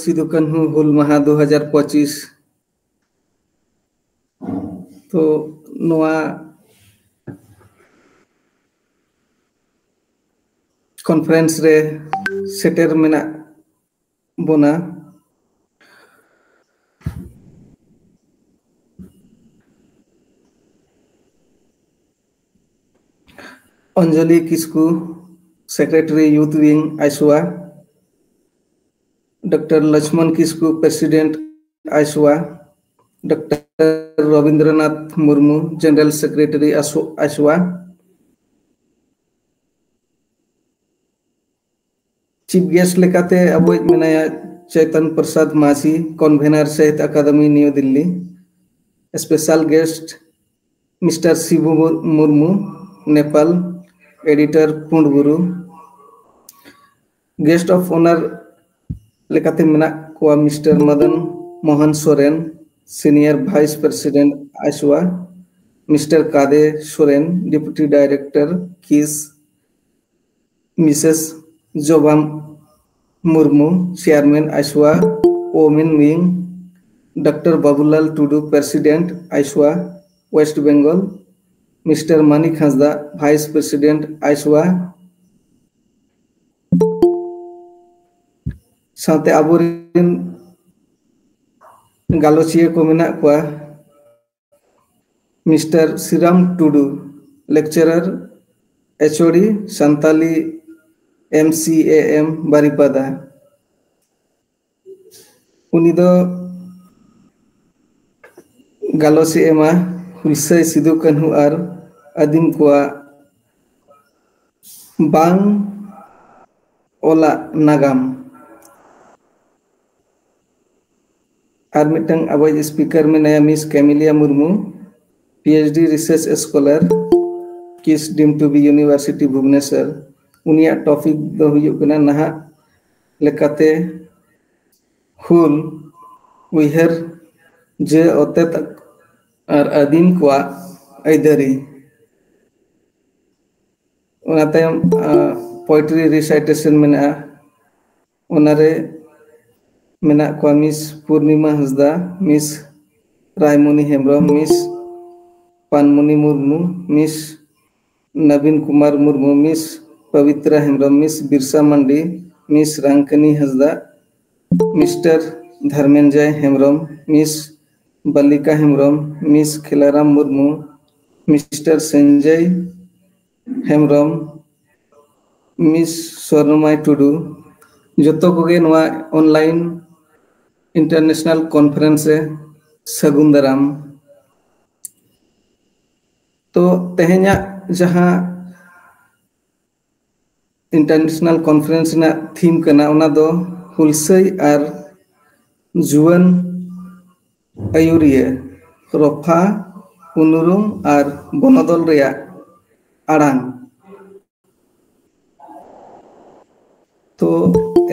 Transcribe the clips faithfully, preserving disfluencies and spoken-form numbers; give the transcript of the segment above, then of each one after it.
ᱥᱤᱫᱩ ᱠᱟᱹᱱᱦᱩ ᱦᱩᱞ ᱢᱟᱦᱟ ᱫᱩ ᱦᱟᱡᱟᱨ ᱯᱚᱸᱪᱤᱥ᱾ ᱛᱚ ᱱᱚᱣᱟ ᱠᱚᱱᱯᱷᱟᱨᱮᱱᱥ ᱨᱮ ᱥᱮᱴᱮᱨ ᱢᱮᱱᱟᱜ ᱵᱚᱱᱟ᱾ Anjoli Kisku, secretary, youth wing, ᱟᱭᱥᱩᱣᱟ᱾ ᱰᱚᱠᱴᱚᱨ ᱞᱚᱪᱷᱢᱚᱱ ᱠᱤᱥᱠᱩ, ᱯᱨᱮᱥᱤᱰᱮᱱᱴ, ᱟᱭᱥᱩᱣᱟ᱾ Doctor Rabindranath Murmu, general secretary, ᱟᱭᱥᱩᱣᱟ᱾ ᱪᱤᱯ ᱜᱮᱥᱴ ᱞᱮᱠᱟᱛᱮ ᱟᱵᱚᱭᱤᱡ ᱢᱮᱱᱟᱭᱟ Chetan Prasad Majhi, convener, Sahitya Akademi, new Delhi. Special guest mister Sibu Murmu, Nepal, editor, Pund Buru. Guest of honour ᱞᱮᱠᱟᱛᱮ ᱢᱮᱱᱟᱜ ᱠᱚᱣᱟ mister Madan Mohan Soren, senior vice president, ᱟᱭᱥᱩᱣᱟ, mister Kade Soren, deputy director, KISS, Mrs Jobam Murmu, chairman, ᱟᱭᱥᱩᱣᱟ women ᱣᱤᱝ, doctor Babulal Tudu, president, ᱟᱭᱥᱩᱣᱟ, west Bengal, mister Manik Hansda, vice president, ᱟᱭᱥᱩᱣᱟ, ᱥᱟᱶᱛᱮ ᱟᱵᱚᱨᱮᱱ ᱜᱟᱞᱚᱪᱤᱭᱟᱹ ᱠᱚ ᱢᱮᱱᱟᱜ ᱠᱚᱣᱟ, mister Siram Tudu, lecturer, HOD, Santali, M C A M, Baripada. ᱩᱱᱤ ᱫᱚ ᱜᱟᱞᱚᱪ ᱮ ᱮᱢᱟ ᱦᱩᱞᱥᱟᱹᱭ ᱥᱤᱫᱩ ᱠᱟᱹᱱᱦᱩ ᱟᱨ ᱟᱹᱫᱤᱢ ᱠᱚᱣᱟᱜ ᱵᱟᱝ ᱚᱞᱟᱜ ᱱᱟᱜᱟᱢ᱾ ᱟᱨ ᱢᱤᱫᱴᱟᱝ ᱟᱵᱚᱭᱤᱡ ᱥᱯᱤᱠᱟᱨ ᱢᱮᱱᱟᱭᱟ miss Camelia Murmu, P H D research scholar, KISS deemed to be university Bhubaneswar. ᱩᱱᱤᱭᱟᱜ ᱴᱚᱯᱤᱠ ᱫᱚ ᱦᱩᱭᱩᱜ ᱠᱟᱱᱟ ᱱᱟᱦᱟᱜ ᱞᱮᱠᱟᱛᱮ ᱦᱩᱞ ᱩᱭᱦᱟᱹᱨ ᱡᱮ ᱚᱛᱮᱛ ᱟᱨ ᱟᱹᱫᱤᱢ ᱠᱚᱣᱟᱜ ᱟᱹᱭᱫᱟᱹᱨᱤ᱾ ᱚᱱᱟ ᱛᱟᱭᱚᱢ ᱯᱳᱭᱮᱴᱨᱤ ᱨᱤᱥᱟᱭᱴᱮᱥᱚᱱ ᱢᱮᱱᱟᱜᱼᱟ᱾ ᱚᱱᱟᱨᱮ ᱢᱮᱱᱟᱜ ᱠᱚᱣᱟ miss Purnima Hansda, miss Raimoni Hembrom, miss Panmuni Murmu, miss Nabin Kumar Murmu, miss Pabitra Hembrom, miss Birsa Mandi, miss Rangkani Hansda, mister Dharmenjoy Hembrom, miss Balika Hembrom, miss Khelaram Murmu, mister Sanjoy Hembrom, miss Swarnamoy Tudu, ᱡᱚᱛᱚ ᱠᱚᱜᱮ ᱱᱚᱣᱟ online international conference ᱨᱮ ᱥᱟᱹᱜᱩᱱ ᱫᱟᱨᱟᱢ᱾ ᱛᱚ, ᱛᱮᱦᱮᱧᱟᱜ ᱡᱟᱦᱟᱸ international conference ᱨᱮᱱᱟᱜ theme ᱠᱟᱱᱟ, ᱚᱱᱟ ᱫᱚ ᱦᱩᱞᱥᱟᱹᱭ ᱟᱨ ᱡᱩᱣᱟᱹᱱ ᱟᱹᱭᱩᱨᱤᱭᱟᱹ, ᱨᱚᱯᱷᱟ, ᱩᱱᱩᱨᱩᱢ ᱟᱨ ᱵᱚᱱᱚᱫᱚᱞ ᱨᱮᱭᱟᱜ ᱟᱲᱟᱝ᱾ ᱛᱚ,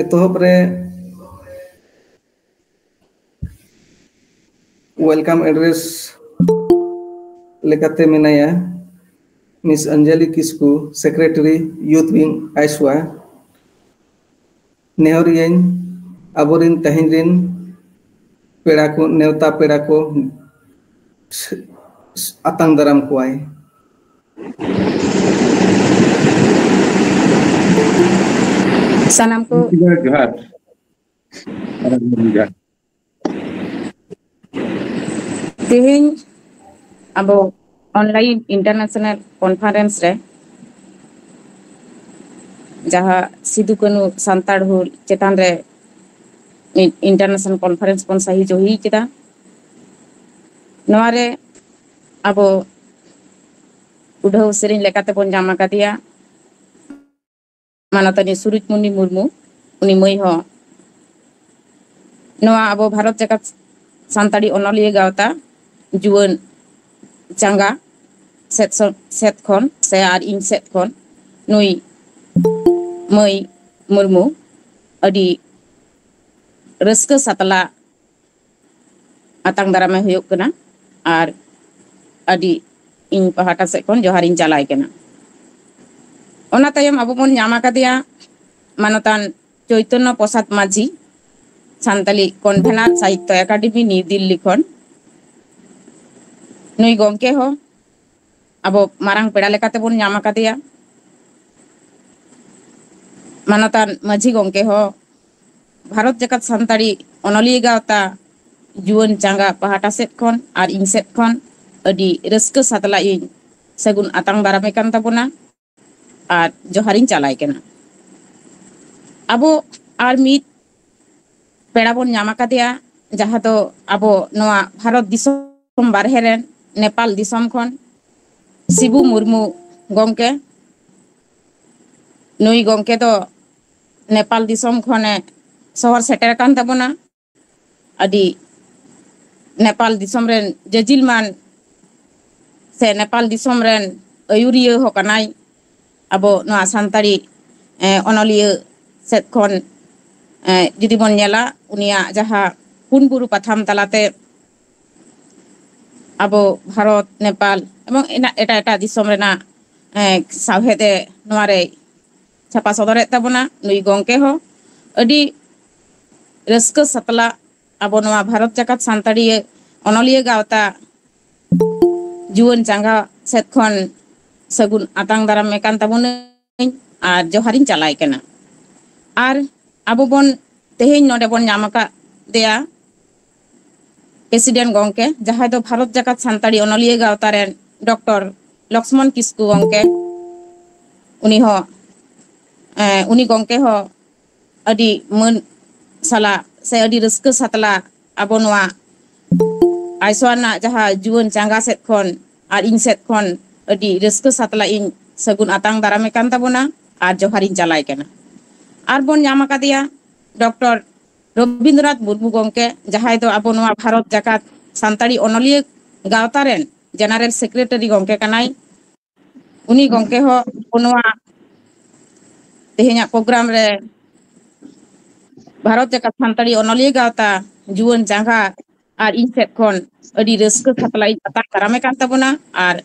ᱮᱛᱚᱦᱚᱵ ᱨᱮ welcome address ᱞᱮᱠᱟᱛᱮ ᱢᱮᱱᱟᱭᱟ ᱢᱤᱥ ᱚᱧᱡᱚᱞᱤ ᱠᱤᱥᱠᱩ, Secretary, Youth Wing, ᱟᱭᱥᱣᱟ᱾ ᱱᱮᱦᱚᱨᱤᱭᱟᱹᱧ ᱟᱵᱚᱨᱤᱱ ᱛᱮᱦᱮᱧ ᱨᱤᱱ ᱯᱮᱲᱟ ᱠᱚ, ᱱᱮᱣᱛᱟ ᱯᱮᱲᱟ ᱠᱚ ᱟᱛᱟᱝ ᱫᱟᱨᱟᱢ ᱠᱚᱣᱟᱭ᱾ ᱥᱟᱱᱟᱢ ᱠᱚ ᱡᱚᱦᱟᱨ᱾ ᱛᱮᱦᱮᱧ ᱟᱵᱚ online international conference ᱨᱮ ᱡᱟᱦᱟᱸ ᱥᱤᱫᱩ ᱠᱟᱹᱱᱩ ᱥᱟᱱᱛᱟᱲ ᱦᱩᱞ ᱪᱮᱛᱟᱱ ᱨᱮ international conference ᱵᱚᱱ ᱥᱟᱹᱦᱤ ᱡᱩᱦᱤ ᱠᱮᱫᱟ, ᱱᱚᱣᱟ ᱨᱮ ᱟᱵᱚ ᱩᱰᱷᱟᱹᱣ ᱥᱮᱨᱮᱧ ᱞᱮᱠᱟᱛᱮ ᱵᱚᱱ ᱧᱟᱢ ᱟᱠᱟᱫᱮᱭᱟ ᱢᱟᱱᱚᱛᱟᱱᱤ ᱥᱩᱨᱩᱡᱽᱢᱩᱱᱤ ᱢᱩᱨᱢᱩ, ᱩᱱᱤ ᱢᱟᱹᱭ ᱦᱚᱸ ᱱᱚᱣᱟ ᱟᱵᱚ ᱵᱷᱟᱨᱚᱛ ᱡᱟᱠᱟᱛ ᱥᱟᱱᱛᱟᱲᱤ ᱚᱱᱚᱞᱤᱭᱟᱹ ᱜᱟᱶᱛᱟ ᱡᱩᱣᱟᱹᱱ ᱪᱟᱸᱜᱟ ᱥᱮᱫ ᱥᱚ-, ᱥᱮᱫ ᱠᱷᱚᱱ ᱥᱮ ᱟᱨ ᱤᱧ ᱥᱮᱫ ᱠᱷᱚᱱ ᱱᱩᱭ ᱢᱟᱹᱭ ᱢᱩᱨᱢᱩ ᱟᱹᱰᱤ ᱨᱟᱹᱥᱠᱟᱹ ᱥᱟᱛᱞᱟ ᱟᱛᱟᱝ ᱫᱟᱨᱟᱢᱮ ᱦᱩᱭᱩᱜ ᱠᱟᱱᱟ᱾ ᱟᱨ ᱟᱹᱰᱤ ᱤᱧ ᱯᱟᱦᱴᱟ ᱥᱮᱫ ᱠᱷᱚᱱ ᱡᱚᱦᱟᱨᱤᱧ ᱪᱟᱞᱟᱭ ᱠᱟᱱᱟ᱾ ᱚᱱᱟ ᱛᱟᱭᱚᱢ ᱟᱵᱚ ᱵᱚᱱ ᱧᱟᱢ ᱟᱠᱟᱫᱮᱭᱟ ᱢᱟᱱᱚᱛᱟᱱ ᱪᱳᱭᱛᱚᱱᱱᱚ ᱯᱨᱚᱥᱟᱫᱽ ᱢᱟᱹᱡᱷᱤ, ᱥᱟᱱᱛᱟᱞᱤ ᱠᱚᱱᱵᱷᱮᱱᱟᱨ ᱥᱟᱦᱤᱛᱛᱚ ᱮᱠᱟᱰᱮᱢᱤ ᱱᱤᱭᱩ ᱫᱤᱞᱞᱤ ᱠᱷᱚᱱ᱾ ᱱᱩᱭ ᱜᱚᱢᱠᱮ ᱦᱚᱸ ᱟᱵᱚ ᱢᱟᱨᱟᱝ ᱯᱮᱲᱟ ᱞᱮᱠᱟᱛᱮᱵᱚᱱ ᱧᱟᱢ ᱟᱠᱟᱫᱮᱭᱟ᱾ ᱢᱟᱱᱚᱛᱟᱱ ᱢᱟᱹᱡᱷᱤ ᱜᱚᱢᱠᱮ ᱦᱚᱸ ᱵᱷᱟᱨᱚᱛ ᱡᱟᱠᱟᱛ ᱥᱟᱱᱛᱟᱲᱤ ᱚᱱᱚᱞᱤᱭᱟᱹ ᱜᱟᱶᱛᱟ ᱡᱩᱣᱟᱹᱱ ᱪᱟᱸᱜᱟ ᱯᱟᱦᱴᱟ ᱥᱮᱫ ᱠᱷᱚᱱ ᱟᱨ ᱤᱧ ᱥᱮᱫ ᱠᱷᱚᱱ ᱟᱹᱰᱤ ᱨᱟᱹᱥᱠᱟᱹ ᱥᱟᱛᱞᱟᱜ ᱤᱧ ᱥᱟᱹᱜᱩᱱ ᱟᱛᱟᱝ ᱫᱟᱨᱟᱢᱮ ᱠᱟᱱ ᱛᱟᱵᱚᱱᱟ ᱟᱨ ᱡᱚᱦᱟᱨᱤᱧ ᱪᱟᱞᱟᱭ ᱠᱟᱱᱟ᱾ ᱟᱵᱚ ᱟᱨ ᱢᱤᱫ ᱯᱮᱲᱟ ᱵᱚᱱ ᱧᱟᱢ ᱟᱠᱟᱫᱮᱭᱟ, ᱡᱟᱦᱟᱸ ᱫᱚ ᱟᱵᱚ ᱱᱚᱣᱟ ᱵᱷᱟᱨᱚᱛ ᱫᱤᱥᱚᱢ ᱵᱟᱨᱦᱮ ᱨᱮᱱ ᱱᱮᱯᱟᱞ ᱫᱤᱥᱚᱢ ᱠᱷᱚᱱ ᱥᱤᱵᱩ ᱢᱩᱨᱢᱩ ᱜᱚᱢᱠᱮ᱾ ᱱᱩᱭ ᱜᱚᱢᱠᱮ ᱫᱚ ᱱᱮᱯᱟᱞ ᱫᱤᱥᱚᱢ ᱠᱷᱚᱱᱮ ᱥᱚᱦᱚᱨ ᱥᱮᱴᱮᱨ ᱟᱠᱟᱱ ᱛᱟᱵᱚᱱᱟ᱾ ᱟᱹᱰᱤ ᱱᱮᱯᱟᱞ ᱫᱤᱥᱚᱢ ᱨᱮᱱ ᱡᱟᱹᱡᱤᱞ ᱢᱟᱱ ᱥᱮ ᱱᱮᱯᱟᱞ ᱫᱤᱥᱚᱢ ᱨᱮᱱ ᱟᱹᱭᱩᱨᱤᱭᱟᱹ ᱦᱚᱸ ᱠᱟᱱᱟᱭ᱾ ᱟᱵᱚ ᱱᱚᱣᱟ ᱥᱟᱱᱛᱟᱲᱤ, ᱮ, ᱚᱱᱚᱞᱤᱭᱟᱹ ᱥᱮᱫ ᱠᱷᱚᱱ, ᱮ, ᱡᱩᱫᱤ ᱵᱚᱱ ᱧᱮᱞᱟ, ᱩᱱᱤᱭᱟᱜ ᱡᱟᱦᱟᱸ ᱯᱩᱱ ᱵᱩᱨᱩ ᱯᱟᱛᱷᱟᱢ ᱛᱟᱞᱟᱛᱮ ᱟᱵᱚ ᱵᱷᱟᱨᱚᱛ, ᱱᱮᱯᱟᱞ ᱮᱵᱚᱝ ᱮᱱᱟ-, ᱮᱴᱟᱜ ᱮᱴᱟᱜ ᱫᱤᱥᱚᱢ ᱨᱮᱱᱟᱜ, ᱮ, ᱥᱟᱶᱦᱮᱫ ᱮ ᱱᱚᱣᱟ ᱨᱮ ᱪᱷᱟᱯᱟ ᱥᱚᱫᱚᱨᱮᱫ ᱛᱟᱵᱚᱱᱟ, ᱱᱩᱭ ᱜᱚᱢᱠᱮ ᱦᱚᱸ ᱟᱹᱰᱤ ᱨᱟᱹᱥᱠᱟᱹ ᱥᱟᱛᱞᱟᱜ ᱟᱵᱚ ᱱᱚᱣᱟ ᱵᱷᱟᱨᱚᱛ ᱡᱟᱠᱟᱛ ᱥᱟᱱᱛᱟᱲᱤᱭᱟᱹ ᱚᱱᱚᱞᱤᱭᱟᱹ ᱜᱟᱶᱛᱟ ᱡᱩᱣᱟᱹᱱ ᱪᱟᱸᱜᱟ ᱥᱮᱫ ᱠᱷᱚᱱ ᱥᱟᱹᱜᱩᱱ ᱟᱛᱟᱝ ᱫᱟᱨᱟᱢ ᱮ ᱠᱟᱱ ᱛᱟᱵᱚᱱᱟᱹᱧ ᱟᱨ ᱡᱚᱦᱟᱨᱤᱧ ᱪᱟᱞᱟᱭ ᱠᱟᱱᱟ᱾ ᱟᱨ ᱟᱵᱚ ᱵᱚᱱ ᱛᱮᱦᱮᱧ ᱱᱚᱰᱮ ᱵᱚᱱ ᱧᱟᱢ ᱟᱠᱟᱫᱮᱭᱟ ᱯᱨᱮᱥᱤᱰᱮᱱᱴ ᱜᱚᱢᱠᱮ, ᱡᱟᱦᱟᱸᱭ ᱫᱚ ᱵᱷᱟᱨᱚᱛ ᱡᱟᱠᱟᱛ ᱥᱟᱱᱛᱟᱲᱤ ᱚᱱᱚᱞᱤᱭᱟᱹ ᱜᱟᱶᱛᱟ ᱨᱮᱱ ᱰᱚᱠᱴᱚᱨ ᱞᱚᱠᱥᱢᱚᱱ ᱠᱤᱥᱠᱩ ᱜᱚᱢᱠᱮ᱾ ᱩᱱᱤ ᱦᱚᱸ, ᱮ, ᱩᱱᱤ ᱜᱚᱢᱠᱮ ᱦᱚᱸ ᱟᱹᱰᱤ ᱢᱟᱹᱱ ᱥᱟᱞᱟᱜ ᱥᱮ ᱟᱹᱰᱤ ᱨᱟᱹᱥᱠᱟᱹ ᱥᱟᱛᱞᱟᱜ ᱟᱵᱚ ᱱᱚᱣᱟ ᱟᱭᱥᱚᱣᱟ ᱨᱮᱱᱟᱜ ᱡᱟᱦᱟᱸ ᱡᱩᱣᱟᱹᱱ ᱪᱟᱸᱜᱟ ᱥᱮᱫ ᱠᱷᱚᱱ ᱟᱨ ᱤᱧ ᱥᱮᱫ ᱠᱷᱚᱱ ᱟᱹᱰᱤ ᱨᱟᱹᱥᱠᱟᱹ ᱥᱟᱛᱞᱟᱜ ᱤᱧ ᱥᱟᱹᱜᱩᱱ ᱟᱛᱟᱝ ᱫᱟᱨᱟᱢᱮ ᱠᱟᱱ ᱛᱟᱵᱚᱱᱟ ᱟᱨ ᱡᱚᱦᱟᱨᱤᱧ ᱪᱟᱞᱟᱭ ᱠᱟᱱᱟ᱾ ᱟᱨ ᱵᱚᱱ ᱧᱟᱢ ᱟᱠᱟᱫᱮᱭᱟ ᱰᱚᱠᱴᱚᱨ ᱨᱚᱵᱤᱱᱫᱨᱚᱱᱟᱛᱷ ᱢᱩᱨᱢᱩ ᱜᱚᱢᱠᱮ, ᱡᱟᱦᱟᱸᱭ ᱫᱚ ᱟᱵᱚ ᱱᱚᱣᱟ ᱵᱷᱟᱨᱚᱛ ᱡᱟᱠᱟᱛ ᱥᱟᱱᱛᱟᱲᱤ ᱚᱱᱚᱞᱤᱭᱟᱹ ᱜᱟᱶᱛᱟ ᱨᱮᱱ ᱡᱮᱱᱟᱨᱮᱞ ᱥᱮᱠᱨᱮᱴᱟᱨᱤ ᱜᱚᱢᱠᱮ ᱠᱟᱱᱟᱭ᱾ ᱩᱱᱤ ᱜᱚᱢᱠᱮ ᱦᱚᱸ ᱟᱵᱚ ᱱᱚᱣᱟ ᱛᱮᱦᱮᱧᱟᱜ ᱯᱨᱳᱜᱨᱟᱢ ᱨᱮ ᱵᱷᱟᱨᱚᱛ ᱡᱟᱠᱟᱛ ᱥᱟᱱᱛᱟᱲᱤ ᱚᱱᱚᱞᱤᱭᱟᱹ ᱜᱟᱶᱛᱟ ᱡᱩᱣᱟᱹᱱ ᱪᱟᱸᱜᱟ ᱟᱨ ᱤᱧ ᱥᱮᱫ ᱠᱷᱚᱱ ᱟᱹᱰᱤ ᱨᱟᱹᱥᱠᱟᱹ ᱥᱟᱛᱞᱟᱜ ᱤᱧ ᱟᱛᱟᱝ ᱫᱟᱨᱟᱢᱮ ᱠᱟᱱ ᱛᱟᱵᱚᱱᱟ ᱟᱨ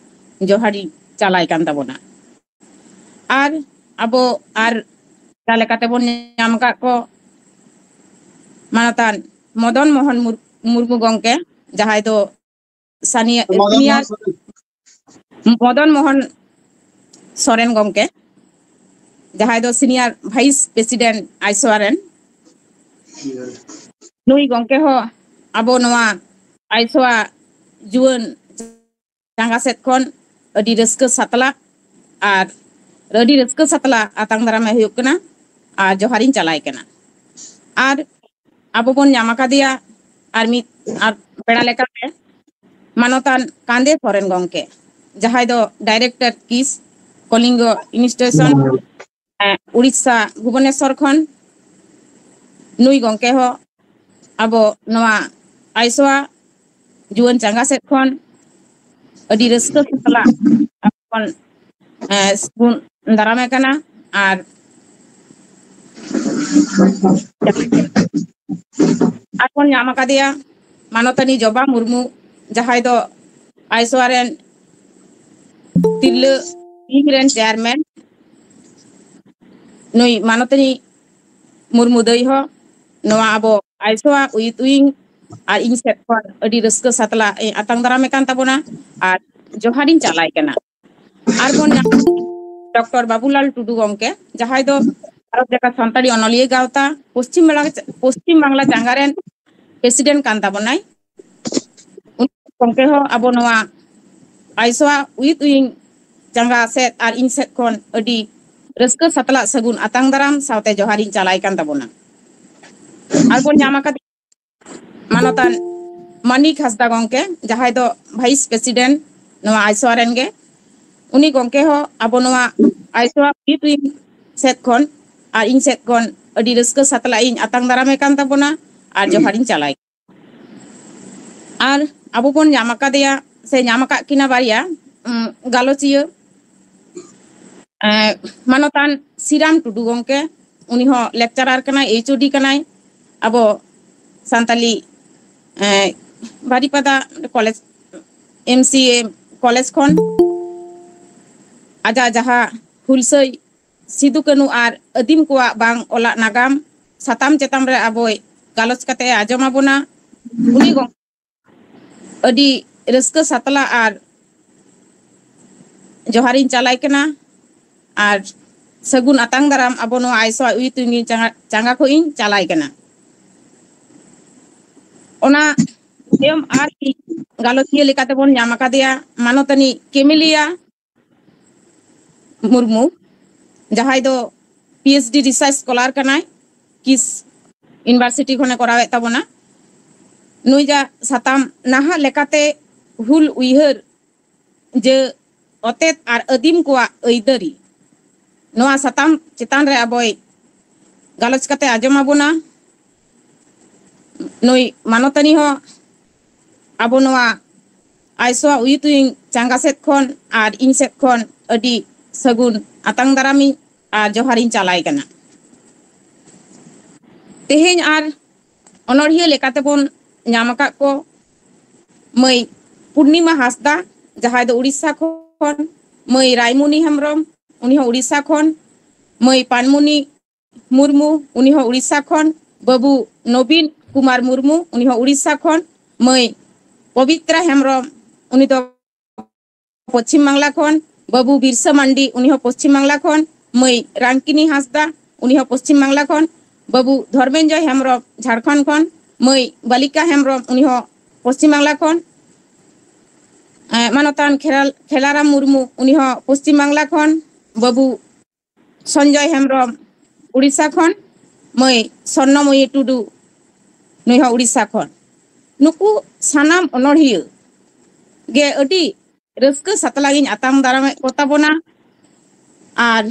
ᱡᱚᱦᱟᱨᱤᱧ ᱪᱟᱞᱟᱭ ᱠᱟᱱ ᱛᱟᱵᱚᱱᱟ᱾ ᱟᱨ ᱟᱵᱚ ᱟᱨ ᱚᱠᱟ ᱞᱮᱠᱟᱛᱮᱵᱚᱱ ᱧᱟᱢ ᱟᱠᱟᱫ ᱠᱚ, ᱢᱟᱱᱚᱛᱟᱱ ᱢᱚᱫᱚᱱ ᱢᱳᱦᱚᱱ ᱢᱩᱨ-, ᱢᱩᱨᱢᱩ ᱜᱚᱢᱠᱮ, ᱡᱟᱦᱟᱸᱭ ᱫᱚ ᱥᱟᱱᱤᱭᱟ-, ᱢᱚᱫᱚᱱ ᱥᱤᱱᱤᱭᱟᱨ ᱢᱳᱦᱚᱱ ᱥᱚᱨᱮᱱ᱾ ᱢᱚᱫᱚᱱ ᱢᱳᱦᱚᱱ ᱥᱚᱨᱮᱱ ᱜᱚᱢᱠᱮ, ᱡᱟᱦᱟᱸᱭ ᱫᱚ ᱥᱤᱱᱤᱭᱟᱨ ᱵᱷᱟᱭᱤᱥ ᱯᱨᱮᱥᱤᱰᱮᱱᱴ ᱟᱭᱥᱳᱣᱟ ᱨᱮᱱ᱾ ᱱᱩᱭ ᱜᱚᱢᱠᱮ ᱦᱚᱸ ᱟᱵᱚ ᱱᱚᱣᱟ ᱟᱭᱥᱳᱣᱟ ᱡᱩᱣᱟᱹᱱ ᱪᱟᱸᱜᱟ ᱥᱮᱫ ᱠᱷᱚᱱ ᱟᱹᱰᱤ ᱨᱟᱹᱥᱠᱟᱹ ᱥᱟᱛᱞᱟᱜ ᱟᱨ ᱟᱹᱰᱤ ᱨᱟᱹᱥᱠᱟᱹ ᱥᱟᱛᱞᱟᱜ ᱟᱛᱟᱝ ᱫᱟᱨᱟᱢᱮ ᱦᱩᱭᱩᱜ ᱠᱟᱱᱟ ᱟᱨ ᱡᱚᱦᱟᱨᱤᱧ ᱪᱟᱞᱟᱭ ᱠᱟᱱᱟ᱾ ᱟᱨ ᱟᱵᱚ ᱵᱚᱱ ᱧᱟᱢ ᱟᱠᱟᱫᱮᱭᱟ ᱟᱨ ᱢᱤᱫ ᱟᱨ ᱯᱮᱲᱟ ᱞᱮᱠᱟᱛᱮ ᱢᱟᱱᱚᱛᱟᱱ ᱠᱟᱸᱫᱮ ᱥᱚᱨᱮᱱ ᱜᱚᱢᱠᱮ, ᱡᱟᱦᱟᱸᱭ ᱫᱚ ᱰᱟᱭᱨᱮᱠᱴᱚᱨ ᱠᱤᱥ ᱠᱚᱞᱤᱝᱜᱚ ᱤᱱᱥᱴᱤᱴᱤᱭᱩᱥᱚᱱ, ᱮᱸ, ᱩᱲᱤᱥᱥᱟ ᱵᱷᱩᱵᱚᱱᱮᱥᱚᱨ ᱠᱷᱚᱱ᱾ ᱱᱩᱭ ᱜᱚᱢᱠᱮ ᱦᱚᱸ ᱟᱵᱚ ᱱᱚᱣᱟ ᱟᱭᱥᱳᱣᱟ ᱡᱩᱣᱟᱹᱱ ᱪᱟᱸᱜᱟ ᱥᱮᱫ ᱠᱷᱚᱱ ᱟᱹᱰᱤ ᱨᱟᱹᱥᱠᱟᱹ ᱥᱟᱞᱟᱜ ᱟᱵᱚ ᱵᱚᱱ, ᱮᱸ, ᱵᱚᱱ ᱫᱟᱨᱟᱢᱮ ᱠᱟᱱᱟ᱾ ᱟᱨ ᱟᱨ ᱵᱚᱱ ᱧᱟᱢ ᱟᱠᱟᱫᱮᱭᱟ ᱢᱟᱱᱚᱛᱟᱱᱤ ᱡᱚᱵᱟ ᱢᱩᱨᱢᱩ, ᱡᱟᱦᱟᱸᱭ ᱫᱚ ᱟᱭᱥᱳᱣᱟ ᱨᱮᱱ ᱛᱤᱨᱞᱟᱹ ᱣᱤᱝ ᱨᱮᱱ ᱪᱮᱭᱟᱨᱢᱮᱱ᱾ ᱱᱩᱭ ᱢᱟᱱᱚᱛᱟᱱᱤ ᱢᱩᱨᱢᱩ ᱫᱟᱹᱭ ᱦᱚᱸ ᱱᱚᱣᱟ ᱟᱵᱚ ᱟᱭᱥᱳᱣᱟ ᱩᱭᱤᱛ ᱩᱭᱤᱝ ᱟᱨ ᱤᱧ ᱥᱮᱫ ᱠᱷᱚᱱ ᱟᱹᱰᱤ ᱨᱟᱹᱥᱠᱟᱹ ᱥᱟᱛᱞᱟᱜ ᱮ ᱟᱛᱟᱝ ᱫᱟᱨᱟᱢᱮ ᱠᱟᱱ ᱛᱟᱵᱚᱱᱟ ᱟᱨ ᱡᱚᱦᱟᱨᱤᱧ ᱪᱟᱞᱟᱭ ᱠᱟᱱᱟ᱾ ᱟᱨ ᱵᱚᱱ ᱧᱟᱢ ᱰᱚᱠᱴᱚᱨ ᱵᱟᱵᱩᱞᱟᱞ ᱴᱩᱰᱩ ᱜᱚᱢᱠᱮ, ᱡᱟᱦᱟᱸᱭ ᱫᱚ ᱵᱷᱟᱨᱚᱛ ᱡᱟᱠᱟᱛ ᱥᱟᱱᱛᱟᱲᱤ ᱚᱱᱚᱞᱤᱭᱟᱹ ᱜᱟᱶᱛᱟ ᱯᱚᱥᱪᱤᱢ ᱵᱟᱝᱞᱟ, ᱯᱚᱥᱪᱤᱢ ᱵᱟᱝᱞᱟ ᱪᱟᱸᱜᱟ ᱨᱮᱱ ᱯᱨᱮᱥᱤᱰᱮᱱᱴ ᱠᱟᱱ ᱛᱟᱵᱚᱱᱟᱭ᱾ ᱩᱱᱤ ᱜᱚᱢᱠᱮ ᱦᱚᱸ ᱟᱵᱚ ᱱᱚᱣᱟ ᱟᱭᱥᱳᱣᱟ ᱩᱭᱤᱛ ᱩᱭᱤᱝ ᱪᱟᱸᱜᱟ ᱥᱮᱫ ᱟᱨ ᱤᱧ ᱥᱮᱫ ᱠᱷᱚᱱ ᱟᱹᱰᱤ ᱨᱟᱹᱥᱠᱟᱹ ᱥᱟᱛᱞᱟᱜ ᱥᱟᱹᱜᱩᱱ ᱟᱛᱟᱝ ᱫᱟᱨᱟᱢ ᱥᱟᱶᱛᱮ ᱡᱚᱦᱟᱨᱤᱧ ᱪᱟᱞᱟᱭ ᱠᱟᱱ ᱛᱟᱵᱚᱱᱟ᱾ ᱟᱨ ᱵᱚᱱ ᱧᱟᱢ ᱟᱠᱟᱫ ᱢᱟᱱᱚᱛᱟᱱ ᱢᱟᱱᱤᱠ ᱦᱟᱸᱥᱫᱟ ᱜᱚᱢᱠᱮ, ᱡᱟᱦᱟᱸᱭ ᱫᱚ ᱵᱷᱟᱭᱤᱥ ᱯᱨᱮᱥᱤᱰᱮᱱᱴ ᱱᱚᱣᱟ ᱟᱭᱥᱳᱣᱟ ᱨᱮᱱ ᱜᱮ᱾ ᱩᱱᱤ ᱜᱚᱢᱠᱮ ᱦᱚᱸ ᱟᱵᱚ ᱱᱚᱣᱟ ᱟᱭᱥᱳᱣᱟ ᱩᱭᱤᱛ ᱩᱭᱤᱝ ᱥᱮᱫ ᱠᱷᱚᱱ ᱟᱨ ᱤᱧ ᱥᱮᱫ ᱠᱷᱚᱱ ᱟᱹᱰᱤ ᱨᱟᱹᱥᱠᱟᱹ ᱥᱟᱛᱞᱟᱜ ᱤᱧ ᱟᱛᱟᱝ ᱫᱟᱨᱟᱢᱮ ᱠᱟᱱ ᱛᱟᱵᱚᱱᱟ ᱟᱨ ᱡᱚᱦᱟᱨᱤᱧ ᱪᱟᱞᱟᱭ᱾ ᱟᱨ ᱟᱵᱚ ᱵᱚᱱ ᱧᱟᱢ ᱟᱠᱟᱫᱮᱭᱟ ᱥᱮ ᱧᱟᱢ ᱟᱠᱟᱫ ᱠᱤᱱᱟ ᱵᱟᱨᱭᱟ, ᱩᱸ, ᱜᱟᱞᱚᱪᱤᱭᱟᱹ, ᱮᱸ, ᱢᱟᱱᱚᱛᱟᱱ ᱥᱤᱨᱟᱢ ᱴᱩᱰᱩ ᱜᱚᱢᱠᱮ, ᱩᱱᱤ ᱦᱚᱸ ᱞᱮᱠᱪᱟᱨᱟᱨ ᱠᱟᱱᱟᱭ, ᱮᱭᱤᱪ ᱳ ᱰᱤ ᱠᱟᱱᱟᱭ ᱟᱵᱚ ᱥᱟᱱᱛᱟᱞᱤ, ᱮᱸ, ᱵᱟᱨᱤᱯᱟᱫᱟ ᱠᱚᱞᱮᱡᱽ, ᱮᱢ ᱥᱤ ᱮ ᱠᱚᱞᱮᱡᱽ ᱠᱷᱚᱱ᱾ ᱟᱡᱟᱜ ᱡᱟᱦᱟᱸ ᱦᱩᱞᱥᱟᱹᱭ ᱥᱤᱫᱩ ᱠᱟᱹᱱᱩ ᱟᱨ ᱟᱹᱫᱤᱢ ᱠᱚᱣᱟᱜ ᱵᱟᱝ ᱚᱞᱟᱜ ᱱᱟᱜᱟᱢ ᱥᱟᱛᱟᱢ ᱪᱮᱛᱟᱱ ᱨᱮ ᱟᱵᱚᱭ ᱜᱟᱞᱚᱪ ᱠᱟᱛᱮ ᱮ ᱟᱸᱡᱚᱢ ᱟᱵᱚᱱᱟ᱾ ᱩᱱᱤ ᱜᱚᱢᱠᱮ ᱟᱹᱰᱤ ᱨᱟᱹᱥᱠᱟᱹ ᱥᱟᱛᱞᱟ ᱟᱨ ᱡᱚᱦᱟᱨᱤᱧ ᱪᱟᱞᱟᱭ ᱠᱟᱱᱟ ᱟᱨ ᱥᱟᱹᱜᱩᱱ ᱟᱛᱟᱝ ᱫᱟᱨᱟᱢ ᱟᱵᱚ ᱱᱚᱣᱟ ᱟᱭᱥᱚᱣᱟ ᱩᱭᱩᱛᱩᱝᱜᱤ ᱪᱟᱸᱜᱟ, ᱪᱟᱸᱜᱟ ᱠᱷᱚᱱ ᱤᱧ ᱪᱟᱞᱟᱭ ᱠᱟᱱᱟ᱾ ᱚᱱᱟ ᱛᱟᱭᱚᱢ ᱟᱨ ᱜᱟᱞᱚᱪᱤᱭᱟᱹ ᱞᱮᱠᱟᱛᱮ ᱵᱚᱱ ᱧᱟᱢ ᱟᱠᱟᱫᱮᱭᱟ ᱢᱟᱱᱚᱛᱟᱱᱤ ᱠᱮᱢᱮᱞᱤᱭᱟ ᱢᱩᱨᱢᱩ, ᱡᱟᱦᱟᱸᱭ ᱫᱚ ᱯᱤ ᱮᱭᱤᱪ ᱰᱤ research scholar ᱠᱟᱱᱟᱭ, ᱠᱤᱥ university ᱠᱷᱚᱱᱮ ᱠᱚᱨᱟᱣᱮᱫ ᱛᱟᱵᱚᱱᱟ᱾ ᱱᱩᱭ ᱡᱟ ᱥᱟᱛᱟᱢ ᱱᱟᱦᱟᱜ ᱞᱮᱠᱟᱛᱮ ᱦᱩᱞ ᱩᱭᱦᱟᱹᱨ ᱡᱮ ᱚᱛᱮᱛ ᱟᱨ ᱟᱹᱫᱤᱢ ᱠᱚᱣᱟᱜ ᱟᱹᱭᱫᱟᱹᱨᱤ, ᱱᱚᱣᱟ ᱥᱟᱛᱟᱢ ᱪᱮᱛᱟᱱ ᱨᱮ ᱟᱵᱚᱭ ᱜᱟᱞᱚᱪ ᱠᱟᱛᱮ ᱟᱸᱡᱚᱢ ᱟᱵᱚᱱᱟ᱾ ᱱᱩᱭ ᱢᱟᱱᱚᱛᱟᱱᱤ ᱦᱚᱸ ᱟᱵᱚ ᱱᱚᱣᱟ ᱟᱭᱥᱚᱣᱟ ᱩᱭᱩᱛᱩᱭᱤᱝ ᱪᱟᱸᱜᱟ ᱥᱮᱫ ᱠᱷᱚᱱ ᱟᱨ ᱤᱧ ᱥᱮᱫ ᱠᱷᱚᱱ ᱟᱹᱰᱤ ᱥᱟᱹᱜᱩᱱ ᱟᱛᱟᱝ ᱫᱟᱨᱟᱢᱤᱧ ᱟᱨ ᱡᱚᱦᱟᱨᱤᱧ ᱪᱟᱞᱟᱭ ᱠᱟᱱᱟ᱾ ᱛᱮᱦᱮᱧ ᱟᱨ ᱚᱱᱚᱲᱦᱤᱭᱟᱹ ᱞᱮᱠᱟᱛᱮ ᱵᱚᱱ ᱧᱟᱢ ᱟᱠᱟᱫ ᱠᱚ ᱢᱟᱹᱭ ᱯᱩᱨᱱᱤᱢᱟ ᱦᱟᱸᱥᱫᱟ, ᱡᱟᱦᱟᱸᱭ ᱫᱚ ᱩᱲᱤᱥᱥᱟ ᱠᱷᱚᱱ, ᱢᱟᱹᱭ ᱨᱟᱭᱢᱩᱱᱤ ᱦᱮᱢᱵᱨᱚᱢ, ᱩᱱᱤ ᱦᱚᱸ ᱩᱲᱤᱥᱥᱟ ᱠᱷᱚᱱ, ᱢᱟᱹᱭ ᱯᱟᱱᱢᱩᱱᱤ ᱢᱩᱨᱢᱩ, ᱩᱱᱤ ᱦᱚᱸ ᱩᱲᱤᱥᱥᱟ ᱠᱷᱚᱱ, ᱵᱟᱹᱵᱩ ᱱᱚᱵᱤᱱ ᱠᱩᱢᱟᱨ ᱢᱩᱨᱢᱩ, ᱩᱱᱤ ᱦᱚᱸ ᱩᱲᱤᱥᱥᱟ ᱠᱷᱚᱱ, ᱢᱟᱹᱭ ᱯᱚᱵᱤᱛᱨᱟ ᱦᱮᱢᱵᱨᱚᱢ, ᱩᱱᱤ ᱫᱚ ᱯᱚᱪᱷᱤᱢ ᱵᱟᱝᱞᱟ ᱠᱷᱚᱱ, ᱵᱟᱹᱵᱩ ᱵᱤᱨᱥᱟ ᱢᱟᱱᱰᱤ, ᱩᱱᱤ ᱦᱚᱸ ᱯᱚᱪᱷᱤᱢ ᱵᱟᱝᱞᱟ ᱠᱷᱚᱱ, ᱢᱟᱹᱭ ᱨᱟᱝᱠᱤᱱᱤ ᱦᱟᱸᱥᱫᱟ, ᱩᱱᱤ ᱦᱚᱸ ᱯᱚᱪᱷᱤᱢ ᱵᱟᱝᱞᱟ ᱠᱷᱚᱱ, ᱵᱟᱹᱵᱩ ᱫᱷᱚᱨᱢᱮᱱᱡᱚᱭ ᱦᱮᱢᱵᱨᱚᱢ, ᱡᱷᱟᱲᱠᱷᱚᱸᱰ ᱠᱷᱚᱱ, ᱢᱟᱹᱭ ᱵᱟᱞᱤᱠᱟ ᱦᱮᱢᱵᱨᱚᱢ, ᱩᱱᱤ ᱦᱚᱸ ᱯᱚᱪᱷᱤᱢ ᱵᱟᱝᱞᱟ ᱠᱷᱚᱱ, ᱮ, ᱢᱟᱱᱚᱛᱟᱱ ᱠᱷᱮᱞᱟ-, ᱠᱷᱮᱞᱟᱨᱟᱢ ᱢᱩᱨᱢᱩ, ᱩᱱᱤ ᱦᱚᱸ ᱯᱚᱪᱷᱤᱢ ᱵᱟᱝᱞᱟ ᱠᱷᱚᱱ, ᱵᱟᱹᱵᱩ ᱥᱚᱧᱡᱚᱭ ᱦᱮᱢᱵᱨᱚᱢ, ᱩᱲᱤᱥᱥᱟ ᱠᱷᱚᱱ, ᱢᱟᱹᱭ ᱥᱚᱨᱱᱚᱢᱚᱭᱤ ᱴᱩᱰᱩ, ᱱᱩᱭ ᱦᱚᱸ ᱩᱲᱤᱥᱥᱟ ᱠᱷᱚᱱ᱾ ᱱᱩᱠᱩ ᱥᱟᱱᱟᱢ ᱚᱱᱚᱲᱦᱤᱭᱟᱹ ᱜᱮ ᱟᱹᱰᱤ ᱨᱟᱹᱥᱠᱟᱹ ᱥᱟᱛᱞᱟ ᱜᱤᱧ ᱟᱛᱟᱝ ᱫᱟᱨᱟᱢᱮᱫ ᱠᱚ ᱛᱟᱵᱚᱱᱟ᱾ ᱟᱨ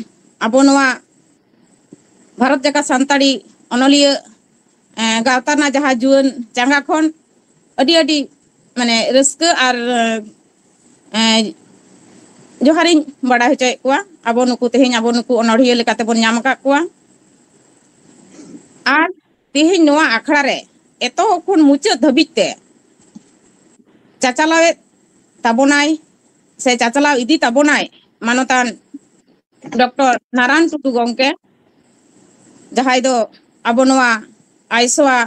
ᱟᱵᱚ ᱱᱚᱣᱟ ᱵᱷᱟᱨᱚᱛ ᱡᱟᱠᱟᱛ ᱥᱟᱱᱛᱟᱲᱤ ᱚᱱᱚᱞᱤᱭᱟᱹ, ᱮ, ᱜᱟᱶᱛᱟ ᱨᱮᱱᱟᱜ ᱡᱟᱦᱟᱸ ᱡᱩᱣᱟᱹᱱ ᱪᱟᱸᱜᱟ ᱠᱷᱚᱱ ᱟᱹᱰᱤ ᱟᱹᱰᱤ, ᱢᱟᱱᱮ, ᱨᱟᱹᱥᱠᱟᱹ ᱟᱨ, ᱮ, ᱡᱚᱦᱟᱨᱤᱧ ᱵᱟᱲᱟᱭ ᱦᱚᱪᱚᱭᱮᱫ ᱠᱚᱣᱟ᱾ ᱟᱵᱚ ᱱᱩᱠᱩ ᱛᱮᱦᱮᱧ ᱟᱵᱚ ᱱᱩᱠᱩ ᱚᱱᱚᱲᱦᱤᱭᱟᱹ ᱞᱮᱠᱟᱛᱮ ᱵᱚᱱ ᱧᱟᱢ ᱟᱠᱟᱫ ᱠᱚᱣᱟ᱾ ᱟᱨ ᱛᱮᱦᱮᱧ ᱱᱚᱣᱟ ᱟᱠᱷᱲᱟ ᱨᱮ ᱮᱛᱚᱦᱚᱵ ᱠᱷᱚᱱ ᱢᱩᱪᱟᱹᱫ ᱫᱷᱟᱹᱵᱤᱡ ᱛᱮ ᱪᱟᱪᱟᱞᱟᱣᱮᱫ ᱛᱟᱵᱚᱱᱟᱭ ᱥᱮ ᱪᱟᱪᱟᱞᱟᱣ ᱤᱫᱤ ᱛᱟᱵᱚᱱᱟᱭ ᱢᱟᱱᱚᱛᱟᱱ ᱰᱚᱠᱴᱚᱨ ᱱᱟᱨᱟᱱ ᱴᱩᱰᱩ ᱜᱚᱢᱠᱮ, ᱡᱟᱦᱟᱸᱭ ᱫᱚ ᱟᱵᱚ ᱱᱚᱣᱟ ᱟᱭᱥᱚᱣᱟ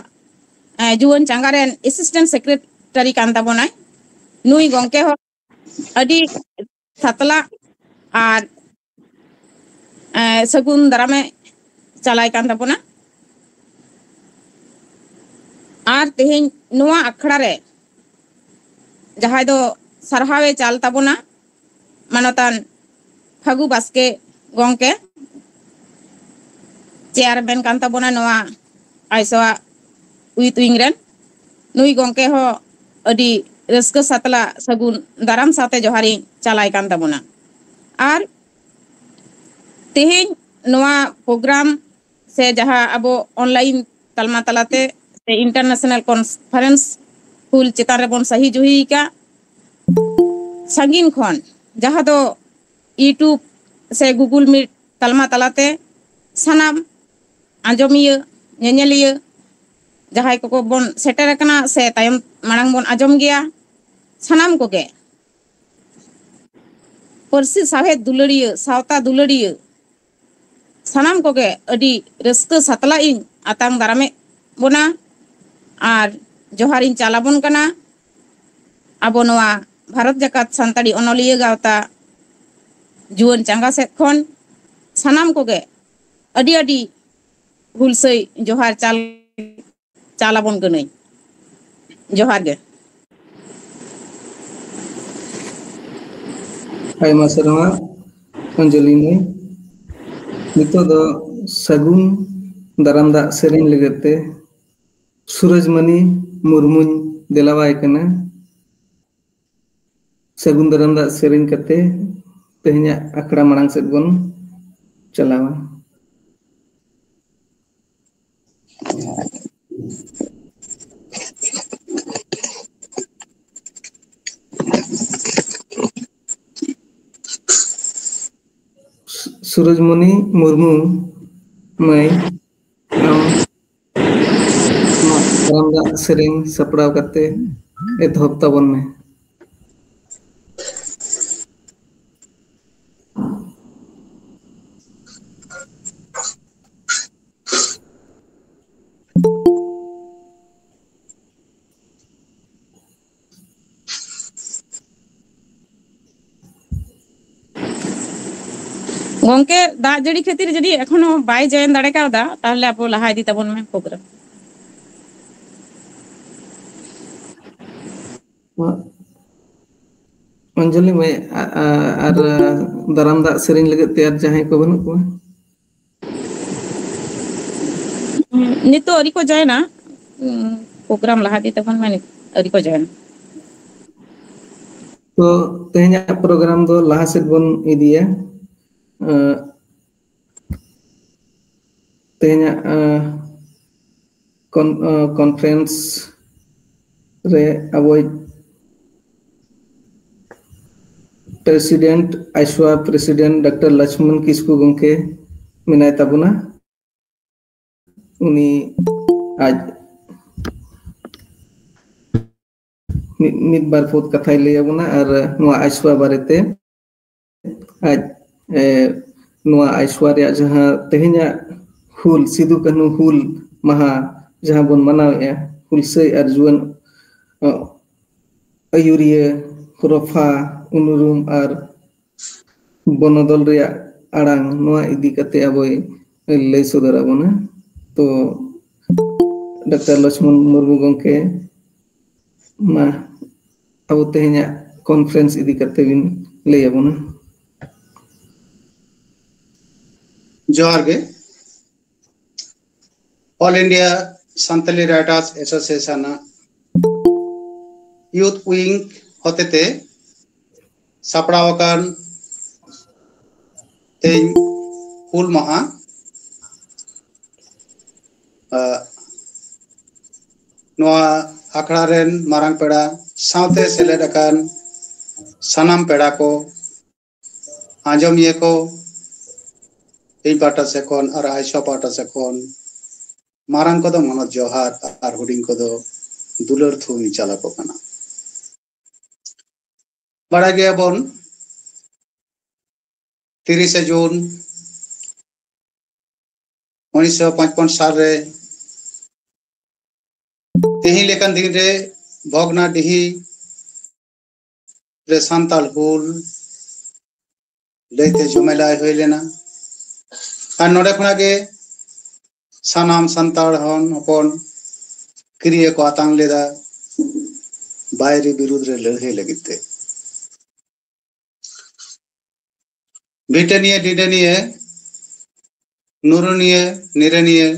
ᱡᱩᱣᱟᱹᱱ ᱪᱟᱸᱜᱟ ᱨᱮᱱ ᱮᱥᱤᱥᱴᱮᱱᱴ ᱥᱮᱠᱨᱮᱴᱟᱨᱤ ᱠᱟᱱ ᱛᱟᱵᱚᱱᱟᱭ᱾ ᱱᱩᱭ ᱜᱚᱢᱠᱮ ᱦᱚᱸ ᱟᱹᱰᱤ ᱥᱟᱛᱞᱟ ᱟᱨ ᱥᱟᱹᱜᱩᱱ ᱫᱟᱨᱟᱢᱮ ᱪᱟᱞᱟᱭ ᱠᱟᱱ ᱛᱟᱵᱚᱱᱟ᱾ ᱟᱨ ᱛᱮᱦᱮᱧ ᱱᱚᱣᱟ ᱟᱠᱷᱲᱟ ᱨᱮ ᱡᱟᱦᱟᱸᱭ ᱫᱚ ᱥᱟᱨᱦᱟᱣᱮ ᱪᱟᱞ ᱛᱟᱵᱚᱱᱟ, ᱢᱟᱱᱚᱛᱟᱱ ᱯᱷᱟᱹᱜᱩ ᱵᱟᱥᱠᱮ ᱜᱚᱢᱠᱮ, ᱪᱮᱭᱟᱨᱢᱮᱱ ᱠᱟᱱ ᱛᱟᱵᱚᱱᱟ ᱱᱚᱣᱟ ᱟᱭᱥᱚᱣᱟ ᱩᱭᱤᱛ ᱩᱭᱤᱝ ᱨᱮᱱ᱾ ᱱᱩᱭ ᱜᱚᱢᱠᱮ ᱦᱚᱸ ᱟᱹᱰᱤ ᱨᱟᱹᱥᱠᱟᱹ ᱥᱟᱛᱞᱟ ᱥᱟᱹᱜᱩᱱ ᱫᱟᱨᱟᱢ ᱥᱟᱶᱛᱮ ᱡᱚᱦᱟᱨᱤᱧ ᱪᱟᱞᱟᱭ ᱠᱟᱱ ᱛᱟᱵᱚᱱᱟ᱾ ᱟᱨ ᱛᱮᱦᱮᱧ ᱱᱚᱣᱟ ᱯᱨᱳᱜᱨᱟᱢ ᱥᱮ ᱡᱟᱦᱟᱸ ᱟᱵᱚ ᱚᱱᱞᱟᱭᱤᱱ ᱛᱟᱞᱢᱟ ᱛᱟᱞᱟᱛᱮ ᱥᱮ ᱤᱱᱴᱟᱨᱱᱮᱥᱱᱟᱞ ᱠᱚᱱᱯᱷᱟᱨᱮᱱᱥ ᱦᱩᱞ ᱪᱮᱛᱟᱱ ᱨᱮᱵᱚᱱ ᱥᱟᱹᱦᱤ ᱡᱩᱦᱤ ᱟᱠᱟᱫ, ᱥᱟᱺᱜᱤᱧ ᱠᱷᱚᱱ ᱡᱟᱦᱟᱸ ᱫᱚ YouTube ᱥᱮ Google Meet ᱛᱟᱞᱢᱟ ᱛᱟᱞᱟᱛᱮ ᱥᱟᱱᱟᱢ ᱟᱸᱡᱚᱢᱤᱭᱟᱹ, ᱧᱮᱧᱮᱞᱤᱭᱟᱹ, ᱡᱟᱦᱟᱸᱭ ᱠᱚᱠᱚ ᱵᱚᱱ ᱥᱮᱴᱮᱨ ᱟᱠᱟᱱᱟ ᱥᱮ ᱛᱟᱭᱚᱢ ᱢᱟᱲᱟᱝ ᱵᱚᱱ ᱟᱸᱡᱚᱢ ᱜᱮᱭᱟ, ᱥᱟᱱᱟᱢ ᱠᱚᱜᱮ ᱯᱟᱹᱨᱥᱤ ᱥᱟᱶᱦᱮᱫ ᱫᱩᱞᱟᱹᱲᱤᱭᱟᱹ, ᱥᱟᱶᱛᱟ ᱫᱩᱞᱟᱹᱲᱤᱭᱟᱹ ᱥᱟᱱᱟᱢ ᱠᱚᱜᱮ ᱟᱹᱰᱤ ᱨᱟᱹᱥᱠᱟᱹ ᱥᱟᱛᱞᱟᱜ ᱤᱧ ᱟᱛᱟᱝ ᱫᱟᱨᱟᱢᱮᱫ ᱵᱚᱱᱟ ᱟᱨ ᱡᱚᱦᱟᱨᱤᱧ ᱪᱟᱞ ᱟᱵᱚᱱ ᱠᱟᱱᱟ᱾ ᱟᱵᱚ ᱱᱚᱣᱟ ᱵᱷᱟᱨᱚᱛ ᱡᱟᱠᱟᱛ ᱥᱟᱱᱛᱟᱲᱤ ᱚᱱᱚᱞᱤᱭᱟᱹ ᱜᱟᱶᱛᱟ ᱡᱩᱣᱟᱹᱱ ᱪᱟᱸᱜᱟ ᱥᱮᱫ ᱠᱷᱚᱱ ᱥᱟᱱᱟᱢ ᱠᱚᱜᱮ ᱟᱹᱰᱤ ᱟᱹᱰᱤ ᱦᱩᱞᱥᱟᱹᱭ ᱡᱚᱦᱟᱨ ᱪᱟᱞ ᱪᱟᱞ ᱟᱵᱚᱱ ᱠᱟᱹᱱᱟᱹᱧ᱾ ᱡᱚᱦᱟᱨ ᱜᱮ᱾ ᱟᱭᱢᱟ ᱥᱟᱨᱦᱟᱣ ᱚᱧᱡᱚᱞᱤ ᱢᱟᱹᱭ᱾ ᱱᱤᱛᱚᱜ ᱫᱚ ᱥᱟᱹᱜᱩᱱ ᱫᱟᱨᱟᱢ ᱫᱟᱜ ᱥᱮᱨᱮᱧ ᱞᱟᱹᱜᱤᱫ ᱛᱮ ᱥᱩᱨᱚᱡᱽᱢᱚᱱᱤ ᱢᱩᱨᱢᱩᱧ ᱫᱮᱞᱟᱣᱟᱭ ᱠᱟᱱᱟ᱾ ᱥᱟᱹᱜᱩᱱ ᱫᱟᱨᱟᱢ ᱫᱟᱜ ᱥᱮᱨᱮᱧ ᱠᱟᱛᱮ ᱛᱮᱦᱮᱧᱟᱜ ᱟᱠᱷᱲᱟ ᱢᱟᱲᱟᱝ ᱥᱮᱫ ᱵᱚᱱ ᱪᱟᱞᱟᱣᱟ᱾ ᱥᱩᱨᱚᱡᱽᱢᱚᱱᱤ ᱢᱩᱨᱢᱩ ᱢᱟᱹᱭ, ᱟᱢ ᱱᱚᱣᱟ ᱫᱟᱨᱟᱢ ᱫᱟᱜ ᱥᱮᱨᱮᱧ ᱥᱟᱯᱲᱟᱣ ᱠᱟᱛᱮ ᱮᱛᱚᱦᱚᱵ ᱛᱟᱵᱚᱱ ᱢᱮ᱾ ᱜᱚᱝᱠᱮ, ᱫᱟᱜ ᱡᱟᱹᱲᱤ ᱠᱷᱟᱹᱛᱤᱨ ᱡᱩᱫᱤ ᱮᱠᱷᱚᱱᱳ ᱵᱟᱭ join ᱫᱟᱲᱮ ᱠᱟᱣᱫᱟ, ᱛᱟᱦᱞᱮ ᱟᱵᱚ ᱞᱟᱦᱟ ᱤᱫᱤ ᱛᱟᱵᱚᱱ ᱢᱮ program᱾ ᱚᱧᱡᱚᱞᱤ ᱢᱟᱹᱭ, ᱟ-, ᱟ-, ᱟᱨ ᱫᱟᱨᱟᱢ ᱫᱟᱜ ᱥᱮᱨᱮᱧ ᱞᱟᱹᱜᱤᱫ ᱛᱮ ᱟᱨ ᱡᱟᱦᱟᱸᱭ ᱠᱚ ᱵᱟᱹᱱᱩᱜ ᱠᱚᱣᱟ? ᱱᱤᱛᱚᱜ ᱟᱹᱣᱨᱤ ᱠᱚ join ᱟ᱾ ᱩᱸ, program ᱞᱟᱦᱟ ᱤᱫᱤ ᱛᱟᱵᱚᱱ ᱢᱮ, ᱟᱹᱣᱨᱤ ᱠᱚ join ᱟ᱾ ᱛᱚ, ᱛᱮᱦᱮᱧᱟᱜ program ᱫᱚ ᱞᱟᱦᱟ ᱥᱮᱫ ᱵᱚᱱ ᱤᱫᱤᱭᱟ᱾ ᱟᱸ, ᱛᱮᱦᱮᱧᱟᱜ, ᱟᱸ, ᱠᱚᱱ-, ᱟᱸ, conference ᱨᱮ ᱟᱵᱚᱭᱤᱡ president, ᱟᱭᱥᱣᱟ president ᱰᱟᱠᱛᱟᱨ ᱞᱚᱪᱷᱢᱚᱱ ᱠᱤᱥᱠᱩ ᱜᱚᱢᱠᱮ ᱢᱮᱱᱟᱭ ᱛᱟᱵᱚᱱᱟ᱾ ᱩᱱᱤ ᱟᱡ ᱢᱤᱫ, ᱢᱤᱫ ᱵᱟᱨ ᱯᱚᱫ ᱠᱟᱛᱷᱟᱭ ᱞᱟᱹᱭ ᱟᱵᱚᱱᱟ ᱟᱨ ᱱᱚᱣᱟ ᱟᱭᱥᱣᱟ ᱵᱟᱨᱮᱛᱮ ᱟᱡ, ᱮ, ᱱᱚᱣᱟ ᱟᱭᱥᱣᱟ ᱨᱮᱭᱟᱜ ᱡᱟᱦᱟᱸ ᱛᱮᱦᱮᱧᱟᱜ ᱦᱩᱞ, ᱥᱤᱫᱩ ᱠᱟᱹᱱᱦᱩ ᱦᱩᱞ ᱢᱟᱦᱟ ᱡᱟᱦᱟᱸ ᱵᱚᱱ ᱢᱟᱱᱟᱣᱮᱫᱼᱟ, ᱦᱩᱞᱥᱟᱹᱭ ᱟᱨ ᱡᱩᱣᱟᱹᱱ, ᱚ, ᱟᱹᱭᱩᱨᱤᱭᱟᱹ, ᱦᱚᱨᱚᱯᱷᱟ, ᱩᱱᱩᱨᱩᱢ ᱟᱨ ᱵᱚᱱᱚᱫᱚᱞ ᱨᱮᱭᱟᱜ ᱟᱲᱟᱝ, ᱱᱚᱣᱟ ᱤᱫᱤ ᱠᱟᱛᱮ ᱟᱵᱚᱭ ᱞᱟᱹᱭ ᱥᱚᱫᱚᱨ ᱟᱵᱚᱱᱟ᱾ ᱛᱚ, ᱰᱟᱠᱛᱟᱨ ᱞᱚᱪᱷᱢᱚᱱ ᱢᱩᱨᱢᱩ ᱜᱚᱢᱠᱮ, ᱢᱟ, ᱟᱵᱚ ᱛᱮᱦᱮᱧᱟᱜ conference ᱤᱫᱤ ᱠᱟᱛᱮ ᱵᱤᱱ ᱞᱟᱹᱭ ᱟᱵᱚᱱᱟ᱾ ᱡᱚᱦᱟᱨ ᱜᱮ᱾ All India Santali Writers Association ᱟᱜ Youth Wing ᱦᱚᱛᱮᱛᱮ ᱥᱟᱯᱲᱟᱣ ᱟᱠᱟᱱ ᱛᱮᱦᱮᱧ ᱦᱩᱞ ᱢᱟᱦᱟ, ᱟᱜ, ᱱᱚᱣᱟ ᱟᱠᱷᱲᱟ ᱨᱮᱱ ᱢᱟᱨᱟᱝ ᱯᱮᱲᱟ ᱥᱟᱶᱛᱮ ᱥᱮᱞᱮᱫ ᱟᱠᱟᱱ ᱥᱟᱱᱟᱢ ᱯᱮᱲᱟ ᱠᱚ, ᱟᱸᱡᱚᱢᱤᱭᱟᱹ ᱠᱚ, ᱤᱧ ᱯᱟᱦᱴᱟ ᱥᱮᱫ ᱠᱷᱚᱱ ᱟᱨ ᱟᱭᱥᱣᱟ ᱯᱟᱦᱴᱟ ᱥᱮᱫ ᱠᱷᱚᱱ ᱢᱟᱨᱟᱝ ᱠᱚᱫᱚ ᱢᱚᱱᱚᱛ ᱡᱚᱦᱟᱨ ᱟᱨ ᱦᱩᱰᱤᱧ ᱠᱚᱫᱚ ᱫᱩᱞᱟᱹᱲ ᱛᱷᱩᱢ ᱤᱧ ᱪᱟᱞ ᱟᱠᱚ ᱠᱟᱱᱟ᱾ ᱵᱟᱲᱟᱭ ᱜᱮᱭᱟᱵᱚᱱ, ᱛᱤᱨᱤᱥᱮ ᱡᱩᱱ ᱩᱱᱤᱥᱥᱚ ᱯᱚᱸᱪᱯᱚᱱ ᱥᱟᱞ ᱨᱮ ᱛᱮᱦᱮᱧ ᱞᱮᱠᱟᱱ ᱫᱤᱱ ᱨᱮ ᱵᱷᱚᱜᱽᱱᱟᱰᱤᱦᱤ ᱨᱮ ᱥᱟᱱᱛᱟᱲ ᱦᱩᱞ ᱞᱟᱹᱭᱛᱮ ᱡᱚᱢᱮᱞᱟᱭ ᱦᱩᱭ ᱞᱮᱱᱟ᱾ ᱟᱨ ᱱᱚᱰᱮ ᱠᱷᱚᱱᱟᱜ ᱜᱮ ᱥᱟᱱᱟᱢ ᱥᱟᱱᱛᱟᱲ ᱦᱚᱱ ᱦᱚᱯᱚᱱ ᱠᱤᱨᱭᱟᱹ ᱠᱚ ᱟᱛᱟᱝ ᱞᱮᱫᱟ ᱵᱟᱭᱨᱤ ᱵᱤᱨᱩᱫᱽ ᱨᱮ ᱞᱟᱹᱲᱦᱟᱹᱭ ᱞᱟᱹᱜᱤᱫ ᱛᱮ᱾ ᱵᱷᱤᱴᱟᱹᱱᱤᱭᱟᱹ, ᱰᱤᱰᱟᱹᱱᱤᱭᱟᱹ, ᱱᱩᱨᱩᱱᱤᱭᱟᱹ, ᱱᱤᱨᱟᱹᱱᱤᱭᱟᱹ,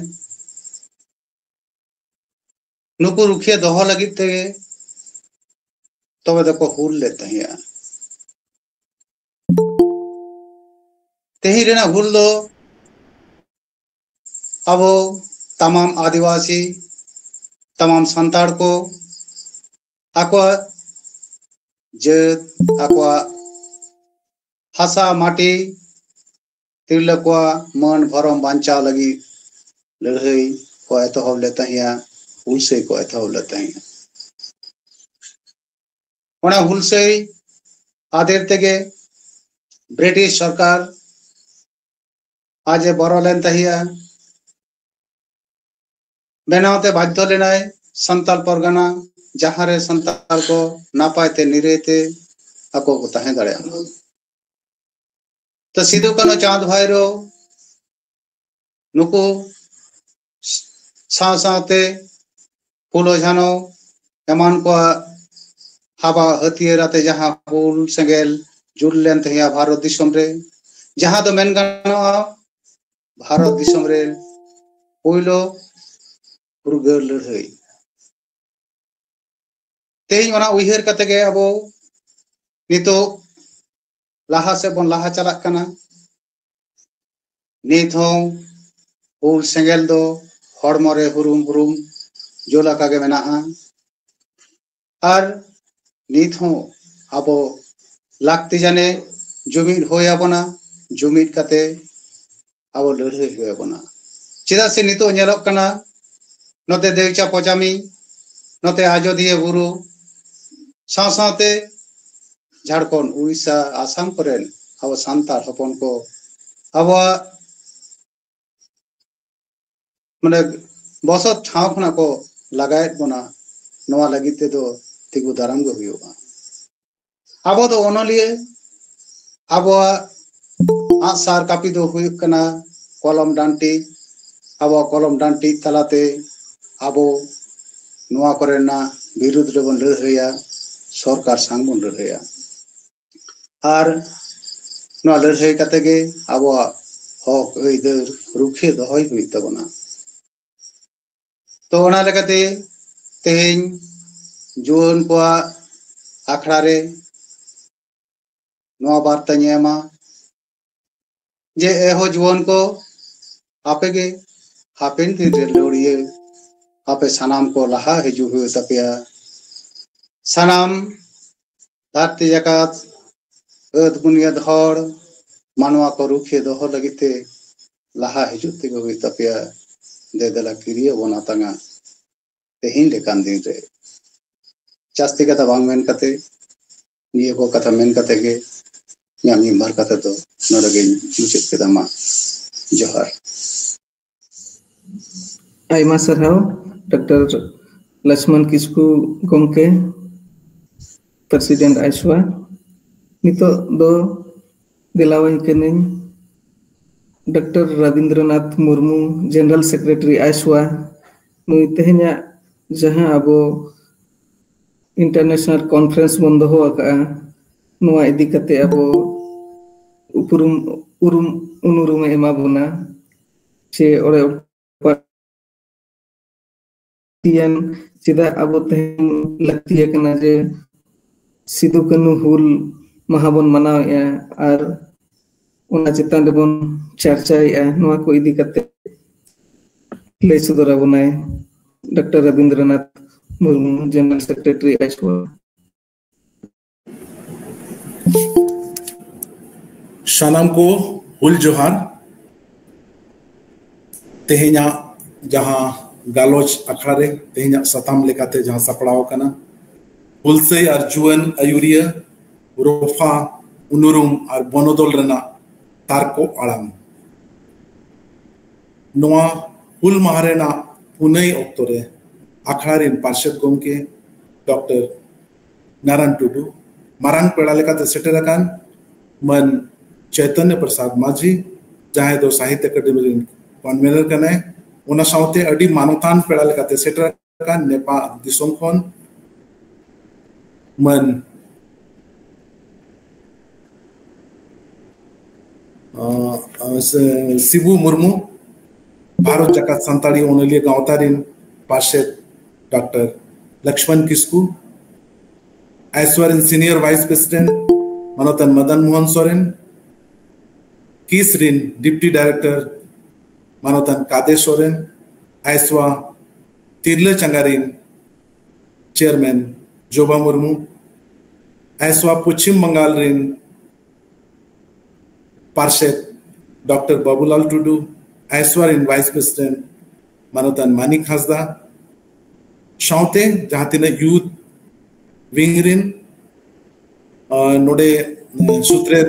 ᱱᱩᱠᱩ ᱨᱩᱠᱷᱤᱭᱟᱹ ᱫᱚᱦᱚ ᱞᱟᱹᱜᱤᱫ ᱛᱮᱜᱮ ᱛᱚᱵᱮ ᱫᱚᱠᱚ ᱦᱩᱞ ᱞᱮᱫ ᱛᱟᱦᱮᱸᱜᱼᱟ᱾ ᱛᱮᱦᱮᱧ ᱨᱮᱱᱟᱜ ᱦᱩᱞ ᱫᱚ ᱟᱵᱚ ᱛᱟᱢᱟᱢ ᱟᱹᱫᱤᱵᱟᱹᱥᱤ, ᱛᱟᱢᱟᱢ ᱥᱟᱱᱛᱟᱲ ᱠᱚ ᱟᱠᱚᱣᱟᱜ ᱡᱟᱹᱛ, ᱟᱠᱚᱣᱟᱜ ᱦᱟᱥᱟ ᱢᱟᱹᱴᱤ, ᱛᱤᱨᱞᱟᱹ ᱠᱚᱣᱟᱜ ᱢᱟᱹᱱ ᱵᱷᱚᱨᱚᱢ ᱵᱟᱧᱪᱟᱣ ᱞᱟᱹᱜᱤᱫ ᱞᱟᱹᱲᱦᱟᱹᱭ ᱠᱚ ᱮᱛᱚᱦᱚᱵ ᱞᱮᱫ ᱛᱟᱦᱮᱸᱜᱼᱟ, ᱦᱩᱞᱥᱟᱹᱭ ᱠᱚ ᱮᱛᱚᱦᱚᱵ ᱞᱮᱫ ᱛᱟᱦᱮᱸᱜᱼᱟ᱾ ᱚᱱᱟ ᱦᱩᱞᱥᱟᱹᱭ ᱟᱫᱮᱨ ᱛᱮᱜᱮ ᱵᱨᱤᱴᱤᱥ ᱥᱚᱨᱠᱟᱨ ᱟᱡ ᱮ ᱵᱚᱨᱚ ᱞᱮᱱ ᱛᱟᱦᱮᱸᱜᱼᱟ, ᱵᱮᱱᱟᱣ ᱛᱮ ᱵᱟᱫᱽᱫᱷᱚ ᱞᱮᱱᱟᱭ ᱥᱟᱱᱛᱟᱲ ᱯᱚᱨᱜᱟᱱᱟ, ᱡᱟᱦᱟᱸ ᱨᱮ ᱥᱟᱱᱛᱟᱲ ᱠᱚ ᱱᱟᱯᱟᱭ ᱛᱮ ᱱᱤᱨᱟᱹᱭ ᱛᱮ ᱟᱠᱚ ᱠᱚ ᱛᱟᱦᱮᱸ ᱫᱟᱲᱮᱭᱟᱜ ᱢᱟ᱾ ᱛᱚ ᱥᱤᱫᱩ ᱠᱟᱹᱱᱦᱩ ᱪᱟᱸᱫᱽ ᱵᱷᱟᱭᱨᱳ ᱱᱩᱠᱩ ᱥᱟᱶ ᱥᱟᱶᱛᱮ ᱯᱷᱩᱞᱳ ᱡᱷᱟᱱᱳ ᱮᱢᱟᱱ ᱠᱚᱣᱟᱜ ᱦᱟᱵᱟ ᱦᱟᱹᱛᱭᱟᱹᱨ ᱟᱛᱮ ᱡᱟᱦᱟᱸ ᱦᱩᱞ ᱥᱮᱸᱜᱮᱞ ᱡᱩᱞ ᱞᱮᱱ ᱛᱟᱦᱮᱸᱜᱼᱟ ᱵᱷᱟᱨᱚᱛ ᱫᱤᱥᱚᱢ ᱨᱮ, ᱡᱟᱦᱟᱸ ᱫᱚ ᱢᱮᱱ ᱜᱟᱱᱚᱜᱼᱟ ᱵᱷᱟᱨᱚᱛ ᱫᱤᱥᱚᱢ ᱨᱮ ᱯᱳᱭᱞᱳ ᱯᱷᱩᱨᱜᱟᱹᱞ ᱞᱟᱹᱲᱦᱟᱹᱭ᱾ ᱛᱮᱦᱮᱧ ᱚᱱᱟ ᱩᱭᱦᱟᱹᱨ ᱠᱟᱛᱮ ᱜᱮ ᱟᱵᱚ ᱱᱤᱛᱚᱜ ᱞᱟᱦᱟ ᱥᱮᱫ ᱵᱚᱱ ᱞᱟᱦᱟ ᱪᱟᱞᱟᱜ ᱠᱟᱱᱟ᱾ ᱱᱤᱛ ᱦᱚᱸ ᱦᱩᱞ ᱥᱮᱸᱜᱮᱞ ᱫᱚ ᱦᱚᱲᱢᱚ ᱨᱮ ᱦᱩᱨᱩᱢ ᱦᱩᱨᱩᱢ ᱡᱩᱞ ᱟᱠᱟ ᱜᱮ ᱢᱮᱱᱟᱜᱼᱟ᱾ ᱟᱨ ᱱᱤᱛ ᱦᱚᱸ ᱟᱵᱚ ᱞᱟᱹᱠᱛᱤ ᱡᱟᱱᱮ ᱡᱩᱢᱤᱫ ᱦᱩᱭ ᱟᱵᱚᱱᱟ, ᱡᱩᱢᱤᱫ ᱠᱟᱛᱮ ᱟᱵᱚ ᱞᱟᱹᱲᱦᱟᱹᱭ ᱦᱩᱭ ᱟᱵᱚᱱᱟ᱾ ᱪᱮᱫᱟᱜ ᱥᱮ ᱱᱤᱛᱚᱜ ᱧᱮᱞᱚᱜ ᱠᱟᱱᱟ ᱱᱚᱛᱮ ᱫᱮᱣᱪᱟ ᱯᱚᱪᱟᱢᱤ, ᱱᱚᱛᱮ ᱟᱡᱚᱫᱤᱭᱟᱹ ᱵᱩᱨᱩ, ᱥᱟᱶ ᱥᱟᱶᱛᱮ ᱡᱷᱟᱲᱠᱷᱚᱸᱰ, ᱩᱲᱤᱥᱥᱟ, ᱟᱥᱟᱢ ᱠᱚᱨᱮᱱ ᱟᱵᱚ ᱥᱟᱱᱛᱟᱲ ᱦᱚᱯᱚᱱ ᱠᱚ ᱟᱵᱚᱣᱟᱜ ᱢᱟᱱᱮ ᱵᱚᱥᱚᱛ ᱴᱷᱟᱶ ᱠᱷᱚᱱᱟᱜ ᱠᱚ ᱞᱟᱜᱟᱭᱮᱫ ᱵᱚᱱᱟ, ᱱᱚᱣᱟ ᱞᱟᱹᱜᱤᱫ ᱛᱮᱫᱚ ᱛᱤᱸᱜᱩ ᱫᱟᱨᱟᱢ ᱜᱮ ᱦᱩᱭᱩᱜᱼᱟ᱾ ᱟᱵᱚ ᱫᱚ ᱚᱱᱚᱞᱤᱭᱟᱹ, ᱟᱵᱚᱣᱟᱜ ᱟᱸᱜ ᱥᱟᱨ ᱠᱟᱹᱯᱤ ᱫᱚ ᱦᱩᱭᱩᱜ ᱠᱟᱱᱟ ᱠᱚᱞᱚᱢ ᱰᱟᱱᱴᱤ᱾ ᱟᱵᱚ ᱠᱚᱞᱚᱢ ᱰᱟᱱᱴᱤ ᱛᱟᱞᱟᱛᱮ ᱟᱵᱚ ᱱᱚᱣᱟ ᱠᱚᱨᱮᱱᱟᱜ ᱵᱤᱨᱩᱫᱽ ᱨᱮᱵᱚᱱ ᱞᱟᱹᱲᱦᱟᱹᱭᱟ, ᱥᱚᱨᱠᱟᱨ ᱥᱟᱝ ᱵᱚᱱ ᱞᱟᱹᱲᱦᱟᱹᱭᱟ᱾ ᱟᱨ ᱱᱚᱣᱟ ᱞᱟᱹᱲᱦᱟᱹᱭ ᱠᱟᱛᱮ ᱜᱮ ᱟᱵᱚᱣᱟᱜ ᱦᱚᱠ ᱟᱹᱭᱫᱟᱹᱨ ᱨᱩᱠᱷᱤᱭᱟᱹ ᱫᱚᱦᱚᱭ ᱦᱩᱭᱩᱜ ᱛᱟᱵᱚᱱᱟ᱾ ᱛᱚ, ᱚᱱᱟ ᱞᱮᱠᱟᱛᱮ ᱛᱮᱦᱮᱧ ᱡᱩᱣᱟᱹᱱ ᱠᱚᱣᱟᱜ ᱟᱠᱷᱲᱟ ᱨᱮ ᱱᱚᱣᱟ ᱵᱟᱨᱛᱟᱧ ᱮᱢᱟ ᱡᱮ, ᱮᱦᱚ ᱡᱩᱣᱟᱹᱱ ᱠᱚ, ᱟᱯᱮ ᱜᱮ ᱦᱟᱯᱮᱱ ᱫᱤᱱ ᱨᱮ ᱞᱟᱹᱣᱲᱤᱭᱟᱹ, ᱟᱯᱮ ᱥᱟᱱᱟᱢ ᱠᱚ ᱞᱟᱦᱟ ᱦᱤᱡᱩᱜ ᱦᱩᱭᱩᱜ ᱛᱟᱯᱮᱭᱟ᱾ ᱥᱟᱱᱟᱢ ᱫᱷᱟᱹᱨᱛᱤ ᱡᱟᱠᱟᱛ, ᱟᱹᱫ ᱵᱩᱱᱤᱭᱟᱹᱫ ᱦᱚᱲ, ᱢᱟᱱᱣᱟ ᱠᱚ ᱨᱩᱠᱷᱤᱭᱟᱹ ᱫᱚᱦᱚ ᱞᱟᱹᱜᱤᱫ ᱛᱮ ᱞᱟᱦᱟ ᱦᱤᱡᱩᱜ ᱛᱮᱜᱮ ᱦᱩᱭᱩᱜ ᱛᱟᱯᱮᱭᱟ᱾ ᱫᱮ ᱫᱮᱞᱟ ᱠᱤᱨᱤᱭᱟᱹ ᱵᱚᱱ ᱟᱛᱟᱝᱟ ᱛᱮᱦᱮᱧ ᱞᱮᱠᱟᱱ ᱫᱤᱱ ᱨᱮ᱾ ᱡᱟᱹᱥᱛᱤ ᱠᱟᱛᱷᱟ ᱵᱟᱝ ᱢᱮᱱ ᱠᱟᱛᱮ, ᱱᱤᱭᱟᱹ ᱠᱚ ᱠᱟᱛᱷᱟ ᱢᱮᱱ ᱠᱟᱛᱮ ᱜᱮ ᱤᱧᱟᱹᱜ ᱢᱤᱫ ᱵᱟᱨ ᱠᱟᱛᱷᱟ ᱫᱚ ᱱᱚᱰᱮ ᱜᱤᱧ ᱢᱩᱪᱟᱹᱫ ᱠᱮᱫᱟ᱾ ᱢᱟ, ᱡᱚᱦᱟᱨ᱾ ᱟᱭᱢᱟ ᱥᱟᱨᱦᱟᱣ ᱰᱟᱠᱛᱟᱨ ᱞᱚᱪᱷᱢᱚᱱ ᱠᱤᱥᱠᱩ ᱜᱚᱢᱠᱮ, ᱯᱨᱮᱥᱤᱰᱮᱱᱴ ᱟᱭᱥᱣᱟ᱾ ᱱᱤᱛᱚᱜ ᱫᱚ ᱫᱮᱞᱟᱣᱟᱹᱧ ᱠᱟᱹᱱᱟᱹᱧ doctor Rabindranath Murmu, general secretary ᱟᱭᱥᱣᱟ᱾ ᱱᱩᱭ ᱛᱮᱦᱮᱧᱟᱜ ᱡᱟᱦᱟᱸ ᱟᱵᱚ ᱤᱱᱴᱟᱨᱱᱮᱥᱱᱟᱞ ᱠᱚᱱᱯᱷᱟᱨᱮᱱᱥ ᱵᱚᱱ ᱫᱚᱦᱚ ᱟᱠᱟᱫᱼᱟ, ᱱᱚᱣᱟ ᱤᱫᱤ ᱠᱟᱛᱮ ᱟᱵᱚ ᱩᱯᱨᱩᱢ ᱩᱱᱩᱨᱩᱢᱮ ᱮᱢᱟ ᱵᱚᱱᱟ, ᱪᱮ ᱚᱲᱮ ᱞᱟᱹᱠᱛᱤᱭᱟᱱ ᱪᱮᱫᱟᱜ ᱟᱵᱚ ᱛᱮᱦᱮᱧ ᱞᱟᱹᱠᱛᱤ ᱟᱠᱟᱱᱟ ᱡᱮ ᱥᱤᱫᱩ ᱠᱟᱹᱱᱦᱩ ᱦᱩᱞ ᱢᱟᱦᱟ ᱵᱚᱱ ᱢᱟᱱᱟᱣᱮᱫᱼᱟ ᱟᱨ ᱚᱱᱟ ᱪᱮᱛᱟᱱ ᱨᱮᱵᱚᱱ ᱪᱟᱨᱪᱟᱭᱮᱫᱼᱟ, ᱱᱚᱣᱟ ᱠᱚ ᱤᱫᱤ ᱠᱟᱛᱮ ᱞᱟᱹᱭ ᱥᱚᱫᱚᱨ ᱟᱵᱚᱱᱟᱭ doctor Rabindranath Murmu, general secretary ᱟᱭᱥᱣᱟ᱾ ᱥᱟᱱᱟᱢ ᱠᱚ ᱦᱩᱞ ᱡᱚᱦᱟᱨ᱾ ᱛᱮᱦᱮᱧᱟᱜ ᱡᱟᱦᱟᱸ ᱜᱟᱞᱚᱪ ᱟᱠᱷᱲᱟ ᱨᱮ ᱛᱮᱦᱮᱧᱟᱜ ᱥᱟᱛᱟᱢ ᱞᱮᱠᱟᱛᱮ ᱡᱟᱦᱟᱸ ᱥᱟᱯᱲᱟᱣ ᱟᱠᱟᱱᱟ, ᱦᱩᱞᱥᱟᱹᱭ ᱟᱨ ᱡᱩᱣᱟᱹᱱ ᱟᱹᱭᱩᱨᱤᱭᱟᱹ, ᱨᱚᱯᱷᱟ, ᱩᱱᱩᱨᱩᱢ ᱟᱨ ᱵᱚᱱᱚᱫᱚᱞ ᱨᱮᱱᱟᱜ ᱛᱟᱨᱠᱚ ᱟᱲᱟᱝ᱾ ᱱᱚᱣᱟ ᱦᱩᱞ ᱢᱟᱦᱟ ᱨᱮᱱᱟᱜ ᱯᱩᱱᱟᱹᱭ ᱚᱠᱛᱚ ᱨᱮ ᱟᱠᱷᱲᱟ ᱨᱮᱱ ᱯᱟᱨᱥᱮᱛ ᱜᱚᱢᱠᱮ ᱰᱚᱠᱴᱚᱨ ᱱᱟᱨᱟᱱ ᱴᱩᱰᱩ, ᱢᱟᱨᱟᱝ ᱯᱮᱲᱟ ᱞᱮᱠᱟᱛᱮ ᱥᱮᱴᱮᱨ ᱟᱠᱟᱱ ᱢᱟᱹᱱ ᱪᱚᱭᱛᱚᱱᱭᱚ ᱯᱨᱚᱥᱟᱫᱽ ᱢᱟᱹᱡᱷᱤ, ᱡᱟᱦᱟᱸᱭ ᱫᱚ ᱥᱟᱦᱤᱛᱭᱚ ᱮᱠᱟᱰᱮᱢᱤ ᱨᱮᱱ ᱠᱚᱱᱵᱷᱮᱱᱟᱨ ᱠᱟᱱᱟᱭ᱾ ᱚᱱᱟ ᱥᱟᱶᱛᱮ ᱟᱹᱰᱤ ᱢᱟᱱᱚᱛᱟᱱ ᱯᱮᱲᱟ ᱞᱮᱠᱟᱛᱮ ᱥᱮᱴᱮᱨ ᱟᱠᱟᱱ ᱱᱮᱯᱟᱞ ᱫᱤᱥᱚᱢ ᱠᱷᱚᱱ ᱢᱟᱹᱱ, ᱟᱸ, ᱟᱸ, ᱥᱮ-, ᱥᱤᱵᱩ ᱢᱩᱨᱢᱩ, ᱵᱷᱟᱨᱚᱛ ᱡᱟᱠᱟᱛ ᱥᱟᱱᱛᱟᱲᱤ ᱚᱱᱚᱞᱤᱭᱟᱹ ᱜᱟᱶᱛᱟ ᱨᱮᱱ ᱯᱟᱨᱥᱮᱛ ᱰᱚᱠᱴᱚᱨ ᱞᱚᱠᱥᱢᱚᱱ ᱠᱤᱥᱠᱩ, ᱟᱭᱥᱣᱟ ᱨᱮᱱ ᱥᱤᱱᱤᱭᱚᱨ ᱵᱷᱟᱭᱤᱥ ᱯᱨᱮᱥᱤᱰᱮᱱᱴ ᱢᱟᱱᱚᱛᱟᱱ ᱢᱚᱫᱚᱱ ᱢᱳᱦᱚᱱ ᱥᱚᱨᱮᱱ, ᱠᱤᱥ ᱨᱮᱱ ᱰᱤᱯᱴᱤ ᱰᱟᱭᱨᱮᱠᱴᱚᱨ ᱢᱟᱱᱚᱛᱟᱱ ᱠᱟᱫᱮ ᱥᱚᱨᱮᱱ, ᱟᱭᱥᱣᱟ ᱛᱤᱨᱞᱟᱹ ᱪᱟᱸᱜᱟ ᱨᱮᱱ ᱪᱮᱭᱟᱨᱢᱮᱱ ᱡᱳᱵᱟ ᱢᱩᱨᱢᱩ, ᱟᱭᱥᱣᱟ ᱯᱚᱪᱷᱤᱢ ᱵᱟᱝᱜᱟᱞ ᱨᱮᱱ ᱯᱟᱨᱥᱮᱛ ᱰᱚᱠᱴᱚᱨ ᱵᱟᱵᱩᱞᱟᱞ ᱴᱩᱰᱩ, ᱟᱭᱥᱣᱟ ᱨᱮᱱ ᱵᱷᱟᱭᱤᱥ ᱯᱨᱮᱥᱤᱰᱮᱱᱴ ᱢᱟᱱᱚᱛᱟᱱ ᱢᱟᱱᱤᱠ ᱦᱟᱸᱥᱫᱟ, ᱥᱟᱶᱛᱮ ᱡᱟᱦᱟᱸ ᱛᱤᱱᱟᱹᱜ ᱭᱩᱛᱷ ᱣᱤᱝ ᱨᱮᱱ, ᱟᱸ, ᱱᱚᱰᱮ, ᱟᱸ, ᱥᱩᱛᱨᱮᱛ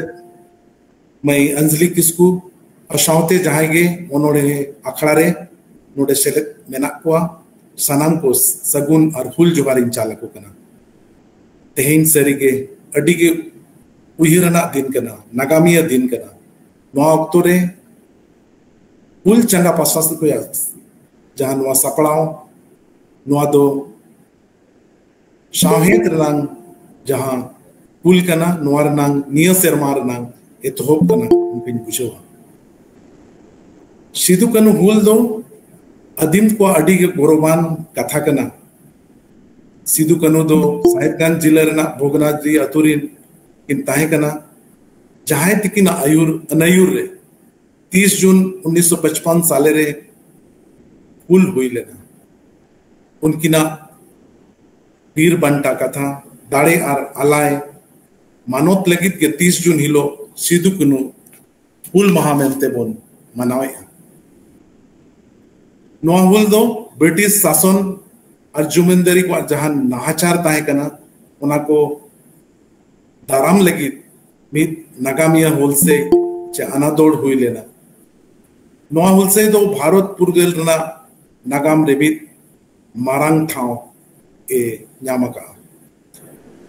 ᱢᱟᱹᱭ ᱟᱧᱡᱞᱤ ᱠᱤᱥᱠᱩ ᱟᱨ ᱥᱟᱶᱛᱮ ᱡᱟᱦᱟᱸᱭ ᱜᱮ ᱚᱱᱚᱬᱦᱮ ᱟᱠᱷᱲᱟ ᱨᱮ ᱱᱚᱰᱮ ᱥᱮᱞᱮᱫ ᱢᱮᱱᱟᱜ ᱠᱚᱣᱟ, ᱥᱟᱱᱟᱢ ᱠᱚ ᱥᱟᱹᱜᱩᱱ ᱟᱨ ᱦᱩᱞ ᱡᱚᱦᱟᱨ ᱤᱧ ᱪᱟᱞ ᱟᱠᱚ ᱠᱟᱱᱟ᱾ ᱛᱮᱦᱮᱧ ᱥᱟᱹᱨᱤᱜᱮ ᱟᱹᱰᱤ ᱜᱮ ᱩᱭᱦᱟᱹᱨ ᱟᱱᱟᱜ ᱫᱤᱱ ᱠᱟᱱᱟ, ᱱᱟᱜᱟᱢᱤᱭᱟᱹ ᱫᱤᱱ ᱠᱟᱱᱟ᱾ ᱱᱚᱣᱟ ᱚᱠᱛᱚ ᱨᱮ ᱦᱩᱞ ᱪᱟᱸᱜᱟ ᱯᱟᱥᱱᱟᱣ ᱥᱮᱫ ᱠᱷᱚᱱ ᱡᱟᱦᱟᱸ ᱱᱚᱣᱟ ᱥᱟᱯᱲᱟᱣ, ᱱᱚᱣᱟ ᱫᱚ ᱥᱟᱶᱦᱮᱫ ᱨᱮᱱᱟᱝ ᱡᱟᱦᱟᱸ ᱦᱩᱞ ᱠᱟᱱᱟ, ᱱᱚᱣᱟ ᱨᱮᱱᱟᱝ ᱱᱤᱭᱟᱹ ᱥᱮᱨᱢᱟ ᱨᱮᱱᱟᱝ ᱮᱛᱚᱦᱚᱵ ᱠᱟᱱᱟ, ᱚᱱᱠᱟᱧ ᱵᱩᱡᱷᱟᱹᱣᱟ᱾ ᱥᱤᱫᱩ ᱠᱟᱹᱱᱦᱩ ᱦᱩᱞ ᱫᱚ ᱟᱹᱫᱤᱢ ᱠᱚᱣᱟᱜ ᱟᱹᱰᱤ ᱜᱮ ᱜᱚᱨᱚᱵᱟᱱ ᱠᱟᱛᱷᱟ ᱠᱟᱱᱟ᱾ ᱥᱤᱫᱩ ᱠᱟᱹᱱᱦᱩ ᱫᱚ ᱥᱟᱦᱮᱵᱽᱜᱚᱸᱡᱽ ᱡᱤᱞᱟᱹ ᱨᱮᱱᱟᱜ ᱵᱷᱚᱜᱽᱱᱟᱰᱤ ᱟᱹᱛᱩ ᱨᱤᱱ ᱠᱤᱱ ᱛᱟᱦᱮᱸ ᱠᱟᱱᱟ, ᱡᱟᱦᱟᱸᱭ ᱛᱤᱠᱤᱱᱟᱜ ᱟᱹᱭᱩᱨ, ᱟᱹᱱᱟᱹᱭᱩᱨ ᱨᱮ ᱛᱤᱥ ᱡᱩᱱ ᱩᱱᱤᱥᱥᱚ ᱯᱟᱸᱪᱯᱟᱱ ᱥᱟᱞᱮ ᱨᱮ ᱦᱩᱞ ᱦᱩᱭ ᱞᱮᱱᱟ᱾ ᱩᱱᱠᱤᱱᱟᱜ ᱵᱤᱨ ᱵᱟᱱᱴᱟ ᱠᱟᱛᱷᱟ, ᱫᱟᱲᱮ ᱟᱨ ᱟᱞᱟᱭ ᱢᱟᱱᱚᱛ ᱞᱟᱹᱜᱤᱫ ᱜᱮ ᱛᱤᱥ ᱡᱩᱱ ᱦᱤᱞᱳᱜ ᱥᱤᱫᱩ ᱠᱟᱹᱱᱦᱩ ᱦᱩᱞ ᱢᱟᱦᱟ ᱢᱮᱱᱛᱮ ᱵᱚᱱ ᱢᱟᱱᱟᱣᱮᱫᱼᱟ᱾ ᱱᱚᱣᱟ ᱦᱩᱞ ᱫᱚ ᱵᱨᱤᱴᱤᱥ ᱥᱟᱥᱚᱱ ᱟᱨ ᱡᱩᱢᱤᱱᱫᱟᱨᱤ ᱠᱚᱣᱟᱜ ᱡᱟᱦᱟᱸ ᱱᱟᱦᱟᱪᱟᱨ ᱛᱟᱦᱮᱸ ᱠᱟᱱᱟ, ᱚᱱᱟ ᱠᱚ ᱫᱟᱨᱟᱢ ᱞᱟᱹᱜᱤᱫ ᱢᱤᱫ ᱱᱟᱜᱟᱢᱤᱭᱟᱹ ᱦᱩᱞᱥᱟᱹᱭ ᱪᱮ ᱟᱱᱟᱫᱚᱲ ᱦᱩᱭ ᱞᱮᱱᱟ᱾ ᱱᱚᱣᱟ ᱦᱩᱞᱥᱟᱹᱭ ᱫᱚ ᱵᱷᱟᱨᱚᱛ ᱯᱩᱨᱜᱟᱹᱞ ᱨᱮᱱᱟᱜ ᱱᱟᱜᱟᱢ ᱨᱮ ᱢᱤᱫ ᱢᱟᱨᱟᱝ ᱴᱷᱟᱶ ᱮ ᱧᱟᱢ ᱟᱠᱟᱫᱼᱟ᱾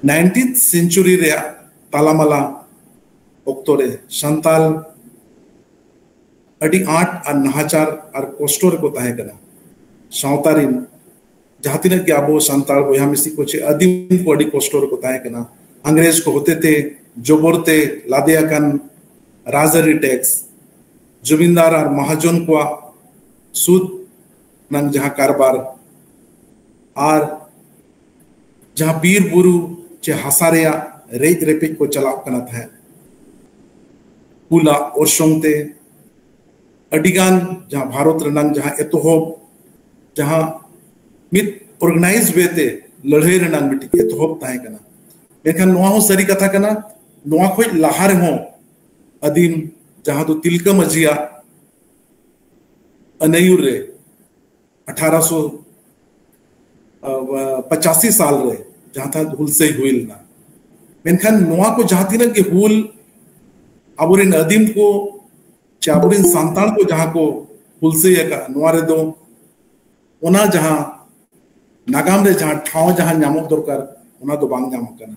ᱱᱟᱭᱤᱱᱴᱤᱱᱛᱷ ᱥᱮᱱᱪᱩᱨᱤ ᱨᱮᱭᱟᱜ ᱛᱟᱞᱟᱢᱟᱞᱟ ᱚᱠᱛᱚ ᱨᱮ ᱥᱟᱱᱛᱟᱞ ᱟᱹᱰᱤ ᱟᱸᱴ ᱟᱨ ᱱᱟᱦᱟᱪᱟᱨ ᱟᱨ ᱠᱚᱥᱴᱚ ᱨᱮᱠᱚ ᱛᱟᱦᱮᱸ ᱠᱟᱱᱟ᱾ ᱥᱟᱶᱛᱟ ᱨᱤᱱ ᱡᱟᱦᱟᱸ ᱛᱤᱱᱟᱹᱜ ᱜᱮ ᱟᱵᱚ ᱥᱟᱱᱛᱟᱲ ᱵᱚᱭᱦᱟ ᱢᱤᱥᱤ ᱠᱚ ᱪᱮ ᱟᱹᱫᱤᱢ ᱠᱚ ᱟᱹᱰᱤ ᱠᱚᱥᱴᱚ ᱨᱮᱠᱚ ᱛᱟᱦᱮᱸ ᱠᱟᱱᱟ᱾ ᱟᱝᱨᱮᱡᱽ ᱠᱚ ᱦᱚᱛᱮᱛᱮ ᱡᱚᱵᱚᱨ ᱛᱮ ᱞᱟᱫᱮ ᱟᱠᱟᱱ ᱨᱟᱡᱽᱟᱹᱨᱤ ᱴᱮᱠᱥ, ᱡᱚᱢᱤᱱᱫᱟᱨ ᱟᱨ ᱢᱟᱦᱟᱡᱚᱱ ᱠᱚᱣᱟᱜ ᱥᱩᱫ ᱱᱟᱝ ᱡᱟᱦᱟᱸ ᱠᱟᱨᱵᱟᱨ ᱟᱨ ᱡᱟᱦᱟᱸ ᱵᱤᱨ ᱵᱩᱨᱩ ᱪᱮ ᱦᱟᱥᱟ ᱨᱮᱭᱟᱜ ᱨᱮᱡ ᱨᱮᱯᱮᱡ ᱠᱚ ᱪᱟᱞᱟᱜ ᱠᱟᱱᱟ ᱛᱟᱦᱮᱸᱫ, ᱦᱩᱞᱟᱜ ᱚᱨᱥᱚᱝ ᱛᱮ ᱟᱹᱰᱤᱜᱟᱱ ᱡᱟᱦᱟᱸ ᱵᱷᱟᱨᱚᱛ ᱨᱮᱱᱟᱝ ᱡᱟᱦᱟᱸ ᱮᱛᱚᱦᱚᱵ, ᱡᱟᱦᱟᱸ ᱢᱤᱫ organized way ᱛᱮ ᱞᱟᱹᱲᱦᱟᱹᱭ ᱨᱮᱱᱟᱝ ᱢᱤᱫᱴᱤᱡ ᱮᱛᱚᱦᱚᱵ ᱛᱟᱦᱮᱸ ᱠᱟᱱᱟ᱾ ᱢᱮᱱᱠᱷᱟᱱ ᱱᱚᱣᱟ ᱦᱚᱸ ᱥᱟᱹᱨᱤ ᱠᱟᱛᱷᱟ ᱠᱟᱱᱟ, ᱱᱚᱣᱟ ᱠᱷᱚᱱ ᱞᱟᱦᱟ ᱨᱮᱦᱚᱸ ᱟᱹᱫᱤᱢ ᱡᱟᱦᱟᱸ ᱫᱚ ᱛᱤᱞᱠᱟᱹ ᱢᱟᱹᱡᱷᱤᱭᱟᱜ ᱟᱹᱱᱟᱹᱭᱩᱨ ᱨᱮ ᱟᱴᱷᱟᱨᱚᱥᱚ ᱯᱚᱸᱪᱟᱥᱤ ᱥᱟᱞ ᱨᱮ ᱡᱟᱦᱟᱸ ᱛᱟᱦᱟᱸ ᱦᱩᱞᱥᱟᱹᱭ ᱦᱩᱭ ᱞᱮᱱᱟ᱾ ᱢᱮᱱᱠᱷᱟᱱ ᱱᱚᱣᱟ ᱠᱚ ᱡᱟᱦᱟᱸ ᱛᱤᱱᱟᱹᱜ ᱜᱮ ᱦᱩᱞ ᱟᱵᱚᱨᱮᱱ ᱟᱹᱫᱤᱢ ᱠᱚ ᱪᱮ ᱟᱵᱚᱨᱮᱱ ᱥᱟᱱᱛᱟᱲ ᱠᱚ ᱡᱟᱦᱟᱸ ᱠᱚ ᱦᱩᱞᱥᱟᱹᱭ ᱟᱠᱟᱫ, ᱱᱚᱣᱟ ᱨᱮᱫᱚ ᱚᱱᱟ ᱡᱟᱦᱟᱸ ᱱᱟᱜᱟᱢ ᱨᱮ ᱡᱟᱦᱟᱸ ᱴᱷᱟᱶ ᱡᱟᱦᱟᱸ ᱧᱟᱢᱚᱜ ᱫᱚᱨᱠᱟᱨ, ᱚᱱᱟ ᱫᱚ ᱵᱟᱝ ᱧᱟᱢᱚᱜ ᱠᱟᱱᱟ᱾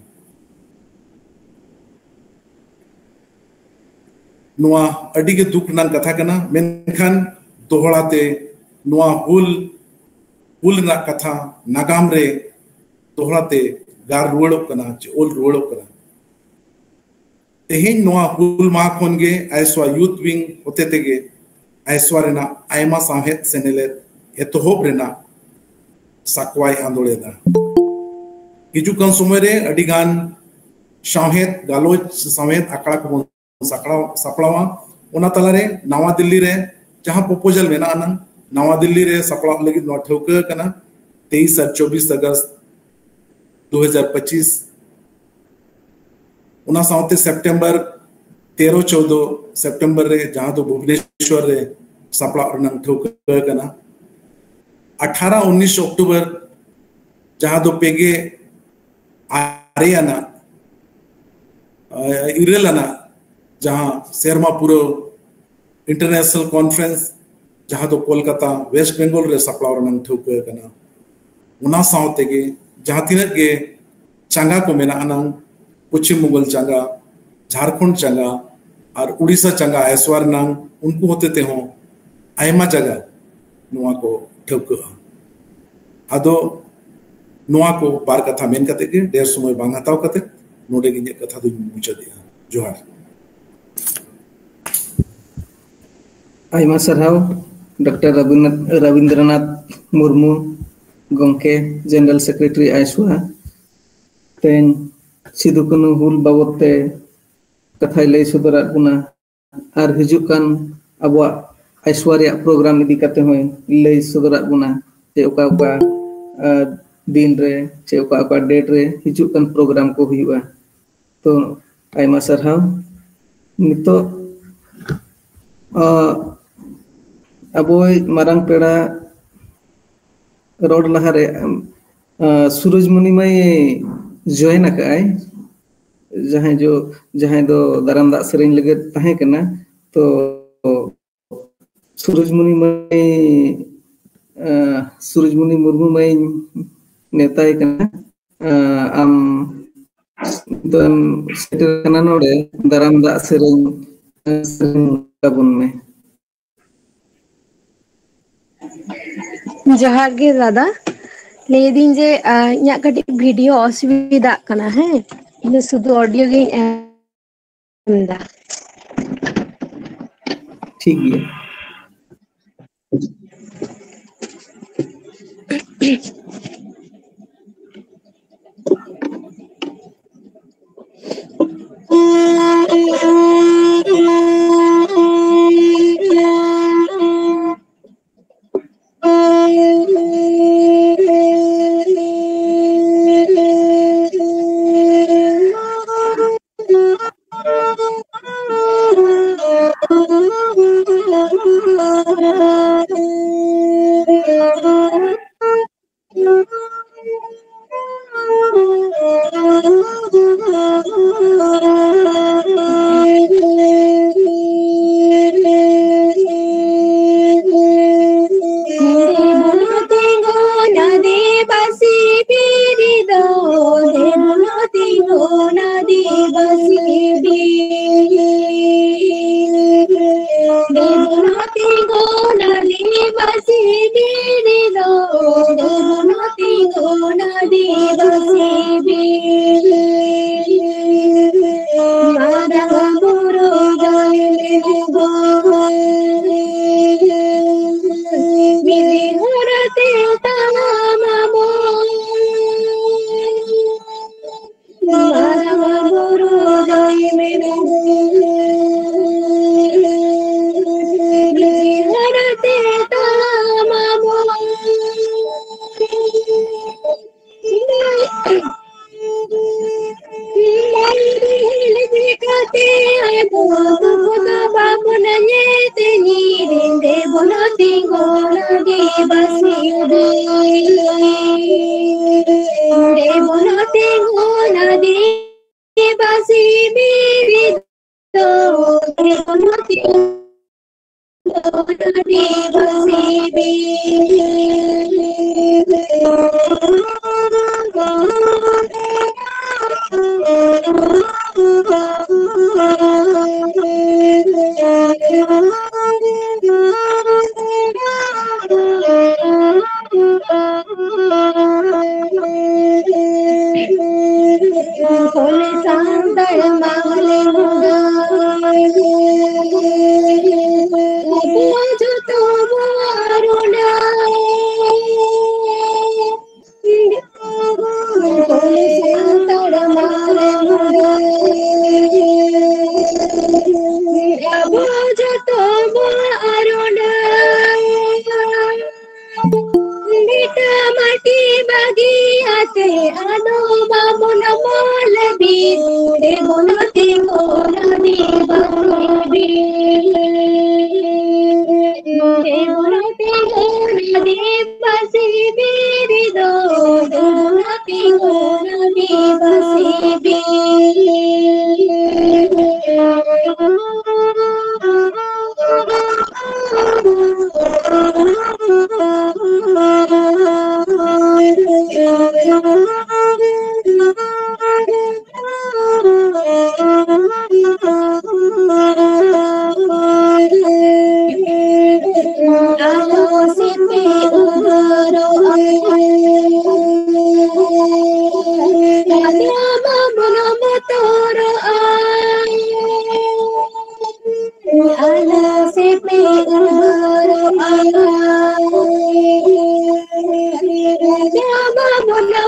ᱱᱚᱣᱟ ᱟᱹᱰᱤ ᱜᱮ ᱫᱩᱠ ᱨᱮᱱᱟᱜ ᱠᱟᱛᱷᱟ ᱠᱟᱱᱟ᱾ ᱢᱮᱱᱠᱷᱟᱱ ᱫᱚᱦᱲᱟ ᱛᱮ ᱱᱚᱣᱟ ᱦᱩᱞ, ᱦᱩᱞ ᱨᱮᱱᱟᱜ ᱠᱟᱛᱷᱟ ᱱᱟᱜᱟᱢ ᱨᱮ ᱫᱚᱦᱲᱟ ᱛᱮ ᱜᱟᱨ ᱨᱩᱣᱟᱹᱲᱚᱜ ᱠᱟᱱᱟ ᱪᱮ ᱚᱞ ᱨᱩᱣᱟᱹᱲᱚᱜ ᱠᱟᱱᱟ᱾ ᱛᱮᱦᱮᱧ ᱱᱚᱣᱟ ᱦᱩᱞ ᱢᱟᱦᱟ ᱠᱷᱚᱱ ᱜᱮ ᱟᱭᱥᱣᱟ ᱭᱩᱛᱷ ᱣᱤᱝ ᱦᱚᱛᱮ ᱛᱮᱜᱮ ᱟᱭᱥᱣᱟ ᱨᱮᱱᱟᱜ ᱟᱭᱢᱟ ᱥᱟᱶᱦᱮᱫ ᱥᱮᱱᱮᱞᱮᱫ ᱮᱛᱚᱦᱚᱵ ᱨᱮᱱᱟᱜ ᱥᱟᱠᱣᱟᱭ ᱟᱸᱫᱳᱲ ᱮᱫᱟ᱾ ᱦᱤᱡᱩᱜ ᱠᱟᱱ ᱥᱚᱢᱚᱭ ᱨᱮ ᱟᱹᱰᱤ ᱜᱟᱱ ᱥᱟᱶᱦᱮᱫ ᱜᱟᱞᱚᱪ, ᱥᱟᱶᱦᱮᱫ ᱟᱠᱷᱲᱟ ᱠᱚᱵᱚᱱ ᱥᱟᱯᱲᱟᱣ, ᱥᱟᱯᱲᱟᱣᱟ᱾ ᱚᱱᱟ ᱛᱟᱞᱟᱨᱮ ᱱᱟᱣᱟ ᱫᱤᱞᱞᱤ ᱨᱮ ᱡᱟᱦᱟᱸ proposal ᱢᱮᱱᱟᱜ ᱟᱱᱟᱝ, ᱱᱟᱣᱟ ᱫᱤᱞᱞᱤ ᱨᱮ ᱥᱟᱯᱲᱟᱣ ᱞᱟᱹᱜᱤᱫ ᱱᱚᱣᱟ ᱴᱷᱟᱹᱣᱠᱟᱹ ᱟᱠᱟᱱᱟ ᱛᱮᱭᱤᱥ ᱟᱨ ᱪᱚᱵᱵᱤᱥ ᱟᱜᱚᱥᱴ ᱫᱩ ᱦᱟᱡᱟᱨ ᱯᱚᱸᱪᱤᱥ᱾ ᱚᱱᱟ ᱥᱟᱶᱛᱮ ᱥᱮᱯᱴᱮᱢᱵᱚᱨ ᱛᱮᱨᱚ ᱪᱳᱫᱽᱫᱚ ᱥᱮᱯᱴᱮᱢᱵᱚᱨ ᱨᱮ, ᱡᱟᱦᱟᱸ ᱫᱚ ᱵᱷᱩᱵᱽᱱᱮᱥᱣᱚᱨ ᱨᱮ ᱥᱟᱯᱲᱟᱣ ᱨᱮᱱᱟᱜ ᱴᱷᱟᱹᱣᱠᱟᱹ ᱟᱠᱟᱱᱟ᱾ ᱟᱴᱷᱟᱨᱚ ᱩᱱᱤᱥ ᱚᱠᱴᱳᱵᱚᱨ, ᱡᱟᱦᱟᱸ ᱫᱚ ᱯᱮᱜᱮ ᱟᱨᱮ ᱟᱱᱟᱜ, ᱟᱨ ᱤᱨᱟᱹᱞ ᱟᱱᱟᱜ ᱡᱟᱦᱟᱸ ᱥᱮᱨᱢᱟ ᱯᱩᱨᱟᱹᱣ international conference, ᱡᱟᱦᱟᱸ ᱫᱚ ᱠᱳᱞᱠᱟᱛᱟ, ᱣᱮᱥᱴ ᱵᱮᱝᱜᱚᱞ ᱨᱮ ᱥᱟᱯᱲᱟᱣ ᱨᱮᱱᱟᱜ ᱴᱷᱟᱹᱣᱠᱟᱹ ᱟᱠᱟᱱᱟ᱾ ᱚᱱᱟ ᱥᱟᱶ ᱛᱮᱜᱮ ᱡᱟᱦᱟᱸ ᱛᱤᱱᱟᱹᱜ ᱜᱮ ᱪᱟᱸᱜᱟ ᱠᱚ ᱢᱮᱱᱟᱜ ᱟᱱᱟᱝ, ᱯᱚᱪᱷᱤᱢ ᱢᱚᱝᱜᱚᱞ ᱪᱟᱸᱜᱟ, ᱡᱷᱟᱲᱠᱷᱚᱸᱰ ᱪᱟᱸᱜᱟ ᱟᱨ ᱩᱲᱤᱥᱥᱟ ᱪᱟᱸᱜᱟ ᱟᱭᱥᱣᱟ ᱨᱮᱱᱟᱝ ᱩᱱᱠᱩ ᱦᱚᱛᱮ ᱛᱮᱦᱚᱸ ᱟᱭᱢᱟ ᱡᱟᱭᱜᱟ ᱱᱚᱣᱟ ᱠᱚ ᱴᱷᱟᱹᱣᱠᱟᱹᱜᱼᱟ᱾ ᱟᱫᱚ ᱱᱚᱣᱟ ᱠᱚ ᱵᱟᱨ ᱠᱟᱛᱷᱟ ᱢᱮᱱ ᱠᱟᱛᱮ ᱜᱮ, ᱰᱷᱮᱨ ᱥᱚᱢᱚᱭ ᱵᱟᱝ ᱦᱟᱛᱟᱣ ᱠᱟᱛᱮ, ᱱᱚᱰᱮ ᱜᱮ ᱤᱧᱟᱹᱜ ᱠᱟᱛᱷᱟ ᱫᱚᱧ ᱢᱩᱪᱟᱹᱫᱮᱜᱼᱟ᱾ ᱡᱚᱦᱟᱨ᱾ ᱟᱭᱢᱟ ᱥᱟᱨᱦᱟᱣ ᱰᱚᱠᱴᱚᱨ ᱨᱚᱵᱤᱱᱫᱨᱚᱱᱟᱛᱷ ᱢᱩᱨᱢᱩ ᱜᱚᱢᱠᱮ, ᱡᱮᱱᱟᱨᱮᱞ ᱥᱮᱠᱨᱮᱴᱟᱨᱤ ᱟᱭᱥᱣᱟ᱾ ᱛᱮᱦᱮᱧ ᱥᱤᱫᱩ ᱠᱟᱹᱱᱦᱩ ᱦᱩᱞ ᱵᱟᱵᱚᱫ ᱛᱮ ᱠᱟᱛᱷᱟᱭ ᱞᱟᱹᱭ ᱥᱚᱫᱚᱨᱟᱫ ᱵᱚᱱᱟ, ᱟᱨ ᱦᱤᱡᱩᱜ ᱠᱟᱱ ᱟᱵᱚᱣᱟᱜ ᱟᱭᱥᱣᱟ ᱨᱮᱭᱟᱜ ᱯᱨᱳᱜᱨᱟᱢ ᱤᱫᱤ ᱠᱟᱛᱮ ᱦᱚᱸᱭ ᱞᱟᱹᱭ ᱥᱚᱫᱚᱨᱟᱫ ᱵᱚᱱᱟ, ᱡᱮ ᱚᱠᱟ ᱚᱠᱟ, ᱟᱸ, ᱫᱤᱱ ᱨᱮ ᱥᱮ ᱚᱠᱟ ᱚᱠᱟ ᱰᱮᱴ ᱨᱮ ᱦᱤᱡᱩᱜ ᱠᱟᱱ ᱯᱨᱳᱜᱨᱟᱢ ᱠᱚ ᱦᱩᱭᱩᱜᱼᱟ᱾ ᱛᱚ ᱟᱭᱢᱟ ᱥᱟᱨᱦᱟᱣ᱾ ᱱᱤᱛᱚᱜ, ᱟᱸ, ᱟᱵᱚᱭᱤᱡ ᱢᱟᱨᱟᱝ ᱯᱮᱲᱟ ᱨᱚᱲ ᱞᱟᱦᱟᱨᱮ, ᱟᱸ, ᱥᱩᱨᱚᱡᱽ ᱢᱩᱱᱤ ᱢᱟᱭ ᱡᱚᱭᱮᱱ ᱟᱠᱟᱫᱼᱟᱭ, ᱡᱟᱦᱟᱸᱭ ᱡᱚ, ᱡᱟᱦᱟᱸᱭ ᱫᱚ ᱫᱟᱨᱟᱢ ᱫᱟᱜ ᱥᱮᱨᱮᱧ ᱞᱟᱹᱜᱤᱫ ᱛᱟᱦᱮᱸ ᱠᱟᱱᱟ᱾ ᱛᱚ ᱥᱩᱨᱚᱡᱽ ᱢᱩᱱᱤ ᱢᱟᱹᱭ, ᱟᱸ, ᱥᱩᱨᱚᱡᱽ ᱢᱩᱱᱤ ᱢᱩᱨᱢᱩ ᱢᱟᱹᱭᱤᱧ ᱱᱮᱣᱛᱟᱭ ᱠᱟᱱᱟ᱾ ᱟᱸ, ᱟᱢ ᱫᱚᱢ ᱥᱮᱴᱮᱨ ᱠᱟᱱᱟ ᱱᱚᱰᱮ, ᱫᱟᱨᱟᱢ ᱫᱟᱜ ᱥᱮᱨᱮᱧ, ᱥᱮᱨᱮᱧ ᱛᱟᱵᱚᱱ ᱢᱮ᱾ ᱡᱚᱦᱟᱨ ᱜᱮ ᱫᱟᱫᱟ, ᱞᱟᱹᱭᱫᱟᱹᱧ ᱡᱮ, ᱟᱸ, ᱤᱧᱟᱹᱜ ᱠᱟᱹᱴᱤᱡ ᱵᱷᱤᱰᱤᱭᱳ ᱚᱥᱩᱵᱤᱫᱷᱟᱜ ᱠᱟᱱᱟ, ᱦᱮᱸ, ᱤᱧ ᱫᱚ ᱥᱩᱫᱷᱩ ᱚᱰᱤᱭᱳ ᱜᱤᱧ ᱮᱢ ᱮᱫᱟ᱾ ᱴᱷᱤᱠ ᱜᱮᱭᱟ᱾ ᱛᱤᱸᱜᱩᱱᱟ ᱫᱮᱵᱟ ᱥᱮᱵᱤ᱾ ᱢᱟᱨᱟᱝ ᱵᱩᱨᱩ ᱫᱚᱭ ᱢᱮᱱ ᱜᱚ, ᱢᱤᱫ ᱦᱚᱨ ᱛᱮ ᱛᱟᱲᱟᱢ ᱟᱵᱚᱱ᱾ ᱢᱟᱨᱟᱝ ᱵᱩᱨᱩ ᱫᱚᱭ ᱢᱮᱱᱟ, ᱢᱤᱫ ᱦᱚᱨ ᱛᱮ ᱛᱟᱲᱟᱢ ᱟᱵᱚᱱ᱾ ᱞᱟᱹᱭ ᱨᱤᱦᱤᱲ ᱞᱮᱠᱟᱛᱮ ᱟᱵᱚ ᱫᱚ ᱵᱟᱵᱚᱱ ᱧᱮᱞ ᱛᱮ ᱧᱤᱨ ᱫᱮᱵᱚᱱ ᱛᱤᱸᱜᱩᱱᱟ ᱫᱮᱵᱟ ᱥᱮᱵᱤ᱾ ᱫᱮᱵᱚᱱ ᱛᱤᱸᱜᱩᱱᱟ ᱫᱮᱵᱟ ᱥᱮᱵᱤ᱾ ᱫᱮᱵᱚᱱ ᱛᱤᱸᱜᱩᱱᱟ ᱫᱮᱵᱟ ᱥᱮᱵᱤ᱾ ᱦᱚᱲ ᱥᱟᱱᱛᱟᱲ ᱢᱟᱦᱞᱮ ᱢᱩᱸᱰᱟᱹ, ᱟᱵᱚ ᱡᱚᱛᱚ ᱵᱚ ᱨᱩᱸᱰᱟᱹ᱾ ᱦᱚᱲ ᱥᱟᱱᱛᱟᱲ ᱢᱟᱦᱞᱮ ᱢᱩᱸᱰᱟᱹ, ᱟᱵᱚ ᱡᱚᱛᱚ ᱵᱚ ᱨᱩᱸᱰᱟᱹ᱾ ᱵᱷᱤᱴᱟᱹ ᱢᱟᱹᱴᱤ ᱵᱟᱹᱜᱤᱭᱟᱛᱮ ᱟᱫᱚ ᱵᱟᱵᱚᱱ ᱢᱚᱞ ᱵᱤᱨ᱾ ᱫᱮᱵᱚᱱ ᱛᱤᱸᱜᱩᱱᱟ ᱫᱮᱵᱟ ᱥᱮᱵᱤ᱾ ᱫᱮᱵᱚᱱ ᱛᱤᱸᱜᱩᱱᱟ ᱫᱮᱵᱟ ᱥᱮᱵᱤ᱾ ᱫᱮᱵᱚᱱ ᱛᱤᱸᱜᱩᱱᱟ ᱫᱮᱵᱟ ᱥᱮᱵᱤ᱾ ᱟᱞᱚ ᱥᱮᱯᱮ ᱩᱫᱷᱟᱹᱨᱚᱜᱼᱟ᱾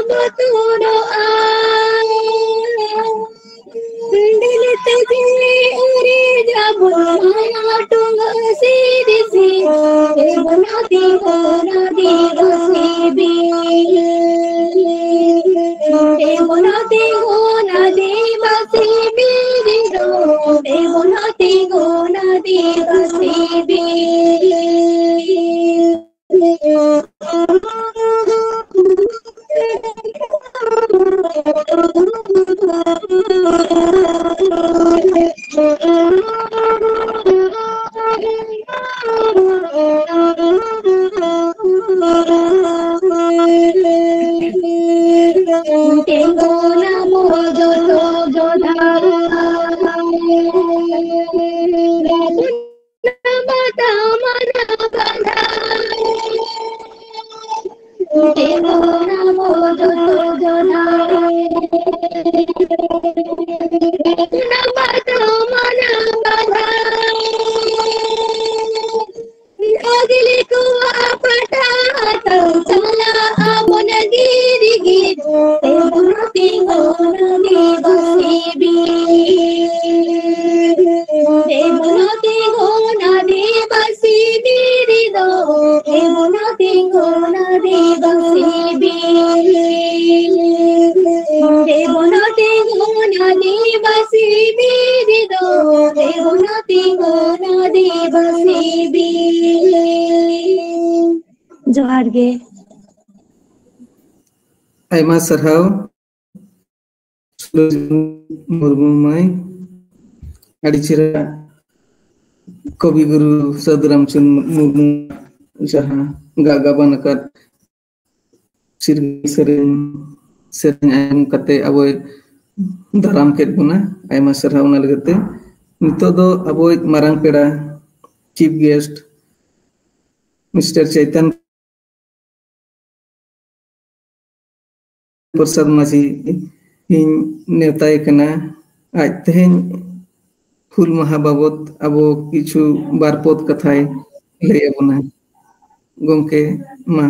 ᱵᱚᱛᱚᱨᱚᱜᱼᱟ᱾ ᱫᱤᱞ ᱛᱮᱜᱮ ᱩᱨᱤᱡ ᱟᱵᱚ ᱢᱟᱭᱟ ᱴᱚᱸᱜᱟ ᱥᱤᱫᱤ ᱥᱤ᱾ ᱫᱮᱵᱚᱱᱟ ᱛᱤᱸᱜᱩᱱᱟ ᱫᱤᱵᱚᱥᱤ ᱵᱤᱨ᱾ ᱫᱮᱵᱚᱱᱟ ᱛᱤᱸᱜᱩᱱᱟ ᱫᱤᱵᱚᱥᱤ ᱵᱤᱨ ᱫᱚ᱾ ᱫᱮᱵᱚᱱᱟ ᱛᱤᱸᱜᱩᱱᱟ ᱫᱤᱵᱚᱥᱤ ᱵᱤᱨ᱾ ᱛᱤᱸᱜᱩᱱᱟ ᱢᱚ ᱡᱚᱛᱚ ᱡᱚᱫᱷᱟ᱾ ᱟᱜᱞᱤ ᱠᱚᱣᱟ ᱯᱟᱴᱟ ᱛᱟᱣ ᱪᱟᱞᱟᱜ ᱟᱵᱚᱱ ᱜᱤᱨᱤ ᱜᱤᱨᱤ᱾ ᱛᱮᱵᱚᱱ ᱛᱤᱸᱜᱩᱱᱟ ᱫᱤᱵᱚᱥᱤ ᱵᱤᱨ᱾ ᱛᱮᱵᱚᱱ ᱛᱤᱸᱜᱩᱱᱟ ᱫᱤᱵᱚᱥᱤ ᱵᱤᱨ ᱫᱚ᱾ ᱛᱮᱵᱚᱱ ᱛᱤᱸᱜᱩᱱᱟ ᱫᱤᱵᱚᱥᱤ ᱵᱤᱨ᱾ ᱛᱮᱵᱚᱱ ᱛᱤᱸᱜᱩᱱᱟ ᱫᱤᱵᱚᱥᱤ ᱵᱤᱨ ᱫᱚ᱾ ᱛᱮᱵᱚᱱ ᱛᱤᱸᱜᱩᱱᱟ ᱫᱤᱵᱚᱥᱤ ᱵᱤᱨ᱾ ᱡᱚᱦᱟᱨ ᱜᱮ᱾ ᱟᱭᱢᱟ ᱥᱟᱨᱦᱟᱣ ᱥᱩᱨᱚᱡᱽ ᱢᱩᱨᱢᱩ ᱢᱟᱹᱭ, ᱟᱹᱰᱤ ᱪᱮᱦᱨᱟ ᱠᱚᱵᱤ ᱜᱩᱨᱩ ᱥᱟᱹᱫᱷᱩ ᱨᱟᱢᱪᱟᱸᱫᱽ ᱢᱩᱨᱢᱩ ᱡᱟᱦᱟᱸ ᱜᱟ-, ᱜᱟᱵᱟᱱ ᱟᱠᱟᱫ ᱥᱤᱨᱜᱟᱹᱞ ᱥᱮᱨᱮᱧ, ᱥᱮᱨᱮᱧ ᱟᱸᱡᱚᱢ ᱠᱟᱛᱮ ᱟᱵᱚᱭ ᱫᱟᱨᱟᱢ ᱠᱮᱫ ᱵᱚᱱᱟ᱾ ᱟᱭᱢᱟ ᱥᱟᱨᱦᱟᱣ ᱚᱱᱟ ᱞᱟᱹᱜᱤᱫ ᱛᱮ᱾ ᱱᱤᱛᱚᱜ ᱫᱚ ᱟᱵᱚᱭᱤᱡ ᱢᱟᱨᱟᱝ ᱯᱮᱲᱟ, chief guest, ᱢᱤᱥᱴᱟᱨ ᱪᱮᱛᱚᱱ ᱯᱨᱚᱥᱟᱫᱽ ᱢᱟᱹᱡᱷᱤ ᱤᱧ ᱱᱮᱣᱛᱟᱭᱮ ᱠᱟᱱᱟ᱾ ᱟᱡ ᱛᱮᱦᱮᱧ ᱦᱩᱞ ᱢᱟᱦᱟ ᱵᱟᱵᱚᱛ ᱟᱵᱚ ᱠᱤᱪᱷᱩ ᱵᱟᱨ ᱯᱚᱫ ᱠᱟᱛᱷᱟᱭ ᱞᱟᱹᱭ ᱟᱵᱚᱱᱟ᱾ ᱜᱚᱢᱠᱮ, ᱢᱟ᱾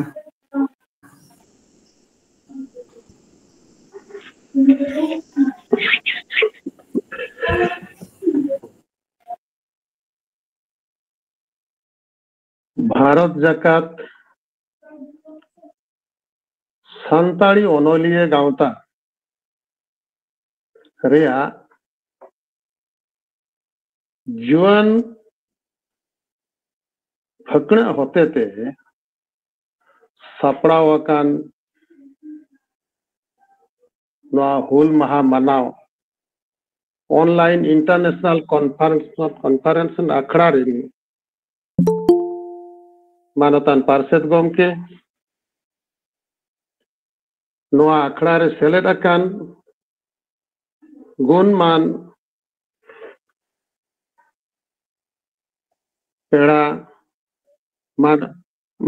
ᱵᱷᱟᱨᱚᱛ ᱡᱟᱠᱟᱛ ᱥᱟᱱᱛᱟᱲᱤ ᱚᱱᱚᱞᱤᱭᱟᱹ ᱜᱟᱶᱛᱟ ᱨᱮᱭᱟᱜ ᱡᱩᱣᱟᱹᱱ ᱯᱷᱟᱹᱠᱬᱟᱹᱜ ᱦᱚᱛᱮᱛᱮ ᱥᱟᱯᱲᱟᱣ ᱟᱠᱟᱱ ᱱᱚᱣᱟ ᱦᱩᱞ ᱢᱟᱦᱟ ᱢᱟᱱᱟᱣ online international conference, conference ᱟᱠᱷᱲᱟ ᱨᱮ ᱢᱟᱱᱚᱛᱟᱱ ᱯᱟᱨᱥᱮᱛ ᱜᱚᱢᱠᱮ, ᱱᱚᱣᱟ ᱟᱠᱷᱲᱟ ᱨᱮ ᱥᱮᱞᱮᱫ ᱟᱠᱟᱱ ᱜᱩᱱᱢᱟᱱ ᱯᱮᱲᱟ ᱢᱟᱱ-,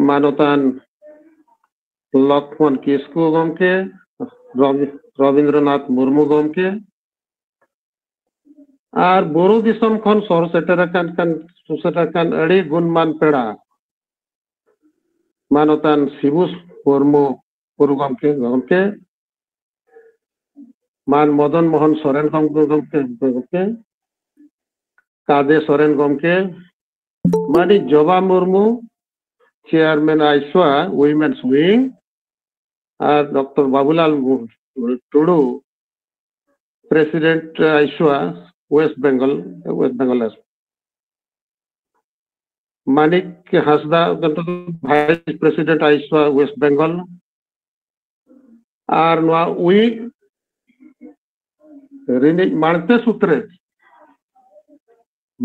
ᱢᱟᱱᱚᱛᱟᱱ ᱞᱚᱠᱷᱢᱚᱱ ᱠᱤᱥᱠᱩ ᱜᱚᱢᱠᱮ, ᱨᱚᱵᱤ-, ᱨᱚᱵᱤᱱᱫᱨᱚᱱᱟᱛᱷ ᱢᱩᱨᱢᱩ ᱜᱚᱢᱠᱮ, ᱟᱨ ᱵᱩᱨᱩ ᱫᱤᱥᱚᱢ ᱠᱷᱚᱱ ᱥᱚᱦᱚᱨ ᱥᱮᱴᱮᱨ ᱟᱠᱟᱱ, ᱠᱟᱱ, ᱥᱮᱴᱮᱨ ᱟᱠᱟᱱ ᱟᱹᱰᱤ ᱜᱩᱱᱢᱟᱱ ᱯᱮᱲᱟ, ᱢᱟᱱᱚᱛᱟᱱ ᱥᱤᱵᱩ ᱢᱩᱨᱢᱩ ᱜᱩᱨᱩ ᱜᱚᱢᱠᱮ, ᱜᱚᱢᱠᱮ, ᱢᱟᱱ ᱢᱚᱫᱚᱱ ᱢᱳᱦᱚᱱ ᱥᱚᱨᱮᱱ ᱜᱚᱢᱠᱮ, ᱜᱚᱢᱠᱮ, ᱜᱚᱢᱠᱮ, ᱠᱟᱫᱮ ᱥᱚᱨᱮᱱ ᱜᱚᱢᱠᱮ, ᱢᱟᱹᱱᱤᱡ ᱡᱚᱵᱟ ᱢᱩᱨᱢᱩ, chairman ᱟᱭᱥᱣᱟ women's wing, ᱟᱨ ᱰᱚᱠᱴᱚᱨ ᱵᱟᱵᱩᱞᱟᱞ ᱴᱩᱰᱩ, president ᱟᱭᱥᱣᱟ West Bengal, West Bengal, Manik Hansda, vice president ᱟᱭᱥᱣᱟ West Bengal, ᱟᱨ ᱱᱚᱣᱟ ᱩᱭ ᱨᱤᱱᱤᱡ ᱢᱟᱲᱛᱮ ᱥᱩᱛᱨᱮ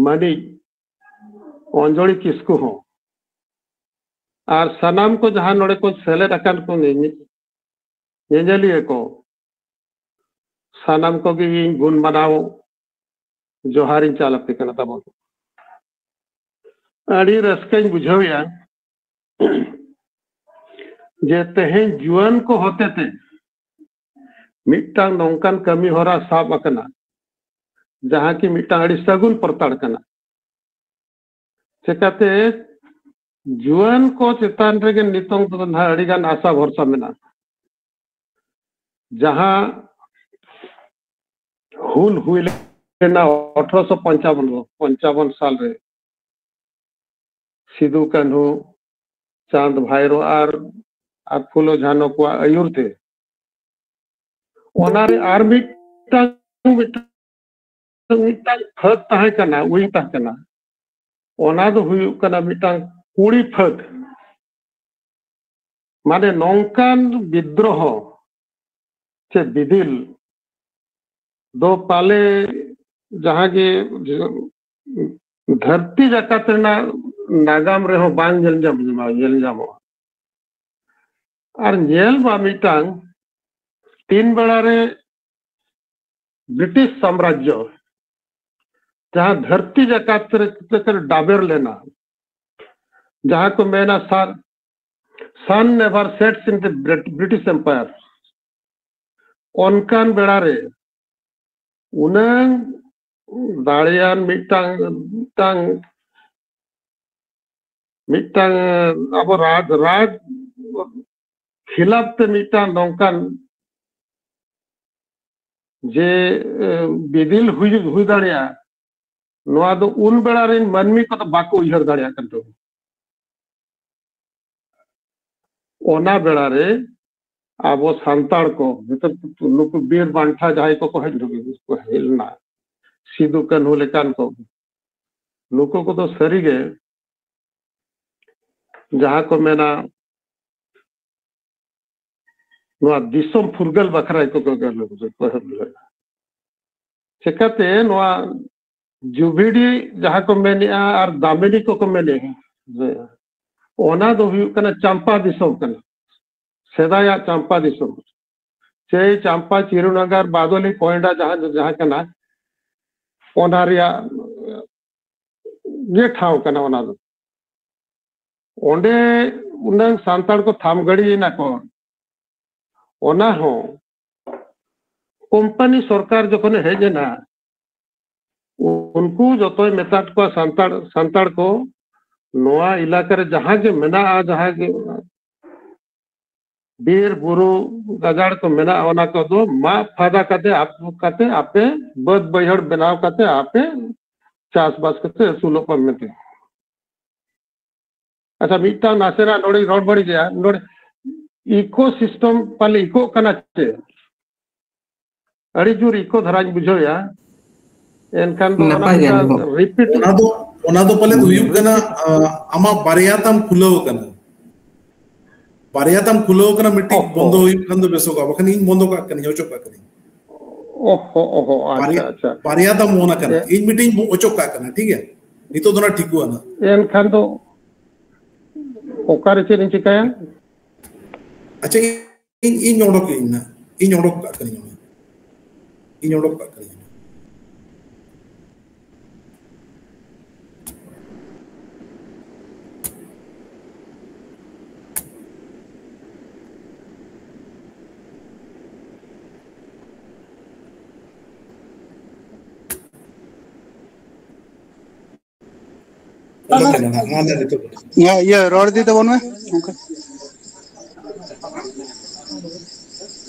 ᱢᱟᱹᱱᱤᱡ ᱚᱧᱡᱚᱲᱤ ᱠᱤᱥᱠᱩ ᱦᱚᱸ, ᱟᱨ ᱥᱟᱱᱟᱢ ᱠᱚ ᱡᱟᱦᱟᱸ ᱱᱚᱰᱮ ᱠᱚ ᱥᱮᱞᱮᱫ ᱟᱠᱟᱱ ᱠᱚ ᱧᱮᱧᱮ-, ᱧᱮᱧᱮᱞᱤᱭᱟᱹ ᱠᱚ, ᱥᱟᱱᱟᱢ ᱠᱚᱜᱮ ᱤᱧ ᱜᱩᱱ ᱢᱟᱱᱟᱣ ᱡᱚᱦᱟᱨᱤᱧ ᱪᱟᱞ ᱟᱯᱮ ᱠᱟᱱᱟ ᱛᱟᱵᱚᱱ᱾ ᱟᱹᱰᱤ ᱨᱟᱹᱥᱠᱟᱹᱧ ᱵᱩᱡᱷᱟᱹᱣᱮᱫᱼᱟ ᱡᱮ ᱛᱮᱦᱮᱧ ᱡᱩᱣᱟᱹᱱ ᱠᱚ ᱦᱚᱛᱮᱛᱮ ᱢᱤᱫᱴᱟᱝ ᱱᱚᱝᱠᱟᱱ ᱠᱟᱹᱢᱤ ᱦᱚᱨᱟ ᱥᱟᱵ ᱟᱠᱟᱱᱟ, ᱡᱟᱦᱟᱸ ᱠᱤ ᱢᱤᱫᱴᱟᱝ ᱟᱹᱰᱤ ᱥᱟᱹᱜᱩᱱ ᱯᱚᱨᱛᱟᱲ ᱠᱟᱱᱟ᱾ ᱪᱮᱠᱟᱛᱮ ᱡᱩᱣᱟᱹᱱ ᱠᱚ ᱪᱮᱛᱟᱱ ᱨᱮᱜᱮ ᱱᱤᱛᱚᱝ ᱫᱚ ᱱᱟᱦᱟᱜ ᱟᱹᱰᱤ ᱜᱟᱱ ᱟᱥᱟ ᱵᱷᱚᱨᱥᱟ ᱢᱮᱱᱟᱜᱼᱟ᱾ ᱡᱟᱦᱟᱸ ᱦᱩᱞ ᱦᱩᱭ ᱞᱮᱱᱟ ᱟᱴᱷᱨᱚᱥᱚ ᱯᱚᱧᱪᱟᱵᱚᱱ ᱯᱚᱧᱪᱟᱵᱚᱱ ᱥᱟᱞ ᱨᱮ, ᱥᱤᱫᱩ ᱠᱟᱹᱱᱦᱩ, ᱪᱟᱸᱫ ᱵᱷᱟᱭᱨᱳ ᱟᱨ ᱟᱨ ᱯᱷᱩᱞᱳ ᱡᱷᱟᱱᱳ ᱠᱚᱣᱟᱜ ᱟᱹᱭᱩᱨ ᱛᱮ᱾ ᱚᱱᱟᱨᱮ ᱟᱨ ᱢᱤᱫᱴᱟᱝ ᱢᱤᱫᱴᱟᱝ ᱢᱤᱫᱴᱟᱝ ᱯᱷᱟᱹᱫ ᱛᱟᱦᱮᱸ ᱠᱟᱱᱟ, ᱩᱭᱤᱝ ᱛᱟᱦᱮᱸ ᱠᱟᱱᱟ᱾ ᱚᱱᱟ ᱫᱚ ᱦᱩᱭᱩᱜ ᱠᱟᱱᱟ ᱢᱤᱫᱴᱟᱝ ᱠᱩᱲᱤ ᱯᱷᱟᱹᱫ᱾ ᱢᱟᱱᱮ ᱱᱚᱝᱠᱟᱱ ᱵᱤᱫᱽᱨᱳᱦᱚ ᱥᱮ ᱵᱤᱫᱤᱞ ᱫᱚ ᱯᱟᱞᱮ ᱡᱟᱦᱟᱸ ᱜᱮ ᱫᱷᱟᱹᱨᱛᱤ ᱡᱟᱠᱟᱛ ᱨᱮᱱᱟᱜ ᱱᱟᱜᱟᱢ ᱨᱮᱦᱚᱸ ᱵᱟᱝ ᱧᱮᱞ ᱧᱟᱢ, ᱧᱮᱞ ᱧᱟᱢᱚᱜᱼᱟ᱾ ᱟᱨ ᱧᱮᱞ ᱢᱟ ᱢᱤᱫᱴᱟᱝ ᱛᱤᱱ ᱵᱮᱲᱟ ᱨᱮ ᱵᱨᱤᱴᱤᱥ ᱥᱟᱢᱨᱟᱡᱽᱡᱚ ᱡᱟᱦᱟᱸ ᱫᱷᱟᱹᱨᱛᱤ ᱡᱟᱠᱟᱛ ᱨᱮ ᱰᱟᱵᱮᱨ ᱞᱮᱱᱟ, ᱡᱟᱦᱟᱸ ᱠᱚ ᱢᱮᱱᱟ sun never sets in the British Empire, ᱚᱱᱠᱟᱱ ᱵᱮᱲᱟ ᱨᱮ ᱩᱱᱟᱹᱝ ᱫᱟᱲᱮᱭᱟᱱ ᱢᱤᱫᱴᱟᱝ ᱢᱤᱫᱴᱟᱝ ᱢᱤᱫᱴᱟᱝ ᱟᱵᱚ ᱨᱟᱡᱽ ᱨᱟᱡᱽ ᱠᱷᱤᱞᱟᱯ ᱛᱮ ᱢᱤᱫᱴᱟᱝ ᱱᱚᱝᱠᱟᱱ ᱡᱮ ᱵᱤᱫᱤᱞ ᱦᱩᱭ ᱦᱩᱭ ᱫᱟᱲᱮᱭᱟᱜᱼᱟ, ᱱᱚᱣᱟ ᱫᱚ ᱩᱱ ᱵᱮᱲᱟ ᱨᱮᱱ ᱢᱟᱹᱱᱢᱤ ᱠᱚᱫᱚ ᱵᱟᱠᱚ ᱩᱭᱦᱟᱹᱨ ᱫᱟᱲᱮᱭᱟᱜ ᱠᱟᱱ ᱛᱟᱵᱚᱱᱟ᱾ ᱚᱱᱟ ᱵᱮᱲᱟ ᱨᱮ ᱟᱵᱚ ᱥᱟᱱᱛᱟᱲ ᱠᱚ, ᱱᱤᱛᱚᱜ ᱱᱩᱠᱩ ᱵᱤᱨ ᱵᱟᱱᱴᱟ ᱡᱟᱦᱟᱸᱭ ᱠᱚᱠᱚ ᱦᱮᱡ ᱦᱮᱡ ᱞᱮᱱᱟ, ᱥᱤᱫᱩ ᱠᱟᱹᱱᱦᱩ ᱞᱮᱠᱟᱱ ᱠᱚ, ᱱᱩᱠᱩ ᱠᱚᱫᱚ ᱥᱟᱹᱨᱤᱜᱮ ᱡᱟᱦᱟᱸ ᱠᱚ ᱢᱮᱱᱟ ᱱᱚᱣᱟ ᱫᱤᱥᱚᱢ ᱯᱷᱩᱨᱜᱟᱹᱞ ᱵᱟᱠᱷᱨᱟ ᱜᱮᱠᱚ ᱮᱦᱚᱵ ᱞᱮᱫᱟ᱾ ᱪᱮᱠᱟᱛᱮ ᱱᱚᱣᱟ ᱡᱩᱵᱤᱰᱤ ᱡᱟᱦᱟᱸ ᱠᱚ ᱢᱮᱱᱮᱜᱼᱟ ᱟᱨ ᱫᱟᱢᱤᱱᱤ ᱠᱚᱠᱚ ᱢᱮᱱᱮᱜᱼᱟ, ᱚᱱᱟ ᱫᱚ ᱦᱩᱭᱩᱜ ᱠᱟᱱᱟ ᱪᱟᱢᱯᱟ ᱫᱤᱥᱚᱢ ᱠᱟᱱᱟ, ᱥᱮᱫᱟᱭᱟᱜ ᱪᱟᱢᱯᱟ ᱫᱤᱥᱚᱢ᱾ ᱥᱮᱭ ᱪᱟᱢᱯᱟ ᱪᱤᱨᱩᱱᱟᱜᱟᱨ ᱵᱟᱫᱚᱞᱤ ᱯᱚᱭᱰᱟ ᱡᱟᱦᱟᱸ ᱡᱟᱦᱟᱸ ᱠᱟᱱᱟ, ᱚᱱᱟ ᱨᱮᱭᱟᱜ ᱜᱮ ᱴᱷᱟᱶ ᱠᱟᱱᱟ᱾ ᱚᱱᱟ ᱫᱚ ᱚᱸᱰᱮ ᱩᱱᱟᱹᱝ ᱥᱟᱱᱛᱟᱲ ᱠᱚ ᱛᱷᱟᱢ ᱜᱟᱹᱲᱤ ᱮᱱᱟ ᱠᱚ᱾ ᱚᱱᱟ ᱦᱚᱸ ᱠᱳᱢᱯᱟᱱᱤ ᱥᱚᱨᱠᱟᱨ ᱡᱚᱠᱷᱚᱱᱮ ᱦᱮᱡ ᱮᱱᱟ, ᱩᱱᱠᱩ ᱡᱚᱛᱚᱭ ᱢᱮᱛᱟᱫ ᱠᱚᱣᱟ ᱥᱟᱱᱛᱟᱲ ᱥᱟᱱᱛᱟᱲ ᱠᱚ, ᱱᱚᱣᱟ ᱮᱞᱟᱠᱟ ᱨᱮ ᱡᱟᱦᱟᱸ ᱜᱮ ᱢᱮᱱᱟᱜᱼᱟ, ᱡᱟᱦᱟᱸ ᱜᱮ ᱵᱤᱨ ᱵᱩᱨᱩ ᱜᱟᱡᱟᱲ ᱠᱚ ᱢᱮᱱᱟᱜᱼᱟ, ᱚᱱᱟ ᱠᱚᱫᱚ ᱢᱟᱜ ᱯᱷᱟᱫᱟ ᱠᱟᱛᱮ, ᱟᱯ-, ᱠᱟᱛᱮ ᱟᱯᱮ ᱵᱟᱹᱫ ᱵᱟᱹᱭᱦᱟᱹᱲ ᱵᱮᱱᱟᱣ ᱠᱟᱛᱮ ᱟᱯᱮ ᱪᱟᱥᱵᱟᱥ ᱠᱟᱛᱮ ᱟᱹᱥᱩᱞᱚᱜ ᱯᱮ ᱢᱮᱱᱛᱮ᱾ ᱟᱪᱪᱷᱟ, ᱢᱤᱫᱴᱟᱝ ᱱᱟᱥᱮᱱᱟᱜ ᱱᱚᱰᱮᱧ ᱨᱚᱲ ᱵᱟᱹᱲᱤᱡᱮᱜᱼᱟ᱾ ᱱᱚᱰᱮ ᱤᱠᱳ ᱥᱤᱥᱴᱮᱢ ᱯᱟᱞᱮ ᱤᱠᱳᱜ ᱠᱟᱱᱟ ᱪᱮ? ᱟᱹᱰᱤ ᱡᱳᱨ ᱤᱠᱳ ᱫᱷᱟᱨᱟᱧ ᱵᱩᱡᱷᱟᱹᱣᱮᱜᱼᱟ᱾ ᱮᱱᱠᱷᱟᱱ ᱫᱚ ᱚᱱᱟ ᱱᱟᱯᱟᱭ ᱜᱮ ᱢᱤᱫᱴᱟᱝ ᱟᱸᱡᱚᱢᱚᱜ᱾ Repeat ᱚᱱᱟ ᱫᱚ, ᱚᱱᱟ ᱫᱚ ᱯᱟᱞᱮ ᱦᱩᱭᱩᱜ ᱠᱟᱱᱟ, ᱟᱸ, ᱟᱢᱟᱜ ᱵᱟᱨᱭᱟ ᱛᱟᱢ ᱠᱷᱩᱞᱟᱹᱣ ᱠᱟᱱᱟ᱾ ᱵᱟᱨᱭᱟ ᱛᱟᱢ ᱠᱷᱩᱞᱟᱹᱣ ᱠᱟᱱᱟ, ᱢᱤᱫᱴᱤᱡ ᱚᱦᱚ᱾ ᱵᱚᱱᱫᱚ ᱦᱩᱭᱩᱜ ᱠᱷᱟᱱ ᱫᱚ ᱵᱮᱥᱚᱜᱼᱟ, ᱵᱟᱠᱷᱟᱱ ᱤᱧ ᱵᱚᱱᱫᱚ ᱠᱟᱜ ᱠᱟᱹᱱᱟᱹᱧ, ᱚᱪᱚᱜ ᱠᱟᱜ ᱠᱟᱹᱱᱟᱹᱧ᱾ ᱚᱦᱚ, ᱚᱦᱚ, ᱟᱪᱪᱷᱟ, ᱵᱟᱨᱭᱟ, ᱟᱪᱪᱷᱟ᱾ ᱵᱟᱨᱭᱟ ᱛᱟᱢ on ᱟᱠᱟᱱᱟ, ᱮ- ᱤᱧ ᱢᱤᱫᱴᱤᱡ ᱵᱚ-, ᱚᱪᱚᱜ ᱠᱟᱜ ᱠᱟᱱᱟ, ᱴᱷᱤᱠ ᱜᱮᱭᱟ? ᱱᱤᱛᱚᱜ ᱫᱚ ᱱᱟᱜ ᱴᱷᱤᱠᱚᱜᱼᱟ ᱱᱟᱜ᱾ ᱮᱱᱠᱷᱟᱱ ᱫᱚ ᱚᱠᱟᱨᱮ ᱪᱮᱫ ᱤᱧ ᱪᱤᱠᱟᱹᱭᱟ? ᱟᱪᱪᱷᱟ, ᱤᱧ, ᱤᱧ ᱚᱰᱚᱠ ᱤᱧ ᱱᱟᱜ, ᱤᱧ ᱚᱰᱚᱠ ᱠᱟᱜ ᱠᱟᱹᱱᱟᱹᱧ, ᱤᱧ ᱚᱰᱚᱠ ᱠᱟᱜ ᱠᱟᱹᱱᱟᱹᱧ᱾ ᱚᱰᱚᱠ ᱮᱱᱟ ᱱᱟᱜ, ᱢᱟ ᱞᱟᱹᱭ ᱱᱤᱛᱚᱜ᱾ ᱤᱭᱟᱹ, ᱤᱭᱟᱹ, ᱨᱚᱲ ᱤᱫᱤ ᱛᱟᱵᱚᱱ ᱢᱮ᱾ ᱚᱱᱠᱟ᱾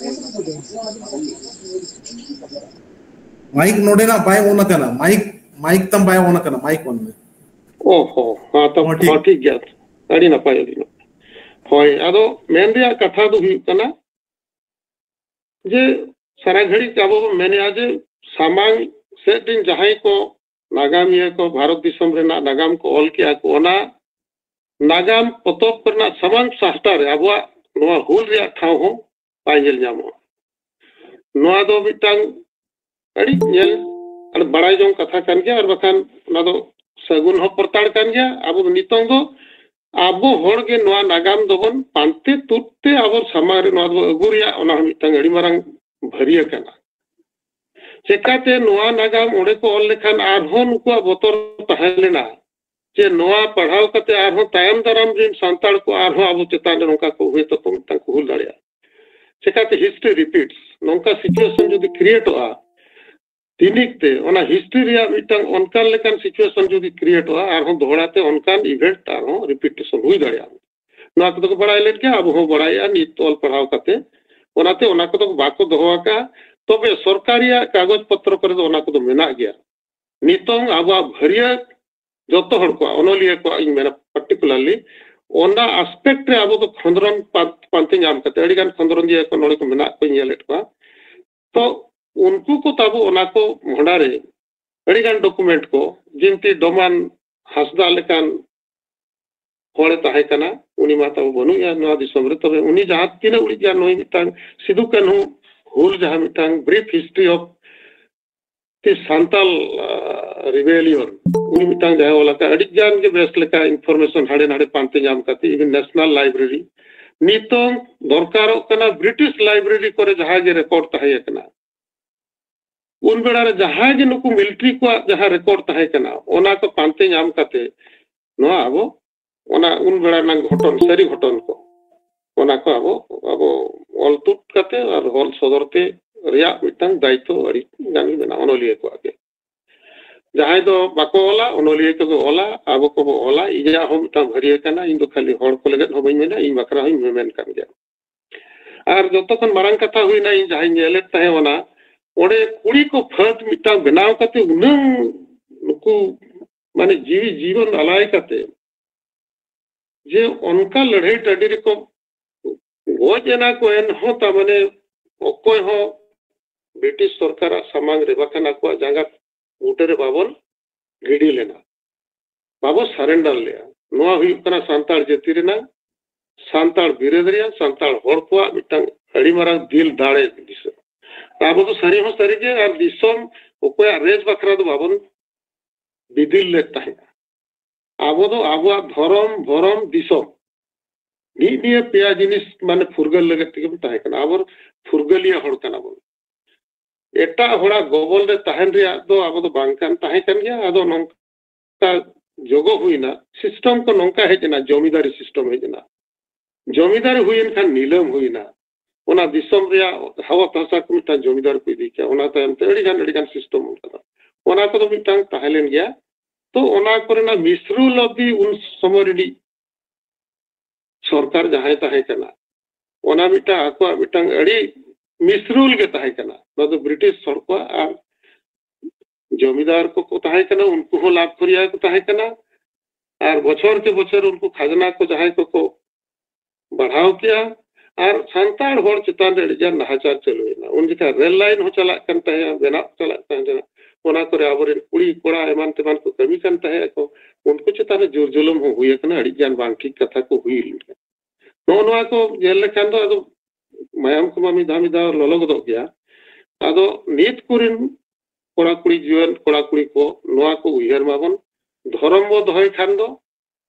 ᱢᱟᱭᱤᱠ ᱱᱚᱰᱮᱱᱟᱜ ᱵᱟᱭ on ᱟᱠᱟᱱᱟ, ᱢᱟᱭᱤᱠ, ᱢᱟᱭᱤᱠ ᱛᱟᱢ ᱵᱟᱭ on ᱟᱠᱟᱱᱟ, ᱢᱟᱭᱤᱠ on ᱢᱮ᱾ ᱚ ᱦᱚᱸ, ᱦᱮᱸ, ᱛᱚ, ᱦᱚᱸ, ᱴᱷᱤᱠ᱾ ᱦᱚᱸ, ᱴᱷᱤᱠ ᱜᱮᱭᱟ᱾ ᱟᱹᱰᱤ ᱱᱟᱯᱟᱭ, ᱟᱹᱰᱤ ᱱᱟᱯᱟᱭ᱾ ᱦᱳᱭ, ᱟᱫᱚ ᱢᱮᱱ ᱨᱮᱭᱟᱜ ᱠᱟᱛᱷᱟ ᱫᱚ ᱦᱩᱭᱩᱜ ᱠᱟᱱᱟ ᱡᱮ ᱥᱟᱨᱟ ᱜᱷᱟᱹᱲᱤᱡ ᱟᱵᱚ ᱵᱚᱱ ᱢᱮᱱᱮᱜᱼᱟ ᱡᱮ ᱥᱟᱢᱟᱝ ᱥᱮᱫ ᱨᱮᱱ ᱡᱟᱦᱟᱸᱭ ᱠᱚ ᱱᱟᱜᱟᱢᱤᱭᱟᱹ ᱠᱚ, ᱵᱷᱟᱨᱚᱛ ᱫᱤᱥᱚᱢ ᱨᱮᱱᱟᱜ ᱱᱟᱜᱟᱢ ᱠᱚ ᱚᱞ ᱠᱮᱜᱼᱟ ᱠᱚ, ᱚᱱᱟ ᱱᱟᱜᱟᱢ ᱯᱚᱛᱚᱵ ᱠᱚᱨᱮᱱᱟᱜ ᱥᱟᱢᱟᱝ ᱥᱟᱦᱴᱟ ᱨᱮ ᱟᱵᱚᱣᱟᱜ ᱱᱚᱣᱟ ᱦᱩᱞ ᱨᱮᱭᱟᱜ ᱴᱷᱟᱶ ᱦᱚᱸ ᱵᱟᱭ ᱧᱮᱞ ᱧᱟᱢᱚᱜᱼᱟ᱾ ᱱᱚᱣᱟ ᱫᱚ ᱢᱤᱫᱴᱟᱝ ᱟᱹᱰᱤ ᱧᱮᱞ ᱟᱨ ᱵᱟᱲᱟᱭ ᱡᱚᱝ ᱠᱟᱛᱷᱟ ᱠᱟᱱ ᱜᱮᱭᱟ, ᱟᱨ ᱵᱟᱠᱷᱟᱱ ᱚᱱᱟ ᱫᱚ ᱥᱟᱹᱜᱩᱱ ᱦᱚᱸ ᱯᱚᱨᱛᱟᱲ ᱠᱟᱱ ᱜᱮᱭᱟ᱾ ᱟᱵᱚ ᱫᱚ ᱱᱤᱛᱚᱝ ᱫᱚ ᱟᱵᱚ ᱦᱚᱲ ᱜᱮ ᱱᱚᱣᱟ ᱱᱟᱜᱟᱢ ᱫᱚᱵᱚᱱ ᱯᱟᱱᱛᱮ ᱛᱩᱫ ᱛᱮ ᱟᱵᱚ ᱥᱟᱢᱟᱝ ᱨᱮ ᱱᱚᱣᱟ ᱫᱚ ᱟᱹᱜᱩ ᱨᱮᱭᱟᱜ, ᱚᱱᱟ ᱦᱚᱸ ᱢᱤᱫᱴᱟᱝ ᱟᱹᱰᱤ ᱢᱟᱨᱟᱝ ᱵᱷᱟᱹᱨᱭᱟᱹ ᱠᱟᱱᱟ᱾ ᱪᱮᱠᱟᱛᱮ ᱱᱚᱣᱟ ᱱᱟᱜᱟᱢ ᱚᱸᱰᱮ ᱠᱚ ᱚᱞ ᱞᱮᱠᱷᱟᱱ ᱟᱨᱦᱚᱸ ᱱᱩᱠᱩᱣᱟᱜ ᱵᱚᱛᱚᱨ ᱛᱟᱦᱮᱸ ᱞᱮᱱᱟ ᱡᱮ ᱱᱚᱣᱟ ᱯᱟᱲᱦᱟᱣ ᱠᱟᱛᱮ ᱟᱨᱦᱚᱸ ᱛᱟᱭᱚᱢ ᱫᱟᱨᱟᱢ ᱨᱮᱱ ᱥᱟᱱᱛᱟᱲ ᱠᱚ ᱟᱨᱦᱚᱸ ᱟᱵᱚ ᱪᱮᱛᱟᱱ ᱨᱮ ᱱᱚᱝᱠᱟ ᱠᱚ ᱦᱩᱭ ᱛᱟᱠᱚ ᱢᱤᱫᱴᱟᱝ ᱠᱚ ᱦᱩᱞ ᱫᱟᱲᱮᱭᱟᱜᱼᱟ᱾ ᱪᱮᱠᱟᱛᱮ history repeats, ᱱᱚᱝᱠᱟ situation ᱡᱩᱫᱤ createᱚᱜᱼᱟ, ᱛᱤᱱᱤᱠ ᱛᱮ ᱚᱱᱟ history ᱨᱮᱭᱟᱜ ᱢᱤᱫᱴᱟᱝ ᱚᱱᱠᱟᱱ ᱞᱮᱠᱟᱱ situation ᱡᱩᱫᱤ createᱚᱜᱼᱟ, ᱟᱨᱦᱚᱸ ᱫᱚᱦᱲᱟ ᱛᱮ ᱚᱱᱠᱟᱱ event ᱟᱨᱦᱚᱸ repetition ᱦᱩᱭ ᱫᱟᱲᱮᱭᱟᱜᱼᱟ᱾ ᱱᱚᱣᱟ ᱠᱚᱫᱚ ᱠᱚ ᱵᱟᱲᱟᱭ ᱞᱮᱫ ᱜᱮᱭᱟ, ᱟᱵᱚ ᱦᱚᱸ ᱵᱟᱲᱟᱭᱮᱫᱼᱟ ᱱᱤᱛ ᱚᱞ ᱯᱟᱲᱦᱟᱣ ᱠᱟᱛᱮ᱾ ᱚᱱᱟᱛᱮ ᱚᱱᱟ ᱠᱚᱫᱚ ᱵᱟᱠᱚ ᱫᱚᱦᱚ ᱟᱠᱟᱫᱼᱟ᱾ ᱛᱚᱵᱮ ᱥᱚᱨᱠᱟᱨᱤᱭᱟᱜ ᱠᱟᱜᱚᱡᱽ ᱯᱚᱛᱨᱚ ᱠᱚᱨᱮ ᱫᱚ ᱚᱱᱟ ᱠᱚᱫᱚ ᱢᱮᱱᱟᱜ ᱜᱮᱭᱟ᱾ ᱱᱤᱛᱚᱝ ᱟᱵᱚᱣᱟᱜ ᱵᱷᱟᱹᱨᱭᱟᱹ ᱡᱚᱛᱚ ᱦᱚᱲ ᱠᱚᱣᱟᱜ, ᱚᱱᱚᱞᱤᱭᱟᱹ ᱠᱚᱣᱟᱜ ᱤᱧ ᱢᱮᱱᱟ particularly, ᱚᱱᱟ aspect ᱨᱮ ᱟᱵᱚ ᱫᱚ ᱠᱷᱚᱸᱫᱽᱨᱚᱱ ᱯᱟ-, ᱯᱟᱱᱛᱮ ᱧᱟᱢ ᱠᱟᱛᱮ, ᱟᱹᱰᱤ ᱜᱟᱱ ᱠᱷᱚᱸᱫᱽᱨᱚᱱᱤᱭᱟᱹ ᱠᱚ ᱱᱚᱰᱮ ᱠᱚ ᱢᱮᱱᱟᱜ ᱠᱚᱧ ᱧᱮᱞᱮᱫ ᱠᱚᱣᱟ᱾ ᱛᱚ ᱩᱱᱠᱩ ᱠᱚ ᱛᱟᱵᱚ ᱚᱱᱟ ᱠᱚ ᱢᱚᱦᱰᱟ ᱨᱮ ᱟᱹᱰᱤ ᱜᱟᱱ document ᱠᱚ, ᱡᱤᱱᱛᱤ ᱰᱚᱢᱟᱱ ᱦᱟᱸᱥᱫᱟ ᱞᱮᱠᱟᱱ ᱦᱚᱲᱮ ᱛᱟᱦᱮᱸ ᱠᱟᱱᱟ, ᱩᱱᱤ ᱢᱟ ᱛᱟᱵᱚ ᱵᱟᱹᱱᱩᱜᱼᱟ ᱱᱚᱣᱟ ᱫᱤᱥᱚᱢ ᱨᱮ᱾ ᱛᱚᱵᱮ ᱩᱱᱤ ᱡᱟᱦᱟᱸ ᱛᱤᱱᱟᱹᱜ ᱩᱲᱤᱡ ᱜᱟᱱ ᱱᱩᱭ ᱢᱤᱫᱴᱟᱝ ᱥᱤᱫᱩ ᱠᱟᱹᱱᱦᱩ ᱦᱩᱞ, ᱡᱟᱦᱟᱸ ᱢᱤᱫᱴᱟᱝ brief history of the Santal, ᱟ, rebellion, ᱩᱱᱤ ᱢᱤᱫᱴᱟᱝ ᱡᱟᱦᱟᱸ ᱚᱞ ᱟᱠᱟᱫ, ᱟᱹᱰᱤ ᱜᱟᱱ ᱜᱮ ᱵᱮᱥ ᱞᱮᱠᱟ information ᱦᱟᱸᱰᱮ ᱱᱟᱰᱮ ᱯᱟᱱᱛᱮ ᱧᱟᱢ ᱠᱟᱛᱮ, even National Library, ᱱᱤᱛᱚᱝ ᱫᱚᱨᱠᱟᱨᱚᱜ ᱠᱟᱱᱟ British Library ᱠᱚᱨᱮ ᱡᱟᱦᱟᱸ ᱜᱮ record ᱛᱟᱦᱮᱸ ᱠᱟᱱᱟ, ᱩᱱ ᱵᱮᱲᱟ ᱨᱮ ᱡᱟᱦᱟᱸ ᱜᱮ ᱱᱩᱠᱩ military ᱠᱚᱣᱟᱜ ᱡᱟᱦᱟᱸ record ᱛᱟᱦᱮᱸ ᱠᱟᱱᱟ, ᱚᱱᱟ ᱠᱚ ᱯᱟᱱᱛᱮ ᱧᱟᱢ ᱠᱟᱛᱮ ᱱᱚᱣᱟ ᱟᱵᱚ ᱚᱱᱟ ᱩᱱ ᱵᱮᱲᱟ ᱨᱮᱱᱟᱜ ᱜᱷᱚᱴᱚᱱ, ᱥᱟᱹᱨᱤ ᱜᱷᱚᱴᱚᱱ ᱠᱚ, ᱚᱱᱟ ᱠᱚ ᱟᱵᱚ, ᱟᱵᱚ ᱚᱞ ᱛᱩᱫ ᱠᱟᱛᱮ ᱟᱨ ᱚᱞ ᱥᱚᱫᱚᱨ ᱛᱮ ᱨᱮᱭᱟᱜ ᱢᱤᱫᱴᱟᱝ ᱫᱟᱭᱤᱛᱛᱚ ᱟᱹᱰᱤ ᱜᱟᱱ ᱜᱮ ᱢᱮᱱᱟᱜᱼᱟ ᱚᱱᱚᱞᱤᱭᱟᱹ ᱠᱚᱣᱟᱜ ᱜᱮ᱾ ᱡᱟᱦᱟᱸᱭ ᱫᱚ ᱵᱟᱠᱚ ᱚᱞᱟ, ᱚᱱᱚᱞᱤᱭᱟᱹ ᱠᱚᱜᱮ ᱚᱞᱟ, ᱟᱵᱚ ᱠᱚᱵᱚ ᱚᱞᱟ᱾ ᱤᱧᱟᱹᱜ ᱦᱚᱸ ᱢᱤᱫᱴᱟᱝ ᱵᱷᱟᱹᱨᱭᱟᱹ ᱠᱟᱱᱟ, ᱤᱧ ᱫᱚ ᱠᱷᱟᱹᱞᱤ ᱦᱚᱲ ᱠᱚ ᱞᱟᱹᱜᱤᱫ ᱦᱚᱸ ᱵᱟᱹᱧ ᱢᱮᱱᱟ, ᱤᱧ ᱵᱟᱠᱷᱨᱟ ᱦᱚᱸᱧ ᱢᱮᱢᱮᱱ ᱠᱟᱱ ᱜᱮᱭᱟ᱾ ᱟᱨ ᱡᱚᱛᱚ ᱠᱷᱚᱱ ᱢᱟᱨᱟᱝ ᱠᱟᱛᱷᱟ ᱦᱩᱭᱱᱟ, ᱤᱧ ᱡᱟᱦᱟᱸᱧ ᱧᱮᱞᱮᱫ ᱛᱟᱦᱮᱸ ᱚᱱᱟ, ᱚᱸᱰᱮ ᱠᱩᱲᱤ ᱠᱚ ᱯᱷᱟᱹᱫ ᱢᱤᱫᱴᱟᱝ ᱵᱮᱱᱟᱣ ᱠᱟᱛᱮ ᱩᱱᱟᱹᱝ ᱱᱩᱠᱩ ᱢᱟᱱᱮ ᱡᱤᱣᱤ ᱡᱤᱵᱚᱱ ᱟᱞᱟᱭ ᱠᱟᱛᱮ ᱡᱮ ᱚᱱᱠᱟ ᱞᱟᱹᱲᱦᱟᱹᱭ ᱴᱟᱺᱰᱤ ᱨᱮᱠᱚ ᱜᱚᱡ ᱮᱱᱟ ᱠᱚ, ᱮᱱᱦᱚᱸ ᱛᱟᱨ ᱢᱟᱱᱮ ᱚᱠᱚᱭ ᱦᱚᱸ ᱵᱨᱤᱴᱤᱥ ᱥᱚᱨᱠᱟᱨᱟᱜ ᱥᱟᱢᱟᱝ ᱨᱮ ᱵᱟᱠᱷᱟᱱ ᱟᱠᱚᱣᱟᱜ ᱡᱟᱸᱜᱟ ᱵᱩᱴᱟᱹ ᱨᱮ ᱵᱟᱵᱚᱱ ᱜᱤᱰᱤ ᱞᱮᱱᱟ, ᱵᱟᱵᱚ surrender ᱞᱮᱜᱼᱟ᱾ ᱱᱚᱣᱟ ᱦᱩᱭᱩᱜ ᱠᱟᱱᱟ ᱥᱟᱱᱛᱟᱲ ᱡᱟᱹᱛᱤ ᱨᱮᱱᱟᱜ, ᱥᱟᱱᱛᱟᱲ ᱵᱤᱨᱟᱹᱫ ᱨᱮᱭᱟᱜ, ᱥᱟᱱᱛᱟᱲ ᱦᱚᱲ ᱠᱚᱣᱟᱜ ᱢᱤᱫᱴᱟᱝ ᱟᱹᱰᱤ ᱢᱟᱨᱟᱝ ᱫᱤᱞ ᱫᱟᱲᱮ ᱫᱤᱥᱟᱹ᱾ ᱟᱵᱚ ᱫᱚ ᱥᱟᱹᱨᱤ ᱦᱚᱸ ᱥᱟᱹᱨᱤ ᱜᱮ ᱟᱨ ᱫᱤᱥᱚᱢ ᱚᱠᱚᱭᱟᱜ ᱨᱮᱡᱽ ᱵᱟᱠᱷᱨᱟ ᱫᱚ ᱵᱟᱵᱚᱱ ᱵᱤᱫᱤᱞ ᱞᱮᱫ ᱛᱟᱦᱮᱸᱫ᱾ ᱟᱵᱚ ᱫᱚ ᱟᱵᱚᱣᱟᱜ ᱫᱷᱚᱨᱚᱢ, ᱵᱷᱚᱨᱚᱢ, ᱫᱤᱥᱚᱢ ᱢᱤᱫ ᱱᱤᱭᱟᱹ ᱯᱮᱭᱟ ᱡᱤᱱᱤᱥ ᱢᱟᱱᱮ ᱯᱷᱩᱨᱜᱟᱹᱞ ᱞᱟᱹᱜᱤᱫ ᱛᱮᱜᱮ ᱵᱚᱱ ᱛᱟᱦᱮᱸ ᱠᱟᱱᱟ᱾ ᱟᱵᱚ ᱯᱷᱩᱨᱜᱟᱹᱞᱤᱭᱟᱹ ᱦᱚᱲ ᱠᱟᱱᱟ ᱵᱚᱱ᱾ ᱮᱴᱟᱜ ᱦᱚᱲᱟᱜ ᱜᱚᱵᱚᱞ ᱨᱮ ᱛᱟᱦᱮᱱ ᱨᱮᱭᱟᱜ ᱫᱚ ᱟᱵᱚ ᱫᱚ ᱵᱟᱝ ᱠᱟᱱ ᱛᱟᱦᱮᱸ ᱠᱟᱱ ᱜᱮᱭᱟ᱾ ᱟᱫᱚ ᱱᱚᱝᱠᱟ ᱡᱚᱜᱚ ᱦᱩᱭᱱᱟ, system ᱠᱚ ᱱᱚᱝᱠᱟ ᱦᱮᱡ ᱮᱱᱟ, ᱡᱚᱢᱤᱫᱟᱨᱤ system ᱦᱮᱡ ᱮᱱᱟ᱾ ᱡᱚᱢᱤᱫᱟᱨᱤ ᱦᱩᱭᱮᱱ ᱠᱷᱟᱱ ᱱᱤᱞᱟᱹᱢ ᱦᱩᱭᱱᱟ, ᱚᱱᱟ ᱫᱤᱥᱚᱢ ᱨᱮᱭᱟᱜ ᱦᱟᱣᱟ ᱛᱟᱥᱟ ᱠᱚ ᱢᱤᱫᱴᱟᱝ ᱡᱚᱢᱤᱫᱟᱨ ᱠᱚ ᱤᱫᱤ ᱠᱮᱭᱟ᱾ ᱚᱱᱟ ᱛᱟᱭᱚᱢ ᱛᱮ ᱟᱹᱰᱤ ᱜᱟᱱ, ᱟᱹᱰᱤ ᱜᱟᱱ system ᱚᱱᱠᱟ ᱫᱚ, ᱚᱱᱟ ᱠᱚᱫᱚ ᱢᱤᱫᱴᱟᱝ ᱛᱟᱦᱮᱸ ᱞᱮᱱ ᱜᱮᱭᱟ᱾ ᱛᱚ ᱚᱱᱟ ᱠᱚᱨᱮᱱᱟᱜ ᱢᱤᱥᱨᱩ ᱞᱚᱵᱫᱤ ᱩᱱ ᱥᱚᱢᱚᱭ ᱨᱤᱱᱤᱡ ᱥᱚᱨᱠᱟᱨ ᱡᱟᱦᱟᱸᱭ ᱛᱟᱦᱮᱸ ᱠᱟᱱᱟ, ᱚᱱᱟ ᱢᱤᱫᱴᱟᱝ ᱟᱠᱚᱣᱟᱜ ᱢᱤᱫᱴᱟᱝ ᱟᱹᱰᱤ ᱢᱤᱥᱨᱩᱞ ᱜᱮ ᱛᱟᱦᱮᱸ ᱠᱟᱱᱟ᱾ ᱱᱚᱣᱟ ᱫᱚ ᱵᱨᱤᱴᱤᱥ ᱦᱚᱲ ᱠᱚᱣᱟᱜ, ᱟᱨ ᱡᱚᱢᱤᱫᱟᱨ ᱠᱚᱠᱚ ᱛᱟᱦᱮᱸ ᱠᱟᱱᱟ, ᱩᱱᱠᱩ ᱦᱚᱸ ᱞᱟᱵᱷ ᱠᱷᱚᱨᱤᱭᱟ ᱠᱚ ᱛᱟᱦᱮᱸ ᱠᱟᱱᱟ᱾ ᱟᱨ ᱵᱚᱪᱷᱚᱨ ᱠᱮ ᱵᱚᱪᱷᱚᱨ ᱩᱱᱠᱩ ᱠᱷᱟᱡᱽᱱᱟ ᱠᱚ ᱡᱟᱦᱟᱸᱭ ᱠᱚᱠᱚ ᱵᱟᱲᱦᱟᱣ ᱠᱮᱜᱼᱟ, ᱟᱨ ᱥᱟᱱᱛᱟᱲ ᱦᱚᱲ ᱪᱮᱛᱟᱱ ᱨᱮ ᱟᱹᱰᱤ ᱜᱟᱱ ᱱᱟᱦᱟᱪᱟᱨ ᱪᱟᱹᱞᱩᱭᱮᱱᱟ᱾ ᱩᱱ ᱡᱚᱠᱷᱟᱡ ᱨᱮᱞ ᱞᱟᱭᱤᱱ ᱦᱚᱸ ᱪᱟᱞᱟᱜ ᱠᱟᱱ ᱛᱟᱦᱮᱸᱜᱼᱟ, ᱵᱮᱱᱟᱜ ᱪᱟᱞᱟᱜ ᱛᱟᱦᱮᱸᱜᱼᱟ, ᱚᱱᱟ ᱠᱚᱨᱮ ᱟᱵᱚᱨᱮᱱ ᱠᱩᱲᱤ ᱠᱚᱲᱟ ᱮᱢᱟᱱ ᱛᱮᱢᱟᱱ ᱠᱚ ᱠᱟᱹᱢᱤ ᱠᱟᱱ ᱛᱟᱦᱮᱸ ᱟᱠᱚ, ᱩᱱᱠᱩ ᱪᱮᱛᱟᱱ ᱨᱮ ᱡᱳᱨ ᱡᱩᱞᱩᱢ ᱦᱚᱸ ᱦᱩᱭ ᱟᱠᱟᱱᱟ, ᱟᱹᱰᱤ ᱜᱟᱱ ᱵᱟᱝ ᱴᱷᱤᱠ ᱠᱟᱛᱷᱟ ᱠᱚ ᱦᱩᱭ ᱞᱮᱱᱟ᱾ ᱱᱚᱜᱼᱚ ᱱᱚᱣᱟ ᱠᱚ ᱧᱮᱞ ᱞᱮᱠᱷᱟᱱ ᱫᱚ ᱟᱫᱚ ᱢᱟᱭᱟᱢ ᱠᱚᱢᱟ ᱢᱤᱫ ᱫᱷᱟᱣ ᱢᱤᱫ ᱫᱷᱟᱣ ᱞᱚᱞᱚ ᱜᱚᱫᱚᱜ ᱜᱮᱭᱟ᱾ ᱟᱫᱚ ᱱᱤᱛ ᱠᱚᱨᱮᱱ ᱠᱚᱲᱟ ᱠᱩᱲᱤ, ᱡᱩᱣᱟᱹᱱ ᱠᱚᱲᱟ ᱠᱩᱲᱤ ᱠᱚ ᱱᱚᱣᱟ ᱠᱚ ᱩᱭᱦᱟᱹᱨ ᱢᱟᱵᱚᱱ, ᱫᱷᱚᱨᱚᱢ ᱵᱚ ᱫᱚᱦᱚᱭ ᱠᱷᱟᱱ ᱫᱚ,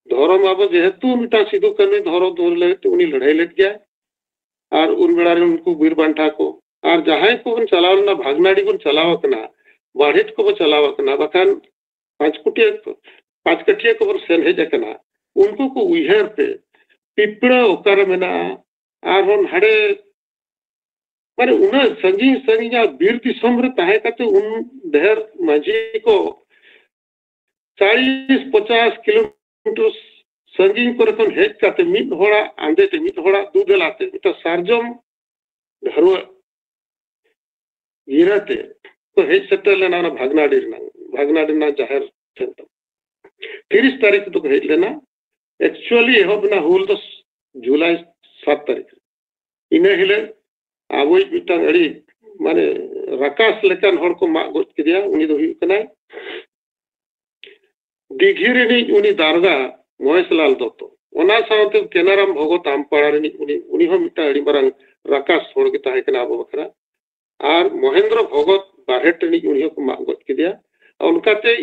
ᱫᱷᱚᱨᱚᱢ ᱟᱵᱚ ᱡᱮᱦᱮᱛᱩ ᱢᱤᱫᱴᱟᱝ ᱥᱤᱫᱩ ᱠᱟᱹᱱᱩ ᱫᱷᱚᱨᱚᱢ ᱫᱚᱦᱚ ᱞᱟᱹᱜᱤᱫ ᱛᱮ ᱩᱱᱤ ᱞᱟᱹᱲᱦᱟᱹᱭ ᱞᱮᱫ ᱜᱮᱭᱟᱭ, ᱟᱨ ᱩᱱ ᱵᱮᱲᱟ ᱨᱮ ᱩᱱᱠᱩ ᱵᱤᱨ ᱵᱟᱱᱴᱟ ᱠᱚ, ᱟᱨ ᱡᱟᱦᱟᱸᱭ ᱠᱚᱵᱚᱱ ᱪᱟᱞᱟᱣ ᱞᱮᱱᱟ, ᱵᱷᱟᱜᱽᱱᱟᱰᱤ ᱵᱚᱱ ᱪᱟᱞᱟᱣ ᱟᱠᱟᱱᱟ, ᱵᱟᱲᱦᱮᱴ ᱠᱚᱵᱚ ᱪᱟᱞᱟᱣ ᱟᱠᱟᱱᱟ, ᱵᱟᱠᱷᱟᱱ ᱯᱟᱸᱪ ᱠᱩᱴᱤᱭᱟᱹ, ᱯᱟᱸᱪ ᱠᱟᱹᱴᱷᱤᱭᱟᱹ ᱠᱚᱵᱚᱱ ᱥᱮᱱ ᱦᱮᱡ ᱟᱠᱟᱱᱟ, ᱩᱱᱠᱩ ᱠᱚ ᱩᱭᱦᱟᱹᱨ ᱯᱮ, ᱯᱤᱯᱲᱟᱹ ᱚᱠᱟᱨᱮ ᱢᱮᱱᱟᱜᱼᱟ, ᱟᱨᱦᱚᱸ ᱦᱟᱸᱰᱮ, ᱢᱟᱱᱮ ᱩᱱᱟᱹᱜ ᱥᱟᱺᱜᱤᱧ ᱥᱟᱺᱜᱤᱧᱟᱜ ᱵᱤᱨ ᱫᱤᱥᱚᱢ ᱨᱮ ᱛᱟᱦᱮᱸ ᱠᱟᱛᱮ ᱩᱱ ᱰᱷᱮᱨ ᱢᱟᱹᱡᱷᱤ ᱠᱚ ᱪᱟᱞᱤᱥ ᱯᱚᱪᱟᱥ ᱠᱤᱞᱳᱢᱤᱴᱟᱨ ᱥᱟᱺᱜᱤᱧ ᱠᱚᱨᱮ ᱠᱷᱚᱱ ᱦᱮᱡ ᱠᱟᱛᱮ ᱢᱤᱫ ᱦᱚᱲᱟᱜ ᱟᱸᱫᱮ ᱛᱮ, ᱢᱤᱫ ᱦᱚᱲᱟᱜ ᱫᱩᱫᱮᱞᱟ ᱛᱮ, ᱢᱤᱫᱴᱟᱝ ᱥᱟᱨᱡᱚᱢ ᱰᱷᱟᱹᱨᱣᱟᱹᱜ ᱜᱤᱨᱟᱹ ᱛᱮ ᱠᱚ ᱦᱮᱡ ᱥᱮᱴᱮᱨ ᱞᱮᱱᱟ ᱚᱱᱟ ᱵᱷᱟᱜᱽᱱᱟᱰᱤ ᱨᱮᱱᱟᱜ, ᱵᱷᱟᱜᱽᱱᱟᱰᱤ ᱨᱮᱱᱟᱜ ᱡᱟᱦᱮᱨ ᱴᱷᱮᱱ ᱫᱚ᱾ ᱛᱤᱨᱤᱥ ᱛᱟᱹᱨᱤᱠᱷ ᱫᱚᱠᱚ ᱦᱮᱡ ᱞᱮᱱᱟ᱾ Actually ᱮᱦᱚᱵ ᱮᱱᱟ ᱦᱩᱞ ᱫᱚ ᱡᱩᱞᱟᱭ ᱥᱟᱛ ᱛᱟᱹᱨᱤᱠᱷ ᱨᱮ᱾ ᱤᱱᱟᱹ ᱦᱤᱞᱳᱜ ᱟᱵᱚᱭᱤᱡ ᱢᱤᱫᱴᱟᱝ ᱟᱹᱰᱤ, ᱢᱟᱱᱮ, ᱨᱟᱠᱟᱥ ᱞᱮᱠᱟᱱ ᱦᱚᱲ ᱠᱚ ᱢᱟᱜ ᱜᱚᱡ ᱠᱮᱫᱮᱭᱟ᱾ ᱩᱱᱤ ᱫᱚ ᱦᱩᱭᱩᱜ ᱠᱟᱱᱟᱭ ᱫᱤᱜᱷᱤ ᱨᱤᱱᱤᱡ ᱩᱱᱤ ᱫᱟᱨᱜᱟ ᱢᱚᱦᱮᱥᱞᱟᱞ ᱫᱚᱛᱛᱚ, ᱚᱱᱟ ᱥᱟᱶᱛᱮ ᱠᱮᱱᱟᱨᱟᱢ ᱵᱷᱚᱜᱚᱛ ᱟᱢᱯᱟᱲᱟ ᱨᱤᱱᱤᱡ ᱩᱱᱤ, ᱩᱱᱤ ᱦᱚᱸ ᱢᱤᱫᱴᱟᱝ ᱟᱹᱰᱤ ᱢᱟᱨᱟᱝ ᱨᱟᱠᱟᱥ ᱦᱚᱲ ᱜᱮ ᱛᱟᱦᱮᱸ ᱠᱟᱱᱟ ᱟᱵᱚ ᱵᱟᱠᱷᱨᱟ᱾ ᱟᱨ ᱢᱚᱦᱮᱱᱫᱨᱚ ᱵᱷᱚᱜᱚᱛ ᱵᱟᱨᱦᱮᱴ ᱨᱤᱱᱤᱡ ᱩᱱᱤ ᱦᱚᱸᱠᱚ ᱢᱟᱜ ᱜᱚᱡ ᱠᱮᱫᱮᱭᱟ᱾ ᱚᱱᱠᱟᱛᱮ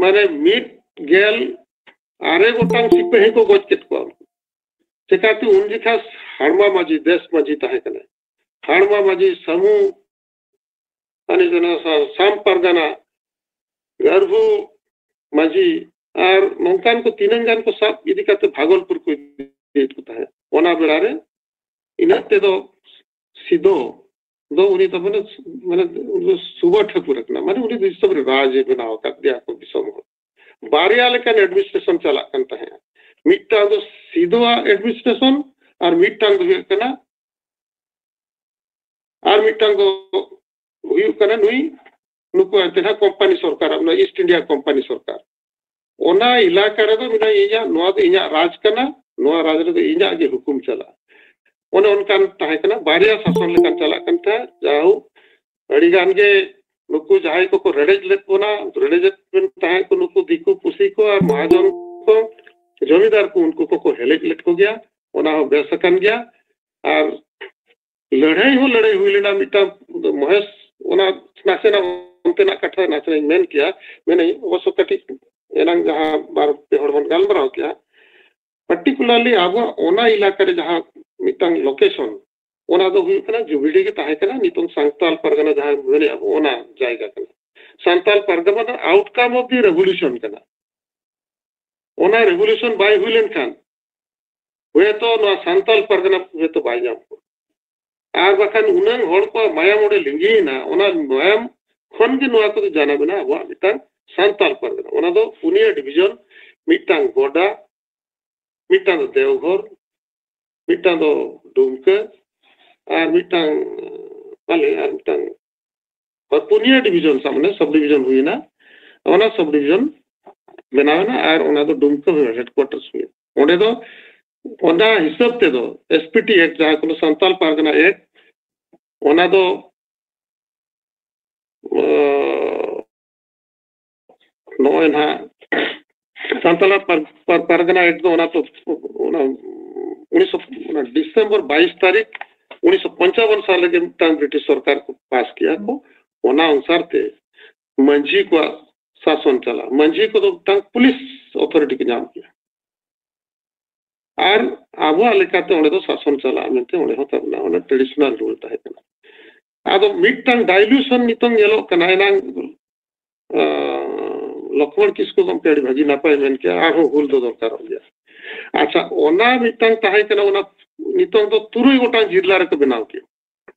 ᱢᱟᱱᱮ ᱢᱤᱫ ᱜᱮᱞ ᱟᱨᱮ ᱜᱚᱴᱟᱝ ᱥᱤᱯᱟᱹᱦᱤ ᱠᱚ ᱜᱚᱡ ᱠᱮᱫ ᱠᱚᱣᱟ᱾ ᱪᱮᱠᱟᱛᱮ ᱩᱱ ᱡᱚᱠᱷᱟ ᱦᱟᱲᱢᱟ ᱢᱟᱹᱡᱷᱤ, ᱫᱮᱥ ᱢᱟᱹᱡᱷᱤ ᱛᱟᱦᱮᱸ ᱠᱟᱱᱟᱭ᱾ ᱦᱟᱲᱢᱟ ᱢᱟᱹᱡᱷᱤ, ᱥᱟᱹᱢᱩ, ᱢᱟᱱᱮ ᱡᱮᱱᱚ ᱥᱟ-, ᱥᱟᱢ ᱯᱟᱨᱜᱟᱱᱟ, ᱜᱟᱹᱨᱵᱷᱩ ᱢᱟᱹᱡᱷᱤ, ᱟᱨ ᱱᱚᱝᱠᱟᱱ ᱠᱚ ᱛᱤᱱᱟᱹᱝ ᱜᱟᱱ ᱠᱚ ᱥᱟᱵ ᱤᱫᱤ ᱠᱟᱛᱮ ᱵᱷᱟᱜᱚᱞᱯᱩᱨ ᱠᱚ ᱤᱫᱤᱭᱮᱫ ᱠᱚ ᱛᱟᱦᱮᱸᱫ᱾ ᱚᱱᱟ ᱵᱮᱲᱟ ᱨᱮ ᱤᱱᱟᱹᱜ ᱛᱮᱫᱚ ᱥᱤᱫᱚ ᱫᱚ ᱩᱱᱤ ᱫᱚ ᱢᱟᱱᱮ, ᱢᱟᱱᱮ ᱩᱱᱤ ᱫᱚ ᱥᱩᱵᱷᱟ ᱴᱷᱟᱹᱠᱩᱨ ᱠᱟᱱᱟ, ᱢᱟᱱᱮ ᱩᱱᱤ ᱫᱤᱥᱚᱢ ᱨᱮ ᱨᱟᱡᱽ ᱮ ᱵᱮᱱᱟᱣ ᱟᱠᱟᱫ ᱜᱮᱭᱟ ᱟᱠᱚ ᱫᱤᱥᱚᱢ ᱦᱚᱲ᱾ ᱵᱟᱨᱭᱟ ᱞᱮᱠᱟᱱ administration ᱪᱟᱞᱟᱜ ᱠᱟᱱ ᱛᱟᱦᱮᱸᱫ᱾ ᱢᱤᱫᱴᱟᱝ ᱫᱚ ᱥᱤᱫᱷᱳᱣᱟᱜ ᱮᱰᱢᱤᱱᱤᱥᱴᱨᱮᱥᱚᱱ ᱟᱨ ᱢᱤᱫᱴᱟᱝ ᱫᱚ ᱦᱩᱭᱩᱜ ᱠᱟᱱᱟ, ᱟᱨ ᱢᱤᱫᱴᱟᱝ ᱫᱚ ᱦᱩᱭᱩᱜ ᱠᱟᱱᱟ ᱱᱩᱭ, ᱱᱩᱠᱩ ᱮᱱᱛᱮ ᱱᱟᱦᱟᱜ ᱠᱳᱢᱯᱟᱱᱤ ᱥᱚᱨᱠᱟᱨ, ᱚᱱᱟ ᱤᱥᱴ ᱤᱱᱰᱤᱭᱟ ᱠᱳᱢᱯᱟᱱᱤ ᱥᱚᱨᱠᱟᱨ᱾ ᱚᱱᱟ ᱮᱞᱟᱠᱟ ᱨᱮᱫᱚ ᱢᱮᱱᱟ ᱤᱧᱟᱹᱜ, ᱱᱚᱣᱟ ᱫᱚ ᱤᱧᱟᱹᱜ ᱨᱟᱡᱽ ᱠᱟᱱᱟ, ᱱᱚᱣᱟ ᱨᱟᱡᱽ ᱨᱮᱫᱚ ᱤᱧᱟᱹᱜ ᱜᱮ ᱦᱩᱠᱩᱢ ᱪᱟᱞᱟᱜᱼᱟ᱾ ᱚᱱᱮ ᱚᱱᱠᱟᱱ ᱛᱟᱦᱮᱸ ᱠᱟᱱᱟ, ᱵᱟᱨᱭᱟ ᱥᱟᱥᱚᱱ ᱞᱮᱠᱟᱱ ᱪᱟᱞᱟᱜ ᱠᱟᱱ ᱛᱟᱦᱮᱸᱫ᱾ ᱡᱟᱦᱳᱠ, ᱟᱹᱰᱤ ᱜᱟᱱ ᱜᱮ ᱱᱩᱠᱩ ᱡᱟᱦᱟᱸᱭ ᱠᱚᱠᱚ ᱨᱮᱰᱮᱡ ᱞᱮᱫ ᱵᱚᱱᱟ, ᱨᱮᱰᱮᱡᱮᱫ ᱵᱚᱱ ᱛᱟᱦᱮᱸᱫ ᱠᱚ ᱱᱩᱠᱩ ᱫᱤᱠᱩ ᱯᱩᱥᱤ ᱠᱚ ᱟᱨ ᱢᱚᱦᱟᱡᱚᱱ ᱠᱚ, ᱡᱚᱢᱤᱫᱟᱨ ᱠᱚ, ᱩᱱᱠᱩ ᱠᱚᱠᱚ ᱦᱮᱞᱮᱡ ᱞᱮᱫ ᱠᱚᱜᱮᱭᱟ᱾ ᱚᱱᱟ ᱦᱚᱸ ᱵᱮᱥ ᱟᱠᱟᱱ ᱜᱮᱭᱟ᱾ ᱟᱨ ᱞᱟᱹᱲᱦᱟᱹᱭ ᱦᱚᱸ ᱞᱟᱹᱲᱦᱟᱹᱭ ᱦᱩᱭ ᱞᱮᱱᱟ ᱢᱤᱫᱴᱟᱝ᱾ ᱢᱚᱦᱮᱥ, ᱚᱱᱟ ᱱᱟᱥᱮᱱᱟᱜ ᱚᱱᱛᱮᱱᱟᱜ ᱠᱟᱛᱷᱟ ᱱᱟᱥᱮᱱᱟᱜ ᱤᱧ ᱢᱮᱱ ᱠᱮᱭᱟ, ᱢᱮᱱᱟᱹᱧ ᱚᱵᱚᱥᱥᱚ ᱠᱟᱹᱴᱤᱡ ᱮᱱᱟᱝ ᱡᱟᱦᱟᱸ ᱵᱟᱨ ᱯᱮ ᱦᱚᱲ ᱵᱚᱱ ᱜᱟᱞᱢᱟᱨᱟᱣ ᱠᱮᱜᱼᱟ, ᱯᱟᱨᱴᱤᱠᱩᱞᱟᱨᱞᱤ ᱟᱵᱚᱣᱟᱜ ᱚᱱᱟ ᱮᱞᱟᱠᱟ ᱨᱮ ᱡᱟᱦᱟᱸ ᱢᱤᱫᱴᱟᱝ ᱞᱳᱠᱮᱥᱚᱱ, ᱚᱱᱟ ᱫᱚ ᱦᱩᱭᱩᱜ ᱠᱟᱱᱟ ᱡᱩᱵᱤᱰᱤ ᱜᱮ ᱛᱟᱦᱮᱸ ᱠᱟᱱᱟ, ᱱᱤᱛᱚᱝ ᱥᱟᱱᱛᱟᱞ ᱯᱟᱨᱜᱟᱱᱟ ᱡᱟᱦᱟᱸ ᱢᱮᱱᱮᱜᱼᱟ ᱵᱚ, ᱚᱱᱟ ᱡᱟᱭᱜᱟ ᱠᱟᱱᱟ᱾ ᱥᱟᱱᱛᱟᱞ ᱯᱟᱨᱜᱟᱱᱟ ᱫᱚ ᱟᱣᱩᱴᱠᱟᱢ ᱚᱯ ᱫᱤ ᱨᱮᱵᱷᱚᱞᱩᱥᱚᱱ ᱠᱟᱱᱟ᱾ ᱚᱱᱟ ᱨᱮᱵᱷᱚᱞᱩᱥᱚᱱ ᱵᱟᱭ ᱦᱩᱭ ᱞᱮᱱᱠᱷᱟᱱ ᱦᱚᱭᱛᱚ ᱱᱚᱣᱟ ᱥᱟᱱᱛᱟᱞ ᱯᱟᱨᱜᱟᱱᱟ ᱦᱚᱭᱛᱚ ᱵᱟᱭ ᱧᱟᱢ ᱠᱚᱜᱼᱟ᱾ ᱟᱨ ᱵᱟᱠᱷᱟᱱ ᱩᱱᱟᱹᱝ ᱦᱚᱲ ᱠᱚᱣᱟᱜ ᱢᱟᱭᱟᱢ ᱚᱸᱰᱮ ᱞᱤᱸᱜᱤᱭᱮᱱᱟ, ᱚᱱᱟ ᱢᱟᱭᱟᱢ ᱠᱷᱚᱱ ᱜᱮ ᱱᱚᱣᱟ ᱠᱚᱫᱚ ᱡᱟᱱᱟᱢ ᱮᱱᱟ ᱟᱵᱚᱣᱟᱜ ᱢᱤᱫᱴᱟᱝ ᱥᱟᱱᱛᱟᱞ ᱯᱟᱨᱜᱟᱱᱟ᱾ ᱚᱱᱟ ᱫᱚ ᱯᱩᱱᱭᱟᱹ ᱰᱤᱵᱷᱤᱡᱚᱱ, ᱢᱤᱫᱴᱟᱝ ᱜᱚᱰᱟ, ᱢᱤᱫᱴᱟᱝ ᱫᱚ ᱫᱮᱣᱜᱷᱚᱨ, ᱢᱤᱫᱴᱟᱝ ᱫᱚ ᱰᱩᱢᱠᱟᱹ, ᱟᱨ ᱢᱤᱫᱴᱟᱝ, ᱢᱟᱱᱮ, ᱟᱨ ᱢᱤᱫᱴᱟᱝ, ᱦᱳᱭ, ᱯᱩᱱᱭᱟᱹ ᱰᱤᱵᱷᱤᱡᱚᱱ ᱥᱟᱵ ᱢᱟᱱᱮ ᱥᱟᱵ ᱰᱤᱵᱷᱤᱡᱚᱱ ᱦᱩᱭᱮᱱᱟ, ᱚᱱᱟ ᱥᱟᱵ ᱰᱤᱵᱷᱤᱡᱚᱱ ᱵᱮᱱᱟᱣ ᱮᱱᱟ ᱟᱨ ᱚᱱᱟ ᱫᱚ ᱰᱩᱢᱠᱟᱹ ᱦᱩᱭᱩᱜᱼᱟ, ᱦᱮᱰᱠᱩᱣᱟᱴᱟᱨᱥ ᱦᱩᱭᱩᱜᱼᱟ᱾ ᱚᱸᱰᱮ ᱫᱚ ᱚᱱᱟ ᱦᱤᱥᱟᱹᱵ ᱛᱮᱫᱚ ᱮᱥᱯᱤᱴᱤ ᱮᱠᱴ, ᱡᱟᱦᱟᱸ ᱠᱚ ᱥᱟᱱᱛᱟᱞ ᱯᱟᱨᱜᱟᱱᱟ ᱮᱠᱴ, ᱚᱱᱟ ᱫᱚ, ᱟᱸ, ᱱᱚᱜᱼᱚᱭ ᱱᱟᱦᱟᱜ ᱥᱟᱱᱛᱟᱞ ᱯᱟᱨ-, ᱯᱟᱨ-, ᱯᱟᱨᱜᱟᱱᱟ ᱮᱠᱴ ᱫᱚ ᱚᱱᱟ ᱛᱚ, ᱚᱱᱟ ᱩᱱᱤᱥᱥᱚ, ᱚᱱᱟ ᱰᱤᱥᱮᱢᱵᱚᱨ ᱵᱟᱭᱤᱥ ᱛᱟᱹᱨᱤᱠᱷ ᱩᱱᱤᱥᱥᱚ ᱯᱚᱧᱪᱟᱵᱚᱱ ᱥᱟᱞ ᱨᱮᱜᱮ ᱢᱤᱫᱴᱟᱝ ᱵᱨᱤᱴᱤᱥ ᱥᱚᱨᱠᱟᱨ ᱠᱚ ᱯᱟᱥ ᱠᱮᱜᱼᱟ ᱠᱚ᱾ ᱚᱱᱟ ᱚᱱᱩᱥᱟᱨ ᱛᱮ ᱢᱟᱹᱡᱷᱤ ᱠᱚᱣᱟᱜ ᱥᱟᱥᱚᱱ ᱪᱟᱞᱟᱜᱼᱟ᱾ ᱢᱟᱹᱡᱷᱤ ᱠᱚᱫᱚ ᱢᱤᱫᱴᱟᱝ ᱯᱩᱞᱤᱥ ᱚᱛᱷᱚᱨᱤᱴᱤ ᱠᱚ ᱧᱟᱢ ᱠᱮᱜᱼᱟ᱾ ᱟᱨ ᱟᱵᱚᱣᱟᱜ ᱞᱮᱠᱟᱛᱮ ᱚᱸᱰᱮ ᱫᱚ ᱥᱟᱥᱚᱱ ᱪᱟᱞᱟᱜᱼᱟ ᱢᱮᱱᱛᱮ ᱚᱸᱰᱮ ᱦᱚᱸ ᱛᱟᱵᱚᱱᱟ ᱚᱱᱟ ᱴᱨᱮᱰᱤᱥᱚᱱᱟᱞ ᱨᱩᱞ ᱛᱟᱦᱮᱸ ᱠᱟᱱᱟ᱾ ᱟᱫᱚ ᱢᱤᱫᱴᱟᱝ ᱰᱟᱭᱞᱩᱥᱚᱱ ᱱᱤᱛᱚᱝ ᱧᱮᱞᱚᱜ ᱠᱟᱱᱟ, ᱮᱱᱟᱝ, ᱟᱸ, ᱞᱚᱠᱷᱢᱚᱬ ᱠᱤᱥᱠᱩ ᱜᱚᱢᱠᱮ ᱟᱹᱰᱤ ᱵᱷᱟᱹᱜᱤ ᱱᱟᱯᱟᱭ ᱢᱮᱱ ᱠᱮᱜᱼᱟ, ᱟᱨᱦᱚᱸ ᱦᱩᱞ ᱫᱚ ᱫᱚᱨᱠᱟᱨᱚᱜ ᱜᱮᱭᱟ᱾ ᱟᱪᱪᱷᱟ, ᱚᱱᱟ ᱢᱤᱫᱴᱟᱝ ᱛᱟᱦᱮᱸ ᱠᱟᱱᱟ, ᱚᱱᱟ ᱱᱤᱛᱚᱝ ᱫᱚ ᱛᱩᱨᱩᱭ ᱜᱚᱴᱟᱝ ᱡᱤᱞᱟ ᱨᱮᱠᱚ ᱵᱮᱱᱟᱣ ᱠᱮᱜᱼᱟ᱾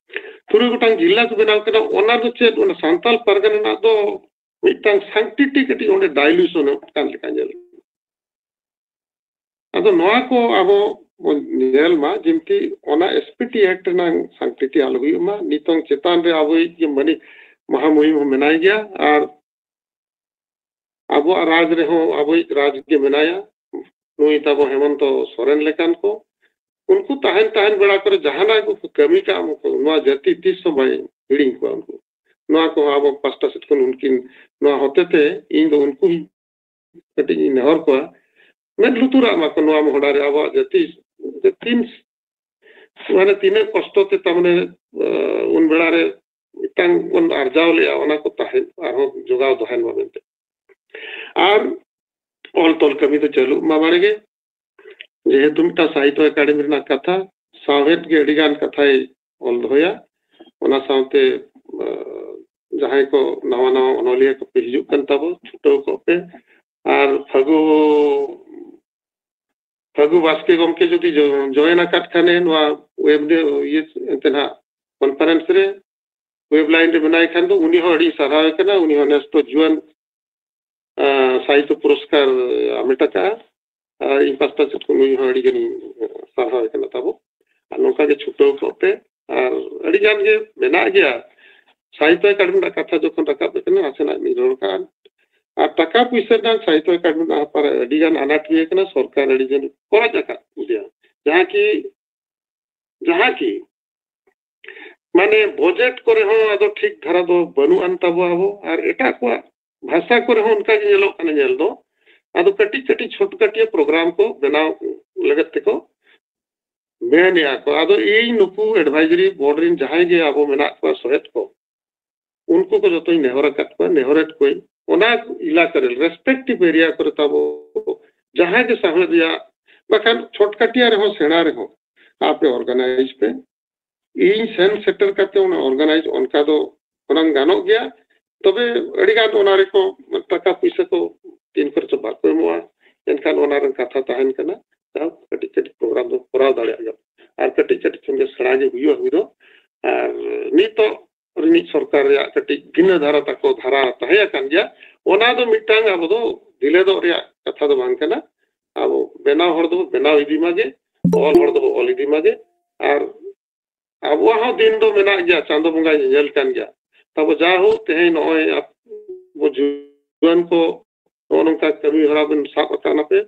ᱛᱩᱨᱩᱭ ᱜᱚᱴᱟᱝ ᱡᱤᱞᱟ ᱠᱚ ᱵᱮᱱᱟᱣ ᱠᱮᱫᱟ, ᱚᱱᱟ ᱫᱚ ᱪᱮᱫ, ᱚᱱᱟ ᱥᱟᱱᱛᱟᱞ ᱯᱟᱨᱜᱟᱱᱟ ᱨᱮᱱᱟᱜ ᱫᱚ ᱢᱤᱫᱴᱟᱝ ᱥᱟᱝᱠᱴᱤᱴᱤ ᱠᱟᱹᱴᱤᱡ ᱚᱸᱰᱮ ᱰᱟᱭᱞᱩᱥᱚᱱᱚᱜ ᱠᱟᱱ ᱞᱮᱠᱟ ᱧᱮᱞᱚᱜ ᱠᱟᱱᱟ᱾ ᱛᱚ ᱱᱚᱣᱟ ᱠᱚ ᱟᱵᱚ ᱵᱚᱱ ᱧᱮᱞ ᱢᱟ, ᱡᱮᱢᱛᱤ ᱚᱱᱟ S P T Act ᱨᱮᱱᱟᱜ ᱥᱟᱝᱠᱨᱤᱛᱤ ᱟᱞᱚ ᱦᱩᱭᱩᱜ ᱢᱟ᱾ ᱱᱤᱛᱚᱝ ᱪᱮᱛᱟᱱ ᱨᱮ ᱟᱵᱚᱭᱤᱡ ᱜᱮ ᱢᱟᱹᱱᱤᱡ ᱢᱟᱦᱟᱢᱩᱦᱤᱢ ᱦᱚᱸ ᱢᱮᱱᱟᱭ ᱜᱮᱭᱟ, ᱟᱨ ᱟᱵᱚᱣᱟᱜ ᱨᱟᱡᱽ ᱨᱮᱦᱚᱸ ᱟᱵᱚᱭᱤᱡ ᱨᱟᱡᱽ ᱜᱮ ᱢᱮᱱᱟᱭᱟ, ᱱᱩᱭ ᱛᱟᱵᱚ ᱦᱮᱢᱚᱱᱛᱚ ᱥᱚᱨᱮᱱ ᱞᱮᱠᱟᱱ ᱠᱚ᱾ ᱩᱱᱠᱩ ᱛᱟᱦᱮᱱ ᱛᱟᱦᱮᱱ ᱵᱮᱲᱟ ᱠᱚᱨᱮ ᱡᱟᱦᱟᱱᱟᱜ ᱠᱚ ᱠᱟᱹᱢᱤ ᱠᱟᱜ ᱢᱟᱠᱚ, ᱱᱚᱣᱟ ᱡᱟᱹᱛᱤ ᱛᱤᱥ ᱦᱚᱸ ᱵᱟᱭ ᱦᱤᱲᱤᱧ ᱠᱚᱣᱟ ᱩᱱᱠᱩ᱾ ᱱᱚᱣᱟ ᱠᱚᱦᱚᱸ ᱟᱵᱚ ᱯᱟᱥᱴᱟ ᱥᱮᱫ ᱠᱷᱚᱱ ᱩᱱᱠᱤᱱ, ᱱᱚᱣᱟ ᱦᱚᱛᱮᱛᱮ ᱤᱧ ᱫᱚ ᱩᱱᱠᱩ ᱦᱚᱸ ᱠᱟᱹᱴᱤᱡ ᱤᱧ ᱱᱮᱦᱚᱨ ᱠᱚᱣᱟ, ᱢᱮᱫ ᱞᱩᱛᱩᱨᱟᱜ ᱢᱟᱠᱚ ᱱᱚᱣᱟ ᱢᱚᱦᱰᱟ ᱨᱮ ᱟᱵᱚᱣᱟᱜ ᱡᱟᱹᱛᱤ, ᱡᱮ ᱛᱤᱱ, ᱢᱟᱱᱮ ᱛᱤᱱᱟᱹᱜ ᱠᱚᱥᱴᱚ ᱛᱮ ᱛᱟᱨᱢᱟᱱᱮ, ᱟᱸ, ᱩᱱ ᱵᱮᱲᱟ ᱨᱮ ᱢᱤᱫᱴᱟᱝ ᱵᱚᱱ ᱟᱨᱡᱟᱣ ᱞᱮᱜᱼᱟ, ᱚᱱᱟ ᱠᱚ ᱛᱟᱦᱮᱸ ᱟᱨᱦᱚᱸ ᱡᱚᱜᱟᱣ ᱫᱚᱦᱚᱭ ᱢᱟ ᱢᱮᱱᱛᱮ᱾ ᱟᱨ ᱚᱞ ᱛᱚᱞ ᱠᱟᱹᱢᱤ ᱫᱚ ᱪᱟᱹᱞᱩᱜ ᱢᱟ ᱵᱟᱲᱮ ᱜᱮ᱾ ᱡᱮᱦᱮᱛᱩ ᱢᱤᱫᱴᱟᱝ ᱥᱟᱦᱤᱛᱛᱚ ᱮᱠᱟᱰᱮᱢᱤ ᱨᱮᱱᱟᱜ ᱠᱟᱛᱷᱟ, ᱥᱟᱶᱦᱮᱫ ᱜᱮ ᱟᱹᱰᱤ ᱜᱟᱱ ᱠᱟᱛᱷᱟᱭ ᱚᱞ ᱫᱚᱦᱚᱭᱟ᱾ ᱚᱱᱟ ᱥᱟᱶᱛᱮ, ᱟᱸ, ᱡᱟᱦᱟᱸᱭ ᱠᱚ ᱱᱟᱣᱟ ᱱᱟᱣᱟ ᱚᱱᱚᱞᱤᱭᱟᱹ ᱠᱚᱯᱮ ᱦᱤᱡᱩᱜ ᱠᱟᱱ ᱛᱟᱵᱚ, ᱪᱷᱩᱴᱟᱹᱣ ᱠᱚᱜ ᱯᱮ᱾ ᱟᱨ ᱯᱷᱟᱹᱜᱩ, ᱯᱷᱟᱹᱜᱩ ᱵᱟᱥᱠᱮ ᱜᱚᱢᱠᱮ ᱡᱩᱫᱤ ᱡᱚ-, join ᱟᱠᱟᱫ ᱠᱷᱟᱱᱮ ᱱᱚᱣᱟ web ᱫᱮ-, ᱤᱭᱟᱹ ᱮᱱᱛᱮ ᱱᱟᱦᱟᱜ conference ᱨᱮ, web line ᱨᱮ ᱢᱮᱱᱟᱭ ᱠᱷᱟᱱ ᱫᱚ ᱩᱱᱤ ᱦᱚᱸ ᱟᱹᱰᱤ ᱥᱟᱨᱦᱟᱣᱮ ᱠᱟᱱᱟ᱾ ᱩᱱᱤ ᱦᱚᱸ ᱱᱮᱥ ᱫᱚ ᱡᱩᱣᱟᱹᱱ, ᱟᱸ, ᱥᱟᱦᱤᱛᱛᱚ ᱯᱩᱨᱚᱥᱠᱟᱨ ᱦᱟᱢᱮᱴ ᱟᱠᱟᱫᱼᱟ᱾ ᱟᱨ ᱤᱧ ᱯᱟᱥᱴᱟ ᱥᱮᱫ ᱠᱷᱚᱱ ᱩᱱᱤ ᱦᱚᱸ ᱟᱹᱰᱤ ᱜᱟᱱᱤᱧ ᱥᱟᱨᱦᱟᱣᱮ ᱠᱟᱱᱟ ᱛᱟᱵᱚ᱾ ᱟᱨ ᱱᱚᱝᱠᱟ ᱜᱮ ᱪᱷᱩᱴᱟᱹᱣ ᱠᱚᱜ ᱯᱮ᱾ ᱟᱨ ᱟᱹᱰᱤ ᱜᱟᱱ ᱜᱮ ᱢᱮᱱᱟᱜ ᱜᱮᱭᱟ᱾ ᱥᱟᱦᱤᱛᱛᱚ ᱮᱠᱟᱰᱮᱢᱤ ᱨᱮᱱᱟᱜ ᱠᱟᱛᱷᱟ ᱡᱚᱠᱷᱚᱱ ᱨᱟᱠᱟᱵ ᱟᱠᱟᱱᱟ, ᱱᱟᱥᱮᱱᱟᱜ ᱢᱤᱫ ᱨᱚᱲ ᱠᱟᱜᱼᱟ᱾ ᱟᱨ ᱴᱟᱠᱟ ᱯᱩᱭᱥᱟᱹ ᱨᱮᱱᱟᱜ ᱥᱟᱦᱤᱛᱛᱚ ᱮᱠᱟᱰᱮᱢᱤ ᱨᱮᱱᱟᱜ ᱦᱟᱯᱟᱨ ᱟᱹᱰᱤ ᱜᱟᱱ ᱟᱱᱟᱴ ᱦᱩᱭ ᱟᱠᱟᱱᱟ, ᱥᱚᱨᱠᱟᱨ ᱟᱹᱰᱤ ᱜᱟᱱ ᱠᱷᱚᱨᱚᱪ ᱟᱠᱟᱫ ᱜᱮᱭᱟ᱾ ᱡᱟᱦᱟᱸ ᱠᱤ, ᱡᱟᱦᱟᱸ ᱠᱤ, ᱢᱟᱱᱮ ᱵᱟᱡᱮᱴ ᱠᱚᱨᱮ ᱦᱚᱸ ᱟᱫᱚ ᱴᱷᱤᱠ ᱫᱷᱟᱨᱟ ᱫᱚ ᱵᱟᱹᱱᱩᱜ ᱟᱱ ᱛᱟᱵᱚ ᱟᱵᱚ, ᱟᱨ ᱮᱴᱟᱜ ᱠᱚᱣᱟᱜ ᱵᱷᱟᱥᱟ ᱠᱚᱨᱮ ᱦᱚᱸ ᱚᱱᱠᱟ ᱜᱮ ᱧᱮᱞᱚᱜ ᱠᱟᱱᱟ ᱧᱮᱞ ᱫᱚ᱾ ᱟᱫᱚ ᱠᱟᱹᱴᱤᱡ ᱠᱟᱹᱴᱤᱡ ᱪᱷᱚᱴᱠᱟᱴᱤᱭᱟᱹ program ᱠᱚ ᱵᱮᱱᱟᱣ ᱞᱟᱹᱜᱤᱫ ᱛᱮᱠᱚ ᱢᱮᱱᱮᱜᱼᱟ ᱠᱚ᱾ ᱟᱫᱚ ᱤᱧ ᱱᱩᱠᱩ advisory board ᱨᱮᱱ ᱡᱟᱦᱟᱸᱭ ᱜᱮ ᱟᱵᱚ ᱢᱮᱱᱟᱜ ᱠᱚᱣᱟ ᱥᱚᱦᱮᱫ ᱠᱚ, ᱩᱱᱠᱩ ᱠᱚ ᱡᱚᱛᱚᱧ ᱱᱮᱦᱚᱨ ᱟᱠᱟᱫ ᱠᱚᱣᱟ, ᱱᱮᱦᱚᱨᱮᱫ ᱠᱚᱣᱟᱧ, ᱚᱱᱟ ᱮᱞᱟᱠᱟ ᱨᱮ respective area ᱠᱚᱨᱮ ᱛᱟᱵᱚ ᱡᱟᱦᱟᱸᱭ ᱜᱮ ᱥᱟᱶᱦᱮᱫ ᱨᱮᱭᱟᱜ, ᱵᱟᱠᱷᱟᱱ ᱪᱷᱚᱴᱠᱟᱴᱤᱭᱟ ᱨᱮᱦᱚᱸ ᱥᱮᱬᱟ ᱨᱮᱦᱚᱸ, ᱟᱯᱮ organize ᱯᱮ᱾ ᱤᱧ ᱥᱮᱱ ᱥᱮᱴᱮᱨ ᱠᱟᱛᱮ ᱚᱱᱟ organize ᱚᱱᱠᱟ ᱫᱚ ᱚᱱᱟᱝ ᱜᱟᱱᱚᱜ ᱜᱮᱭᱟ᱾ ᱛᱚᱵᱮ ᱟᱹᱰᱤ ᱜᱟᱱ ᱚᱱᱟ ᱨᱮᱠᱚ ᱴᱟᱠᱟ ᱯᱩᱭᱥᱟᱹ ᱠᱚ ᱛᱤᱱ ᱠᱚᱨᱮ ᱪᱚ ᱵᱟᱠᱚ ᱮᱢᱚᱜᱼᱟ, ᱮᱱᱠᱷᱟᱱ ᱚᱱᱟ ᱨᱮᱱ ᱠᱟᱛᱷᱟ ᱛᱟᱦᱮᱱ ᱠᱟᱱᱟ, ᱡᱟᱦᱳᱠ ᱠᱟᱹᱴᱤᱡ ᱠᱟᱹᱴᱤᱡ program ᱫᱚ ᱠᱚᱨᱟᱣ ᱫᱟᱲᱮᱭᱟᱜ ᱜᱮᱭᱟ᱾ ᱟᱨ ᱠᱟᱹᱴᱤᱡ ᱠᱟᱹᱴᱤᱡ ᱠᱷᱚᱱ ᱜᱮ ᱥᱮᱬᱟ ᱜᱮ ᱦᱩᱭᱩᱜᱼᱟ ᱦᱩᱭ ᱫᱚ᱾ ᱟᱨ ᱱᱤᱛᱚᱜ ᱨᱤᱱᱤᱡ ᱥᱚᱨᱠᱟᱨ ᱨᱮᱭᱟᱜ ᱠᱟᱹᱴᱤᱡ ᱵᱷᱤᱱᱟᱹ ᱫᱷᱟᱨᱟ ᱛᱟᱠᱚ ᱫᱷᱟᱨᱟ ᱛᱟᱦᱮᱸ ᱟᱠᱟᱱ ᱜᱮᱭᱟ, ᱚᱱᱟ ᱫᱚ ᱢᱤᱫᱴᱟᱝ ᱟᱵᱚ ᱫᱚ ᱰᱤᱞᱮ ᱫᱚᱜ ᱨᱮᱭᱟᱜ ᱠᱟᱛᱷᱟ ᱫᱚ ᱵᱟᱝ ᱠᱟᱱᱟ᱾ ᱟᱵᱚ ᱵᱮᱱᱟᱣ ᱦᱚᱲ ᱫᱚᱵᱚ ᱵᱮᱱᱟᱣ ᱤᱫᱤ ᱢᱟᱜᱮ, ᱚᱞ ᱦᱚᱲ ᱫᱚᱵᱚ ᱚᱞ ᱤᱫᱤ ᱢᱟᱜᱮ᱾ ᱟᱨ ᱟᱵᱚᱣᱟᱜ ᱦᱚᱸ ᱫᱤᱱ ᱫᱚ ᱢᱮᱱᱟᱜ ᱜᱮᱭᱟ, ᱪᱟᱸᱫᱚ ᱵᱚᱸᱜᱟᱭ ᱧᱮᱧᱮᱞ ᱠᱟᱱ ᱜᱮᱭᱟ᱾ ᱛᱟᱵᱚ ᱡᱟᱭᱦᱳᱠ, ᱛᱮᱦᱮᱧ ᱱᱚᱜᱼᱚᱭ ᱟᱵᱚ ᱡᱩᱣᱟᱹᱱ ᱠᱚ ᱱᱚᱜᱼᱚ ᱱᱚᱝᱠᱟ ᱠᱟᱹᱢᱤ ᱦᱚᱨᱟ ᱵᱚᱱ ᱥᱟᱵ ᱟᱠᱟᱫ ᱱᱟᱯᱮ,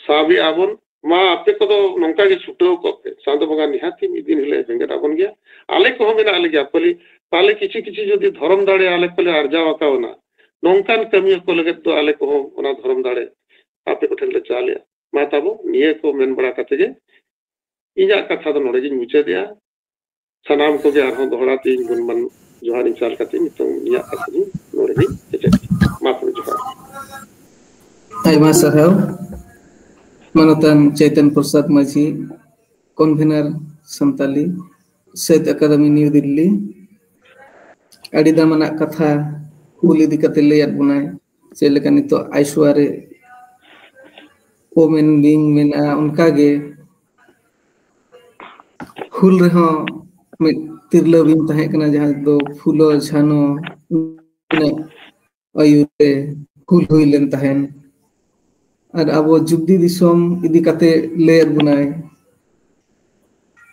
ᱥᱟᱵᱮᱜᱼᱟ ᱵᱚᱱ᱾ ᱢᱟ ᱟᱯᱮ ᱠᱚᱫᱚ ᱱᱚᱝᱠᱟ ᱜᱮ ᱪᱷᱩᱴᱟᱹᱣ ᱠᱚᱜ ᱯᱮ, ᱪᱟᱸᱫᱚ ᱵᱚᱸᱜᱟ ᱱᱤᱦᱟᱹᱛᱤ ᱢᱤᱫ ᱫᱤᱱ ᱦᱤᱞᱳᱜ ᱵᱮᱸᱜᱮᱫ ᱟᱵᱚᱱ ᱜᱮᱭᱟ᱾ ᱟᱞᱮ ᱠᱚᱦᱚᱸ ᱢᱮᱱᱟᱜ ᱞᱮᱜᱮᱭᱟ, ᱯᱟᱞᱮ, ᱯᱟᱞᱮ ᱠᱤᱪᱷᱩ ᱠᱤᱪᱷᱩ ᱡᱩᱫᱤ ᱫᱷᱚᱨᱚᱢ ᱫᱟᱲᱮ ᱟᱞᱮ ᱠᱚᱞᱮ ᱟᱨᱡᱟᱣ ᱟᱠᱟᱣᱱᱟ, ᱱᱚᱝᱠᱟᱱ ᱠᱟᱹᱢᱤ ᱠᱚ ᱞᱟᱹᱜᱤᱫ ᱫᱚ ᱟᱞᱮ ᱠᱚᱦᱚᱸ ᱚᱱᱟ ᱫᱷᱚᱨᱚᱢ ᱫᱟᱲᱮ ᱟᱯᱮ ᱠᱚᱴᱷᱮᱱ ᱞᱮ ᱪᱟᱞᱮᱜᱼᱟ᱾ ᱢᱟ ᱛᱟᱵᱚ ᱱᱤᱭᱟᱹ ᱠᱚ ᱢᱮᱱ ᱵᱟᱲᱟ ᱠᱟᱛᱮ ᱜᱮ ᱤᱧᱟᱹᱜ ᱠᱟᱛᱷᱟ ᱫᱚ ᱱᱚᱰᱮ ᱜᱤᱧ ᱢᱩᱪᱟᱹᱫᱮᱜᱼᱟ᱾ ᱥᱟᱱᱟᱢ ᱠᱚᱜᱮ ᱟᱨᱦᱚᱸ ᱫᱚᱦᱲᱟ ᱛᱮ ᱤᱧ ᱜᱩᱱᱢᱟᱱ ᱡᱚᱦᱟᱨ ᱤᱧ ᱪᱟᱞ ᱠᱟᱛᱮ ᱱᱤᱛᱚᱝ ᱤᱧᱟᱹᱜ ᱠᱟᱛᱷᱟ ᱫᱚ ᱱᱚᱰᱮ ᱜᱤᱧ ᱠᱮᱪᱮᱫ᱾ ᱢᱟ ᱛᱚᱵᱮ ᱡᱚᱦᱟᱨ᱾ ᱟᱭᱢᱟ ᱥᱟᱨᱦᱟᱣ ᱢᱟᱱᱚᱛᱟᱱ ᱪᱮᱛᱚᱱ ᱯᱨᱚᱥᱟᱫᱽ ᱢᱟᱹᱡᱷᱤ, ᱠᱚᱱᱵᱷᱮᱱᱟᱨ ᱥᱟᱱᱛᱟᱞᱤ, ᱥᱟᱦᱤᱛ ᱟᱠᱟᱫᱮᱢᱤ, ᱱᱤᱭᱩ ᱫᱤᱞᱞᱤ᱾ ᱟᱹᱰᱤ ᱫᱟᱢᱟᱱᱟᱜ ᱠᱟᱛᱷᱟ ᱦᱩᱞ ᱤᱫᱤ ᱠᱟᱛᱮ ᱞᱟᱹᱭᱟᱫ ᱵᱚᱱᱟᱭ, ᱪᱮᱫ ᱞᱮᱠᱟ ᱱᱤᱛᱚᱜ ᱟᱭᱥᱩᱣᱟ ᱨᱮ ᱳᱢᱮᱱ ᱵᱤᱝ ᱢᱮᱱᱟᱜᱼᱟ, ᱚᱱᱠᱟᱜᱮ ᱦᱩᱞ ᱨᱮᱦᱚᱸ ᱢᱤᱫ ᱛᱤᱨᱞᱟᱹ ᱵᱤᱝ ᱛᱟᱦᱮᱸ ᱠᱟᱱᱟ, ᱡᱟᱦᱟᱸ ᱫᱚ ᱯᱷᱩᱞᱳ ᱡᱷᱟᱱᱳ ᱟᱹᱭᱩᱨ ᱛᱮ ᱦᱩᱞ ᱦᱩᱭ ᱞᱮᱱ ᱛᱟᱦᱮᱸᱱ᱾ ᱟᱨ ᱟᱵᱚ ᱡᱩᱵᱽᱫᱤ ᱫᱤᱥᱚᱢ ᱤᱫᱤ ᱠᱟᱛᱮ ᱞᱟᱹᱭᱟᱫ ᱵᱚᱱᱟᱭ,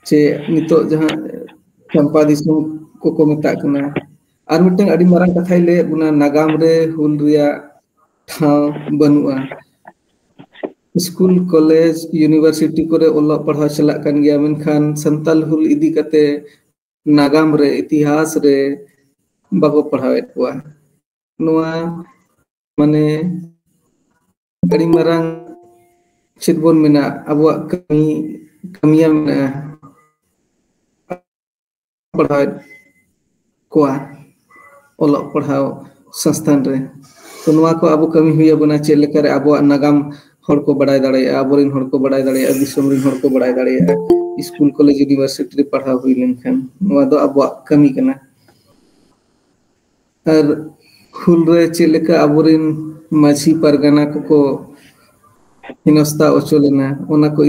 ᱪᱮ ᱱᱤᱛᱚᱜ ᱡᱟᱦᱟᱸ ᱪᱟᱢᱯᱟ ᱫᱤᱥᱚᱢ ᱠᱚᱠᱚ ᱢᱮᱛᱟᱜ ᱠᱟᱱᱟ᱾ ᱟᱨ ᱢᱤᱫᱴᱟᱝ ᱟᱹᱰᱤ ᱢᱟᱨᱟᱝ ᱠᱟᱛᱷᱟᱭ ᱞᱟᱹᱭᱟᱫ ᱵᱚᱱᱟ, ᱱᱟᱜᱟᱢ ᱨᱮ ᱦᱩᱞ ᱨᱮᱭᱟᱜ ᱴᱷᱟᱶ ᱵᱟᱹᱱᱩᱜᱼᱟ᱾ ᱥᱠᱩᱞ, ᱠᱚᱞᱮᱡᱽ, ᱤᱭᱩᱱᱤᱵᱷᱟᱨᱥᱤᱴᱤ ᱠᱚᱨᱮ ᱚᱞᱚᱜ ᱯᱟᱲᱦᱟᱣ ᱪᱟᱞᱟᱜ ᱠᱟᱱ ᱜᱮᱭᱟ, ᱢᱮᱱᱠᱷᱟᱱ ᱥᱟᱱᱛᱟᱞ ᱦᱩᱞ ᱤᱫᱤ ᱠᱟᱛᱮ ᱱᱟᱜᱟᱢ ᱨᱮ, ᱤᱛᱤᱦᱟᱥ ᱨᱮ ᱵᱟᱠᱚ ᱯᱟᱲᱦᱟᱣᱮᱫ ᱠᱚᱣᱟ᱾ ᱱᱚᱣᱟ ᱢᱟᱱᱮ ᱟᱹᱰᱤ ᱢᱟᱨᱟᱝ ᱪᱮᱫ ᱵᱚᱱ ᱢᱮᱱᱟ, ᱟᱵᱚᱣᱟᱜ ᱠᱟᱹᱢᱤ, ᱠᱟᱹᱢᱤᱭᱟᱹ ᱢᱮᱱᱟᱜᱼᱟ ᱯᱟᱲᱦᱟᱣᱮᱫ ᱠᱚᱣᱟ ᱚᱞᱚᱜ ᱯᱟᱲᱦᱟᱣ ᱥᱚᱝᱥᱛᱷᱟᱱ ᱨᱮ᱾ ᱛᱚ ᱱᱚᱣᱟ ᱠᱚ ᱟᱵᱚ ᱠᱟᱹᱢᱤ ᱦᱩᱭ ᱟᱵᱚᱱᱟ, ᱪᱮᱫ ᱞᱮᱠᱟᱨᱮ ᱟᱵᱚᱣᱟᱜ ᱱᱟᱜᱟᱢ ᱦᱚᱲ ᱠᱚ ᱵᱟᱲᱟᱭ ᱫᱟᱲᱮᱭᱟᱜᱼᱟ, ᱟᱵᱚᱨᱮᱱ ᱦᱚᱲ ᱠᱚ ᱵᱟᱲᱟᱭ ᱫᱟᱲᱮᱭᱟᱜᱼᱟ, ᱫᱤᱥᱚᱢ ᱨᱮᱱ ᱦᱚᱲ ᱠᱚ ᱵᱟᱲᱟᱭ ᱫᱟᱲᱮᱭᱟᱜᱼᱟ᱾ ᱥᱠᱩᱞ, ᱠᱚᱞᱮᱡᱽ, ᱤᱭᱩᱱᱤᱵᱷᱟᱨᱥᱤᱴᱤ ᱨᱮ ᱯᱟᱲᱦᱟᱣ ᱦᱩᱭ ᱞᱮᱱᱠᱷᱟᱱ ᱱᱚᱣᱟ ᱫᱚ ᱟᱵᱚᱣᱟᱜ ᱠᱟᱹᱢᱤ ᱠᱟᱱᱟ᱾ ᱟᱨ ᱦᱩᱞ ᱨᱮ ᱪᱮᱫ ᱞᱮᱠᱟ ᱟᱵᱚᱨᱮᱱ ᱢᱟᱹᱡᱷᱤ ᱯᱟᱨᱜᱟᱱᱟ ᱠᱚᱠᱚ ᱦᱮᱱᱚᱥᱛᱟ ᱦᱚᱪᱚ ᱞᱮᱱᱟ, ᱚᱱᱟ ᱠᱚ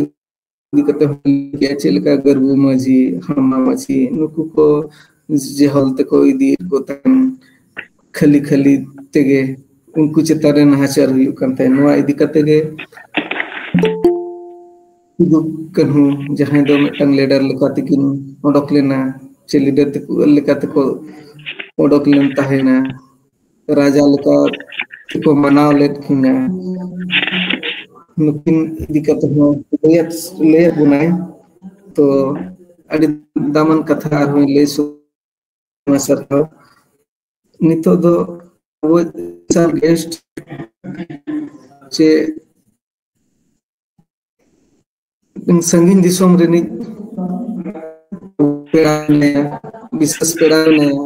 ᱤᱫᱤ ᱠᱟᱛᱮ ᱦᱚᱸ ᱞᱟᱹᱭ ᱠᱮᱜᱼᱟ, ᱪᱮᱫ ᱞᱮᱠᱟ ᱜᱟᱹᱨᱵᱩ ᱢᱟᱹᱡᱷᱤ, ᱦᱟᱲᱢᱟ ᱢᱟᱹᱡᱷᱤ, ᱱᱩᱠᱩ ᱠᱚ ᱡᱮᱦᱚᱞ ᱛᱮᱠᱚ ᱤᱫᱤᱭᱮᱫ ᱠᱚ ᱛᱟᱦᱮᱸᱱ, ᱠᱷᱟᱹᱞᱤ ᱠᱷᱟᱹᱞᱤ ᱛᱮᱜᱮ ᱩᱱᱠᱩ ᱪᱮᱛᱟᱱ ᱨᱮ ᱱᱟᱦᱟᱪᱟᱨ ᱦᱩᱭᱩᱜ ᱠᱟᱱ ᱛᱟᱦᱮᱸᱫ᱾ ᱱᱚᱣᱟ ᱤᱫᱤ ᱠᱟᱛᱮ ᱜᱮ ᱥᱤᱫᱩ ᱠᱟᱹᱱᱦᱩ, ᱡᱟᱦᱟᱸᱭ ᱫᱚ ᱢᱤᱫᱴᱟᱝ ᱞᱤᱰᱟᱨ ᱞᱮᱠᱟ ᱛᱮᱠᱤᱱ ᱚᱰᱚᱠ ᱞᱮᱱᱟ, ᱪᱮ ᱞᱤᱰᱟᱨ ᱛᱮᱠᱚ ᱞᱮᱠᱟ ᱛᱮᱠᱚ ᱚᱰᱚᱠ ᱞᱮᱱ ᱛᱟᱦᱮᱱᱟ, ᱨᱟᱡᱟ ᱞᱮᱠᱟ ᱛᱮᱠᱚ ᱢᱟᱱᱟᱣ ᱞᱮᱫ ᱠᱤᱱᱟ᱾ ᱱᱩᱠᱤᱱ ᱤᱫᱤ ᱠᱟᱛᱮ ᱦᱚᱸ ᱞᱟᱹᱭᱟᱫ, ᱞᱟᱹᱭᱟᱫ ᱵᱚᱱᱟᱭ᱾ ᱛᱚ, ᱟᱹᱰᱤ ᱫᱟᱢᱟᱱ ᱠᱟᱛᱷᱟ ᱟᱨᱦᱚᱸ ᱞᱟᱹᱭ ᱥᱚᱫᱚᱨ᱾ ᱟᱭᱢᱟ ᱥᱟᱨᱦᱟᱣ᱾ ᱱᱤᱛᱚᱜ ᱫᱚ ᱟᱵᱚ special guest ᱪᱮ ᱥᱟᱺᱜᱤᱧ ᱫᱤᱥᱚᱢ ᱨᱤᱱᱤᱡ ᱯᱮᱲᱟ ᱢᱮᱱᱟᱭᱟ, ᱵᱤᱥᱮᱥ ᱯᱮᱲᱟ ᱢᱮᱱᱟᱭᱟ,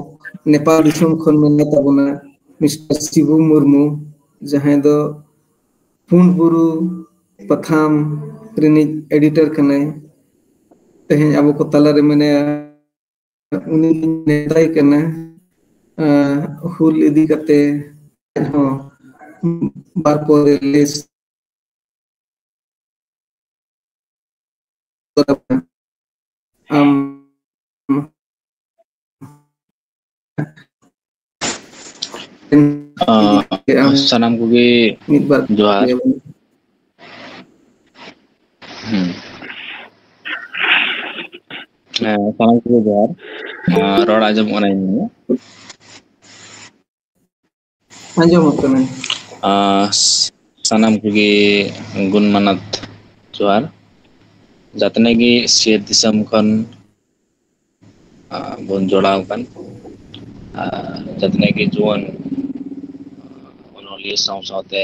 ᱱᱮᱯᱟᱞ ᱫᱤᱥᱚᱢ ᱠᱷᱚᱱ ᱢᱮᱱᱟᱭ ᱛᱟᱵᱚᱱᱟ, ᱢᱤᱥᱴᱟᱨ ᱥᱤᱵᱩ ᱢᱩᱨᱢᱩ, ᱡᱟᱦᱟᱸᱭ ᱫᱚ ᱯᱩᱸᱰ ᱵᱩᱨᱩ ᱯᱟᱛᱷᱟᱢ ᱨᱤᱱᱤᱡ editor ᱠᱟᱱᱟᱭ᱾ ᱛᱮᱦᱮᱧ ᱟᱵᱚ ᱠᱚ ᱛᱟᱞᱟᱨᱮ ᱢᱮᱱᱟᱭᱟ᱾ ᱩᱱᱤ ᱱᱮᱣᱛᱟᱭ ᱠᱟᱱᱟ, ᱟᱸ, ᱦᱩᱞ ᱤᱫᱤ ᱠᱟᱛᱮ ᱦᱚᱸ ᱵᱟᱨ ᱯᱚᱫ ᱮ ᱞᱟᱹᱭ᱾ ᱟᱢ ᱟᱸ, ᱟᱢ ᱥᱟᱱᱟᱢ ᱠᱚᱜᱮ ᱢᱤᱫ ᱵᱟᱨ ᱡᱚᱦᱟᱨ᱾ ᱦᱩᱸ᱾ ᱦᱮᱸ, ᱥᱟᱱᱟᱢ ᱠᱚᱜᱮ ᱡᱚᱦᱟᱨ᱾ ᱟᱸ, ᱨᱚᱲ ᱟᱸᱡᱚᱢᱚᱜ ᱠᱟᱱᱟ ᱤᱧ? ᱟᱸᱡᱚᱢᱚᱜ ᱠᱟᱱᱟ᱾ ᱟᱸ, ᱥᱟᱱᱟᱢ ᱠᱚᱜᱮ ᱜᱩᱱ ᱢᱟᱱᱟᱛ ᱡᱚᱦᱟᱨ᱾ ᱡᱟᱛᱱᱮ ᱜᱮ ᱥᱤᱭᱟᱹᱛ ᱫᱤᱥᱚᱢ ᱠᱷᱚᱱ ᱟᱸ, ᱵᱚᱱ ᱡᱚᱲᱟᱣ ᱟᱠᱟᱱ᱾ ᱟᱨ ᱡᱟᱛᱱᱮ ᱜᱮ ᱡᱩᱣᱟᱹᱱ ᱚᱱᱚᱞᱤᱭᱟᱹ ᱥᱟᱶ ᱥᱟᱶᱛᱮ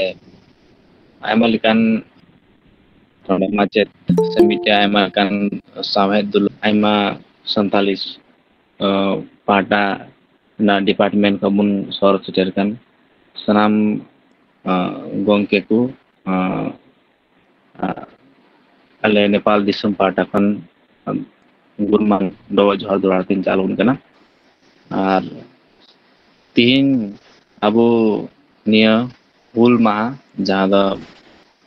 ᱟᱭᱢᱟ ᱞᱮᱠᱟᱱ ᱱᱚᱰᱮ ᱢᱟᱪᱮᱫ ᱥᱮ ᱢᱤᱫᱴᱮᱱ ᱟᱭᱢᱟ ᱞᱮᱠᱟᱱ ᱥᱟᱶᱦᱮᱫ ᱫᱩᱞᱟᱹᱲ, ᱟᱭᱢᱟ ᱥᱟᱱᱛᱟᱞᱤ, ᱟᱸ, ᱯᱟᱦᱴᱟ ᱨᱮᱱᱟᱜ department ᱠᱷᱚᱱ ᱵᱚᱱ ᱥᱚᱦᱚᱨ ᱥᱮᱴᱮᱨ ᱟᱠᱟᱱ ᱥᱟᱱᱟᱢ, ᱟᱸ, ᱜᱚᱢᱠᱮ ᱠᱚ, ᱟᱸ, ᱟᱨ ᱟᱞᱮ ᱱᱮᱯᱟᱞ ᱫᱤᱥᱚᱢ ᱯᱟᱦᱴᱟ ᱠᱷᱚᱱ ᱜᱩᱱᱢᱟᱱ ᱰᱚᱵᱚᱜ ᱡᱚᱦᱟᱨ ᱫᱚᱦᱲᱟ ᱛᱮᱧ ᱪᱟᱞ ᱟᱵᱚᱱ ᱠᱟᱱᱟ᱾ ᱟᱨ ᱛᱤᱦᱤᱧ ᱟᱵᱚ ᱱᱤᱭᱟᱹ ᱦᱩᱞ ᱢᱟᱦᱟ, ᱡᱟᱦᱟᱸ ᱫᱚ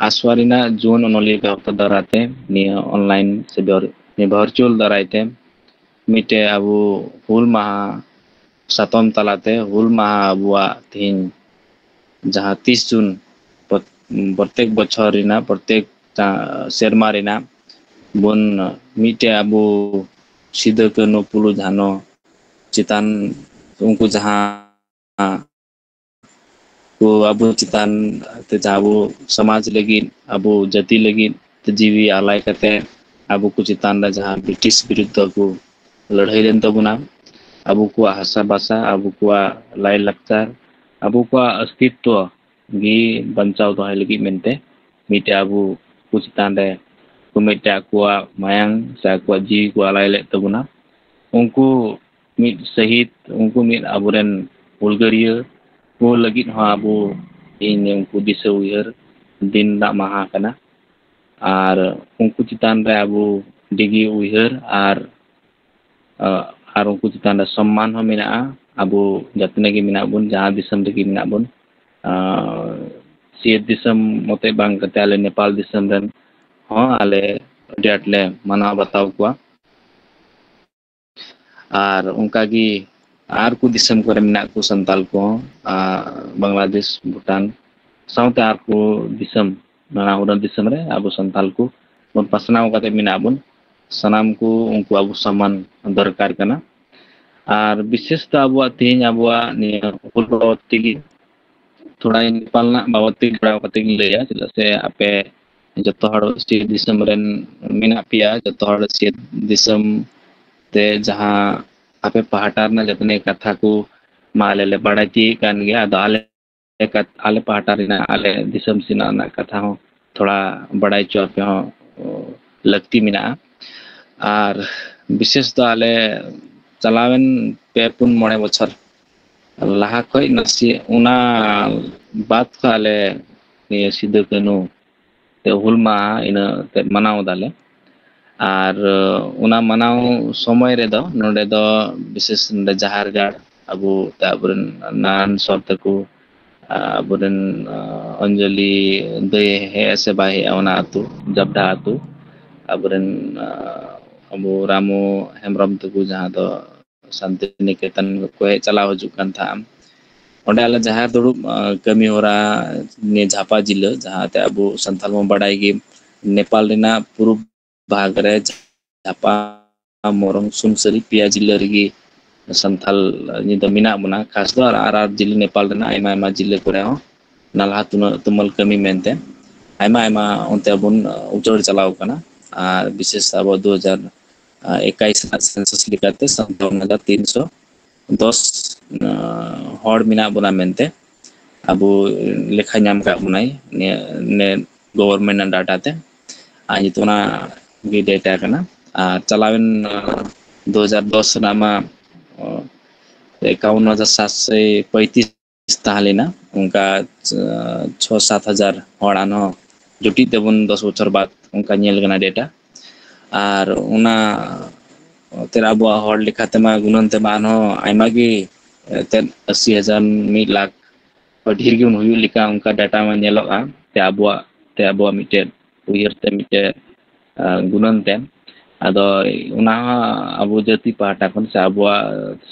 ᱟᱥᱣᱟ ᱨᱮᱱᱟᱜ ᱡᱩᱣᱟᱹᱱ ᱚᱱᱚᱞᱤᱭᱟᱹ ᱜᱟᱶᱛᱟ ᱫᱟᱨᱟᱭ ᱛᱮ ᱱᱤᱭᱟᱹ online ᱥᱮ ᱵᱷᱟᱨ-, ᱱᱤᱭᱟᱹ virtual ᱫᱟᱨᱟᱭ ᱛᱮ ᱢᱤᱫᱴᱮᱡ ᱟᱵᱚ ᱦᱩᱞ ᱢᱟᱦᱟ ᱥᱟᱛᱚᱢ ᱛᱟᱞᱟᱛᱮ ᱦᱩᱞ ᱢᱟᱦᱟ ᱟᱵᱚᱣᱟᱜ ᱛᱤᱦᱤᱧ ᱡᱟᱦᱟᱸ ᱛᱤᱥ ᱡᱩᱱ ᱯᱨᱚᱛ-, ᱯᱨᱚᱛᱮᱠ ᱵᱚᱪᱷᱚᱨ ᱨᱮᱱᱟᱜ, ᱯᱨᱚᱛᱮᱠ ᱪᱟ-, ᱥᱮᱨᱢᱟ ᱨᱮᱱᱟᱜ ᱵᱚᱱ ᱢᱤᱫᱴᱮᱡ ᱟᱵᱚ ᱥᱤᱫᱟᱹ ᱠᱟᱹᱱᱦᱩ ᱯᱷᱩᱞᱳ ᱡᱷᱟᱱᱚ ᱪᱮᱛᱟᱱ ᱩᱱᱠᱩ ᱡᱟᱦᱟᱸ ᱠᱚ ᱟᱵᱚ ᱪᱮᱛᱟᱱ ᱛᱮ ᱡᱟᱦᱟᱸ ᱟᱵᱚ ᱥᱚᱢᱟᱡᱽ ᱞᱟᱹᱜᱤᱫ, ᱟᱵᱚ ᱡᱟᱹᱛᱤ ᱞᱟᱹᱜᱤᱫ ᱛᱮ ᱡᱤᱣᱤ ᱟᱞᱟᱭ ᱠᱟᱛᱮ ᱟᱵᱚ ᱠᱚ ᱪᱮᱛᱟᱱ ᱨᱮ ᱡᱟᱦᱟᱸ ᱵᱨᱤᱴᱤᱥ ᱵᱤᱨᱩᱫᱽ ᱫᱚ ᱠᱚ ᱞᱟᱹᱲᱦᱟᱹᱭ ᱞᱮᱱ ᱛᱟᱵᱚᱱᱟ, ᱟᱵᱚ ᱠᱚᱣᱟᱜ ᱦᱟᱥᱟ ᱵᱷᱟᱥᱟ, ᱟᱵᱚ ᱠᱚᱣᱟᱜ ᱞᱟᱭᱼᱞᱟᱠᱪᱟᱨ, ᱟᱵᱚ ᱠᱚᱣᱟᱜ ᱚᱥᱛᱤᱛᱣᱚ ᱜᱮ ᱵᱟᱧᱪᱟᱣ ᱫᱚᱦᱚᱭ ᱞᱟᱹᱜᱤᱫ ᱢᱮᱱᱛᱮ ᱢᱤᱫᱴᱮᱡ ᱟᱵᱚ ᱠᱚ ᱪᱮᱛᱟᱱ ᱨᱮ ᱠᱚ ᱢᱤᱫᱴᱮᱡ ᱟᱠᱚᱣᱟᱜ ᱢᱟᱭᱟᱝ ᱥᱮ ᱟᱠᱚᱣᱟᱜ ᱡᱤᱣᱤ ᱠᱚ ᱟᱞᱟᱭ ᱞᱮᱫ ᱛᱟᱵᱚᱱᱟ᱾ ᱩᱱᱠᱩ ᱢᱤᱫ ᱥᱟᱹᱦᱤᱫ, ᱩᱱᱠᱩ ᱢᱤᱫ ᱟᱵᱚᱨᱮᱱ ᱦᱩᱞᱜᱟᱹᱨᱤᱭᱟᱹ ᱠᱚ ᱞᱟᱹᱜᱤᱫ ᱦᱚᱸ ᱟᱵᱚ, ᱤᱧ ᱩᱱᱠᱩ ᱫᱤᱥᱟᱹ ᱩᱭᱦᱟᱹᱨ ᱫᱤᱱ ᱨᱮᱱᱟᱜ ᱢᱟᱦᱟ ᱠᱟᱱᱟ᱾ ᱟᱨ ᱩᱱᱠᱩ ᱪᱮᱛᱟᱱ ᱨᱮ ᱟᱵᱚ ᱟᱹᱰᱤᱜᱮ ᱩᱭᱦᱟᱹᱨ ᱟᱨ, ᱟᱨ ᱩᱱᱠᱩ ᱪᱮᱛᱟᱱ ᱨᱮ ᱥᱚᱢᱢᱟᱱ ᱦᱚᱸ ᱢᱮᱱᱟᱜᱼᱟ᱾ ᱟᱵᱚ ᱡᱟᱦᱟᱸ ᱛᱤᱱᱟᱹᱜ ᱜᱮ ᱢᱮᱱᱟᱜ ᱵᱚᱱ, ᱡᱟᱦᱟᱸ ᱫᱤᱥᱚᱢ ᱨᱮᱜᱮ ᱢᱮᱱᱟᱜ ᱵᱚᱱ, ᱟᱨ ᱥᱤᱧᱚᱛ ᱫᱤᱥᱚᱢ ᱢᱚᱛᱚ ᱵᱟᱝ ᱠᱟᱛᱮ ᱟᱞᱮ ᱱᱮᱯᱟᱞ ᱫᱤᱥᱚᱢ ᱨᱮᱱ ᱦᱚᱸ ᱟᱞᱮ ᱟᱹᱰᱤ ᱟᱸᱴ ᱞᱮ ᱢᱟᱱᱟᱣ ᱵᱟᱛᱟᱣ ᱠᱚᱣᱟ᱾ ᱟᱨ ᱚᱱᱠᱟᱜᱮ ᱟᱨ ᱠᱚ ᱫᱤᱥᱚᱢ ᱠᱚᱨᱮ ᱢᱮᱱᱟᱜ ᱠᱚ ᱥᱟᱱᱛᱟᱞ ᱠᱚᱦᱚᱸ, ᱟᱨ ᱵᱟᱝᱞᱟᱫᱮᱥ, ᱵᱷᱩᱴᱟᱱ ᱥᱟᱶᱛᱮ ᱟᱨ ᱠᱚ ᱫᱤᱥᱚᱢ, ᱱᱟᱱᱟ ᱦᱩᱱᱟᱹᱨ ᱫᱤᱥᱚᱢ ᱨᱮ ᱟᱵᱚ ᱥᱟᱱᱛᱟᱞ ᱠᱚ ᱵᱚᱱ ᱯᱟᱥᱱᱟᱣ ᱠᱟᱛᱮ ᱢᱮᱱᱟᱜ ᱵᱚᱱ᱾ ᱥᱟᱱᱟᱢ ᱠᱚ ᱩᱱᱠᱩ ᱟᱵᱚ ᱥᱚᱢᱢᱟᱱ ᱫᱚᱨᱠᱟᱨ ᱠᱟᱱᱟ᱾ ᱟᱨ ᱵᱤᱥᱮᱥ ᱫᱚ ᱟᱵᱚᱣᱟᱜ ᱛᱮᱦᱮᱧ ᱟᱵᱚᱣᱟᱜ ᱱᱤᱭᱟᱹ ᱦᱩᱞ ᱵᱟᱵᱚᱫ ᱛᱮᱜᱮ ᱛᱷᱚᱲᱟ ᱤᱧ ᱱᱮᱯᱟᱞ ᱨᱮᱱᱟᱜ ᱵᱟᱵᱚᱫ ᱛᱮ ᱡᱚᱲᱟᱣ ᱠᱟᱛᱮ ᱜᱤᱧ ᱞᱟᱹᱭᱟ, ᱪᱮᱫᱟᱜ ᱥᱮ ᱟᱯᱮ ᱡᱚᱛᱚ ᱦᱚᱲ ᱥᱤᱧᱚᱛ ᱫᱤᱥᱚᱢ ᱨᱮᱱ ᱢᱮᱱᱟᱜ ᱯᱮᱭᱟ, ᱡᱚᱛᱚ ᱦᱚᱲ ᱥᱤᱧᱚᱛ ᱫᱤᱥᱚᱢ ᱛᱮ ᱡᱟᱦᱟᱸ ᱟᱯᱮ ᱯᱟᱦᱴᱟ ᱨᱮᱱᱟᱜ ᱡᱚᱛᱚᱱᱟᱜ ᱠᱟᱛᱷᱟ ᱠᱚ ᱢᱟ ᱟᱞᱮ ᱞᱮ ᱵᱟᱲᱟᱭ ᱛᱤᱭᱳᱜ ᱠᱟᱱ ᱜᱮᱭᱟ, ᱟᱫᱚ ᱟᱞᱮ ᱟᱞᱮ ᱯᱟᱦᱴᱟ ᱨᱮᱱᱟᱜ, ᱟᱞᱮ ᱫᱤᱥᱚᱢ ᱥᱮᱱᱟᱜ ᱨᱮᱱᱟᱜ ᱠᱟᱛᱷᱟ ᱦᱚᱸ ᱛᱷᱚᱲᱟ ᱵᱟᱲᱟᱭ ᱦᱚᱪᱚ ᱟᱯᱮ ᱦᱚᱸ ᱞᱟᱹᱠᱛᱤ ᱢᱮᱱᱟᱜᱼᱟ᱾ ᱟᱨ ᱵᱤᱥᱮᱥ ᱫᱚ ᱟᱞᱮ ᱪᱟᱞᱟᱣᱮᱱ ᱯᱮ ᱯᱩᱱ ᱢᱚᱬᱮ ᱵᱚᱪᱷᱚᱨ ᱞᱟᱦᱟ ᱠᱷᱚᱡ ᱱᱟᱥᱮ ᱚᱱᱟ ᱵᱟᱫ ᱠᱷᱚᱡ ᱟᱞᱮ ᱱᱤᱭᱟᱹ ᱥᱤᱫᱩ ᱠᱟᱹᱱᱦᱩ ᱛᱮ ᱦᱩᱞ ᱢᱟᱦᱟ ᱤᱱᱟᱹ ᱛᱮ ᱢᱟᱱᱟᱣ ᱫᱟᱞᱮ᱾ ᱟᱨ ᱚᱱᱟ ᱢᱟᱱᱟᱣ ᱥᱚᱢᱚᱭ ᱨᱮᱫᱚ ᱱᱚᱰᱮ ᱫᱚ ᱵᱤᱥᱮᱥ ᱱᱚᱰᱮ ᱡᱟᱦᱮᱨ ᱜᱟᱲ ᱟᱵᱚ ᱛᱮ ᱟᱵᱚᱨᱮᱱ ᱱᱟᱨᱟᱭᱚᱱ ᱥᱚᱨ ᱛᱟᱠᱚ, ᱟᱵᱚᱨᱮᱱ ᱚᱧᱡᱚᱞᱤ ᱫᱟᱹᱭ ᱦᱮᱡ ᱥᱮ ᱵᱟᱭ ᱦᱮᱡᱼᱟ ᱚᱱᱟ ᱟᱹᱛᱩ, ᱡᱟᱵᱰᱟ ᱟᱹᱛᱩ, ᱟᱵᱚᱨᱮᱱ ᱟᱵᱚ ᱨᱟᱢᱩ ᱦᱮᱢᱵᱨᱚᱢ ᱛᱟᱠᱚ ᱡᱟᱦᱟᱸ ᱫᱚ ᱥᱟᱱᱛᱤᱱᱤᱠᱮᱛᱚᱱ ᱠᱚ ᱦᱮᱡ ᱪᱟᱞᱟᱣ ᱦᱤᱡᱩᱜ ᱠᱟᱱ ᱛᱟᱦᱮᱸᱫ᱾ ᱚᱸᱰᱮ ᱟᱞᱮ ᱡᱟᱦᱮᱨ ᱫᱩᱲᱩᱵ, ᱟᱸ, ᱠᱟᱹᱢᱤ ᱦᱚᱨᱟ ᱱᱤᱭᱟᱹ ᱡᱷᱟᱯᱟ ᱡᱤᱞᱟᱹ, ᱡᱟᱦᱟᱸ ᱛᱮ ᱟᱵᱚ ᱥᱟᱱᱛᱟᱲ ᱵᱚᱱ ᱵᱟᱲᱟᱭ ᱜᱮ, ᱱᱮᱯᱟᱞ ᱨᱮᱱᱟᱜ ᱯᱩᱨᱩᱵ ᱵᱷᱟᱜᱽ ᱨᱮ ᱡᱷᱟᱯᱟ, ᱢᱚᱨᱚᱝ, ᱥᱩᱱᱥᱟᱹᱨᱤ ᱯᱮᱭᱟ ᱡᱤᱞᱟᱹ ᱨᱮᱜᱮ ᱥᱟᱱᱛᱟᱞ ᱱᱤᱛ ᱫᱚ ᱢᱮᱱᱟᱜ ᱵᱚᱱᱟ᱾ ᱠᱷᱟᱥ ᱫᱚ ᱟᱨ, ᱟᱨ, ᱟᱨ ᱡᱤᱞᱟᱹ ᱱᱮᱯᱟᱞ ᱨᱮᱱᱟᱜ ᱟᱭᱢᱟ ᱟᱭᱢᱟ ᱡᱤᱞᱟᱹ ᱠᱚᱨᱮ ᱦᱚᱸ ᱱᱟᱞᱦᱟ ᱛᱩᱢᱟᱹ-, ᱛᱩᱢᱟᱹᱞ ᱠᱟᱹᱢᱤ ᱢᱮᱱᱛᱮ ᱟᱭᱢᱟ ᱟᱭᱢᱟ ᱚᱱᱛᱮ ᱵᱚᱱ ᱩᱪᱟᱹᱲ ᱪᱟᱞᱟᱣ ᱠᱟᱱᱟ᱾ ᱟᱨ ᱵᱤᱥᱮᱥ ᱟᱵᱚ ᱫᱩ ᱦᱟᱡᱟᱨ ᱮᱠᱟᱭᱤᱥ ᱨᱮᱱᱟᱜ census ᱞᱮᱠᱟᱛᱮ ᱥᱟᱱᱛᱟᱲ ᱦᱟᱡᱟᱨ ᱛᱤᱱᱥᱚ ᱫᱚᱥ, ᱟᱸ, ᱦᱚᱲ ᱢᱮᱱᱟᱜ ᱵᱚᱱᱟ ᱢᱮᱱᱛᱮ ᱟᱵᱚ ᱞᱮᱠᱷᱟ ᱧᱟᱢ ᱠᱟᱜ ᱵᱚᱱᱟᱭ ᱱᱤᱭᱟᱹ, ᱱᱤᱭᱟᱹ government ᱨᱮᱱᱟᱜ data ᱛᱮ᱾ ᱟᱨ ᱱᱤᱛᱚᱜ ᱚᱱᱟ ᱜᱮ data ᱠᱟᱱᱟ᱾ ᱟᱨ ᱪᱟᱞᱟᱣᱮᱱ, ᱟᱸ, ᱫᱩ ᱦᱟᱡᱟᱨ ᱫᱚᱥ ᱨᱮᱱᱟᱜ ᱢᱟ, ᱟᱸ, ᱮᱠᱟᱣᱚᱱ ᱦᱟᱡᱟᱨ ᱥᱟᱛᱥᱚ ᱯᱚᱸᱭᱛᱨᱤᱥ ᱛᱟᱦᱮᱸ ᱞᱮᱱᱟ᱾ ᱚᱱᱠᱟ, ᱟᱸ, ᱪᱷᱚ ᱥᱟᱛ ᱦᱟᱡᱟᱨ ᱦᱚᱲ ᱟᱨᱦᱚᱸ ᱡᱩᱴᱤᱡ ᱛᱟᱵᱚᱱ ᱫᱚᱥ ᱵᱚᱪᱷᱚᱨ ᱵᱟᱫ, ᱚᱱᱠᱟ ᱧᱮᱞ ᱠᱟᱱᱟ data᱾ ᱟᱨ ᱚᱱᱟ ᱛᱮ ᱟᱵᱚᱣᱟᱜ ᱦᱚᱲ ᱞᱮᱠᱟ ᱛᱮᱢᱟ ᱜᱩᱱᱟᱹᱱ ᱛᱮᱢᱟ ᱟᱨᱦᱚᱸ ᱟᱭᱢᱟ ᱜᱮ, ᱮᱱᱛᱮᱫ ᱟᱥᱤ ᱦᱟᱡᱟᱨ, ᱢᱤᱫ ᱞᱟᱠᱷ ᱰᱷᱮᱨ ᱜᱮ ᱵᱚᱱ ᱦᱩᱭᱩᱜ ᱞᱮᱠᱟ ᱚᱱᱠᱟ data ᱢᱟ ᱧᱮᱞᱚᱜᱼᱟ᱾ ᱛᱮ ᱟᱵᱚᱣᱟᱜ, ᱛᱮ ᱟᱵᱚᱣᱟᱜ ᱢᱤᱫᱴᱮᱡ ᱩᱭᱦᱟᱹᱨ ᱛᱮ ᱢᱤᱫᱴᱮᱡ, ᱟᱸ, ᱜᱩᱱᱟᱹᱱ ᱛᱮ᱾ ᱟᱫᱚ ᱚᱱᱟ ᱦᱚᱸ ᱟᱵᱚ ᱡᱟᱹᱛᱤ ᱯᱟᱦᱴᱟ ᱠᱷᱚᱱ ᱥᱮ ᱟᱵᱚᱣᱟᱜ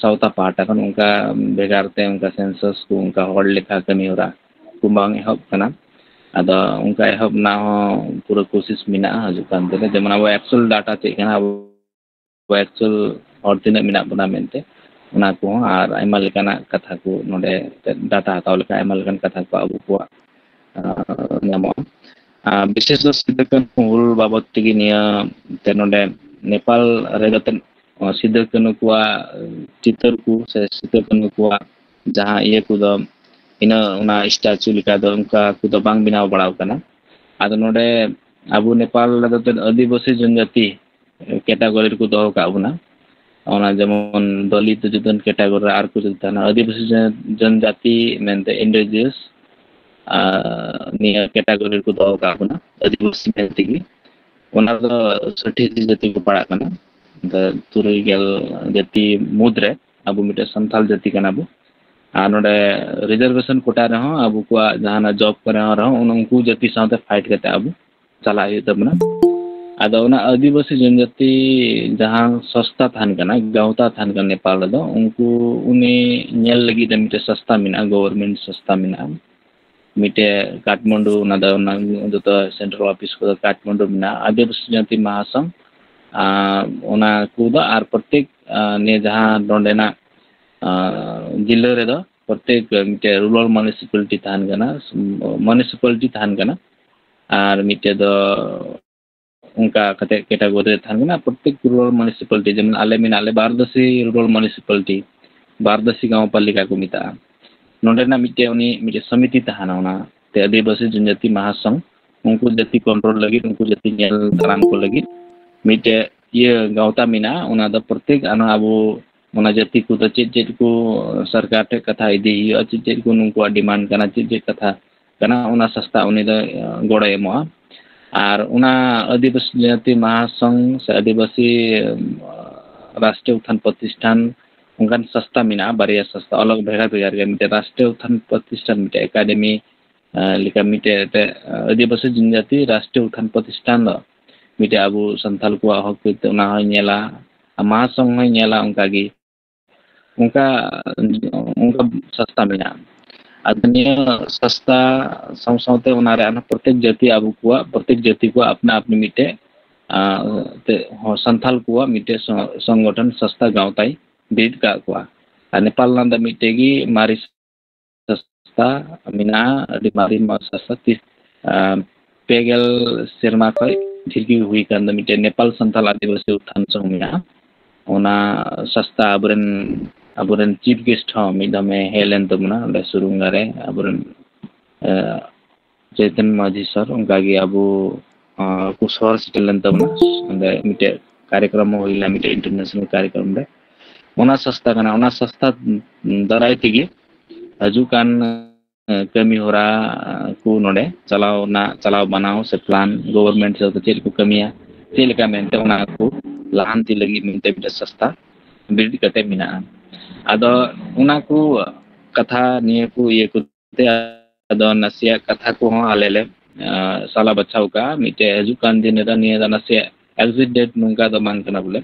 ᱥᱟᱶᱛᱟ ᱯᱟᱦᱴᱟ ᱠᱷᱚᱱ ᱚᱱᱠᱟ ᱵᱷᱮᱜᱟᱨ ᱛᱮ ᱚᱱᱠᱟ census ᱠᱚ, ᱚᱱᱠᱟ ᱦᱚᱲ ᱞᱮᱠᱷᱟ ᱠᱟᱹᱢᱤ ᱦᱚᱨᱟ ᱠᱚ ᱵᱟᱝ ᱮᱦᱚᱵ ᱠᱟᱱᱟ᱾ ᱟᱫᱚ ᱚᱱᱠᱟ ᱮᱦᱚᱵ ᱨᱮᱱᱟᱜ ᱦᱚᱸ ᱯᱩᱨᱟᱹ ᱠᱳᱥᱤᱥ ᱢᱮᱱᱟᱜᱼᱟ ᱦᱤᱡᱩᱜ ᱠᱟᱱ ᱫᱤᱱ ᱨᱮ, ᱡᱮᱢᱚᱱ ᱟᱵᱚ actual data ᱪᱮᱫ ᱠᱟᱱᱟ, ᱟᱵᱚ actual ᱦᱚᱲ ᱛᱤᱱᱟᱹᱜ ᱢᱮᱱᱟᱜ ᱵᱚᱱᱟ ᱢᱮᱱᱛᱮ, ᱚᱱᱟ ᱠᱚᱦᱚᱸ ᱟᱨ ᱟᱭᱢᱟ ᱞᱮᱠᱟᱱᱟᱜ ᱠᱟᱛᱷᱟ ᱠᱚ ᱱᱚᱰᱮ data ᱦᱟᱛᱟᱣ ᱞᱮᱠᱷᱟᱱ ᱟᱭᱢᱟ ᱞᱮᱠᱟᱱ ᱠᱟᱛᱷᱟ ᱠᱚ ᱟᱵᱚ ᱠᱚᱣᱟᱜ, ᱟᱸ, ᱧᱟᱢᱚᱜᱼᱟ᱾ ᱟᱨ ᱵᱤᱥᱮᱥ ᱫᱚ ᱥᱤᱫᱩ ᱠᱟᱹᱱᱦᱩ ᱦᱩᱞ ᱵᱟᱵᱚᱫ ᱛᱮᱜᱮ ᱱᱤᱭᱟᱹ ᱛᱮ ᱱᱚᱰᱮ ᱱᱮᱯᱟᱞ ᱨᱮ ᱡᱟᱛᱮ ᱥᱤᱫᱩ ᱠᱟᱹᱱᱦᱩ ᱠᱚᱣᱟᱜ ᱪᱤᱛᱟᱹᱨ ᱠᱚ ᱥᱮ ᱥᱤᱫᱩ ᱠᱟᱹᱱᱦᱩ ᱠᱚᱣᱟᱜ ᱡᱟᱦᱟᱸ ᱤᱭᱟᱹ ᱠᱚᱫᱚ ᱤᱱᱟᱹ ᱚᱱᱟ statue ᱞᱮᱠᱟ ᱫᱚ ᱚᱱᱠᱟ ᱠᱚᱫᱚ ᱵᱟᱝ ᱵᱮᱱᱟᱣ ᱵᱟᱲᱟᱣ ᱠᱟᱱᱟ᱾ ᱟᱫᱚ ᱱᱚᱰᱮ ᱟᱵᱚ ᱱᱮᱯᱟᱞ ᱨᱮᱫᱚ ᱟᱹᱫᱤᱵᱟᱹᱥᱤ ᱡᱚᱱᱡᱟᱹᱛᱤ category ᱨᱮᱠᱚ ᱫᱚᱦᱚ ᱠᱟᱜ ᱵᱚᱱᱟ᱾ ᱚᱱᱟ ᱡᱮᱢᱚᱱ ᱫᱚᱞᱤᱛ ᱡᱩᱫᱟᱹᱱ category ᱨᱮ ᱟᱨ ᱠᱚ ᱡᱩᱫᱟᱹ ᱛᱟᱦᱮᱱᱟ, ᱟᱹᱫᱤᱵᱟᱹᱥᱤ ᱡᱚᱱ-, ᱡᱚᱱᱡᱟᱹᱛᱤ ᱢᱮᱱᱛᱮ indigenous, ᱟᱨ ᱱᱤᱭᱟᱹ category ᱨᱮᱠᱚ ᱫᱚᱦᱚ ᱠᱟᱜ ᱵᱚᱱᱟ ᱟᱹᱫᱤᱵᱟᱹᱥᱤ ᱢᱮᱱ ᱛᱮᱜᱮ᱾ ᱚᱱᱟ ᱫᱚ ᱥᱚᱴᱷᱤᱠ ᱡᱟᱹᱛᱤ ᱠᱚ ᱯᱟᱲᱟᱜ ᱠᱟᱱᱟ᱾ ᱛᱩᱨᱩᱭ ᱜᱮᱞ ᱡᱟᱹᱛᱤ ᱢᱩᱫᱽᱨᱮ ᱟᱵᱚ ᱢᱤᱫᱴᱮᱱ ᱥᱟᱱᱛᱟᱞ ᱡᱟᱹᱛᱤ ᱠᱟᱱᱟ ᱵᱚ᱾ ᱟᱨ ᱱᱚᱰᱮ reservation quota ᱨᱮᱦᱚᱸ ᱟᱵᱚ ᱠᱚᱣᱟᱜ ᱡᱟᱦᱟᱱᱟᱜ job ᱠᱚᱨᱮ ᱦᱚᱸ ᱨᱮᱦᱚᱸ ᱩᱱ-, ᱩᱱᱠᱩ ᱡᱟᱹᱛᱤ ᱥᱟᱶᱛᱮ fight ᱠᱟᱛᱮ ᱟᱵᱚ ᱪᱟᱞᱟᱜ ᱦᱩᱭᱩᱜ ᱛᱟᱵᱚᱱᱟ᱾ ᱟᱫᱚ ᱚᱱᱟ ᱟᱹᱫᱤᱵᱟᱹᱥᱤ ᱡᱚᱱᱡᱟᱹᱛᱤ ᱡᱟᱦᱟᱸ ᱥᱚᱥᱛᱷᱟ ᱛᱟᱦᱮᱱ ᱠᱟᱱᱟ, ᱜᱟᱶᱛᱟ ᱛᱟᱦᱮᱱ ᱠᱟᱱᱟ ᱱᱮᱯᱟᱞ ᱨᱮᱫᱚ, ᱩᱱᱠᱩ ᱩᱱᱤ ᱧᱮᱞ ᱞᱟᱹᱜᱤᱫ ᱛᱮ ᱢᱤᱫᱴᱮᱱ ᱥᱚᱥᱛᱷᱟ ᱢᱮᱱᱟᱜᱼᱟ, government ᱥᱚᱥᱛᱷᱟ ᱢᱮᱱᱟᱜᱼᱟ᱾ ᱢᱤᱫᱴᱮᱡ ᱠᱟᱴᱷᱢᱟᱱᱰᱩ, ᱚᱱᱟ ᱫᱚ, ᱚᱱᱟ ᱡᱚᱛᱚ ᱥᱮᱱᱴᱨᱟᱞ ᱚᱯᱷᱤᱥ ᱠᱚᱫᱚ ᱠᱟᱴᱷᱢᱟᱱᱰᱩ ᱢᱮᱱᱟᱜᱼᱟ, ᱟᱹᱫᱤᱵᱟᱹᱥᱤ ᱡᱟᱹᱛᱤ ᱢᱟᱦᱟᱥᱚᱝ, ᱟᱨ ᱚᱱᱟ ᱠᱚᱫᱚ, ᱟᱨ ᱯᱨᱚᱛᱮᱠ, ᱟᱨ ᱱᱤᱭᱟᱹ ᱡᱟᱦᱟᱸ ᱱᱚᱰᱮᱱᱟᱜ, ᱟᱨ ᱡᱤᱞᱟᱹ ᱨᱮᱫᱚ ᱯᱨᱚᱛᱮᱠ ᱢᱤᱫᱴᱮᱡ ᱨᱩᱨᱟᱞ ᱢᱩᱱᱤᱥᱤᱯᱟᱞᱤᱴᱤ ᱛᱟᱦᱮᱱ ᱠᱟᱱᱟ, ᱢᱩᱱᱤᱥᱤᱯᱟᱞᱤᱴᱤ ᱛᱟᱦᱮᱱ ᱠᱟᱱᱟ, ᱟᱨ ᱢᱤᱫᱴᱮᱡ ᱫᱚ ᱚᱱᱠᱟ ᱠᱟᱛᱮ ᱠᱮᱴᱟᱜᱚᱨᱤ ᱨᱮ ᱛᱟᱦᱮᱱ ᱠᱟᱱᱟ᱾ ᱯᱨᱚᱛᱮᱠ ᱨᱩᱨᱟᱞ ᱢᱩᱱᱤᱥᱤᱯᱟᱞᱤᱴᱤ, ᱡᱮᱢᱚᱱ ᱟᱞᱮ ᱢᱮᱱᱟᱜ ᱞᱮ ᱵᱟᱨᱫᱟᱥᱤ ᱨᱩᱨᱟᱞ ᱢᱩᱱᱤᱥᱤᱯᱟᱞᱤᱴᱤ, ᱵᱟᱨᱫᱟᱥᱤ ᱜᱟᱶᱯᱟᱞᱤᱠᱟ ᱠᱚ ᱢᱮᱛᱟᱜᱼᱟ᱾ ᱱᱚᱰᱮᱱᱟᱜ ᱢᱤᱫᱴᱮᱡ ᱩᱱᱤ ᱢᱤᱫᱴᱮᱡ ᱥᱚᱢᱤᱛᱤ ᱛᱟᱦᱮᱱᱟ, ᱚᱱᱟ ᱛᱮ ᱟᱹᱫᱤᱵᱟᱹᱥᱤ ᱡᱚᱱᱡᱟᱹᱛᱤ ᱢᱟᱦᱟᱥᱚᱝ, ᱩᱱᱠᱩ ᱡᱟᱹᱛᱤ ᱠᱚᱱᱴᱨᱳᱞ ᱞᱟᱹᱜᱤᱫ, ᱩᱱᱠᱩ ᱡᱟᱹᱛᱤ ᱧᱮᱞ ᱫᱟᱨᱟᱢ ᱠᱚ ᱞᱟᱹᱜᱤᱫ ᱢᱤᱫᱴᱮᱡ ᱤᱭᱟᱹ ᱜᱟᱶᱛᱟ ᱢᱮᱱᱟᱜᱼᱟ᱾ ᱚᱱᱟ ᱫᱚ ᱯᱨᱚᱛᱮᱠ ᱟᱱᱟ ᱟᱵᱚ ᱚᱱᱟ ᱡᱟᱹᱛᱤ ᱠᱚᱫᱚ ᱪᱮᱫ ᱪᱮᱫ ᱠᱚ ᱥᱚᱨᱠᱟᱨ ᱴᱷᱮᱱ ᱠᱟᱛᱷᱟ ᱤᱫᱤ ᱦᱩᱭᱩᱜᱼᱟ, ᱪᱮᱫ ᱪᱮᱫ ᱠᱚ ᱱᱩᱠᱩᱣᱟᱜ ᱰᱤᱢᱟᱱᱰ ᱠᱟᱱᱟ, ᱪᱮᱫ ᱪᱮᱫ ᱠᱟᱛᱷᱟ ᱠᱟᱱᱟ, ᱚᱱᱟ ᱥᱟᱥᱛᱟ ᱩᱱᱤ ᱫᱚ, ᱮ, ᱜᱚᱲᱚᱭ ᱮᱢᱚᱜᱼᱟ᱾ ᱟᱨ ᱚᱱᱟ ᱟᱹᱫᱤᱵᱟᱹᱥᱤ ᱡᱟᱹᱛᱤ ᱢᱟᱦᱟᱥᱚᱝ ᱥᱮ ᱟᱹᱫᱤᱵᱟᱹᱥᱤ, ᱮ, ᱨᱟᱥᱴᱨᱤᱭᱚ ᱩᱛᱛᱷᱟᱱ ᱯᱨᱚᱛᱤᱥᱴᱷᱟᱱ, ᱚᱱᱠᱟᱱ ᱥᱟᱥᱛᱟ ᱢᱮᱱᱟᱜᱼᱟ, ᱵᱟᱨᱭᱟ ᱥᱟᱥᱛᱟ ᱟᱞᱟᱜᱽ ᱵᱷᱮᱜᱟᱨ ᱵᱷᱮᱜᱟᱨ ᱜᱮᱭᱟ᱾ ᱢᱤᱫᱴᱮᱱ ᱨᱟᱥᱴᱨᱤᱭᱚ ᱩᱛᱛᱷᱟᱱ ᱯᱨᱚᱛᱤᱥᱴᱷᱟᱱ, ᱢᱤᱫᱴᱮᱱ ᱮᱠᱟᱰᱮᱢᱤ, ᱮ, ᱞᱮᱠᱟ ᱢᱤᱫᱴᱮᱡ ᱮᱱᱛᱮᱫ, ᱮ, ᱟᱹᱫᱤᱵᱟᱹᱥᱤ ᱡᱟᱹᱛᱤ ᱨᱟᱥᱴᱨᱤᱭᱚ ᱩᱛᱛᱷᱟᱱ ᱯᱨᱚᱛᱤᱥᱴᱷᱟᱱ ᱫᱚ ᱢᱤᱫᱴᱮᱡ ᱟᱵᱚ ᱥᱟᱱᱛᱟᱞ ᱠᱚᱣᱟᱜ ᱦᱚᱠ ᱟᱹᱭᱫᱟᱹᱨ ᱚᱱᱟ ᱦᱚᱸᱭ ᱧᱮᱞᱟ, ᱟᱨ ᱢᱟᱦᱟᱥᱚᱝ ᱦᱚᱸᱭ ᱧᱮᱞᱟ᱾ ᱚᱱᱠᱟᱜᱮ ᱚᱱᱠᱟ, ᱚᱱᱠᱟ ᱥᱟᱥᱛᱟ ᱢᱮᱱᱟᱜᱼᱟ᱾ ᱟᱫᱚ ᱱᱤᱭᱟᱹ ᱥᱟᱥᱛᱟ ᱥᱟᱶ ᱥᱟᱶᱛᱮ ᱚᱱᱟᱨᱮ ᱟᱨᱦᱚᱸ ᱯᱨᱚᱛᱮᱠ ᱡᱟᱹᱛᱤ, ᱟᱵᱚ ᱠᱚᱣᱟᱜ ᱯᱨᱚᱛᱮᱠ ᱡᱟᱹᱛᱤ ᱠᱚᱣᱟᱜ ᱟᱯᱱᱟ ᱟᱯᱱᱤ ᱢᱤᱫᱴᱮᱡ, ᱟᱸ, ᱛᱮ, ᱦᱚᱸ, ᱥᱟᱱᱛᱟᱞ ᱠᱚᱣᱟᱜ ᱢᱤᱫᱴᱮᱡ ᱥᱚ-, ᱥᱚᱝᱜᱚᱴᱷᱚᱱ ᱥᱟᱥᱛᱟ ᱜᱟᱶᱛᱟᱭ ᱵᱤᱨᱤᱫ ᱠᱟᱜ ᱠᱚᱣᱟ᱾ ᱟᱨ ᱱᱮᱯᱟᱞ ᱨᱮᱱᱟᱜ ᱫᱚ ᱢᱤᱫᱴᱮᱡ ᱜᱮ ᱢᱟᱨᱮ ᱥᱟᱥᱛᱟ ᱢᱮᱱᱟᱜᱼᱟ, ᱟᱹᱰᱤ ᱢᱟᱨᱮ ᱥᱟᱥᱛᱟ, ᱛᱤᱥ, ᱟᱸ, ᱯᱮ ᱜᱮᱞ ᱥᱮᱨᱢᱟ ᱠᱷᱚᱡ ᱰᱷᱮᱨ ᱜᱮ ᱦᱩᱭ ᱠᱟᱱ ᱫᱚ ᱢᱤᱫᱴᱮᱡ ᱱᱮᱯᱟᱞ ᱥᱟᱱᱛᱟᱞ ᱟᱹᱫᱤᱵᱟᱹᱥᱤ ᱩᱛᱛᱷᱟᱱ ᱥᱚᱝ ᱢᱮᱱᱟᱜᱼᱟ᱾ ᱚᱱᱟ ᱥᱟᱥᱛᱟ ᱟᱵᱚᱨᱮᱱ, ᱟᱵᱚᱨᱮᱱ ᱪᱤᱯ ᱜᱮᱥᱴ ᱦᱚᱸ ᱢᱤᱫ ᱫᱚᱢᱮ ᱦᱮᱡ ᱞᱮᱱ ᱛᱟᱵᱚᱱᱟ ᱚᱸᱰᱮ ᱥᱩᱨᱩᱝᱜᱟ ᱨᱮ, ᱟᱵᱚᱨᱮᱱ, ᱮ, ᱪᱳᱭᱛᱚᱱ ᱢᱟᱹᱡᱷᱤ ᱥᱟᱨ, ᱚᱱᱠᱟᱜᱮ ᱟᱵᱚ, ᱟᱸ, ᱠᱚ ᱥᱚᱦᱚᱨ ᱥᱮᱴᱮᱨ ᱞᱮᱱ ᱛᱟᱵᱚᱱᱟ᱾ ᱚᱸᱰᱮ ᱢᱤᱫᱴᱮᱡ ᱠᱟᱨᱭᱚᱠᱨᱚᱢ ᱦᱚᱸ ᱦᱩᱭ ᱞᱮᱱᱟ, ᱢᱤᱫᱴᱮᱡ ᱤᱱᱴᱟᱨᱱᱮᱥᱱᱟᱞ ᱠᱟᱨᱭᱚᱠᱨᱚᱢ ᱨᱮ᱾ ᱚᱱᱟ ᱥᱟᱥᱛᱟ ᱠᱟᱱᱟ, ᱚᱱᱟ ᱥᱟᱥᱛᱟ ᱫᱟᱨᱟᱭ ᱛᱮᱜᱮ ᱦᱤᱡᱩᱜ ᱠᱟᱱ, ᱟᱸ, ᱠᱟᱹᱢᱤ ᱦᱚᱨᱟ, ᱟᱸ, ᱠᱚ ᱱᱚᱰᱮ ᱪᱟᱞᱟᱣ ᱨᱮᱱᱟᱜ, ᱪᱟᱞᱟᱣ ᱵᱟᱱᱟᱣ ᱥᱮ ᱯᱞᱟᱱ, ᱜᱚᱵᱷᱚᱨᱱᱢᱮᱱᱴ ᱦᱤᱥᱟᱹᱵ ᱛᱮ ᱪᱮᱫ ᱠᱚ ᱠᱟᱹᱢᱤᱭᱟ, ᱪᱮᱫ ᱞᱮᱠᱟ ᱢᱮᱱᱛᱮ ᱚᱱᱟ ᱠᱚ ᱞᱟᱦᱟᱱᱛᱤ ᱞᱟᱹᱜᱤᱫ ᱢᱮᱱᱛᱮ ᱢᱤᱫᱴᱮᱡ ᱥᱟᱥᱛᱟ ᱵᱤᱨᱤᱫ ᱠᱟᱛᱮ ᱢᱮᱱᱟᱜᱼᱟ᱾ ᱟᱫᱚ ᱚᱱᱟ ᱠᱚ ᱠᱟᱛᱷᱟ, ᱱᱤᱭᱟᱹ ᱠᱚ ᱤᱭᱟᱹ ᱠᱚ ᱛᱮ ᱟᱫᱚ ᱱᱟᱥᱮᱭᱟᱜ ᱠᱟᱛᱷᱟ ᱠᱚᱦᱚᱸ ᱟᱞᱮ ᱞᱮ, ᱟᱸ, ᱥᱟᱞᱟ ᱵᱟᱪᱷᱟᱣ ᱠᱟᱜᱼᱟ᱾ ᱢᱤᱫᱴᱮᱡ ᱦᱤᱡᱩᱜ ᱠᱟᱱ ᱫᱤᱱ ᱨᱮᱫᱚ ᱱᱤᱭᱟᱹ ᱫᱚ ᱱᱟᱥᱮᱭᱟᱜ ᱮᱠᱡᱤᱴ ᱰᱮᱴ ᱱᱚᱝᱠᱟ ᱫᱚ ᱵᱟᱝ ᱠᱟᱱᱟ ᱵᱚᱞᱮ᱾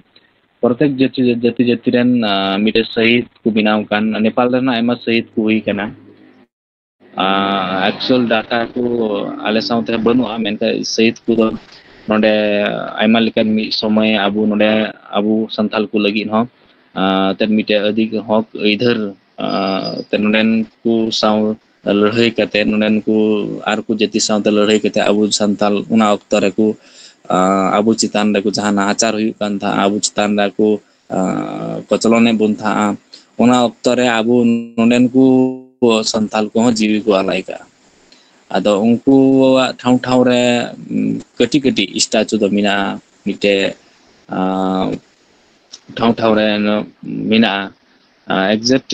ᱯᱨᱚᱛᱮᱠ ᱡᱟᱹᱛᱤ, ᱡᱟᱹᱛᱤ, ᱡᱟᱹᱛᱤ ᱨᱮᱱ, ᱟᱸ, ᱢᱤᱫᱴᱮᱡ ᱥᱟᱹᱦᱤᱫ ᱠᱚ ᱵᱮᱱᱟᱣ ᱠᱟᱱ, ᱱᱮᱯᱟᱞ ᱨᱮᱱᱟᱜ ᱟᱭᱢᱟ ᱥᱟᱹᱦᱤᱫ ᱠᱚ ᱦᱩᱭ ᱠᱟᱱᱟ᱾ ᱟᱠᱪᱩᱭᱟᱞ ᱰᱟᱴᱟ ᱠᱚ ᱟᱞᱮ ᱥᱟᱶᱛᱮ ᱵᱟᱹᱱᱩᱜᱼᱟ, ᱢᱮᱱᱠᱷᱟᱱ ᱥᱟᱹᱦᱤᱫ ᱠᱚᱫᱚ ᱱᱚᱰᱮ ᱟᱭᱢᱟ ᱞᱮᱠᱟᱱ ᱢᱤᱫ ᱥᱚᱢᱚᱭ ᱟᱵᱚ ᱱᱚᱰᱮ ᱟᱵᱚ ᱥᱟᱱᱛᱟᱞ ᱠᱚ ᱞᱟᱹᱜᱤᱫ ᱦᱚᱸ ᱛᱮ ᱢᱤᱫᱴᱮᱡ ᱟᱹᱫᱤ ᱦᱚᱠ ᱟᱹᱭᱫᱟᱹᱨ ᱛᱮ ᱱᱚᱰᱮᱱ ᱠᱚ ᱥᱟᱶ ᱞᱟᱹᱲᱦᱟᱹᱭ ᱠᱟᱛᱮ, ᱱᱚᱰᱮᱱ ᱠᱚ ᱟᱨ ᱠᱚ ᱡᱟᱹᱛᱤ ᱥᱟᱶᱛᱮ ᱞᱟᱹᱲᱦᱟᱹᱭ ᱠᱟᱛᱮ ᱟᱵᱚ ᱥᱟᱱᱛᱟᱞ ᱚᱱᱟ ᱚᱠᱛᱚ ᱨᱮᱠᱚ ᱟᱵᱚ ᱪᱮᱛᱟᱱ ᱨᱮᱠᱚ ᱡᱟᱦᱟᱸ ᱱᱟᱦᱟᱪᱟᱨ ᱦᱩᱭᱩᱜ ᱠᱟᱱ ᱛᱟᱦᱮᱸᱫ, ᱟᱵᱚ ᱪᱮᱛᱟᱱ ᱨᱮᱠᱚ ᱠᱚᱪᱞᱚᱱᱮᱫ ᱵᱚᱱ ᱛᱟᱦᱮᱸᱫ, ᱚᱱᱟ ᱚᱠᱛᱚ ᱨᱮ ᱟᱵᱚ ᱱᱚᱰᱮᱱ ᱠᱚ ᱥᱟᱱᱛᱟᱞ ᱠᱚᱦᱚᱸ ᱡᱤᱣᱤ ᱠᱚ ᱟᱞᱟᱭ ᱠᱟᱜᱼᱟ᱾ ᱟᱫᱚ ᱩᱱᱠᱩᱣᱟᱜ ᱴᱷᱟᱶ ᱴᱷᱟᱶ ᱨᱮ ᱠᱟᱹᱴᱤᱡ ᱠᱟᱹᱴᱤᱡ ᱥᱴᱟᱪᱩ ᱫᱚ ᱢᱮᱱᱟᱜᱼᱟ, ᱢᱤᱫᱴᱮᱡ ᱴᱷᱟᱶ ᱴᱷᱟᱶ ᱨᱮ ᱢᱮᱱᱟᱜᱼᱟ᱾ ᱮᱠᱡᱮᱠᱴ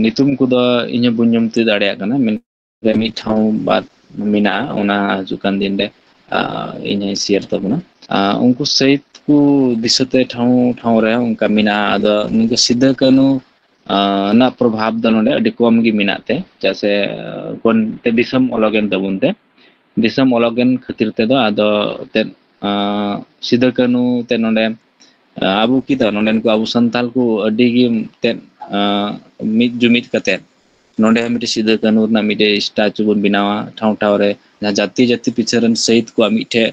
ᱧᱩᱛᱩᱢ ᱠᱚᱫᱚ ᱤᱧ ᱦᱚᱸ ᱵᱟᱹᱧ ᱧᱩᱢ ᱛᱤᱭᱳᱜ ᱫᱟᱲᱮᱭᱟᱜ ᱠᱟᱱᱟ, ᱢᱮᱱᱠᱷᱟᱱ ᱢᱤᱫ ᱴᱷᱟᱶ ᱵᱟᱫ ᱢᱮᱱᱟᱜᱼᱟ, ᱚᱱᱟ ᱦᱤᱡᱩᱜ ᱠᱟᱱ ᱫᱤᱱ ᱨᱮ ᱤᱧ ᱦᱚᱸᱧ ᱥᱮᱭᱟᱨ ᱛᱟᱵᱚᱱᱟ᱾ ᱩᱱᱠᱩ ᱥᱟᱹᱦᱤᱫ ᱠᱚ ᱫᱤᱥᱟᱹᱛᱮ ᱴᱷᱟᱶ ᱴᱷᱟᱶ ᱨᱮ ᱚᱱᱠᱟ ᱢᱮᱱᱟᱜᱼᱟ᱾ ᱟᱫᱚ ᱱᱩᱠᱩ ᱥᱤᱫᱟᱹ ᱠᱟᱹᱱᱦᱩ ᱨᱮᱱᱟᱜ ᱯᱨᱚᱵᱷᱟᱵᱽ ᱫᱚ ᱱᱚᱰᱮ ᱟᱹᱰᱤ ᱠᱚᱢ ᱜᱮ ᱢᱮᱱᱟᱜ ᱛᱮ, ᱪᱮᱫᱟᱜ ᱥᱮ ᱫᱤᱥᱚᱢ ᱚᱞᱚᱜ ᱮᱱ ᱛᱟᱵᱚᱱ ᱛᱮ, ᱫᱤᱥᱚᱢ ᱚᱞᱚᱜ ᱮᱱ ᱠᱷᱟᱹᱛᱤᱨ ᱛᱮᱫᱚ ᱟᱫᱚ ᱛᱮᱫ ᱥᱤᱫᱟᱹ ᱠᱟᱹᱱᱦᱩ ᱛᱮ ᱱᱚᱰᱮ ᱟᱵᱚ ᱠᱤ ᱫᱚ ᱱᱚᱰᱮᱱ ᱠᱚ ᱟᱵᱚ ᱥᱟᱱᱛᱟᱞ ᱠᱚ ᱟᱹᱰᱤ ᱜᱮ ᱛᱮᱫ ᱢᱤᱫ ᱡᱩᱢᱤᱫ ᱠᱟᱛᱮᱫ ᱱᱚᱰᱮ ᱦᱚᱸ ᱢᱤᱫᱴᱮᱡ ᱥᱤᱫᱟᱹ ᱠᱟᱹᱱᱦᱩ ᱨᱮᱱᱟᱜ ᱢᱤᱫᱴᱮᱡ ᱥᱴᱟᱪᱩ ᱵᱚᱱ ᱵᱮᱱᱟᱣᱟ ᱴᱷᱟᱶ ᱴᱷᱟᱶ ᱨᱮ, ᱡᱟᱦᱟᱸ ᱡᱟᱹᱛᱤ ᱡᱟᱹᱛᱤ ᱯᱤᱪᱷᱟᱹ ᱨᱮᱱ ᱥᱟᱹᱦᱤᱫ ᱠᱚᱣᱟᱜ ᱢᱤᱫᱴᱷᱮᱡ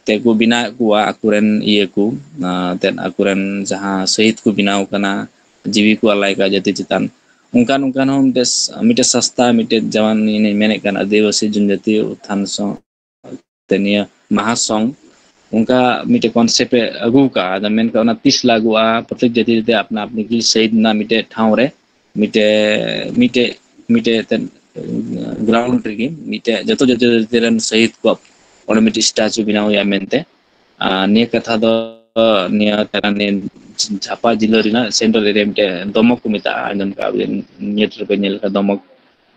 ᱛᱮ ᱠᱚ ᱵᱮᱱᱟᱣᱮᱫ ᱠᱚᱣᱟ ᱟᱠᱚᱨᱮᱱ ᱤᱭᱟᱹ ᱠᱚ, ᱛᱮᱫ ᱟᱠᱚᱨᱮᱱ ᱡᱟᱦᱟᱸ ᱥᱟᱹᱦᱤᱫ ᱠᱚ ᱵᱮᱱᱟᱣ ᱠᱟᱱᱟ, ᱡᱤᱣᱤ ᱠᱚ ᱟᱞᱟᱭ ᱠᱟᱜᱼᱟ ᱡᱟᱹᱛᱤ ᱪᱮᱛᱟᱱ, ᱚᱱᱠᱟᱱ ᱚᱱᱠᱟᱱ ᱦᱚᱸ ᱢᱤᱫᱴᱮᱡ ᱢᱤᱫᱴᱮᱡ ᱥᱟᱥᱛᱟ ᱢᱤᱫᱴᱮᱡ ᱡᱮᱢᱚᱱ ᱤᱧᱤᱧ ᱢᱮᱱᱮᱫ ᱠᱟᱱ ᱟᱹᱫᱤᱵᱟᱹᱥᱤ ᱡᱚᱱᱡᱟᱹᱛᱤ ᱩᱛᱛᱷᱟᱱ ᱥᱚᱝ ᱛᱮ ᱱᱤᱭᱟᱹ ᱢᱟᱦᱟᱥᱚᱝ ᱚᱱᱠᱟ ᱢᱤᱫᱴᱮᱡ ᱠᱚᱱᱥᱮᱯᱴ ᱮ ᱟᱹᱜᱩ ᱠᱟᱜᱼᱟ᱾ ᱟᱫᱚ ᱢᱮᱱᱠᱷᱟᱱ ᱚᱱᱟ ᱛᱤᱥ ᱞᱟᱹᱜᱩᱜᱼᱟ, ᱯᱨᱚᱛᱮᱠ ᱡᱟᱹᱛᱤ ᱡᱟᱹᱛᱤ ᱟᱯᱱᱟ ᱟᱯᱱᱤ ᱜᱮ ᱥᱟᱹᱦᱤᱫ ᱨᱮᱱᱟᱜ ᱢᱤᱫᱴᱮᱡ ᱴᱷᱟᱶ ᱨᱮ ᱢᱤᱫᱴᱮᱡ ᱢᱤᱫᱴᱮᱡ ᱢᱤᱫᱴᱮᱡ ᱮᱱᱛᱮᱫ ᱜᱨᱟᱣᱩᱱᱰ ᱨᱮᱜᱮ ᱢᱤᱫᱴᱮᱡ ᱡᱚᱛᱚ ᱡᱟᱹᱛᱤ ᱡᱟᱹᱛᱤ ᱨᱮᱱ ᱥᱟᱹᱦᱤᱫ ᱠᱚᱣᱟᱜ ᱚᱸᱰᱮ ᱢᱤᱫᱴᱮᱡ ᱥᱴᱟᱪᱩ ᱵᱮᱱᱟᱣ ᱦᱩᱭᱩᱜᱼᱟ ᱢᱮᱱᱛᱮ᱾ ᱟᱨ ᱱᱤᱭᱟᱹ ᱠᱟᱛᱷᱟ ᱫᱚ ᱱᱤᱭᱟᱹ ᱛᱟᱭᱱᱚᱢ ᱱᱤᱭᱟᱹ ᱡᱷᱟᱯᱟ ᱡᱤᱞᱟᱹ ᱨᱮᱱᱟᱜ ᱥᱮᱱᱴᱨᱟᱞ ᱮᱨᱤᱭᱟ ᱢᱤᱫᱴᱮᱡ ᱫᱚᱢᱚᱠ ᱠᱚ ᱢᱮᱛᱟᱜᱼᱟ, ᱟᱸᱡᱚᱢ ᱠᱟᱜ ᱵᱮᱱ, ᱱᱮᱴ ᱨᱮᱯᱮ ᱧᱮᱞ ᱞᱮᱠᱷᱟᱱ ᱫᱚᱢᱚᱠ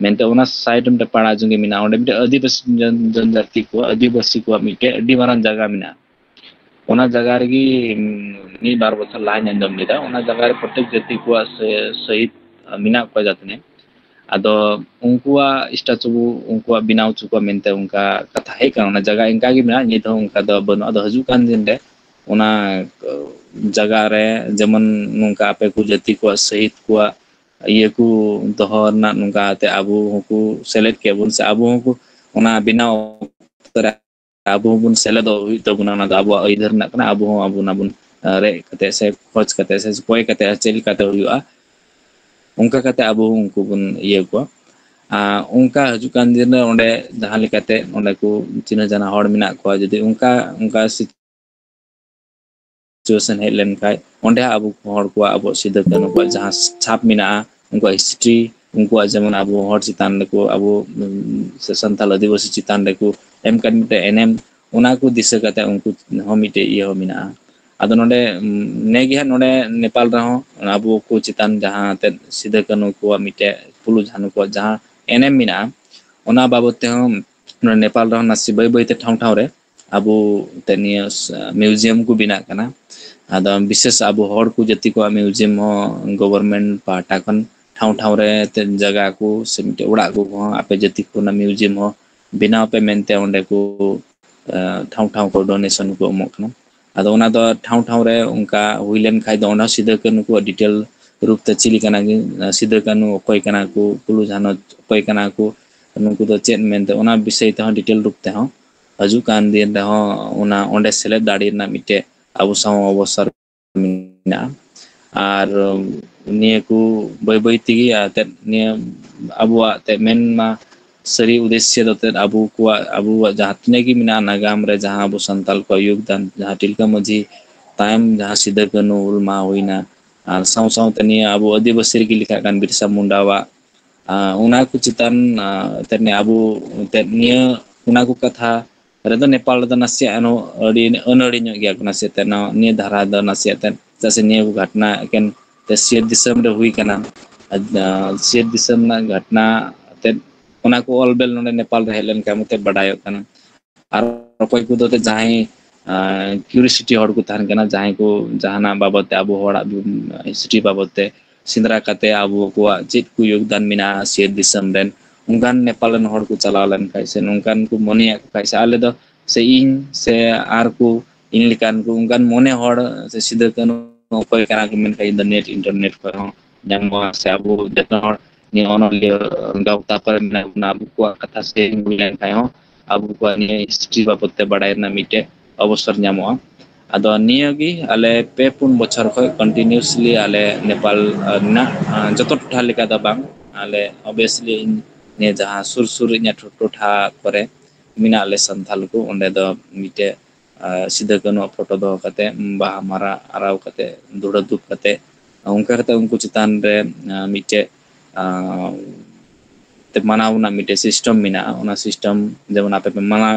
ᱢᱮᱱᱛᱮ ᱚᱱᱟ ᱥᱟᱭᱤᱰ ᱨᱮ ᱢᱤᱫᱴᱮᱡ ᱯᱟᱲᱟ ᱡᱚᱝᱜᱮ ᱢᱮᱱᱟᱜᱼᱟ᱾ ᱚᱸᱰᱮ ᱢᱤᱫᱴᱮᱡ ᱟᱹᱫᱤᱵᱟᱹᱥᱤ ᱡᱚᱱ-, ᱡᱚᱱᱡᱟᱹᱛᱤ ᱠᱚᱣᱟᱜ, ᱟᱹᱫᱤᱵᱟᱹᱥᱤ ᱠᱚᱣᱟᱜ ᱢᱤᱫᱴᱮᱡ ᱟᱹᱰᱤ ᱢᱟᱨᱟᱝ ᱡᱟᱭᱜᱟ ᱢᱮᱱᱟᱜᱼᱟ᱾ ᱚᱱᱟ ᱡᱟᱭᱜᱟ ᱨᱮᱜᱮ, ᱩᱢ, ᱢᱤᱫ ᱵᱟᱨ ᱵᱚᱪᱷᱚᱨ ᱞᱟᱦᱟᱧ ᱟᱸᱡᱚᱢ ᱞᱮᱫᱟ, ᱚᱱᱟ ᱡᱟᱭᱜᱟ ᱨᱮ ᱯᱨᱚᱛᱮᱠ ᱡᱟᱹᱛᱤ ᱠᱚᱣᱟᱜ ᱥᱮ ᱥᱟᱹᱦᱤᱫ ᱢᱮᱱᱟᱜ ᱠᱚᱣᱟ ᱡᱟᱹᱛᱱᱮ᱾ ᱟᱫᱚ ᱩᱱᱠᱩᱣᱟᱜ ᱥᱴᱟᱪᱩ ᱩᱱᱠᱩᱣᱟᱜ ᱵᱮᱱᱟᱣ ᱦᱚᱪᱚ ᱠᱚᱣᱟ ᱢᱮᱱᱛᱮ ᱚᱱᱠᱟ ᱠᱟᱛᱷᱟ ᱦᱮᱡ ᱠᱟᱱᱟ᱾ ᱚᱱᱟ ᱡᱟᱭᱜᱟ ᱤᱱᱠᱟ ᱜᱮ ᱢᱮᱱᱟᱜᱼᱟ, ᱱᱤᱛ ᱦᱚᱸ ᱚᱱᱠᱟ ᱫᱚ ᱵᱟᱹᱱᱩᱜᱼᱟ᱾ ᱟᱫᱚ ᱦᱤᱡᱩᱜ ᱠᱟᱱ ᱫᱤᱱ ᱨᱮ ᱚᱱᱟ ᱡᱟᱭᱜᱟ ᱨᱮ ᱡᱮᱢᱚᱱ ᱱᱚᱝᱠᱟ ᱟᱯᱮ ᱠᱚ ᱡᱟᱹᱛᱤ ᱠᱚᱣᱟᱜ ᱥᱟᱹᱦᱤᱫ ᱠᱚᱣᱟᱜ ᱤᱭᱟᱹ ᱠᱚ ᱫᱚᱦᱚ ᱨᱮᱱᱟᱜ, ᱱᱚᱝᱠᱟ ᱛᱮ ᱟᱵᱚ ᱦᱚᱸᱠᱚ ᱥᱮᱞᱮᱫ ᱠᱮᱫ ᱵᱚᱱ, ᱥᱮ ᱟᱵᱚ ᱦᱚᱸᱠᱚ ᱚᱱᱟ ᱵᱮᱱᱟᱣ ᱚᱠᱛᱚ ᱨᱮ ᱟᱵᱚ ᱦᱚᱸᱵᱚᱱ ᱥᱮᱞᱮᱫᱚᱜ ᱦᱩᱭᱩᱜ ᱛᱟᱵᱚᱱᱟ᱾ ᱚᱱᱟ ᱫᱚ ᱟᱵᱚᱣᱟᱜ ᱟᱹᱭᱫᱟᱹᱨ ᱨᱮᱱᱟᱜ ᱠᱟᱱᱟ, ᱟᱵᱚ ᱦᱚᱸ ᱟᱵᱚ ᱚᱱᱟ ᱵᱚᱱ ᱨᱮᱡ ᱠᱟᱛᱮ ᱥᱮ ᱠᱷᱚᱡᱽ ᱠᱟᱛᱮ ᱥᱮ ᱠᱚᱭ ᱠᱟᱛᱮ ᱪᱮᱫ ᱞᱮᱠᱟᱛᱮ ᱦᱩᱭᱩᱜᱼᱟ, ᱚᱱᱠᱟ ᱠᱟᱛᱮ ᱟᱵᱚ ᱦᱚᱸ ᱩᱱᱠᱩ ᱵᱚᱱ ᱤᱭᱟᱹ ᱠᱚᱣᱟ᱾ ᱟᱨ ᱚᱱᱠᱟ ᱦᱤᱡᱩᱜ ᱠᱟᱱ ᱫᱤᱱ ᱨᱮ ᱚᱸᱰᱮ ᱡᱟᱦᱟᱸ ᱞᱮᱠᱟᱛᱮ ᱚᱸᱰᱮ ᱠᱚ ᱪᱤᱱᱦᱟᱹ ᱡᱟᱱᱟ ᱦᱚᱲ ᱢᱮᱱᱟᱜ ᱠᱚᱣᱟ, ᱡᱩᱫᱤ ᱚᱱᱠᱟ ᱚᱱᱠᱟ situation ᱦᱮᱡ ᱞᱮᱱᱠᱷᱟᱡ, ᱚᱸᱰᱮ ᱦᱚᱸ ᱟᱵᱚ ᱦᱚᱲ ᱠᱚᱣᱟᱜ, ᱟᱵᱚ ᱥᱤᱫᱩ ᱠᱟᱹᱱᱦᱩ ᱠᱚᱣᱟᱜ ᱡᱟᱦᱟᱸ ᱪᱷᱟᱯ ᱢᱮᱱᱟᱜᱼᱟ, ᱩᱱᱠᱩᱣᱟᱜ history, ᱩᱱᱠᱩᱣᱟᱜ ᱡᱮᱢᱚᱱ ᱟᱵᱚ ᱦᱚᱲ ᱪᱮᱛᱟᱱ ᱨᱮᱠᱚ, ᱟᱵᱚ ᱥᱮ ᱥᱟᱱᱛᱟᱲ ᱟᱹᱫᱤᱵᱟᱹᱥᱤ ᱪᱮᱛᱟᱱ ᱨᱮᱠᱚ ᱮᱢ ᱠᱟᱫ ᱢᱤᱫᱴᱮᱱ ᱮᱱᱮᱢ, ᱚᱱᱟ ᱠᱚ ᱫᱤᱥᱟᱹ ᱠᱟᱛᱮ ᱩᱱᱠᱩ ᱦᱚᱸ ᱢᱤᱫᱴᱮᱡ ᱤᱭᱟᱹ ᱦᱚᱸ ᱢᱮᱱᱟᱜᱼᱟ᱾ ᱟᱫᱚ ᱱᱚᱰᱮ ᱱᱮᱜᱮ ᱦᱟᱸᱜ ᱱᱚᱰᱮ ᱱᱮᱯᱟᱞ ᱨᱮᱦᱚᱸ ᱟᱵᱚ ᱠᱚ ᱪᱮᱛᱟᱱ ᱡᱟᱦᱟᱸ ᱮᱱᱛᱮᱫ ᱥᱤᱫᱩ ᱠᱟᱹᱱᱦᱩ ᱠᱚᱣᱟᱜ ᱢᱤᱫᱴᱮᱡ, ᱯᱷᱩᱞᱳ ᱡᱷᱟᱱᱚ ᱠᱚᱣᱟᱜ ᱡᱟᱦᱟᱸ ᱮᱱᱮᱢ ᱢᱮᱱᱟᱜᱼᱟ, ᱚᱱᱟ ᱵᱟᱵᱚᱛ ᱛᱮᱦᱚᱸ ᱱᱚᱰᱮ ᱱᱮᱯᱟᱞ ᱨᱮᱦᱚᱸ ᱱᱟᱥᱮ ᱵᱟᱹᱭ ᱵᱟᱹᱭᱛᱮ ᱴᱷᱟᱶ ᱴᱷᱟᱶ ᱨᱮ ᱟᱵᱚ ᱛᱮ ᱱᱤᱭᱟᱹ ᱢᱤᱭᱩᱡᱤᱭᱟᱢ ᱠᱚ ᱵᱮᱱᱟᱜ ᱠᱟᱱᱟ᱾ ᱟᱫᱚ ᱵᱤᱥᱮᱥ ᱟᱵᱚ ᱦᱚᱲ ᱠᱚ ᱡᱟᱹᱛᱤ ᱠᱚᱣᱟᱜ ᱢᱤᱭᱩᱡᱤᱭᱟᱢ ᱦᱚᱸ ᱜᱚᱵᱷᱚᱨᱱᱢᱮᱱᱴ ᱯᱟᱦᱴᱟ ᱠᱷᱚᱱ ᱴᱷᱟᱶ ᱴᱷᱟᱶ ᱨᱮ ᱮᱱᱛᱮᱫ ᱡᱟᱭᱜᱟ ᱠᱚ ᱥᱮ ᱢᱤᱫᱴᱮᱡ ᱚᱲᱟᱜ ᱠᱚᱦᱚᱸ ᱟᱯᱮ ᱡᱟᱹᱛᱤ ᱠᱚ ᱨᱮᱱᱟᱜ ᱢᱤᱭᱩᱡᱤᱭᱟᱢ ᱦᱚᱸ ᱵᱮᱱᱟᱣ ᱯᱮ ᱢᱮᱱᱛᱮ ᱚᱸᱰᱮ ᱠᱚ ᱴᱷᱟᱶ ᱴᱷᱟᱶ ᱠᱚ ᱰᱳᱱᱮᱥᱚᱱ ᱠᱚ ᱮᱢᱚᱜ ᱠᱟᱱᱟ᱾ ᱟᱫᱚ ᱚᱱᱟ ᱫᱚ ᱴᱷᱟᱶ ᱴᱷᱟᱶ ᱨᱮ ᱚᱱᱠᱟ ᱦᱩᱭ ᱞᱮᱱ ᱠᱷᱟᱡ ᱫᱚ ᱚᱸᱰᱮ ᱦᱚᱸ ᱥᱤᱫᱩ ᱠᱟᱹᱱᱦᱩ ᱠᱚᱣᱟᱜ ᱰᱤᱴᱮᱞ ᱨᱩᱯ ᱛᱮ ᱪᱮᱫ ᱞᱮᱠᱟᱱᱟ ᱜᱮ, ᱥᱤᱫᱩ ᱠᱟᱹᱱᱦᱩ ᱚᱠᱚᱭ ᱠᱟᱱᱟ ᱠᱚ, ᱯᱷᱩᱞᱳ ᱡᱷᱟᱱᱚ ᱚᱠᱚᱭ ᱠᱟᱱᱟ ᱠᱚ, ᱱᱩᱠᱩ ᱫᱚ ᱪᱮᱫ ᱢᱮᱱᱛᱮ ᱚᱱᱟ ᱵᱤᱥᱚᱭ ᱛᱮᱦᱚᱸ ᱰᱤᱴᱮᱞ ᱨᱩᱯ ᱛᱮᱦᱚᱸ ᱦᱤᱡᱩᱜ ᱠᱟᱱ ᱫᱤᱱ ᱨᱮᱦᱚᱸ ᱚᱱᱟ ᱚᱸᱰᱮ ᱥᱮᱞᱮᱫ ᱫᱟᱲᱮ ᱨᱮᱱᱟᱜ ᱢᱤᱫᱴᱮᱡ ᱟᱵᱚ ᱥᱟᱶ ᱚᱵᱚᱥᱚᱨ ᱢᱮᱱᱟᱜᱼᱟ᱾ ᱟᱨ ᱱᱤᱭᱟᱹ ᱠᱚ ᱵᱟᱹᱭ ᱵᱟᱹᱭ ᱛᱮᱜᱮ ᱟᱛᱮᱫ ᱱᱤᱭᱟᱹ ᱟᱵᱚᱣᱟᱜ ᱛᱮ ᱢᱮᱱ ᱢᱟ ᱥᱟᱹᱨᱤ ᱩᱫᱮᱥᱭᱚ ᱫᱚ ᱛᱮᱫ ᱟᱵᱚ ᱠᱚᱣᱟᱜ, ᱟᱵᱚᱣᱟᱜ ᱡᱟᱦᱟᱸ ᱛᱤᱱᱟᱹᱜ ᱜᱮ ᱢᱮᱱᱟᱜᱼᱟ ᱱᱟᱜᱟᱢ ᱨᱮ ᱡᱟᱦᱟᱸ ᱟᱵᱚ ᱥᱟᱱᱛᱟᱞ ᱠᱚᱣᱟᱜ ᱭᱳᱜᱽᱫᱟᱱ, ᱡᱟᱦᱟᱸ ᱛᱤᱞᱠᱟᱹ ᱢᱟᱹᱡᱷᱤ ᱛᱟᱭᱚᱢ ᱡᱟᱦᱟᱸ ᱥᱤᱫᱩ ᱠᱟᱹᱱᱦᱩ ᱦᱩᱞ ᱢᱟᱦᱟ ᱦᱩᱭᱱᱟ, ᱟᱨ ᱥᱟᱶ ᱥᱟᱶᱛᱮ ᱱᱤᱭᱟᱹ ᱟᱵᱚ ᱟᱹᱫᱤᱵᱟᱹᱥᱤ ᱨᱮᱜᱮ ᱞᱮᱠᱷᱟᱜ ᱠᱟᱱ ᱵᱤᱨᱥᱟ ᱢᱩᱱᱰᱟᱣᱟᱜ, ᱟᱨ ᱚᱱᱟ ᱠᱚ ᱪᱮᱛᱟᱱ, ᱟᱨ ᱛᱮᱫ ᱱᱤᱭᱟᱹ ᱟᱵᱚ ᱛᱮᱫ ᱱᱤᱭᱟᱹ ᱚᱱᱟ ᱠᱚ ᱠᱟᱛᱷᱟ ᱨᱮᱫᱚ ᱱᱮᱯᱟᱞ ᱨᱮᱫᱚ ᱱᱟᱥᱮᱭᱟᱜ ᱮᱱᱦᱚᱸ ᱟᱹᱰᱤ ᱟᱹᱱᱟᱹᱲᱤ ᱧᱚᱜ ᱜᱮᱭᱟ ᱠᱚ ᱱᱟᱥᱮᱭᱟᱜ ᱛᱮ, ᱱᱚᱣᱟ ᱱᱤᱭᱟᱹ ᱫᱷᱟᱨᱟ ᱫᱚ ᱱᱟᱥᱮᱭᱟᱜ ᱛᱮ, ᱪᱮᱫᱟᱜ ᱥᱮ ᱱᱤᱭᱟᱹ ᱠᱚ ᱜᱷᱚᱴᱱᱟ ᱮᱠᱮᱱ ᱛᱮ ᱥᱤᱭᱟᱹᱛ ᱫᱤᱥᱚᱢ ᱨᱮ ᱦᱩᱭ ᱠᱟᱱᱟ᱾ ᱟᱨ, ᱟᱨ ᱥᱤᱭᱟᱹᱛ ᱫᱤᱥᱚᱢ ᱨᱮᱱᱟᱜ ᱜᱷᱚᱴᱱᱟ ᱛᱮᱫ ᱚᱱᱟ ᱠᱚ ᱚᱞ ᱵᱮᱞ ᱱᱚᱰᱮ ᱱᱮᱯᱟᱞ ᱨᱮ ᱦᱮᱡ ᱞᱮᱱᱠᱷᱟᱱ ᱢᱚᱛᱮ ᱵᱟᱰᱟᱭᱚᱜ ᱠᱟᱱᱟ᱾ ᱟᱨ ᱚᱠᱚᱭ ᱠᱚᱫᱚ ᱛᱮ ᱡᱟᱦᱟᱸᱭ, ᱟᱨ, ᱠᱤᱭᱩᱨᱤᱥᱤᱴᱤ ᱦᱚᱲ ᱠᱚ ᱛᱟᱦᱮᱱ ᱠᱟᱱᱟ, ᱡᱟᱦᱟᱸᱭ ᱠᱚ ᱡᱟᱦᱟᱱᱟᱜ ᱵᱟᱵᱚᱫ ᱛᱮ, ᱟᱵᱚ ᱦᱚᱲᱟᱜ ᱦᱤᱥᱴᱨᱤ ᱵᱟᱵᱚᱫ ᱛᱮ ᱥᱮᱸᱫᱽᱨᱟ ᱠᱟᱛᱮ ᱟᱵᱚ ᱠᱚᱣᱟᱜ ᱪᱮᱫ ᱠᱚ ᱭᱳᱜᱽᱫᱟᱱ ᱢᱮᱱᱟᱜᱼᱟ ᱥᱤᱭᱟᱹᱛ ᱫᱤᱥᱚᱢ ᱨᱮᱱ, ᱚᱱᱠᱟᱱ ᱱᱮᱯᱟᱞ ᱨᱮᱱ ᱦᱚᱲ ᱠᱚ ᱪᱟᱞᱟᱣ ᱞᱮᱱᱠᱷᱟᱡ ᱥᱮ ᱱᱚᱝᱠᱟᱱ ᱠᱚ ᱢᱚᱱᱮᱭᱟᱜ ᱠᱚ ᱠᱷᱟᱡ ᱥᱮ ᱟᱞᱮ ᱫᱚ ᱥᱮ ᱤᱧ ᱥᱮ ᱟᱨ ᱠᱚ ᱤᱧ ᱞᱮᱠᱟᱱ ᱠᱚ ᱚᱱᱠᱟᱱ ᱢᱚᱱᱮ ᱦᱚᱲ ᱥᱮ ᱥᱤᱫᱩ ᱠᱟᱹᱱᱦᱩ ᱚᱠᱚᱭ ᱠᱟᱱᱟ ᱠᱚ ᱢᱮᱱᱠᱷᱟᱡ ᱤᱧ ᱫᱚ ᱱᱮᱴ ᱤᱱᱴᱟᱨᱱᱮᱴ ᱠᱷᱚᱡ ᱦᱚᱸ ᱧᱟᱢᱚᱜᱼᱟ, ᱥᱮ ᱟᱵᱚ ᱡᱚᱛᱚ ᱦᱚᱲ ᱱᱤᱭᱟᱹ ᱚᱱᱚᱞᱤᱭᱟᱹ ᱜᱟᱶᱛᱟ ᱠᱚᱨᱮ ᱢᱮᱱᱟᱜ ᱵᱚᱱᱟ, ᱟᱵᱚ ᱠᱚᱣᱟᱜ ᱠᱟᱛᱷᱟ ᱥᱮ ᱦᱩᱭ ᱞᱮᱱᱠᱷᱟᱱ ᱦᱚᱸ ᱟᱵᱚ ᱠᱚᱣᱟᱜ ᱱᱤᱭᱟᱹ ᱦᱤᱥᱴᱨᱤ ᱵᱟᱵᱚᱫ ᱛᱮ ᱵᱟᱲᱟᱭ ᱨᱮᱱᱟᱜ ᱢᱤᱫᱴᱮᱡ ᱚᱵᱚᱥᱚᱨ ᱧᱟᱢᱚᱜᱼᱟ᱾ ᱟᱫᱚ ᱱᱤᱭᱟᱹ ᱜᱮ ᱟᱞᱮ ᱯᱮ ᱯᱩᱱ ᱵᱚᱪᱷᱚᱨ ᱠᱷᱚᱱ ᱠᱚᱱᱴᱤᱱᱤᱭᱩᱥᱞᱤ ᱟᱞᱮ ᱱᱮᱯᱟᱞ ᱨᱮᱱᱟᱜ, ᱟᱸ, ᱡᱚᱛᱚ ᱴᱚᱴᱷᱟ ᱞᱮᱠᱟ ᱫᱚ ᱵᱟᱝ, ᱟᱞᱮ ᱚᱵᱤᱭᱟᱥᱞᱤ ᱱᱤᱭᱟᱹ ᱡᱟᱦᱟᱸ ᱥᱩᱨ ᱥᱩᱨ ᱨᱮ ᱤᱧᱟᱹᱜ ᱴᱚ-, ᱴᱚᱴᱷᱟ ᱠᱚᱨᱮ ᱢᱮᱱᱟᱜ ᱞᱮ ᱥᱟᱱᱛᱟᱞ ᱠᱚ, ᱚᱸᱰᱮ ᱫᱚ ᱢᱤᱫᱴᱮᱡ, ᱟᱸ, ᱥᱤᱫᱩ ᱠᱟᱹᱱᱦᱩ ᱯᱷᱳᱴᱳ ᱫᱚᱦᱚ ᱠᱟᱛᱮ, ᱵᱟᱦᱟ ᱢᱟᱞᱟ ᱟᱨᱟᱣ ᱠᱟᱛᱮ, ᱫᱷᱩᱲᱟᱹ ᱫᱷᱩᱯ ᱠᱟᱛᱮ, ᱚᱱᱠᱟ ᱠᱟᱛᱮ ᱩᱱᱠᱩ ᱪᱮᱛᱟᱱ ᱨᱮ, ᱟᱸ, ᱢᱤᱫᱴᱮᱡ, ᱟᱸ, ᱛᱮ ᱢᱟᱱᱟᱣ ᱨᱮᱱᱟᱜ ᱢᱤᱫᱴᱮᱡ ᱥᱤᱥᱴᱮᱢ ᱢᱮᱱᱟᱜᱼᱟ᱾ ᱚᱱᱟ ᱥᱤᱥᱴᱮᱢ ᱡᱮᱢᱚᱱ ᱟᱯᱮ ᱯᱮ ᱢᱟᱱᱟᱣ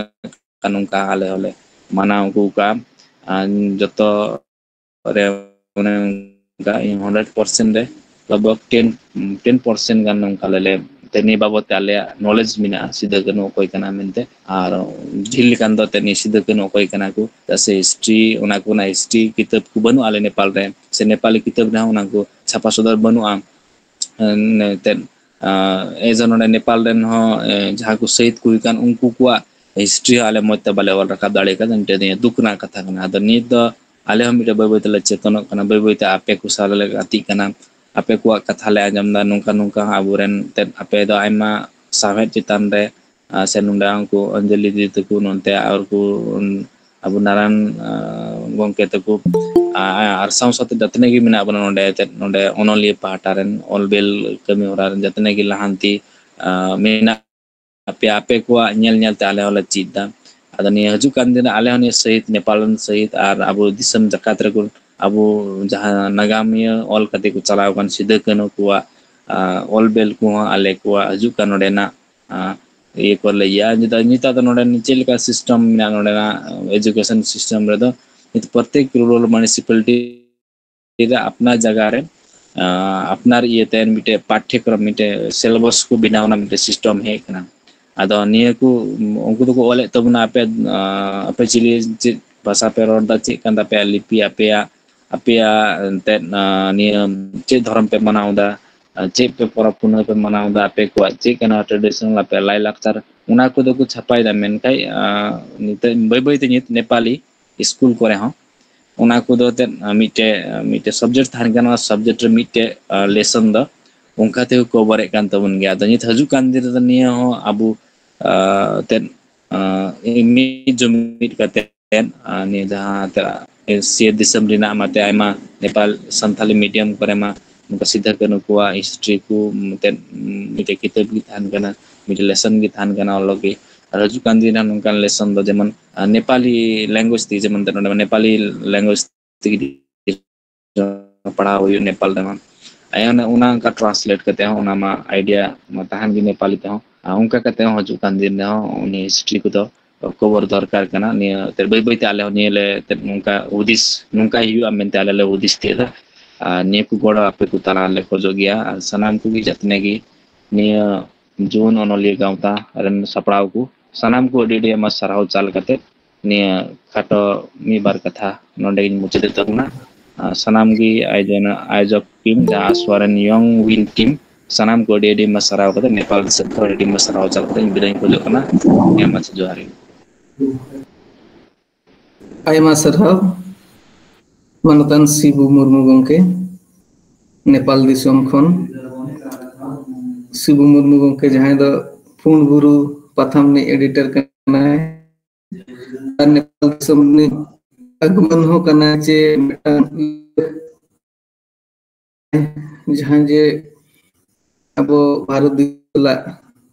ᱠᱟᱱ, ᱱᱚᱝᱠᱟ ᱟᱞᱮ ᱦᱚᱸᱞᱮ ᱢᱟᱱᱟᱣ ᱟᱹᱜᱩ ᱠᱟᱜᱼᱟ᱾ ᱟᱨ ᱡᱚᱛᱚ ᱨᱮ ᱚᱱᱮ ᱚᱱᱠᱟ ᱦᱟᱱᱰᱨᱮᱰ ᱯᱟᱨᱥᱮᱱᱴ ᱨᱮ ᱞᱟᱜᱽ ᱵᱷᱟᱜᱽ ᱴᱮᱱ, ᱴᱮᱱ ᱯᱟᱨᱥᱮᱱᱴ ᱜᱟᱱ ᱱᱚᱝᱠᱟ ᱟᱞᱮ ᱞᱮ, ᱛᱮ ᱱᱤᱭᱟᱹ ᱵᱟᱵᱚᱫ ᱛᱮ ᱟᱞᱮᱭᱟᱜ ᱱᱚᱞᱮᱡᱽ ᱢᱮᱱᱟᱜᱼᱟ, ᱥᱤᱫᱩ ᱠᱟᱹᱱᱦᱩ ᱚᱠᱚᱭ ᱠᱟᱱᱟ ᱢᱮᱱᱛᱮ᱾ ᱟᱨ ᱰᱷᱮᱨ ᱞᱮᱠᱟᱱ ᱫᱚ ᱛᱮ ᱱᱤᱭᱟᱹ ᱥᱤᱫᱩ ᱠᱟᱹᱱᱦᱩ ᱚᱠᱚᱭ ᱠᱟᱱᱟ ᱠᱚ, ᱪᱮᱫᱟᱜ ᱥᱮ ᱦᱤᱥᱴᱨᱤ, ᱚᱱᱟ ᱠᱚ ᱚᱱᱟ ᱦᱤᱥᱴᱨᱤ ᱠᱤᱛᱟᱹᱵ ᱠᱚ ᱵᱟᱹᱱᱩᱜᱼᱟ ᱟᱞᱮ ᱱᱮᱯᱟᱞ ᱨᱮ, ᱥᱮ ᱱᱮᱯᱟᱞᱤ ᱠᱤᱛᱟᱹᱵ ᱨᱮᱦᱚᱸ ᱚᱱᱟ ᱠᱚ ᱪᱷᱟᱯᱟ ᱥᱚᱫᱚᱨ ᱵᱟᱹᱱᱩᱜᱼᱟ᱾ ᱮᱱᱛᱮᱫ, ᱮ ᱡᱮ ᱱᱚᱰᱮ ᱱᱮᱯᱟᱞ ᱨᱮᱱ ᱦᱚᱸ, ᱮ, ᱡᱟᱦᱟᱸ ᱠᱚ ᱥᱟᱹᱦᱤᱫ ᱠᱚ ᱦᱩᱭ ᱠᱟᱱ, ᱩᱱᱠᱩ ᱠᱚᱣᱟᱜ ᱦᱤᱥᱴᱨᱤ ᱦᱚᱸ ᱟᱞᱮ ᱢᱚᱡᱽ ᱛᱮ ᱵᱟᱞᱮ ᱚᱞ ᱨᱟᱠᱟᱵ ᱫᱟᱲᱮ ᱠᱟᱫᱟ᱾ ᱢᱤᱫᱴᱮᱱ ᱱᱤᱭᱟᱹ ᱫᱩᱠ ᱨᱮᱱᱟᱜ ᱠᱟᱛᱷᱟ ᱠᱟᱱᱟ᱾ ᱟᱫᱚ ᱱᱤᱛ ᱫᱚ ᱟᱞᱮ ᱦᱚᱸ ᱢᱤᱫᱴᱮᱱ ᱵᱟᱹᱭ ᱵᱟᱹᱭ ᱛᱮᱞᱮ ᱪᱮᱛᱚᱱᱚᱜ ᱠᱟᱱᱟ, ᱵᱟᱹᱭ ᱵᱟᱹᱭ ᱛᱮ ᱟᱯᱮ ᱠᱚ ᱥᱟᱶ ᱞᱮ ᱜᱟᱛᱮᱜ ᱠᱟᱱᱟ, ᱟᱯᱮ ᱠᱚᱣᱟᱜ ᱠᱟᱛᱷᱟ ᱞᱮ ᱟᱸᱡᱚᱢ ᱮᱫᱟ, ᱱᱚᱝᱠᱟ ᱱᱚᱝᱠᱟ ᱦᱚᱸ ᱟᱵᱚᱨᱮᱱ ᱮᱱᱛᱮᱫ ᱟᱯᱮ ᱫᱚ ᱟᱭᱢᱟ ᱥᱟᱶᱦᱮᱫ ᱪᱮᱛᱟᱱ ᱨᱮ, ᱟᱨ ᱥᱮ ᱱᱚᱰᱮ ᱩᱱᱠᱩ ᱚᱧᱡᱚᱞᱤ ᱫᱤᱫᱤ ᱛᱟᱠᱚ, ᱱᱚᱱᱛᱮ ᱟᱨ ᱠᱚ, ᱟᱵᱚ ᱱᱟᱨᱟᱭᱚᱱ, ᱟᱨ, ᱜᱚᱢᱠᱮ ᱛᱟᱠᱚ, ᱟᱨ, ᱟᱨ ᱥᱟᱶ ᱥᱟᱶᱛᱮ ᱡᱟᱛᱱᱮ ᱜᱮ ᱢᱮᱱᱟᱜ ᱵᱚᱱᱟ ᱱᱚᱰᱮ, ᱮᱱᱛᱮᱫ ᱱᱚᱰᱮ ᱚᱱᱚᱞᱤᱭᱟᱹ ᱯᱟᱦᱴᱟ ᱨᱮᱱ, ᱚᱞ ᱵᱮᱞ ᱠᱟᱹᱢᱤ ᱦᱚᱨᱟ ᱨᱮᱱ ᱡᱟᱛᱱᱮ ᱜᱮ ᱞᱟᱦᱟᱱᱛᱤ, ᱟᱨ, ᱢᱮᱱᱟᱜ ᱟᱯᱮ, ᱟᱯᱮ ᱠᱚᱣᱟᱜ ᱧᱮᱞ ᱧᱮᱞ ᱛᱮ ᱟᱞᱮ ᱦᱚᱸᱞᱮ ᱪᱮᱫ ᱮᱫᱟ᱾ ᱟᱫᱚ ᱱᱤᱭᱟᱹ ᱦᱤᱡᱩᱜ ᱠᱟᱱ ᱫᱤᱱ ᱨᱮ ᱟᱞᱮ ᱦᱚᱸ ᱱᱤᱭᱟᱹ ᱥᱟᱹᱦᱤᱫ, ᱱᱮᱯᱟᱞ ᱨᱮᱱ ᱥᱟᱹᱦᱤᱫ ᱟᱨ ᱟᱵᱚ ᱫᱤᱥᱚᱢ ᱡᱟᱠᱟᱛ ᱨᱮ ᱟᱵᱚ ᱡᱟᱦᱟᱸ ᱱᱟᱜᱟᱢᱤᱭᱟᱹ ᱚᱞ ᱠᱟᱛᱮ ᱠᱚ ᱪᱟᱞᱟᱣ ᱟᱠᱟᱱ ᱥᱤᱫᱩ ᱠᱟᱹᱱᱦᱩ ᱠᱚᱣᱟᱜ, ᱟᱨ, ᱚᱞ ᱵᱮᱞ ᱠᱚᱦᱚᱸ ᱟᱞᱮ ᱠᱚᱣᱟᱜ ᱦᱤᱡᱩᱜ ᱠᱟᱱ ᱱᱚᱰᱮᱱᱟᱜ, ᱟᱨ, ᱤᱭᱟᱹ ᱠᱚᱨᱮ ᱞᱮ ᱤᱭᱟᱹ᱾ ᱱᱮᱛᱟᱨ, ᱱᱮᱛᱟᱨ ᱫᱚ ᱱᱚᱰᱮ ᱪᱮᱫ ᱞᱮᱠᱟ ᱥᱤᱥᱴᱮᱢ ᱢᱮᱱᱟᱜᱼᱟ, ᱱᱚᱰᱮᱱᱟᱜ ᱮᱡᱩᱠᱮᱥᱚᱱ ᱥᱤᱥᱴᱮᱢ ᱨᱮᱫᱚ ᱱᱤᱛ ᱯᱨᱚᱛᱮᱠ ᱨᱩᱨᱟᱞ ᱢᱩᱱᱤᱥᱤᱯᱟᱞᱤᱴᱤ ᱨᱮ ᱟᱯᱱᱟᱨ ᱡᱟᱭᱜᱟ ᱨᱮ, ᱟᱸ, ᱟᱯᱱᱟᱨ ᱤᱭᱟᱹᱛᱮ ᱢᱤᱫᱴᱮᱡ ᱯᱟᱴᱷᱭᱚᱠᱨᱚᱢ, ᱢᱤᱫᱴᱮᱡ ᱥᱤᱞᱮᱵᱟᱥ ᱠᱚ ᱵᱮᱱᱟᱣ ᱨᱮᱱᱟᱜ ᱢᱤᱫᱴᱮᱡ ᱥᱤᱥᱴᱮᱢ ᱦᱮᱡ ᱟᱠᱟᱱᱟ᱾ ᱟᱫᱚ ᱱᱤᱭᱟᱹ ᱠᱚ, ᱩᱱᱠᱩ ᱫᱚᱠᱚ ᱚᱞᱮᱫ ᱛᱟᱵᱚᱱᱟ, ᱟᱯᱮ, ᱟᱸ, ᱟᱯᱮ ᱪᱤᱞᱤ, ᱪᱮᱫ ᱵᱷᱟᱥᱟ ᱯᱮ ᱨᱚᱲ ᱮᱫᱟ, ᱪᱮᱫ ᱠᱟᱱ ᱛᱟᱯᱮᱭᱟ ᱞᱤᱯᱤ, ᱟᱯᱮᱭᱟᱜ, ᱟᱯᱮᱭᱟᱜ ᱮᱱᱛᱮᱫ, ᱟᱸ, ᱱᱤᱭᱟᱹ ᱪᱮᱫ ᱫᱷᱚᱨᱚᱢ ᱯᱮ ᱢᱟᱱᱟᱣ ᱮᱫᱟ, ᱟᱸ, ᱪᱮᱫ ᱯᱮ ᱯᱚᱨᱚᱵᱽ ᱯᱩᱱᱟᱹᱭ ᱯᱮ ᱢᱟᱱᱟᱣ ᱮᱫᱟ, ᱟᱯᱮ ᱠᱚᱣᱟᱜ ᱪᱮᱫ ᱠᱟᱱᱟ ᱴᱨᱮᱰᱤᱥᱚᱱᱟᱞ, ᱟᱯᱮᱭᱟᱜ ᱞᱟᱭᱼᱞᱟᱠᱪᱟᱨ, ᱚᱱᱟ ᱠᱚᱫᱚ ᱠᱚ ᱪᱷᱟᱯᱟᱭᱮᱫᱟ᱾ ᱢᱮᱱᱠᱷᱟᱡ, ᱟᱸ, ᱱᱤᱛᱚᱜ ᱵᱟᱹᱭ ᱵᱟᱹᱭ ᱛᱮ ᱱᱤᱛ ᱱᱮᱯᱟᱞᱤ ᱥᱠᱩᱞ ᱠᱚᱨᱮ ᱦᱚᱸ ᱚᱱᱟ ᱠᱚᱫᱚ ᱮᱱᱛᱮᱫ ᱢᱤᱫᱴᱮᱡ ᱢᱤᱫᱴᱮᱡ ᱥᱟᱵᱡᱮᱠᱴ ᱛᱟᱦᱮᱱ ᱠᱟᱱᱟ, ᱥᱟᱵᱡᱮᱠᱴ ᱨᱮ ᱢᱤᱫᱴᱮᱡ ᱞᱮᱥᱚᱱ ᱫᱚ ᱚᱱᱠᱟ ᱛᱮᱠᱚ ᱠᱚᱵᱷᱟᱨᱮᱫ ᱠᱟᱱ ᱛᱟᱵᱚᱱ ᱜᱮᱭᱟ᱾ ᱟᱫᱚ ᱱᱤᱛ ᱦᱤᱡᱩᱜ ᱠᱟᱱ ᱫᱤᱱ ᱨᱮᱫᱚ ᱱᱤᱭᱟᱹ ᱦᱚᱸ ᱟᱵᱚ ᱮᱱᱛᱮᱫ ᱢᱤᱫ ᱡᱩᱢᱤᱫ ᱠᱟᱛᱮ ᱱᱤᱭᱟᱹ ᱡᱟᱦᱟᱸ ᱮᱥᱤᱭᱟ ᱫᱤᱥᱚᱢ ᱨᱮᱱᱟᱜ ᱢᱟᱛᱮ ᱟᱭᱢᱟ ᱱᱮᱯᱟᱞ ᱥᱟᱱᱛᱟᱞᱤ ᱢᱤᱰᱤᱭᱟᱢ ᱠᱚᱨᱮ ᱢᱟ ᱱᱚᱝᱠᱟ ᱥᱤᱫᱷᱟᱹ ᱠᱟᱹᱱᱦᱩ ᱠᱚᱣᱟᱜ ᱦᱤᱥᱴᱨᱤ ᱠᱚ ᱢᱤᱫᱴᱮᱡ ᱠᱤᱛᱟᱹᱵ ᱜᱮ ᱛᱟᱦᱮᱱ ᱠᱟᱱᱟ, ᱢᱤᱫᱴᱮᱡ ᱞᱮᱥᱚᱱ ᱜᱮ ᱛᱟᱦᱮᱱ ᱠᱟᱱᱟ ᱚᱞᱚᱜ ᱜᱮ᱾ ᱟᱨ ᱦᱤᱡᱩᱜ ᱠᱟᱱ ᱫᱤᱱ ᱨᱮ ᱱᱚᱝᱠᱟᱱ ᱞᱮᱥᱚᱱ ᱫᱚ ᱡᱮᱢᱚᱱ ᱱᱮᱯᱟᱞᱤ ᱞᱮᱝᱜᱩᱭᱮᱡᱽ ᱛᱮ, ᱡᱮᱢᱚᱱ ᱱᱚᱰᱮ ᱱᱮᱯᱟᱞᱤ ᱞᱮᱝᱜᱩᱭᱮᱡᱽ ᱛᱮᱜᱮ ᱯᱟᱲᱦᱟᱣ ᱦᱩᱭᱩᱜ ᱱᱮᱯᱟᱞ ᱨᱮᱢᱟ᱾ ᱟᱭ ᱚᱱᱟ ᱚᱱᱠᱟ ᱴᱨᱟᱱᱥᱞᱮᱴ ᱠᱟᱛᱮ ᱦᱚᱸ ᱚᱱᱟ ᱢᱟ ᱟᱭᱰᱤᱭᱟ ᱢᱟ ᱛᱟᱦᱮᱱ ᱜᱮ ᱱᱮᱯᱟᱞᱤ ᱛᱮᱦᱚᱸ᱾ ᱟᱨ ᱚᱱᱠᱟ ᱠᱟᱛᱮ ᱦᱚᱸ ᱦᱤᱡᱩᱜ ᱠᱟᱱ ᱫᱤᱱ ᱨᱮᱦᱚᱸ ᱩᱱᱤ ᱦᱤᱥᱴᱨᱤ ᱠᱚᱫᱚ ᱠᱚᱵᱷᱟᱨ ᱫᱚᱨᱠᱟᱨ ᱠᱟᱱᱟ᱾ ᱱᱤᱭᱟᱹ ᱛᱮ ᱵᱟᱹᱭ ᱵᱟᱹᱭᱛᱮ ᱟᱞᱮ ᱦᱚᱸ ᱱᱤᱭᱟᱹ ᱞᱮ ᱛᱮ ᱱᱚᱝᱠᱟ ᱦᱩᱫᱤᱥ ᱱᱚᱝᱠᱟᱭ ᱦᱩᱭᱩᱜᱼᱟ ᱢᱮᱱᱛᱮ ᱟᱞᱮ ᱞᱮ ᱦᱩᱫᱤᱥ ᱛᱤᱭᱳᱜ ᱫᱟ᱾ ᱟᱨ ᱱᱤᱭᱟᱹ ᱠᱚ ᱜᱚᱲᱚ ᱟᱯᱮ ᱠᱚ ᱛᱟᱞᱟ ᱨᱮᱞᱮ ᱠᱷᱚᱡᱚᱜ ᱜᱮᱭᱟ᱾ ᱟᱨ ᱥᱟᱱᱟᱢ ᱠᱚᱜᱮ ᱡᱟᱛᱱᱮ ᱜᱮ ᱱᱤᱭᱟᱹ ᱡᱩᱣᱟᱹᱱ ᱚᱱᱚᱞᱤᱭᱟᱹ ᱜᱟᱶᱛᱟ ᱨᱮᱱ ᱥᱟᱯᱲᱟᱣ ᱠᱚ ᱥᱟᱱᱟᱢ ᱠᱚ ᱟᱹᱰᱤ ᱟᱹᱰᱤ ᱟᱭᱢᱟ ᱥᱟᱨᱦᱟᱣ ᱪᱟᱞ ᱠᱟᱛᱮ ᱱᱤᱭᱟᱹ ᱠᱷᱟᱴᱚ ᱢᱤᱫ ᱵᱟᱨ ᱠᱟᱛᱷᱟ ᱱᱚᱰᱮ ᱜᱤᱧ ᱢᱩᱪᱟᱹᱫᱮᱫ ᱛᱟᱵᱚᱱᱟ᱾ ᱟᱨ ᱥᱟᱱᱟᱢ ᱜᱮ ᱟᱭᱳᱡᱚᱱ ᱟᱭᱳᱡᱚᱠ ᱴᱤᱢ ᱡᱟᱦᱟᱸ ᱥᱣᱟᱨᱮᱱ ᱭᱚᱝ ᱣᱤᱝ ᱴᱤᱢ ᱥᱟᱱᱟᱢ ᱠᱚ ᱟᱹᱰᱤ ᱟᱹᱰᱤ ᱟᱭᱢᱟ ᱥᱟᱨᱦᱟᱣ ᱠᱟᱛᱮ ᱱᱮᱯᱟᱞ ᱫᱤᱥᱚᱢ ᱠᱷᱚᱱ ᱟᱹᱰᱤ ᱟᱭᱢᱟ ᱥᱟᱨᱦᱟᱣ ᱪᱟᱞ ᱠᱟᱛᱮ ᱤᱧ ᱵᱤᱫᱟᱹᱭ ᱤᱧ ᱠᱷᱚᱡᱚᱜ ᱠᱟᱱᱟ᱾ ᱱᱤᱭᱟᱹ ᱢᱟᱪᱷᱟ ᱡᱚᱦᱟᱨ ᱜᱮ᱾ ᱟᱭᱢᱟ ᱥᱟᱨᱦᱟᱣ ᱢᱟᱱᱚᱛᱟᱱ ᱥᱤᱵᱩ ᱢᱩᱨᱢᱩ ᱜᱚᱢᱠᱮ, ᱱᱮᱯᱟᱞ ᱫᱤᱥᱚᱢ ᱠᱷᱚᱱ᱾ ᱥᱤᱵᱩ ᱢᱩᱨᱢᱩ ᱜᱚᱢᱠᱮ ᱡᱟᱦᱟᱸᱭ ᱫᱚ ᱯᱩᱸᱰ ᱵᱩᱨᱩ ᱯᱟᱛᱷᱟᱢ ᱨᱤᱱᱤᱡ ᱮᱰᱤᱴᱚᱨ ᱠᱟᱱᱟᱭ, ᱟᱨ ᱱᱮᱯᱟᱞ ᱫᱤᱥᱚᱢ ᱨᱤᱱᱤᱡ ᱟᱹᱜᱩᱣᱟᱹᱱ ᱦᱚᱸ ᱠᱟᱱᱟᱭ ᱡᱮ ᱢᱤᱫᱴᱟᱝ ᱡᱟᱦᱟᱸ ᱡᱮ ᱟᱵᱚ ᱵᱷᱟᱨᱚᱛ ᱫᱤᱥᱚᱢ ᱥᱟᱞᱟᱜ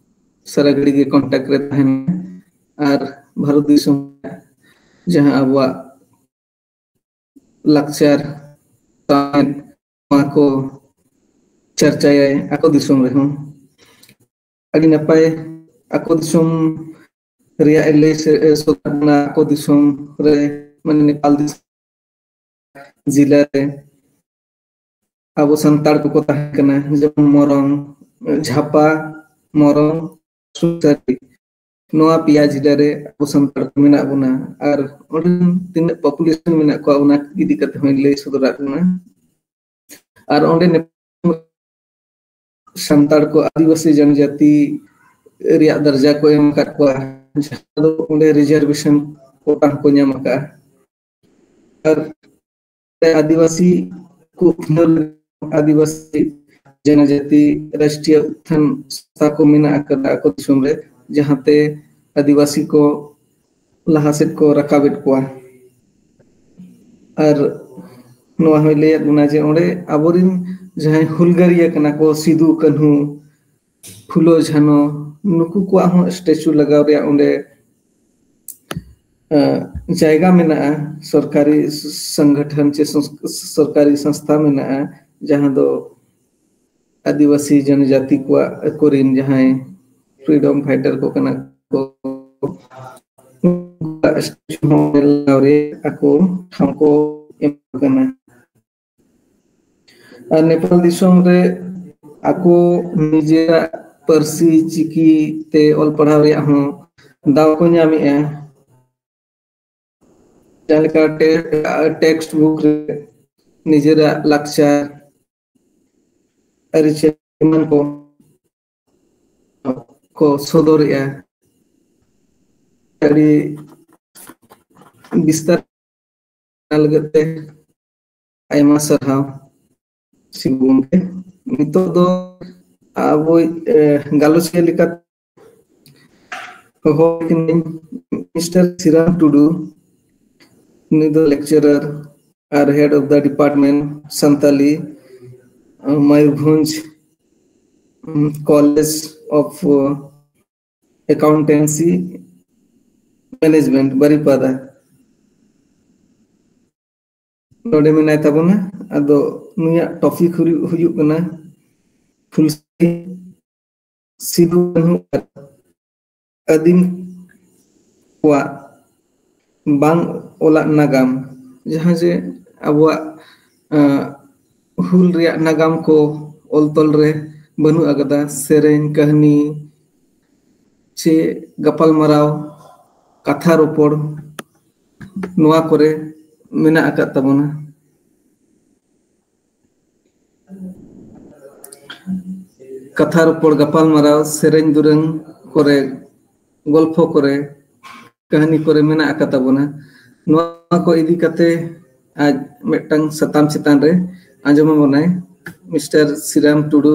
ᱥᱟᱨᱟ ᱜᱷᱟᱹᱲᱤ ᱜᱮ ᱠᱚᱱᱴᱟᱠᱴ ᱨᱮ ᱛᱟᱦᱮᱱᱟ ᱟᱨ ᱵᱷᱟᱨᱚᱛ ᱫᱤᱥᱚᱢ ᱡᱟᱦᱟᱸ ᱟᱵᱚᱣᱟᱜ ᱞᱟᱠᱪᱟᱨ ᱱᱚᱣᱟ ᱠᱚ ᱪᱟᱨᱪᱟᱭᱟᱭ ᱟᱠᱚ ᱫᱤᱥᱚᱢ ᱨᱮᱦᱚᱸ᱾ ᱟᱹᱰᱤ ᱱᱟᱯᱟᱭ ᱟᱠᱚ ᱫᱤᱥᱚᱢ ᱨᱮᱭᱟᱜ ᱮ ᱞᱟᱹᱭ ᱥᱚᱫᱚᱨ ᱵᱚᱱᱟ, ᱟᱠᱚ ᱫᱤᱥᱚᱢ ᱨᱮ ᱢᱟᱱᱮ ᱱᱮᱯᱟᱞ ᱫᱤᱥᱚᱢ ᱡᱮᱞᱟ ᱨᱮ ᱟᱵᱚ ᱥᱟᱱᱛᱟᱲ ᱠᱚᱠᱚ ᱛᱟᱦᱮᱸ ᱠᱟᱱᱟ, ᱡᱮᱢᱚᱱ ᱢᱚᱨᱚᱝ, ᱡᱷᱟᱯᱟ, ᱢᱚᱨᱚᱝ, ᱥᱩᱥᱟᱹᱨᱤ, ᱱᱚᱣᱟ ᱯᱮᱭᱟ ᱡᱮᱞᱟ ᱨᱮ ᱟᱵᱚ ᱥᱟᱱᱛᱟᱲ ᱠᱚ ᱢᱮᱱᱟᱜ ᱵᱚᱱᱟ᱾ ᱟᱨ ᱚᱸᱰᱮ ᱛᱤᱱᱟᱹᱜ ᱯᱚᱯᱩᱞᱮᱥᱚᱱ ᱢᱮᱱᱟᱜ ᱠᱚᱣᱟ ᱚᱱᱟ ᱤᱫᱤ ᱠᱟᱛᱮ ᱦᱚᱸᱧ ᱞᱟᱹᱭ ᱥᱚᱫᱚᱨᱟᱜ ᱵᱚᱱᱟ᱾ ᱟᱨ ᱚᱸᱰᱮ ᱥᱟᱱᱛᱟᱲ ᱠᱚ ᱟᱹᱫᱤᱵᱟᱹᱥᱤ ᱡᱚᱱᱡᱟᱹᱛᱤ ᱨᱮᱭᱟᱜ ᱫᱟᱨᱡᱟ ᱠᱚ ᱮᱢ ᱟᱠᱟᱫ ᱠᱚᱣᱟ, ᱡᱟᱦᱟᱸ ᱫᱚ ᱚᱸᱰᱮ ᱨᱤᱡᱟᱨᱵᱷᱮᱥᱚᱱ ᱠᱳᱴᱟ ᱦᱚᱸᱠᱚ ᱧᱟᱢ ᱟᱠᱟᱫᱼᱟ᱾ ᱟᱨ ᱟᱹᱫᱤᱵᱟᱹᱥᱤ ᱠᱚ ᱩᱛᱷᱱᱟᱹᱣ ᱞᱟᱹᱜᱤᱫ ᱟᱹᱫᱤᱵᱟᱹᱥᱤ ᱡᱚᱱᱚᱡᱟᱹᱛᱤ ᱨᱟᱥᱴᱨᱤᱭᱚ ᱩᱛᱛᱷᱟᱱ ᱥᱚᱝᱥᱛᱷᱟ ᱠᱚ ᱢᱮᱱᱟᱜ ᱟᱠᱟᱫᱟ ᱟᱠᱚ ᱫᱤᱥᱚᱢ ᱨᱮ, ᱡᱟᱦᱟᱸᱛᱮ ᱟᱹᱫᱤᱵᱟᱹᱥᱤ ᱠᱚ ᱞᱟᱦᱟ ᱥᱮᱫ ᱠᱚ ᱨᱟᱠᱟᱵᱮᱫ ᱠᱚᱣᱟ᱾ ᱟᱨ ᱱᱚᱣᱟ ᱦᱚᱸᱭ ᱞᱟᱹᱭᱟᱫ ᱵᱚᱱᱟ ᱡᱮ ᱚᱸᱰᱮ ᱟᱵᱚᱨᱤᱱ ᱡᱟᱦᱟᱸᱭ ᱦᱩᱞᱜᱟᱹᱨᱤᱭᱟᱹ ᱠᱟᱱᱟ ᱠᱚ, ᱥᱤᱫᱩ, ᱠᱟᱹᱱᱦᱩ, ᱯᱷᱩᱞᱳ, ᱡᱷᱟᱱᱚ, ᱱᱩᱠᱩ ᱠᱚᱣᱟᱜ ᱦᱚᱸ ᱥᱴᱮᱪᱩ ᱞᱟᱜᱟᱣ ᱨᱮᱭᱟᱜ ᱚᱸᱰᱮ, ᱮ, ᱡᱟᱭᱜᱟ ᱢᱮᱱᱟᱜᱼᱟ᱾ ᱥᱚᱨᱠᱟᱨᱤ ᱥᱚᱝᱜᱚᱴᱷᱚᱱ ᱪᱮ ᱥᱚᱝ-, ᱥᱚᱨᱠᱟᱨᱤ ᱥᱚᱝᱥᱛᱷᱟ ᱢᱮᱱᱟᱜᱼᱟ, ᱡᱟᱦᱟᱸ ᱫᱚ ᱟᱹᱫᱤᱵᱟᱹᱥᱤ ᱡᱚᱱᱚᱡᱟᱹᱛᱤ ᱠᱚᱣᱟᱜ ᱟᱠᱚᱨᱤᱱ ᱡᱟᱦᱟᱸᱭ freedom fighter ᱠᱚ ᱠᱟᱱᱟ ᱠᱚ, ᱩᱱᱠᱩᱣᱟᱜ ᱥᱴᱮᱪᱩ ᱦᱚᱸ ᱞᱟᱜᱟᱣ ᱨᱮ ᱟᱠᱚ ᱴᱷᱟᱶ ᱠᱚ ᱮᱢ ᱠᱟᱱᱟ᱾ ᱟᱨ ᱱᱮᱯᱟᱞ ᱫᱤᱥᱚᱢ ᱨᱮ ᱟᱠᱚ ᱱᱤᱡᱮᱨᱟᱜ ᱯᱟᱹᱨᱥᱤ ᱪᱤᱠᱤ ᱛᱮ ᱚᱞ ᱯᱟᱲᱦᱟᱣ ᱨᱮᱭᱟᱜ ᱦᱚᱸ ᱫᱟᱣ ᱠᱚ ᱧᱟᱢᱮᱜᱼᱟ᱾ ᱡᱟᱦᱟᱸ ᱞᱮᱠᱟ ᱴᱮ-, text book ᱨᱮ ᱱᱤᱡᱮᱨᱟᱜ ᱞᱟᱠᱪᱟᱨ, ᱟᱹᱨᱤᱪᱟᱹᱞᱤ ᱮᱢᱟᱱ ᱠᱚ, ᱠᱚ ᱥᱚᱫᱚᱨᱮᱜᱼᱟ᱾ ᱟᱹᱰᱤ ᱵᱤᱥᱛᱟᱨ ᱞᱟᱹᱜᱤᱫ ᱛᱮ ᱟᱭᱢᱟ ᱥᱟᱨᱦᱟᱣ ᱥᱤᱵᱩ ᱜᱚᱢᱠᱮ᱾ ᱱᱤᱛᱚᱜ ᱫᱚ ᱟᱵᱚ, ᱮ, ᱜᱟᱞᱚᱪᱤᱭᱟᱹ ᱞᱮᱠᱟᱛᱮ ᱦᱚᱦᱚ ᱟᱹᱠᱤᱱᱟᱹᱧ ᱢᱤᱥᱴᱟᱨ ᱥᱤᱨᱟᱢ ᱴᱩᱰᱩ᱾ ᱩᱱᱤ ᱫᱚ lecturer R head of the department Santali, Mayurbhanj, uz, College of, ᱚ, Accountancy Management, ᱵᱟᱨᱤᱯᱟᱫᱟ᱾ ᱱᱚᱰᱮ ᱢᱮᱱᱟᱭ ᱛᱟᱵᱚᱱᱟ᱾ ᱟᱫᱚ ᱱᱩᱭᱟᱜ topic ᱦᱩᱭᱩᱜ, ᱦᱩᱭᱩᱜ ᱠᱟᱱᱟ ᱦᱩᱞᱥᱟᱹᱭ ᱥᱤᱫᱩ ᱠᱟᱹᱱᱦᱩ ᱟᱨ ᱟᱹᱫᱤᱢ ᱠᱚᱣᱟᱜ ᱵᱟᱝ ᱚᱞᱟᱜ ᱱᱟᱜᱟᱢ, ᱡᱟᱦᱟᱸ ᱡᱮ ᱟᱵᱚᱣᱟᱜ, ᱟᱸ, ᱦᱩᱞ ᱨᱮᱭᱟᱜ ᱱᱟᱜᱟᱢ ᱠᱚ ᱚᱞ ᱛᱚᱞ ᱨᱮ ᱵᱟᱹᱱᱩᱜ ᱟᱠᱟᱫᱟ, ᱥᱮᱨᱮᱧ, ᱠᱟᱹᱦᱱᱤ, ᱪᱮ ᱜᱟᱯᱟᱞᱢᱟᱨᱟᱣ, ᱠᱟᱛᱷᱟ ᱨᱚᱯᱚᱲ, ᱱᱚᱣᱟ ᱠᱚᱨᱮ ᱢᱮᱱᱟᱜ ᱟᱠᱟᱫ ᱛᱟᱵᱚᱱᱟ᱾ ᱠᱟᱛᱷᱟ ᱨᱚᱯᱚᱲ, ᱜᱟᱯᱟᱞᱢᱟᱨᱟᱣ, ᱥᱮᱨᱮᱧ ᱫᱩᱨᱟᱹᱝ ᱠᱚᱨᱮ, ᱜᱚᱞᱯᱷᱚ ᱠᱚᱨᱮ, ᱠᱟᱹᱦᱱᱤ ᱠᱚᱨᱮ ᱢᱮᱱᱟᱜ ᱟᱠᱟᱫ ᱛᱟᱵᱚᱱᱟ᱾ ᱱᱚᱣᱟ ᱠᱚ ᱤᱫᱤ ᱠᱟᱛᱮ ᱟᱡ ᱢᱤᱫᱴᱟᱝ ᱥᱟᱛᱟᱢ ᱪᱮᱛᱟᱱ ᱨᱮ ᱟᱸᱡᱚᱢ ᱟᱵᱚᱱᱟᱭ ᱢᱤᱥᱴᱟᱨ ᱥᱤᱨᱟᱢ ᱴᱩᱰᱩ᱾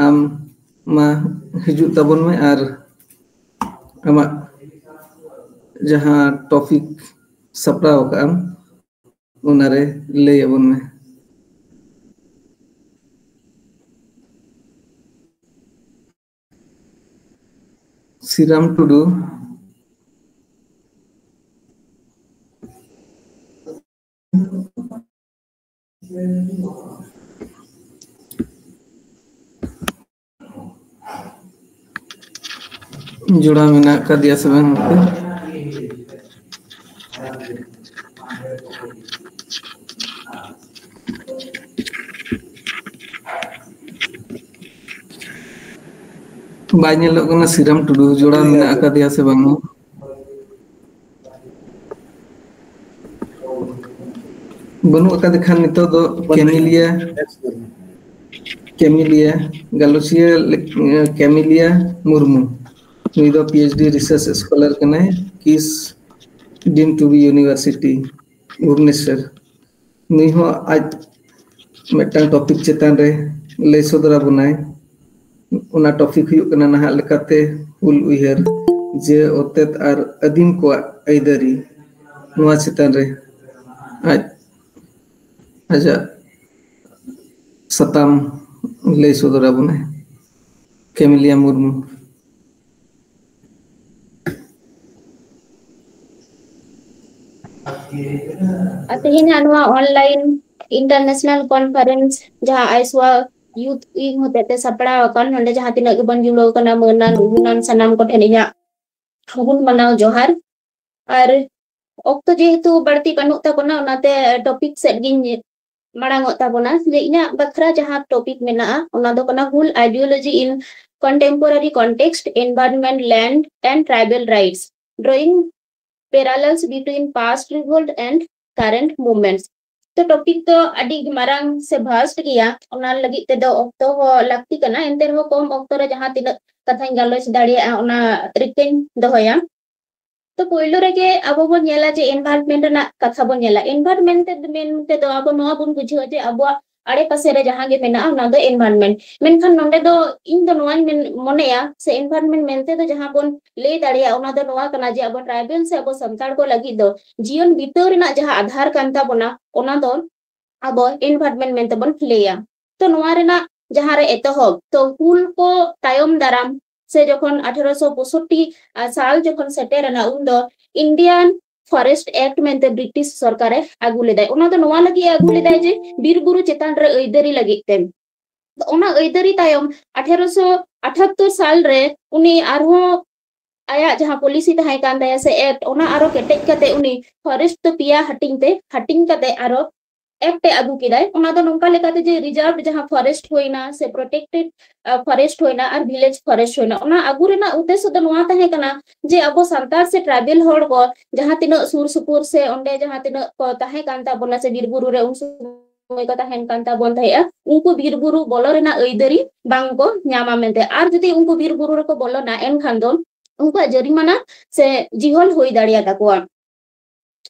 ᱟᱢ ᱢᱟ ᱦᱤᱡᱩᱜ ᱛᱟᱵᱚᱱ ᱢᱮ ᱟᱨ ᱟᱢᱟᱜ ᱡᱟᱦᱟᱸ ᱴᱚᱯᱤᱠ ᱥᱟᱯᱲᱟᱣ ᱟᱠᱟᱫ ᱟᱢ, ᱚᱱᱟᱨᱮ ᱞᱟᱹᱭ ᱟᱵᱚᱱ ᱢᱮ᱾ ᱥᱤᱨᱟᱢ ᱴᱩᱰᱩ᱾ ᱡᱚᱲᱟᱣ ᱢᱮᱱᱟᱜ ᱟᱠᱟᱫᱮᱭᱟ ᱥᱮ ᱵᱟᱝ ᱜᱚᱢᱠᱮ? ᱵᱟᱭ ᱧᱮᱞᱚᱜ ᱠᱟᱱᱟ ᱥᱤᱨᱟᱢ ᱴᱩᱰᱩ, ᱡᱚᱲᱟᱣ ᱢᱮᱱᱟᱜ ᱟᱠᱟᱫᱮᱭᱟ ᱥᱮ ᱵᱟᱝ? ᱵᱟᱹᱱᱩᱜ ᱟᱠᱟᱫᱮ ᱠᱷᱟᱱ ᱱᱤᱛᱚᱜ ᱫᱚ ᱠᱮᱢᱤᱞᱤᱭᱟ, ᱠᱮᱢᱤᱞᱤᱭᱟ, ᱜᱟᱞᱚᱪᱤᱭᱟᱹ ᱞᱮᱠ-, ᱠᱮᱢᱤᱞᱤᱭᱟ ᱢᱩᱨᱢᱩ᱾ ᱱᱩᱭ ᱫᱚ ᱯᱤ ᱮᱭᱤᱪ ᱰᱤ research scholar ᱠᱟᱱᱟᱭ, ᱠᱤᱥ deemed to be university, Bhubaneswar. ᱱᱩᱭ ᱦᱚᱸ ᱟᱡ ᱢᱤᱫᱴᱟᱝ ᱴᱚᱯᱤᱠ ᱪᱮᱛᱟᱱ ᱨᱮ ᱞᱟᱹᱭ ᱥᱚᱫᱚᱨ ᱟᱵᱚᱱᱟᱭ᱾ ᱚᱱᱟ ᱴᱚᱯᱤᱠ ᱦᱩᱭᱩᱜ ᱠᱟᱱᱟ ᱱᱟᱦᱟᱜ ᱞᱮᱠᱟᱛᱮ ᱦᱩᱞ ᱩᱭᱦᱟᱹᱨ, ᱡᱟᱹ ᱚᱛᱮᱛ ᱟᱨ ᱟᱹᱫᱤᱢ ᱠᱚᱣᱟᱜ ᱟᱹᱭᱫᱟᱹᱨᱤ᱾ ᱱᱚᱣᱟ ᱪᱮᱛᱟᱱ ᱨᱮ ᱟᱡ ᱟᱡᱟᱜ ᱥᱟᱛᱟᱢ ᱞᱟᱹᱭ ᱥᱚᱫᱚᱨ ᱟᱵᱚᱱᱟᱭ ᱠᱮᱢᱤᱞᱤᱭᱟ ᱢᱩᱨᱢᱩ᱾ ᱟᱨ ᱛᱮᱦᱮᱧᱟᱜ ᱱᱚᱣᱟ online international conference ᱡᱟᱦᱟᱸ ᱟᱭᱥᱣᱟ youth wing ᱦᱚᱛᱮᱛᱮ ᱥᱟᱯᱲᱟᱣ ᱟᱠᱟᱱ, ᱱᱚᱰᱮ ᱡᱟᱦᱟᱸ ᱛᱤᱱᱟᱹᱜ ᱜᱮᱵᱚᱱ ᱡᱩᱲᱟᱹᱣ ᱠᱟᱱᱟ, ᱢᱟᱹᱱᱟᱱ ᱜᱩᱱᱟᱱ ᱥᱟᱱᱟᱢ ᱠᱚᱴᱷᱮᱱ ᱤᱧᱟᱹᱜ ᱜᱩᱱ ᱢᱟᱱᱟᱣ ᱡᱚᱦᱟᱨ᱾ ᱟᱨ ᱚᱠᱛᱚ ᱡᱮᱦᱮᱛᱩ ᱵᱟᱹᱲᱛᱤ ᱵᱟᱹᱱᱩᱜ ᱛᱟᱵᱚᱱᱟ, ᱚᱱᱟᱛᱮ ᱴᱚᱯᱤᱠ ᱥᱮᱫ ᱜᱤᱧ ᱢᱟᱲᱟᱝᱚᱜ ᱛᱟᱵᱚᱱᱟ᱾ ᱡᱮ ᱤᱧᱟᱹᱜ ᱵᱟᱠᱷᱨᱟ ᱡᱟᱦᱟᱸ ᱴᱚᱯᱤᱠ ᱢᱮᱱᱟᱜᱼᱟ, ᱚᱱᱟ ᱫᱚ ᱠᱟᱱᱟ ᱦᱩᱞ ideology in contemporary context, environment, land and tribal rights, drawing parallels between past revolt and current movements. ᱛᱚ, ᱴᱚᱯᱤᱠ ᱫᱚ ᱟᱹᱰᱤ ᱢᱟᱨᱟᱝ ᱥᱮ vast ᱜᱮᱭᱟ, ᱚᱱᱟ ᱞᱟᱹᱜᱤᱫ ᱛᱮᱫᱚ ᱚᱠᱛᱚ ᱦᱚᱸ ᱞᱟᱹᱠᱛᱤ ᱠᱟᱱᱟ᱾ ᱮᱱᱛᱮ ᱨᱮᱦᱚᱸ ᱠᱚᱢ ᱚᱠᱛᱚ ᱨᱮ ᱡᱟᱦᱟᱸ ᱛᱤᱱᱟᱹᱜ ᱠᱟᱛᱷᱟᱧ ᱜᱟᱞᱚᱪ ᱫᱟᱲᱮᱭᱟᱜᱼᱟ, ᱚᱱᱟ ᱨᱤᱠᱟᱹᱧ ᱫᱚᱦᱚᱭᱟ᱾ ᱛᱚ ᱯᱳᱭᱞᱳ ᱨᱮᱜᱮ ᱟᱵᱚ ᱵᱚᱱ ᱧᱮᱞᱟ ᱡᱮ environment ᱨᱮᱱᱟᱜ ᱠᱟᱛᱷᱟ ᱵᱚᱱ ᱧᱮᱞᱟ᱾ Environment ᱢᱮᱱ ᱛᱮᱫᱚ ᱟᱵᱚ ᱱᱚᱣᱟ ᱵᱚᱱ ᱵᱩᱡᱷᱟᱹᱣᱟ ᱡᱮ ᱟᱵᱚᱣᱟᱜ ᱟᱲᱮᱯᱟᱥᱮ ᱨᱮ ᱡᱟᱦᱟᱸ ᱜᱮ ᱢᱮᱱᱟᱜᱼᱟ, ᱚᱱᱟ ᱫᱚ environment᱾ ᱢᱮᱱᱠᱷᱟᱱ ᱱᱚᱰᱮ ᱫᱚ ᱤᱧ ᱫᱚ ᱱᱚᱣᱟᱧ ᱢᱮᱱ, ᱢᱚᱱᱮᱭᱟ ᱥᱮ environment ᱢᱮᱱᱛᱮ ᱫᱚ ᱡᱟᱦᱟᱸ ᱵᱚᱱ ᱞᱟᱹᱭ ᱫᱟᱲᱮᱭᱟᱜᱼᱟ, ᱚᱱᱟ ᱫᱚ ᱱᱚᱣᱟ ᱠᱟᱱᱟ ᱡᱮ ᱟᱵᱚ tribal ᱥᱮ ᱟᱵᱚ ᱥᱟᱱᱛᱟᱲ ᱠᱚ ᱞᱟᱹᱜᱤᱫ ᱫᱚ ᱡᱤᱭᱚᱱ ᱵᱤᱛᱟᱹᱣ ᱨᱮᱱᱟᱜ ᱡᱟᱦᱟᱸ ᱟᱫᱷᱟᱨ ᱠᱟᱱ ᱛᱟᱵᱚᱱᱟ, ᱚᱱᱟ ᱫᱚ ᱟᱵᱚ environment ᱢᱮᱱᱛᱮ ᱵᱚᱱ ᱞᱟᱹᱭᱟ᱾ ᱛᱚ ᱱᱚᱣᱟ ᱨᱮᱱᱟᱜ ᱡᱟᱦᱟᱸ ᱨᱮ ᱮᱛᱚᱦᱚᱵ, ᱛᱚ ᱦᱩᱞ ᱠᱚ ᱛᱟᱭᱚᱢ ᱫᱟᱨᱟᱢ ᱥᱮ ᱡᱚᱠᱷᱚᱱ ᱟᱴᱷᱮᱨᱚᱥᱚ ᱯᱚᱸᱭᱥᱚᱴᱴᱤ ᱥᱟᱞ ᱡᱚᱠᱷᱚᱱ ᱥᱮᱴᱮᱨ ᱮᱱᱟ, ᱩᱱᱫᱚ Indian Forest Act ᱢᱮᱱᱛᱮ ᱵᱨᱤᱴᱤᱥ ᱥᱚᱨᱠᱟᱨᱮ ᱟᱹᱜᱩ ᱞᱮᱫᱟᱭ᱾ ᱚᱱᱟ ᱫᱚ ᱱᱚᱣᱟ ᱞᱟᱹᱜᱤᱫ ᱮ ᱟᱹᱜᱩ ᱞᱮᱫᱟᱭ ᱡᱮ ᱵᱤᱨ ᱵᱩᱨᱩ ᱪᱮᱛᱟᱱ ᱨᱮ ᱟᱹᱭᱫᱟᱹᱨᱤ ᱞᱟᱹᱜᱤᱫ ᱛᱮ᱾ ᱚᱱᱟ ᱟᱹᱭᱫᱟᱹᱨᱤ ᱛᱟᱭᱚᱢ ᱟᱴᱷᱮᱨᱚᱥᱚ ᱟᱴᱷᱟᱛᱛᱳᱨ ᱥᱟᱞ ᱨᱮ ᱩᱱᱤ ᱟᱨᱦᱚᱸ ᱟᱭᱟᱜ ᱡᱟᱦᱟᱸ ᱯᱚᱞᱤᱥᱤ ᱛᱟᱦᱮᱸ ᱠᱟᱱ ᱛᱟᱭᱟ ᱥᱮ ᱮᱠᱴ, ᱚᱱᱟ ᱟᱨᱚ ᱠᱮᱴᱮᱡ ᱠᱟᱛᱮ ᱩᱱᱤ ᱯᱷᱚᱨᱮᱥᱴ ᱫᱚ ᱯᱮᱭᱟ ᱦᱟᱹᱴᱤᱧ ᱛᱮ ᱦᱟᱹᱴᱤᱧ ᱠᱟᱛᱮ ᱟᱨᱚ ᱮᱠᱴ ᱮ ᱟᱹᱜᱩ ᱠᱮᱫᱟᱭ᱾ ᱚᱱᱟ ᱫᱚ ᱱᱚᱝᱠᱟ ᱞᱮᱠᱟᱛᱮ ᱡᱮ ᱨᱤᱡᱟᱨᱵᱷ ᱡᱟᱦᱟᱸ ᱯᱷᱚᱨᱮᱥᱴ ᱦᱩᱭᱱᱟ ᱥᱮ ᱯᱨᱚᱴᱮᱠᱴᱮᱰ ᱯᱷᱚᱨᱮᱥᱴ ᱦᱩᱭᱱᱟ ᱟᱨ ᱵᱷᱤᱞᱮᱡᱽ ᱯᱷᱚᱨᱮᱥᱴ ᱦᱩᱭᱱᱟ, ᱚᱱᱟ ᱟᱹᱜᱩ ᱨᱮᱱᱟᱜ ᱩᱫᱽᱫᱮᱥᱥᱚ ᱫᱚ ᱱᱚᱣᱟ ᱛᱟᱦᱮᱸ ᱠᱟᱱᱟ ᱡᱮ ᱟᱵᱚ ᱥᱟᱱᱛᱟᱲ ᱥᱮ ᱴᱨᱟᱭᱵᱮᱞ ᱦᱚᱲ ᱠᱚ ᱡᱟᱦᱟᱸ ᱛᱤᱱᱟᱹᱜ ᱥᱩᱨ ᱥᱩᱯᱩᱨ ᱥᱮ ᱚᱸᱰᱮ ᱡᱟᱦᱟᱸ ᱛᱤᱱᱟᱹᱜ ᱠᱚ ᱛᱟᱦᱮᱸ ᱠᱟᱱ ᱛᱟᱵᱚᱱᱟ ᱥᱮ ᱵᱤᱨ ᱵᱩᱨᱩ ᱨᱮ ᱩᱱ ᱥᱚᱢᱚᱭ ᱠᱚ ᱛᱟᱦᱮᱱ ᱠᱟᱱ ᱛᱟᱵᱚᱱ ᱛᱟᱦᱮᱸᱜᱼᱟ, ᱩᱱᱠᱩ ᱵᱤᱨ ᱵᱩᱨᱩ ᱵᱚᱞᱚ ᱨᱮᱱᱟᱜ ᱟᱹᱭᱫᱟᱹᱨᱤ ᱵᱟᱝ ᱠᱚ ᱧᱟᱢᱟ ᱢᱮᱱᱛᱮ᱾ ᱟᱨ ᱡᱩᱫᱤ ᱩᱱᱠᱩ ᱵᱤᱨ ᱵᱩᱨᱩ ᱨᱮᱠᱚ ᱵᱚᱞᱚᱱᱟ, ᱮᱱᱠᱷᱟᱱ ᱫᱚ ᱩᱱᱠᱩᱣᱟᱜ ᱡᱚᱨᱤᱢᱟᱱᱟ ᱥᱮ ᱡᱤᱦᱚᱞ ᱦᱩᱭ ᱫᱟᱲᱮᱭᱟ ᱛᱟᱠᱚᱣᱟ,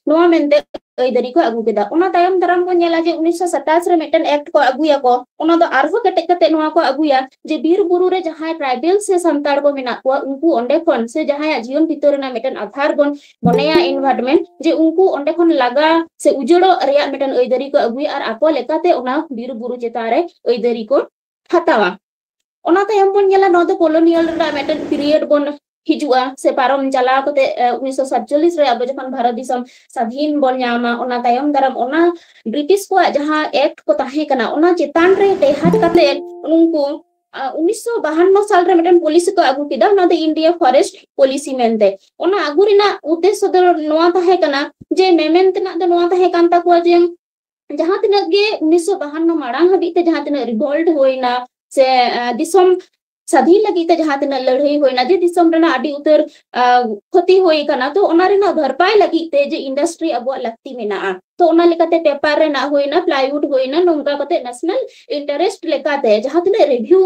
ᱱᱚᱣᱟ ᱢᱮᱱᱛᱮ ᱟᱹᱭᱫᱟᱹᱨᱤ ᱠᱚ ᱟᱹᱜᱩ ᱠᱮᱫᱟ᱾ ᱚᱱᱟ ᱛᱟᱭᱚᱢ ᱫᱟᱨᱟᱢ ᱵᱚᱱ ᱧᱮᱞᱟ ᱡᱮ ᱩᱱᱤᱥᱥᱚ ᱥᱟᱛᱟᱥ ᱨᱮ ᱢᱤᱫᱴᱮᱱ ᱮᱠᱴ ᱠᱚ ᱟᱹᱜᱩᱭᱟᱠᱚ, ᱚᱱᱟ ᱫᱚ ᱟᱨᱦᱚᱸ ᱠᱮᱴᱮᱡ ᱠᱟᱛᱮ ᱱᱚᱣᱟ ᱠᱚ ᱟᱹᱜᱩᱭᱟ ᱡᱮ ᱵᱤᱨ ᱵᱩᱨᱩ ᱨᱮ ᱡᱟᱦᱟᱸᱭ ᱴᱨᱟᱭᱵᱮᱞ ᱥᱮ ᱥᱟᱱᱛᱟᱲ ᱠᱚ ᱢᱮᱱᱟᱜ ᱠᱚᱣᱟ, ᱩᱱᱠᱩ ᱚᱸᱰᱮ ᱠᱷᱚᱱ ᱥᱮ ᱡᱟᱦᱟᱸᱭᱟᱜ ᱡᱤᱭᱚᱱ ᱵᱤᱛᱟᱹᱣ ᱨᱮᱱᱟᱜ ᱢᱤᱫᱴᱮᱱ ᱟᱫᱷᱟᱨ ᱵᱚᱱ ᱢᱚᱱᱮᱭᱟ environment, ᱡᱮ ᱩᱱᱠᱩ ᱚᱸᱰᱮ ᱠᱷᱚᱱ ᱞᱟᱜᱟ ᱥᱮ ᱩᱡᱟᱹᱲᱚᱜ ᱨᱮᱭᱟᱜ ᱢᱤᱫᱴᱮᱱ ᱟᱹᱭᱫᱟᱹᱨᱤ ᱠᱚ ᱟᱹᱜᱩᱭᱟ ᱟᱨ ᱟᱠᱚ ᱞᱮᱠᱟᱛᱮ ᱚᱱᱟ ᱵᱤᱨ ᱵᱩᱨᱩ ᱪᱮᱛᱟᱱ ᱨᱮ ᱟᱹᱭᱫᱟᱹᱨᱤ ᱠᱚ ᱦᱟᱛᱟᱣᱟ᱾ ᱚᱱᱟ ᱛᱟᱭᱚᱢ ᱵᱚᱱ ᱧᱮᱞᱟ, ᱱᱚᱣᱟ ᱫᱚ ᱠᱚᱞᱳᱱᱤᱭᱟᱞ ᱨᱮᱱᱟᱜ ᱢᱤᱫᱴᱮᱱ ᱯᱤᱨᱤᱭᱚᱰ ᱵᱚᱱ ᱦᱤᱡᱩᱜᱼᱟ ᱥᱮ ᱯᱟᱨᱚᱢ ᱪᱟᱞᱟᱣ ᱠᱟᱛᱮ, ᱮ, ᱩᱱᱤᱥᱥᱚ ᱥᱟᱛᱪᱚᱞᱞᱤᱥ ᱨᱮ ᱟᱵᱚ ᱡᱚᱠᱷᱚᱱ ᱵᱷᱟᱨᱚᱛ ᱫᱤᱥᱚᱢ ᱥᱟᱫᱷᱤᱱ ᱵᱚᱱ ᱧᱟᱢᱟ, ᱚᱱᱟ ᱛᱟᱭᱚᱢ ᱫᱟᱨᱟᱢ ᱚᱱᱟ ᱵᱨᱤᱴᱤᱥ ᱠᱚᱣᱟᱜ ᱡᱟᱦᱟᱸ ᱮᱠᱴ ᱠᱚ ᱛᱟᱦᱮᱸ ᱠᱟᱱᱟ, ᱚᱱᱟ ᱪᱮᱛᱟᱱ ᱨᱮ ᱴᱮᱦᱟᱴ ᱠᱟᱛᱮ ᱩᱱᱠᱩ, ᱟ, ᱩᱱᱤᱥᱥᱚ ᱵᱟᱦᱟᱱᱱᱚ ᱥᱟᱞ ᱨᱮ ᱢᱤᱫᱴᱮᱱ ᱯᱚᱞᱤᱥᱤ ᱠᱚ ᱟᱹᱜᱩ ᱠᱮᱫᱟ, ᱚᱱᱟ ᱫᱚ ᱤᱱᱰᱤᱭᱟ ᱯᱷᱚᱨᱮᱥᱴ ᱯᱚᱞᱤᱥᱤ ᱢᱮᱱᱛᱮ᱾ ᱚᱱᱟ ᱟᱹᱜᱩ ᱨᱮᱱᱟᱜ ᱩᱫᱽᱫᱮᱥᱥᱚ ᱫᱚ ᱱᱚᱣᱟ ᱛᱟᱦᱮᱸ ᱠᱟᱱᱟ ᱡᱮ ᱢᱮᱢᱮᱱ ᱛᱮᱱᱟᱜ ᱫᱚ ᱱᱚᱣᱟ ᱛᱟᱦᱮᱸ ᱠᱟᱱ ᱛᱟᱠᱚᱣᱟ ᱡᱮ ᱡᱟᱦᱟᱸ ᱛᱤᱱᱟᱹᱜ ᱜᱮ ᱩᱱᱤᱥᱥᱚ ᱵᱟᱦᱟᱱᱱᱚ ᱢᱟᱲᱟᱝ ᱦᱟᱹᱵᱤᱡ ᱛᱮ ᱡᱟᱦᱟᱸ ᱛᱤᱱᱟᱹᱜ ᱨᱤᱵᱷᱚᱞᱴ ᱦᱩᱭᱱᱟ ᱥᱮ, ᱟ, ᱫᱤᱥᱚᱢ ᱥᱟᱹᱫᱷᱤᱱ ᱞᱟᱹᱜᱤᱫ ᱛᱮ ᱡᱟᱦᱟᱸ ᱛᱤᱱᱟᱹᱜ ᱞᱟᱹᱲᱦᱟᱹᱭ ᱦᱩᱭᱱᱟ, ᱡᱮ ᱫᱤᱥᱚᱢ ᱨᱮᱱᱟᱜ ᱟᱹᱰᱤ ᱩᱛᱟᱹᱨ, ᱟ, ᱠᱷᱚᱛᱤ ᱦᱩᱭ ᱟᱠᱟᱱᱟ, ᱛᱚ ᱚᱱᱟ ᱨᱮᱱᱟᱜ ᱵᱷᱟᱨᱯᱟᱭ ᱞᱟᱹᱜᱤᱫ ᱛᱮ ᱡᱮ ᱤᱱᱰᱟᱥᱴᱨᱤ ᱟᱵᱚᱣᱟᱜ ᱞᱟᱹᱠᱛᱤ ᱢᱮᱱᱟᱜᱼᱟ᱾ ᱛᱚ ᱚᱱᱟ ᱞᱮᱠᱟᱛᱮ ᱯᱮᱯᱟᱨ ᱨᱮᱱᱟᱜ ᱦᱩᱭᱱᱟ, ᱯᱞᱟᱭᱣᱩᱰ ᱦᱩᱭᱱᱟ, ᱱᱚᱝᱠᱟ ᱠᱟᱛᱮ ᱱᱮᱥᱱᱟᱞ ᱤᱱᱴᱟᱨᱮᱥᱴ ᱞᱮᱠᱟᱛᱮ ᱡᱟᱦᱟᱸ ᱛᱤᱱᱟᱹᱜ ᱨᱮᱵᱷᱤᱭᱩ,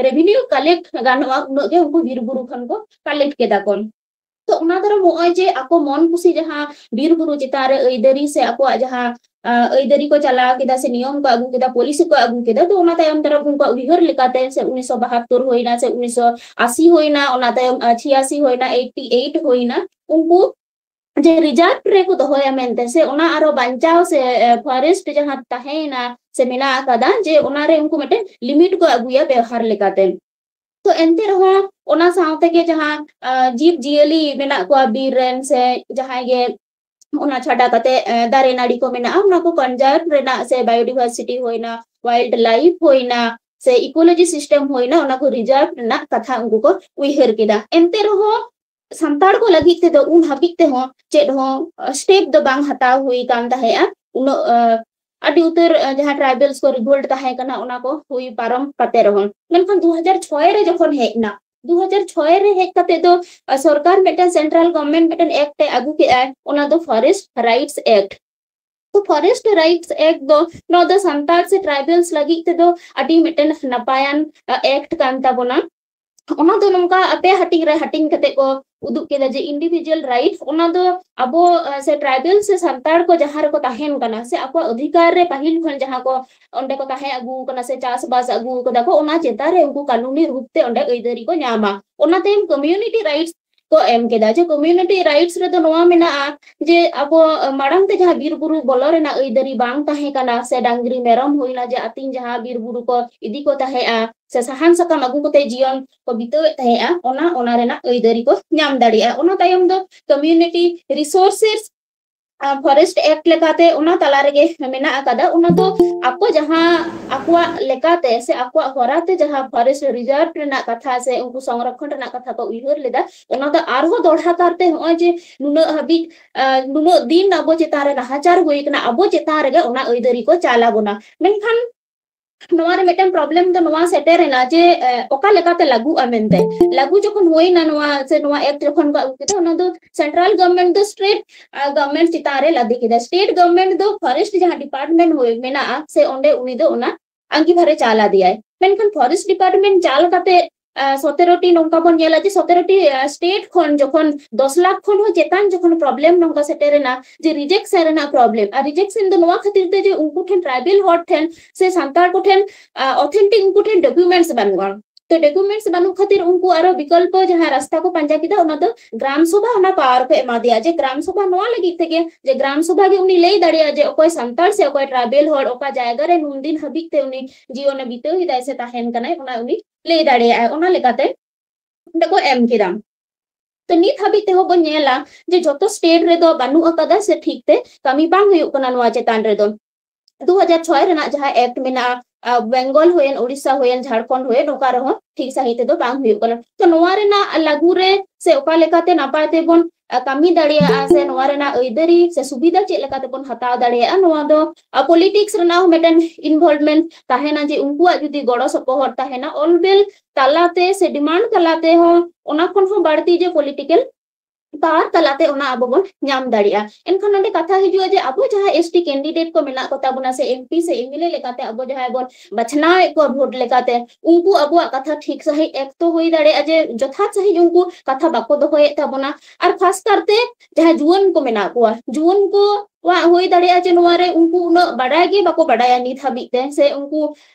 ᱨᱮᱵᱷᱤᱱᱤᱭᱩ ᱠᱟᱞᱮᱠᱴ ᱜᱟᱱᱚᱜᱼᱟ, ᱩᱱᱟᱹᱜ ᱜᱮ ᱩᱱᱠᱩ ᱵᱤᱨ ᱵᱩᱨᱩ ᱠᱷᱚᱱ ᱠᱚ ᱠᱟᱞᱮᱠᱴ ᱠᱮᱫᱟ ᱠᱚ᱾ ᱛᱚ ᱚᱱᱟ ᱫᱟᱨᱟᱢ ᱱᱚᱜᱼᱚᱭ ᱡᱮ ᱟᱠᱚ ᱢᱚᱱ ᱠᱩᱥᱤ ᱡᱟᱦᱟᱸ ᱵᱤᱨ ᱵᱩᱨᱩ ᱪᱮᱛᱟᱱ ᱨᱮ ᱟᱹᱭᱫᱟᱹᱨᱤ ᱥᱮ ᱟᱠᱚᱣᱟᱜ ᱡᱟᱦᱟᱸ ᱟᱹᱭᱫᱟᱹᱨᱤ ᱠᱚ ᱪᱟᱞᱟᱣ ᱠᱮᱫᱟ ᱥᱮ ᱱᱤᱭᱚᱢ ᱠᱚ ᱟᱹᱜᱩ ᱠᱮᱫᱟ, ᱯᱚᱞᱤᱥᱤ ᱠᱚ ᱟᱹᱜᱩ ᱠᱮᱫᱟ, ᱛᱚ ᱚᱱᱟ ᱛᱟᱭᱚᱢ ᱫᱟᱨᱟᱢ ᱩᱱᱠᱩᱣᱟᱜ ᱩᱭᱦᱟᱹᱨ ᱞᱮᱠᱟᱛᱮ ᱥᱮ ᱩᱱᱤᱥᱥᱚ ᱵᱟᱦᱟᱛᱛᱳᱨ ᱦᱩᱭᱱᱟ ᱥᱮ ᱩᱱᱤᱥᱥᱚ ᱟᱥᱤ ᱦᱩᱭᱱᱟ, ᱚᱱᱟ ᱛᱟᱭᱚᱢ ᱪᱷᱤᱭᱟᱥᱤ ᱦᱩᱭᱱᱟ, ᱮᱭᱤᱴᱤ ᱮᱭᱤᱴ ᱦᱩᱭᱱᱟ, ᱩᱱᱠᱩ ᱡᱮ ᱨᱤᱡᱟᱨᱵᱷ ᱨᱮᱠᱚ ᱫᱚᱦᱚᱭᱟ ᱢᱮᱱᱛᱮ ᱥᱮ ᱚᱱᱟ ᱟᱨᱚ ᱵᱟᱧᱪᱟᱣ ᱥᱮ ᱯᱷᱚᱨᱮᱥᱴ ᱡᱟᱦᱟᱸ ᱛᱟᱦᱮᱸᱭᱮᱱᱟ ᱥᱮ ᱢᱮᱱᱟᱜ ᱟᱠᱟᱫᱟ, ᱡᱮ ᱚᱱᱟᱨᱮ ᱩᱱᱠᱩ ᱢᱤᱫᱴᱮᱱ ᱞᱤᱢᱤᱴ ᱠᱚ ᱟᱹᱜᱩᱭᱟ ᱵᱮᱣᱦᱟᱨ ᱞᱮᱠᱟᱛᱮ᱾ ᱛᱚ ᱮᱱᱛᱮ ᱨᱮᱦᱚᱸ ᱚᱱᱟ ᱥᱟᱶ ᱛᱮᱜᱮ ᱡᱟᱦᱟᱸ ᱡᱤᱵᱽ ᱡᱤᱭᱟᱹᱞᱤ ᱢᱮᱱᱟᱜ ᱠᱚᱣᱟ ᱵᱤᱨ ᱨᱮᱱ ᱥᱮ ᱡᱟᱦᱟᱸᱭ ᱜᱮ, ᱚᱱᱟ ᱪᱷᱟᱰᱟ ᱠᱟᱛᱮ ᱫᱟᱨᱮ ᱱᱟᱹᱲᱤ ᱠᱚ ᱢᱮᱱᱟᱜᱼᱟ, ᱚᱱᱟ ᱠᱚ ᱠᱚᱱᱡᱟᱨᱵᱷ ᱨᱮᱱᱟᱜ ᱥᱮ ᱵᱟᱭᱳᱰᱤᱵᱷᱟᱨᱥᱤᱴᱤ ᱦᱩᱭᱱᱟ, ᱣᱟᱭᱤᱞᱰ ᱞᱟᱭᱤᱯᱷ ᱦᱩᱭᱱᱟ, ᱥᱮ ᱤᱠᱳᱞᱚᱡᱤ ᱥᱤᱥᱴᱮᱢ ᱦᱩᱭᱱᱟ, ᱚᱱᱟ ᱠᱚ ᱨᱤᱡᱟᱨᱵᱷ ᱨᱮᱱᱟᱜ ᱠᱟᱛᱷᱟ ᱩᱱᱠᱩ ᱠᱚ ᱩᱭᱦᱟᱹᱨ ᱠᱮᱫᱟ᱾ ᱮᱱᱛᱮ ᱨᱮᱦᱚᱸ ᱥᱟᱱᱛᱟᱲ ᱠᱚ ᱞᱟᱹᱜᱤᱫ ᱛᱮᱫᱚ ᱩᱱ ᱦᱟᱹᱵᱤᱡ ᱛᱮᱦᱚᱸ ᱪᱮᱫ ᱦᱚᱸ ᱥᱴᱮᱯ ᱫᱚ ᱵᱟᱝ ᱦᱟᱛᱟᱣ ᱦᱩᱭ ᱠᱟᱱ ᱛᱟᱦᱮᱸᱜᱼᱟ᱾ ᱩᱱᱟᱹᱜ ᱟᱹᱰᱤ ᱩᱛᱟᱹᱨ ᱡᱟᱦᱟᱸ ᱴᱨᱟᱭᱵᱮᱞᱥ ᱠᱚ ᱨᱤᱵᱷᱳᱞᱴ ᱛᱟᱦᱮᱸ ᱠᱟᱱᱟ, ᱚᱱᱟ ᱠᱚ ᱦᱩᱭ ᱯᱟᱨᱚᱢ ᱠᱟᱛᱮ ᱨᱮᱦᱚᱸ᱾ ᱢᱮᱱᱠᱷᱟᱱ ᱫᱩ ᱦᱟᱡᱟᱨ ᱪᱷᱚᱭ ᱨᱮ ᱡᱚᱠᱷᱚᱱ ᱦᱮᱡ ᱮᱱᱟ, ᱫᱩ ᱦᱟᱡᱟᱨ ᱪᱷᱚᱭ ᱨᱮ ᱦᱮᱡ ᱠᱟᱛᱮ ᱫᱚ ᱥᱚᱨᱠᱟᱨ ᱢᱤᱫᱴᱮᱱ ᱥᱮᱱᱴᱨᱟᱞ ᱜᱚᱵᱷᱢᱮᱱᱴ ᱢᱤᱫᱴᱮᱱ ᱮᱠᱴ ᱮ ᱟᱹᱜᱩ ᱠᱮᱫᱟᱭ, ᱚᱱᱟ ᱫᱚ ᱯᱷᱚᱨᱮᱥᱴ ᱨᱟᱭᱤᱴᱥ ᱮᱠᱴ᱾ ᱛᱚ ᱯᱷᱚᱨᱮᱥᱴ ᱨᱟᱭᱤᱴᱥ ᱮᱠᱴ ᱫᱚ ᱱᱚᱣᱟ ᱫᱚ ᱥᱟᱱᱛᱟᱲ ᱥᱮ ᱴᱨᱟᱭᱵᱮᱞᱥ ᱞᱟᱹᱜᱤᱫ ᱛᱮᱫᱚ ᱟᱹᱰᱤ ᱢᱤᱫᱴᱮᱱ ᱱᱟᱯᱟᱭᱟᱱ ᱮᱠᱴ ᱠᱟᱱ ᱛᱟᱵᱚᱱᱟ᱾ ᱚᱱᱟ ᱫᱚ ᱱᱚᱝᱠᱟ ᱯᱮ ᱦᱟᱹᱴᱤᱧ ᱨᱮ ᱦᱟᱹᱴᱤᱧ ᱠᱟᱛᱮ ᱠᱚ ᱩᱫᱩᱜ ᱠᱮᱫᱟ ᱡᱮ ᱤᱱᱰᱤᱵᱷᱤᱡᱩᱣᱟᱞ ᱨᱟᱭᱤᱴ, ᱚᱱᱟ ᱫᱚ ᱟᱵᱚ ᱥᱮ ᱴᱨᱟᱭᱵᱮᱞ ᱥᱮ ᱥᱟᱱᱛᱟᱲ ᱠᱚ ᱡᱟᱦᱟᱸ ᱨᱮᱠᱚ ᱛᱟᱦᱮᱱ ᱠᱟᱱᱟ ᱥᱮ ᱟᱠᱚᱣᱟᱜ ᱚᱫᱷᱤᱠᱟᱨ ᱨᱮ ᱯᱟᱹᱦᱤᱞ ᱠᱷᱚᱱ ᱡᱟᱦᱟᱸ ᱠᱚ ᱚᱸᱰᱮ ᱠᱚ ᱛᱟᱦᱮᱸ ᱟᱹᱜᱩ ᱠᱟᱱᱟ ᱥᱮ ᱪᱟᱥᱵᱟᱥ ᱟᱹᱜᱩ ᱠᱟᱫᱟ ᱠᱚ, ᱚᱱᱟ ᱪᱮᱛᱟᱱ ᱨᱮ ᱩᱱᱠᱩ ᱠᱟᱹᱱᱩᱱᱤ ᱨᱩᱯ ᱛᱮ ᱚᱸᱰᱮ ᱟᱹᱭᱫᱟᱹᱨᱤ ᱠᱚ ᱧᱟᱢᱟ᱾ ᱚᱱᱟ ᱛᱟᱭᱚᱢ ᱠᱚᱢᱤᱭᱩᱱᱤᱴᱤ ᱨᱟᱭᱤᱴᱥ ᱠᱚ ᱮᱢ ᱠᱮᱫᱟ᱾ ᱡᱮ ᱠᱚᱢᱤᱭᱩᱱᱤᱴᱤ ᱨᱟᱭᱤᱴᱥ ᱨᱮᱫᱚ ᱱᱚᱣᱟ ᱢᱮᱱᱟᱜᱼᱟ ᱡᱮ ᱟᱵᱚ ᱢᱟᱲᱟᱝ ᱛᱮ ᱡᱟᱦᱟᱸ ᱵᱤᱨ ᱵᱩᱨᱩ ᱵᱚᱞᱚ ᱨᱮᱱᱟᱜ ᱟᱹᱭᱫᱟᱹᱨᱤ ᱵᱟᱝ ᱛᱟᱦᱮᱸ ᱠᱟᱱᱟ ᱥᱮ ᱰᱟᱝᱨᱤ ᱢᱮᱨᱚᱢ ᱦᱩᱭᱱᱟ ᱡᱮ ᱟᱹᱛᱤᱧ ᱡᱟᱦᱟᱸ ᱵᱤᱨ ᱵᱩᱨᱩ ᱠᱚ ᱤᱫᱤ ᱠᱚ ᱛᱟᱦᱮᱸᱜᱼᱟ ᱥᱮ ᱥᱟᱦᱟᱱ ᱥᱟᱠᱟᱢ ᱟᱹᱜᱩ ᱠᱟᱛᱮ ᱡᱤᱭᱚᱱ ᱠᱚ ᱵᱤᱛᱟᱹᱣᱮᱫ ᱛᱟᱦᱮᱸᱜᱼᱟ, ᱚᱱᱟ ᱚᱱᱟ ᱨᱮᱱᱟᱜ ᱟᱹᱭᱫᱟᱹᱨᱤ ᱠᱚ ᱧᱟᱢ ᱫᱟᱲᱮᱭᱟᱜᱼᱟ᱾ ᱚᱱᱟ ᱛᱟᱭᱚᱢ ᱫᱚ ᱠᱚᱢᱤᱭᱩᱱᱤᱴᱤ ᱨᱤᱥᱳᱨᱥᱮᱥ ᱯᱷᱚᱨᱮᱥᱴ ᱮᱠᱴ ᱞᱮᱠᱟᱛᱮ ᱚᱱᱟ ᱛᱟᱞᱟ ᱨᱮᱜᱮ ᱢᱮᱱᱟᱜ ᱟᱠᱟᱫᱟ᱾ ᱚᱱᱟ ᱫᱚ ᱟᱠᱚ ᱡᱟᱦᱟᱸ ᱟᱠᱚᱣᱟᱜ ᱞᱮᱠᱟᱛᱮ ᱥᱮ ᱟᱠᱚᱣᱟᱜ ᱦᱚᱨᱟᱛᱮ ᱡᱟᱦᱟᱸ ᱯᱷᱚᱨᱮᱥᱴ ᱨᱤᱡᱟᱨᱵᱷ ᱨᱮᱱᱟᱜ ᱠᱟᱛᱷᱟ ᱥᱮ ᱩᱱᱠᱩ ᱥᱚᱝᱨᱚᱠᱷᱚᱱ ᱨᱮᱱᱟᱜ ᱠᱟᱛᱷᱟ ᱠᱚ ᱩᱭᱦᱟᱹᱨ ᱞᱮᱫᱟ, ᱚᱱᱟ ᱫᱚ ᱟᱨᱦᱚᱸ ᱫᱚᱲᱦᱟ ᱠᱟᱨᱛᱮ ᱱᱚᱜᱼᱚᱭ ᱡᱮ ᱱᱩᱱᱟᱹᱜ ᱦᱟᱹᱵᱤᱡ ᱱᱩᱱᱟᱹᱜ ᱫᱤᱱ ᱟᱵᱚ ᱪᱮᱛᱟᱱ ᱨᱮ ᱱᱟᱦᱟᱪᱟᱨ ᱦᱩᱭ ᱠᱟᱱᱟ, ᱟᱵᱚ ᱪᱮᱛᱟᱱ ᱨᱮᱜᱮ ᱚᱱᱟ ᱟᱹᱭᱫᱟᱹᱨᱤ ᱠᱚ ᱪᱟᱞ ᱟᱵᱚᱱᱟ᱾ ᱢᱮᱱᱠᱷᱟᱱ ᱱᱚᱣᱟ ᱨᱮ ᱢᱤᱫᱴᱟᱝ ᱯᱨᱚᱵᱞᱮᱢ ᱫᱚ ᱱᱚᱣᱟ ᱥᱮᱴᱮᱨ ᱮᱱᱟ ᱡᱮ ᱚᱠᱟ ᱞᱮᱠᱟᱛᱮ ᱞᱟᱹᱜᱩᱜᱼᱟ ᱢᱮᱱᱛᱮ᱾ ᱞᱟᱹᱜᱩ ᱡᱚᱠᱷᱚᱱ ᱦᱩᱭᱱᱟ, ᱱᱚᱣᱟ ᱥᱮ ᱱᱚᱣᱟ ᱮᱠᱴ ᱡᱚᱠᱷᱚᱱ ᱠᱚ ᱟᱹᱜᱩ ᱠᱮᱫᱟ, ᱚᱱᱟ ᱫᱚ ᱥᱮᱱᱴᱨᱟᱞ ᱜᱚᱵᱷᱢᱮᱱᱴ ᱫᱚ ᱥᱴᱮᱴ ᱜᱚᱵᱷᱢᱮᱱᱴ ᱪᱮᱛᱟᱱ ᱨᱮ ᱞᱟᱫᱮ ᱠᱮᱫᱟ᱾ ᱥᱴᱮᱴ ᱜᱚᱵᱷᱢᱮᱱᱴ ᱫᱚ ᱯᱷᱚᱨᱮᱥᱴ ᱡᱟᱦᱟᱸ ᱰᱤᱯᱟᱨᱴᱢᱮᱱᱴ ᱦᱩᱭ ᱢᱮᱱᱟᱜᱼᱟ ᱥᱮ ᱚᱸᱰᱮ ᱩᱱᱤ ᱫᱚ ᱚᱱᱟ ᱟᱸᱜᱤᱵᱷᱟᱨᱮ ᱪᱟᱞ ᱟᱫᱮᱭᱟᱭ᱾ ᱢᱮᱱᱠᱷᱟᱱ ᱯᱷᱚᱨᱮᱥᱴ ᱰᱤᱯᱟᱨᱴᱢᱮᱱᱴ ᱪᱟᱞ ᱠᱟᱛᱮ ᱥᱚᱛᱮᱨᱚ ᱴᱤ ᱱᱚᱝᱠᱟ ᱵᱚᱱ ᱧᱮᱞᱟ ᱡᱮ ᱥᱚᱛᱮᱨᱚ ᱴᱤ ᱥᱴᱮᱴ ᱠᱷᱚᱱ ᱡᱚᱠᱷᱚᱱ ᱫᱚᱥ ᱞᱟᱠᱷ ᱠᱷᱚᱱ ᱦᱚᱸ ᱪᱮᱛᱟᱱ ᱡᱚᱠᱷᱚᱱ ᱯᱨᱚᱵᱞᱮᱢ ᱱᱚᱝᱠᱟ ᱥᱮᱴᱮᱨ ᱮᱱᱟ ᱡᱮ ᱨᱤᱡᱮᱠᱥᱚᱱ ᱨᱮᱱᱟᱜ ᱯᱨᱚᱵᱞᱮᱢ, ᱟᱨ ᱨᱤᱡᱮᱠᱥᱚᱱ ᱫᱚ ᱱᱚᱣᱟ ᱠᱷᱟᱹᱛᱤᱨ ᱛᱮ ᱡᱮ ᱩᱱᱠᱩ ᱴᱷᱮᱱ, ᱴᱨᱟᱭᱵᱮᱞ ᱦᱚᱲ ᱴᱷᱮᱱ ᱥᱮ ᱥᱟᱱᱛᱟᱲ ᱠᱚ ᱴᱷᱮᱱ ᱚᱛᱷᱮᱱᱴᱤᱠ ᱩᱱᱠᱩ ᱴᱷᱮᱱ ᱰᱚᱠᱩᱢᱮᱱᱴᱥ ᱵᱟᱹᱱᱩᱜᱼᱟ᱾ ᱛᱚ ᱰᱚᱠᱩᱢᱮᱱᱴᱥ ᱵᱟᱹᱱᱩᱜ ᱠᱷᱟᱹᱛᱤᱨ ᱩᱱᱠᱩ ᱟᱨᱚ ᱵᱤᱠᱚᱞᱯᱚ ᱡᱟᱦᱟᱸ ᱨᱟᱥᱛᱟ ᱠᱚ ᱯᱟᱸᱡᱟ ᱠᱮᱫᱟ, ᱚᱱᱟ ᱫᱚ ᱜᱨᱟᱢ ᱥᱚᱵᱷᱟ ᱚᱱᱟ ᱯᱟᱣᱟᱨ ᱠᱚ ᱮᱢᱟ ᱫᱮᱭᱟ, ᱡᱮ ᱜᱨᱟᱢ ᱥᱚᱵᱷᱟ ᱱᱚᱣᱟ ᱞᱟᱹᱜᱤᱫ ᱛᱮᱜᱮ ᱡᱮ ᱜᱨᱟᱢ ᱥᱚᱵᱷᱟ ᱜᱮ ᱩᱱᱤ ᱞᱟᱹᱭ ᱫᱟᱲᱮᱭᱟᱜᱼᱟ ᱡᱮ ᱚᱠᱚᱭ ᱥᱟᱱᱛᱟᱲ ᱥᱮ ᱚᱠᱚᱭ ᱴᱨᱟᱭᱵᱮᱞ ᱦᱚᱲ ᱚᱠᱟ ᱡᱟᱭᱜᱟ ᱨᱮ ᱱᱩᱱᱫᱤᱱ ᱦᱟᱹᱵᱤᱡ ᱛᱮ ᱩᱱᱤ ᱡᱤᱭᱚᱱᱮ ᱵᱤᱛᱟᱹᱣ ᱮᱫᱟᱭ ᱥᱮ ᱛᱟᱦᱮᱱ ᱠᱟᱱᱟᱭ, ᱚᱱᱟ ᱩᱱᱤ ᱞᱟᱹᱭ ᱫᱟᱲᱮᱭᱟᱜᱼᱟᱭ᱾ ᱚᱱᱟ ᱞᱮᱠᱟᱛᱮ ᱚᱸᱰᱮ ᱠᱚ ᱮᱢ ᱠᱮᱫᱟ᱾ ᱛᱚ ᱱᱤᱛ ᱦᱟᱹᱵᱤᱡ ᱛᱮᱦᱚᱸ ᱵᱚᱱ ᱧᱮᱞᱟ ᱡᱮ ᱡᱚᱛᱚ ᱥᱴᱮᱴ ᱨᱮᱫᱚ ᱵᱟᱹᱱᱩᱜ ᱟᱠᱟᱫᱟ ᱥᱮ ᱴᱷᱤᱠ ᱛᱮ ᱠᱟᱹᱢᱤ ᱵᱟᱝ ᱦᱩᱭᱩᱜ ᱠᱟᱱᱟ ᱱᱚᱣᱟ ᱪᱮᱛᱟᱱ ᱨᱮᱫᱚ᱾ ᱫᱩ ᱦᱟᱡᱟᱨ ᱪᱷᱚᱭ ᱨᱮᱱᱟᱜ ᱡᱟᱦᱟᱸ ᱮᱠᱴ ᱢᱮᱱᱟᱜᱼᱟ, ᱵᱮᱝᱜᱚᱞ ᱦᱩᱭᱮᱱ, ᱩᱲᱤᱥᱥᱟ ᱦᱩᱭᱮᱱ, ᱡᱷᱟᱲᱠᱷᱚᱸᱰ ᱦᱩᱭᱮᱱ, ᱚᱠᱟ ᱨᱮᱦᱚᱸ ᱴᱷᱤᱠ ᱥᱟᱺᱦᱤᱡ ᱛᱮᱫᱚ ᱵᱟᱝ ᱦᱩᱭᱩᱜ ᱠᱟᱱᱟ᱾ ᱛᱚ ᱱᱚᱣᱟ ᱨᱮᱱᱟᱜ ᱞᱟᱹᱜᱩ ᱨᱮ ᱥᱮ ᱚᱠᱟ ᱞᱮᱠᱟᱛᱮ ᱱᱟᱯᱟᱭ ᱛᱮᱵᱚᱱ ᱠᱟᱹᱢᱤ ᱫᱟᱲᱮᱭᱟᱜᱼᱟ ᱥᱮ ᱱᱚᱣᱟ ᱨᱮᱱᱟᱜ ᱟᱹᱭᱫᱟᱹᱨᱤ ᱥᱮ ᱥᱩᱵᱤᱫᱷᱟ ᱪᱮᱫ ᱞᱮᱠᱟ ᱛᱮᱵᱚᱱ ᱦᱟᱛᱟᱣ ᱫᱟᱲᱮᱭᱟᱜᱼᱟ, ᱱᱚᱣᱟ ᱫᱚ ᱯᱚᱞᱤᱴᱤᱠᱥ ᱨᱮᱱᱟᱜ ᱦᱚᱸ ᱢᱤᱫᱴᱮᱱ ᱤᱱᱵᱷᱚᱞᱵᱷᱢᱮᱱᱴ ᱛᱟᱦᱮᱱᱟ, ᱡᱮ ᱩᱱᱠᱩᱣᱟᱜ ᱡᱩᱫᱤ ᱜᱚᱲᱚ ᱥᱚᱯᱚᱦᱚᱫ ᱛᱟᱦᱮᱱᱟ, ᱚᱞ ᱵᱮᱞ ᱛᱟᱞᱟᱛᱮ ᱥᱮ ᱰᱤᱢᱟᱱᱰ ᱛᱟᱞᱟᱛᱮ ᱦᱚᱸ ᱚᱱᱟ ᱠᱷᱚᱱ ᱦᱚᱸ ᱵᱟᱹᱲᱛᱤ ᱡᱮ ᱯᱚᱞᱤᱴᱤᱠᱮᱞ ᱯᱟᱣᱟᱨ ᱛᱟᱞᱟᱛᱮ ᱚᱱᱟ ᱟᱵᱚ ᱵᱚᱱ ᱧᱟᱢ ᱫᱟᱲᱮᱭᱟᱜᱼᱟ᱾ ᱮᱱᱠᱷᱟᱱ ᱱᱚᱰᱮ ᱠᱟᱛᱷᱟ ᱦᱤᱡᱩᱜᱼᱟ ᱡᱮ ᱟᱵᱚ ᱡᱟᱦᱟᱸ ᱮᱥ ᱴᱤ ᱠᱮᱱᱰᱤᱰᱮᱴ ᱠᱚ ᱢᱮᱱᱟᱜ ᱠᱚ ᱛᱟᱵᱚᱱᱟ ᱥᱮ ᱮᱢ ᱯᱤ ᱥᱮ ᱮᱢ ᱮᱞ ᱮ ᱞᱮᱠᱟᱛᱮ ᱟᱵᱚ ᱡᱟᱦᱟᱸᱭ ᱵᱚᱱ ᱵᱟᱪᱷᱱᱟᱣᱮᱫ ᱠᱚᱣᱟ ᱵᱷᱳᱴ ᱞᱮᱠᱟᱛᱮ, ᱩᱱᱠᱩ ᱟᱵᱚᱣᱟᱜ ᱠᱟᱛᱷᱟ ᱴᱷᱤᱠ ᱥᱟᱺᱦᱤᱡ ᱮᱠ ᱛᱚ ᱦᱩᱭ ᱫᱟᱲᱮᱭᱟᱜᱼᱟ ᱡᱮ ᱡᱚᱛᱷᱟᱛ ᱥᱟᱺᱦᱤᱡ ᱩᱱᱠᱩ ᱠᱟᱛᱷᱟ ᱵᱟᱠᱚ ᱫᱚᱦᱚᱭᱮᱫ ᱛᱟᱵᱚᱱᱟ, ᱟᱨ ᱠᱷᱟᱥ ᱠᱟᱨᱛᱮ ᱡᱟᱦᱟᱸ ᱡᱩᱣᱟᱹᱱ ᱠᱚ ᱢᱮᱱᱟᱜ ᱠᱚᱣᱟ, ᱡᱩᱣᱟᱹᱱ ᱠᱚᱣᱟᱜ ᱦᱩᱭ ᱫᱟᱲᱮᱭᱟᱜᱼᱟ ᱡᱮ ᱱᱚᱣᱟ ᱨᱮ ᱩᱱᱠᱩ ᱩᱱᱟᱹᱜ ᱵᱟᱰᱟᱭ ᱜᱮ ᱵᱟᱠᱚ ᱵᱟᱰᱟᱭᱟ ᱱᱤᱛ ᱦᱟᱹᱵᱤᱡ ᱛᱮ, ᱥᱮ ᱩᱱᱠᱩ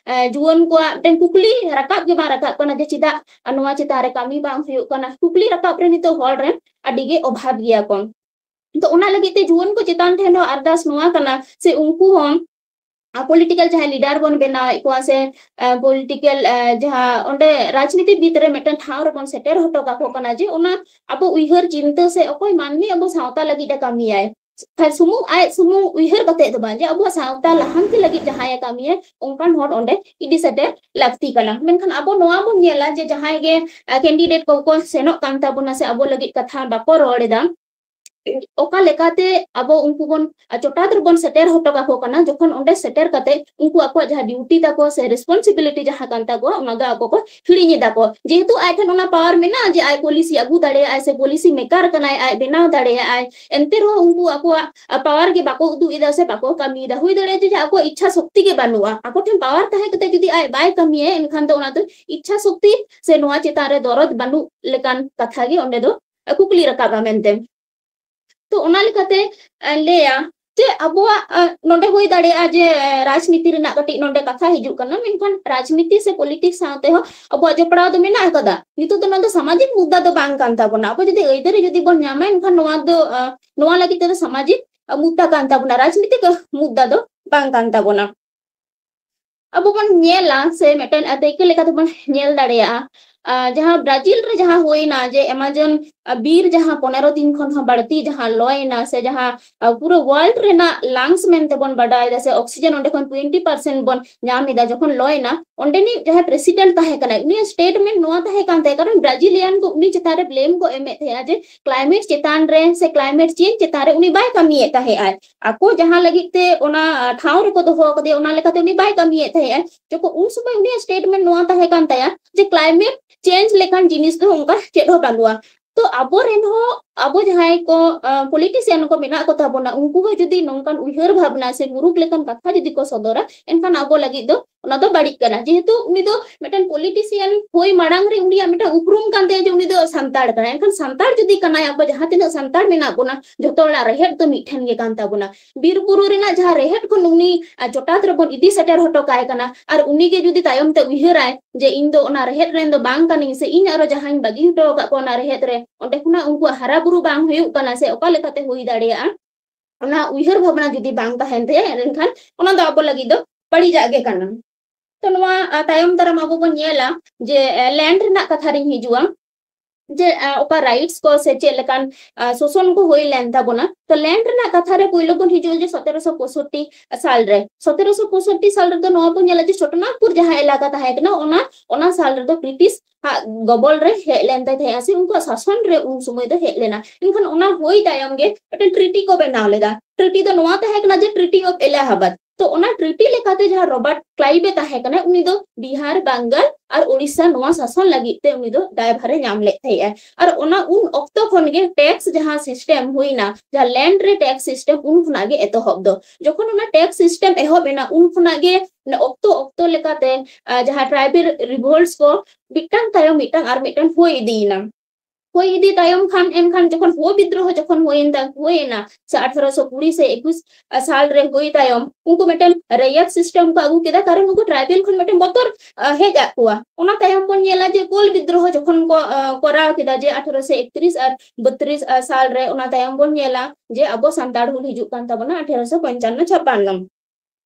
ᱡᱩᱣᱟᱹᱱ ᱠᱚᱣᱟᱜ ᱢᱤᱫᱴᱮᱱ ᱠᱩᱠᱞᱤ ᱨᱟᱠᱟᱵ ᱜᱮ ᱵᱟᱝ ᱨᱟᱠᱟᱵ ᱠᱟᱱᱟ ᱡᱮ ᱪᱮᱫᱟᱜ ᱱᱚᱣᱟ ᱪᱮᱛᱟᱱ ᱨᱮ ᱠᱟᱹᱢᱤ ᱵᱟᱝ ᱦᱩᱭᱩᱜ ᱠᱟᱱᱟ᱾ ᱠᱩᱠᱞᱤ ᱨᱟᱠᱟᱵ ᱨᱮ ᱱᱤᱛᱚᱜ ᱦᱚᱲ ᱨᱮᱱ ᱟᱹᱰᱤ ᱜᱮ ᱚᱵᱷᱟᱵ ᱜᱮᱭᱟ ᱠᱚ᱾ ᱛᱚ ᱚᱱᱟ ᱞᱟᱹᱜᱤᱫ ᱛᱮ ᱡᱩᱣᱟᱹᱱ ᱠᱚ ᱪᱮᱛᱟᱱ ᱴᱷᱮᱱ ᱦᱚᱸ ᱟᱨᱫᱟᱥ ᱱᱚᱣᱟ ᱠᱟᱱᱟ ᱥᱮ ᱩᱱᱠᱩ ᱦᱚᱸ ᱯᱚᱞᱤᱴᱤᱠᱟᱞ ᱡᱟᱦᱟᱸᱭ ᱞᱤᱰᱟᱨ ᱵᱚᱱ ᱵᱮᱱᱟᱣᱮᱫ ᱠᱚᱣᱟ ᱥᱮ ᱯᱚᱞᱤᱴᱤᱠᱟᱞ ᱡᱟᱦᱟᱸ ᱚᱸᱰᱮ ᱨᱟᱡᱽᱱᱤᱛᱤ ᱵᱤᱫ ᱨᱮ ᱢᱤᱫᱴᱮᱱ ᱴᱷᱟᱶ ᱨᱮᱵᱚᱱ ᱥᱮᱴᱮᱨ ᱦᱚᱴᱚ ᱠᱟᱠᱚ ᱠᱟᱱᱟ, ᱡᱮ ᱚᱱᱟ ᱟᱵᱚ ᱩᱭᱦᱟᱹᱨ ᱪᱤᱱᱛᱟᱹ ᱥᱮ ᱚᱠᱚᱭ ᱢᱟᱹᱱᱢᱤ ᱟᱵᱚ ᱥᱟᱶᱛᱟ ᱞᱟᱹᱜᱤᱫ ᱮ ᱠᱟᱹᱢᱤᱭᱟᱭ, ᱠᱷᱟᱱ ᱥᱩᱢᱩᱝ ᱟᱡ ᱥᱩᱢᱩᱝ ᱩᱭᱦᱟᱹᱨ ᱠᱟᱛᱮ ᱫᱚ ᱵᱟᱝ, ᱡᱮ ᱟᱵᱚᱣᱟᱜ ᱥᱟᱶᱛᱟ ᱞᱟᱦᱟᱱᱛᱤ ᱞᱟᱹᱜᱤᱫ ᱡᱟᱦᱟᱸᱭ ᱮ ᱠᱟᱹᱢᱤᱭᱟ, ᱚᱱᱠᱟᱱ ᱦᱚᱲ ᱚᱸᱰᱮ ᱤᱫᱤ ᱥᱮᱴᱮᱨ ᱞᱟᱹᱠᱛᱤ ᱠᱟᱱᱟ᱾ ᱢᱮᱱᱠᱷᱟᱱ ᱟᱵᱚ ᱱᱚᱣᱟ ᱵᱚᱱ ᱧᱮᱞᱟ ᱡᱮ ᱡᱟᱦᱟᱸᱭ ᱜᱮ ᱠᱮᱱᱰᱤᱰᱮᱴ ᱠᱚᱠᱚ ᱥᱮᱱᱚᱜ ᱠᱟᱱ ᱛᱟᱵᱚᱱᱟ ᱥᱮ ᱟᱵᱚ ᱞᱟᱹᱜᱤᱫ ᱠᱟᱛᱷᱟ ᱵᱟᱠᱚ ᱨᱚᱲ ᱮᱫᱟ, ᱚᱠᱟ ᱞᱮᱠᱟᱛᱮ ᱟᱵᱚ ᱩᱱᱠᱩ ᱵᱚᱱ ᱪᱚᱴᱟᱛ ᱨᱮᱵᱚᱱ ᱥᱮᱴᱮᱨ ᱦᱚᱴᱚ ᱠᱟᱠᱚ ᱠᱟᱱᱟ, ᱡᱚᱠᱷᱚᱱ ᱚᱸᱰᱮ ᱥᱮᱴᱮᱨ ᱠᱟᱛᱮ ᱩᱱᱠᱩ ᱟᱠᱚᱣᱟᱜ ᱡᱟᱦᱟᱸ ᱰᱤᱭᱩᱴᱤ ᱛᱟᱠᱚ ᱥᱮ ᱨᱮᱥᱯᱚᱱᱥᱤᱵᱤᱞᱤᱴᱤ ᱡᱟᱦᱟᱸ ᱠᱟᱱ ᱛᱟᱠᱚᱣᱟ, ᱚᱱᱟ ᱫᱚ ᱟᱠᱚ ᱠᱚ ᱦᱤᱲᱤᱧ ᱮᱫᱟ ᱠᱚ᱾ ᱡᱮᱦᱮᱛᱩ ᱟᱡ ᱴᱷᱮᱱ ᱚᱱᱟ ᱯᱟᱣᱟᱨ ᱢᱮᱱᱟᱜᱼᱟ ᱡᱮ ᱟᱡ ᱯᱚᱞᱤᱥᱤ ᱟᱹᱜᱩ ᱫᱟᱲᱮᱭᱟᱜᱼᱟᱭ ᱥᱮ ᱯᱚᱞᱤᱥᱤ ᱢᱮᱠᱟᱨ ᱠᱟᱱᱟᱭ, ᱟᱡ ᱵᱮᱱᱟᱣ ᱫᱟᱲᱮᱭᱟᱜᱼᱟᱭ, ᱮᱱᱛᱮ ᱨᱮᱦᱚᱸ ᱩᱱᱠᱩ ᱟᱠᱚᱣᱟᱜ ᱯᱟᱣᱟᱨ ᱜᱮ ᱵᱟᱠᱚ ᱩᱫᱩᱜ ᱮᱫᱟ ᱥᱮ ᱵᱟᱠᱚ ᱠᱟᱹᱢᱤᱭᱮᱫᱟ᱾ ᱦᱩᱭ ᱫᱟᱲᱮᱭᱟᱜᱼᱟ ᱡᱮ ᱟᱠᱚᱣᱟᱜ ᱤᱪᱪᱷᱟ ᱥᱚᱠᱛᱤ ᱜᱮ ᱵᱟᱹᱱᱩᱜᱼᱟ᱾ ᱟᱠᱚ ᱴᱷᱮᱱ ᱯᱟᱣᱟᱨ ᱛᱟᱦᱮᱸ ᱠᱟᱛᱮ ᱡᱩᱫᱤ ᱟᱡ ᱵᱟᱭ ᱠᱟᱹᱢᱤᱭᱟ, ᱮᱱᱠᱷᱟᱱ ᱫᱚ ᱚᱱᱟ ᱫᱚ ᱤᱪᱪᱷᱟ ᱥᱚᱠᱛᱤ ᱥᱮ ᱱᱚᱣᱟ ᱪᱮᱛᱟᱱ ᱨᱮ ᱫᱚᱨᱚᱫ ᱵᱟᱹᱱᱩᱜ ᱞᱮᱠᱟᱱ ᱠᱟᱛᱷᱟ ᱜᱮ ᱚᱸᱰᱮ ᱫᱚ ᱠᱩᱠᱞᱤ ᱨᱟᱠᱟᱵᱼᱟ ᱢᱮᱱᱛᱮ᱾ ᱛᱚ ᱚᱱᱟ ᱞᱮᱠᱟᱛᱮ ᱞᱟᱹᱭᱟ ᱡᱮ ᱟᱵᱚᱣᱟᱜ ᱱᱚᱰᱮ ᱦᱩᱭ ᱫᱟᱲᱮᱭᱟᱜᱼᱟ ᱡᱮ ᱨᱟᱡᱽᱱᱤᱛᱤ ᱨᱮᱱᱟᱜ ᱠᱟᱹᱴᱤᱡ ᱱᱚᱰᱮ ᱠᱟᱛᱷᱟ ᱦᱤᱡᱩᱜ ᱠᱟᱱᱟ, ᱢᱮᱱᱠᱷᱟᱱ ᱨᱟᱡᱽᱱᱤᱛᱤ ᱥᱮ ᱯᱚᱞᱤᱴᱤᱠᱥ ᱥᱟᱶᱛᱮ ᱦᱚᱸ ᱟᱵᱚᱣᱟᱜ ᱡᱚᱯᱲᱟᱣ ᱫᱚ ᱢᱮᱱᱟᱜ ᱟᱠᱟᱫᱟ᱾ ᱱᱤᱛᱚᱜ ᱫᱚ ᱱᱚᱣᱟ ᱫᱚ ᱥᱟᱢᱟᱡᱤᱠ ᱢᱩᱫᱽᱫᱟ ᱫᱚ ᱵᱟᱝ ᱠᱟᱱ ᱛᱟᱵᱚᱱᱟ᱾ ᱟᱵᱚ ᱡᱩᱫᱤ ᱟᱹᱭᱫᱟᱹᱨᱤ ᱡᱩᱫᱤ ᱵᱚᱱ ᱧᱟᱢᱟ, ᱮᱱᱠᱷᱟᱱ ᱱᱚᱣᱟ ᱫᱚ ᱱᱚᱣᱟ ᱞᱟᱹᱜᱤᱫ ᱛᱮᱫᱚ ᱥᱟᱢᱟᱡᱤᱠ ᱢᱩᱫᱽᱫᱟ ᱠᱟᱱ ᱛᱟᱵᱚᱱᱟ, ᱨᱟᱡᱽᱱᱤᱛᱤᱠ ᱢᱩᱫᱽᱫᱟ ᱫᱚ ᱵᱟᱝ ᱠᱟᱱ ᱛᱟᱵᱚᱱᱟ᱾ ᱟᱵᱚ ᱵᱚᱱ ᱧᱮᱞᱟ ᱥᱮ ᱢᱤᱫᱴᱮᱱ ᱫᱟᱹᱭᱠᱟᱹ ᱞᱮᱠᱟ ᱛᱮᱵᱚᱱ ᱧᱮᱞ ᱫᱟᱲᱮᱭᱟᱜᱼᱟ, ᱡᱟᱦᱟᱸ ᱵᱨᱟᱡᱤᱞ ᱨᱮ ᱡᱟᱦᱟᱸ ᱦᱩᱭᱱᱟ ᱡᱮ ᱮᱢᱟᱡᱚᱱ ᱵᱤᱨ ᱡᱟᱦᱟᱸ ᱯᱚᱱᱮᱨᱚ ᱫᱤᱱ ᱠᱷᱚᱱ ᱦᱚᱸ ᱵᱟᱹᱲᱛᱤ ᱡᱟᱦᱟᱸ ᱞᱚᱭᱮᱱᱟ ᱥᱮ ᱡᱟᱦᱟᱸ ᱯᱩᱨᱟᱹ ᱣᱟᱨᱞᱰ ᱨᱮᱱᱟᱜ ᱞᱟᱝᱥ ᱢᱮᱱᱛᱮ ᱵᱚᱱ ᱵᱟᱰᱟᱭ ᱮᱫᱟ ᱥᱮ ᱚᱠᱥᱤᱡᱮᱱ ᱚᱸᱰᱮ ᱠᱷᱚᱱ ᱴᱩᱭᱮᱱᱴᱤ ᱯᱟᱨᱥᱮᱱᱴ ᱵᱚᱱ ᱧᱟᱢ ᱮᱫᱟ, ᱡᱚᱠᱷᱚᱱ ᱞᱚᱭᱮᱱᱟ ᱚᱸᱰᱮᱱᱤᱡ ᱡᱟᱦᱟᱸᱭ ᱯᱨᱮᱥᱤᱰᱮᱱᱴ ᱛᱟᱦᱮᱸ ᱠᱟᱱᱟᱭ ᱩᱱᱤᱭᱟᱜ ᱥᱴᱮᱴᱢᱮᱱᱴ ᱱᱚᱣᱟ ᱛᱟᱦᱮᱸ ᱠᱟᱱ ᱛᱟᱭᱟ, ᱠᱟᱨᱚᱱ ᱵᱨᱟᱡᱤᱞᱤᱭᱟᱱ ᱠᱚ ᱩᱱᱤ ᱪᱮᱛᱟᱱ ᱨᱮ ᱵᱞᱮᱢ ᱠᱚ ᱮᱢᱮᱫ ᱛᱟᱦᱮᱸᱜᱼᱟ ᱡᱮ ᱠᱞᱟᱭᱢᱮᱴ ᱪᱮᱛᱟᱱ ᱨᱮ ᱥᱮ ᱠᱞᱟᱭᱢᱮᱴ ᱪᱮᱧᱡᱽ ᱪᱮᱛᱟᱱ ᱨᱮ ᱩᱱᱤ ᱵᱟᱭ ᱠᱟᱹᱢᱤᱭᱮᱫ ᱛᱟᱦᱮᱸᱜᱼᱟᱭ᱾ ᱟᱠᱚ ᱡᱟᱦᱟᱸ ᱞᱟᱹᱜᱤᱫ ᱛᱮ ᱚᱱᱟ ᱴᱷᱟᱶ ᱨᱮᱠᱚ ᱫᱚᱦᱚ ᱟᱠᱟᱫᱮᱭᱟ, ᱚᱱᱟ ᱞᱮᱠᱟᱛᱮ ᱩᱱᱤ ᱵᱟᱭ ᱠᱟᱹᱢᱤᱭᱮᱫ ᱛᱟᱦᱮᱸᱜᱼᱟ᱾ ᱡᱚᱠᱷᱚᱱ ᱩᱱ ᱥᱚᱢᱚᱭ ᱩᱱᱤᱭᱟᱜ ᱥᱴᱮᱴᱢᱮᱱᱴ ᱱᱚᱣᱟ ᱛᱟᱦᱮᱸ ᱠᱟᱱ ᱛᱟᱭᱟ ᱡᱮ ᱠᱞᱟᱭᱢᱮᱴ ᱪᱮᱧᱡᱽ ᱞᱮᱠᱟᱱ ᱡᱤᱱᱤᱥ ᱫᱚ ᱚᱱᱠᱟ ᱪᱮᱫ ᱦᱚᱸ ᱵᱟᱹᱱᱩᱜᱼᱟ᱾ ᱛᱚ ᱟᱵᱚᱨᱮᱱ ᱦᱚᱸ, ᱟᱵᱚ ᱡᱟᱦᱟᱸᱭ ᱠᱚ ᱯᱚᱞᱤᱴᱤᱥᱤᱭᱟᱱ ᱠᱚ ᱢᱮᱱᱟᱜ ᱠᱚ ᱛᱟᱵᱚᱱᱟ, ᱩᱱᱠᱩ ᱦᱚᱸ ᱡᱩᱫᱤ ᱱᱚᱝᱠᱟᱱ ᱩᱭᱦᱟᱹᱨ ᱵᱷᱟᱵᱽᱱᱟ ᱥᱮ ᱢᱩᱨᱩᱠ ᱞᱮᱠᱟᱱ ᱠᱟᱛᱷᱟ ᱡᱩᱫᱤ ᱠᱚ ᱥᱚᱫᱚᱨᱟ, ᱮᱱᱠᱷᱟᱱ ᱟᱵᱚ ᱞᱟᱹᱜᱤᱫ ᱫᱚ ᱚᱱᱟ ᱫᱚ ᱵᱟᱹᱲᱤᱡ ᱠᱟᱱᱟ᱾ ᱡᱮᱦᱮᱛᱩ ᱩᱱᱤ ᱫᱚ ᱢᱤᱫᱴᱮᱱ ᱯᱚᱞᱤᱴᱤᱥᱤᱭᱟᱱ ᱦᱩᱭ ᱢᱟᱲᱟᱝ ᱨᱮ ᱩᱱᱤᱭᱟᱜ ᱢᱤᱫᱴᱟᱝ ᱩᱯᱨᱩᱢ ᱠᱟᱱ ᱛᱟᱭᱟ ᱡᱮ ᱩᱱᱤ ᱫᱚ ᱥᱟᱱᱛᱟᱲ ᱠᱟᱱᱟᱭ᱾ ᱮᱱᱠᱷᱟᱱ ᱥᱟᱱᱛᱟᱲ ᱡᱩᱫᱤ ᱠᱟᱱᱟᱭ, ᱟᱵᱚ ᱡᱟᱦᱟᱸ ᱛᱤᱱᱟᱹᱜ ᱥᱟᱱᱛᱟᱲ ᱢᱮᱱᱟᱜ ᱵᱚᱱᱟ, ᱡᱷᱚᱛᱚ ᱦᱚᱲᱟᱜ ᱨᱮᱦᱮᱫ ᱫᱚ ᱢᱤᱫ ᱴᱷᱮᱱ ᱜᱮ ᱠᱟᱱ ᱛᱟᱵᱚᱱᱟ᱾ ᱵᱤᱨ ᱵᱩᱨᱩ ᱨᱮᱱᱟᱜ ᱡᱟᱦᱟᱸ ᱨᱮᱦᱮᱫ ᱠᱷᱚᱱ ᱩᱱᱤ ᱪᱚᱴᱟᱛ ᱨᱮᱵᱚᱱ ᱤᱫᱤ ᱥᱮᱴᱮᱨ ᱦᱚᱴᱚ ᱠᱟᱭ ᱠᱟᱱᱟ, ᱟᱨ ᱩᱱᱤ ᱜᱮ ᱡᱩᱫᱤ ᱛᱟᱭᱚᱢ ᱛᱮ ᱩᱭᱦᱟᱹᱨᱟᱭ ᱡᱮ ᱤᱧ ᱫᱚ ᱚᱱᱟ ᱨᱮᱦᱮᱫ ᱨᱮᱱ ᱫᱚ ᱵᱟᱝ ᱠᱟᱹᱱᱟᱹᱧ ᱥᱮ ᱤᱧ ᱟᱨᱚ ᱡᱟᱦᱟᱸᱧ ᱵᱟᱹᱜᱤ ᱦᱚᱴᱚ ᱟᱠᱟᱫ ᱠᱚᱣᱟ ᱚᱱᱟ ᱨᱮᱦᱮᱫ ᱨᱮ, ᱚᱸᱰᱮ ᱠᱷᱚᱱᱟᱜ ᱩᱱᱠᱩᱣᱟᱜ ᱦᱟᱨᱟ ᱵᱩᱨᱩ ᱵᱟᱝ ᱦᱩᱭᱩᱜ ᱠᱟᱱᱟ ᱥᱮ ᱚᱠᱟ ᱞᱮᱠᱟᱛᱮ ᱦᱩᱭ ᱫᱟᱲᱮᱭᱟᱜᱼᱟ, ᱚᱱᱟ ᱩᱭᱦᱟᱹᱨ ᱵᱷᱟᱵᱽᱱᱟ ᱡᱩᱫᱤ ᱵᱟᱝ ᱛᱟᱦᱮᱱ ᱛᱟᱭᱟ, ᱮᱱᱠᱷᱟᱱ ᱚᱱᱟ ᱫᱚ ᱟᱵᱚ ᱞᱟᱹᱜᱤᱫ ᱫᱚ ᱵᱟᱹᱲᱤᱡᱟᱜ ᱜᱮ ᱠᱟᱱᱟ᱾ ᱛᱚ ᱱᱚᱣᱟ ᱛᱟᱭᱚᱢ ᱫᱟᱨᱟᱢ ᱟᱵᱚ ᱵᱚᱱ ᱧᱮᱞᱟ ᱡᱮ ᱞᱮᱱᱰ ᱨᱮᱱᱟᱜ ᱠᱟᱛᱷᱟ ᱨᱤᱧ ᱦᱤᱡᱩᱜᱼᱟ, ᱡᱮ ᱚᱠᱟ ᱨᱟᱭᱤᱴᱥ ᱠᱚ ᱥᱮ ᱪᱮᱫ ᱞᱮᱠᱟᱱ ᱥᱳᱥᱚᱱ ᱠᱚ ᱦᱩᱭ ᱞᱮᱱ ᱛᱟᱵᱚᱱᱟ᱾ ᱛᱚ ᱞᱮᱱᱰ ᱨᱮᱱᱟᱜ ᱠᱟᱛᱷᱟ ᱨᱮ ᱯᱳᱭᱞᱳ ᱵᱚᱱ ᱦᱤᱡᱩᱜᱼᱟ ᱡᱮ ᱥᱚᱛᱮᱨᱚᱥᱚ ᱯᱚᱸᱭᱥᱚᱴᱴᱤ ᱥᱟᱞᱨᱮ, ᱥᱚᱛᱮᱨᱚᱥᱚ ᱯᱚᱸᱭᱥᱚᱴᱴᱤ ᱥᱟᱞ ᱨᱮᱫᱚ ᱱᱚᱣᱟ ᱵᱚᱱ ᱧᱮᱞᱟ ᱡᱮ ᱪᱷᱳᱴᱚᱱᱟᱜᱽᱯᱩᱨ ᱡᱟᱦᱟᱸ ᱮᱞᱟᱠᱟ ᱛᱟᱦᱮᱸ ᱠᱟᱱᱟ, ᱚᱱᱟ ᱚᱱᱟ ᱥᱟᱞ ᱨᱮᱫᱚ ᱵᱨᱤᱴᱤᱥ ᱦᱟᱜ ᱜᱚᱵᱚᱞ ᱨᱮ ᱦᱮᱡ ᱞᱮᱱ ᱛᱟᱦᱮᱸᱜᱼᱟ, ᱥᱮ ᱩᱱᱠᱩᱣᱟᱜ ᱥᱟᱥᱚᱱ ᱨᱮ ᱩᱱ ᱥᱚᱢᱚᱭ ᱫᱚ ᱦᱮᱡ ᱞᱮᱱᱟ᱾ ᱮᱱᱠᱷᱟᱱ ᱚᱱᱟ ᱦᱩᱭ ᱛᱟᱭᱚᱢ ᱜᱮ ᱢᱤᱫᱴᱮᱱ ᱴᱨᱤᱴᱤ ᱠᱚ ᱵᱮᱱᱟᱣ ᱞᱮᱫᱟ᱾ ᱴᱨᱤᱴᱤ ᱫᱚ ᱱᱚᱣᱟ ᱛᱟᱦᱮᱸ ᱠᱟᱱᱟ ᱡᱮ ᱴᱨᱤᱴᱤ ᱚᱯᱷ ᱮᱞᱟᱦᱟᱵᱟᱫ᱾ ᱛᱚ ᱚᱱᱟ ᱴᱨᱤᱴᱤ ᱞᱮᱠᱟᱛᱮ ᱡᱟᱦᱟᱸ ᱨᱚᱵᱟᱨᱴ ᱠᱞᱟᱭᱤᱵ ᱮ ᱛᱟᱦᱮᱸ ᱠᱟᱱᱟ, ᱩᱱᱤ ᱫᱚ ᱵᱤᱦᱟᱨ, ᱵᱟᱝᱜᱟᱞ ᱟᱨ ᱳᱰᱤᱥᱟ ᱱᱚᱣᱟ ᱥᱟᱥᱚᱱ ᱞᱟᱹᱜᱤᱫ ᱛᱮ ᱩᱱᱤ ᱫᱚ ᱫᱟᱭᱵᱷᱟᱨ ᱮ ᱧᱟᱢ ᱞᱮᱫ ᱛᱟᱦᱮᱸᱜᱼᱟ᱾ ᱟᱨ ᱚᱱᱟ ᱩᱱ ᱚᱠᱛᱚ ᱠᱷᱚᱱ ᱜᱮ ᱴᱮᱠᱥ ᱡᱟᱦᱟᱸ ᱥᱤᱥᱴᱮᱢ ᱦᱩᱭᱱᱟ, ᱡᱟᱦᱟᱸ ᱞᱮᱱᱰ ᱨᱮ ᱴᱮᱠᱥ ᱥᱤᱥᱴᱮᱢ, ᱩᱱ ᱠᱷᱚᱱᱟᱜ ᱜᱮ ᱮᱛᱚᱦᱚᱵ ᱫᱚ᱾ ᱡᱚᱠᱷᱚᱱ ᱚᱱᱟ ᱴᱮᱠᱥ ᱥᱤᱥᱴᱮᱢ ᱮᱦᱚᱵ ᱮᱱᱟ, ᱩᱱ ᱠᱷᱚᱱᱟᱜ ᱜᱮ ᱚᱠᱛᱚ ᱚᱠᱛᱚ ᱞᱮᱠᱟᱛᱮ ᱡᱟᱦᱟᱸ ᱴᱨᱟᱭᱵᱮᱞ ᱨᱤᱵᱷᱳᱞᱴᱥ ᱠᱚ ᱢᱤᱫᱴᱟᱝ ᱛᱟᱭᱚᱢ ᱢᱤᱫᱴᱟᱝ ᱟᱨ ᱢᱤᱫᱴᱟᱝ ᱦᱩᱭ ᱤᱫᱤᱭᱮᱱᱟ᱾ ᱦᱩᱭ ᱤᱫᱤ ᱛᱟᱭᱚᱢ ᱠᱷᱟᱱ, ᱮᱱᱠᱷᱟᱱ ᱡᱚᱠᱷᱚᱱ ᱦᱩ ᱵᱤᱫᱽᱨᱳᱦᱚ ᱡᱚᱠᱷᱚᱱ ᱦᱩᱭᱮᱱ ᱛᱟ-, ᱦᱩᱭᱮᱱᱟ, ᱥᱮ ᱟᱴᱷᱟᱨᱚᱥᱚ ᱠᱩᱲᱤ ᱥᱮ ᱮᱠᱩᱥ ᱥᱟᱞ ᱨᱮ ᱦᱩᱭ ᱛᱟᱭᱚᱢ, ᱩᱱᱠᱩ ᱢᱤᱫᱴᱮᱱ ᱨᱮᱭᱟᱛ ᱥᱤᱥᱴᱮᱢ ᱠᱚ ᱟᱹᱜᱩ ᱠᱮᱫᱟ, ᱠᱟᱨᱚᱱ ᱩᱱᱠᱩ ᱴᱨᱟᱭᱵᱮᱞ ᱠᱷᱚᱱ ᱢᱤᱫᱴᱮᱱ ᱵᱚᱛᱚᱨ ᱦᱮᱡ ᱟᱫ ᱠᱚᱣᱟ᱾ ᱚᱱᱟ ᱛᱟᱭᱚᱢ ᱵᱚᱱ ᱧᱮᱞᱟ ᱡᱮ ᱠᱳᱞ ᱵᱤᱫᱽᱨᱳᱦᱚ ᱡᱚᱠᱷᱚᱱ ᱠᱚ ᱠᱚᱨᱟᱣ ᱠᱮᱫᱟ, ᱡᱮ ᱟᱴᱷᱟᱨᱚᱥᱚ ᱮᱠᱛᱨᱤᱥ ᱟᱨ ᱵᱚᱛᱨᱤᱥ ᱥᱟᱞ ᱨᱮ, ᱚᱱᱟ ᱛᱟᱭᱚᱢ ᱵᱚᱱ ᱧᱮᱞᱟ ᱡᱮ ᱟᱵᱚ ᱥᱟᱱᱛᱟᱲ ᱦᱩᱞ ᱦᱤᱡᱩᱜ ᱠᱟᱱ ᱛᱟᱵᱚᱱᱟ ᱟᱴᱷᱟᱨᱚᱥᱚ ᱯᱚᱧᱪᱟᱱᱱᱚ ᱪᱷᱟᱯᱟᱱᱱᱚ᱾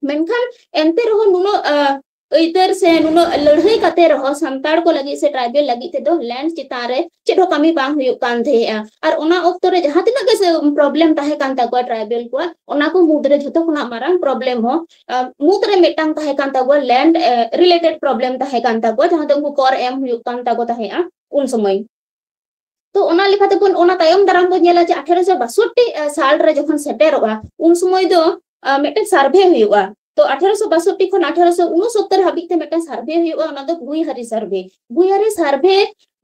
ᱢᱮᱱᱠᱷᱟᱱ ᱮᱱᱛᱮ ᱨᱮᱦᱚᱸ ᱱᱩᱱᱟᱹᱜ ᱟᱹᱭᱫᱟᱹᱨ ᱥᱮ ᱱᱩᱱᱟᱹᱜ ᱞᱟᱹᱲᱦᱟᱹᱭ ᱠᱟᱛᱮ ᱨᱮᱦᱚᱸ, ᱥᱟᱱᱛᱟᱲ ᱠᱚ ᱞᱟᱹᱜᱤᱫ ᱥᱮ ᱴᱨᱟᱭᱵᱮᱞ ᱞᱟᱹᱜᱤᱫ ᱛᱮᱫᱚ ᱞᱮᱱᱰ ᱪᱮᱛᱟᱱ ᱨᱮ ᱪᱮᱫ ᱦᱚᱸ ᱠᱟᱹᱢᱤ ᱵᱟᱝ ᱦᱩᱭᱩᱜ ᱠᱟᱱ ᱛᱟᱦᱮᱸᱜᱼᱟ᱾ ᱟᱨ ᱚᱱᱟ ᱚᱠᱛᱚ ᱨᱮ ᱡᱟᱦᱟᱸ ᱛᱤᱱᱟᱹᱜ ᱜᱮ ᱯᱨᱚᱵᱞᱮᱢ ᱛᱟᱦᱮᱸ ᱠᱟᱱ ᱛᱟᱠᱚᱣᱟ ᱴᱨᱟᱭᱵᱮᱞ ᱠᱚᱣᱟᱜ, ᱚᱱᱟ ᱠᱚ ᱢᱩᱫᱽᱨᱮ ᱡᱷᱚᱛᱚ ᱠᱷᱚᱱᱟᱜ ᱢᱟᱨᱟᱝ ᱯᱨᱚᱵᱞᱮᱢ ᱦᱚᱸ ᱢᱩᱫᱽᱨᱮ ᱢᱤᱫᱴᱟᱝ ᱛᱟᱦᱮᱸ ᱠᱟᱱ ᱛᱟᱠᱚᱣᱟ, ᱞᱮᱱᱰ ᱨᱤᱞᱮᱴᱮᱰ ᱯᱨᱚᱵᱞᱮᱢ ᱛᱟᱦᱮᱸ ᱠᱟᱱ ᱛᱟᱠᱚᱣᱟ, ᱡᱟᱦᱟᱸ ᱫᱚ ᱩᱱᱠᱩ ᱠᱚᱨ ᱮᱢ ᱦᱩᱭᱩᱜ ᱠᱟᱱ ᱛᱟᱠᱚ ᱛᱟᱦᱮᱸᱜᱼᱟ ᱩᱱ ᱥᱚᱢᱚᱭ᱾ ᱛᱚ ᱚᱱᱟ ᱞᱮᱠᱟᱛᱮ ᱵᱚᱱ ᱚᱱᱟ ᱛᱟᱭᱚᱢ ᱫᱟᱨᱟᱢ ᱵᱚᱱ ᱧᱮᱞᱟ ᱡᱮ ᱟᱴᱷᱟᱨᱚᱥᱚ ᱵᱟᱥᱚᱴᱴᱤ ᱥᱟᱞ ᱨᱮ ᱡᱚᱠᱷᱚᱱ ᱥᱮᱴᱮᱨᱚᱜᱼᱟ, ᱩᱱ ᱥᱚᱢᱚᱭ ᱫᱚ ᱢᱤᱫᱴᱮᱱ ᱥᱟᱨᱵᱷᱮ ᱦᱩᱭᱩᱜᱼᱟ᱾ ᱛᱚ ᱟᱴᱷᱟᱨᱚᱥᱚ ᱵᱟᱥᱚᱴᱴᱤ ᱠᱷᱚᱱ ᱟᱴᱷᱟᱨᱚᱥᱚ ᱩᱱᱩᱥᱚᱛᱛᱚᱨ ᱦᱟᱹᱵᱤᱡ ᱛᱮ ᱢᱤᱫᱴᱮᱱ ᱥᱟᱨᱵᱷᱮ ᱦᱩᱭᱩᱜᱼᱟ, ᱚᱱᱟ ᱫᱚ ᱵᱷᱩᱭᱦᱟᱨᱤ ᱥᱟᱨᱵᱷᱮ᱾ ᱵᱷᱩᱭᱦᱟᱨᱤ ᱥᱟᱨᱵᱷᱮ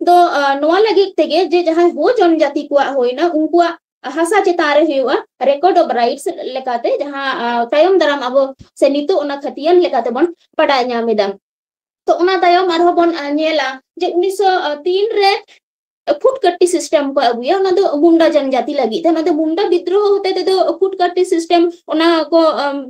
ᱫᱚ ᱱᱚᱣᱟ ᱞᱟᱹᱜᱤᱫ ᱛᱮᱜᱮ ᱡᱮ ᱡᱟᱦᱟᱸᱭ ᱦᱳ ᱡᱚᱱᱡᱟᱛᱤ ᱠᱚᱣᱟᱜ ᱦᱩᱭᱱᱟ, ᱩᱱᱠᱩᱣᱟᱜ ᱦᱟᱥᱟ ᱪᱮᱛᱟᱱ ᱨᱮ ᱦᱩᱭᱩᱜᱼᱟ ᱨᱮᱠᱚᱨᱰ ᱚᱯᱷ ᱨᱟᱭᱤᱴᱥ ᱞᱮᱠᱟᱛᱮ, ᱡᱟᱦᱟᱸ ᱛᱟᱭᱚᱢ ᱫᱟᱨᱟᱢ ᱟᱵᱚ ᱥᱮ ᱱᱤᱛᱚᱜ ᱚᱱᱟ ᱠᱷᱟᱹᱛᱤᱭᱟᱹᱱ ᱞᱮᱠᱟᱛᱮ ᱵᱚᱱ ᱵᱟᱰᱟᱭ ᱧᱟᱢ ᱮᱫᱟ᱾ ᱛᱚ ᱚᱱᱟ ᱛᱟᱭᱚᱢ ᱟᱨᱦᱚᱸ ᱵᱚᱱ ᱧᱮᱞᱟ ᱡᱮ ᱩᱱᱤᱥᱥᱚ ᱛᱤᱱ ᱨᱮ ᱯᱷᱩᱴ ᱠᱟᱴᱴᱤ ᱥᱤᱥᱴᱮᱢ ᱠᱚ ᱟᱹᱜᱩᱭᱟ, ᱚᱱᱟ ᱫᱚ ᱢᱩᱱᱰᱟ ᱡᱚᱱᱡᱟᱛᱤ ᱞᱟᱹᱜᱤᱫ ᱛᱮ᱾ ᱚᱱᱟ ᱫᱚ ᱢᱩᱱᱰᱟ ᱵᱤᱫᱽᱨᱳᱦᱚ ᱦᱚᱛᱮ ᱛᱮᱫᱚ ᱯᱷᱩᱴ ᱠᱟᱴᱴᱤ ᱥᱤᱥᱴᱮᱢ ᱚᱱᱟ ᱠᱚ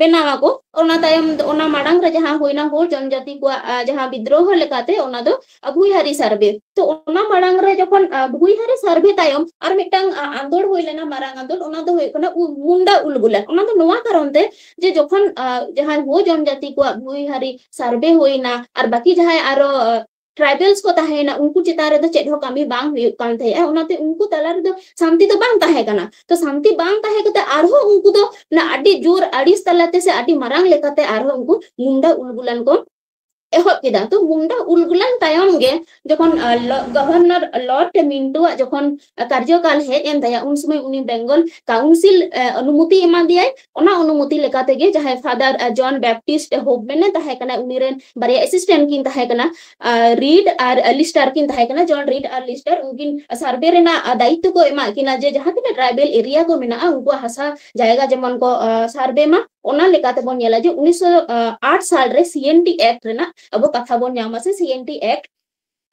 ᱵᱮᱱᱟᱣ ᱟᱠᱚ᱾ ᱚᱱᱟ ᱛᱟᱭᱚᱢ ᱚᱱᱟ ᱢᱟᱲᱟᱝ ᱨᱮ ᱡᱟᱦᱟᱸ ᱦᱩᱭᱱᱟ ᱦᱳ ᱡᱚᱱᱡᱟᱛᱤ ᱠᱚᱣᱟᱜ ᱡᱟᱦᱟᱸ ᱵᱤᱫᱽᱨᱳᱦᱚ ᱞᱮᱠᱟᱛᱮ, ᱚᱱᱟ ᱫᱚ ᱵᱷᱩᱭᱦᱟᱨᱤ ᱥᱟᱨᱵᱷᱮ᱾ ᱛᱚ ᱚᱱᱟ ᱢᱟᱲᱟᱝ ᱨᱮ ᱡᱚᱠᱷᱚᱱ ᱵᱷᱩᱭᱦᱟᱨᱤ ᱥᱟᱨᱵᱷᱮ ᱛᱟᱭᱚᱢ ᱟᱨ ᱢᱤᱫᱴᱟᱝ ᱟᱸᱫᱳᱲ ᱦᱩᱭ ᱞᱮᱱᱟ, ᱢᱟᱨᱟᱝ ᱟᱸᱫᱳᱲ, ᱚᱱᱟ ᱫᱚ ᱦᱩᱭᱩᱜ ᱠᱟᱱᱟ ᱢᱩᱱᱰᱟ ᱩᱞᱜᱩᱞᱟᱱ᱾ ᱚᱱᱟ ᱫᱚ ᱱᱚᱣᱟ ᱠᱟᱨᱚᱱ ᱛᱮ ᱡᱮ ᱡᱚᱠᱷᱚᱱ ᱡᱟᱦᱟᱸᱭ ᱦᱳ ᱡᱚᱱᱡᱟᱛᱤ ᱠᱚᱣᱟᱜ ᱵᱷᱩᱭᱦᱟᱨᱤ ᱥᱟᱨᱵᱷᱮ ᱦᱩᱭᱱᱟ ᱟᱨ ᱵᱟᱠᱤ ᱡᱟᱦᱟᱸᱭ ᱟᱨᱚ ᱴᱨᱟᱭᱵᱮᱞᱥ ᱠᱚ ᱛᱟᱦᱮᱸᱭᱮᱱᱟ, ᱩᱱᱠᱩ ᱪᱮᱛᱟᱱ ᱨᱮᱫᱚ ᱪᱮᱫ ᱦᱚᱸ ᱠᱟᱹᱢᱤ ᱵᱟᱝ ᱦᱩᱭᱩᱜ ᱠᱟᱱ ᱛᱟᱦᱮᱸᱜᱼᱟ᱾ ᱚᱱᱟᱛᱮ ᱩᱱᱠᱩ ᱛᱟᱞᱟ ᱨᱮᱫᱚ ᱥᱟᱱᱛᱤ ᱫᱚ ᱵᱟᱝ ᱛᱟᱦᱮᱸ ᱠᱟᱱᱟ᱾ ᱛᱚ ᱥᱟᱱᱛᱤ ᱵᱟᱝ ᱛᱟᱦᱮᱸ ᱠᱟᱛᱮ ᱟᱨᱦᱚᱸ ᱩᱱᱠᱩ ᱫᱚ ᱚᱱᱟ ᱟᱹᱰᱤ ᱡᱳᱨ ᱟᱹᱲᱤᱥ ᱛᱟᱞᱟᱛᱮ ᱥᱮ ᱟᱹᱰᱤ ᱢᱟᱨᱟᱝ ᱞᱮᱠᱟᱛᱮ ᱟᱨᱦᱚᱸ ᱩᱱᱠᱩ ᱢᱩᱱᱰᱟ ᱩᱞᱜᱩᱞᱟᱱ ᱠᱚ ᱮᱦᱚᱵ ᱠᱮᱫᱟ᱾ ᱛᱚ ᱢᱩᱱᱰᱟ ᱩᱞᱜᱩᱞᱟᱱ ᱛᱟᱭᱚᱢ ᱜᱮ ᱡᱚᱠᱷᱚᱱ ᱜᱚᱵᱷᱚᱨᱱᱚᱨ ᱞᱚᱨᱰ ᱢᱤᱱᱴᱳᱣᱟᱜ ᱡᱚᱠᱷᱚᱱ ᱠᱟᱨᱡᱚᱠᱟᱞ ᱦᱮᱡ ᱮᱱ ᱛᱟᱭᱟ, ᱩᱱ ᱥᱚᱢᱚᱭ ᱩᱱᱤ ᱵᱮᱝᱜᱚᱞ ᱠᱟᱣᱩᱱᱥᱤᱞ ᱚᱱᱩᱢᱚᱛᱤ ᱮᱢᱟ ᱫᱮᱭᱟᱭ᱾ ᱚᱱᱟ ᱚᱱᱩᱢᱚᱛᱤ ᱞᱮᱠᱟ ᱛᱮᱜᱮ ᱡᱟᱦᱟᱸᱭ ᱯᱷᱟᱫᱟᱨ ᱡᱚᱱ ᱵᱮᱯᱴᱤᱥᱴ ᱦᱳᱯ ᱢᱮᱱᱮ ᱛᱟᱦᱮᱸ ᱠᱟᱱᱟ, ᱩᱱᱤ ᱨᱮᱱ ᱵᱟᱨᱭᱟ ᱮᱥᱤᱥᱴᱮᱱᱴ ᱠᱤᱱ ᱛᱟᱦᱮᱸ ᱠᱟᱱᱟ, ᱨᱤᱰ ᱟᱨ ᱞᱤᱥᱴᱟᱨ ᱠᱤᱱ ᱛᱟᱦᱮᱸ ᱠᱟᱱᱟ᱾ ᱡᱚᱱ ᱨᱤᱰ ᱟᱨ ᱞᱤᱥᱴᱟᱨ ᱩᱱᱠᱤᱱ ᱥᱟᱨᱵᱷᱮ ᱨᱮᱱᱟᱜ ᱫᱟᱭᱤᱛᱛᱚ ᱠᱚ ᱮᱢᱟᱜ ᱠᱤᱱᱟ ᱡᱮ ᱡᱟᱦᱟᱸ ᱛᱤᱱᱟᱹᱜ ᱴᱨᱟᱭᱵᱮᱞ ᱮᱨᱤᱭᱟ ᱠᱚ ᱢᱮᱱᱟᱜᱼᱟ, ᱩᱱᱠᱩᱣᱟᱜ ᱦᱟᱥᱟ ᱡᱟᱭᱜᱟ ᱡᱮᱢᱚᱱ ᱠᱚ ᱥᱟᱨᱵᱷᱮ ᱢᱟ᱾ ᱚᱱᱟ ᱞᱮᱠᱟᱛᱮ ᱵᱚᱱ ᱧᱮᱞᱟ ᱡᱮ ᱩᱱᱤᱥᱥᱚ ᱟᱴ ᱥᱟᱞ ᱨᱮ ᱥᱤ ᱮᱱ ᱴᱤ ᱮᱠᱴ ᱨᱮᱱᱟᱜ ᱟᱵᱚ ᱠᱟᱛᱷᱟ ᱵᱚᱱ ᱧᱟᱢᱟ, ᱥᱮ ᱥᱤ ᱮᱱ ᱴᱤ ᱮᱠᱴ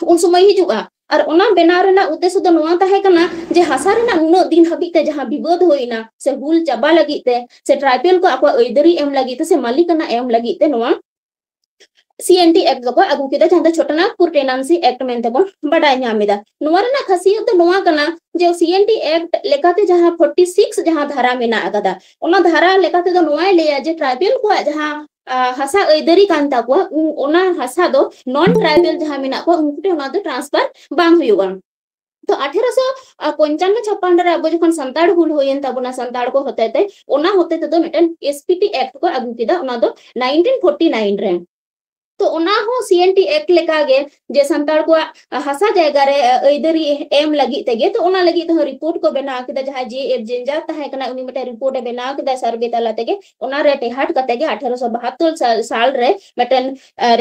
ᱩᱱ ᱥᱚᱢᱚᱭ ᱦᱤᱡᱩᱜᱼᱟ᱾ ᱟᱨ ᱚᱱᱟ ᱵᱮᱱᱟᱣ ᱨᱮᱱᱟᱜ ᱩᱫᱽᱫᱮᱥᱥᱚ ᱫᱚ ᱱᱚᱣᱟ ᱛᱟᱦᱮᱸ ᱠᱟᱱᱟ ᱡᱮ ᱦᱟᱥᱟ ᱨᱮᱱᱟᱜ ᱱᱩᱱᱟᱹᱜ ᱫᱤᱱ ᱦᱟᱹᱵᱤᱡ ᱛᱮ ᱡᱟᱦᱟᱸ ᱵᱤᱵᱟᱹᱫ ᱦᱩᱭᱱᱟ ᱥᱮ ᱦᱩᱞ ᱪᱟᱵᱟ ᱞᱟᱹᱜᱤᱫ ᱛᱮ ᱥᱮ ᱴᱨᱟᱭᱵᱮᱞ ᱠᱚ ᱟᱠᱚᱣᱟᱜ ᱟᱹᱭᱫᱟᱹᱨᱤ ᱮᱢ ᱞᱟᱹᱜᱤᱫ ᱛᱮ ᱥᱮ ᱢᱟᱹᱞᱤᱠᱟᱱᱟ ᱮᱢ ᱞᱟᱹᱜᱤᱫ ᱛᱮ ᱱᱚᱣᱟ ᱥᱤ ᱮᱱ ᱴᱤ ᱮᱠᱴ ᱫᱚᱠᱚ ᱟᱹᱜᱩ ᱠᱮᱫᱟ, ᱡᱟᱦᱟᱸ ᱫᱚ ᱪᱷᱳᱴᱚᱱᱟᱜᱽᱯᱩᱨ ᱴᱮᱱᱟᱱᱥᱤ ᱮᱠᱴ ᱢᱮᱱᱛᱮ ᱵᱚᱱ ᱵᱟᱰᱟᱭ ᱧᱟᱢ ᱮᱫᱟ᱾ ᱱᱚᱣᱟ ᱨᱮᱱᱟᱜ ᱠᱷᱟᱥᱤᱭᱚᱛ ᱫᱚ ᱱᱚᱣᱟ ᱠᱟᱱᱟ ᱡᱮ ᱥᱤ ᱮᱱ ᱴᱤ ᱮᱠᱴ ᱞᱮᱠᱟᱛᱮ ᱡᱟᱦᱟᱸ ᱯᱷᱳᱨᱴᱤ ᱥᱤᱠᱥ ᱡᱟᱦᱟᱸ ᱫᱷᱟᱨᱟ ᱢᱮᱱᱟᱜ ᱟᱠᱟᱫᱟ, ᱚᱱᱟ ᱫᱷᱟᱨᱟ ᱞᱮᱠᱟ ᱛᱮᱫᱚ ᱱᱚᱣᱟᱭ ᱞᱟᱹᱭᱟ ᱡᱮ ᱴᱨᱟᱭᱵᱮᱞ ᱠᱚᱣᱟᱜ ᱡᱟᱦᱟᱸ ᱦᱟᱥᱟ ᱟᱹᱭᱫᱟᱹᱨᱤ ᱠᱟᱱ ᱛᱟᱠᱚᱣᱟ, ᱚᱱᱟ ᱦᱟᱥᱟ ᱫᱚ ᱱᱚᱱ ᱴᱨᱟᱭᱵᱮᱞ ᱡᱟᱦᱟᱸ ᱢᱮᱱᱟᱜ ᱠᱚᱣᱟ ᱩᱱᱠᱩ ᱴᱷᱮᱱ ᱚᱱᱟ ᱫᱚ ᱴᱨᱟᱱᱥᱯᱷᱟᱨ ᱵᱟᱝ ᱦᱩᱭᱩᱜᱼᱟ᱾ ᱛᱚ ᱟᱴᱷᱮᱨᱚᱥᱚ ᱯᱚᱧᱪᱟᱱᱱᱚ ᱪᱷᱟᱯᱟᱱᱱᱚ ᱨᱮ ᱟᱵᱚ ᱡᱚᱠᱷᱚᱱ ᱥᱟᱱᱛᱟᱲ ᱦᱩᱞ ᱦᱩᱭᱮᱱ ᱛᱟᱵᱚᱱᱟ ᱥᱟᱱᱛᱟᱲ ᱠᱚ ᱦᱚᱛᱮᱛᱮ, ᱚᱱᱟ ᱦᱚᱛᱮ ᱛᱮᱫᱚ ᱢᱤᱫᱴᱮᱱ ᱮᱥ ᱯᱤ ᱴᱤ ᱮᱠᱴ ᱠᱚ ᱟᱹᱜᱩ ᱠᱮᱫᱟ, ᱚᱱᱟ ᱫᱚ ᱱᱟᱭᱤᱱᱴᱤᱱ ᱯᱷᱳᱨᱴᱤ ᱱᱟᱭᱤᱱ ᱨᱮ᱾ ᱛᱚ ᱚᱱᱟ ᱦᱚᱸ ᱥᱤ ᱮᱱ ᱴᱤ ᱮᱠᱴ ᱞᱮᱠᱟᱜᱮ ᱡᱮ ᱥᱟᱱᱛᱟᱲ ᱠᱚᱣᱟᱜ ᱦᱟᱥᱟ ᱡᱟᱭᱜᱟ ᱨᱮ ᱟᱹᱭᱫᱟᱹᱨᱤ ᱮᱢ ᱞᱟᱹᱜᱤᱫ ᱛᱮᱜᱮ, ᱛᱚ ᱚᱱᱟ ᱞᱟᱹᱜᱤᱫ ᱛᱮᱦᱚᱸ ᱨᱤᱯᱳᱨᱴ ᱠᱚ ᱵᱮᱱᱟᱣ ᱠᱮᱫᱟ᱾ ᱡᱟᱦᱟᱸᱭ ᱡᱮ ᱮᱯᱷ ᱡᱮᱱᱡᱟᱨ ᱛᱟᱦᱮᱸ ᱠᱟᱱᱟ, ᱩᱱᱤ ᱢᱤᱫᱴᱮᱱ ᱨᱤᱯᱳᱨᱴ ᱮ ᱵᱮᱱᱟᱣ ᱠᱮᱫᱟ ᱥᱟᱨᱵᱷᱮ ᱛᱟᱞᱟ ᱛᱮᱜᱮ᱾ ᱚᱱᱟᱨᱮ ᱴᱮᱦᱟᱴ ᱠᱟᱛᱮ ᱜᱮ ᱟᱴᱷᱮᱨᱚᱥᱚ ᱵᱟᱦᱟᱛᱛᱳᱨ ᱥᱟᱞ ᱨᱮ ᱢᱤᱫᱴᱮᱱ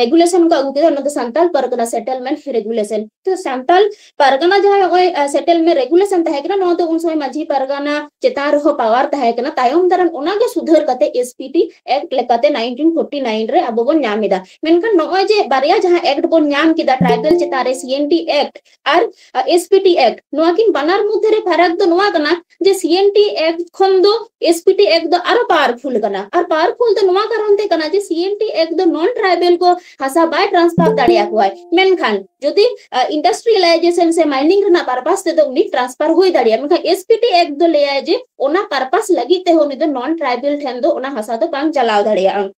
ᱨᱮᱜᱩᱞᱮᱥᱚᱱ ᱠᱚ ᱟᱹᱜᱩ ᱠᱮᱫᱟ, ᱚᱱᱟ ᱫᱚ ᱥᱟᱱᱛᱟᱲ ᱯᱟᱨᱜᱟᱱᱟ ᱥᱮᱴᱮᱞᱢᱮᱱᱴ ᱨᱮᱜᱩᱞᱮᱥᱚᱱ᱾ ᱛᱚ ᱥᱟᱱᱛᱟᱲ ᱯᱟᱨᱜᱟᱱᱟ ᱡᱟᱦᱟᱸ ᱱᱚᱜᱼᱚᱭ ᱥᱮᱴᱮᱞᱢᱮᱱᱴ ᱨᱮᱜᱩᱞᱮᱥᱚᱱ ᱛᱟᱦᱮᱸ ᱠᱟᱱᱟ, ᱱᱚᱣᱟ ᱫᱚ ᱩᱱ ᱥᱚᱢᱚᱭ ᱢᱟᱹᱡᱷᱤ ᱯᱟᱨᱜᱟᱱᱟ ᱪᱮᱛᱟᱱ ᱨᱮᱦᱚᱸ ᱯᱟᱣᱟᱨ ᱛᱟᱦᱮᱸ ᱠᱟᱱᱟ᱾ ᱛᱟᱭᱚᱢ ᱫᱟᱨᱟᱢ ᱚᱱᱟᱜᱮ ᱥᱩᱫᱷᱟᱹᱨ ᱠᱟᱛᱮ ᱮᱥ ᱯᱤ ᱴᱤ ᱮᱠᱴ ᱞᱮᱠᱟᱛᱮ ᱱᱟᱭᱤᱱᱴᱤᱱ ᱯᱷᱳᱨᱴᱤ ᱱᱟᱭᱤᱱ ᱨᱮ ᱟᱵᱚ ᱵᱚᱱ ᱧᱟᱢ ᱮᱫᱟ᱾ ᱢᱮᱱᱠᱷᱟᱱ ᱱᱚᱜᱼᱚᱭ ᱡᱮ ᱵᱟᱨᱭᱟ ᱡᱟᱦᱟᱸ ᱮᱠᱴ ᱵᱚᱱ ᱧᱟᱢ ᱠᱮᱫᱟ, ᱴᱨᱟᱭᱵᱮᱞ ᱪᱮᱛᱟᱱ ᱨᱮ ᱥᱤ ᱮᱱ ᱴᱤ ᱮᱠᱴ ᱟᱨ ᱮᱥ ᱯᱤ ᱴᱤ ᱮᱠᱴ, ᱱᱚᱣᱟ ᱠᱤᱱ ᱵᱟᱱᱟᱨ ᱢᱚᱫᱽᱫᱷᱮ ᱨᱮ ᱯᱷᱟᱨᱟᱠ ᱫᱚ ᱱᱚᱣᱟ ᱠᱟᱱᱟ ᱡᱮ ᱥᱤ ᱮᱱ ᱴᱤ ᱮᱠᱴ ᱠᱷᱚᱱ ᱫᱚ ᱮᱥ ᱯᱤ ᱴᱤ ᱮᱠᱴ ᱫᱚ ᱟᱨᱚ ᱯᱟᱣᱟᱨᱯᱷᱩᱞ ᱠᱟᱱᱟ᱾ ᱟᱨ ᱯᱟᱣᱟᱨᱯᱷᱩᱞ ᱫᱚ ᱱᱚᱣᱟ ᱠᱟᱨᱚᱱ ᱛᱮ ᱠᱟᱱᱟ ᱡᱮ ᱥᱤ ᱮᱱ ᱴᱤ ᱮᱠᱴ ᱫᱚ ᱱᱚᱱ ᱴᱨᱟᱭᱵᱮᱞ ᱠᱚ ᱦᱟᱥᱟ ᱵᱟᱭ ᱴᱨᱟᱱᱥᱯᱷᱟᱨ ᱫᱟᱲᱮᱭᱟᱠᱚᱣᱟᱭ, ᱢᱮᱱᱠᱷᱟᱱ ᱡᱩᱫᱤ ᱤᱱᱰᱟᱥᱴᱨᱤᱭᱟᱞᱟᱭᱡᱮᱥᱚᱱ ᱥᱮ ᱢᱟᱭᱱᱤᱝ ᱨᱮᱱᱟᱜ ᱯᱟᱨᱯᱟᱥ ᱛᱮᱫᱚ ᱩᱱᱤ ᱴᱨᱟᱱᱥᱯᱷᱟᱨ ᱦᱩᱭ ᱫᱟᱲᱮᱭᱟᱜᱼᱟ, ᱢᱮᱱᱠᱷᱟᱱ ᱮᱥ ᱯᱤ ᱴᱤ ᱮᱠᱴ ᱫᱚ ᱞᱟᱹᱭᱟᱭ ᱡᱮ ᱚᱱᱟ ᱯᱟᱨᱯᱟᱥ ᱞᱟᱹᱜᱤᱫ ᱛᱮᱦᱚᱸ ᱩᱱᱤ ᱫᱚ ᱱᱚᱱ ᱴᱨᱟᱭᱵᱮᱞ ᱴᱷᱮᱱ ᱫᱚ ᱚᱱᱟ ᱦᱟᱥᱟ ᱫᱚ ᱵᱟᱝ ᱪᱟᱞᱟᱣ ᱫᱟᱲᱮᱭᱟᱜᱼᱟ᱾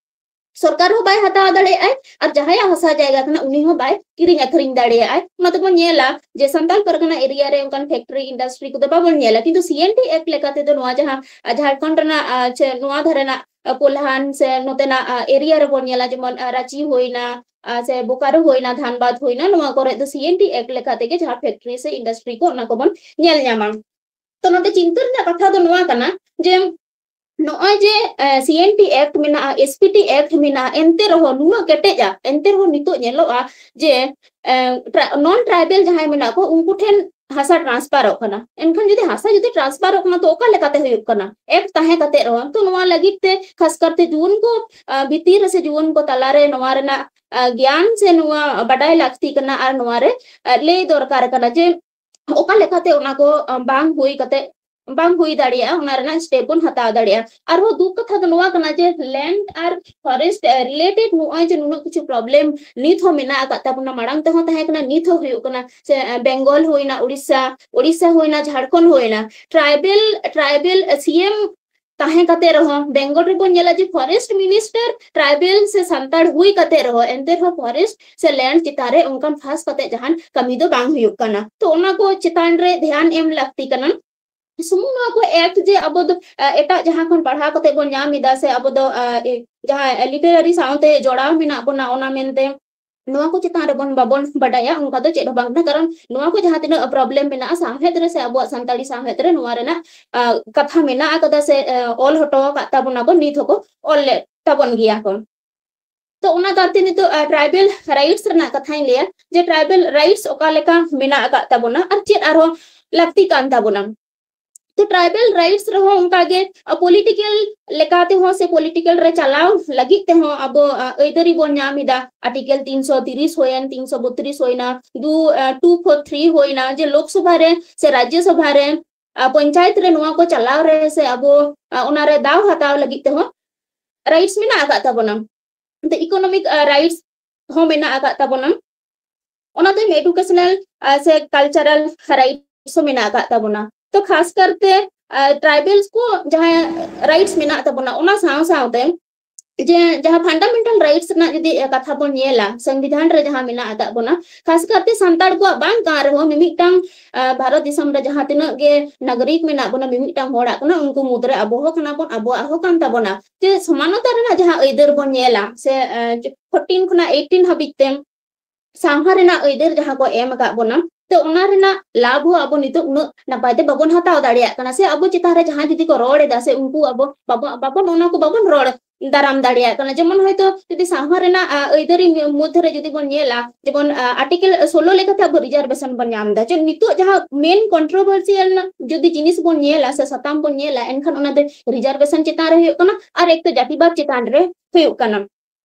ᱥᱚᱨᱠᱟᱨ ᱦᱚᱸ ᱵᱟᱭ ᱦᱟᱛᱟᱣ ᱫᱟᱲᱮᱭᱟᱜᱼᱟᱭ ᱟᱨ ᱡᱟᱦᱟᱸᱭᱟᱜ ᱦᱟᱥᱟ ᱡᱟᱭᱜᱟ ᱠᱟᱱᱟ ᱩᱱᱤ ᱦᱚᱸ ᱵᱟᱭ ᱠᱤᱨᱤᱧ ᱟᱹᱠᱷᱨᱤᱧ ᱫᱟᱲᱮᱭᱟᱜᱼᱟᱭ᱾ ᱚᱱᱟ ᱛᱮᱵᱚᱱ ᱧᱮᱞᱟ ᱡᱮ ᱥᱟᱱᱛᱟᱲ ᱯᱟᱨᱜᱟᱱᱟ ᱮᱨᱤᱭᱟ ᱨᱮ ᱚᱱᱠᱟᱱ ᱯᱷᱮᱠᱴᱨᱤ ᱤᱱᱰᱟᱥᱴᱨᱤ ᱠᱚᱫᱚ ᱵᱟᱵᱚᱱ ᱧᱮᱞᱟ, ᱠᱤᱱᱛᱩ ᱥᱤ ᱮᱱ ᱴᱤ ᱮᱠᱴ ᱞᱮᱠᱟ ᱛᱮᱫᱚ ᱱᱚᱣᱟ ᱡᱟᱦᱟᱸ ᱡᱷᱟᱲᱠᱷᱚᱸᱰ ᱨᱮᱱᱟᱜ ᱱᱚᱣᱟ ᱫᱷᱟᱨᱮ ᱨᱮᱱᱟᱜ ᱠᱳᱞᱦᱟᱱ ᱥᱮ ᱱᱚᱛᱮᱱᱟᱜ ᱮᱨᱤᱭᱟ ᱨᱮᱵᱚᱱ ᱧᱮᱞᱟ, ᱡᱮᱢᱚᱱ ᱨᱟᱸᱪᱤ ᱦᱩᱭᱱᱟ, ᱟᱨ ᱥᱮ ᱵᱳᱠᱟᱨᱳ ᱦᱩᱭᱱᱟ, ᱫᱷᱟᱱᱵᱟᱫᱽ ᱦᱩᱭᱱᱟ, ᱱᱚᱣᱟ ᱠᱚᱨᱮ ᱫᱚ ᱥᱤ ᱮᱱ ᱴᱤ ᱮᱠᱴ ᱞᱮᱠᱟ ᱛᱮᱜᱮ ᱡᱟᱦᱟᱸ ᱯᱷᱮᱠᱴᱨᱤ ᱥᱮ ᱤᱱᱰᱟᱥᱴᱨᱤ ᱠᱚ, ᱚᱱᱟ ᱠᱚᱵᱚᱱ ᱧᱮᱞ ᱧᱟᱢᱟ᱾ ᱛᱚ ᱱᱚᱰᱮ ᱪᱤᱱᱛᱟᱹ ᱨᱮᱱᱟᱜ ᱠᱟᱛᱷᱟ ᱫᱚ ᱱᱚᱣᱟ ᱠᱟᱱᱟ ᱡᱮ ᱱᱚᱜᱼᱚᱭ ᱡᱮ ᱥᱤ ᱮᱱ ᱴᱤ ᱮᱠᱴ ᱢᱮᱱᱟᱜᱼᱟ, ᱮᱥ ᱯᱤ ᱴᱤ ᱮᱠᱴ ᱢᱮᱱᱟᱜᱼᱟ, ᱮᱱᱛᱮ ᱨᱮᱦᱚᱸ ᱱᱩᱱᱟᱹᱜ ᱠᱮᱴᱮᱡᱟ, ᱮᱱᱛᱮ ᱨᱮᱦᱚᱸ ᱱᱤᱛᱚᱜ ᱧᱮᱞᱚᱜᱼᱟ ᱡᱮ ᱱᱚᱱ ᱴᱨᱟᱭᱵᱮᱞ ᱡᱟᱦᱟᱸᱭ ᱢᱮᱱᱟᱜ ᱠᱚ, ᱩᱱᱠᱩ ᱴᱷᱮᱱ ᱦᱟᱥᱟ ᱴᱨᱟᱱᱥᱯᱟᱨᱚᱜ ᱠᱟᱱᱟ᱾ ᱮᱱᱠᱷᱟᱱ ᱡᱩᱫᱤ ᱦᱟᱥᱟ ᱡᱩᱫᱤ ᱴᱨᱟᱱᱥᱯᱟᱨᱚᱜ ᱠᱟᱱᱟ, ᱛᱚ ᱚᱠᱟ ᱞᱮᱠᱟᱛᱮ ᱦᱩᱭᱩᱜ ᱠᱟᱱᱟ? ᱮᱠᱴ ᱛᱟᱦᱮᱸ ᱠᱟᱛᱮ ᱨᱮᱦᱚᱸ᱾ ᱛᱚ ᱱᱚᱣᱟ ᱞᱟᱹᱜᱤᱫ ᱛᱮ ᱠᱷᱟᱥ ᱠᱟᱨᱛᱮ ᱡᱩᱣᱟᱹᱱ ᱠᱚ ᱵᱷᱤᱛᱤᱨ ᱨᱮ ᱥᱮ ᱡᱩᱣᱟᱹᱱ ᱠᱚ ᱛᱟᱞᱟᱨᱮ ᱱᱚᱣᱟ ᱨᱮᱱᱟᱜ ᱜᱮᱭᱟᱱ ᱥᱮ ᱱᱚᱣᱟ ᱵᱟᱰᱟᱭ ᱞᱟᱹᱠᱛᱤ ᱠᱟᱱᱟ ᱟᱨ ᱱᱚᱣᱟ ᱨᱮ ᱞᱟᱹᱭ ᱫᱚᱨᱠᱟᱨ ᱠᱟᱱᱟ ᱡᱮ ᱚᱠᱟ ᱞᱮᱠᱟᱛᱮ ᱚᱱᱟ ᱠᱚ ᱵᱟᱝ ᱦᱩᱭ ᱠᱟᱛᱮ, ᱵᱟᱝ ᱦᱩᱭ ᱫᱟᱲᱮᱭᱟᱜᱼᱟ, ᱚᱱᱟ ᱨᱮᱱᱟᱜ ᱥᱴᱮᱯ ᱵᱚᱱ ᱦᱟᱛᱟᱣ ᱫᱟᱲᱮᱭᱟᱜᱼᱟ᱾ ᱟᱨᱦᱚᱸ ᱫᱩᱠ ᱠᱟᱛᱷᱟ ᱫᱚ ᱱᱚᱣᱟ ᱠᱟᱱᱟ ᱡᱮ ᱞᱮᱱᱰ ᱟᱨ ᱯᱷᱚᱨᱮᱥᱴ ᱨᱤᱞᱮᱴᱮᱰ ᱱᱚᱜᱼᱚᱭ ᱡᱮ ᱱᱩᱱᱟᱹᱜ ᱠᱤᱪᱷᱩ ᱯᱨᱚᱵᱞᱮᱢ ᱱᱤᱛ ᱦᱚᱸ ᱢᱮᱱᱟᱜ ᱟᱠᱟᱫ ᱛᱟᱵᱚᱱᱟ, ᱢᱟᱲᱟᱝ ᱛᱮᱦᱚᱸ ᱛᱟᱦᱮᱸ ᱠᱟᱱᱟ, ᱱᱤᱛ ᱦᱚᱸ ᱦᱩᱭᱩᱜ ᱠᱟᱱᱟ᱾ ᱥᱮ ᱵᱮᱝᱜᱚᱞ ᱦᱩᱭᱱᱟ, ᱩᱲᱤᱥᱥᱟ, ᱩᱲᱤᱥᱥᱟ ᱦᱩᱭᱱᱟ, ᱡᱷᱟᱲᱠᱷᱚᱸᱰ ᱦᱩᱭᱱᱟ, ᱴᱨᱟᱭᱵᱮᱞ ᱴᱨᱟᱭᱵᱮᱞ ᱥᱤ ᱮᱢ ᱛᱟᱦᱮᱸ ᱠᱟᱛᱮ ᱨᱮᱦᱚᱸ, ᱵᱮᱝᱜᱚᱞ ᱨᱮᱵᱚᱱ ᱧᱮᱞᱟ ᱡᱮ ᱯᱷᱚᱨᱮᱥᱴ ᱢᱤᱱᱤᱥᱴᱟᱨ ᱴᱨᱟᱭᱵᱮᱞ ᱥᱮ ᱥᱟᱱᱛᱟᱲ ᱦᱩᱭ ᱠᱟᱛᱮ ᱨᱮᱦᱚᱸ, ᱮᱱᱛᱮ ᱨᱮᱦᱚᱸ ᱯᱷᱚᱨᱮᱥᱴ ᱥᱮ ᱞᱮᱱᱰ ᱪᱮᱛᱟᱱ ᱨᱮ ᱚᱱᱠᱟᱱ ᱠᱷᱟᱥ ᱠᱟᱛᱮ ᱡᱟᱦᱟᱱ ᱠᱟᱹᱢᱤ ᱫᱚ ᱵᱟᱝ ᱦᱩᱭᱩᱜ ᱠᱟᱱᱟ᱾ ᱛᱚ ᱚᱱᱟ ᱠᱚ ᱪᱮᱛᱟᱱ ᱨᱮ ᱫᱷᱮᱭᱟᱱ ᱮᱢ ᱞᱟᱹᱠᱛᱤ ᱠᱟᱱᱟ᱾ ᱥᱩᱢᱩᱝ ᱱᱚᱣᱟ ᱠᱚ ᱮᱠᱴ ᱡᱮ ᱟᱵᱚ ᱫᱚ ᱮᱴᱟᱜ ᱡᱟᱦᱟᱸ ᱠᱷᱚᱱ ᱯᱟᱲᱦᱟᱣ ᱠᱟᱛᱮ ᱵᱚᱱ ᱧᱟᱢ ᱮᱫᱟ ᱥᱮ ᱟᱵᱚ ᱫᱚ ᱡᱟᱦᱟᱸ ᱞᱤᱴᱟᱨᱟᱨᱤ ᱥᱟᱶᱛᱮ ᱡᱚᱲᱟᱣ ᱢᱮᱱᱟᱜ ᱵᱚᱱᱟ, ᱚᱱᱟ ᱢᱮᱱᱛᱮ ᱱᱚᱣᱟ ᱠᱚ ᱪᱮᱛᱟᱱ ᱨᱮᱵᱚᱱ ᱵᱟᱵᱚᱱ ᱵᱟᱰᱟᱭᱟ, ᱚᱱᱠᱟ ᱫᱚ ᱪᱮᱫ ᱦᱚᱸ ᱵᱟᱝ ᱠᱟᱱᱟ᱾ ᱠᱟᱨᱚᱱ ᱱᱚᱣᱟ ᱠᱚ ᱡᱟᱦᱟᱸ ᱛᱤᱱᱟᱹᱜ ᱯᱨᱚᱵᱞᱮᱢ ᱢᱮᱱᱟᱜᱼᱟ ᱥᱟᱶᱦᱮᱫ ᱨᱮ ᱥᱮ ᱟᱵᱚᱣᱟᱜ ᱥᱟᱱᱛᱟᱲᱤ ᱥᱟᱶᱦᱮᱫ ᱨᱮ, ᱱᱚᱣᱟ ᱨᱮᱱᱟᱜ ᱠᱟᱛᱷᱟ ᱢᱮᱱᱟᱜ ᱟᱠᱟᱫᱟ ᱥᱮ ᱚᱞ ᱦᱚᱴᱚ ᱟᱠᱟᱫ ᱛᱟᱵᱚᱱᱟ ᱠᱚ, ᱱᱤᱛ ᱦᱚᱸᱠᱚ ᱚᱞ ᱞᱮᱫ ᱛᱟᱵᱚᱱ ᱜᱮᱭᱟ ᱠᱚ᱾ ᱛᱚ ᱚᱱᱟ ᱠᱟᱨᱛᱮ ᱱᱤᱛᱚᱜ ᱴᱨᱟᱭᱵᱮᱞ ᱨᱟᱭᱤᱴᱥ ᱨᱮᱱᱟᱜ ᱠᱟᱛᱷᱟᱧ ᱞᱟᱹᱭᱟ ᱡᱮ ᱴᱨᱟᱭᱵᱮᱞ ᱨᱟᱭᱤᱴᱥ ᱚᱠᱟ ᱞᱮᱠᱟ ᱢᱮᱱᱟᱜ ᱟᱠᱟᱫ ᱛᱟᱵᱚᱱᱟ ᱟᱨ ᱪᱮᱫ ᱟᱨᱦᱚᱸ ᱞᱟᱹᱠᱛᱤ ᱠᱟᱱ ᱛᱟᱵᱚᱱᱟ᱾ ᱛᱚ ᱴᱨᱟᱭᱵᱮᱞ ᱨᱟᱭᱤᱴᱥ ᱨᱮᱦᱚᱸ ᱚᱱᱠᱟᱜᱮ ᱯᱚᱞᱤᱴᱤᱠᱮᱞ ᱞᱮᱠᱟ ᱛᱮᱦᱚᱸ ᱥᱮ ᱯᱚᱞᱤᱴᱤᱠᱮᱞ ᱨᱮ ᱪᱟᱞᱟᱣ ᱞᱟᱹᱜᱤᱫ ᱛᱮᱦᱚᱸ ᱟᱵᱚ ᱟᱹᱭᱫᱟᱹᱨᱤ ᱵᱚᱱ ᱧᱟᱢ ᱮᱫᱟ᱾ ᱟᱨᱴᱤᱠᱮᱞ ᱛᱤᱱᱥᱚ ᱛᱤᱨᱤᱥ ᱦᱩᱭᱮᱱ, ᱛᱤᱱᱥᱚ ᱵᱚᱛᱨᱤᱥ ᱦᱩᱭᱱᱟ, ᱫᱩ ᱴᱩ ᱯᱷᱳᱨ ᱛᱷᱨᱤ ᱦᱩᱭᱱᱟ, ᱡᱮ ᱞᱳᱠᱥᱚᱵᱷᱟ ᱨᱮ ᱥᱮ ᱨᱟᱡᱽᱡᱚ ᱥᱚᱵᱷᱟ ᱨᱮ ᱯᱚᱧᱪᱟᱭᱮᱛ ᱨᱮ ᱱᱚᱣᱟ ᱠᱚ ᱪᱟᱞᱟᱣ ᱨᱮ ᱥᱮ ᱟᱵᱚ ᱚᱱᱟᱨᱮ ᱫᱟᱣ ᱦᱟᱛᱟᱣ ᱞᱟᱹᱜᱤᱫ ᱛᱮᱦᱚᱸ ᱨᱟᱭᱤᱴᱥ ᱢᱮᱱᱟᱜ ᱟᱠᱟᱫ ᱛᱟᱵᱚᱱᱟ᱾ ᱤᱠᱳᱱᱚᱢᱤᱠ ᱨᱟᱭᱤᱴᱥ ᱦᱚᱸ ᱢᱮᱱᱟᱜ ᱟᱠᱟᱫ ᱛᱟᱵᱚᱱᱟ᱾ ᱚᱱᱟ ᱛᱟᱭᱚᱢ ᱮᱰᱩᱠᱮᱥᱚᱱᱟᱞ ᱥᱮ ᱠᱟᱞᱪᱟᱨᱟᱞ ᱨᱟᱭᱤᱴᱥ ᱦᱚᱸ ᱢᱮᱱᱟᱜ ᱟᱠᱟᱫ ᱛᱟᱵᱚᱱᱟ᱾ ᱛᱚ ᱠᱷᱟᱥ ᱠᱟᱨᱛᱮ ᱴᱨᱟᱭᱵᱮᱞᱥ ᱠᱚ ᱡᱟᱦᱟᱸ ᱨᱟᱭᱤᱴᱥ ᱢᱮᱱᱟᱜ ᱛᱟᱵᱚᱱᱟ, ᱚᱱᱟ ᱥᱟᱶ ᱥᱟᱶᱛᱮ ᱡᱮ ᱡᱟᱦᱟᱸ ᱯᱷᱟᱱᱰᱟᱢᱮᱱᱴᱟᱞ ᱨᱟᱭᱤᱴᱥ ᱨᱮᱱᱟᱜ ᱡᱩᱫᱤ ᱠᱟᱛᱷᱟ ᱵᱚᱱ ᱧᱮᱞᱟ, ᱥᱚᱝᱵᱤᱫᱷᱟᱱ ᱨᱮ ᱡᱟᱦᱟᱸ ᱢᱮᱱᱟᱜ ᱟᱠᱟᱫ ᱵᱚᱱᱟ, ᱠᱷᱟᱥ ᱠᱟᱨᱛᱮ ᱥᱟᱱᱛᱟᱲ ᱠᱚᱣᱟᱜ ᱵᱟᱝ ᱠᱟᱱ ᱨᱮᱦᱚᱸ, ᱢᱤᱢᱤᱫᱴᱟᱝ ᱵᱷᱟᱨᱚᱛ ᱫᱤᱥᱚᱢ ᱨᱮ ᱡᱟᱦᱟᱸ ᱛᱤᱱᱟᱹᱜ ᱜᱮ ᱱᱟᱜᱚᱨᱤᱠ ᱢᱮᱱᱟᱜ ᱵᱚᱱᱟ, ᱢᱤᱢᱤᱫᱴᱟᱝ ᱦᱚᱲᱟᱜ ᱠᱟᱱᱟ, ᱩᱱᱠᱩ ᱢᱩᱫᱽᱨᱮ ᱟᱵᱚ ᱦᱚᱸ ᱠᱟᱱᱟ ᱵᱚᱱ, ᱟᱵᱚᱣᱟᱜ ᱦᱚᱸ ᱠᱟᱱ ᱛᱟᱵᱚᱱᱟ᱾ ᱡᱮ ᱥᱚᱢᱟᱱᱚᱛᱟ ᱨᱮᱱᱟᱜ ᱡᱟᱦᱟᱸ ᱟᱹᱭᱫᱟᱹᱨ ᱵᱚᱱ ᱧᱮᱞᱟ, ᱥᱮ ᱯᱷᱳᱨᱴᱤᱱ ᱠᱷᱚᱱᱟᱜ ᱮᱭᱤᱴᱤᱱ ᱦᱟᱹᱵᱤᱡ ᱛᱮ ᱥᱟᱶᱦᱟ ᱨᱮᱱᱟᱜ ᱟᱹᱭᱫᱟᱹᱨ ᱡᱟᱦᱟᱸ ᱠᱚ ᱮᱢ ᱟᱠᱟᱫ ᱵᱚᱱᱟ, ᱛᱚ ᱚᱱᱟ ᱨᱮᱱᱟᱜ ᱞᱟᱵᱷ ᱦᱚᱸ ᱟᱵᱚ ᱱᱤᱛᱚᱜ ᱩᱱᱟᱹᱜ ᱱᱟᱯᱟᱭ ᱛᱮ ᱵᱟᱵᱚᱱ ᱦᱟᱛᱟᱣ ᱫᱟᱲᱮᱭᱟᱜ ᱠᱟᱱᱟ, ᱥᱮ ᱟᱵᱚ ᱪᱮᱛᱟᱱ ᱨᱮ ᱡᱟᱦᱟᱸᱭ ᱡᱩᱫᱤ ᱠᱚ ᱨᱚᱲ ᱮᱫᱟ, ᱥᱮ ᱩᱱᱠᱩ ᱟᱵᱚ ᱵᱟᱵᱚ-, ᱵᱟᱵᱚᱱ, ᱚᱱᱟ ᱠᱚ ᱵᱟᱵᱚᱱ ᱨᱚᱲ ᱫᱟᱨᱟᱢ ᱫᱟᱲᱮᱭᱟᱜ ᱠᱟᱱᱟ᱾ ᱡᱮᱢᱚᱱ ᱦᱚᱭᱛᱳ ᱡᱩᱫᱤ ᱥᱟᱶᱦᱟ ᱨᱮᱱᱟᱜ ᱟᱹᱭᱫᱟᱹᱨᱤ ᱢᱚᱫᱽᱫᱷᱮ ᱨᱮ ᱡᱩᱫᱤ ᱵᱚᱱ ᱧᱮᱞᱟ, ᱡᱮᱢᱚᱱ ᱟᱨᱴᱤᱠᱮᱞ ᱥᱳᱞᱳ ᱞᱮᱠᱟᱛᱮ ᱟᱵᱚ ᱨᱤᱡᱟᱨᱵᱷᱮᱥᱚᱱ ᱵᱚᱱ ᱧᱟᱢ ᱮᱫᱟ, ᱡᱮ ᱱᱤᱛᱚᱜ ᱡᱟᱦᱟᱸ ᱢᱮᱱ ᱠᱚᱱᱴᱨᱳᱵᱷᱟᱨᱥᱤᱭᱟᱞ ᱡᱩᱫᱤ ᱡᱤᱱᱤᱥ ᱵᱚᱱ ᱧᱮᱞᱟ ᱥᱮ ᱥᱟᱛᱟᱢ ᱵᱚᱱ ᱧᱮᱞᱟ, ᱮᱱᱠᱷᱟᱱ ᱚᱱᱟ ᱫᱚ ᱨᱤᱡᱟᱨᱵᱷᱮᱥᱚᱱ ᱪᱮᱛᱟᱱ ᱨᱮ ᱦᱩᱭᱩᱜ ᱠᱟᱱᱟ ᱟᱨ ᱮᱠ ᱛᱚ ᱡᱟᱹᱛᱤᱵᱟᱫ ᱪᱮᱛᱟᱱ ᱨᱮ ᱦᱩᱭᱩᱜ ᱠᱟᱱᱟ᱾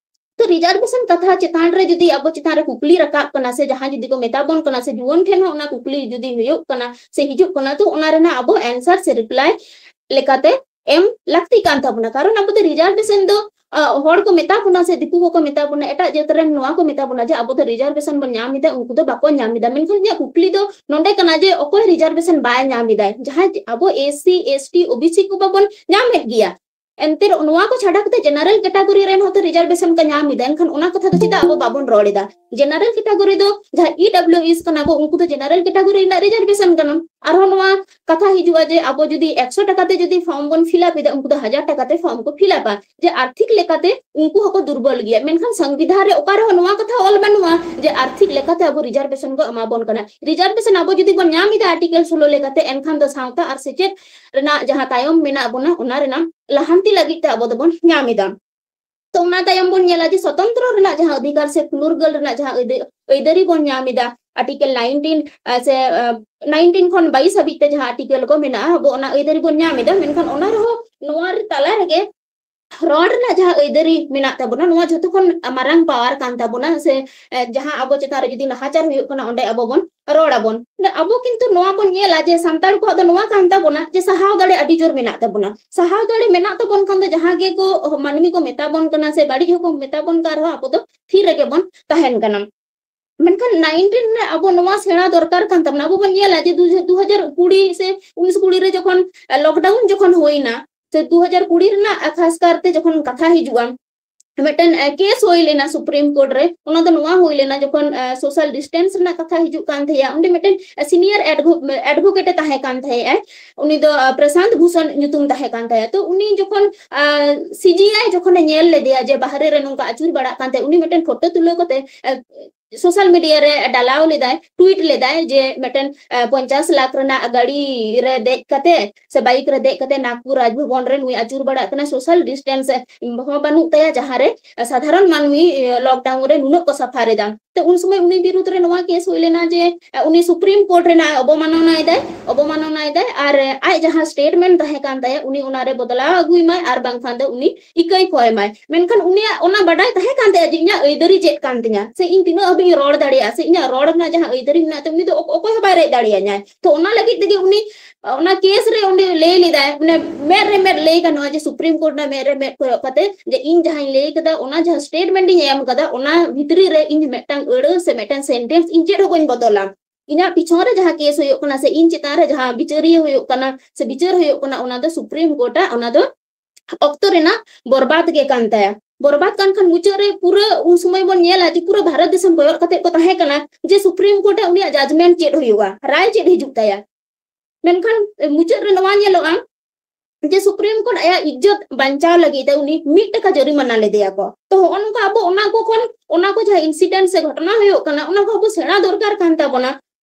ᱛᱚ ᱨᱤᱡᱟᱨᱵᱷᱮᱥᱚᱱ ᱠᱟᱛᱷᱟ ᱪᱮᱛᱟᱱ ᱨᱮ ᱡᱩᱫᱤ ᱟᱵᱚ ᱪᱮᱛᱟᱱ ᱨᱮ ᱠᱩᱠᱞᱤ ᱨᱟᱠᱟᱵ ᱠᱟᱱᱟ, ᱥᱮ ᱡᱟᱦᱟᱸᱭ ᱡᱩᱫᱤ ᱠᱚ ᱢᱮᱛᱟ ᱵᱚᱱ ᱠᱟᱱᱟ, ᱥᱮ ᱡᱩᱣᱟᱹᱱ ᱴᱷᱮᱱ ᱦᱚᱸ ᱚᱱᱟ ᱠᱩᱠᱞᱤ ᱡᱩᱫᱤ ᱦᱩᱭᱩᱜ ᱠᱟᱱᱟ ᱥᱮ ᱦᱤᱡᱩᱜ ᱠᱟᱱᱟ, ᱛᱚ ᱚᱱᱟ ᱨᱮᱱᱟᱜ ᱟᱵᱚ ᱟᱱᱥᱟᱨ ᱥᱮ ᱨᱤᱯᱞᱟᱭ ᱞᱮᱠᱟᱛᱮ ᱮᱢ ᱞᱟᱹᱠᱛᱤ ᱠᱟᱱ ᱛᱟᱵᱚᱱᱟ᱾ ᱠᱟᱨᱚᱱ ᱟᱵᱚ ᱫᱚ ᱨᱤᱡᱟᱨᱵᱷᱮᱥᱚᱱ ᱫᱚ ᱦᱚᱲ ᱠᱚ ᱢᱮᱛᱟ ᱵᱚᱱᱟ ᱥᱮ ᱫᱤᱠᱩ ᱠᱚᱠᱚ ᱢᱮᱛᱟ ᱵᱚᱱᱟ, ᱮᱴᱟᱜ ᱡᱟᱹᱛ ᱨᱮᱱ ᱱᱚᱣᱟ ᱠᱚ ᱢᱮᱛᱟ ᱵᱚᱱᱟ ᱡᱮ ᱟᱵᱚ ᱫᱚ ᱨᱤᱡᱟᱨᱵᱷᱮᱥᱚᱱ ᱵᱚᱱ ᱧᱟᱢ ᱮᱫᱟ, ᱩᱱᱠᱩ ᱫᱚ ᱵᱟᱠᱚ ᱧᱟᱢ ᱮᱫᱟ᱾ ᱢᱮᱱᱠᱷᱟᱱ ᱤᱧᱟᱹᱜ ᱠᱩᱠᱞᱤ ᱫᱚ ᱱᱚᱰᱮ ᱠᱟᱱᱟ ᱡᱮ ᱚᱠᱚᱭ ᱨᱤᱡᱟᱨᱵᱷᱮᱥᱚᱱ ᱵᱟᱭ ᱧᱟᱢ ᱮᱫᱟᱭ? ᱡᱟᱦᱟᱸᱭ ᱟᱵᱚ SC, ST, OBC ᱠᱚ ᱵᱟᱵᱚᱱ ᱧᱟᱢᱮᱫ ᱜᱮᱭᱟ, ᱮᱱᱛᱮ ᱱᱚᱣᱟ ᱠᱚ ᱪᱷᱟᱰᱟ ᱠᱟᱛᱮ ᱡᱮᱱᱟᱨᱮᱞ ᱠᱮᱴᱟᱜᱚᱨᱤ ᱨᱮᱱ ᱦᱚᱸᱛᱚ ᱨᱤᱡᱟᱨᱵᱷᱮᱥᱚᱱ ᱠᱚ ᱧᱟᱢ ᱮᱫᱟ᱾ ᱮᱱᱠᱷᱟᱱ ᱚᱱᱟ ᱠᱟᱛᱷᱟ ᱫᱚ ᱪᱮᱫᱟᱜ ᱟᱵᱚ ᱵᱟᱵᱚᱱ ᱨᱚᱲ ᱮᱫᱟ? ᱡᱮᱱᱟᱨᱮᱞ ᱠᱮᱴᱟᱜᱚᱨᱤ ᱫᱚ ᱡᱟᱦᱟᱸ EWS ᱠᱟᱱᱟ ᱠᱚ, ᱩᱱᱠᱩ ᱫᱚ ᱡᱮᱱᱟᱨᱮᱞ ᱠᱮᱴᱟᱜᱚᱨᱤ ᱨᱮᱱᱟᱜ ᱨᱤᱡᱟᱨᱵᱷᱮᱥᱚᱱ ᱠᱟᱱᱟ᱾ ᱟᱨᱦᱚᱸ ᱱᱚᱣᱟ ᱠᱟᱛᱷᱟ ᱦᱤᱡᱩᱜᱼᱟ ᱡᱮ ᱟᱵᱚ ᱡᱩᱫᱤ ᱮᱠᱥᱚ ᱴᱟᱠᱟ ᱛᱮ ᱡᱩᱫᱤ ᱯᱷᱚᱨᱢ ᱵᱚᱱ ᱯᱷᱤᱞᱟᱯ ᱮᱫᱟ, ᱩᱱᱠᱩ ᱫᱚ ᱦᱟᱡᱟᱨ ᱴᱟᱠᱟ ᱛᱮ ᱯᱷᱚᱨᱢ ᱠᱚ ᱯᱷᱤᱞᱟᱯᱟ᱾ ᱡᱮ ᱟᱨᱛᱷᱤᱠ ᱞᱮᱠᱟᱛᱮ ᱩᱱᱠᱩ ᱦᱚᱸᱠᱚ ᱫᱩᱨᱵᱚᱞ ᱜᱮᱭᱟ, ᱢᱮᱱᱠᱷᱟᱱ ᱥᱚᱝᱵᱤᱫᱷᱟᱱ ᱨᱮ ᱚᱠᱟ ᱨᱮᱦᱚᱸ ᱱᱚᱣᱟ ᱠᱟᱛᱷᱟ ᱚᱞ ᱵᱟᱹᱱᱩᱜᱼᱟ ᱡᱮ ᱟᱨᱛᱷᱤᱠ ᱞᱮᱠᱟᱛᱮ ᱟᱵᱚ ᱨᱤᱡᱟᱨᱵᱷᱮᱥᱚᱱ ᱠᱚ ᱮᱢᱟ ᱵᱚᱱ ᱠᱟᱱᱟ᱾ ᱨᱤᱡᱟᱨᱵᱷᱮᱥᱚᱱ ᱟᱵᱚ ᱡᱩᱫᱤ ᱵᱚᱱ ᱧᱟᱢ ᱮᱫᱟ ᱟᱨᱴᱤᱠᱮᱞ ᱥᱳᱞᱳ ᱞᱮᱠᱟᱛᱮ, ᱮᱱᱠᱷᱟᱱ ᱫᱚ ᱥᱟᱶᱛᱟ ᱟᱨ ᱥᱮᱪᱮᱫ ᱨᱮᱱᱟᱜ ᱡᱟᱦᱟᱸ ᱛᱟᱭᱚᱢ ᱢᱮᱱᱟᱜ ᱵᱚᱱᱟ, ᱚᱱᱟ ᱨᱮᱱᱟᱜ ᱞᱟᱦᱟᱱᱛᱤ ᱞᱟᱹᱜᱤᱫ ᱛᱮ ᱟᱵᱚ ᱫᱚᱵᱚᱱ ᱧᱟᱢ ᱮᱫᱟ᱾ ᱛᱚ ᱚᱱᱟ ᱛᱟᱭᱚᱢ ᱵᱚᱱ ᱧᱮᱞᱟ ᱡᱮ ᱥᱚᱛᱚᱱᱛᱨᱚ ᱨᱮᱱᱟᱜ ᱡᱟᱦᱟᱸ ᱚᱫᱷᱤᱠᱟᱨ ᱥᱮ ᱯᱷᱩᱱᱩᱨᱜᱟᱹᱞ ᱨᱮᱱᱟᱜ ᱡᱟᱦᱟᱸ ᱟᱹᱭᱫᱟᱹ-, ᱟᱹᱭᱫᱟᱹᱨᱤ ᱵᱚᱱ ᱧᱟᱢ ᱮᱫᱟ, ᱟᱨᱴᱤᱠᱮᱞ ᱱᱟᱭᱤᱱᱴᱤᱱ, ᱥᱮ ᱱᱟᱭᱤᱱᱴᱤᱱ ᱠᱷᱚᱱ ᱵᱟᱭᱤᱥ ᱦᱟᱹᱵᱤᱡ ᱛᱮ ᱡᱟᱦᱟᱸ ᱟᱨᱴᱤᱠᱮᱞ ᱠᱚ ᱢᱮᱱᱟᱜᱼᱟ, ᱟᱵᱚ ᱚᱱᱟ ᱟᱹᱭᱫᱟᱹᱨᱤ ᱵᱚᱱ ᱧᱟᱢ ᱮᱫᱟ᱾ ᱢᱮᱱᱠᱷᱟᱱ ᱚᱱᱟ ᱨᱮᱦᱚᱸ, ᱱᱚᱣᱟ ᱨᱮ ᱛᱟᱞᱟ ᱨᱮᱜᱮ ᱨᱚᱲ ᱨᱮᱱᱟᱜ ᱡᱟᱦᱟᱸ ᱟᱹᱭᱫᱟᱹᱨᱤ ᱢᱮᱱᱟᱜ ᱛᱟᱵᱚᱱᱟ, ᱱᱚᱣᱟ ᱡᱷᱚᱛᱚ ᱠᱷᱚᱱ ᱢᱟᱨᱟᱝ ᱯᱟᱣᱟᱨ ᱠᱟᱱ ᱛᱟᱵᱚᱱᱟ, ᱥᱮ ᱡᱟᱦᱟᱸ ᱟᱵᱚ ᱪᱮᱛᱟᱱ ᱨᱮ ᱡᱩᱫᱤ ᱱᱟᱦᱟᱪᱟᱨ ᱦᱩᱭᱩᱜ ᱠᱟᱱᱟ, ᱚᱸᱰᱮ ᱟᱵᱚ ᱵᱚᱱ ᱨᱚᱲ ᱟᱵᱚᱱ᱾ ᱟᱵᱚ ᱠᱤᱱᱛᱩ ᱱᱚᱣᱟ ᱵᱚᱱ ᱧᱮᱞᱟ ᱡᱮ ᱥᱟᱱᱛᱟᱲ ᱠᱚᱣᱟᱜ ᱫᱚ ᱱᱚᱣᱟ ᱠᱟᱱ ᱛᱟᱵᱚᱱᱟ ᱡᱮ ᱥᱟᱦᱟᱣ ᱫᱟᱲᱮ ᱟᱹᱰᱤ ᱡᱳᱨ ᱢᱮᱱᱟᱜ ᱛᱟᱵᱚᱱᱟ᱾ ᱥᱟᱦᱟᱣ ᱫᱟᱲᱮ ᱢᱮᱱᱟᱜ ᱛᱟᱵᱚᱱ ᱠᱷᱟᱱ ᱫᱚ ᱡᱟᱦᱟᱸ ᱜᱮᱠᱚ ᱢᱟᱹᱱᱢᱤ ᱠᱚ ᱢᱮᱛᱟ ᱵᱚᱱ ᱠᱟᱱᱟ ᱥᱮ ᱵᱟᱹᱲᱤᱡ ᱦᱚᱸᱠᱚ ᱢᱮᱛᱟ ᱵᱚᱱ ᱠᱟᱱ ᱨᱮᱦᱚᱸ, ᱟᱵᱚ ᱫᱚ ᱛᱷᱤᱨ ᱨᱮᱜᱮ ᱵᱚᱱ ᱛᱟᱦᱮᱱ ᱠᱟᱱᱟ᱾ ᱢᱮᱱᱠᱷᱟᱱ ᱱᱟᱭᱤᱱᱴᱤᱱ ᱨᱮ ᱟᱵᱚ ᱱᱚᱣᱟ ᱥᱮᱬᱟ ᱫᱚᱨᱠᱟᱨ ᱠᱟᱱ ᱛᱟᱵᱚᱱᱟ᱾ ᱟᱵᱚ ᱵᱚᱱ ᱧᱮᱞᱟ ᱡᱮ ᱫᱩ-, ᱫᱩ ᱦᱟᱡᱟᱨ ᱠᱩᱲᱤ ᱥᱮ ᱩᱱᱤᱥ ᱠᱩᱲᱤ ᱨᱮ ᱡᱚᱠᱷᱚᱱ ᱞᱚᱠᱰᱟᱣᱩᱱ ᱡᱚᱠᱷᱚᱱ ᱦᱩᱭᱱᱟ, ᱥᱮ ᱫᱩ ᱦᱟᱡᱟᱨ ᱠᱩᱲᱤ ᱨᱮᱱᱟᱜ ᱠᱷᱟᱥ ᱠᱟᱨᱛᱮ ᱡᱚᱠᱷᱚᱱ ᱠᱟᱛᱷᱟ ᱦᱤᱡᱩᱜᱼᱟ, ᱢᱤᱫᱴᱮᱱ ᱠᱮᱥ ᱦᱩᱭ ᱞᱮᱱᱟ ᱥᱩᱯᱨᱤᱢ ᱠᱳᱨᱴ ᱨᱮ᱾ ᱚᱱᱟ ᱫᱚ ᱱᱚᱣᱟ ᱦᱩᱭ ᱞᱮᱱᱟ, ᱡᱚᱠᱷᱚᱱ ᱥᱳᱥᱟᱞ ᱰᱤᱥᱴᱮᱱᱥ ᱨᱮᱱᱟᱜ ᱠᱟᱛᱷᱟ ᱦᱤᱡᱩᱜ ᱠᱟᱱ ᱛᱟᱦᱮᱸᱭᱟ, ᱚᱸᱰᱮ ᱢᱤᱫᱴᱮᱱ ᱥᱤᱱᱤᱭᱟᱨ ᱮᱰᱵᱷᱳᱠᱮᱴ ᱮ ᱛᱟᱦᱮᱸ ᱠᱟᱱ ᱛᱟᱦᱮᱸᱜᱼᱟᱭ᱾ ᱩᱱᱤ ᱫᱚ ᱯᱨᱚᱥᱟᱱᱛ ᱵᱷᱩᱥᱚᱱ ᱧᱩᱛᱩᱢ ᱛᱟᱦᱮᱸ ᱠᱟᱱ ᱛᱟᱭᱟ᱾ ᱛᱚ ᱩᱱᱤ ᱡᱚᱠᱷᱚᱱ ᱥᱤᱡᱤᱟᱭ ᱡᱚᱠᱷᱚᱱᱮ ᱧᱮᱞ ᱞᱮᱫᱮᱭᱟ ᱡᱮ ᱵᱟᱦᱨᱮ ᱨᱮ ᱱᱚᱝᱠᱟ ᱟᱹᱪᱩᱨ ᱵᱟᱲᱟᱜ ᱠᱟᱱ ᱛᱟᱦᱮᱸ, ᱩᱱᱤ ᱢᱤᱫᱴᱮᱱ ᱯᱷᱳᱴᱳ ᱛᱩᱞᱟᱹᱣ ᱠᱟᱛᱮ ᱥᱳᱥᱟᱞ ᱢᱤᱰᱤᱭᱟ ᱨᱮ ᱰᱟᱞᱟᱣ ᱞᱮᱫᱟᱭ, ᱴᱩᱭᱤᱴ ᱞᱮᱫᱟᱭ ᱡᱮ ᱢᱤᱫᱴᱮᱱ ᱯᱚᱧᱪᱟᱥ ᱞᱟᱠᱷ ᱨᱮᱱᱟᱜ ᱜᱟᱹᱰᱤ ᱨᱮ ᱫᱮᱡ ᱠᱟᱛᱮ ᱥᱮ ᱵᱟᱭᱤᱠ ᱨᱮ ᱫᱮᱡ ᱠᱟᱛᱮ ᱱᱟᱜᱽᱯᱩᱨ ᱨᱟᱡᱽᱵᱷᱚᱵᱚᱱ ᱨᱮ ᱱᱩᱭ ᱟᱹᱪᱩᱨ ᱵᱟᱲᱟᱜ ᱠᱟᱱᱟ, ᱥᱳᱥᱟᱞ ᱰᱤᱥᱴᱮᱱᱥ ᱦᱚᱸ ᱵᱟᱹᱱᱩᱜ ᱛᱟᱭᱟ, ᱡᱟᱦᱟᱸᱨᱮ ᱥᱟᱫᱷᱟᱨᱚᱱ ᱢᱟᱹᱱᱢᱤ ᱞᱚᱠᱰᱟᱣᱩᱱ ᱨᱮ ᱱᱩᱱᱟᱹᱜ ᱠᱚ ᱥᱟᱯᱷᱟᱨ ᱮᱫᱟ᱾ ᱛᱚ ᱩᱱ ᱥᱚᱢᱚᱭ ᱩᱱᱤ ᱵᱤᱨᱩᱫᱽ ᱨᱮ ᱱᱚᱣᱟ ᱠᱮᱥ ᱦᱩᱭ ᱞᱮᱱᱟ ᱡᱮ ᱩᱱᱤ ᱥᱩᱯᱨᱤᱢ ᱠᱳᱨᱴ ᱨᱮᱱᱟᱜ ᱚᱵᱚᱢᱟᱱᱚᱱᱟᱭ ᱫᱟᱭ, ᱚᱵᱚᱢᱟᱱᱚᱱᱟᱭ ᱫᱟᱭ, ᱟᱨ ᱟᱡ ᱡᱟᱦᱟᱸ ᱥᱴᱮᱴᱢᱮᱱᱴ ᱛᱟᱦᱮᱸ ᱠᱟᱱ ᱛᱟᱭᱟ ᱩᱱᱤ ᱚᱱᱟᱨᱮ ᱵᱚᱫᱞᱟᱣ ᱟᱹᱜᱩᱭ ᱢᱟᱭ, ᱟᱨ ᱵᱟᱝᱠᱷᱟᱱ ᱫᱚ ᱩᱱᱤ ᱤᱠᱟᱹᱭ ᱠᱚᱭ ᱢᱟᱭ᱾ ᱢᱮᱱᱠᱷᱟᱱ ᱩᱱᱤᱭᱟᱜ ᱚᱱᱟ ᱵᱟᱰᱟᱭ ᱛᱟᱦᱮᱸ ᱠᱟᱱ ᱛᱟᱭᱟ ᱡᱮ ᱤᱧᱟᱹᱜ ᱟᱹᱭᱫᱟᱹᱨᱤ ᱪᱮᱫ ᱠᱟᱱ ᱛᱤᱧᱟ, ᱥᱮ ᱤᱧ ᱛᱤᱱᱟᱹᱜ ᱦᱟᱹᱵᱤᱡ ᱤᱧ ᱨᱚᱲ ᱫᱟᱲᱮᱭᱟᱜᱼᱟ, ᱥᱮ ᱤᱧᱟᱹᱜ ᱨᱚᱲ ᱨᱮᱱᱟᱜ ᱡᱟᱦᱟᱸ ᱟᱹᱭᱫᱟᱹᱨᱤ ᱢᱮᱱᱟᱜ ᱛᱤᱧᱟ, ᱩᱱᱤ ᱫᱚ ᱚᱠ-, ᱚᱠᱚᱭ ᱦᱚᱸ ᱵᱟᱭ ᱨᱮᱡ ᱫᱟᱲᱮᱭᱟᱧᱟᱭ᱾ ᱛᱚ ᱚᱱᱟ ᱞᱟᱹᱜᱤᱫ ᱛᱮᱜᱮ ᱩᱱᱤ ᱚᱱᱟ ᱠᱮᱥ ᱨᱮ ᱚᱸᱰᱮ ᱞᱟᱹᱭ ᱞᱮᱫᱟᱭ, ᱢᱟᱱᱮ ᱢᱮᱫ ᱨᱮ ᱢᱮᱫ ᱞᱟᱹᱭ ᱜᱟᱱᱚᱜᱼᱟ ᱡᱮ ᱥᱩᱯᱨᱤᱢ ᱠᱳᱨᱴ ᱨᱮᱱᱟᱜ ᱢᱮᱫ ᱨᱮ ᱢᱮᱫ ᱠᱚᱭᱚᱜ ᱠᱟᱛᱮ ᱡᱮ ᱤᱧ ᱡᱟᱦᱟᱸᱧ ᱞᱟᱹᱭ ᱠᱟᱫᱟ, ᱚᱱᱟ ᱡᱟᱦᱟᱸ ᱥᱴᱮᱴᱢᱮᱱᱴ ᱤᱧ ᱮᱢ ᱠᱟᱫᱟ, ᱚᱱᱟ ᱵᱷᱤᱛᱨᱤ ᱨᱮ ᱤᱧ ᱢᱤᱫᱴᱟᱝ ᱟᱹᱲᱟᱹ ᱥᱮ ᱢᱤᱫᱴᱟᱝ ᱥᱮᱱᱴᱮᱱᱥ ᱤᱧ ᱪᱮᱫ ᱦᱚᱸ ᱵᱟᱹᱧ ᱵᱚᱫᱚᱞᱟ᱾ ᱤᱧᱟᱹᱜ ᱯᱤᱪᱷᱚᱱ ᱨᱮ ᱡᱟᱦᱟᱸ ᱠᱮᱥ ᱦᱩᱭᱩᱜ ᱠᱟᱱᱟ ᱥᱮ ᱤᱧ ᱪᱮᱛᱟᱱ ᱨᱮ ᱡᱟᱦᱟᱸ ᱵᱤᱪᱟᱹᱨᱤᱭᱟᱹ ᱦᱩᱭᱩᱜ ᱠᱟᱱᱟ ᱥᱮ ᱵᱤᱪᱟᱹᱨ ᱦᱩᱭᱩᱜ ᱠᱟᱱᱟ, ᱚᱱᱟ ᱫᱚ ᱥᱩᱯᱨᱤᱢ ᱠᱳᱨᱴ ᱟᱜ ᱚᱱᱟ ᱫᱚ ᱚᱠᱛᱚ ᱨᱮᱱᱟᱜ ᱵᱚᱨᱵᱟᱫ ᱜᱮ ᱠᱟᱱ ᱛᱟᱭᱟ᱾ ᱵᱚᱨᱵᱟᱫ ᱠᱟᱱ ᱠᱷᱟᱱ ᱢᱩᱪᱟᱹᱫ ᱨᱮ ᱯᱩᱨᱟᱹ ᱩᱱ ᱥᱚᱢᱚᱭ ᱵᱚᱱ ᱧᱮᱞᱟ ᱡᱮ ᱯᱩᱨᱟᱹ ᱵᱷᱟᱨᱚᱛ ᱫᱤᱥᱚᱢ ᱠᱚᱭᱚᱜ ᱠᱟᱛᱮ ᱠᱚ ᱛᱟᱦᱮᱸ ᱠᱟᱱᱟ ᱡᱮ ᱥᱩᱯᱨᱤᱢ ᱠᱳᱨᱴ ᱟᱜ ᱩᱱᱤᱭᱟᱜ ᱡᱟᱡᱽᱢᱮᱱᱴ ᱪᱮᱫ ᱦᱩᱭᱩᱜᱼᱟ, ᱨᱟᱭ ᱪᱮᱫ ᱦᱤᱡᱩᱜ ᱛᱟᱭᱟ᱾ ᱢᱮᱱᱠᱷᱟᱱ ᱢᱩᱪᱟᱹᱫ ᱨᱮ ᱱᱚᱣᱟ ᱧᱮᱞᱚᱜᱼᱟ ᱡᱮ ᱥᱩᱯᱨᱤᱢ ᱠᱳᱨᱴ ᱟᱭᱟᱜ ᱤᱡᱽᱡᱚᱛ ᱵᱟᱧᱪᱟᱣ ᱞᱟᱹᱜᱤᱫ ᱛᱮ ᱩᱱᱤ ᱢᱤᱫ ᱴᱟᱠᱟ ᱡᱚᱨᱤᱢᱟᱱᱟ ᱞᱮᱫᱮᱭᱟ ᱠᱚ᱾ ᱛᱚ ᱦᱚᱸᱜᱼᱚ ᱱᱚᱝᱠᱟ ᱟᱵᱚ ᱚᱱᱟ ᱠᱚ ᱠᱷᱚᱱ, ᱚᱱᱟ ᱠᱚ ᱡᱟᱦᱟᱸ ᱤᱱᱥᱤᱰᱮᱱᱴ ᱥᱮ ᱜᱷᱚᱴᱚᱱᱟ ᱦᱩᱭᱩᱜ ᱠᱟᱱᱟ, ᱚᱱᱟ ᱠᱚ ᱟᱵᱚ ᱥᱮᱬᱟ ᱫᱚᱨᱠᱟᱨ ᱠᱟᱱ ᱛᱟᱵᱚᱱᱟ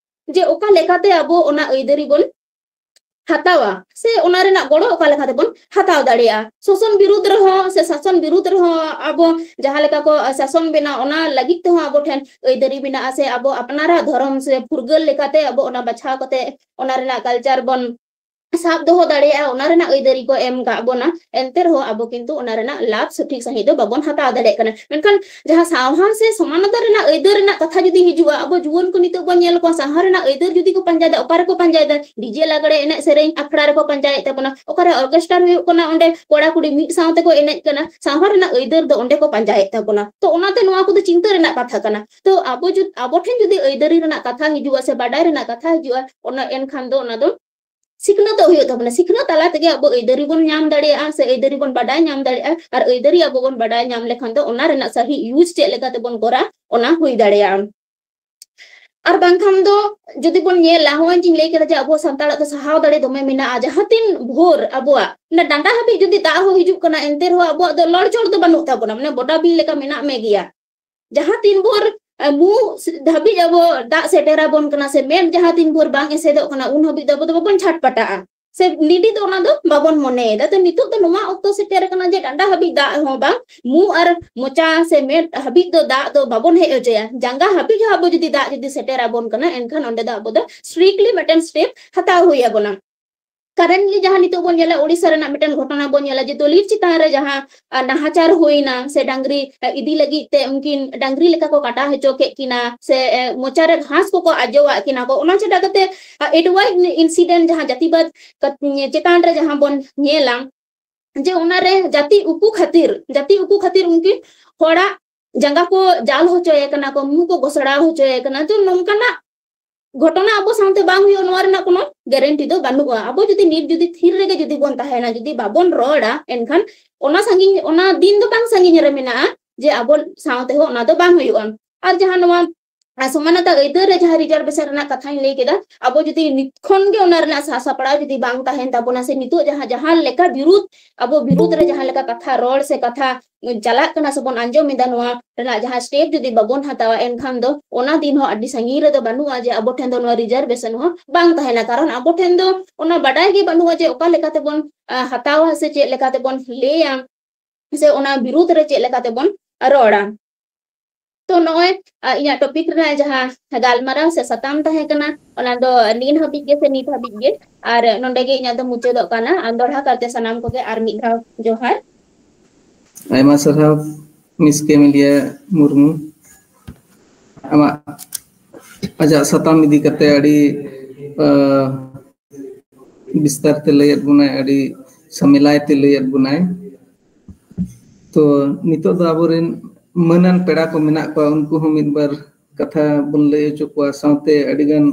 ᱡᱮ ᱚᱠᱟ ᱞᱮᱠᱟᱛᱮ ᱟᱵᱚ ᱚᱱᱟ ᱟᱹᱭᱫᱟᱹᱨᱤ ᱵᱚᱱ ᱦᱟᱛᱟᱣᱟ ᱥᱮ ᱚᱱᱟ ᱨᱮᱱᱟᱜ ᱜᱚᱲᱚ ᱚᱠᱟ ᱞᱮᱠᱟ ᱛᱮᱵᱚᱱ ᱦᱟᱛᱟᱣ ᱫᱟᱲᱮᱭᱟᱜᱼᱟ᱾ ᱥᱳᱥᱚᱱ ᱵᱤᱨᱩᱫᱽ ᱨᱮᱦᱚᱸ ᱥᱮ ᱥᱟᱥᱚᱱ ᱵᱤᱨᱩᱫᱽ ᱨᱮᱦᱚᱸ ᱟᱵᱚ ᱡᱟᱦᱟᱸ ᱞᱮᱠᱟ ᱠᱚ ᱥᱟᱥᱚᱱ ᱵᱮᱱᱟᱣ, ᱚᱱᱟ ᱞᱟᱹᱜᱤᱫ ᱛᱮᱦᱚᱸ ᱟᱵᱚ ᱴᱷᱮᱱ ᱟᱹᱭᱫᱟᱹᱨᱤ ᱢᱮᱱᱟᱜᱼᱟ, ᱥᱮ ᱟᱵᱚ ᱟᱯᱱᱟᱨᱟᱜ ᱫᱷᱚᱨᱚᱢ ᱥᱮ ᱯᱷᱩᱨᱜᱟᱹᱞ ᱞᱮᱠᱟᱛᱮ ᱟᱵᱚ ᱚᱱᱟ ᱵᱟᱪᱷᱟᱣ ᱠᱟᱛᱮ ᱚᱱᱟ ᱨᱮᱱᱟᱜ ᱠᱟᱞᱪᱟᱨ ᱵᱚᱱ ᱥᱟᱵ ᱫᱚᱦᱚ ᱫᱟᱲᱮᱭᱟᱜᱼᱟ, ᱚᱱᱟ ᱨᱮᱱᱟᱜ ᱟᱹᱭᱫᱟᱹᱨᱤ ᱠᱚ ᱮᱢ ᱠᱟᱜ ᱵᱚᱱᱟ, ᱮᱱᱛᱮ ᱨᱮᱦᱚᱸ ᱟᱵᱚ ᱠᱤᱱᱛᱩ ᱚᱱᱟ ᱨᱮᱱᱟᱜ ᱞᱟᱵᱷ ᱥᱚᱴᱷᱤᱠ ᱥᱟᱺᱦᱤᱡ ᱫᱚ ᱵᱟᱵᱚᱱ ᱦᱟᱛᱟᱣ ᱫᱟᱲᱮᱭᱟᱜ ᱠᱟᱱᱟ᱾ ᱢᱮᱱᱠᱷᱟᱱ ᱡᱟᱦᱟᱸ ᱥᱟᱶᱦᱟ ᱥᱮ ᱥᱚᱢᱟᱱᱚᱛᱟ ᱨᱮᱱᱟᱜ ᱟᱹᱭᱫᱟᱹᱨ ᱨᱮᱱᱟᱜ ᱠᱟᱛᱷᱟ ᱡᱩᱫᱤ ᱦᱤᱡᱩᱜᱼᱟ, ᱟᱵᱚ ᱡᱩᱣᱟᱹᱱ ᱠᱚ ᱱᱤᱛᱚᱜ ᱵᱚᱱ ᱧᱮᱞ ᱠᱚᱣᱟ, ᱥᱟᱶᱦᱟ ᱨᱮᱱᱟᱜ ᱟᱹᱭᱫᱟᱹᱨ ᱡᱩᱫᱤ ᱠᱚ ᱯᱟᱸᱡᱟᱭᱮᱫᱟ, ᱚᱠᱟ ᱨᱮᱠᱚ ᱯᱟᱸᱡᱟᱭᱮᱫᱟ? ᱰᱤᱡᱮ ᱞᱟᱜᱽᱲᱮ ᱮᱱᱮᱡ ᱥᱮᱨᱮᱧ ᱟᱠᱷᱲᱟ ᱨᱮᱠᱚ ᱯᱟᱸᱡᱟᱭᱮᱫ ᱛᱟᱵᱚᱱᱟ, ᱚᱠᱟᱨᱮ ᱚᱨᱠᱮᱥᱴᱟᱨ ᱦᱩᱭᱩᱜ ᱠᱟᱱᱟ, ᱚᱸᱰᱮ ᱠᱚᱲᱟ ᱠᱩᱲᱤ ᱢᱤᱫ ᱥᱟᱶ ᱛᱮᱠᱚ ᱮᱱᱮᱡ ᱠᱟᱱᱟ᱾ ᱥᱟᱶᱦᱟ ᱨᱮᱱᱟᱜ ᱟᱹᱭᱫᱟᱹᱨ ᱫᱚ ᱚᱸᱰᱮ ᱠᱚ ᱯᱟᱸᱡᱟᱭᱮᱫ ᱛᱟᱵᱚᱱᱟ᱾ ᱛᱚ ᱚᱱᱟᱛᱮ ᱱᱚᱣᱟ ᱠᱚᱫᱚ ᱪᱤᱱᱛᱟᱹ ᱨᱮᱱᱟᱜ ᱠᱟᱛᱷᱟ ᱠᱟᱱᱟ᱾ ᱛᱚ ᱟᱵᱚ ᱡᱩᱫ-, ᱟᱵᱚ ᱴᱷᱮᱱ ᱡᱩᱫᱤ ᱟᱹᱭᱫᱟᱹᱨᱤ ᱨᱮᱱᱟᱜ ᱠᱟᱛᱷᱟ ᱦᱤᱡᱩᱜᱼᱟ ᱥᱮ ᱵᱟᱰᱟᱭ ᱨᱮᱱᱟᱜ ᱠᱟᱛᱷᱟ ᱦᱤᱡᱩᱜᱼᱟ, ᱚᱱᱟ, ᱮᱱᱠᱷᱟᱱ ᱫᱚ ᱚᱱᱟ ᱫᱚ ᱥᱤᱠᱷᱱᱟᱹᱛᱚᱜ ᱦᱩᱭᱩᱜ ᱛᱟᱵᱚᱱᱟ᱾ ᱥᱤᱠᱷᱱᱟᱹᱛ ᱛᱟᱞᱟ ᱛᱮᱜᱮ ᱟᱵᱚ ᱟᱹᱭᱫᱟᱹᱨᱤ ᱵᱚᱱ ᱧᱟᱢ ᱫᱟᱲᱮᱭᱟᱜᱼᱟ, ᱥᱮ ᱟᱹᱭᱫᱟᱹᱨᱤ ᱵᱚᱱ ᱵᱟᱰᱟᱭ ᱧᱟᱢ ᱫᱟᱲᱮᱭᱟᱜᱼᱟ᱾ ᱟᱨ ᱟᱹᱭᱫᱟᱹᱨᱤ ᱟᱵᱚ ᱵᱚᱱ ᱵᱟᱰᱟᱭ ᱧᱟᱢ ᱞᱮᱠᱷᱟᱱ ᱫᱚ ᱚᱱᱟ ᱨᱮᱱᱟᱜ ᱥᱟᱹᱦᱤ use ᱪᱮᱫ ᱞᱮᱠᱟ ᱛᱮᱵᱚᱱ ᱠᱚᱨᱟ, ᱚᱱᱟ ᱦᱩᱭ ᱫᱟᱲᱮᱭᱟᱜᱼᱟ᱾ ᱟᱨ ᱵᱟᱝᱠᱷᱟᱱ ᱫᱚ ᱡᱩᱫᱤ ᱵᱚᱱ ᱧᱮᱞᱟ, ᱦᱚᱸᱜᱼᱚᱭ ᱡᱤᱧ ᱞᱟᱹᱭ ᱠᱮᱫᱟ ᱡᱮ ᱟᱵᱚ ᱥᱟᱱᱛᱟᱲᱟᱜ ᱫᱚ ᱥᱟᱦᱟᱣ ᱫᱟᱲᱮ ᱫᱚᱢᱮ ᱢᱮᱱᱟᱜᱼᱟ, ᱡᱟᱦᱟᱸ ᱛᱤᱱ ᱵᱷᱳᱨ ᱟᱵᱚᱣᱟᱜ ᱚᱱᱟ ᱰᱟᱸᱰᱟ ᱦᱟᱹᱵᱤᱡ ᱡᱩᱫᱤ ᱫᱟᱜ ᱦᱚᱸ ᱦᱤᱡᱩᱜ ᱠᱟᱱᱟ, ᱮᱱᱛᱮ ᱨᱮᱦᱚᱸ ᱟᱵᱚᱣᱟᱜ ᱫᱚ ᱞᱚᱲᱪᱚᱲ ᱫᱚ ᱵᱟᱹᱱᱩᱜ ᱛᱟᱵᱚᱱᱟ, ᱢᱟᱱᱮ ᱵᱚᱰᱟ ᱵᱤᱧ ᱞᱮᱠᱟ ᱢᱮᱱᱟᱜ ᱢᱮ ᱜᱮᱭᱟ᱾ ᱡᱟᱦᱟᱸ ᱛᱤᱱ ᱵᱷᱳᱨ ᱟᱸ, ᱢᱩ ᱫᱷᱟᱹᱵᱤᱡ ᱟᱵᱚ ᱫᱟᱜ ᱥᱮᱴᱮᱨᱟᱵᱚᱱ ᱠᱟᱱᱟ ᱥᱮ ᱢᱮᱫ ᱡᱟᱦᱟᱸ ᱛᱤᱱ ᱵᱷᱳᱨ ᱵᱟᱝ ᱮᱥᱮᱫᱚᱜ ᱠᱟᱱᱟ, ᱩᱱ ᱦᱟᱹᱵᱤᱡ ᱫᱚ ᱟᱵᱚ ᱫᱚ ᱵᱟᱵᱚᱱ ᱪᱷᱟᱴᱯᱟᱴᱟᱜᱼᱟ᱾ ᱥᱮ ᱱᱤᱰᱤ ᱫᱚ ᱚᱱᱟ ᱫᱚ ᱵᱟᱵᱚᱱ ᱢᱚᱱᱮᱭᱮᱫᱟ᱾ ᱛᱚ ᱱᱤᱛᱚᱜ ᱫᱚ ᱱᱚᱣᱟ ᱚᱠᱛᱚ ᱥᱮᱴᱮᱨ ᱟᱠᱟᱱᱟ ᱡᱮ ᱰᱟᱸᱰᱟ ᱦᱟᱹᱵᱤᱡ ᱫᱟᱜ ᱦᱚᱸ ᱵᱟᱝ, ᱢᱩ ᱟᱨ ᱢᱚᱪᱟ ᱥᱮ ᱢᱮᱫ ᱦᱟᱹᱵᱤᱡ ᱫᱚ ᱫᱟᱜ ᱫᱚ ᱵᱟᱵᱚᱱ ᱦᱮᱡ ᱦᱚᱪᱚᱭᱟ, ᱡᱟᱸᱜᱟ ᱦᱟᱹᱵᱤᱡ ᱦᱚᱸ ᱟᱵᱚ ᱡᱩᱫᱤ ᱫᱟᱜ ᱡᱩᱫᱤ ᱥᱮᱴᱮᱨ ᱟᱵᱚᱱ ᱠᱟᱱᱟ, ᱮᱱᱠᱷᱟᱱ ᱚᱸᱰᱮ ᱫᱚ ᱟᱵᱚ ᱫᱚ strictly ᱢᱤᱫᱴᱮᱱ step ᱦᱟᱛᱟᱣ ᱦᱩᱭ ᱟᱵᱚᱱᱟ᱾ Currently ᱡᱟᱦᱟᱸ ᱱᱤᱛᱚᱜ ᱵᱚᱱ ᱧᱮᱞᱟ, ᱳᱰᱤᱥᱟ ᱨᱮᱱᱟᱜ ᱢᱤᱫᱴᱮᱱ ᱜᱷᱚᱴᱚᱱᱟ ᱵᱚᱱ ᱧᱮᱞᱟ ᱡᱮ ᱫᱚᱞᱤᱛ ᱪᱮᱛᱟᱱ ᱨᱮ ᱡᱟᱦᱟᱸ, ᱟ, ᱱᱟᱦᱟᱪᱟᱨ ᱦᱩᱭᱱᱟ ᱥᱮ ᱰᱟᱝᱨᱤ, ᱟ, ᱤᱫᱤ ᱞᱟᱹᱜᱤᱫ ᱛᱮ ᱩᱱᱠᱤᱱ ᱰᱟᱝᱨᱤ ᱞᱮᱠᱟ ᱠᱚ ᱠᱟᱴᱟ ᱦᱚᱪᱚ ᱠᱮᱫ ᱠᱤᱱᱟ ᱥᱮ, ᱮ, ᱢᱚᱪᱟ ᱨᱮ ᱜᱷᱟᱥ ᱠᱚᱠᱚ ᱟᱡᱚᱣᱟᱜ ᱠᱤᱱᱟ ᱠᱚ, ᱚᱱᱟ ᱪᱷᱟᱰᱟ ᱠᱟᱛᱮ, ᱟ, ᱮᱰᱣᱟᱭ incident ᱡᱟᱦᱟᱸ ᱡᱟᱹᱛᱤᱵᱟᱫ ᱠᱟᱛ-, ᱪᱮᱛᱟᱱ ᱨᱮ ᱡᱟᱦᱟᱸ ᱵᱚᱱ ᱧᱮᱞᱟ ᱡᱮ ᱚᱱᱟᱨᱮ ᱡᱟᱹᱛᱤ ᱩᱠᱩ ᱠᱷᱟᱹᱛᱤᱨ, ᱡᱟᱹᱛᱤ ᱩᱠᱩ ᱠᱷᱟᱹᱛᱤᱨ ᱩᱱᱠᱤᱱ ᱦᱚᱲᱟᱜ ᱡᱟᱸᱜᱟ ᱠᱚ ᱡᱟᱞ ᱦᱚᱪᱚᱭᱮ ᱠᱟᱱᱟ ᱠᱚ, ᱢᱩ ᱠᱚ ᱜᱚᱥᱲᱟᱣ ᱦᱚᱪᱚᱭᱮ ᱠᱟᱱᱟ᱾ ᱛᱚ ᱱᱚᱝᱠᱟᱱᱟᱜ ᱜᱷᱚᱴᱚᱱᱟ ᱟᱵᱚ ᱥᱟᱶᱛᱮ ᱵᱟᱝ ᱦᱩᱭᱩᱜᱼᱟ, ᱱᱚᱣᱟ ᱨᱮᱱᱟᱜ ᱠᱳᱱᱳ guarantee ᱫᱚ ᱵᱟᱹᱱᱩᱜᱼᱟ᱾ ᱟᱵᱚ ᱡᱩᱫᱤ ᱱᱤᱛ ᱡᱩᱫᱤ ᱛᱷᱤᱨ ᱨᱮᱜᱮ ᱡᱩᱫᱤ ᱵᱚᱱ ᱛᱟᱦᱮᱱᱟ, ᱡᱩᱫᱤ ᱵᱟᱵᱚᱱ ᱨᱚᱲᱟ, ᱮᱱᱠᱷᱟᱱ ᱚᱱᱟ ᱥᱟᱺᱜᱤᱧ, ᱚᱱᱟ ᱫᱤᱱ ᱫᱚ ᱵᱟᱝ ᱥᱟᱺᱜᱤᱧ ᱨᱮ ᱢᱮᱱᱟᱜᱼᱟ ᱡᱮ ᱟᱵᱚ ᱥᱟᱶᱛᱮ ᱦᱚᱸ ᱚᱱᱟ ᱫᱚ ᱵᱟᱝ ᱦᱩᱭᱩᱜᱼᱟ᱾ ᱟᱨ ᱡᱟᱦᱟᱸ ᱱᱚᱣᱟ, ᱟᱨ ᱥᱚᱢᱟᱱᱚᱛᱟ ᱟᱹᱭᱫᱟᱹᱨ ᱨᱮ ᱡᱟᱦᱟᱸ reservation ᱨᱮᱱᱟᱜ ᱠᱟᱛᱷᱟᱧ ᱞᱟᱹᱭ ᱠᱮᱫᱟ, ᱟᱵᱚ ᱡᱩᱫᱤ ᱱᱤᱛ ᱠᱷᱚᱱ ᱜᱮ ᱚᱱᱟ ᱨᱮᱱᱟᱜ ᱥᱟᱥᱟᱯᱲᱟᱣ ᱡᱩᱫᱤ ᱵᱟᱝ ᱛᱟᱦᱮᱱ ᱛᱟᱵᱚᱱᱟ, ᱥᱮ ᱱᱤᱛᱚᱜ ᱡᱟᱦᱟᱸ, ᱡᱟᱦᱟᱸ ᱞᱮᱠᱟ ᱵᱤᱨᱩᱫᱷ, ᱟᱵᱚ ᱵᱤᱨᱩᱫᱷ ᱨᱮ ᱡᱟᱦᱟᱸ ᱞᱮᱠᱟ ᱠᱟᱛᱷᱟ ᱨᱚᱲ ᱥᱮ ᱠᱟᱛᱷᱟ ᱪᱟᱞᱟᱜ ᱠᱟᱱᱟ ᱥᱮ ᱵᱚᱱ ᱟᱸᱡᱚᱢ ᱮᱫᱟ, ᱱᱚᱣᱟ ᱨᱮᱱᱟᱜ ᱡᱟᱦᱟᱸ step ᱡᱩᱫᱤ ᱵᱟᱵᱚᱱ ᱦᱟᱛᱟᱣᱟ, ᱮᱱᱠᱷᱟᱱ ᱫᱚ ᱚᱱᱟ ᱫᱤᱱ ᱦᱚᱸ ᱟᱹᱰᱤ ᱥᱟᱺᱜᱤᱧ ᱨᱮᱫᱚ ᱵᱟᱹᱱᱩᱜᱼᱟ ᱡᱮ ᱟᱵᱚ ᱴᱷᱮᱱ ᱫᱚ ᱱᱚᱣᱟ reservation ᱦᱚᱸ ᱵᱟᱝ ᱛᱟᱦᱮᱱᱟ᱾ ᱠᱟᱨᱚᱱ ᱟᱵᱚ ᱴᱷᱮᱱ ᱫᱚ ᱚᱱᱟ ᱵᱟᱰᱟᱭ ᱜᱮ ᱵᱟᱹᱱᱩᱜᱼᱟ ᱡᱮ ᱚᱠᱟ ᱞᱮᱠᱟ ᱛᱮᱵᱚᱱ, ᱟ, ᱦᱟᱛᱟᱣᱟ ᱥᱮ ᱪᱮᱫ ᱞᱮᱠᱟ ᱛᱮᱵᱚᱱ ᱞᱟᱹᱭᱟ ᱥᱮ ᱚᱱᱟ ᱵᱤᱨᱩᱫᱷ ᱨᱮ ᱪᱮᱫ ᱞᱮᱠᱟ ᱛᱮᱵᱚᱱ ᱨᱚᱲᱟ᱾ ᱛᱚ ᱱᱚᱜᱼᱚᱭ, ᱟ, ᱤᱧᱟᱹᱜ topic ᱨᱮᱱᱟᱜ ᱡᱟᱦᱟᱸ ᱜᱟᱞᱢᱟᱨᱟᱣ ᱥᱮ ᱥᱟᱛᱟᱢ ᱛᱟᱦᱮᱸ ᱠᱟᱱᱟ, ᱚᱱᱟ ᱫᱚ ᱱᱤᱱ ᱦᱟᱹᱵᱤᱡ ᱜᱮ ᱥᱮ ᱱᱤᱛ ᱦᱟᱹᱵᱤᱡ ᱜᱮ᱾ ᱟᱨ ᱱᱚᱰᱮ ᱜᱮ ᱤᱧᱟᱹᱜ ᱫᱚ ᱢᱩᱪᱟᱹᱫᱚᱜ ᱠᱟᱱᱟ᱾ ᱟᱨ ᱫᱚᱦᱲᱟ ᱠᱟᱨᱛᱮ ᱥᱟᱱᱟᱢ ᱠᱚᱜᱮ ᱟᱨ ᱢᱤᱫ ᱫᱷᱟᱣ ᱡᱚᱦᱟᱨ᱾ ᱟᱭᱢᱟ ᱥᱟᱨᱦᱟᱣ ᱢᱤᱥ ᱠᱮᱢᱮᱞᱤᱭᱟ ᱢᱩᱨᱢᱩ, ᱟᱢᱟᱜ ᱟᱡᱟᱜ ᱥᱟᱛᱟᱢ ᱤᱫᱤ ᱠᱟᱛᱮ ᱟᱹᱰᱤ, ᱟ, ᱵᱤᱥᱛᱟᱨ ᱛᱮ ᱞᱟᱹᱭᱟᱫ ᱵᱚᱱᱟᱭ, ᱟᱹᱰᱤ ᱥᱟᱢᱮᱞᱟᱭ ᱛᱮ ᱞᱟᱹᱭᱟᱫ ᱵᱚᱱᱟᱭ᱾ ᱛᱚ ᱱᱤᱛᱚᱜ ᱫᱚ ᱟᱵᱚᱨᱮᱱ ᱢᱟᱹᱱᱟᱱ ᱯᱮᱲᱟ ᱠᱚ ᱢᱮᱱᱟᱜ ᱠᱚᱣᱟ, ᱩᱱᱠᱩ ᱦᱚᱸ ᱢᱤᱫ ᱵᱟᱨ ᱠᱟᱛᱷᱟ ᱵᱚᱱ ᱞᱟᱹᱭ ᱦᱚᱪᱚ ᱠᱚᱣᱟ, ᱥᱟᱶᱛᱮ ᱟᱹᱰᱤᱜᱟᱱ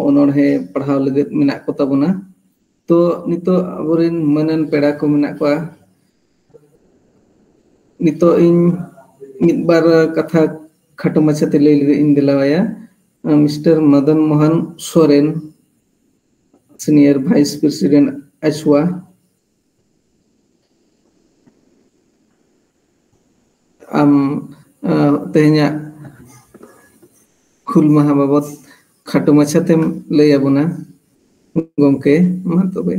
ᱚᱱᱚᱬᱦᱮ ᱯᱟᱲᱦᱟᱣ ᱞᱟᱹᱜᱤᱫ ᱢᱮᱱᱟᱜ ᱠᱚ ᱛᱟᱵᱚᱱᱟ᱾ ᱛᱚ ᱱᱤᱛᱚᱜ ᱟᱵᱚᱨᱮᱱ ᱢᱟᱹᱱᱟᱱ ᱯᱮᱲᱟ ᱠᱚ ᱢᱮᱱᱟᱜ ᱠᱚᱣᱟ᱾ ᱱᱤᱛᱚᱜ ᱤᱧ ᱢᱤᱫ ᱵᱟᱨ ᱠᱟᱛᱷᱟ ᱠᱷᱟᱴᱚ ᱢᱟᱪᱷᱟᱛᱮ ᱞᱟᱹᱭ ᱞᱟᱹᱜᱤᱫ ᱤᱧ ᱫᱮᱞᱟᱣᱟᱭᱟ᱾ Mister Madan Mohan Soren, senior vice president, ᱟᱪᱣᱟ᱾ ᱟᱢ ᱛᱮᱦᱮᱧᱟᱜ ᱦᱩᱞ ᱢᱟᱦᱟ ᱵᱟᱵᱚᱛ ᱠᱷᱟᱴᱚ ᱢᱟᱪᱷᱟᱛᱮᱢ ᱞᱟᱹᱭ ᱟᱵᱚᱱᱟ ᱜᱚᱢᱠᱮ, ᱢᱟ ᱛᱚᱵᱮ᱾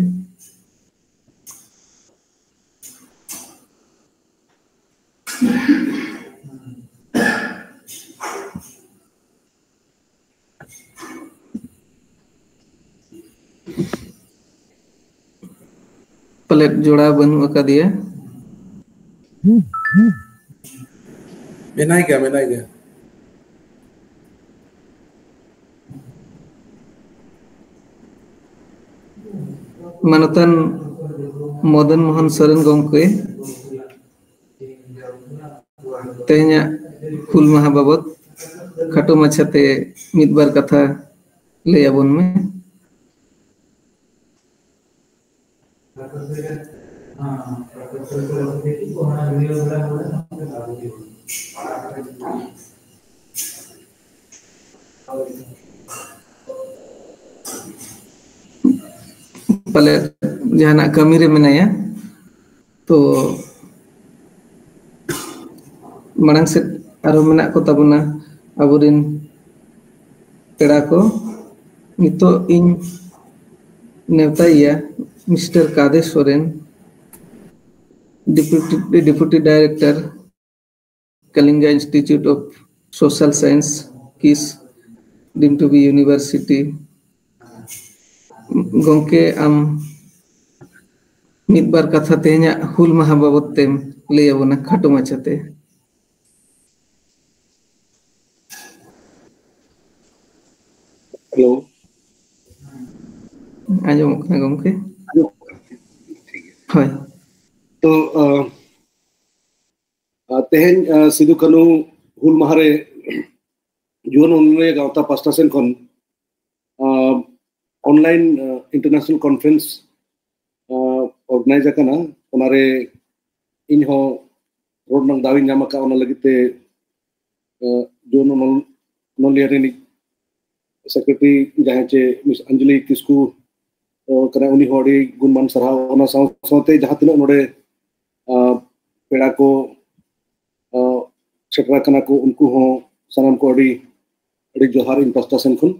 ᱯᱟᱞᱮᱫ ᱡᱚᱲᱟᱣ ᱵᱟᱹᱱᱩᱜ ᱟᱠᱟᱫᱮᱭᱟ᱾ ᱢᱮᱱᱟᱭ ᱜᱮᱭᱟ, ᱢᱮᱱᱟᱭ ᱜᱮᱭᱟ᱾ ᱢᱟᱱᱚᱛᱟᱱ ᱢᱚᱫᱚᱱ ᱢᱳᱦᱚᱱ ᱥᱚᱨᱮᱱ ᱜᱚᱢᱠᱮ, ᱛᱮᱦᱮᱧᱟᱜ ᱦᱩᱞ ᱢᱟᱦᱟ ᱵᱟᱵᱚᱛ ᱠᱷᱟᱴᱚ ᱢᱟᱪᱷᱟᱛᱮ ᱢᱤᱫ ᱵᱟᱨ ᱠᱟᱛᱷᱟ ᱞᱟᱹᱭ ᱟᱵᱚᱱ ᱢᱮ᱾ ᱯᱟᱞᱮ ᱡᱟᱦᱟᱱᱟᱜ ᱠᱟᱹᱢᱤ ᱨᱮ ᱢᱮᱱᱟᱭᱟ, ᱛᱚ ᱢᱟᱲᱟᱝ ᱥᱮᱫ ᱟᱨᱦᱚᱸ ᱢᱮᱱᱟᱜ ᱠᱚ ᱛᱟᱵᱚᱱᱟ ᱟᱵᱚᱨᱮᱱ ᱯᱮᱲᱟ ᱠᱚ᱾ ᱱᱤᱛᱚᱜ ᱤᱧ ᱱᱮᱣᱛᱟᱭᱮᱭᱟ mister Kade Soren, deputy, deputy director, Kalinga Institute of Social Science, KIS, deemed to be university. ᱜᱚᱢᱠᱮ, ᱟᱢ ᱢᱤᱫ ᱵᱟᱨ ᱠᱟᱛᱷᱟ ᱛᱮᱦᱮᱧᱟᱜ ᱦᱩᱞ ᱢᱟᱦᱟ ᱵᱟᱵᱚᱛ ᱛᱮᱢ ᱞᱟᱹᱭ ᱟᱵᱚᱱᱟ ᱠᱷᱟᱴᱚ ᱢᱟᱪᱷᱟᱛᱮ᱾ ᱦᱮᱞᱳ᱾ ᱟᱸᱡᱚᱢᱚᱜ ᱠᱟᱱᱟ ᱜᱚᱢᱠᱮ? ᱟᱸᱡᱚᱢᱚᱜ ᱠᱟᱱᱟ᱾ ᱴᱷᱤᱠ ᱜᱮᱭᱟ᱾ ᱦᱳᱭ᱾ ᱛᱚ, ᱟᱸ, ᱟᱨ ᱛᱮᱦᱮᱧ, ᱟᱸ, ᱥᱤᱫᱩ ᱠᱟᱹᱱᱦᱩ ᱦᱩᱞ ᱢᱟᱦᱟ ᱨᱮ ᱡᱩᱣᱟᱹᱱ ᱚᱱᱚᱞᱤᱭᱟᱹ ᱜᱟᱶᱛᱟ ᱯᱟᱥᱴᱟ ᱥᱮᱱ ᱠᱷᱚᱱ ᱚᱱᱞᱟᱭᱤᱱ ᱤᱱᱴᱟᱨᱱᱮᱥᱱᱟᱞ ᱠᱚᱱᱯᱷᱟᱨᱮᱱᱥ ᱚᱨᱜᱟᱱᱟᱭᱤᱡᱽ ᱟᱠᱟᱱᱟ, ᱚᱱᱟᱨᱮ ᱤᱧ ᱦᱚᱸ ᱨᱚᱲ ᱨᱮᱱᱟᱜ ᱫᱟᱣ ᱤᱧ ᱧᱟᱢ ᱟᱠᱟᱫ᱾ ᱚᱱᱟ ᱞᱟᱹᱜᱤᱫ ᱛᱮ ᱡᱳᱱ ᱚᱱᱚᱞᱤᱭᱟᱹ ᱨᱤᱱᱤᱡ ᱥᱮᱠᱨᱮᱴᱟᱨᱤ ᱡᱟᱦᱟᱸᱭ ᱪᱮ ᱢᱤᱥ ᱚᱧᱡᱚᱞᱤ ᱠᱤᱥᱠᱩ ᱠᱟᱱᱟ, ᱩᱱᱤ ᱦᱚᱸ ᱟᱹᱰᱤ ᱜᱩᱱᱢᱟᱱ ᱥᱟᱨᱦᱟᱣ᱾ ᱚᱱᱟ ᱥᱟᱶ ᱥᱟᱶᱛᱮ ᱡᱟᱦᱟᱸ ᱛᱤᱱᱟᱹᱜ ᱱᱚᱰᱮ ᱯᱮᱲᱟ ᱠᱚ ᱥᱮᱴᱮᱨ ᱟᱠᱟᱱᱟ ᱠᱚ, ᱩᱱᱠᱩ ᱦᱚᱸ ᱥᱟᱱᱟᱢ ᱠᱚ ᱟᱹᱰᱤ ᱟᱹᱰᱤ ᱡᱚᱦᱟᱨ ᱤᱧ ᱯᱟᱥᱴᱟ ᱥᱮᱱ ᱠᱷᱚᱱ᱾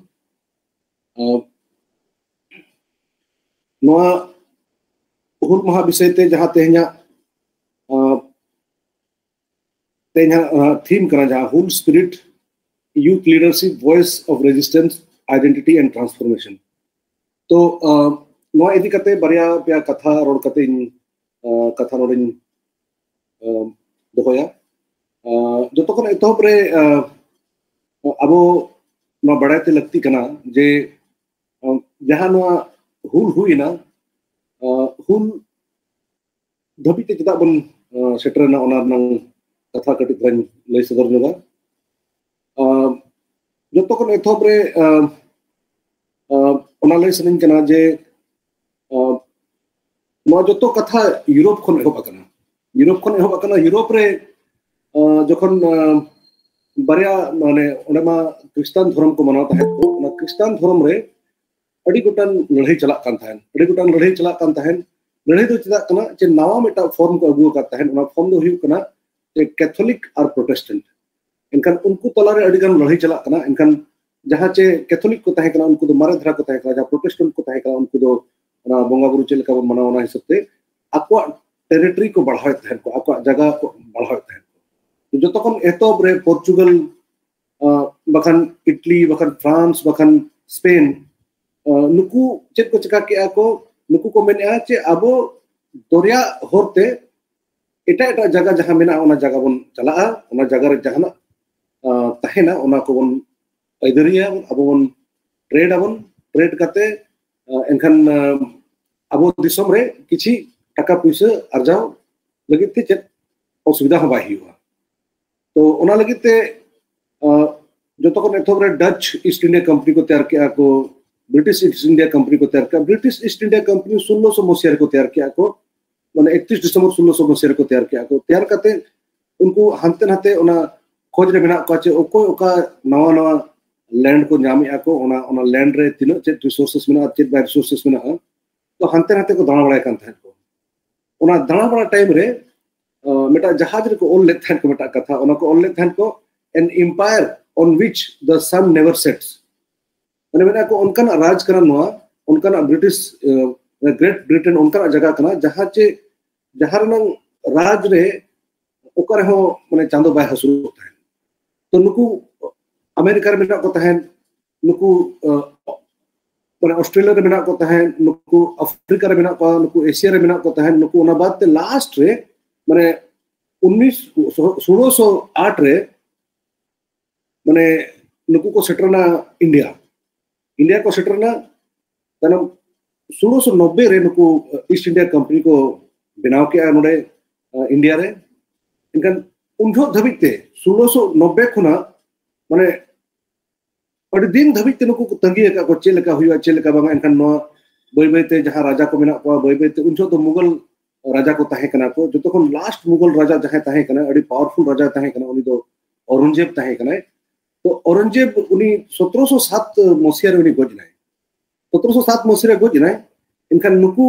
ᱱᱚᱣᱟ ᱦᱩᱞ ᱢᱟᱦᱟ ᱵᱤᱥᱚᱭ ᱛᱮ ᱡᱟᱦᱟᱸ ᱛᱮᱦᱮᱧᱟᱜ ᱛᱮᱦᱮᱧᱟᱜ ᱛᱷᱤᱢ ᱠᱟᱱᱟ, ᱡᱟᱦᱟᱸ ᱦᱩᱞ spirit, youth leadership, voice of resistance, identity and transformation. ᱛᱚ ᱱᱚᱣᱟ ᱤᱫᱤ ᱠᱟᱛᱮ ᱵᱟᱨᱭᱟ ᱯᱮᱭᱟ ᱠᱟᱛᱷᱟ ᱨᱚᱲ ᱠᱟᱛᱮ ᱤᱧ ᱠᱟᱛᱷᱟ ᱱᱚᱰᱮᱧ ᱫᱚᱦᱚᱭᱟ᱾ ᱡᱚᱛᱚ ᱠᱷᱚᱱ ᱮᱛᱚᱦᱚᱵ ᱨᱮ ᱟᱵᱚ ᱱᱚᱣᱟ ᱵᱟᱲᱟᱭ ᱛᱮ ᱞᱟᱹᱠᱛᱤ ᱠᱟᱱᱟ ᱡᱮ ᱡᱟᱦᱟᱸ ᱱᱚᱣᱟ ᱦᱩᱞ ᱦᱩᱭᱮᱱᱟ, ᱦᱩᱞ ᱫᱷᱟᱹᱵᱤᱡ ᱛᱮ ᱪᱮᱫᱟᱜ ᱵᱚᱱ ᱥᱮᱴᱮᱨᱮᱱᱟ, ᱚᱱᱟ ᱨᱮᱱᱟᱜ ᱠᱟᱛᱷᱟ ᱠᱟᱹᱴᱤᱡ ᱫᱷᱟᱨᱟᱧ ᱞᱟᱹᱭ ᱥᱚᱫᱚᱨ ᱧᱚᱜᱟ᱾ ᱡᱚᱛᱚ ᱠᱷᱚᱱ ᱮᱛᱚᱦᱚᱵ ᱨᱮ ᱚᱱᱟ ᱞᱟᱹᱭ ᱥᱟᱱᱟᱧ ᱠᱟᱱᱟ ᱡᱮ ᱱᱚᱣᱟ ᱡᱚᱛᱚ ᱠᱟᱛᱷᱟ ᱤᱭᱩᱨᱳᱯ ᱠᱷᱚᱱ ᱮᱦᱚᱵ ᱟᱠᱟᱱᱟ᱾ ᱤᱭᱩᱨᱳᱯ ᱠᱷᱚᱱ ᱮᱦᱚᱵ ᱟᱠᱟᱱᱟ᱾ ᱤᱭᱩᱨᱳᱯ ᱨᱮ ᱡᱚᱠᱷᱚᱱ ᱵᱟᱨᱭᱟ, ᱢᱟᱱᱮ, ᱚᱸᱰᱮ ᱢᱟ ᱠᱷᱨᱤᱥᱴᱟᱱ ᱫᱷᱚᱨᱚᱢ ᱠᱚ ᱢᱟᱱᱟᱣ ᱛᱟᱦᱮᱸᱫ ᱠᱚ, ᱚᱱᱟ ᱠᱷᱨᱤᱥᱴᱟᱱ ᱫᱷᱚᱨᱚᱢ ᱨᱮ ᱟᱹᱰᱤ ᱜᱚᱴᱟᱝ ᱞᱟᱹᱲᱦᱟᱹᱭ ᱪᱟᱞᱟᱜ ᱠᱟᱱ ᱛᱟᱦᱮᱸᱫ᱾ ᱟᱹᱰᱤ ᱜᱚᱴᱟᱝ ᱞᱟᱹᱲᱦᱟᱹᱭ ᱪᱟᱞᱟᱜ ᱠᱟᱱ ᱛᱟᱦᱮᱸᱫ᱾ ᱞᱟᱹᱲᱦᱟᱹᱭ ᱫᱚ ᱪᱮᱫᱟᱜ ᱠᱟᱱᱟ? ᱡᱮ ᱱᱟᱣᱟ ᱢᱤᱫᱴᱟᱝ ᱯᱷᱚᱨᱢ ᱠᱚ ᱟᱹᱜᱩ ᱟᱠᱟᱫ ᱛᱟᱦᱮᱸᱫ᱾ ᱚᱱᱟ ᱯᱷᱚᱨᱢ ᱫᱚ ᱦᱩᱭᱩᱜ ᱠᱟᱱᱟ ᱡᱮ ᱠᱮᱛᱷᱚᱞᱤᱠ ᱟᱨ ᱯᱨᱚᱴᱮᱥᱴᱮᱱᱴ᱾ ᱮᱱᱠᱷᱟᱱ ᱩᱱᱠᱩ ᱛᱟᱞᱟᱨᱮ ᱟᱹᱰᱤ ᱜᱟᱱ ᱞᱟᱹᱲᱦᱟᱹᱭ ᱪᱟᱞᱟᱜ ᱠᱟᱱᱟ᱾ ᱮᱱᱠᱷᱟᱱ ᱡᱟᱦᱟᱸ ᱪᱮ ᱠᱮᱛᱷᱚᱞᱤᱠ ᱠᱚ ᱛᱟᱦᱮᱸ ᱠᱟᱱᱟ, ᱩᱱᱠᱩ ᱫᱚ ᱢᱟᱨᱮ ᱫᱷᱟᱨᱟ ᱠᱚ ᱛᱟᱦᱮᱸ ᱠᱟᱱᱟ᱾ ᱡᱟᱦᱟᱸ ᱯᱨᱚᱴᱮᱥᱴᱮᱱᱴ ᱠᱚ ᱛᱟᱦᱮᱸ ᱠᱟᱱᱟ, ᱩᱱᱠᱩ ᱫᱚ ᱚᱱᱟ ᱵᱚᱸᱜᱟ ᱵᱩᱨᱩ ᱪᱮᱫ ᱞᱮᱠᱟ ᱵᱚᱱ ᱢᱟᱱᱟᱣᱟ, ᱚᱱᱟ ᱦᱤᱥᱟᱹᱵ ᱛᱮ ᱟᱠᱚᱣᱟᱜ ᱴᱮᱨᱤᱴᱚᱨᱤ ᱠᱚ ᱵᱟᱲᱦᱟᱣᱮᱫ ᱛᱟᱦᱮᱸᱫ ᱠᱚ, ᱟᱠᱚᱣᱟᱜ ᱡᱟᱭᱜᱟ ᱠᱚ ᱵᱟᱲᱦᱟᱣᱮᱫ ᱛᱟᱦᱮᱸᱫ ᱠᱚ᱾ ᱡᱚᱛᱚ ᱠᱷᱚᱱ ᱮᱛᱚᱦᱚᱵ ᱨᱮ ᱯᱚᱨᱪᱩᱜᱟᱞ, ᱵᱟᱠᱷᱟᱱ ᱤᱴᱞᱤ, ᱵᱟᱠᱷᱟᱱ ᱯᱷᱨᱟᱱᱥ, ᱵᱟᱠᱷᱟᱱ ᱥᱯᱮᱱ, ᱱᱩᱠᱩ ᱪᱮᱫ ᱠᱚ ᱪᱮᱠᱟ ᱠᱮᱜᱼᱟ ᱠᱚ? ᱱᱩᱠᱩ ᱠᱚ ᱢᱮᱱᱮᱜᱼᱟ ᱡᱮ ᱟᱵᱚ ᱫᱚᱨᱭᱟ ᱦᱚᱨᱛᱮ ᱮᱴᱟᱜ ᱮᱴᱟᱜ ᱡᱟᱭᱜᱟ ᱡᱟᱦᱟᱸ ᱢᱮᱱᱟᱜᱼᱟ, ᱚᱱᱟ ᱡᱟᱭᱜᱟ ᱵᱚᱱ ᱪᱟᱞᱟᱜᱼᱟ, ᱚᱱᱟ ᱡᱟᱭᱜᱟ ᱨᱮ ᱡᱟᱦᱟᱱᱟᱜ ᱛᱟᱦᱮᱱᱟ, ᱚᱱᱟ ᱠᱚᱵᱚᱱ ᱟᱹᱭᱫᱟᱹᱨᱤᱭᱟ, ᱟᱵᱚ ᱵᱚᱱ ᱴᱨᱮᱰ ᱟᱵᱚᱱ, ᱴᱨᱮᱰ ᱠᱟᱛᱮ ᱮᱱᱠᱷᱟᱱ ᱟᱵᱚ ᱫᱤᱥᱚᱢ ᱨᱮ ᱠᱤᱪᱷᱤ ᱴᱟᱠᱟ ᱯᱩᱭᱥᱟᱹ ᱟᱨᱡᱟᱣ ᱞᱟᱹᱜᱤᱫ ᱛᱮ ᱪᱮᱫ ᱚᱥᱩᱵᱤᱫᱷᱟ ᱦᱚᱸ ᱵᱟᱭ ᱦᱩᱭᱩᱜᱼᱟ᱾ ᱛᱚ ᱚᱱᱟ ᱞᱟᱹᱜᱤᱫ ᱛᱮ ᱡᱚᱛᱚ ᱠᱷᱚᱱ ᱮᱛᱚᱦᱚᱵ ᱨᱮ ᱰᱟᱪ ᱤᱥᱴ ᱤᱱᱰᱤᱭᱟ ᱠᱳᱢᱯᱟᱱᱤ ᱠᱚ ᱛᱮᱭᱟᱨ ᱠᱮᱜᱼᱟ ᱠᱚ, ᱵᱨᱤᱴᱤᱥ ᱤᱥᱴ ᱤᱱᱰᱤᱭᱟ ᱠᱳᱢᱯᱟᱱᱤ ᱠᱚ ᱛᱮᱭᱟᱨ ᱠᱮᱜᱼᱟ᱾ ᱵᱨᱤᱴᱤᱥ ᱤᱥᱴ ᱤᱱᱰᱤᱭᱟ ᱠᱳᱢᱯᱟᱱᱤ ᱥᱳᱞᱞᱳᱥᱚ ᱢᱚᱥᱤᱦᱟ ᱨᱮᱠᱚ ᱛᱮᱭᱟᱨ ᱠᱮᱜᱼᱟ ᱠᱚ, ᱢᱟᱱᱮ ᱮᱠᱛᱨᱤᱥ ᱰᱤᱥᱮᱢᱵᱚᱨ ᱥᱳᱞᱞᱳᱥᱚ ᱢᱚᱥᱤᱦᱟ ᱨᱮᱠᱚ ᱛᱮᱭᱟᱨ ᱠᱮᱜᱼᱟ ᱠᱚ᱾ ᱛᱮᱭᱟᱨ ᱠᱟᱛᱮ ᱩᱱᱠᱩ ᱦᱟᱱᱛᱮ ᱱᱟᱛᱮ ᱚᱱᱟ ᱠᱷᱚᱡᱽ ᱨᱮ ᱢᱮᱱᱟᱜ ᱠᱚᱣᱟ ᱡᱮ ᱚᱠᱚᱭ ᱚᱠᱟ ᱱᱟᱣᱟ ᱱᱟᱣᱟ ᱞᱮᱱᱰ ᱠᱚ ᱧᱟᱢᱮᱜᱼᱟ ᱠᱚ, ᱚᱱᱟ ᱚᱱᱟ ᱞᱮᱱᱰ ᱨᱮ ᱛᱤᱱᱟᱹᱜ ᱪᱮᱫ ᱨᱤᱥᱳᱨᱥᱮᱥ ᱢᱮᱱᱟᱜᱼᱟ, ᱪᱮᱫ ᱵᱟᱭ ᱨᱤᱥᱳᱨᱥᱮᱥ ᱢᱮᱱᱟᱜᱼᱟ᱾ ᱛᱚ ᱦᱟᱱᱛᱮ ᱱᱟᱛᱮ ᱠᱚ ᱫᱟᱬᱟ ᱵᱟᱲᱟᱭ ᱠᱟᱱ ᱛᱟᱦᱮᱸᱫ ᱠᱚ᱾ ᱚᱱᱟ ᱫᱟᱬᱟ ᱵᱟᱲᱟ ᱴᱟᱭᱤᱢ ᱨᱮ ᱟᱸ, ᱢᱤᱫᱴᱟᱝ ᱡᱟᱦᱟᱡᱽ ᱨᱮᱠᱚ ᱚᱞ ᱞᱮᱫ ᱛᱟᱦᱮᱸᱫ ᱠᱚ ᱢᱤᱫᱴᱟᱝ ᱠᱟᱛᱷᱟ, ᱚᱱᱟ ᱠᱚ ᱚᱞ ᱞᱮᱫ ᱛᱟᱦᱮᱸᱫ ᱠᱚ, "An empire on which the sun never sets." ᱢᱟᱱᱮ ᱢᱮᱱᱟ ᱠᱚ ᱚᱱᱠᱟᱱᱟᱜ ᱨᱟᱡᱽ ᱠᱟᱱᱟ ᱱᱚᱣᱟ, ᱚᱱᱠᱟᱱᱟᱜ ᱵᱨᱤᱴᱤᱥ, ᱜᱨᱮᱴ ᱵᱨᱤᱴᱮᱱ ᱚᱱᱠᱟᱱᱟᱜ ᱡᱟᱭᱜᱟ ᱠᱟᱱᱟ ᱡᱟᱦᱟᱸ ᱪᱮ ᱡᱟᱦᱟᱸ ᱨᱮᱱᱟᱝ ᱨᱟᱡᱽ ᱨᱮ ᱚᱠᱟ ᱨᱮᱦᱚᱸ ᱢᱟᱱᱮ ᱪᱟᱸᱫᱚ ᱵᱟᱭ ᱦᱟᱹᱥᱩᱨᱚᱜ ᱛᱟᱦᱮᱸᱫ᱾ ᱛᱚ ᱱᱩᱠᱩ ᱟᱢᱮᱨᱤᱠᱟ ᱨᱮ ᱢᱮᱱᱟᱜ ᱠᱚ ᱛᱟᱦᱮᱸᱫ, ᱱᱩᱠᱩ ᱟᱸ, ᱢᱟᱱᱮ ᱚᱥᱴᱨᱮᱞᱤᱭᱟ ᱨᱮ ᱢᱮᱱᱟᱜ ᱠᱚ ᱛᱟᱦᱮᱸᱫ, ᱱᱩᱠᱩ ᱟᱯᱷᱨᱤᱠᱟ ᱨᱮ ᱢᱮᱱᱟᱜ ᱠᱚᱣᱟ, ᱱᱩᱠᱩ ᱮᱥᱤᱭᱟ ᱨᱮ ᱢᱮᱱᱟᱜ ᱠᱚ ᱛᱟᱦᱮᱸᱫ, ᱱᱩᱠᱩ ᱚᱱᱟ ᱵᱟᱫ ᱛᱮ ᱞᱟᱥᱴ ᱨᱮ ᱢᱟᱱᱮ ᱩᱱᱤᱥ ᱥᱳᱞᱳᱥᱚ ᱟᱴ ᱨᱮ ᱢᱟᱱᱮ ᱱᱩᱠᱩ ᱠᱚ ᱥᱮᱴᱮᱨᱱᱟ ᱤᱱᱰᱤᱭᱟ᱾ ᱤᱱᱰᱤᱭᱟ ᱠᱚ ᱥᱮᱴᱮᱨᱱᱟ᱾ ᱛᱟᱭᱱᱚᱢ ᱥᱳᱞᱳᱥᱚ ᱱᱚᱵᱵᱳᱭ ᱨᱮ ᱱᱩᱠᱩ ᱤᱥᱴ ᱤᱱᱰᱤᱭᱟ ᱠᱳᱢᱯᱟᱱᱤ ᱠᱚ ᱵᱮᱱᱟᱣ ᱠᱮᱜᱼᱟ ᱱᱚᱰᱮ, ᱟᱸ, ᱤᱱᱰᱤᱭᱟ ᱨᱮ᱾ ᱮᱱᱠᱷᱟᱱ ᱩᱱ ᱡᱚᱦᱚᱜ ᱫᱷᱟᱹᱵᱤᱡ ᱛᱮ ᱥᱳᱞᱳᱥᱚ ᱱᱚᱵᱵᱳᱭ ᱠᱷᱚᱱᱟᱜ ᱢᱟᱱᱮ ᱟᱹᱰᱤ ᱫᱤᱱ ᱫᱷᱟᱹᱵᱤᱡ ᱛᱮ ᱱᱩᱠᱩ ᱠᱚ ᱛᱟᱺᱜᱤ ᱟᱠᱟᱫ ᱠᱚ ᱪᱮᱫ ᱞᱮᱠᱟ ᱦᱩᱭᱩᱜᱼᱟ, ᱪᱮᱫ ᱞᱮᱠᱟ ᱵᱟᱝᱟ᱾ ᱮᱱᱠᱷᱟᱱ ᱱᱚᱣᱟ ᱵᱟᱹᱭ ᱵᱟᱹᱭ ᱛᱮ ᱡᱟᱦᱟᱸ ᱨᱟᱡᱟ ᱠᱚ ᱢᱮᱱᱟᱜ ᱠᱚᱣᱟ, ᱵᱟᱹᱭ ᱵᱟᱹᱭ ᱛᱮ ᱩᱱ ᱡᱚᱦᱚᱜ ᱫᱚ ᱢᱩᱜᱚᱞ ᱨᱟᱡᱟ ᱠᱚ ᱛᱟᱦᱮᱸ ᱠᱟᱱᱟ ᱠᱚ᱾ ᱡᱚᱛᱚ ᱠᱷᱚᱱ ᱞᱟᱥᱴ ᱢᱩᱜᱚᱞ ᱨᱟᱡᱟ ᱡᱟᱦᱟᱸᱭ ᱛᱟᱦᱮᱸ ᱠᱟᱱᱟ, ᱟᱹᱰᱤ ᱯᱟᱣᱟᱨᱯᱷᱩᱞ ᱨᱟᱡᱟ ᱛᱟᱦᱮᱸ ᱠᱟᱱᱟ, ᱩᱱᱤ ᱫᱚ ᱚᱨᱚᱝᱡᱮᱵ ᱛᱟᱦᱮᱸ ᱠᱟᱱᱟᱭ᱾ ᱛᱚ ᱚᱨᱚᱝᱡᱮᱵ ᱩᱱᱤ ᱥᱚᱛᱨᱚᱥᱚ ᱥᱟᱛ ᱢᱚᱥᱤᱦᱟ ᱨᱮ ᱩᱱᱤ ᱜᱚᱡ ᱮᱱᱟᱭ᱾ ᱥᱚᱛᱨᱚᱥᱚ ᱥᱟᱛ ᱢᱚᱥᱤᱦᱟ ᱨᱮ ᱜᱚᱡ ᱮᱱᱟᱭ᱾ ᱮᱱᱠᱷᱟᱱ ᱱᱩᱠᱩ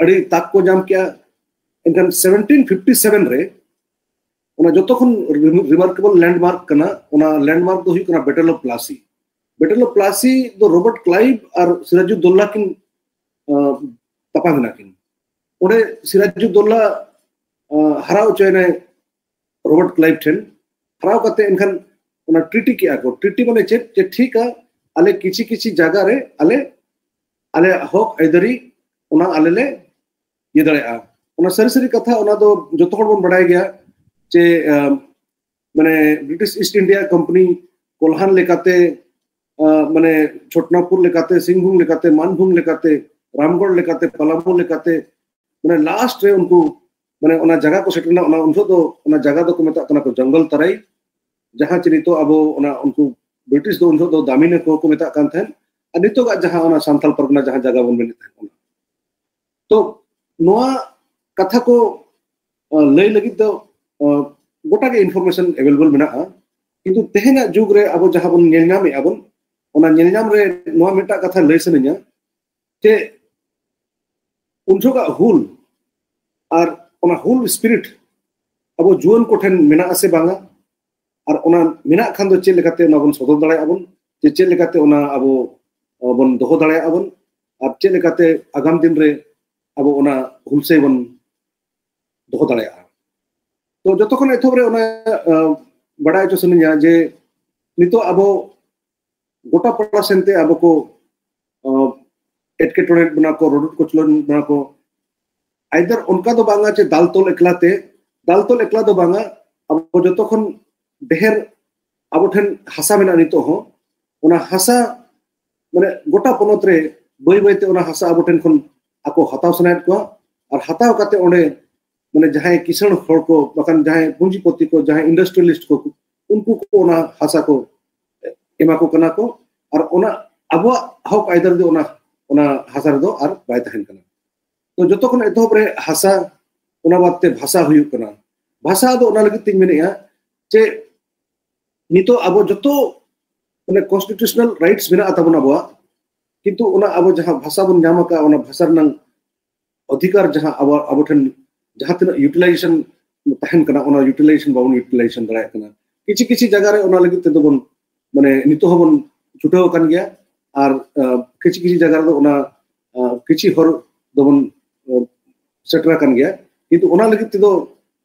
ᱟᱹᱰᱤ ᱛᱟᱠ ᱠᱚ ᱧᱟᱢ ᱠᱮᱜᱼᱟ᱾ ᱮᱱᱠᱷᱟᱱ ᱥᱮᱵᱷᱮᱱᱴᱤᱱ ᱯᱷᱤᱯᱴᱤ ᱥᱮᱵᱷᱮᱱ ᱨᱮ ᱚᱱᱟ ᱡᱚᱛᱚ ᱠᱷᱚᱱ ᱨᱤᱢᱟᱨᱠᱮᱵᱚᱞ ᱞᱮᱱᱰᱢᱟᱨᱠ ᱠᱟᱱᱟ, ᱚᱱᱟ ᱞᱮᱱᱰᱢᱟᱨᱠ ᱫᱚ ᱦᱩᱭᱩᱜ ᱠᱟᱱᱟ ᱵᱮᱴᱮᱞ ᱚᱯᱷ ᱯᱞᱟᱥᱤ᱾ ᱵᱮᱴᱮᱞ ᱚᱯᱷ ᱯᱞᱟᱥᱤ ᱫᱚ ᱨᱚᱵᱟᱨᱴ ᱠᱞᱟᱭᱤᱵᱷ ᱟᱨ ᱥᱤᱨᱟᱡᱩᱫᱽᱫᱳᱞᱞᱟ ᱠᱤᱱ, ᱟᱸ, ᱛᱟᱯᱟᱢ ᱮᱱᱟ ᱠᱤᱱ᱾ ᱚᱸᱰᱮ ᱥᱤᱨᱟᱡᱩᱫᱽᱫᱳᱞᱞᱟ, ᱟᱸ, ᱦᱟᱨᱟᱣ ᱦᱚᱪᱚᱭᱮᱱᱟᱭ ᱨᱚᱵᱟᱨᱴ ᱠᱞᱟᱭᱤᱵᱷ ᱴᱷᱮᱱ᱾ ᱦᱟᱨᱟᱣ ᱠᱟᱛᱮ ᱮᱱᱠᱷᱟᱱ ᱚᱱᱟ ᱴᱨᱤᱴᱤ ᱠᱮᱜᱼᱟ ᱠᱚ᱾ ᱴᱨᱤᱴᱤ ᱢᱟᱱᱮ ᱪᱮᱫ? ᱪᱮᱫ ᱴᱷᱤᱠᱟ, ᱟᱞᱮ ᱠᱤᱪᱷᱤ ᱠᱤᱪᱷᱤ ᱡᱟᱭᱜᱟ ᱨᱮ ᱟᱞᱮ ᱟᱞᱮᱭᱟᱜ ᱦᱚᱠ ᱟᱹᱭᱫᱟᱹᱨᱤ ᱚᱱᱟ ᱟᱞᱮ ᱞᱮ ᱤᱭᱟᱹ ᱫᱟᱲᱮᱭᱟᱜᱼᱟ᱾ ᱚᱱᱟ ᱥᱟᱹᱨᱤ ᱥᱟᱹᱨᱤ ᱠᱟᱛᱷᱟ, ᱚᱱᱟ ᱫᱚ ᱡᱚᱛᱚ ᱦᱚᱲ ᱵᱚᱱ ᱵᱟᱰᱟᱭ ᱜᱮᱭᱟ ᱡᱮ, ᱟᱸ, ᱢᱟᱱᱮ ᱵᱨᱤᱴᱤᱥ ᱤᱥᱴ ᱤᱱᱰᱤᱭᱟ ᱠᱳᱢᱯᱟᱱᱤ ᱠᱳᱞᱦᱟᱱ ᱞᱮᱠᱟᱛᱮ, ᱟᱸ, ᱢᱟᱱᱮ ᱪᱷᱳᱴᱱᱟᱯᱩᱨ ᱞᱮᱠᱟᱛᱮ, ᱥᱤᱝᱵᱷᱩᱢ ᱞᱮᱠᱟᱛᱮ, ᱢᱟᱱᱵᱷᱩᱢ ᱞᱮᱠᱟᱛᱮ, ᱨᱟᱢᱜᱚᱲ ᱞᱮᱠᱟᱛᱮ, ᱯᱟᱞᱟᱢᱩ ᱞᱮᱠᱟᱛᱮ, ᱢᱟᱱᱮ ᱞᱟᱥᱴ ᱨᱮ ᱩᱱᱠᱩ ᱢᱟᱱᱮ ᱚᱱᱟ ᱡᱟᱭᱜᱟ ᱠᱚ ᱥᱮᱴᱮᱨ ᱮᱱᱟ᱾ ᱚᱱᱟ ᱩᱱ ᱡᱚᱦᱚᱜ ᱫᱚ ᱚᱱᱟ ᱡᱟᱭᱜᱟ ᱫᱚᱠᱚ ᱢᱮᱛᱟᱜ ᱠᱟᱱᱟ ᱠᱚ ᱡᱚᱝᱜᱚᱞ ᱛᱟᱨᱟᱭ᱾ ᱡᱟᱦᱟᱸ ᱪᱮ ᱱᱤᱛᱚᱜ ᱟᱵᱚ ᱚᱱᱟ ᱩᱱᱠᱩ ᱵᱨᱤᱴᱤᱥ ᱫᱚ ᱩᱱ ᱡᱚᱦᱚᱜ ᱫᱚ ᱫᱟᱢᱤᱱᱟ ᱠᱚ ᱠᱚ ᱢᱮᱛᱟᱜ ᱠᱟᱱ ᱛᱟᱦᱮᱸᱫ, ᱟᱨ ᱱᱤᱛᱚᱜᱟᱜ ᱡᱟᱦᱟᱸ ᱚᱱᱟ ᱥᱟᱱᱛᱟᱞ ᱯᱟᱨᱜᱟᱱᱟ ᱡᱟᱦᱟᱸ ᱡᱟᱭᱜᱟ ᱵᱚᱱ ᱢᱮᱱᱮᱫ ᱛᱟᱦᱮᱸᱫ ᱚᱱᱟ᱾ ᱛᱚ ᱱᱚᱣᱟ ᱠᱟᱛᱷᱟ ᱠᱚ ᱞᱟᱹᱭ ᱞᱟᱹᱜᱤᱫ ᱫᱚ ᱜᱚᱴᱟ ᱜᱮ ᱤᱱᱯᱷᱚᱨᱢᱮᱥᱚᱱ ᱮᱵᱮᱞᱮᱵᱮᱞ ᱢᱮᱱᱟᱜᱼᱟ᱾ ᱠᱤᱱᱛᱩ ᱛᱮᱦᱮᱧᱟᱜ ᱡᱩᱜᱽ ᱨᱮ ᱟᱵᱚ ᱡᱟᱦᱟᱸ ᱵᱚᱱ ᱧᱮᱞ ᱧᱟᱢᱮᱫᱼᱟ ᱵᱚᱱ, ᱚᱱᱟ ᱧᱮᱞ ᱧᱟᱢ ᱨᱮ ᱱᱚᱣᱟ ᱢᱤᱫᱴᱟᱝ ᱠᱟᱛᱷᱟ ᱞᱟᱹᱭ ᱥᱟᱱᱟᱧᱟ ᱡᱮ ᱩᱱ ᱡᱚᱦᱚᱜᱟᱜ ᱦᱩᱞ ᱟᱨ ᱚᱱᱟ ᱦᱩᱞ ᱥᱯᱤᱨᱤᱴ ᱟᱵᱚ ᱡᱩᱣᱟᱹᱱ ᱠᱚᱴᱷᱮᱱ ᱢᱮᱱᱟᱜ ᱟᱥᱮ ᱵᱟᱝᱟ, ᱟᱨ ᱚᱱᱟ ᱢᱮᱱᱟᱜ ᱠᱷᱟᱱ ᱫᱚ ᱪᱮᱫ ᱞᱮᱠᱟᱛᱮ ᱚᱱᱟ ᱵᱚᱱ ᱥᱚᱫᱚᱨ ᱫᱟᱲᱮᱭᱟᱜᱼᱟ ᱵᱚᱱ, ᱡᱮ ᱪᱮᱫ ᱞᱮᱠᱟᱛᱮ ᱚᱱᱟ ᱟᱵᱚ ᱵᱚᱱ ᱫᱚᱦᱚ ᱫᱟᱲᱮᱭᱟᱜᱼᱟ ᱵᱚᱱ, ᱟᱨ ᱪᱮᱫ ᱞᱮᱠᱟᱛᱮ ᱟᱜᱟᱢ ᱫᱤᱱ ᱨᱮ ᱟᱵᱚ ᱚᱱᱟ ᱦᱩᱞᱥᱟᱹᱭ ᱵᱚᱱ ᱫᱚᱦᱚ ᱫᱟᱲᱮᱭᱟᱜᱼᱟ᱾ ᱛᱚ ᱡᱚᱛᱚ ᱠᱷᱚᱱ ᱮᱛᱚᱦᱚᱵ ᱨᱮ ᱚᱱᱟ ᱵᱟᱲᱟᱭ ᱦᱚᱪᱚ ᱥᱟᱱᱟᱧᱟ ᱡᱮ ᱱᱤᱛᱚᱜ ᱟᱵᱚ ᱜᱚᱴᱟ ᱯᱟᱲᱟ ᱥᱮᱱᱛᱮ ᱟᱵᱚ ᱠᱚ ᱮᱴᱠᱮᱴᱚᱬᱮ ᱵᱚᱱᱟ ᱠᱚ, ᱨᱚᱰᱚᱡ ᱠᱚᱪᱞᱚᱱ ᱵᱚᱱᱟ ᱠᱚ᱾ ᱟᱭᱫᱟᱨ ᱚᱱᱠᱟ ᱫᱚ ᱵᱟᱝᱟ ᱡᱮ ᱫᱟᱞ ᱛᱚᱞ ᱮᱠᱞᱟ ᱛᱮ, ᱫᱟᱞ ᱛᱚᱞ ᱮᱠᱞᱟ ᱫᱚ ᱵᱟᱝᱟ, ᱟᱵᱚ ᱡᱚᱛᱚ ᱠᱷᱚᱱ ᱰᱷᱮᱨ ᱟᱵᱚ ᱴᱷᱮᱱ ᱦᱟᱥᱟ ᱢᱮᱱᱟᱜᱼᱟ ᱱᱤᱛᱚᱜ ᱦᱚᱸ, ᱚᱱᱟ ᱦᱟᱥᱟ ᱢᱟᱱᱮ ᱜᱚᱴᱟ ᱯᱚᱱᱚᱛ ᱨᱮ ᱵᱟᱹᱭ ᱵᱟᱹᱭᱛᱮ ᱚᱱᱟ ᱦᱟᱥᱟ ᱟᱵᱚ ᱴᱷᱮᱱ ᱠᱷᱚᱱ ᱟᱠᱚ ᱦᱟᱛᱟᱣ ᱥᱟᱱᱟᱭᱮᱫ ᱠᱚᱣᱟ, ᱟᱨ ᱦᱟᱛᱟᱣ ᱠᱟᱛᱮ ᱚᱸᱰᱮ ᱢᱟᱱᱮ ᱡᱟᱦᱟᱸᱭ ᱠᱤᱥᱟᱹᱬ ᱦᱚᱲ ᱠᱚ, ᱵᱟᱠᱷᱟᱱ ᱡᱟᱦᱟᱸᱭ ᱯᱩᱸᱡᱤᱯᱚᱛᱤ ᱠᱚ, ᱡᱟᱦᱟᱸᱭ ᱤᱱᱰᱟᱥᱴᱨᱤᱭᱟᱞᱤᱥᱴ ᱠᱚ, ᱩᱱᱠᱩ ᱠᱚ ᱚᱱᱟ ᱦᱟᱥᱟ ᱠᱚ ᱮᱢᱟ ᱠᱚ ᱠᱟᱱᱟ ᱠᱚ, ᱟᱨ ᱚᱱᱟ ᱟᱵᱚᱣᱟᱜ ᱦᱚᱠ ᱟᱭᱫᱟᱨ ᱫᱚ ᱚᱱᱟ, ᱚᱱᱟ ᱦᱟᱥᱟ ᱨᱮᱫᱚ ᱟᱨ ᱵᱟᱭ ᱛᱟᱦᱮᱱ ᱠᱟᱱᱟ᱾ ᱛᱚ ᱡᱚᱛᱚ ᱠᱷᱚᱱ ᱮᱛᱚᱦᱚᱵ ᱨᱮ ᱦᱟᱥᱟ, ᱚᱱᱟ ᱵᱟᱫ ᱛᱮ ᱵᱷᱟᱥᱟ ᱦᱩᱭᱩᱜ ᱠᱟᱱᱟ᱾ ᱵᱷᱟᱥᱟ ᱫᱚ ᱚᱱᱟ ᱞᱟᱹᱜᱤᱫ ᱛᱤᱧ ᱢᱮᱱᱮᱫᱼᱟ ᱡᱮ ᱱᱤᱛᱚᱜ ᱟᱵᱚ ᱡᱚᱛᱚ ᱢᱟᱱᱮ ᱠᱚᱱᱥᱴᱤᱴᱩᱥᱚᱱᱟᱞ ᱨᱟᱭᱤᱴᱥ ᱢᱮᱱᱟᱜ ᱛᱟᱵᱚᱱᱟ ᱟᱵᱚᱣᱟᱜ, ᱠᱤᱱᱛᱩ ᱚᱱᱟ ᱟᱵᱚ ᱡᱟᱦᱟᱸ ᱵᱷᱟᱥᱟ ᱵᱚᱱ ᱧᱟᱢ ᱟᱠᱟᱫ, ᱚᱱᱟ ᱵᱷᱟᱥᱟ ᱨᱮᱱᱟᱜ ᱚᱫᱷᱤᱠᱟᱨ ᱡᱟᱦᱟᱸ ᱟᱵᱚ, ᱟᱵᱚ ᱴᱷᱮᱱ ᱡᱟᱦᱟᱸ ᱛᱤᱱᱟᱹᱜ ᱤᱭᱩᱴᱤᱞᱟᱭᱡᱮᱥᱚᱱ ᱛᱟᱦᱮᱱ ᱠᱟᱱᱟ, ᱚᱱᱟ ᱤᱭᱩᱴᱤᱞᱟᱭᱡᱮᱥᱚᱱ ᱵᱟᱵᱚᱱ ᱤᱭᱩᱴᱤᱞᱟᱭᱡᱮᱥᱚᱱ ᱫᱟᱲᱮᱭᱟᱜ ᱠᱟᱱᱟ᱾ ᱠᱤᱪᱷᱩ ᱠᱤᱪᱷᱩ ᱡᱟᱭᱜᱟ ᱨᱮ ᱚᱱᱟ ᱞᱟᱹᱜᱤᱫ ᱛᱮᱫᱚ ᱵᱚᱱ ᱢᱟᱱᱮ ᱱᱤᱛᱚᱜ ᱦᱚᱸᱵᱚᱱ ᱪᱷᱩᱴᱟᱹᱣ ᱟᱠᱟᱱ ᱜᱮᱭᱟ, ᱟᱨ ᱠᱤᱪᱷᱩ ᱠᱤᱪᱷᱩ ᱡᱟᱭᱜᱟ ᱨᱮᱫᱚ ᱚᱱᱟ ᱠᱤᱪᱷᱩ ᱦᱚᱨ ᱫᱚᱵᱚᱱ ᱥᱮᱴᱮᱨ ᱟᱠᱟᱱ ᱜᱮᱭᱟ᱾ ᱠᱤᱱᱛᱩ ᱚᱱᱟ ᱞᱟᱹᱜᱤᱫ ᱛᱮᱫᱚ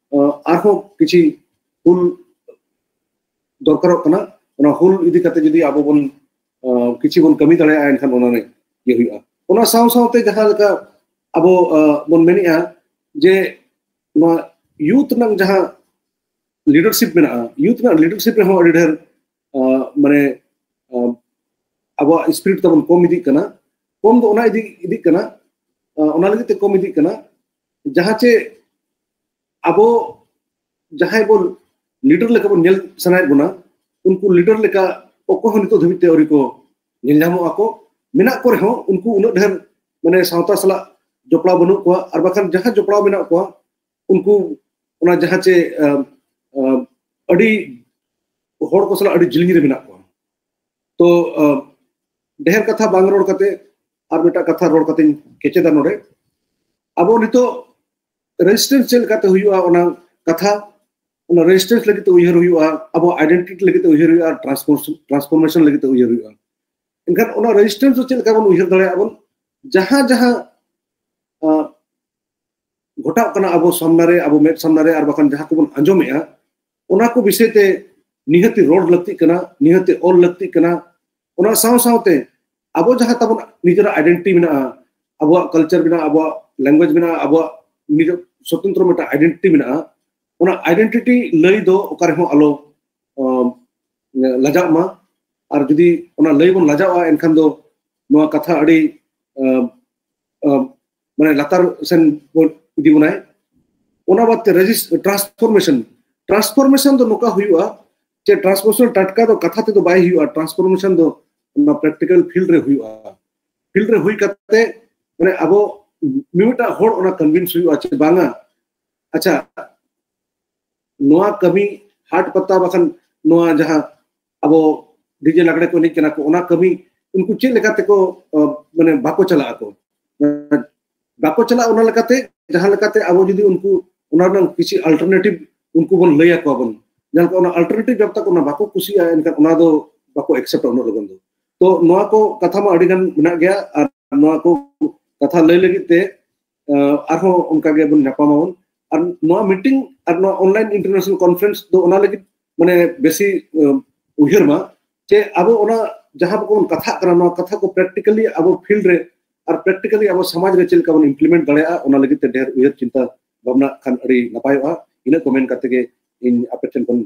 ᱟᱨᱦᱚᱸ ᱠᱤᱪᱷᱩ ᱦᱩᱞ ᱫᱚᱨᱠᱟᱨᱚᱜ ᱠᱟᱱᱟ᱾ ᱚᱱᱟ ᱦᱩᱞ ᱤᱫᱤ ᱠᱟᱛᱮ ᱡᱩᱫᱤ ᱟᱵᱚ ᱵᱚᱱ ᱠᱤᱪᱷᱩ ᱵᱚᱱ ᱠᱟᱹᱢᱤ ᱫᱟᱲᱮᱭᱟᱜᱼᱟ, ᱮᱱᱠᱷᱟᱱ ᱚᱱᱟ ᱨᱮ ᱤᱭᱟᱹ ᱦᱩᱭᱩᱜᱼᱟ᱾ ᱚᱱᱟ ᱥᱟᱶ ᱥᱟᱶᱛᱮ ᱡᱟᱦᱟᱸ ᱞᱮᱠᱟ ᱟᱵᱚ ᱵᱚᱱ ᱢᱮᱱᱮᱫᱼᱟ ᱡᱮ ᱱᱚᱣᱟ ᱭᱩᱛᱷ ᱨᱮᱱᱟᱜ ᱡᱟᱦᱟᱸ ᱞᱤᱰᱟᱨᱥᱤᱯ ᱢᱮᱱᱟᱜᱼᱟ, ᱭᱩᱛᱷ ᱨᱮᱱᱟᱜ ᱞᱤᱰᱟᱨᱥᱤᱯ ᱨᱮᱦᱚᱸ ᱟᱹᱰᱤ ᱰᱷᱮᱨ ᱢᱟᱱᱮ ᱟᱵᱚᱣᱟᱜ ᱥᱯᱤᱨᱤᱴ ᱛᱟᱵᱚᱱ ᱠᱚᱢ ᱤᱫᱤᱜ ᱠᱟᱱᱟ᱾ ᱠᱚᱢ ᱫᱚ ᱚᱱᱟ ᱤᱫᱤ ᱤᱫᱤᱜ ᱠᱟᱱᱟ, ᱚᱱᱟ ᱞᱟᱹᱜᱤᱫ ᱛᱮ ᱠᱚᱢ ᱤᱫᱤᱜ ᱠᱟᱱᱟ ᱡᱟᱦᱟᱸ ᱪᱮ ᱟᱵᱚ ᱡᱟᱦᱟᱸᱭ ᱵᱚᱱ ᱞᱤᱰᱟᱨ ᱞᱮᱠᱟ ᱵᱚᱱ ᱧᱮᱞ ᱥᱟᱱᱟᱭᱮᱫ ᱵᱚᱱᱟ, ᱩᱱᱠᱩ ᱞᱤᱰᱟᱨ ᱞᱮᱠᱟ ᱚᱠᱚᱭ ᱦᱚᱸ ᱱᱤᱛᱚᱜ ᱫᱷᱟᱹᱵᱤᱡ ᱛᱮ ᱟᱹᱣᱨᱤ ᱠᱚ ᱧᱮᱞ ᱧᱟᱢᱚᱜ ᱟᱠᱚ᱾ ᱢᱮᱱᱟᱜ ᱠᱚ ᱨᱮᱦᱚᱸ ᱩᱱᱠᱩ ᱩᱱᱟᱹᱜ ᱰᱷᱮᱨ ᱢᱟᱱᱮ ᱥᱟᱶᱛᱟ ᱥᱟᱞᱟᱜ ᱡᱚᱯᱲᱟᱣ ᱵᱟᱹᱱᱩᱜ ᱠᱚᱣᱟ, ᱟᱨ ᱵᱟᱠᱷᱟᱱ ᱡᱟᱦᱟᱸ ᱡᱚᱯᱲᱟᱣ ᱢᱮᱱᱟᱜ ᱠᱚᱣᱟ ᱩᱱᱠᱩ ᱚᱱᱟ ᱡᱟᱦᱟᱸ ᱪᱮ ᱟᱹᱰᱤ ᱦᱚᱲ ᱠᱚ ᱥᱟᱞᱟᱜ ᱟᱹᱰᱤ ᱡᱤᱞᱤᱧ ᱨᱮ ᱢᱮᱱᱟᱜ ᱠᱚᱣᱟ᱾ ᱛᱚ ᱰᱷᱮᱨ ᱠᱟᱛᱷᱟ ᱵᱟᱝ ᱨᱚᱲ ᱠᱟᱛᱮ ᱟᱨ ᱢᱤᱫᱴᱟᱝ ᱠᱟᱛᱷᱟ ᱨᱚᱲ ᱠᱟᱛᱮᱧ ᱠᱮᱪᱮᱫᱟ ᱱᱚᱰᱮ᱾ ᱟᱵᱚ ᱱᱤᱛᱚᱜ ᱨᱮᱡᱤᱥᱴᱮᱱᱥ ᱪᱮᱫ ᱞᱮᱠᱟᱛᱮ ᱦᱩᱭᱩᱜᱼᱟ ᱚᱱᱟ ᱠᱟᱛᱷᱟ, ᱚᱱᱟ ᱨᱮᱡᱤᱥᱴᱮᱱᱥ ᱞᱟᱹᱜᱤᱫ ᱛᱮ ᱩᱭᱦᱟᱹᱨ ᱦᱩᱭᱩᱜᱼᱟ, ᱟᱵᱚ ᱟᱭᱰᱮᱱᱴᱤᱴᱤ ᱞᱟᱹᱜᱤᱫ ᱛᱮ ᱩᱭᱦᱟᱹᱨ ᱦᱩᱭᱩᱜᱼᱟ, ᱴᱨᱟᱱᱥᱯᱷᱚᱨᱢᱮᱥᱚᱱ ᱞᱟᱹᱜᱤᱫ ᱛᱮ ᱩᱭᱦᱟᱹᱨ ᱦᱩᱭᱩᱜᱼᱟ᱾ ᱮᱱᱠᱷᱟᱱ ᱚᱱᱟ ᱨᱮᱡᱤᱥᱴᱮᱱᱥ ᱫᱚ ᱪᱮᱫ ᱞᱮᱠᱟ ᱵᱚᱱ ᱩᱭᱦᱟᱹᱨ ᱫᱟᱲᱮᱭᱟᱜᱼᱟ ᱵᱚᱱ? ᱡᱟᱦᱟᱸ ᱡᱟᱦᱟᱸ ᱜᱷᱚᱴᱟᱜ ᱠᱟᱱᱟ ᱟᱵᱚ ᱥᱟᱢᱱᱟ ᱨᱮ, ᱟᱵᱚ ᱢᱮᱫ ᱥᱟᱢᱱᱟ ᱨᱮ, ᱟᱨ ᱵᱟᱠᱷᱟᱱ ᱡᱟᱦᱟᱸ ᱠᱚᱵᱚᱱ ᱟᱸᱡᱚᱢᱮᱜᱼᱟ, ᱚᱱᱟ ᱠᱚ ᱵᱤᱥᱚᱭ ᱛᱮ ᱱᱤᱦᱟᱹᱛᱤ ᱨᱚᱲ ᱞᱟᱹᱠᱛᱤᱜ ᱠᱟᱱᱟ, ᱱᱤᱦᱟᱹᱛᱤ ᱚᱞ ᱞᱟᱹᱠᱛᱤᱜ ᱠᱟᱱᱟ᱾ ᱚᱱᱟ ᱥᱟᱶ ᱥᱟᱶᱛᱮ ᱟᱵᱚ ᱡᱟᱦᱟᱸ ᱛᱟᱵᱚᱱ ᱱᱤᱡᱮᱨᱟᱜ ᱟᱭᱰᱮᱱᱴᱤᱴᱤ ᱢᱮᱱᱟᱜᱼᱟ, ᱟᱵᱚᱣᱟᱜ ᱠᱟᱞᱪᱟᱨ ᱢᱮᱱᱟᱜᱼᱟ, ᱟᱵᱚᱣᱟᱜ ᱞᱮᱝᱜᱩᱭᱮᱡᱽ ᱢᱮᱱᱟᱜᱼᱟ, ᱟᱵᱚᱣᱟᱜ ᱱᱤᱡᱮ ᱥᱚᱛᱚᱱᱛᱨᱚ ᱢᱤᱫᱴᱟᱝ ᱟᱭᱰᱮᱱᱴᱤᱴᱤ ᱢᱮᱱᱟᱜᱼᱟ, ᱚᱱᱟ ᱟᱭᱰᱮᱱᱴᱤᱴᱤ ᱞᱟᱹᱭ ᱫᱚ ᱚᱠᱟ ᱨᱮᱦᱚᱸ ᱟᱞᱚ ᱞᱟᱡᱟᱜ ᱢᱟ᱾ ᱟᱨ ᱡᱩᱫᱤ ᱚᱱᱟ ᱞᱟᱹᱭ ᱵᱚᱱ ᱞᱟᱡᱟᱜᱼᱟ, ᱮᱱᱠᱷᱟᱱ ᱫᱚ ᱱᱚᱣᱟ ᱠᱟᱛᱷᱟ ᱟᱹᱰᱤ ᱢᱟᱱᱮ ᱞᱟᱛᱟᱨ ᱥᱮᱱ ᱤᱫᱤ ᱵᱚᱱᱟᱭ᱾ ᱚᱱᱟ ᱵᱟᱫ ᱛᱮ ᱨᱮᱡᱤᱥ ᱴᱨᱟᱱᱥᱯᱷᱚᱨᱢᱮᱥᱚᱱ, ᱴᱨᱟᱱᱥᱯᱷᱚᱨᱢᱮᱥᱚᱱ ᱫᱚ ᱱᱚᱝᱠᱟ ᱦᱩᱭᱩᱜᱼᱟ ᱡᱮ ᱴᱨᱟᱱᱥᱯᱷᱚᱨᱢᱮᱥᱚᱱ ᱴᱟᱴᱠᱟ ᱫᱚ ᱠᱟᱛᱷᱟ ᱛᱮᱫᱚ ᱵᱟᱭ ᱦᱩᱭᱩᱜᱼᱟ᱾ ᱴᱨᱟᱱᱥᱯᱷᱚᱨᱢᱮᱥᱚᱱ ᱫᱚ ᱚᱱᱟ ᱯᱨᱮᱠᱴᱤᱠᱟᱞ ᱯᱷᱤᱞᱰ ᱨᱮ ᱦᱩᱭᱩᱜᱼᱟ᱾ ᱯᱷᱤᱞᱰ ᱨᱮ ᱦᱩᱭ ᱠᱟᱛᱮ ᱢᱟᱱᱮ ᱟᱵᱚ ᱢᱤᱢᱤᱫᱴᱟᱝ ᱦᱚᱲ ᱚᱱᱟ ᱠᱚᱱᱵᱷᱤᱱᱥ ᱦᱩᱭᱩᱜᱼᱟ ᱪᱮ ᱵᱟᱝᱟ, ᱟᱪᱪᱷᱟ, ᱱᱚᱣᱟ ᱠᱟᱹᱢᱤ ᱦᱟᱴ ᱯᱟᱛᱟ ᱵᱟᱠᱷᱟᱱ ᱱᱚᱣᱟ ᱡᱟᱦᱟᱸ ᱟᱵᱚ ᱰᱤᱡᱮ ᱞᱟᱜᱽᱲᱮ ᱠᱚ ᱮᱱᱮᱡ ᱠᱟᱱᱟ ᱠᱚ, ᱚᱱᱟ ᱠᱟᱹᱢᱤ ᱩᱱᱠᱩ ᱪᱮᱫ ᱞᱮᱠᱟ ᱛᱮᱠᱚ ᱢᱟᱱᱮ ᱵᱟᱠᱚ ᱪᱟᱞᱟᱜ ᱟᱠᱚ, ᱵᱟᱠᱚ ᱪᱟᱞᱟᱜᱼᱟ᱾ ᱚᱱᱟ ᱞᱮᱠᱟᱛᱮ ᱡᱟᱦᱟᱸ ᱞᱮᱠᱟᱛᱮ ᱟᱵᱚ ᱡᱩᱫᱤ ᱩᱱᱠᱩ ᱚᱱᱟ ᱨᱮᱱᱟᱜ ᱠᱤᱪᱷᱩ ᱟᱞᱴᱟᱨᱱᱮᱴᱤᱵᱷ ᱩᱱᱠᱩ ᱵᱚᱱ ᱞᱟᱹᱭ ᱟᱠᱚᱣᱟ ᱵᱚᱱ, ᱡᱟᱦᱟᱸ ᱞᱮᱠᱟ ᱚᱱᱟ ᱟᱞᱴᱟᱨᱱᱮᱴᱤᱵᱷ ᱡᱟᱵ ᱛᱟᱠ ᱚᱱᱟ ᱵᱟᱠᱚ ᱠᱩᱥᱤᱭᱟᱜᱼᱟ, ᱮᱱᱠᱷᱟᱱ ᱚᱱᱟ ᱫᱚ ᱵᱟᱠᱚ ᱮᱠᱥᱮᱯᱴᱟ ᱩᱱᱟᱹᱜ ᱞᱚᱜᱚᱱ ᱫᱚ᱾ ᱛᱚ ᱱᱚᱣᱟ ᱠᱚ ᱠᱟᱛᱷᱟ ᱢᱟ ᱟᱹᱰᱤ ᱜᱟᱱ ᱢᱮᱱᱟᱜ ᱜᱮᱭᱟ, ᱟᱨ ᱱᱚᱣᱟ ᱠᱚ ᱠᱟᱛᱷᱟ ᱞᱟᱹᱭ ᱞᱟᱹᱜᱤᱫ ᱛᱮ ᱟᱨᱦᱚᱸ ᱚᱱᱠᱟ ᱜᱮ ᱵᱚᱱ ᱧᱟᱯᱟᱢ ᱟᱵᱚᱱ᱾ ᱟᱨ ᱱᱚᱣᱟ ᱢᱤᱴᱤᱝ ᱟᱨ ᱱᱚᱣᱟ ᱚᱱᱞᱟᱭᱤᱱ ᱤᱱᱴᱟᱨᱱᱮᱥᱱᱟᱞ ᱠᱚᱱᱯᱷᱟᱨᱮᱱᱥ ᱫᱚ ᱚᱱᱟ ᱞᱟᱹᱜᱤᱫ ᱢᱟᱱᱮ ᱵᱮᱥᱤ ᱩᱭᱦᱟᱹᱨ ᱢᱟ ᱡᱮ ᱟᱵᱚ ᱚᱱᱟ ᱡᱟᱦᱟᱸ ᱵᱚᱱ ᱠᱟᱛᱷᱟᱜ ᱠᱟᱱᱟ, ᱱᱚᱣᱟ ᱠᱟᱛᱷᱟ ᱠᱚ ᱯᱨᱮᱠᱴᱤᱠᱟᱞᱤ ᱟᱵᱚ ᱯᱷᱤᱞᱰ ᱨᱮ ᱟᱨ ᱯᱨᱮᱠᱴᱤᱠᱟᱞᱤ ᱟᱵᱚ ᱥᱚᱢᱟᱡᱽ ᱨᱮ ᱪᱮᱫ ᱞᱮᱠᱟ ᱵᱚᱱ ᱤᱢᱯᱞᱤᱢᱮᱱᱴ ᱫᱟᱲᱮᱭᱟᱜᱼᱟ, ᱚᱱᱟ ᱞᱟᱹᱜᱤᱫ ᱛᱮ ᱰᱷᱮᱨ ᱩᱭᱦᱟᱹᱨ ᱪᱤᱱᱛᱟ ᱵᱷᱟᱵᱽᱱᱟ ᱠᱷᱟᱱ ᱟᱹᱰᱤ ᱱᱟᱯᱟᱭᱚᱜᱼᱟ᱾ ᱤᱱᱟᱹ ᱠᱚ ᱢᱮᱱ ᱠᱟᱛᱮ ᱜᱮ ᱤᱧ ᱟᱯᱮ ᱴᱷᱮᱱ ᱠᱷᱚᱱ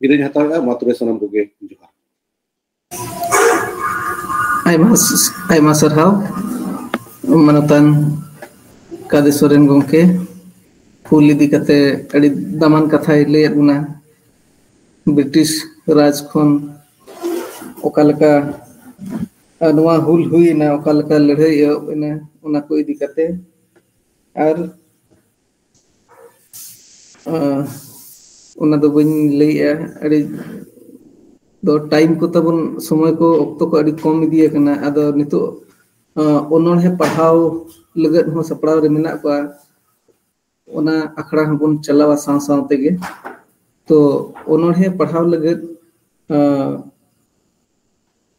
ᱵᱤᱫᱟᱹᱭ ᱦᱟᱛᱟᱣᱮᱫᱼᱟ᱾ ᱢᱟ ᱛᱚᱵᱮ ᱥᱟᱱᱟᱢ ᱠᱚᱜᱮ ᱡᱚᱦᱟᱨ᱾ ᱟᱭᱢᱟ ᱟᱭᱢᱟ ᱥᱟᱨᱦᱟᱣ ᱢᱟᱱᱚᱛᱟᱱ ᱠᱟᱫᱮ ᱥᱚᱨᱮᱱ ᱜᱚᱢᱠᱮ᱾ ᱦᱩᱞ ᱤᱫᱤ ᱠᱟᱛᱮ ᱟᱹᱰᱤ ᱫᱟᱢᱟᱱ ᱠᱟᱛᱷᱟᱭ ᱞᱟᱹᱭᱟᱫ ᱵᱚᱱᱟ᱾ ᱵᱨᱤᱴᱤᱥ ᱨᱟᱡᱽ ᱠᱷᱚᱱ ᱚᱠᱟ ᱞᱮᱠᱟ, ᱟᱨ ᱱᱚᱣᱟ ᱦᱩᱞ ᱦᱩᱭᱮᱱᱟ, ᱚᱠᱟ ᱞᱮᱠᱟ ᱞᱟᱹᱲᱦᱟᱹᱭ ᱮᱦᱚᱵ ᱮᱱᱟ, ᱚᱱᱟ ᱠᱚ ᱤᱫᱤ ᱠᱟᱛᱮ᱾ ᱟᱨ ᱟᱸ, ᱚᱱᱟ ᱫᱚ ᱵᱟᱹᱧ ᱞᱟᱹᱭᱮᱜᱼᱟ, ᱟᱹᱰᱤ ᱫᱚ ᱴᱟᱭᱤᱢ ᱠᱚ ᱛᱟᱵᱚᱱ, ᱥᱚᱢᱚᱭ ᱠᱚ, ᱚᱠᱛᱚ ᱠᱚ ᱟᱹᱰᱤ ᱠᱚᱢ ᱤᱫᱤ ᱟᱠᱟᱱᱟ᱾ ᱟᱫᱚ ᱱᱤᱛᱚᱜ ᱟᱸ, ᱚᱱᱚᱬᱦᱮ ᱯᱟᱲᱦᱟᱣ ᱞᱟᱹᱜᱤᱫ ᱦᱚᱸ ᱥᱟᱯᱲᱟᱣ ᱨᱮ ᱢᱮᱱᱟᱜ ᱠᱚᱣᱟ᱾ ᱚᱱᱟ ᱟᱠᱷᱲᱟ ᱦᱚᱸᱵᱚᱱ ᱪᱟᱞᱟᱣᱟ ᱥᱟᱶ ᱥᱟᱶ ᱛᱮᱜᱮ᱾ ᱛᱚ, ᱚᱱᱚᱬᱦᱮ ᱯᱟᱲᱦᱟᱣ ᱞᱟᱹᱜᱤᱫ ᱟᱸ,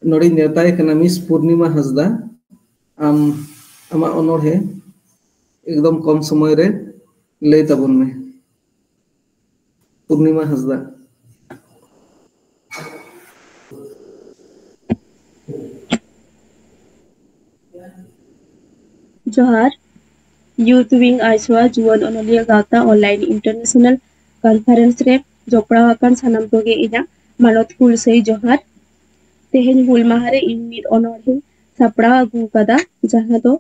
ᱱᱚᱰᱮᱧ ᱱᱮᱣᱛᱟᱭᱮ ᱠᱟᱱᱟ ᱢᱤᱥ ᱯᱩᱨᱱᱤᱢᱟ ᱦᱟᱸᱥᱫᱟ᱾ ᱟᱢ, ᱟᱢᱟᱜ ᱚᱱᱚᱬᱦᱮ ᱮᱠᱫᱚᱢ ᱠᱚᱢ ᱥᱚᱢᱚᱭ ᱨᱮ ᱞᱟᱹᱭ ᱛᱟᱵᱚᱱ ᱢᱮ᱾ ᱯᱩᱨᱱᱤᱢᱟ ᱦᱟᱸᱥᱫᱟ᱾ ᱡᱚᱦᱟᱨ᱾ Youth Wing ᱟᱭᱥᱣᱟ ᱡᱩᱣᱟᱹᱱ ᱚᱱᱚᱞᱤᱭᱟᱹ ᱜᱟᱶᱛᱟ online international conference ᱨᱮ ᱡᱚᱯᱲᱟᱣ ᱟᱠᱟᱱ ᱥᱟᱱᱟᱢ ᱠᱚᱜᱮ ᱤᱧᱟᱹᱜ ᱢᱟᱱᱚᱛ ᱦᱩᱞᱥᱟᱹᱭ ᱡᱚᱦᱟᱨ᱾ ᱛᱮᱦᱮᱧ ᱦᱩᱞ ᱢᱟᱦᱟ ᱨᱮ ᱤᱧ ᱢᱤᱫ ᱚᱱᱚᱬᱦᱮᱧ ᱥᱟᱯᱲᱟᱣ ᱟᱹᱜᱩ ᱟᱠᱟᱫᱟ, ᱡᱟᱦᱟᱸ ᱫᱚ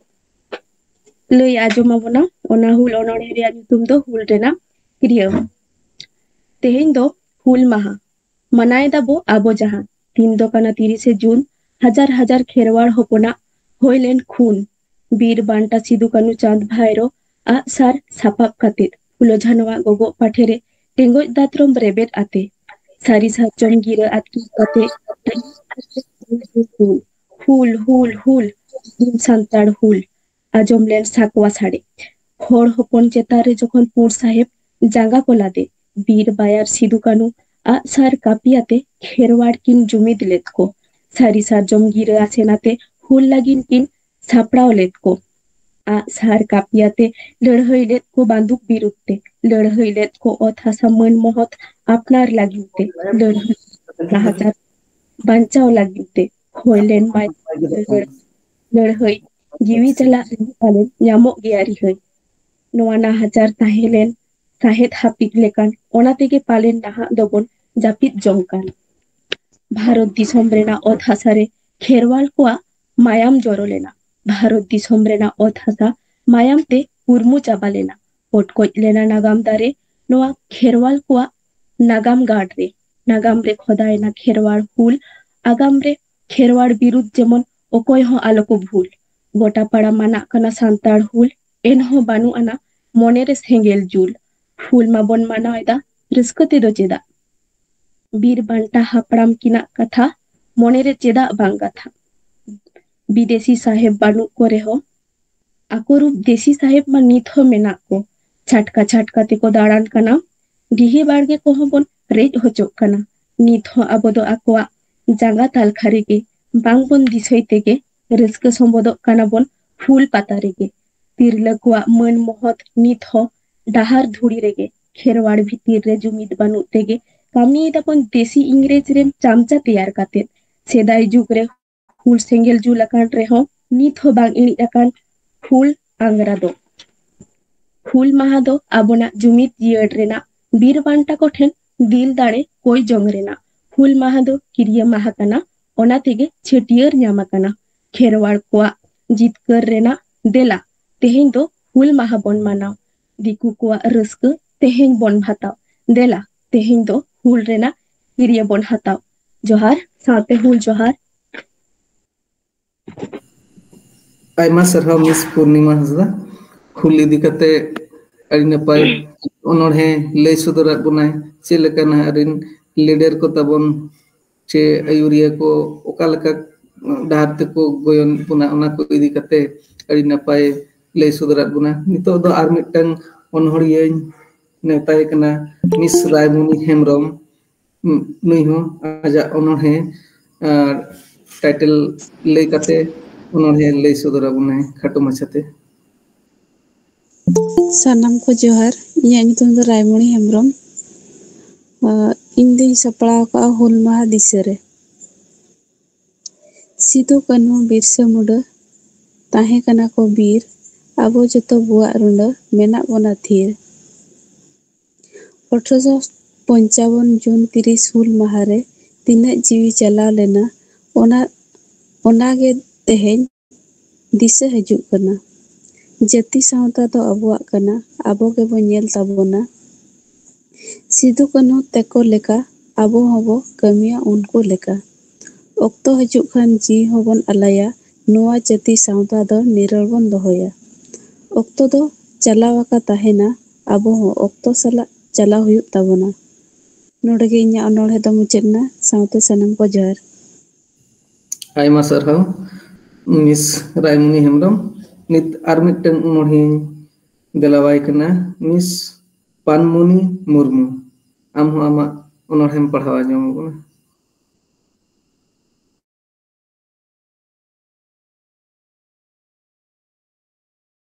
ᱞᱟᱹᱭ ᱟᱸᱡᱚᱢ ᱟᱵᱚᱱᱟ᱾ ᱚᱱᱟ ᱦᱩᱞ ᱚᱱᱚᱬᱦᱮ ᱨᱮᱭᱟᱜ ᱧᱩᱛᱩᱢ ᱫᱚ ᱦᱩᱞ ᱨᱮᱱᱟᱜ ᱠᱤᱨᱭᱟᱹ᱾ ᱛᱮᱦᱮᱧ ᱫᱚ ᱦᱩᱞ ᱢᱟᱦᱟ᱾ ᱢᱟᱱᱟᱭ ᱫᱟᱵᱚ ᱟᱵᱚ ᱡᱟᱦᱟᱸ ᱫᱤᱱ ᱫᱚ ᱠᱟᱱᱟ ᱛᱤᱨᱤᱥᱮ ᱡᱩᱱ, ᱦᱟᱡᱟᱨ ᱦᱟᱡᱟᱨ ᱠᱷᱮᱨᱣᱟᱲ ᱦᱚᱯᱚᱱᱟᱜ ᱦᱩᱭ ᱞᱮᱱ ᱠᱷᱩᱱ᱾ ᱵᱤᱨ ᱵᱟᱱᱴᱟ ᱥᱤᱫᱩ ᱠᱟᱹᱱᱩ ᱪᱟᱸᱫᱽ ᱵᱷᱟᱭᱨᱳ ᱟᱜ ᱥᱟᱨ ᱥᱟᱯᱟᱵ ᱠᱟᱛᱮ ᱯᱷᱩᱞᱳ ᱡᱷᱟᱱᱚᱣᱟᱜ ᱜᱚᱜᱚᱜ ᱯᱟᱴᱷᱮ ᱨᱮ ᱴᱮᱸᱜᱚᱡ ᱫᱟᱛᱨᱚᱢ ᱨᱮᱵᱮᱫ ᱟᱛᱮ ᱥᱟᱹᱨᱤ ᱥᱟᱨᱡᱚᱢ ᱜᱤᱨᱟᱹ ᱟᱛᱠᱤᱨ ᱠᱟᱛᱮ ᱦᱩᱞ, ᱦᱩᱞ, ᱦᱩᱞ, ᱫᱤᱱ ᱥᱟᱱᱛᱟᱲ ᱦᱩᱞ᱾ ᱟᱸᱡᱚᱢ ᱞᱮᱱ ᱥᱟᱠᱣᱟ ᱥᱟᱰᱮ᱾ ᱦᱚᱲ ᱦᱚᱯᱚᱱ ᱪᱮᱛᱟᱱ ᱨᱮ ᱡᱚᱠᱷᱚᱱ ᱯᱩᱨ ᱥᱟᱦᱮᱵ ᱡᱟᱸᱜᱟ ᱠᱚ ᱞᱟᱫᱮ, ᱵᱤᱨ ᱵᱟᱭᱟᱨ ᱥᱤᱫᱩ ᱠᱟᱹᱱᱩ ᱟᱜ ᱥᱟᱨ ᱠᱟᱹᱯᱤ ᱟᱛᱮ ᱠᱷᱮᱨᱣᱟᱲ ᱠᱤᱱ ᱡᱩᱢᱤᱫ ᱞᱮᱫ ᱠᱚ᱾ ᱥᱟᱹᱨᱤ ᱥᱟᱨᱡᱚᱢ ᱜᱤᱨᱟᱹ ᱟᱥᱮᱱ ᱟᱛᱮ ᱦᱩᱞ ᱞᱟᱹᱜᱤᱫ ᱠᱤᱱ ᱥᱟᱯᱲᱟᱣ ᱞᱮᱫ ᱠᱚ᱾ ᱟᱜ ᱥᱟᱨ ᱠᱟᱹᱯᱤ ᱟᱛᱮ ᱞᱟᱹᱲᱦᱟᱹᱭ ᱞᱮᱫ ᱠᱚ ᱵᱟᱱᱫᱩᱠ ᱵᱤᱨᱩᱫᱷ ᱛᱮ, ᱞᱟᱹᱲᱦᱟᱹᱭ ᱞᱮᱫ ᱠᱚ ᱚᱛ ᱦᱟᱥᱟ ᱢᱟᱹᱱ ᱢᱚᱦᱚᱛ ᱟᱯᱱᱟᱨ ᱞᱟᱹᱜᱤᱫ ᱛᱮ, ᱞᱟᱹᱲᱦᱟᱹᱭ ᱱᱟᱦᱟᱪᱟᱨ ᱵᱟᱧᱪᱟᱣ ᱞᱟᱹᱜᱤᱫ ᱛᱮ ᱦᱩᱭ ᱞᱮᱱ ᱢᱟᱭ ᱞᱟᱹᱲᱦᱟᱹᱭ᱾ ᱡᱤᱣᱤ ᱪᱟᱞᱟᱜ ᱨᱮᱦᱚᱸ ᱯᱟᱞᱮᱱ ᱧᱟᱢᱚᱜ ᱜᱮᱭᱟ ᱨᱤᱦᱟᱹᱭ᱾ ᱱᱚᱣᱟ ᱱᱟᱦᱟᱪᱟᱨ ᱛᱟᱦᱮᱸ ᱞᱮᱱ ᱥᱟᱦᱮᱫ ᱦᱟᱹᱯᱤᱫ ᱞᱮᱠᱟᱱ, ᱚᱱᱟ ᱛᱮᱜᱮ ᱯᱟᱞᱮᱱ ᱱᱟᱦᱟᱜ ᱫᱚᱵᱚᱱ ᱡᱟᱹᱯᱤᱫ ᱡᱚᱝ ᱠᱟᱱ᱾ ᱵᱷᱟᱨᱚᱛ ᱫᱤᱥᱚᱢ ᱨᱮᱱᱟᱜ ᱚᱛ ᱦᱟᱥᱟ ᱨᱮ ᱠᱷᱮᱨᱣᱟᱞ ᱠᱚᱣᱟᱜ ᱢᱟᱭᱟᱢ ᱡᱚᱨᱚ ᱞᱮᱱᱟ᱾ ᱵᱷᱟᱨᱚᱛ ᱫᱤᱥᱚᱢ ᱨᱮᱱᱟᱜ ᱚᱛ ᱦᱟᱥᱟ ᱢᱟᱭᱟᱢ ᱛᱮ ᱩᱨᱢᱩ ᱪᱟᱵᱟ ᱞᱮᱱᱟ᱾ ᱯᱚᱴᱠᱚᱡ ᱞᱮᱱᱟ ᱱᱟᱜᱟᱢ ᱫᱟᱨᱮ ᱱᱚᱣᱟ ᱠᱷᱮᱨᱣᱟᱞ ᱠᱚᱣᱟᱜ ᱱᱟᱜᱟᱢ ᱜᱟᱲ ᱨᱮ᱾ ᱱᱟᱜᱟᱢ ᱨᱮ ᱠᱷᱚᱫᱟᱭᱮᱱᱟ ᱠᱷᱮᱨᱣᱟᱲ ᱦᱩᱞ, ᱟᱜᱟᱢ ᱨᱮ ᱠᱷᱮᱨᱣᱟᱲ ᱵᱤᱨᱩᱫᱷ ᱡᱮᱢᱚᱱ ᱚᱠᱚᱭ ᱦᱚᱸ ᱟᱞᱚ ᱠᱚ ᱵᱷᱩᱞ᱾ ᱜᱚᱴᱟ ᱯᱟᱲᱟ ᱢᱟᱱᱟᱜ ᱠᱟᱱᱟ ᱥᱟᱱᱛᱟᱲ ᱦᱩᱞ, ᱮᱱᱦᱚᱸ ᱵᱟᱹᱱᱩᱜ ᱟᱱᱟ ᱢᱚᱱᱮ ᱨᱮ ᱥᱮᱸᱜᱮᱞ ᱡᱩᱞ᱾ ᱦᱩᱞ ᱢᱟᱵᱚᱱ ᱢᱟᱱᱟᱣ ᱮᱫᱟ ᱨᱟᱹᱥᱠᱟᱹ ᱛᱮᱫᱚ ᱪᱮᱫᱟᱜ? ᱵᱤᱨ ᱵᱟᱱᱴᱟ ᱦᱟᱯᱲᱟᱢ ᱠᱤᱱᱟᱜ ᱠᱟᱛᱷᱟ ᱢᱚᱱᱮ ᱨᱮ ᱪᱮᱫᱟᱜ ᱵᱟᱝ ᱜᱟᱛᱷᱟ? ᱵᱤᱫᱮᱥᱤ ᱥᱟᱦᱮᱵ ᱵᱟᱹᱱᱩᱜ ᱠᱚ ᱨᱮᱦᱚᱸ ᱟᱠᱚ ᱨᱩᱯ ᱫᱮᱥᱤ ᱥᱟᱦᱮᱵ ᱢᱟ ᱱᱤᱛ ᱦᱚᱸ ᱢᱮᱱᱟᱜ ᱠᱚ᱾ ᱪᱷᱟᱴᱠᱟ ᱪᱷᱟᱴᱠᱟ ᱛᱮᱠᱚ ᱫᱟᱬᱟᱱ ᱠᱟᱱᱟ᱾ ᱰᱤᱦᱤ ᱵᱟᱲᱜᱮ ᱠᱚᱦᱚᱸ ᱵᱚᱱ ᱨᱮᱡ ᱦᱚᱪᱚᱜ ᱠᱟᱱᱟ᱾ ᱱᱤᱛ ᱦᱚᱸ ᱟᱵᱚ ᱫᱚ ᱟᱠᱚᱣᱟᱜ ᱡᱟᱸᱜᱟ ᱛᱟᱞᱠᱷᱟ ᱨᱮᱜᱮ ᱵᱟᱝ ᱵᱚᱱ ᱫᱤᱥᱟᱹᱭ ᱛᱮᱜᱮ ᱨᱟᱹᱥᱠᱟᱹ ᱥᱚᱢᱵᱚᱫᱚᱜ ᱠᱟᱱᱟ ᱵᱚᱱ ᱦᱩᱞ ᱯᱟᱛᱟ ᱨᱮᱜᱮ᱾ ᱛᱤᱨᱞᱟᱹ ᱠᱚᱣᱟᱜ ᱢᱟᱹᱱ ᱢᱚᱦᱚᱛ ᱱᱤᱛ ᱦᱚᱸ ᱰᱟᱦᱟᱨ ᱫᱷᱩᱲᱤ ᱨᱮᱜᱮ᱾ ᱠᱷᱮᱨᱣᱟᱲ ᱵᱷᱤᱛᱤᱨ ᱨᱮ ᱡᱩᱢᱤᱫ ᱵᱟᱹᱱᱩᱜ ᱛᱮᱜᱮ ᱠᱟᱹᱢᱤᱭᱮᱫᱟ ᱵᱚᱱ ᱫᱮᱥᱤ ᱤᱝᱨᱮᱡᱽ ᱨᱮᱱ ᱪᱟᱢᱪᱟ ᱛᱮᱭᱟᱨ ᱠᱟᱛᱮ᱾ ᱥᱮᱫᱟᱭ ᱡᱩᱜᱽ ᱨᱮ ᱦᱩᱞ ᱥᱮᱸᱜᱮᱞ ᱡᱩᱞ ᱟᱠᱟᱱ ᱨᱮᱦᱚᱸ ᱱᱤᱛ ᱦᱚᱸ ᱵᱟᱝ ᱤᱬᱤᱡ ᱟᱠᱟᱱ ᱦᱩᱞ ᱟᱝᱜᱽᱨᱟ ᱫᱚ᱾ ᱦᱩᱞ ᱢᱟᱦᱟ ᱫᱚ ᱟᱵᱚᱱᱟᱜ ᱡᱩᱢᱤᱫ ᱡᱤᱭᱟᱹᱲ ᱨᱮᱱᱟᱜ, ᱵᱤᱨ ᱵᱟᱱᱴᱟ ᱠᱚᱴᱷᱮᱱ ᱫᱤᱞ ᱫᱟᱲᱮ ᱠᱚᱭ ᱡᱚᱝ ᱨᱮᱱᱟᱜ᱾ ᱦᱩᱞ ᱢᱟᱦᱟ ᱫᱚ ᱠᱤᱨᱤᱭᱟᱹ ᱢᱟᱦᱟ ᱠᱟᱱᱟ, ᱚᱱᱟ ᱛᱮᱜᱮ ᱪᱷᱟᱹᱴᱭᱟᱹᱨ ᱧᱟᱢ ᱟᱠᱟᱱᱟ᱾ ᱠᱷᱮᱨᱣᱟᱲ ᱠᱚᱣᱟᱜ ᱡᱤᱛᱠᱟᱹᱨ ᱨᱮᱱᱟᱜ ᱫᱮᱞᱟ, ᱛᱮᱦᱮᱧ ᱫᱚ ᱦᱩᱞ ᱢᱟᱦᱟ ᱵᱚᱱ ᱢᱟᱱᱟᱣ᱾ ᱫᱤᱠᱩ ᱠᱚᱣᱟᱜ ᱨᱟᱹᱥᱠᱟᱹ ᱛᱮᱦᱮᱧ ᱵᱚᱱ ᱵᱷᱟᱛᱟᱣ᱾ ᱫᱮᱞᱟ, ᱛᱮᱦᱮᱧ ᱫᱚ ᱦᱩᱞ ᱨᱮᱱᱟᱜ ᱠᱤᱨᱤᱭᱟᱹ ᱵᱚᱱ ᱦᱟᱛᱟᱣ᱾ ᱡᱚᱦᱟᱨ, ᱥᱟᱶᱛᱮ ᱦᱩᱞ ᱡᱚᱦᱟᱨ᱾ ᱟᱭᱢᱟ ᱥᱟᱨᱦᱟᱣ ᱢᱤᱥ ᱯᱩᱨᱱᱤᱢᱟ ᱦᱟᱸᱥᱫᱟ, ᱦᱩᱞ ᱤᱫᱤ ᱠᱟᱛᱮ ᱟᱹᱰᱤ ᱱᱟᱯᱟᱭ ᱚᱱᱚᱬᱦᱮ ᱞᱟᱹᱭ ᱥᱚᱫᱚᱨᱟᱫ ᱵᱚᱱᱟᱭ᱾ ᱪᱮᱫ ᱞᱮᱠᱟ ᱱᱟᱦᱟᱜ ᱨᱤᱱ ᱞᱤᱰᱟᱨ ᱠᱚ ᱛᱟᱵᱚᱱ ᱪᱮ ᱟᱹᱭᱩᱨᱤᱭᱟᱹ ᱠᱚ ᱚᱠᱟ ᱞᱮᱠᱟ ᱰᱟᱦᱟᱨ ᱛᱮᱠᱚ ᱜᱚᱭᱚᱱ ᱵᱚᱱᱟ, ᱚᱱᱟ ᱠᱚ ᱤᱫᱤ ᱠᱟᱛᱮ ᱟᱹᱰᱤ ᱱᱟᱯᱟᱭ ᱞᱟᱹᱭ ᱥᱚᱫᱚᱨᱟᱫ ᱵᱚᱱᱟ᱾ ᱱᱤᱛᱚᱜ ᱫᱚ ᱟᱨ ᱢᱤᱫᱴᱟᱝ ᱚᱱᱚᱬᱦᱤᱭᱟᱹᱧ ᱱᱮᱣᱛᱟᱭᱮ ᱠᱟᱱᱟ, ᱢᱤᱥ ᱨᱟᱭᱢᱚᱱᱤ ᱦᱮᱢᱵᱨᱚᱢ᱾ ᱱᱩᱭ ᱦᱚᱸ ᱟᱡᱟᱜ ᱚᱱᱚᱬᱦᱮ ᱴᱟᱭᱴᱮᱞ ᱞᱟᱹᱭ ᱠᱟᱛᱮ ᱚᱱᱚᱬᱦᱮ ᱞᱟᱹᱭ ᱥᱚᱫᱚᱨ ᱟᱵᱚᱱᱟᱭ ᱠᱷᱟᱴᱚ ᱢᱟᱪᱷᱟᱛᱮ᱾ ᱥᱟᱱᱟᱢ ᱠᱚ ᱡᱚᱦᱟᱨ᱾ ᱤᱧᱟᱹᱜ ᱧᱩᱛᱩᱢ ᱫᱚ ᱨᱟᱭᱢᱚᱬᱤ ᱦᱮᱢᱵᱨᱚᱢ᱾ ᱤᱧ ᱫᱩᱧ ᱥᱟᱯᱲᱟᱣ ᱟᱠᱟᱫᱼᱟ ᱦᱩᱞ ᱢᱟᱦᱟ ᱫᱤᱥᱟᱹ ᱨᱮ᱾ ᱥᱤᱫᱩ, ᱠᱟᱹᱱᱦᱩ, ᱵᱤᱨᱥᱟᱹ ᱢᱩᱰᱟᱹ ᱛᱟᱦᱮᱸ ᱠᱟᱱᱟ ᱠᱚ ᱵᱤᱨ, ᱟᱵᱚ ᱡᱚᱛᱚ ᱵᱚᱣᱟᱜ ᱨᱩᱸᱰᱟᱹ ᱢᱮᱱᱟᱜ ᱵᱚᱱᱟ ᱛᱷᱤᱨ᱾ ᱟᱴᱷᱨᱚᱥᱚ ᱯᱚᱧᱪᱟᱵᱚᱱ ᱡᱩᱱ ᱛᱤᱨᱤᱥ ᱦᱩᱞ ᱢᱟᱦᱟ ᱨᱮ ᱛᱤᱱᱟᱹᱜ ᱡᱤᱣᱤ ᱪᱟᱞᱟᱣ ᱞᱮᱱᱟ, ᱚᱱᱟ ᱚᱱᱟᱜᱮ ᱛᱮᱦᱮᱧ ᱫᱤᱥᱟᱹ ᱦᱤᱡᱩᱜ ᱠᱟᱱᱟ᱾ ᱡᱟᱹᱛᱤ ᱥᱟᱶᱛᱟ ᱫᱚ ᱟᱵᱚᱣᱟᱜ ᱠᱟᱱᱟ, ᱟᱵᱚ ᱜᱮᱵᱚ ᱧᱮᱞ ᱛᱟᱵᱚᱱᱟ᱾ ᱥᱤᱫᱩ ᱠᱟᱹᱱᱦᱩ ᱛᱮᱠᱚ ᱞᱮᱠᱟ ᱟᱵᱚ ᱦᱚᱸᱵᱚ ᱠᱟᱹᱢᱤᱭᱟ ᱩᱱᱠᱩ ᱞᱮᱠᱟ᱾ ᱚᱠᱛᱚ ᱦᱤᱡᱩᱜ ᱠᱷᱟᱱ ᱡᱤᱣᱤ ᱦᱚᱸᱵᱚᱱ ᱟᱞᱟᱭᱟ, ᱱᱚᱣᱟ ᱡᱟᱹᱛᱤ ᱥᱟᱶᱛᱟ ᱫᱚ ᱱᱤᱨᱚᱲ ᱵᱚᱱ ᱫᱚᱦᱚᱭᱟ᱾ ᱚᱠᱛᱚ ᱫᱚ ᱪᱟᱞᱟᱣ ᱟᱠᱟ ᱛᱟᱦᱮᱱᱟ, ᱟᱵᱚ ᱦᱚᱸ ᱚᱠᱛᱚ ᱥᱟᱞᱟᱜ ᱪᱟᱞᱟᱣ ᱦᱩᱭᱩᱜ ᱛᱟᱵᱚᱱᱟ᱾ ᱱᱚᱰᱮ ᱜᱮ ᱤᱧᱟᱹᱜ ᱚᱱᱚᱬᱦᱮ ᱫᱚ ᱢᱩᱪᱟᱹᱫ ᱮᱱᱟ᱾ ᱥᱟᱶᱛᱮ ᱥᱟᱱᱟᱢ ᱠᱚ ᱡᱚᱦᱟᱨ᱾ ᱟᱭᱢᱟ ᱥᱟᱨᱦᱟᱣ ᱢᱤᱥ ᱨᱟᱭᱢᱩᱱᱤ ᱦᱮᱢᱵᱨᱚᱢ᱾ ᱱᱤᱛ ᱟᱨ ᱢᱤᱫᱴᱟᱝ ᱚᱱᱚᱬᱦᱮᱧ ᱫᱮᱞᱟᱣᱟᱭ ᱠᱟᱱᱟ, ᱢᱤᱥ ᱯᱟᱱᱢᱩᱱᱤ ᱢᱩᱨᱢᱩ᱾ ᱟᱢ ᱦᱚᱸ ᱟᱢᱟᱜ ᱚᱱᱚᱬᱦᱮᱢ ᱯᱟᱲᱦᱟᱣ ᱟᱸᱡᱚᱢ ᱟᱵᱚᱱᱟ᱾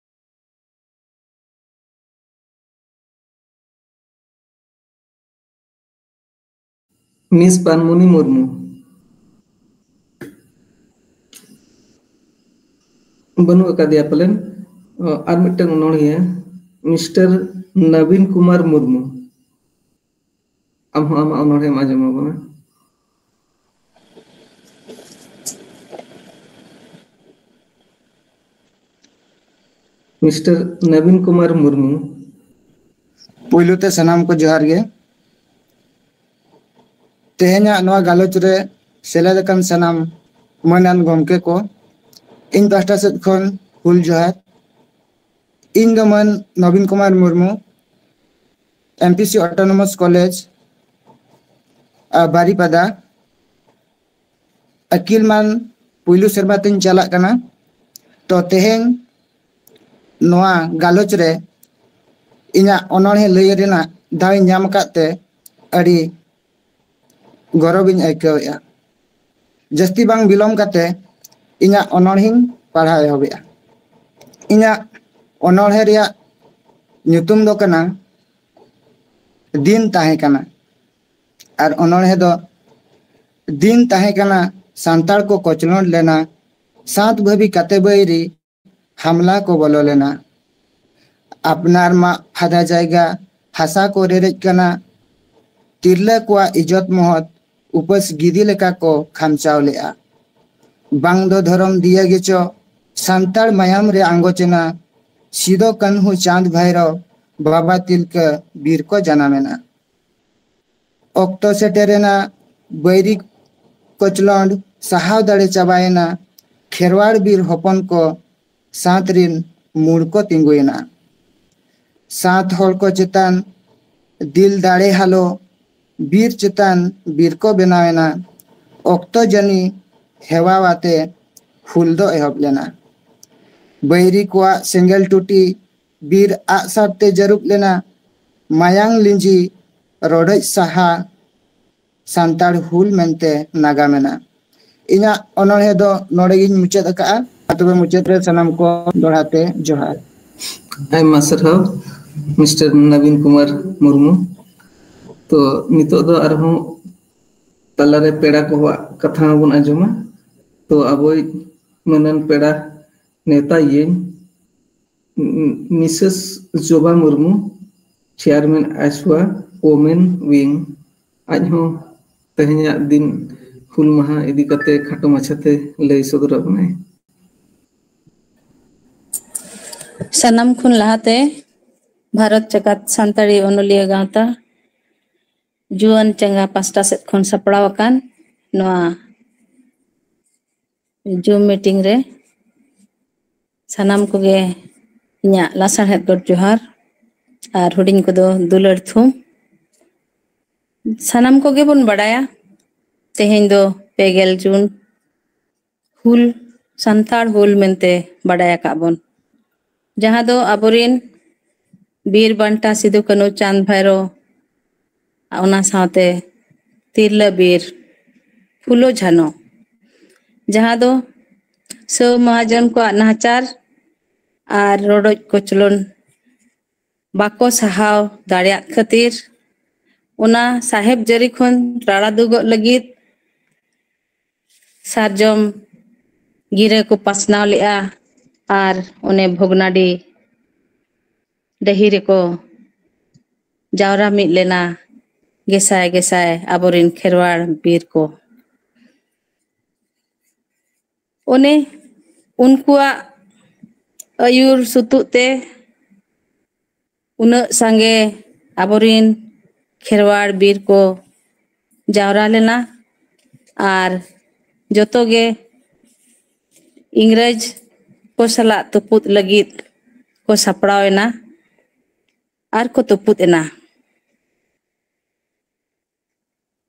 ᱢᱤᱥ ᱯᱟᱱᱢᱩᱱᱤ ᱢᱩᱨᱢᱩ᱾ ᱵᱟᱹᱱᱩᱜ ᱟᱠᱟᱫᱮᱭᱟ ᱯᱟᱞᱮᱱ᱾ ᱚ, ᱟᱨ ᱢᱤᱫᱴᱟᱝ ᱚᱱᱚᱬᱦᱤᱭᱟᱹ, ᱢᱤᱥᱴᱟᱨ ᱱᱚᱵᱤᱱ ᱠᱩᱢᱟᱨ ᱢᱩᱨᱢᱩ᱾ ᱟᱢ ᱦᱚᱸ ᱟᱢᱟᱜ ᱚᱱᱚᱬᱦᱮᱢ ᱟᱸᱡᱚᱢ ᱟᱵᱚᱱᱟ᱾ ᱢᱤᱥᱴᱟᱨ ᱱᱚᱵᱤᱱ ᱠᱩᱢᱟᱨ ᱢᱩᱨᱢᱩ᱾ ᱯᱩᱭᱞᱩ ᱛᱮ ᱥᱟᱱᱟᱢ ᱠᱚ ᱡᱚᱦᱟᱨ ᱜᱮ᱾ ᱛᱮᱦᱮᱧᱟᱜ ᱱᱚᱣᱟ ᱜᱟᱞᱚᱪ ᱨᱮ ᱥᱮᱞᱮᱫ ᱟᱠᱟᱱ ᱥᱟᱱᱟᱢ ᱢᱟᱹᱱᱟᱱ ᱜᱚᱢᱠᱮ ᱠᱚ, ᱤᱧ ᱯᱟᱦᱴᱟ ᱥᱮᱫ ᱠᱷᱚᱱ ᱦᱩᱞ ᱡᱚᱦᱟᱨ᱾ ᱤᱧ ᱫᱚ ᱢᱟᱹᱱ Nabin Kumar Murmu, M P C Autonomous College, ᱟ, ᱵᱟᱨᱤᱯᱟᱫᱟ, ᱟᱹᱠᱤᱞ ᱢᱟᱱ ᱯᱩᱭᱞᱩ ᱥᱮᱨᱢᱟ ᱛᱤᱧ ᱪᱟᱞᱟᱜ ᱠᱟᱱᱟ᱾ ᱛᱚ, ᱛᱮᱦᱮᱧ ᱱᱚᱣᱟ ᱜᱟᱞᱚᱪ ᱨᱮ ᱤᱧᱟᱹᱜ ᱚᱱᱚᱬᱦᱮ ᱞᱟᱹᱭ ᱨᱮᱱᱟᱜ ᱫᱟᱣ ᱤᱧ ᱧᱟᱢ ᱟᱠᱟᱫ ᱛᱮ ᱟᱹᱰᱤ ᱜᱚᱨᱚᱵᱤᱧ ᱟᱹᱭᱠᱟᱹᱣᱮᱫᱼᱟ᱾ ᱡᱟᱹᱥᱛᱤ ᱵᱟᱝ ᱵᱤᱞᱚᱢ ᱠᱟᱛᱮ ᱤᱧᱟᱹᱜ ᱚᱱᱚᱬᱦᱮᱧ ᱯᱟᱲᱦᱟᱣ ᱮᱦᱚᱵᱮᱜᱼᱟ᱾ ᱤᱧᱟᱹᱜ ᱚᱱᱚᱬᱦᱮ ᱨᱮᱭᱟᱜ ᱧᱩᱛᱩᱢ ᱫᱚ ᱠᱟᱱᱟ ᱫᱤᱱ ᱛᱟᱦᱮᱸ ᱠᱟᱱᱟ᱾ ᱟᱨ ᱚᱱᱚᱬᱦᱮ ᱫᱚ ᱫᱤᱱ ᱛᱟᱦᱮᱸ ᱠᱟᱱᱟ ᱥᱟᱱᱛᱟᱲ ᱠᱚ ᱠᱚᱪᱞᱚᱱ ᱞᱮᱱᱟ, ᱥᱟᱛ ᱵᱷᱟᱹᱵᱤ ᱠᱟᱛᱮ ᱵᱟᱹᱭᱨᱤ ᱦᱟᱢᱞᱟ ᱠᱚ ᱵᱚᱞᱚ ᱞᱮᱱᱟ᱾ ᱟᱯᱱᱟᱨ ᱢᱟᱜ ᱯᱷᱟᱫᱟ ᱡᱟᱭᱜᱟ ᱦᱟᱥᱟ ᱠᱚ ᱨᱮᱨᱮᱡ ᱠᱟᱱᱟ᱾ ᱛᱤᱨᱞᱟᱹ ᱠᱚᱣᱟᱜ ᱤᱡᱚᱛ ᱢᱚᱦᱚᱛ ᱩᱯᱟᱹᱥ ᱜᱤᱫᱤ ᱞᱮᱠᱟ ᱠᱚ ᱠᱷᱟᱢᱪᱟᱣ ᱞᱮᱜᱼᱟ᱾ ᱵᱟᱝ ᱫᱚ ᱫᱷᱚᱨᱚᱢ ᱫᱤᱭᱟᱹ ᱜᱮᱪᱚ ᱥᱟᱱᱛᱟᱲ ᱢᱟᱭᱟᱢ ᱨᱮ ᱟᱸᱜᱚᱪ ᱮᱱᱟ᱾ ᱥᱤᱫᱚ ᱠᱟᱹᱱᱦᱩ ᱪᱟᱸᱫᱽ ᱵᱷᱟᱭᱨᱚ ᱵᱟᱵᱟ ᱛᱤᱞᱠᱟᱹ ᱵᱤᱨ ᱠᱚ ᱡᱟᱱᱟᱢᱮᱱᱟ᱾ ᱚᱠᱛᱚ ᱥᱮᱴᱮᱨᱮᱱᱟ, ᱵᱟᱹᱭᱨᱤ ᱠᱚᱪᱞᱚᱸᱰ ᱥᱟᱦᱟᱣ ᱫᱟᱲᱮ ᱪᱟᱵᱟᱭᱮᱱᱟ᱾ ᱠᱷᱮᱨᱣᱟᱲ ᱵᱤᱨ ᱦᱚᱯᱚᱱ ᱠᱚ ᱥᱟᱸᱛ ᱨᱤᱱ ᱢᱩᱲ ᱠᱚ ᱛᱤᱸᱜᱩᱭᱮᱱᱟ᱾ ᱥᱟᱸᱛ ᱦᱚᱲ ᱠᱚ ᱪᱮᱛᱟᱱ ᱫᱤᱞ ᱫᱟᱲᱮ ᱦᱟᱞᱚ ᱵᱤᱨ ᱪᱮᱛᱟᱱ ᱵᱤᱨ ᱠᱚ ᱵᱮᱱᱟᱣᱮᱱᱟ᱾ ᱚᱠᱛᱚ ᱡᱟᱹᱱᱤ ᱦᱮᱣᱟᱣᱟᱛᱮ ᱦᱩᱞ ᱫᱚ ᱮᱦᱚᱵ ᱞᱮᱱᱟ᱾ ᱵᱟᱹᱭᱨᱤ ᱠᱚᱣᱟᱜ ᱥᱮᱸᱜᱮᱞ ᱴᱩᱴᱤ ᱵᱤᱨ ᱟᱜᱼᱥᱟᱨ ᱛᱮ ᱡᱟᱹᱨᱩᱵ ᱞᱮᱱᱟ᱾ ᱢᱟᱭᱟᱝ ᱞᱤᱸᱡᱤ ᱨᱚᱰᱚᱡ ᱥᱟᱦᱟ ᱥᱟᱱᱛᱟᱲ ᱦᱩᱞ ᱢᱮᱱᱛᱮ ᱱᱟᱜᱟᱢ ᱮᱱᱟ᱾ ᱤᱧᱟᱹᱜ ᱚᱱᱚᱬᱦᱮ ᱫᱚ ᱱᱚᱰᱮ ᱜᱤᱧ ᱢᱩᱪᱟᱹᱫ ᱟᱠᱟᱫᱼᱟ᱾ ᱟᱨ ᱛᱚᱵᱮ ᱢᱩᱪᱟᱹᱫ ᱨᱮ ᱥᱟᱱᱟᱢ ᱠᱚ ᱫᱚᱦᱲᱟ ᱛᱮ ᱡᱚᱦᱟᱨ᱾ ᱟᱭᱢᱟ ᱥᱟᱨᱦᱟᱣ ᱢᱤᱥᱴᱟᱨ ᱱᱚᱵᱤᱱ ᱠᱩᱢᱟᱨ ᱢᱩᱨᱢᱩ᱾ ᱛᱚ ᱱᱤᱛᱚᱜ ᱫᱚ ᱟᱨᱦᱚᱸ ᱛᱟᱞᱟᱨᱮ ᱯᱮᱲᱟ ᱠᱚᱣᱟᱜ ᱠᱟᱛᱷᱟ ᱦᱚᱸᱵᱚᱱ ᱟᱸᱡᱚᱢᱟ᱾ ᱛᱚ ᱟᱵᱚᱭᱤᱡ ᱢᱟᱹᱱᱟᱱ ᱯᱮᱲᱟ ᱱᱮᱣᱛᱟᱭᱤᱭᱟᱹᱧ ᱢᱤᱥᱮᱥ ᱡᱚᱵᱟ ᱢᱩᱨᱢᱩ, ᱪᱮᱭᱟᱨᱢᱮᱱ ᱟᱭᱥᱣᱟ ᱣᱳᱢᱮᱱ ᱣᱤᱝ, ᱟᱡ ᱦᱚᱸ ᱛᱮᱦᱮᱧᱟᱜ ᱫᱤᱱ ᱦᱩᱞ ᱢᱟᱦᱟ ᱤᱫᱤ ᱠᱟᱛᱮ ᱠᱷᱟᱴᱚ ᱢᱟᱪᱷᱟᱛᱮ ᱞᱟᱹᱭ ᱥᱚᱫᱚᱨ ᱟᱵᱚᱱᱟᱭ᱾ ᱥᱟᱱᱟᱢ ᱠᱷᱚᱱ ᱞᱟᱦᱟᱛᱮ ᱵᱷᱟᱨᱚᱛ ᱡᱟᱠᱟᱛ ᱥᱟᱱᱛᱟᱲᱤ ᱚᱱᱚᱞᱤᱭᱟᱹ ᱜᱟᱶᱛᱟ ᱡᱩᱣᱟᱹᱱ ᱪᱟᱸᱜᱟ ᱯᱟᱥᱴᱟ ᱥᱮᱫ ᱠᱷᱚᱱ ᱥᱟᱯᱲᱟᱣ ᱟᱠᱟᱱ ᱱᱚᱣᱟ ᱡᱩᱢ ᱢᱤᱴᱤᱝ ᱨᱮ ᱥᱟᱱᱟᱢ ᱠᱚᱜᱮ ᱤᱧᱟᱹᱜ ᱞᱟᱥᱟᱲᱦᱮᱫ ᱜᱚᱰ ᱡᱚᱦᱟᱨ ᱟᱨ ᱦᱩᱰᱤᱧ ᱠᱚᱫᱚ ᱫᱩᱞᱟᱹᱲ ᱛᱷᱩᱢ᱾ ᱥᱟᱱᱟᱢ ᱠᱚᱜᱮ ᱵᱚᱱ ᱵᱟᱰᱟᱭᱟ, ᱛᱮᱦᱮᱧ ᱫᱚ ᱯᱮ ᱜᱮᱞ ᱡᱩᱱ ᱦᱩᱞ, ᱥᱟᱱᱛᱟᱲ ᱦᱩᱞ ᱢᱮᱱᱛᱮ ᱵᱟᱰᱟᱭ ᱟᱠᱟᱫ ᱵᱚᱱ, ᱡᱟᱦᱟᱸ ᱫᱚ ᱟᱵᱚᱨᱮᱱ ᱵᱤᱨ ᱵᱟᱱᱴᱟ ᱥᱤᱫᱩ ᱠᱟᱹᱱᱦᱩ ᱪᱟᱸᱫᱽ ᱵᱷᱟᱭᱨᱳ, ᱚᱱᱟ ᱥᱟᱶᱛᱮ ᱛᱤᱨᱞᱟᱹ ᱵᱤᱨ ᱯᱷᱩᱞᱳ ᱡᱷᱟᱱᱚ, ᱡᱟᱦᱟᱸ ᱫᱚ ᱥᱟᱹᱣ ᱢᱟᱦᱟᱡᱚᱱ ᱠᱚᱣᱟᱜ ᱱᱟᱦᱟᱪᱟᱨ ᱟᱨ ᱨᱚᱰᱚᱡ ᱠᱚᱪᱞᱚᱱ ᱵᱟᱠᱚ ᱥᱟᱦᱟᱣ ᱫᱟᱲᱮᱭᱟᱜ ᱠᱷᱟᱹᱛᱤᱨ ᱚᱱᱟ ᱥᱟᱦᱮᱵ ᱡᱟᱹᱨᱤ ᱠᱷᱚᱱ ᱨᱟᱲᱟ ᱫᱩᱜᱚᱜ ᱞᱟᱹᱜᱤᱫ ᱥᱟᱨᱡᱚᱢ ᱜᱤᱨᱟᱹ ᱠᱚ ᱯᱟᱥᱱᱟᱣ ᱞᱮᱫᱼᱟ ᱟᱨ ᱚᱱᱮ ᱵᱷᱚᱜᱽᱱᱟᱰᱤ ᱰᱟᱹᱦᱤ ᱨᱮᱠᱚ ᱡᱟᱣᱨᱟ ᱢᱤᱫ ᱞᱮᱱᱟ ᱜᱮᱥᱟᱭ ᱜᱮᱥᱟᱭ ᱟᱵᱚᱨᱮᱱ ᱠᱷᱮᱨᱣᱟᱲ ᱵᱤᱨ ᱠᱚ᱾ ᱚᱱᱮ ᱩᱱᱠᱩᱣᱟᱜ ᱟᱹᱭᱩᱨ ᱥᱩᱛᱩᱜ ᱛᱮ ᱩᱱᱟᱹᱜ ᱥᱟᱸᱜᱮ ᱟᱵᱚᱨᱤᱱ ᱠᱷᱮᱨᱣᱟᱲ ᱵᱤᱨ ᱠᱚ ᱡᱟᱣᱨᱟ ᱞᱮᱱᱟ ᱟᱨ ᱡᱚᱛᱚ ᱜᱮ ᱤᱝᱨᱮᱡᱽ ᱠᱚ ᱥᱟᱞᱟᱜ ᱛᱩᱯᱩᱫ ᱞᱟᱹᱜᱤᱫ ᱠᱚ ᱥᱟᱯᱲᱟᱣ ᱮᱱᱟ ᱟᱨ ᱠᱚ ᱛᱩᱯᱩᱫ ᱮᱱᱟ᱾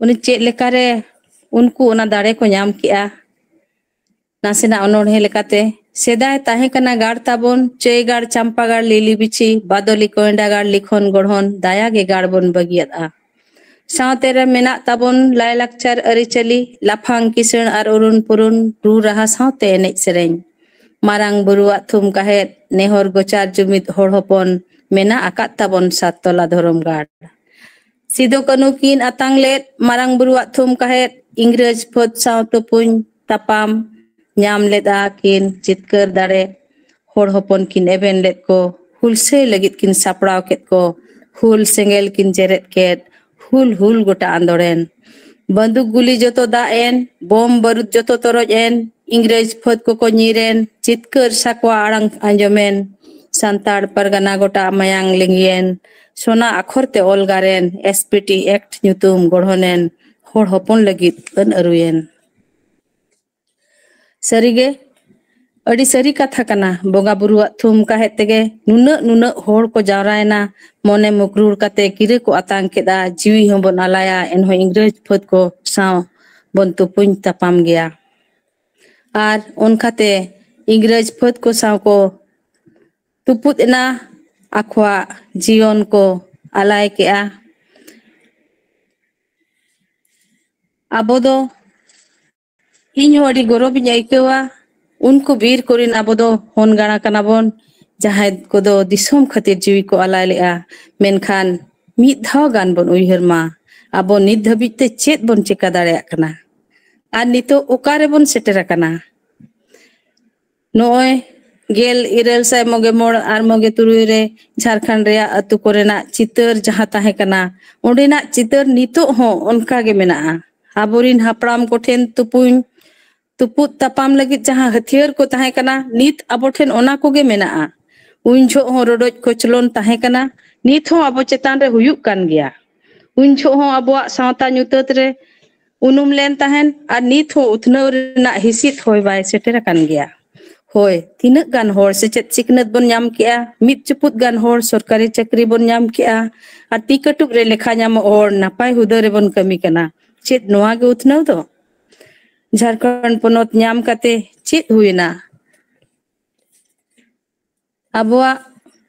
ᱩᱱᱤ ᱪᱮᱫ ᱞᱮᱠᱟᱨᱮ ᱩᱱᱠᱩ ᱚᱱᱟ ᱫᱟᱲᱮ ᱠᱚ ᱧᱟᱢ ᱠᱮᱜᱼᱟ? ᱱᱟᱥᱮᱱᱟᱜ ᱚᱱᱚᱬᱦᱮ ᱞᱮᱠᱟᱛᱮ, ᱥᱮᱫᱟᱭ ᱛᱟᱦᱮᱸ ᱠᱟᱱᱟ ᱜᱟᱲ ᱛᱟᱵᱚᱱ, ᱪᱟᱹᱭ ᱜᱟᱲ, ᱪᱟᱢᱯᱟ ᱜᱟᱲ, ᱞᱤᱞᱤ ᱵᱤᱪᱷᱤ, ᱵᱟᱫᱚᱞᱤ, ᱠᱚᱭᱰᱟ ᱜᱟᱲ, ᱞᱤᱠᱷᱚᱱ ᱜᱚᱲᱦᱚᱱ, ᱫᱟᱭᱟ ᱜᱮ ᱜᱟᱲ ᱵᱚᱱ ᱵᱟᱹᱜᱤᱭᱟᱫᱼᱟ᱾ ᱥᱟᱶᱛᱮ ᱨᱮ ᱢᱮᱱᱟᱜ ᱛᱟᱵᱚᱱ ᱞᱟᱭᱼᱞᱟᱠᱪᱟᱨ ᱟᱹᱨᱤᱪᱟᱹᱞᱤ, ᱞᱟᱯᱷᱟᱝ ᱠᱤᱥᱟᱹᱬ ᱟᱨ ᱩᱨᱩᱱ ᱯᱩᱨᱩᱱ ᱨᱩ ᱨᱟᱦᱟ ᱥᱟᱶᱛᱮ ᱮᱱᱮᱡ ᱥᱮᱨᱮᱧ᱾ ᱢᱟᱨᱟᱝ ᱵᱩᱨᱩᱣᱟᱜ ᱛᱷᱩᱢ ᱠᱟᱦᱮᱫ, ᱱᱮᱦᱚᱨ ᱜᱚᱪᱟᱨ ᱡᱩᱢᱤᱫ ᱦᱚᱲ ᱦᱚᱯᱚᱱ, ᱢᱮᱱᱟᱜ ᱟᱠᱟᱫ ᱛᱟᱵᱚᱱ ᱥᱟᱛ ᱛᱚᱞᱟ ᱫᱷᱚᱨᱚᱢ ᱜᱟᱲ᱾ ᱥᱤᱫᱚ ᱠᱟᱹᱱᱦᱩ ᱠᱤᱱ ᱟᱛᱟᱝ ᱞᱮᱫ ᱢᱟᱨᱟᱝ ᱵᱩᱨᱩᱣᱟᱜ ᱛᱷᱩᱢ ᱠᱟᱦᱮᱫ, ᱤᱝᱨᱮᱡᱽ ᱯᱷᱟᱹᱫ ᱥᱟᱶ ᱛᱩᱯᱩᱧ ᱛᱟᱯᱟᱢ ᱧᱟᱢ ᱞᱮᱫᱼᱟ ᱠᱤᱱ ᱡᱤᱛᱠᱟᱹᱨ ᱫᱟᱲᱮ᱾ ᱦᱚᱲ ᱦᱚᱯᱚᱱ ᱠᱤᱱ ᱮᱵᱷᱮᱱ ᱞᱮᱫ ᱠᱚ, ᱦᱩᱞᱥᱟᱹᱭ ᱞᱟᱹᱜᱤᱫ ᱠᱤᱱ ᱥᱟᱯᱲᱟᱣ ᱠᱮᱫ ᱠᱚ, ᱦᱩᱞ ᱥᱮᱸᱜᱮᱞ ᱠᱤᱱ ᱡᱮᱨᱮᱫ ᱠᱮᱫ, ᱦᱩᱞ ᱦᱩᱞ ᱜᱚᱴᱟ ᱟᱸᱫᱳᱲᱮᱱ᱾ ᱵᱟᱹᱱᱫᱩᱠ ᱜᱩᱞᱤ ᱡᱚᱛᱚ ᱫᱟᱜ ᱮᱱ, ᱵᱳᱢ ᱵᱟᱹᱨᱩᱫ ᱡᱚᱛᱚ ᱛᱚᱨᱚᱡ ᱮᱱ, ᱤᱝᱨᱮᱡᱽ ᱯᱷᱟᱹᱫ ᱠᱚᱠᱚ ᱧᱤᱨ ᱮᱱ, ᱡᱤᱛᱠᱟᱹᱨ ᱥᱟᱠᱣᱟ ᱟᱲᱟᱝ ᱟᱸᱡᱚᱢᱮᱱ, ᱥᱟᱱᱛᱟᱲ ᱯᱟᱨᱜᱟᱱᱟ ᱜᱚᱴᱟ ᱢᱟᱭᱟᱝ ᱞᱤᱸᱜᱤᱭᱮᱱ, ᱥᱚᱱᱟ ᱟᱠᱷᱚᱨ ᱛᱮ ᱚᱞ ᱜᱟᱨᱮᱱ, ᱮᱥ ᱯᱤ ᱴᱤ ᱮᱠᱴ ᱧᱩᱛᱩᱢ ᱜᱚᱲᱦᱚᱱᱮᱱ, ᱦᱚᱲ ᱦᱚᱯᱚᱱ ᱞᱟᱹᱜᱤᱫ ᱟᱹᱱ ᱟᱹᱨᱩᱭᱮᱱ᱾ ᱥᱟᱹᱨᱤᱜᱮ ᱟᱹᱰᱤ ᱥᱟᱹᱨᱤ ᱠᱟᱛᱷᱟ ᱠᱟᱱᱟ᱾ ᱵᱚᱸᱜᱟ ᱵᱩᱨᱩᱣᱟᱜ ᱛᱷᱩᱢ ᱠᱟᱦᱮᱫ ᱛᱮᱜᱮ ᱱᱩᱱᱟᱹᱜ ᱱᱩᱱᱟᱹᱜ ᱦᱚᱲ ᱠᱚ ᱡᱟᱣᱨᱟᱭᱮᱱᱟ, ᱢᱚᱱᱮ ᱢᱩᱠᱨᱩᱲ ᱠᱟᱛᱮ ᱠᱤᱨᱟᱹ ᱠᱚ ᱟᱛᱟᱝ ᱠᱮᱫᱟ, ᱡᱤᱣᱤ ᱦᱚᱸᱵᱚᱱ ᱟᱞᱟᱭᱟ, ᱮᱱᱦᱚᱸ ᱤᱝᱨᱮᱡᱽ ᱯᱷᱟᱹᱫ ᱠᱚ ᱥᱟᱶ ᱵᱚᱱ ᱛᱩᱯᱩᱧ ᱛᱟᱯᱟᱢ ᱜᱮᱭᱟ᱾ ᱟᱨ ᱚᱱᱠᱟᱛᱮ ᱤᱝᱨᱮᱡᱽ ᱯᱷᱟᱹᱫ ᱠᱚ ᱥᱟᱶ ᱠᱚ ᱛᱩᱯᱩᱫ ᱮᱱᱟ, ᱟᱠᱚᱣᱟᱜ ᱡᱤᱭᱚᱱ ᱠᱚ ᱟᱞᱟᱭ ᱠᱮᱜᱼᱟ᱾ ᱟᱵᱚ ᱫᱚ, ᱤᱧ ᱦᱚᱸ ᱟᱹᱰᱤ ᱜᱚᱨᱚᱵᱤᱧ ᱟᱹᱭᱠᱟᱹᱣᱟ᱾ ᱩᱱᱠᱩ ᱵᱤᱨ ᱠᱚᱨᱮᱱ ᱟᱵᱚ ᱫᱚ ᱦᱚᱱ ᱜᱟᱬᱟ ᱠᱟᱱᱟ ᱵᱚᱱ, ᱡᱟᱦᱟᱸᱭ ᱠᱚᱫᱚ ᱫᱤᱥᱚᱢ ᱠᱷᱟᱹᱛᱤᱨ ᱡᱤᱣᱤ ᱠᱚ ᱟᱞᱟᱭ ᱞᱮᱜᱼᱟ᱾ ᱢᱮᱱᱠᱷᱟᱱ ᱢᱤᱫ ᱫᱷᱟᱣ ᱜᱟᱱ ᱵᱚᱱ ᱩᱭᱦᱟᱹᱨ ᱢᱟ, ᱟᱵᱚ ᱱᱤᱛ ᱫᱷᱟᱹᱵᱤᱡ ᱛᱮ ᱪᱮᱫ ᱵᱚᱱ ᱪᱮᱠᱟ ᱫᱟᱲᱮᱭᱟᱜ ᱠᱟᱱᱟ ᱟᱨ ᱱᱤᱛᱚᱜ ᱚᱠᱟ ᱨᱮᱵᱚᱱ ᱥᱮᱴᱮᱨ ᱟᱠᱟᱱᱟ᱾ ᱱᱚᱜᱼᱚᱭ ᱜᱮᱞ ᱤᱨᱟᱹᱞ ᱥᱟᱭ ᱢᱚᱜᱮ ᱢᱚᱬ ᱟᱨ ᱢᱚᱜᱮ ᱛᱩᱨᱩᱭ ᱨᱮ ᱡᱷᱟᱲᱠᱷᱚᱸᱰ ᱨᱮᱭᱟᱜ ᱟᱹᱛᱩ ᱠᱚᱨᱮᱱᱟᱜ ᱪᱤᱛᱟᱹᱨ ᱡᱟᱦᱟᱸ ᱛᱟᱦᱮᱸ ᱠᱟᱱᱟ, ᱚᱸᱰᱮᱱᱟᱜ ᱪᱤᱛᱟᱹᱨ ᱱᱤᱛᱚᱜ ᱦᱚᱸ ᱚᱱᱠᱟ ᱜᱮ ᱢᱮᱱᱟᱜᱼᱟ᱾ ᱟᱵᱚᱨᱤᱱ ᱦᱟᱯᱲᱟᱢ ᱠᱚᱴᱷᱮᱱ ᱛᱩᱯᱩᱧ ᱛᱩᱯᱩᱫ ᱛᱟᱯᱟᱢ ᱞᱟᱹᱜᱤᱫ ᱡᱟᱦᱟᱸ ᱦᱟᱹᱛᱭᱟᱹᱨ ᱠᱚ ᱛᱟᱦᱮᱸ ᱠᱟᱱᱟ, ᱱᱤᱛ ᱟᱵᱚ ᱴᱷᱮᱱ ᱚᱱᱟ ᱠᱚᱜᱮ ᱢᱮᱱᱟᱜᱼᱟ᱾ ᱩᱱ ᱡᱚᱦᱚᱜ ᱦᱚᱸ ᱨᱚᱰᱚᱡ ᱠᱚᱪᱞᱚᱱ ᱛᱟᱦᱮᱸ ᱠᱟᱱᱟ, ᱱᱤᱛ ᱦᱚᱸ ᱟᱵᱚ ᱪᱮᱛᱟᱱ ᱨᱮ ᱦᱩᱭᱩᱜ ᱠᱟᱱ ᱜᱮᱭᱟ᱾ ᱩᱱ ᱡᱚᱦᱚᱜ ᱦᱚᱸ ᱟᱵᱚᱣᱟᱜ ᱥᱟᱶᱛᱟ ᱧᱩᱛᱟᱹᱛ ᱨᱮ ᱩᱱᱩᱢ ᱞᱮᱱ ᱛᱟᱦᱮᱸᱱ, ᱟᱨ ᱱᱤᱛ ᱦᱚᱸ ᱩᱛᱱᱟᱹᱣ ᱨᱮᱱᱟᱜ ᱦᱤᱥᱤᱫ ᱦᱚᱭ ᱵᱟᱭ ᱥᱮᱴᱮᱨ ᱟᱠᱟᱱ ᱜᱮᱭᱟ᱾ ᱦᱳᱭ, ᱛᱤᱱᱟᱹᱜ ᱜᱟᱱ ᱦᱚᱲ ᱥᱮᱪᱮᱫ ᱥᱤᱠᱷᱱᱟᱹᱛ ᱵᱚᱱ ᱧᱟᱢ ᱠᱮᱜᱼᱟ, ᱢᱤᱫ ᱪᱩᱯᱩᱫ ᱜᱟᱱ ᱦᱚᱲ ᱥᱚᱨᱠᱟᱨᱤ ᱪᱟᱹᱠᱨᱤ ᱵᱚᱱ ᱧᱟᱢ ᱠᱮᱜᱼᱟ, ᱟᱨ ᱛᱤ ᱠᱟᱹᱴᱩᱵ ᱨᱮ ᱞᱮᱠᱷᱟ ᱧᱟᱢᱚᱜ ᱦᱚᱲ ᱱᱟᱯᱟᱭ ᱦᱩᱫᱟᱹ ᱨᱮᱵᱚᱱ ᱠᱟᱹᱢᱤ ᱠᱟᱱᱟ᱾ ᱪᱮᱫ ᱱᱚᱣᱟ ᱜᱮ ᱩᱛᱱᱟᱹᱣ ᱫᱚ? ᱡᱷᱟᱲᱠᱷᱚᱸᱰ ᱯᱚᱱᱚᱛ ᱧᱟᱢ ᱠᱟᱛᱮ ᱪᱮᱫ ᱦᱩᱭᱱᱟ? ᱟᱵᱚᱣᱟᱜ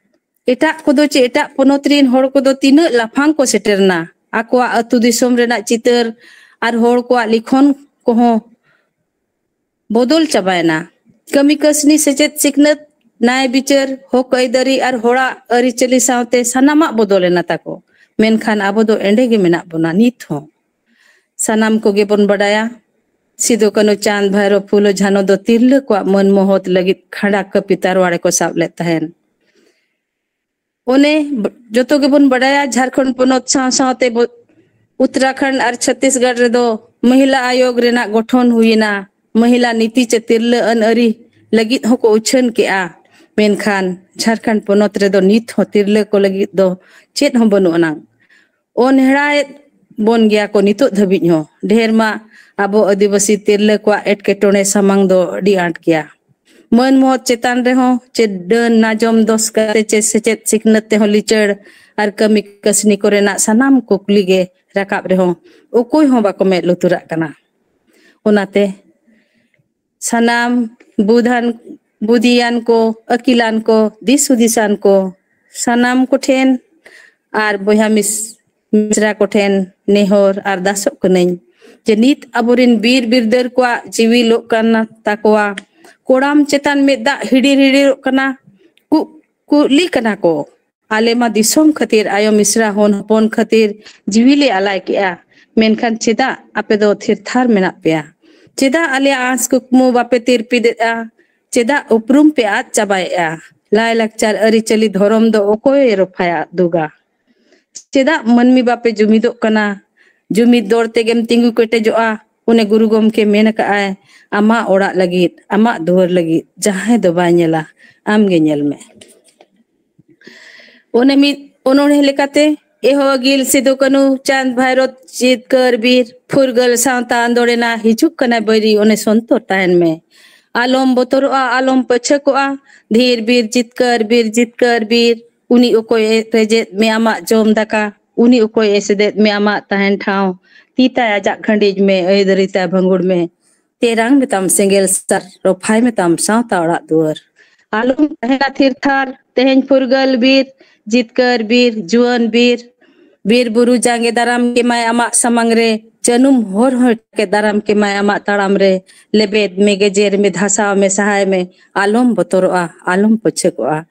ᱮᱴᱟᱜ ᱠᱚᱫᱚ ᱪᱮ ᱮᱴᱟᱜ ᱯᱚᱱᱚᱛ ᱨᱮᱱ ᱦᱚᱲ ᱠᱚᱫᱚ ᱛᱤᱱᱟᱹᱜ ᱞᱟᱯᱷᱟᱝ ᱠᱚ ᱥᱮᱴᱮᱨᱱᱟ, ᱟᱠᱚᱣᱟᱜ ᱟᱹᱛᱩ ᱫᱤᱥᱚᱢ ᱨᱮᱱᱟᱜ ᱪᱤᱛᱟᱹᱨ ᱟᱨ ᱦᱚᱲ ᱠᱚᱣᱟᱜ ᱞᱤᱠᱷᱚᱱ ᱠᱚᱦᱚᱸ ᱵᱚᱫᱚᱞ ᱪᱟᱵᱟᱭᱮᱱᱟ᱾ ᱠᱟᱹᱢᱤ ᱠᱟᱹᱥᱱᱤ, ᱥᱮᱪᱮᱫ ᱥᱤᱠᱷᱱᱟᱹᱛ, ᱱᱟᱭ ᱵᱤᱪᱟᱹᱨ, ᱦᱚᱠ ᱟᱹᱭᱫᱟᱹᱨᱤ ᱟᱨ ᱦᱚᱲᱟᱜ ᱟᱹᱨᱤᱪᱟᱹᱞᱤ ᱥᱟᱶᱛᱮ ᱥᱟᱱᱟᱢᱟᱜ ᱵᱚᱫᱚᱞ ᱮᱱᱟ ᱛᱟᱠᱚ᱾ ᱢᱮᱱᱠᱷᱟᱱ ᱟᱵᱚ ᱫᱚ ᱮᱸᱰᱮ ᱜᱮ ᱢᱮᱱᱟᱜ ᱵᱚᱱᱟ ᱱᱤᱛ ᱦᱚᱸ᱾ ᱥᱟᱱᱟᱢ ᱠᱚᱜᱮ ᱵᱚᱱ ᱵᱟᱰᱟᱭᱟ, ᱥᱤᱫᱩ ᱠᱟᱹᱱᱩ ᱪᱟᱸᱫᱽ ᱵᱷᱟᱭᱨᱳ ᱯᱷᱩᱞᱳ ᱡᱷᱟᱱᱳ ᱫᱚ ᱛᱤᱨᱞᱟᱹ ᱠᱚᱣᱟᱜ ᱢᱟᱹᱱ ᱢᱚᱦᱚᱛ ᱞᱟᱹᱜᱤᱫ ᱠᱷᱟᱸᱰᱟ ᱠᱟᱹᱯᱤ ᱛᱟᱨᱣᱟᱲᱮ ᱠᱚ ᱥᱟᱵ ᱞᱮᱫ ᱛᱟᱦᱮᱸᱱ᱾ ᱚᱱᱮ ᱵ-, ᱡᱚᱛᱚ ᱜᱮᱵᱚᱱ ᱵᱟᱰᱟᱭᱟ, ᱡᱷᱟᱲᱠᱷᱚᱸᱰ ᱯᱚᱱᱚᱛ ᱥᱟᱶ ᱥᱟᱶᱛᱮ ᱵᱚ-, ᱩᱛᱛᱚᱨᱟᱠᱷᱚᱸᱰ ᱟᱨ ᱪᱷᱚᱛᱤᱥᱜᱚᱲ ᱨᱮᱫᱚ ᱢᱚᱦᱤᱞᱟ ᱟᱭᱳᱜᱽ ᱨᱮᱱᱟᱜ ᱜᱚᱴᱷᱚᱱ ᱦᱩᱭᱮᱱᱟ᱾ ᱢᱚᱦᱤᱞᱟ ᱱᱤᱛᱤ ᱪᱮ ᱛᱤᱨᱞᱟᱹ ᱟᱹᱱ ᱟᱹᱨᱤ ᱞᱟᱹᱜᱤᱫ ᱦᱚᱸᱠᱚ ᱩᱪᱷᱟᱹᱱ ᱠᱮᱜᱼᱟ᱾ ᱢᱮᱱᱠᱷᱟᱱ ᱡᱷᱟᱲᱠᱷᱚᱸᱰ ᱯᱚᱱᱚᱛ ᱨᱮᱫᱚ ᱱᱤᱛ ᱦᱚᱸ ᱛᱤᱨᱞᱟᱹ ᱠᱚ ᱞᱟᱹᱜᱤᱫ ᱫᱚ ᱪᱮᱫ ᱦᱚᱸ ᱵᱟᱹᱱᱩᱜ ᱟᱱᱟᱝ᱾ ᱚᱱᱦᱮᱲᱟᱭᱮᱫ ᱵᱚᱱ ᱜᱮᱭᱟ ᱠᱚ ᱱᱤᱛᱚᱜ ᱫᱷᱟᱹᱵᱤᱡ ᱦᱚᱸ᱾ ᱰᱷᱮᱨ ᱢᱟ ᱟᱵᱚ ᱟᱹᱫᱤᱵᱟᱹᱥᱤ ᱛᱤᱨᱞᱟᱹ ᱠᱚᱣᱟᱜ ᱮᱴᱠᱮᱴᱚᱬᱮ ᱥᱟᱢᱟᱝ ᱫᱚ ᱟᱹᱰᱤ ᱟᱸᱴ ᱜᱮᱭᱟ᱾ ᱢᱟᱹᱱ ᱢᱚᱦᱚᱛ ᱪᱮᱛᱟᱱ ᱨᱮᱦᱚᱸ ᱪᱮ ᱰᱟᱹᱱ ᱱᱟᱡᱚᱢ ᱫᱚᱥ ᱠᱟᱛᱮ ᱪᱮ ᱥᱮᱪᱮᱫ ᱥᱤᱠᱷᱱᱟᱹᱛ ᱛᱮᱦᱚᱸ ᱞᱤᱪᱟᱹᱲ ᱟᱨ ᱠᱟᱹᱢᱤ ᱠᱟᱹᱥᱱᱤ ᱠᱚᱨᱮᱱᱟᱜ ᱥᱟᱱᱟᱢ ᱠᱩᱠᱞᱤ ᱜᱮ ᱨᱟᱠᱟᱵ ᱨᱮᱦᱚᱸ ᱚᱠᱚᱭ ᱦᱚᱸ ᱵᱟᱠᱚ ᱢᱮᱫ ᱞᱩᱛᱩᱨᱟᱜ ᱠᱟᱱᱟ᱾ ᱚᱱᱟᱛᱮ ᱥᱟᱱᱟᱢ ᱵᱩᱫᱷᱟᱱ, ᱵᱩᱫᱷᱤᱭᱟᱱ ᱠᱚ, ᱟᱹᱠᱤᱞᱟᱱ ᱠᱚ, ᱫᱤᱥ ᱦᱩᱫᱤᱥᱟᱱ ᱠᱚ, ᱥᱟᱱᱟᱢ ᱠᱚᱴᱷᱮᱱ ᱟᱨ ᱵᱚᱭᱦᱟ ᱢᱤᱥ-, ᱢᱤᱥᱨᱟ ᱠᱚᱴᱷᱮᱱ ᱱᱮᱦᱚᱨ ᱟᱨᱫᱟᱥᱚᱜ ᱠᱟᱹᱱᱟᱹᱧ ᱡᱮ ᱱᱤᱛ ᱟᱵᱚᱨᱮᱱ ᱵᱤᱨ ᱵᱤᱨᱫᱟᱹᱨ ᱠᱚᱣᱟᱜ ᱡᱤᱣᱤ ᱞᱚᱜ ᱠᱟᱱ ᱛᱟᱠᱚᱣᱟ, ᱠᱚᱲᱟᱢ ᱪᱮᱛᱟᱱ ᱢᱮᱫ ᱫᱟᱜ ᱦᱤᱰᱤᱨ ᱦᱤᱰᱤᱨᱚᱜ ᱠᱟᱱᱟ, ᱠᱩ-, ᱠᱩᱜᱞᱤ ᱠᱟᱱᱟ ᱠᱚ, ᱟᱞᱮ ᱢᱟ ᱫᱤᱥᱚᱢ ᱠᱷᱟᱹᱛᱤᱨ, ᱟᱭᱳ ᱢᱤᱥᱨᱟ ᱦᱚᱱ ᱦᱚᱯᱚᱱ ᱠᱷᱟᱹᱛᱤᱨ ᱡᱤᱣᱤ ᱞᱮ ᱟᱞᱟᱭ ᱠᱮᱜᱼᱟ, ᱢᱮᱱᱠᱷᱟᱱ ᱪᱮᱫᱟᱜ ᱟᱯᱮ ᱫᱚ ᱛᱷᱤᱨ ᱛᱷᱟᱨ ᱢᱮᱱᱟᱜ ᱯᱮᱭᱟ? ᱪᱮᱫᱟᱜ ᱟᱞᱮᱭᱟᱜ ᱟᱸᱥ ᱠᱩᱠᱢᱩ ᱵᱟᱯᱮ ᱛᱤᱨᱯᱤᱫ ᱮᱫᱼᱟ? ᱪᱮᱫᱟᱜ ᱩᱯᱨᱩᱢ ᱯᱮ ᱟᱫ ᱪᱟᱵᱟᱭᱮᱫᱼᱟ? ᱞᱟᱭ ᱞᱟᱠᱪᱟᱨ, ᱟᱹᱨᱤᱪᱟᱹᱞᱤ, ᱫᱷᱚᱨᱚᱢ ᱫᱚ ᱚᱠᱚᱭᱮ ᱨᱚᱯᱷᱟᱭᱟ ᱫᱩᱜᱟ? ᱪᱮᱫᱟᱜ ᱢᱟᱹᱱᱢᱤ ᱵᱟᱯᱮ ᱡᱩᱢᱤᱫᱚᱜ ᱠᱟᱱᱟ? ᱡᱩᱢᱤᱫ ᱫᱚᱲ ᱛᱮᱜᱮᱢ ᱛᱤᱸᱜᱩ ᱠᱮᱴᱮᱡᱚᱜᱼᱟ, ᱚᱱᱮ ᱜᱩᱨᱩ ᱜᱚᱢᱠᱮ ᱢᱮᱱ ᱟᱠᱟᱫᱼᱟᱭ, "ᱟᱢᱟᱜ ᱚᱲᱟᱜ ᱞᱟᱹᱜᱤᱫ, ᱟᱢᱟᱜ ᱫᱩᱣᱟᱹᱨ ᱞᱟᱹᱜᱤᱫ ᱡᱟᱦᱟᱸᱭ ᱫᱚ ᱵᱟᱭ ᱧᱮᱞᱟ, ᱟᱢ ᱜᱮ ᱧᱮᱞ ᱢᱮ᱾" ᱚᱱᱮ ᱢᱤᱫ ᱚᱱᱚᱬᱦᱮ ᱞᱮᱠᱟᱛᱮ, ᱮᱦᱚ ᱟᱹᱜᱤᱞ ᱥᱤᱫᱩ ᱠᱟᱹᱱᱩ ᱪᱟᱸᱫᱽ ᱵᱷᱟᱭᱨᱚᱛ ᱡᱤᱛᱠᱟᱹᱨ ᱵᱤᱨ, ᱯᱷᱩᱨᱜᱟᱹᱞ ᱥᱟᱶᱛᱟ ᱟᱱᱫᱳᱲᱮᱱᱟ ᱦᱤᱡᱩᱜ ᱠᱟᱱᱟᱭ ᱵᱟᱹᱭᱨᱤ, ᱚᱱᱮ ᱥᱚᱱᱛᱚᱨ ᱛᱟᱦᱮᱱ ᱢᱮ᱾ ᱟᱞᱚᱢ ᱵᱚᱛᱚᱨᱚᱜᱼᱟ, ᱟᱞᱚᱢ ᱯᱟᱹᱪᱷᱟᱹᱠᱚᱜᱼᱟ, ᱫᱷᱤᱨ ᱵᱤᱨ ᱡᱤᱛᱠᱟᱹᱨ ᱵᱤᱨ, ᱡᱤᱛᱠᱟᱹᱨ ᱵᱤᱨ, ᱩᱱᱤ ᱚᱠᱚᱭ ᱮ ᱨᱮᱡᱮᱫ ᱢᱮ ᱟᱢᱟᱜ ᱡᱚᱢ ᱫᱟᱠᱟ, ᱩᱱᱤ ᱚᱠᱚᱭ ᱮ ᱥᱮᱫᱮᱫ ᱢᱮ ᱟᱢᱟᱜ ᱛᱟᱦᱮᱱ ᱴᱷᱟᱶ, ᱛᱤ ᱛᱟᱭ ᱟᱡᱟᱜ ᱠᱷᱟᱹᱰᱤᱡ ᱢᱮ, ᱟᱹᱭᱫᱟᱹᱨᱤ ᱛᱟᱭ ᱵᱷᱟᱺᱜᱩᱲ ᱢᱮ, ᱛᱮᱨᱟᱝ ᱢᱮᱛᱟᱢ ᱥᱮᱸᱜᱮᱞ ᱥᱟᱨ, ᱨᱚᱯᱷᱟᱭ ᱢᱮᱛᱟᱢ ᱥᱟᱶᱛᱟ ᱚᱲᱟᱜ ᱫᱩᱣᱟᱹᱨ᱾ ᱟᱞᱚᱢ ᱛᱟᱦᱮᱱᱟ ᱛᱷᱤᱨ ᱛᱷᱟᱨ, ᱛᱮᱦᱮᱧ ᱯᱷᱩᱨᱜᱟᱹᱞ ᱵᱤᱨ, ᱡᱤᱛᱠᱟᱹᱨ ᱵᱤᱨ, ᱡᱩᱣᱟᱹᱱ ᱵᱤᱨ, ᱵᱤᱨ ᱵᱩᱨᱩ ᱡᱟᱸᱜᱮ ᱫᱟᱨᱟᱢ ᱠᱮᱢᱟᱭ ᱟᱢᱟᱜ ᱥᱟᱢᱟᱝ ᱨᱮ, ᱡᱟᱹᱱᱩᱢ ᱦᱚᱨ ᱦᱚᱸ ᱡᱟᱸᱜᱮ ᱫᱟᱨᱟᱢ ᱠᱮᱢᱟᱭ ᱟᱢᱟᱜ ᱛᱟᱲᱟᱢ ᱨᱮ, ᱞᱮᱵᱮᱫ ᱢᱮ, ᱜᱮᱡᱮᱨ ᱢᱮ, ᱫᱷᱟᱥᱟᱣ ᱢᱮ, ᱥᱟᱦᱟᱭ ᱢᱮ, ᱟᱞᱚᱢ ᱵᱚᱛᱚᱨᱚᱜᱼᱟ, ᱟᱞᱚᱢ ᱯᱟᱹᱪᱷᱟᱹᱠᱚᱜᱼᱟ᱾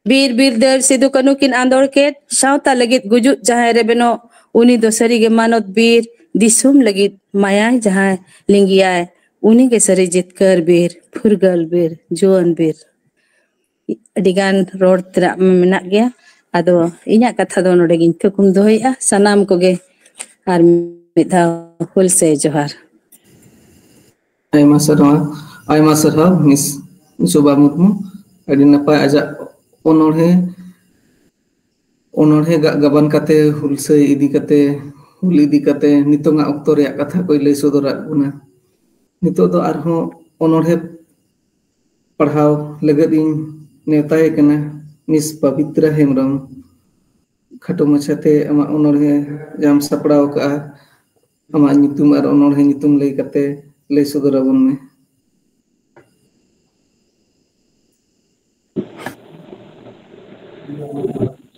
ᱵᱤᱨ ᱵᱤᱨᱫᱟᱹᱞ ᱥᱤᱫᱩ ᱠᱟᱹᱱᱩ ᱠᱤᱱ ᱟᱸᱫᱳᱲ ᱠᱮᱫ, ᱥᱟᱶᱛᱟ ᱞᱟᱹᱜᱤᱫ ᱜᱩᱡᱩᱜ ᱡᱟᱦᱟᱸᱭ ᱨᱮᱵᱮᱱᱚᱜ, ᱩᱱᱤ ᱫᱚ ᱥᱟᱹᱨᱤᱜᱮ ᱢᱟᱱᱚᱛ ᱵᱤᱨ, ᱫᱤᱥᱚᱢ ᱞᱟᱹᱜᱤᱫ ᱢᱟᱭᱟᱭ ᱡᱟᱦᱟᱸᱭ ᱞᱤᱸᱜᱤᱭᱟᱭ, ᱩᱱᱤᱜᱮ ᱥᱟᱹᱨᱤ ᱡᱤᱛᱠᱟᱹᱨ ᱵᱤᱨ, ᱯᱷᱩᱨᱜᱟᱹᱞ ᱵᱤᱨ, ᱡᱩᱣᱟᱹᱱ ᱵᱤᱨ᱾ ᱟᱹᱰᱤᱜᱟᱱ ᱨᱚᱲ ᱛᱮᱱᱟᱜ ᱢᱟ ᱢᱮᱱᱟᱜ ᱜᱮᱭᱟ, ᱟᱫᱚ ᱤᱧᱟᱹᱜ ᱠᱟᱛᱷᱟ ᱫᱚ ᱱᱚᱰᱮ ᱜᱤᱧ ᱛᱷᱩᱠᱩᱢ ᱫᱚᱦᱚᱭᱮᱫᱼᱟ᱾ ᱥᱟᱱᱟᱢ ᱠᱚᱜᱮ ᱟᱨ ᱢᱤᱫ ᱫᱷᱟᱣ ᱦᱩᱞᱥᱟᱹᱭ ᱡᱚᱦᱟᱨ᱾ ᱟᱭᱢᱟ ᱥᱟᱨᱦᱟᱣ, ᱟᱭᱢᱟ ᱥᱟᱨᱦᱟᱣ ᱢᱤᱥ ᱥᱳᱵᱷᱟ ᱢᱩᱨᱢᱩ᱾ ᱟᱹᱰᱤ ᱱᱟᱯᱟᱭ ᱟᱡᱟᱜ ᱚᱱᱚᱬᱦᱮ, ᱚᱱᱚᱬᱦᱮ ᱜᱟᱜ ᱜᱟᱵᱟᱱ ᱠᱟᱛᱮ, ᱦᱩᱞᱥᱟᱹᱭ ᱤᱫᱤ ᱠᱟᱛᱮ, ᱦᱩᱞ ᱤᱫᱤ ᱠᱟᱛᱮ ᱱᱤᱛᱚᱝᱟᱜ ᱚᱠᱛᱚ ᱨᱮᱭᱟᱜ ᱠᱟᱛᱷᱟ ᱠᱚᱭ ᱞᱟᱹᱭ ᱥᱚᱫᱚᱨᱟᱫ ᱵᱚᱱᱟ᱾ ᱱᱤᱛᱚᱜ ᱫᱚ ᱟᱨᱦᱚᱸ ᱚᱱᱚᱬᱦᱮ ᱯᱟᱲᱦᱟᱣ ᱞᱟᱹᱜᱤᱫ ᱤᱧ ᱱᱮᱣᱛᱟᱭᱮ ᱠᱟᱱᱟ ᱢᱤᱥ ᱯᱚᱵᱤᱛᱨᱟ ᱦᱮᱢᱵᱨᱚᱢ᱾ ᱠᱷᱟᱴᱚ ᱢᱟᱪᱷᱟᱛᱮ ᱟᱢᱟᱜ ᱚᱱᱚᱬᱦᱮ ᱡᱟᱦᱟᱸᱢ ᱥᱟᱯᱲᱟᱣ ᱟᱠᱟᱫᱼᱟ, ᱟᱢᱟᱜ ᱧᱩᱛᱩᱢ ᱟᱨ ᱚᱱᱚᱬᱦᱮ ᱧᱩᱛᱩᱢ ᱞᱟᱹᱭ ᱠᱟᱛᱮ ᱞᱟᱹᱭ ᱥᱚᱫᱚᱨ ᱟᱵᱚᱱ ᱢᱮ᱾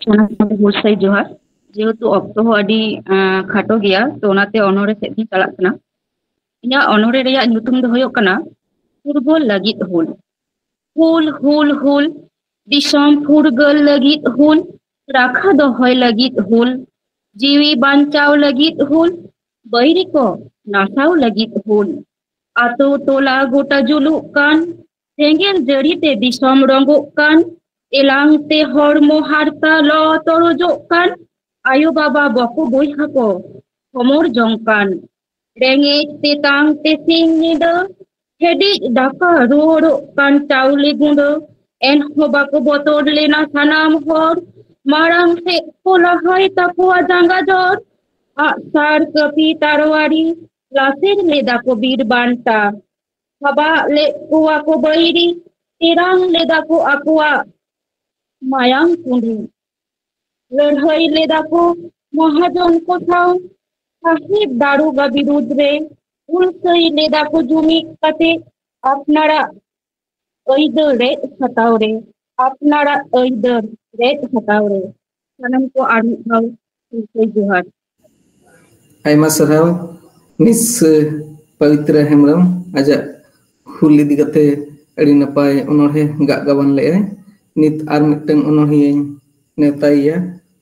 ᱥᱟᱱᱟᱢ ᱠᱚᱜᱮ ᱦᱩᱞᱥᱟᱹᱭ ᱡᱚᱦᱟᱨ᱾ ᱡᱮᱦᱮᱛᱩ ᱚᱠᱛᱚ ᱦᱚᱸ ᱟᱹᱰᱤ, ᱟᱸ, ᱠᱷᱟᱴᱚ ᱜᱮᱭᱟ, ᱛᱚ ᱚᱱᱟᱛᱮ ᱚᱱᱚᱬᱦᱮ ᱥᱮᱫ ᱜᱤᱧ ᱪᱟᱞᱟᱜ ᱠᱟᱱᱟ᱾ ᱤᱧᱟᱹᱜ ᱚᱱᱚᱬᱦᱮ ᱨᱮᱭᱟᱜ ᱧᱩᱛᱩᱢ ᱫᱚ ᱦᱩᱭᱩᱜ ᱠᱟᱱᱟ ᱯᱷᱩᱨᱜᱟᱹᱞ ᱞᱟᱹᱜᱤᱫ ᱦᱩᱞ᱾ ᱦᱩᱞ, ᱦᱩᱞ, ᱦᱩᱞ, ᱫᱤᱥᱚᱢ ᱯᱷᱩᱨᱜᱟᱹᱞ ᱞᱟᱹᱜᱤᱫ ᱦᱩᱞ, ᱨᱟᱠᱷᱟ ᱫᱚᱦᱚᱭ ᱞᱟᱹᱜᱤᱫ ᱦᱩᱞ, ᱡᱤᱣᱤ ᱵᱟᱧᱪᱟᱣ ᱞᱟᱹᱜᱤᱫ ᱦᱩᱞ, ᱵᱟᱹᱭᱨᱤ ᱠᱚ ᱱᱟᱥᱟᱣ ᱞᱟᱹᱜᱤᱫ ᱦᱩᱞ᱾ ᱟᱛᱳ ᱴᱚᱞᱟ ᱜᱚᱴᱟ ᱡᱩᱞᱩᱜ ᱠᱟᱱ, ᱥᱮᱸᱜᱮᱞ ᱡᱟᱹᱲᱤ ᱛᱮ ᱫᱤᱥᱚᱢ ᱨᱚᱸᱜᱚᱜ ᱠᱟᱱ, ᱮᱞᱟᱝ ᱛᱮ ᱦᱚᱲᱢᱚ ᱦᱟᱨᱛᱟ ᱞᱚ ᱛᱚᱨᱚᱡᱚᱜ ᱠᱟᱱ, ᱟᱭᱳ ᱵᱟᱵᱟ ᱵᱚᱠᱚ ᱵᱚᱭᱦᱟ ᱠᱚ ᱦᱚᱢᱚᱨ ᱡᱚᱝ ᱠᱟᱱ, ᱨᱮᱸᱜᱮᱡ ᱛᱮᱛᱟᱝ ᱛᱮ ᱥᱤᱧ ᱧᱤᱫᱟᱹ, ᱦᱮᱰᱤᱡ ᱫᱟᱠᱟ ᱨᱩᱣᱟᱹᱲᱚᱜ ᱠᱟᱱ ᱪᱟᱣᱞᱮ ᱜᱩᱸᱰᱟᱹ, ᱮᱱᱦᱚᱸ ᱵᱟᱠᱚ ᱵᱚᱛᱚᱨ ᱞᱮᱱᱟ ᱥᱟᱱᱟᱢ ᱦᱚᱲ᱾ ᱢᱟᱲᱟᱝ ᱥᱮᱫ ᱠᱚ ᱞᱟᱦᱟᱭ ᱛᱟᱠᱚᱣᱟ ᱡᱟᱸᱜᱟ ᱡᱚᱨ, ᱟᱜᱼᱥᱟᱨ ᱠᱟᱹᱯᱤ ᱛᱟᱨᱣᱟᱨᱤ ᱞᱟᱥᱮᱨ ᱞᱮᱫᱟ ᱠᱚ ᱵᱤᱨ ᱵᱟᱱᱴᱟ᱾ ᱥᱟᱵᱟᱜ ᱞᱮᱫ ᱠᱚᱣᱟ ᱠᱚ ᱵᱟᱹᱭᱨᱤ, ᱛᱮᱨᱟᱝ ᱞᱮᱫᱟ ᱠᱚ ᱟᱠᱚᱣᱟᱜ ᱢᱟᱭᱟᱝ ᱠᱩᱸᱰᱤ᱾ ᱞᱟᱹᱲᱦᱟᱹᱭ ᱞᱮᱫᱟ ᱠᱚ ᱢᱚᱦᱟᱡᱚᱱ ᱠᱚ ᱥᱟᱶ, ᱥᱟᱦᱮᱵ ᱫᱟᱨᱩᱜᱟ ᱵᱤᱨᱩᱫᱽ ᱨᱮ᱾ ᱦᱩᱞᱥᱟᱹᱭ ᱞᱮᱫᱟ ᱠᱚ ᱡᱩᱢᱤᱫ ᱠᱟᱛᱮ ᱟᱯᱱᱟᱨᱟᱜ ᱟᱹᱭᱫᱟᱹᱨ ᱨᱮᱡ ᱦᱟᱛᱟᱣ ᱨᱮ, ᱟᱯᱱᱟᱨᱟᱜ ᱟᱹᱭᱫᱟᱹᱨ ᱨᱮᱡ ᱦᱟᱛᱟᱣ ᱨᱮ᱾ ᱥᱟᱱᱟᱢ ᱠᱚ ᱟᱨ ᱢᱤᱫ ᱫᱷᱟᱣ ᱦᱩᱞᱥᱟᱹᱭ ᱡᱚᱦᱟᱨ᱾ ᱟᱭᱢᱟ ᱥᱟᱨᱦᱟᱣ ᱢᱤᱥ ᱯᱚᱵᱤᱛᱨᱟ ᱦᱮᱢᱵᱨᱚᱢ, ᱟᱡᱟᱜ ᱦᱩᱞ ᱤᱫᱤ ᱠᱟᱛᱮ ᱟᱹᱰᱤ ᱱᱟᱯᱟᱭ ᱚᱱᱚᱬᱦᱮ ᱜᱟᱜ ᱜᱟᱵᱟᱱ ᱞᱮᱫᱼᱟᱭ᱾ ᱱᱤᱛ ᱟᱨ ᱢᱤᱫᱴᱟᱝ ᱚᱱᱚᱬᱦᱤᱭᱟᱹᱧ ᱱᱮᱣᱛᱟᱭᱮᱭᱟ,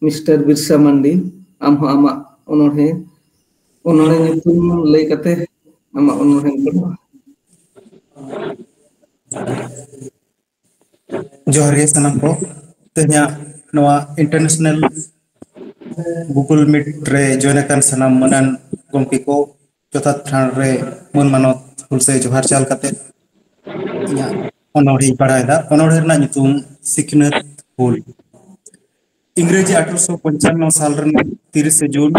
ᱢᱤᱥᱴᱟᱨ ᱵᱤᱨᱥᱟ ᱢᱟᱱᱰᱤ᱾ ᱟᱢ ᱦᱚᱸ ᱟᱢᱟᱜ ᱚᱱᱚᱬᱦᱮ, ᱚᱱᱚᱬᱦᱮ ᱧᱩᱛᱩᱢ ᱞᱟᱹᱭ ᱠᱟᱛᱮ ᱟᱢᱟᱜ ᱚᱱᱚᱬᱦᱮᱢ ᱯᱟᱲᱦᱟᱣᱟ᱾ ᱡᱚᱦᱟᱨ ᱜᱮ ᱥᱟᱱᱟᱢ ᱠᱚ᱾ ᱛᱮᱦᱮᱧᱟᱜ ᱱᱚᱣᱟ ᱤᱱᱴᱟᱨᱱᱮᱥᱱᱟᱞ ᱜᱩᱜᱩᱞ ᱢᱤᱴ ᱨᱮ ᱡᱚᱭᱮᱱ ᱟᱠᱟᱱ ᱥᱟᱱᱟᱢ ᱢᱟᱹᱱᱟᱱ ᱜᱚᱢᱠᱮ ᱠᱚ, ᱡᱚᱛᱷᱟᱛ ᱴᱷᱟᱶ ᱨᱮ ᱢᱟᱹᱱ ᱢᱟᱱᱚᱛ ᱦᱩᱞᱥᱟᱹᱭ ᱡᱚᱦᱟᱨ ᱪᱟᱞ ᱠᱟᱛᱮ ᱤᱧᱟᱹᱜ ᱚᱱᱚᱬᱦᱮᱧ ᱯᱟᱲᱦᱟᱣ ᱮᱫᱟ᱾ ᱚᱱᱚᱬᱦᱮ ᱨᱮᱱᱟᱜ ᱧᱩᱛᱩᱢ ᱥᱤᱠᱷᱱᱟᱹᱛ ᱦᱩᱞ᱾ ᱤᱝᱨᱮᱡᱤ ᱟᱴᱷᱨᱚᱥᱚ ᱯᱚᱧᱪᱟᱱᱱᱚ ᱥᱟᱞ ᱨᱮᱱᱟᱜ ᱛᱤᱨᱤᱥᱮ ᱡᱩᱱ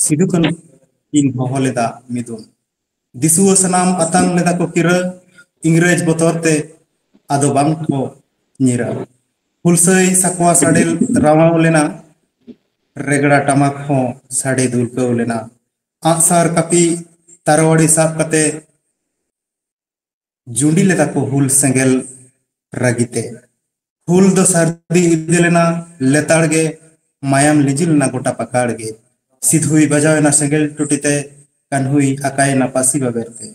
ᱥᱤᱫᱩ ᱠᱟᱹᱱᱦᱩ ᱠᱤᱱ ᱦᱚᱦᱚ ᱞᱮᱫᱟ ᱢᱤᱫᱩᱱ᱾ ᱫᱤᱥᱩᱣᱟᱹ ᱥᱟᱱᱟᱢ ᱟᱛᱟᱝ ᱞᱮᱫᱟ ᱠᱚ ᱠᱤᱨᱟᱹ, ᱤᱝᱨᱮᱡᱽ ᱵᱚᱛᱚᱨ ᱛᱮ ᱟᱫᱚ ᱵᱟᱝ ᱠᱚ ᱧᱤᱨᱟ᱾ ᱦᱩᱞᱥᱟᱹᱭ ᱥᱟᱠᱣᱟ ᱥᱟᱰᱮ ᱨᱟᱣᱟᱣ ᱞᱮᱱᱟ, ᱨᱮᱜᱽᱲᱟ ᱴᱟᱢᱟᱠ ᱦᱚᱸ ᱥᱟᱰᱮ ᱫᱩᱞᱠᱟᱹᱣ ᱞᱮᱱᱟ᱾ ᱟᱸᱜᱼᱥᱟᱨ ᱠᱟᱹᱯᱤ ᱛᱟᱨᱣᱟᱲᱤ ᱥᱟᱵ ᱠᱟᱛᱮ ᱡᱩᱸᱰᱤ ᱞᱮᱫᱟ ᱠᱚ ᱦᱩᱞ ᱥᱮᱸᱜᱮᱞ ᱨᱟᱹᱜᱤ ᱛᱮ᱾ ᱦᱩᱞ ᱫᱚ ᱥᱟᱹᱨᱫᱤ ᱤᱫᱤ ᱞᱮᱱᱟ ᱞᱮᱛᱟᱲ ᱜᱮ, ᱢᱟᱭᱟᱢ ᱞᱤᱸᱡᱤ ᱞᱮᱱᱟ ᱜᱚᱴᱟ ᱯᱟᱠᱟᱲ ᱜᱮ᱾ ᱥᱤᱫᱷᱩᱭ ᱵᱟᱡᱟᱣ ᱮᱱᱟ ᱥᱮᱸᱜᱮᱞ ᱴᱩᱴᱤ ᱛᱮ, ᱠᱟᱹᱱᱦᱩᱭ ᱟᱠᱟᱭᱮᱱᱟ ᱯᱟᱹᱥᱤ ᱵᱟᱵᱮᱨ ᱛᱮ᱾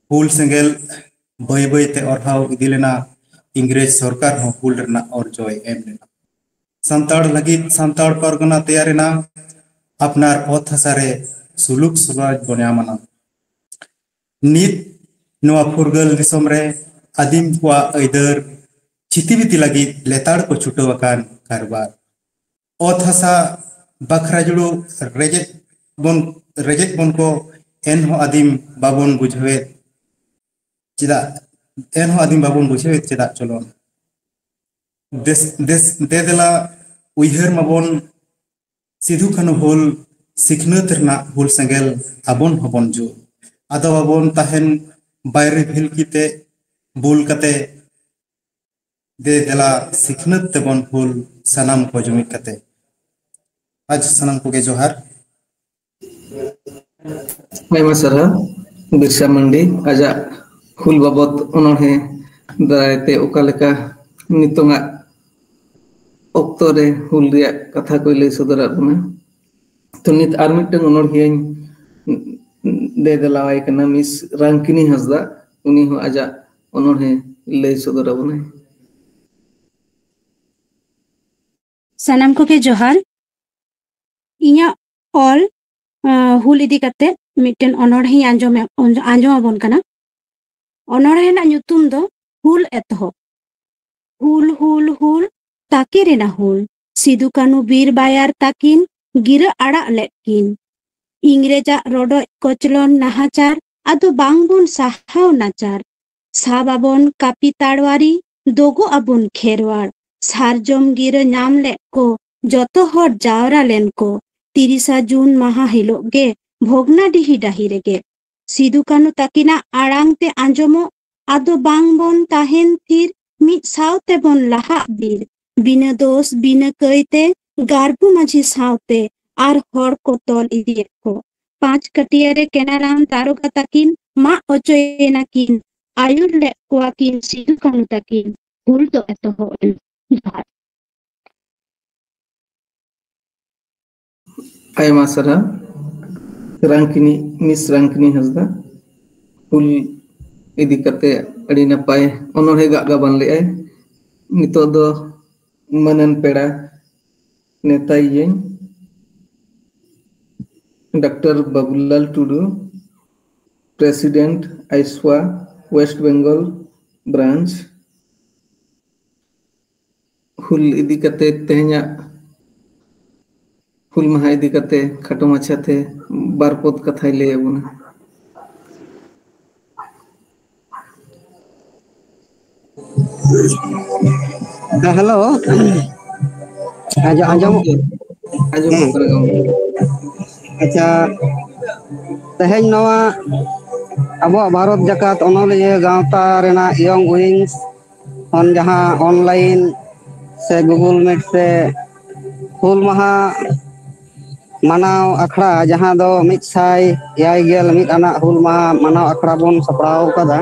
ᱦᱩᱞ ᱥᱮᱸᱜᱮᱞ ᱵᱟᱹᱭ ᱵᱟᱹᱭ ᱛᱮ ᱚᱨᱦᱟᱣ ᱤᱫᱤ ᱞᱮᱱᱟ, ᱤᱝᱨᱮᱡᱽ ᱥᱚᱨᱠᱟᱨ ᱦᱚᱸ ᱦᱩᱞ ᱨᱮᱱᱟᱜ ᱚᱨᱡᱚᱭ ᱮᱢ ᱞᱮᱱᱟ᱾ ᱥᱟᱱᱛᱟᱲ ᱞᱟᱹᱜᱤᱫ ᱥᱟᱱᱛᱟᱲ ᱯᱟᱨᱜᱟᱱᱟ ᱛᱮᱭᱟᱨ ᱮᱱᱟ, ᱟᱯᱱᱟᱨ ᱚᱛ ᱦᱟᱥᱟ ᱨᱮ ᱥᱩᱞᱩᱠ ᱥᱚᱢᱟᱡᱽ ᱵᱚ ᱧᱟᱢ ᱟᱱᱟ᱾ ᱱᱤᱛ ᱱᱚᱣᱟ ᱯᱷᱩᱨᱜᱟᱹᱞ ᱫᱤᱥᱚᱢ ᱨᱮ ᱟᱹᱫᱤᱢ ᱠᱚᱣᱟᱜ ᱟᱹᱭᱫᱟᱹᱨ ᱪᱷᱤᱛᱤᱵᱤᱛᱤ ᱞᱟᱹᱜᱤᱫ ᱞᱮᱛᱟᱲ ᱠᱚ ᱪᱷᱩᱴᱟᱹᱣ ᱟᱠᱟᱱ ᱠᱟᱨᱵᱟᱨ᱾ ᱚᱛ ᱦᱟᱥᱟ ᱵᱟᱠᱷᱨᱟ ᱡᱩᱲᱩ ᱨᱮᱡᱮᱫ ᱵᱚᱱ, ᱨᱮᱡᱮᱫ ᱵᱚᱱ ᱠᱚ ᱮᱱᱦᱚᱸ ᱟᱹᱫᱤᱢ ᱵᱟᱵᱚᱱ ᱵᱩᱡᱷᱟᱹᱣᱮᱫ ᱪᱮᱫᱟᱜ? ᱮᱱᱦᱚᱸ ᱟᱹᱫᱤᱢ ᱵᱟᱵᱚᱱ ᱵᱩᱡᱷᱟᱹᱣᱮᱫ ᱪᱮᱫᱟᱜ ᱪᱚᱞᱚᱱ? ᱫᱮᱥ ᱫᱮᱥ ᱫᱮ ᱫᱮᱞᱟ ᱩᱭᱦᱟᱹᱨ ᱢᱟᱵᱚᱱ ᱥᱤᱫᱷᱩ ᱠᱟᱹᱱᱦᱩ ᱦᱩᱞ, ᱥᱤᱠᱷᱱᱟᱹᱛ ᱨᱮᱱᱟᱜ ᱦᱩᱞ ᱥᱮᱸᱜᱮᱞ ᱟᱵᱚᱱ ᱦᱚᱸᱵᱚᱱ ᱡᱩᱞ᱾ ᱟᱫᱚ ᱵᱟᱵᱚᱱ ᱛᱟᱦᱮᱱ ᱵᱟᱭᱨᱤ ᱵᱷᱤᱞᱠᱤ ᱛᱮ ᱵᱩᱞ ᱠᱟᱛᱮ, ᱫᱮ ᱫᱮᱞᱟ ᱥᱤᱠᱷᱱᱟᱹᱛ ᱛᱮᱵᱚᱱ ᱦᱩᱞ, ᱥᱟᱱᱟᱢ ᱠᱚ ᱡᱩᱢᱤᱫ ᱠᱟᱛᱮ᱾ ᱟᱡ ᱥᱟᱱᱟᱢ ᱠᱚᱜᱮ ᱡᱚᱦᱟᱨ᱾ ᱟᱭᱢᱟ ᱥᱟᱨᱦᱟᱣ ᱵᱤᱨᱥᱟ ᱢᱟᱱᱰᱤ ᱟᱡᱟᱜ ᱦᱩᱞ ᱵᱟᱵᱚᱛ ᱚᱱᱚᱬᱦᱮ ᱫᱟᱨᱟᱭ ᱛᱮ ᱚᱠᱟ ᱞᱮᱠᱟ ᱱᱤᱛᱚᱝᱟᱜ ᱚᱠᱛᱚ ᱨᱮ ᱦᱩᱞ ᱨᱮᱭᱟᱜ ᱠᱟᱛᱷᱟ ᱠᱚᱭ ᱞᱟᱹᱭ ᱥᱚᱫᱚᱨᱟᱫ ᱵᱚᱱᱟ᱾ ᱛᱚ ᱱᱤᱛ ᱟᱨ ᱢᱤᱫᱴᱟᱝ ᱚᱱᱚᱬᱦᱤᱭᱟᱹᱧ ᱫᱮ ᱫᱮᱞᱟᱣᱟᱭ ᱠᱟᱱᱟ, ᱢᱤᱥ ᱨᱟᱝᱠᱤᱱᱤ ᱦᱟᱸᱥᱫᱟ᱾ ᱩᱱᱤ ᱦᱚᱸ ᱟᱡᱟᱜ ᱚᱱᱚᱬᱦᱮ ᱞᱟᱹᱭ ᱥᱚᱫᱚᱨ ᱟᱵᱚᱱᱟᱭ᱾ ᱥᱟᱱᱟᱢ ᱠᱚᱜᱮ ᱡᱚᱦᱟᱨ᱾ ᱤᱧᱟᱹᱜ ᱚᱞ ᱟᱸ, ᱦᱩᱞ ᱤᱫᱤ ᱠᱟᱛᱮ ᱢᱤᱫᱴᱮᱱ ᱚᱱᱚᱬᱦᱮᱧ ᱟᱸᱡᱚᱢ ᱟᱸᱡᱚᱢ ᱟᱵᱚᱱ ᱠᱟᱱᱟ᱾ ᱚᱱᱚᱬᱦᱮ ᱨᱮᱱᱟᱜ ᱧᱩᱛᱩᱢ ᱫᱚ ᱦᱩᱞ ᱮᱛᱚᱦᱚᱵ᱾ ᱦᱩᱞ ᱦᱩᱞ ᱦᱩᱞ, ᱛᱟᱠᱤ ᱨᱮᱱᱟ ᱦᱩᱞ᱾ ᱥᱤᱫᱩ ᱠᱟᱹᱱᱩ ᱵᱤᱨ ᱵᱟᱭᱟᱨ ᱛᱟᱹᱠᱤᱱ ᱜᱤᱨᱟᱹ ᱟᱲᱟᱜ ᱞᱮᱫ ᱠᱤᱱ᱾ ᱤᱝᱨᱮᱡᱟᱜ ᱨᱚᱰᱚᱡ ᱠᱚᱪᱞᱚᱱ ᱱᱟᱦᱟᱪᱟᱨ ᱟᱫᱚ ᱵᱟᱝ ᱵᱚᱱ ᱥᱟᱦᱟᱣ ᱱᱟᱪᱟᱨ᱾ ᱥᱟᱵ ᱟᱵᱚᱱ ᱠᱟᱹᱯᱤ ᱛᱟᱲᱣᱟᱨᱤ, ᱫᱚᱜᱚ ᱟᱵᱚᱱ ᱠᱷᱮᱨᱣᱟᱲ᱾ ᱥᱟᱨᱡᱚᱢ ᱜᱤᱨᱟᱹ ᱧᱟᱢ ᱞᱮᱫ ᱠᱚ, ᱡᱚᱛᱚ ᱦᱚᱲ ᱡᱟᱣᱨᱟ ᱞᱮᱱ ᱠᱚ᱾ ᱛᱤᱨᱤᱥᱟ ᱡᱩᱱ ᱢᱟᱦᱟ ᱦᱤᱞᱳᱜ ᱜᱮ ᱵᱷᱚᱜᱽᱱᱟᱰᱤᱦᱤ ᱰᱟᱹᱦᱤ ᱨᱮᱜᱮ᱾ ᱥᱤᱫᱩ ᱠᱟᱹᱱᱩ ᱛᱟᱹᱠᱤᱱᱟᱜ ᱟᱲᱟᱝ ᱛᱮ ᱟᱸᱡᱚᱢᱚᱜ, ᱟᱫᱚ ᱵᱟᱝ ᱵᱚᱱ ᱛᱟᱦᱮᱱ ᱛᱷᱤᱨ, ᱢᱤᱫ ᱥᱟᱶ ᱛᱮᱵᱚᱱ ᱞᱟᱦᱟᱜ ᱵᱤᱨ᱾ ᱵᱤᱱᱟᱹ ᱫᱳᱥ ᱵᱤᱱᱟᱹ ᱠᱟᱹᱭᱛᱮ ᱜᱟᱨᱵᱩ ᱢᱟᱹᱡᱷᱤ ᱥᱟᱶᱛᱮ ᱟᱨ ᱦᱚᱲ ᱠᱚ ᱛᱚᱞ ᱤᱫᱤᱭᱮᱫ ᱠᱚ᱾ ᱯᱟᱸᱪ ᱠᱟᱹᱴᱤᱭᱟᱹ ᱨᱮ ᱠᱮᱱᱟᱨᱟᱢ ᱫᱟᱨᱚᱜᱟ ᱛᱟᱹᱠᱤᱱ ᱢᱟᱜ ᱚᱪᱚᱭᱮᱱᱟ ᱠᱤᱱ, ᱟᱹᱭᱩᱨ ᱞᱮᱫ ᱠᱚᱣᱟ ᱠᱤᱱ ᱥᱤᱫᱩ ᱠᱟᱹᱱᱩ ᱛᱟᱹᱠᱤᱱ᱾ ᱦᱩᱞ ᱫᱚ ᱮᱛᱚᱦᱚᱵ ᱮᱱᱟ᱾ ᱡᱚᱦᱟᱨ᱾ ᱟᱭᱢᱟ ᱥᱟᱨᱦᱟᱣ ᱨᱟᱝᱠᱤᱱᱤ, ᱢᱤᱥ ᱨᱟᱝᱠᱤᱱᱤ ᱦᱟᱸᱥᱫᱟ᱾ ᱦᱩᱞ ᱤᱫᱤ ᱠᱟᱛᱮ ᱟᱹᱰᱤ ᱱᱟᱯᱟᱭ ᱚᱱᱚᱬᱦᱮ ᱜᱟᱜ ᱜᱟᱵᱟᱱ ᱞᱮᱫᱼᱟᱭ᱾ ᱱᱤᱛᱚᱜ ᱫᱚ ᱢᱟᱹᱱᱟᱱ ᱯᱮᱲᱟ ᱱᱮᱣᱛᱟᱭᱤᱭᱟᱹᱧ, ᱰᱟᱠᱛᱟᱨ ᱵᱟᱵᱩᱞᱟᱞ ᱴᱩᱰᱩ, President, ᱟᱭᱥᱣᱟ, West Bengal Branch᱾ ᱦᱩᱞ ᱤᱫᱤ ᱠᱟᱛᱮ ᱛᱮᱦᱮᱧᱟᱜ ᱦᱩᱞ ᱢᱟᱦᱟ ᱤᱫᱤ ᱠᱟᱛᱮ ᱠᱷᱟᱴᱚ ᱢᱟᱪᱷᱟᱛᱮ ᱵᱟᱨ ᱯᱚᱫ ᱠᱟᱛᱷᱟᱭ ᱞᱟᱹᱭ ᱟᱵᱚᱱᱟ᱾ ᱦᱮᱸ, ᱦᱮᱞᱳ᱾ ᱟᱸᱡᱚᱢ, ᱟᱸᱡᱚᱢᱚᱜ ᱜᱚᱢᱠᱮ, ᱟᱸᱡᱚᱢᱚᱜ ᱦᱮᱸ᱾ ᱠᱟᱱᱟ ᱜᱚᱢᱠᱮ᱾ ᱟᱪᱪᱷᱟ, ᱛᱮᱦᱮᱧ ᱱᱚᱣᱟ ᱟᱵᱚᱣᱟᱜ ᱵᱷᱟᱨᱚᱛ ᱡᱟᱠᱟᱛ ᱚᱱᱚᱞᱤᱭᱟᱹ ᱜᱟᱶᱛᱟ ᱨᱮᱱᱟᱜ ᱤᱭᱚᱝ ᱩᱭᱤᱝᱥ ᱠᱷᱚᱱ ᱡᱟᱦᱟᱸ ᱚᱱᱞᱟᱭᱤᱱ ᱥᱮ ᱜᱩᱜᱩᱞ ᱢᱤᱴ ᱥᱮ ᱦᱩᱞ ᱢᱟᱦᱟ ᱢᱟᱱᱟᱣ ᱟᱠᱷᱲᱟ, ᱡᱟᱦᱟᱸ ᱫᱚ ᱢᱤᱫ ᱥᱟᱭ ᱮᱭᱟᱭ ᱜᱮᱞ ᱢᱤᱫ ᱟᱱᱟᱜ ᱦᱩᱞ ᱢᱟᱦᱟ ᱢᱟᱱᱟᱣ ᱟᱠᱷᱲᱟ ᱵᱚᱱ ᱥᱟᱯᱲᱟᱣ ᱟᱠᱟᱫᱟ,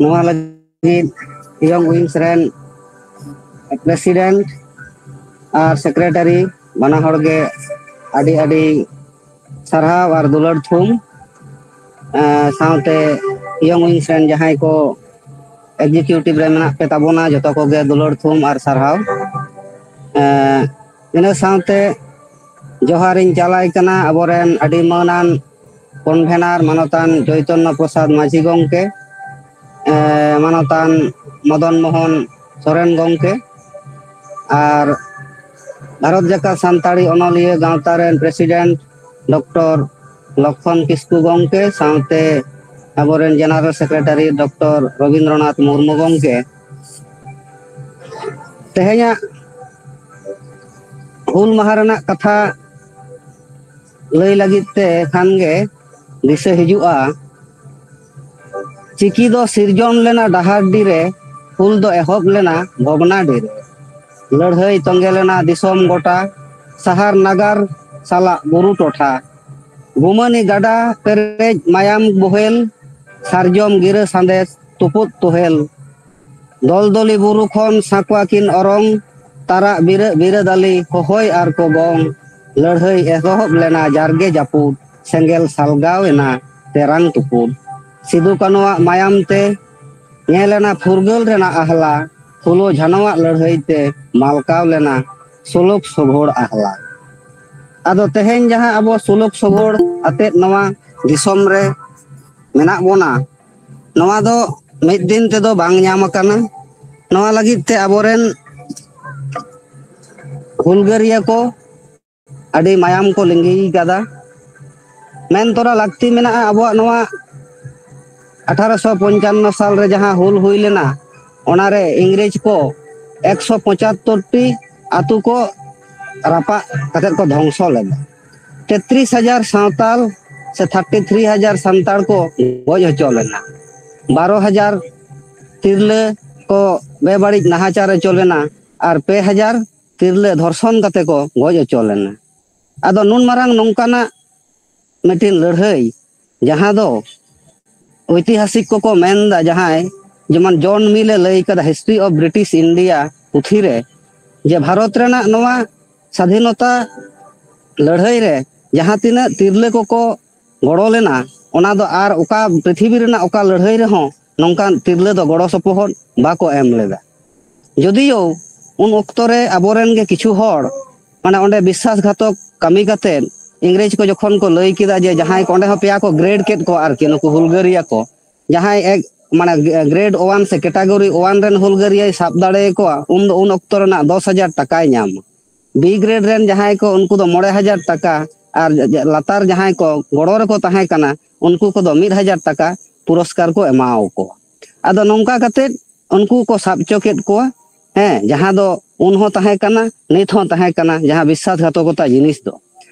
ᱱᱚᱣᱟ ᱞᱟᱹᱜᱤᱫ ᱤᱭᱚᱝ ᱩᱭᱤᱝᱥ ᱨᱮᱱ ᱯᱨᱮᱥᱤᱰᱮᱱᱴ ᱟᱨ ᱥᱮᱠᱨᱮᱴᱟᱨᱤ ᱵᱟᱱᱟ ᱦᱚᱲ ᱜᱮ ᱟᱹᱰᱤ ᱟᱹᱰᱤ ᱥᱟᱨᱦᱟᱣ ᱟᱨ ᱫᱩᱞᱟᱹᱲ ᱛᱷᱩᱢ᱾ ᱮᱸ, ᱥᱟᱶᱛᱮ ᱤᱭᱚᱝ ᱩᱭᱤᱝᱥ ᱨᱮᱱ ᱡᱟᱦᱟᱸᱭ ᱠᱚ ᱮᱠᱡᱤᱠᱤᱭᱩᱴᱤᱵᱷ ᱨᱮ ᱢᱮᱱᱟᱜ ᱯᱮ ᱛᱟᱵᱚᱱᱟ, ᱡᱚᱛᱚ ᱠᱚᱜᱮ ᱫᱩᱞᱟᱹᱲ ᱛᱷᱩᱢ ᱟᱨ ᱥᱟᱨᱦᱟᱣ᱾ ᱮᱸ, ᱤᱱᱟᱹ ᱥᱟᱶᱛᱮ ᱡᱚᱦᱟᱨᱤᱧ ᱪᱟᱞᱟᱭ ᱠᱟᱱᱟ ᱟᱵᱚᱨᱮᱱ ᱟᱹᱰᱤ ᱢᱟᱹᱱᱟᱱ ᱠᱚᱱᱵᱷᱮᱱᱟᱨ ᱢᱟᱱᱚᱛᱟᱱ ᱪᱳᱭᱛᱚᱱᱱᱚ ᱯᱨᱚᱥᱟᱫᱽ ᱢᱟᱹᱡᱷᱤ ᱜᱚᱢᱠᱮ, ᱮᱸ, ᱢᱟᱱᱚᱛᱟᱱ ᱢᱚᱫᱚᱱ ᱢᱳᱦᱚᱱ ᱥᱚᱨᱮᱱ ᱜᱚᱢᱠᱮ, ᱟᱨ ᱵᱷᱟᱨᱚᱛ ᱡᱟᱠᱟᱛ ᱥᱟᱱᱛᱟᱲᱤ ᱚᱱᱚᱞᱤᱭᱟᱹ ᱜᱟᱶᱛᱟ ᱨᱮᱱ ᱯᱨᱮᱥᱤᱰᱮᱱᱴ ᱰᱚᱠᱴᱚᱨ ᱞᱚᱠᱷᱚᱱ ᱠᱤᱥᱠᱩ ᱜᱚᱢᱠᱮ, ᱥᱟᱶᱛᱮ ᱟᱵᱚᱨᱮᱱ general secretary doctor Rabindranath Murmu ᱜᱚᱢᱠᱮ᱾ ᱛᱮᱦᱮᱧᱟᱜ ᱦᱩᱞ ᱢᱟᱦᱟ ᱨᱮᱱᱟᱜ ᱠᱟᱛᱷᱟ ᱞᱟᱹᱭ ᱞᱟᱹᱜᱤᱫ ᱛᱮ ᱠᱷᱟᱱ ᱜᱮ ᱫᱤᱥᱟᱹ ᱦᱤᱡᱩᱜᱼᱟ, ᱪᱤᱠᱤ ᱫᱚ ᱥᱤᱨᱡᱚᱱ ᱞᱮᱱᱟ ᱰᱟᱦᱟᱨᱰᱤ ᱨᱮ, ᱦᱩᱞ ᱫᱚ ᱮᱦᱚᱵ ᱞᱮᱱᱟ ᱵᱷᱚᱜᱽᱱᱟᱰᱤ ᱨᱮ᱾ ᱞᱟᱹᱲᱦᱟᱹᱭ ᱛᱚᱸᱜᱮ ᱞᱮᱱᱟ ᱫᱤᱥᱚᱢ ᱜᱚᱴᱟ, ᱥᱟᱦᱟᱨ ᱱᱟᱜᱟᱨ ᱥᱟᱞᱟᱜ ᱵᱩᱨᱩ ᱴᱚᱴᱷᱟ᱾ ᱜᱩᱢᱟᱹᱱᱤ ᱜᱟᱰᱟ ᱯᱮᱨᱮᱡ ᱢᱟᱭᱟᱢ ᱵᱳᱦᱮᱞ, ᱥᱟᱨᱡᱚᱢ ᱜᱤᱨᱟᱹ ᱥᱟᱸᱫᱮᱥ ᱛᱩᱯᱩᱫ ᱛᱩᱦᱮᱞ᱾ ᱫᱚᱞᱫᱚᱞᱤ ᱵᱩᱨᱩ ᱠᱷᱚᱱ ᱥᱟᱸᱠᱣᱟ ᱠᱤᱱ ᱚᱨᱚᱝ, ᱛᱟᱨᱟᱜ ᱵᱤᱨᱟᱹᱜ ᱵᱤᱨᱟᱹᱫᱟᱞᱤ ᱦᱚᱦᱚᱭ ᱟᱨ ᱠᱚ ᱜᱚᱝ᱾ ᱞᱟᱹᱲᱦᱟᱹᱭ ᱮᱛᱚᱦᱚᱵ ᱞᱮᱱᱟ ᱡᱟᱨᱜᱮ ᱡᱟᱹᱯᱩᱫ, ᱥᱮᱸᱜᱮᱞ ᱥᱟᱞᱜᱟᱣ ᱮᱱᱟ ᱛᱮᱨᱟᱝ ᱛᱩᱯᱩᱫ᱾ ᱥᱤᱫᱩ ᱠᱟᱹᱱᱩᱣᱟᱜ ᱢᱟᱭᱟᱢ ᱛᱮ ᱧᱮᱞ ᱮᱱᱟ ᱯᱷᱩᱨᱜᱟᱹᱞ ᱨᱮᱱᱟᱜ ᱟᱦᱞᱟ, ᱯᱷᱩᱞᱳ ᱡᱷᱟᱱᱚᱣᱟᱜ ᱞᱟᱹᱲᱦᱟᱹᱭ ᱛᱮ ᱢᱟᱞᱠᱟᱣ ᱞᱮᱱᱟ ᱥᱳᱞᱳᱠ ᱥᱳᱵᱷᱳᱲ ᱟᱦᱞᱟ᱾ ᱟᱫᱚ ᱛᱮᱦᱮᱧ ᱡᱟᱦᱟᱸ ᱟᱵᱚ ᱥᱳᱞᱳᱠ ᱥᱳᱵᱷᱳᱲ ᱟᱛᱮᱫ ᱱᱚᱣᱟ ᱫᱤᱥᱚᱢ ᱨᱮ ᱢᱮᱱᱟᱜ ᱵᱚᱱᱟ, ᱱᱚᱣᱟ ᱫᱚ ᱢᱤᱫ ᱫᱤᱱ ᱛᱮᱫᱚ ᱵᱟᱝ ᱧᱟᱢ ᱟᱠᱟᱱᱟ᱾ ᱱᱚᱣᱟ ᱞᱟᱹᱜᱤᱫ ᱛᱮ ᱟᱵᱚᱨᱮᱱ ᱦᱩᱞᱜᱟᱹᱨᱤᱭᱟᱹ ᱠᱚ ᱟᱹᱰᱤ ᱢᱟᱭᱟᱢ ᱠᱚ ᱞᱤᱸᱜᱤ ᱠᱟᱫᱟ᱾ ᱢᱮᱱ ᱛᱚᱨᱟ ᱞᱟᱹᱠᱛᱤ ᱢᱮᱱᱟᱜᱼᱟ, ᱟᱵᱚᱣᱟᱜ ᱱᱚᱣᱟ ᱟᱴᱷᱟᱨᱚᱥᱚ ᱯᱚᱧᱪᱟᱱᱱᱚ ᱥᱟᱞ ᱨᱮ ᱡᱟᱦᱟᱸ ᱦᱩᱞ ᱦᱩᱭ ᱞᱮᱱᱟ, ᱚᱱᱟᱨᱮ ᱤᱝᱨᱮᱡᱽ ᱠᱚ ᱮᱠᱥᱚ ᱯᱚᱸᱪᱟᱛᱛᱳᱨ ᱴᱤ ᱟᱛᱳ ᱠᱚ ᱨᱟᱯᱟᱜ ᱠᱟᱛᱮ ᱠᱚ ᱫᱷᱚᱝᱥᱚ ᱞᱮᱫᱟ᱾ ᱛᱮᱛᱨᱤᱥ ᱦᱟᱡᱟᱨ ᱥᱟᱶᱛᱟᱞ ᱥᱮ ᱛᱷᱟᱨᱴᱤ ᱛᱷᱨᱤ ᱦᱟᱡᱟᱨ ᱥᱟᱱᱛᱟᱲ ᱠᱚ ᱜᱚᱡ ᱦᱚᱪᱚ ᱞᱮᱱᱟ, ᱵᱟᱨᱚ ᱦᱟᱡᱟᱨ ᱛᱤᱨᱞᱟᱹ ᱠᱚ ᱵᱮᱵᱟᱹᱲᱤᱡ ᱱᱟᱦᱟᱪᱟᱨ ᱦᱚᱪᱚ ᱞᱮᱱᱟ, ᱟᱨ ᱯᱮ ᱦᱟᱡᱟᱨ ᱛᱤᱨᱞᱟᱹ ᱫᱷᱚᱨᱥᱚᱱ ᱠᱟᱛᱮ ᱠᱚ ᱜᱚᱡ ᱦᱚᱪᱚ ᱞᱮᱱᱟ᱾ ᱟᱫᱚ ᱱᱩᱱ ᱢᱟᱨᱟᱝ ᱱᱚᱝᱠᱟᱱᱟᱜ ᱢᱤᱫᱴᱤᱱ ᱞᱟᱹᱲᱦᱟᱹᱭ, ᱡᱟᱦᱟᱸ ᱫᱚ ᱳᱭᱛᱤᱦᱟᱥᱤᱠ ᱠᱚᱠᱚ ᱢᱮᱱᱫᱟ, ᱡᱟᱦᱟᱸᱭ ᱡᱮᱢᱚᱱ ᱡᱚᱱ ᱢᱤᱞ ᱮ ᱞᱟᱹᱭ ᱠᱟᱫᱟ, History of British India ᱯᱩᱛᱷᱤ ᱨᱮ, ᱡᱮ ᱵᱷᱟᱨᱚᱛ ᱨᱮᱱᱟᱜ ᱱᱚᱣᱟ ᱥᱟᱫᱷᱤᱱᱚᱛᱟ ᱞᱟᱹᱲᱦᱟᱹᱭ ᱨᱮ ᱡᱟᱦᱟᱸ ᱛᱤᱱᱟᱹᱜ ᱛᱤᱨᱞᱟᱹ ᱠᱚᱠᱚ ᱜᱚᱲᱚ ᱞᱮᱱᱟ, ᱚᱱᱟ ᱫᱚ ᱟᱨ ᱚᱠᱟ ᱯᱨᱤᱛᱷᱤᱵᱤ ᱨᱮᱱᱟᱜ ᱚᱠᱟ ᱞᱟᱹᱲᱦᱟᱹᱭ ᱨᱮᱦᱚᱸ ᱱᱚᱝᱠᱟᱱ ᱛᱤᱨᱞᱟᱹ ᱫᱚ ᱜᱚᱲᱚ ᱥᱚᱯᱚᱦᱚᱫ ᱵᱟᱠᱚ ᱮᱢ ᱞᱮᱫᱟ᱾ ᱡᱚᱫᱤᱭᱳ ᱩᱱ ᱚᱠᱛᱚ ᱨᱮ ᱟᱵᱚᱨᱮᱱ ᱜᱮ ᱠᱤᱪᱷᱩ ᱦᱚᱲ, ᱢᱟᱱᱮ, ᱚᱸᱰᱮ ᱵᱤᱥᱥᱟᱥᱜᱷᱟᱛᱚᱠ ᱠᱟᱹᱢᱤ ᱠᱟᱛᱮ ᱤᱝᱨᱮᱡᱽ ᱠᱚ ᱡᱚᱠᱷᱚᱱ ᱠᱚ ᱞᱟᱹᱭ ᱠᱮᱫᱟ ᱡᱮ ᱡᱟᱦᱟᱸᱭ ᱠᱚ, ᱚᱸᱰᱮ ᱦᱚᱸ ᱯᱮᱭᱟ ᱠᱚ ᱜᱨᱮᱰ ᱠᱮᱫ ᱠᱚᱣᱟ ᱟᱨᱠᱤ, ᱱᱩᱠᱩ ᱦᱩᱞᱜᱟᱹᱨᱤᱭᱟᱹ ᱠᱚ, ᱡᱟᱦᱟᱸᱭ ᱮᱠ, ᱢᱟᱱᱮ, ᱜᱨᱮᱰ ᱳᱣᱟᱱ ᱥᱮ ᱠᱮᱴᱟᱜᱚᱨᱤ ᱳᱣᱟᱱ ᱨᱮᱱ ᱦᱩᱞᱜᱟᱹᱨᱤᱭᱟᱹᱭ ᱥᱟᱵ ᱫᱟᱲᱮᱭᱟᱠᱚᱣᱟ, ᱩᱱ ᱫᱚ, ᱩᱱ ᱚᱠᱛᱚ ᱨᱮᱱᱟᱜ ᱫᱚᱥ ᱦᱟᱡᱟᱨ ᱴᱟᱠᱟᱭ ᱧᱟᱢᱟ᱾ ᱵᱤ ᱜᱨᱮᱰ ᱨᱮᱱ ᱡᱟᱦᱟᱸᱭ ᱠᱚ, ᱩᱱᱠᱩ ᱫᱚ ᱢᱚᱬᱮ ᱦᱟᱡᱟᱨ ᱴᱟᱠᱟ, ᱟᱨ ᱞᱟᱛᱟᱨ ᱡᱟᱦᱟᱸᱭ ᱠᱚ ᱜᱚᱲᱚ ᱨᱮᱠᱚ ᱛᱟᱦᱮᱸ ᱠᱟᱱᱟ, ᱩᱱᱠᱩ ᱠᱚᱫᱚ ᱢᱤᱫ ᱦᱟᱡᱟᱨ ᱴᱟᱠᱟ ᱯᱩᱨᱚᱥᱠᱟᱨ ᱠᱚ ᱮᱢᱟᱣᱟᱠᱚᱣᱟ᱾ ᱟᱫᱚ ᱱᱚᱝᱠᱟ ᱠᱟᱛᱮ ᱩᱱᱠᱩ ᱠᱚ ᱥᱟᱵ ᱦᱚᱪᱚ ᱠᱮᱫ ᱠᱚᱣᱟ᱾ ᱦᱮᱸ, ᱡᱟᱦᱟᱸ ᱫᱚ ᱩᱱ ᱦᱚᱸ ᱛᱟᱦᱮᱸ ᱠᱟᱱᱟ, ᱱᱤᱛ ᱦᱚᱸ ᱛᱟᱦᱮᱸ ᱠᱟᱱᱟ, ᱡᱟᱦᱟᱸ ᱵᱤᱥᱥᱟᱥᱜᱷᱟᱛᱚᱠᱚᱛᱟ ᱡᱤᱱᱤᱥ ᱫᱚ᱾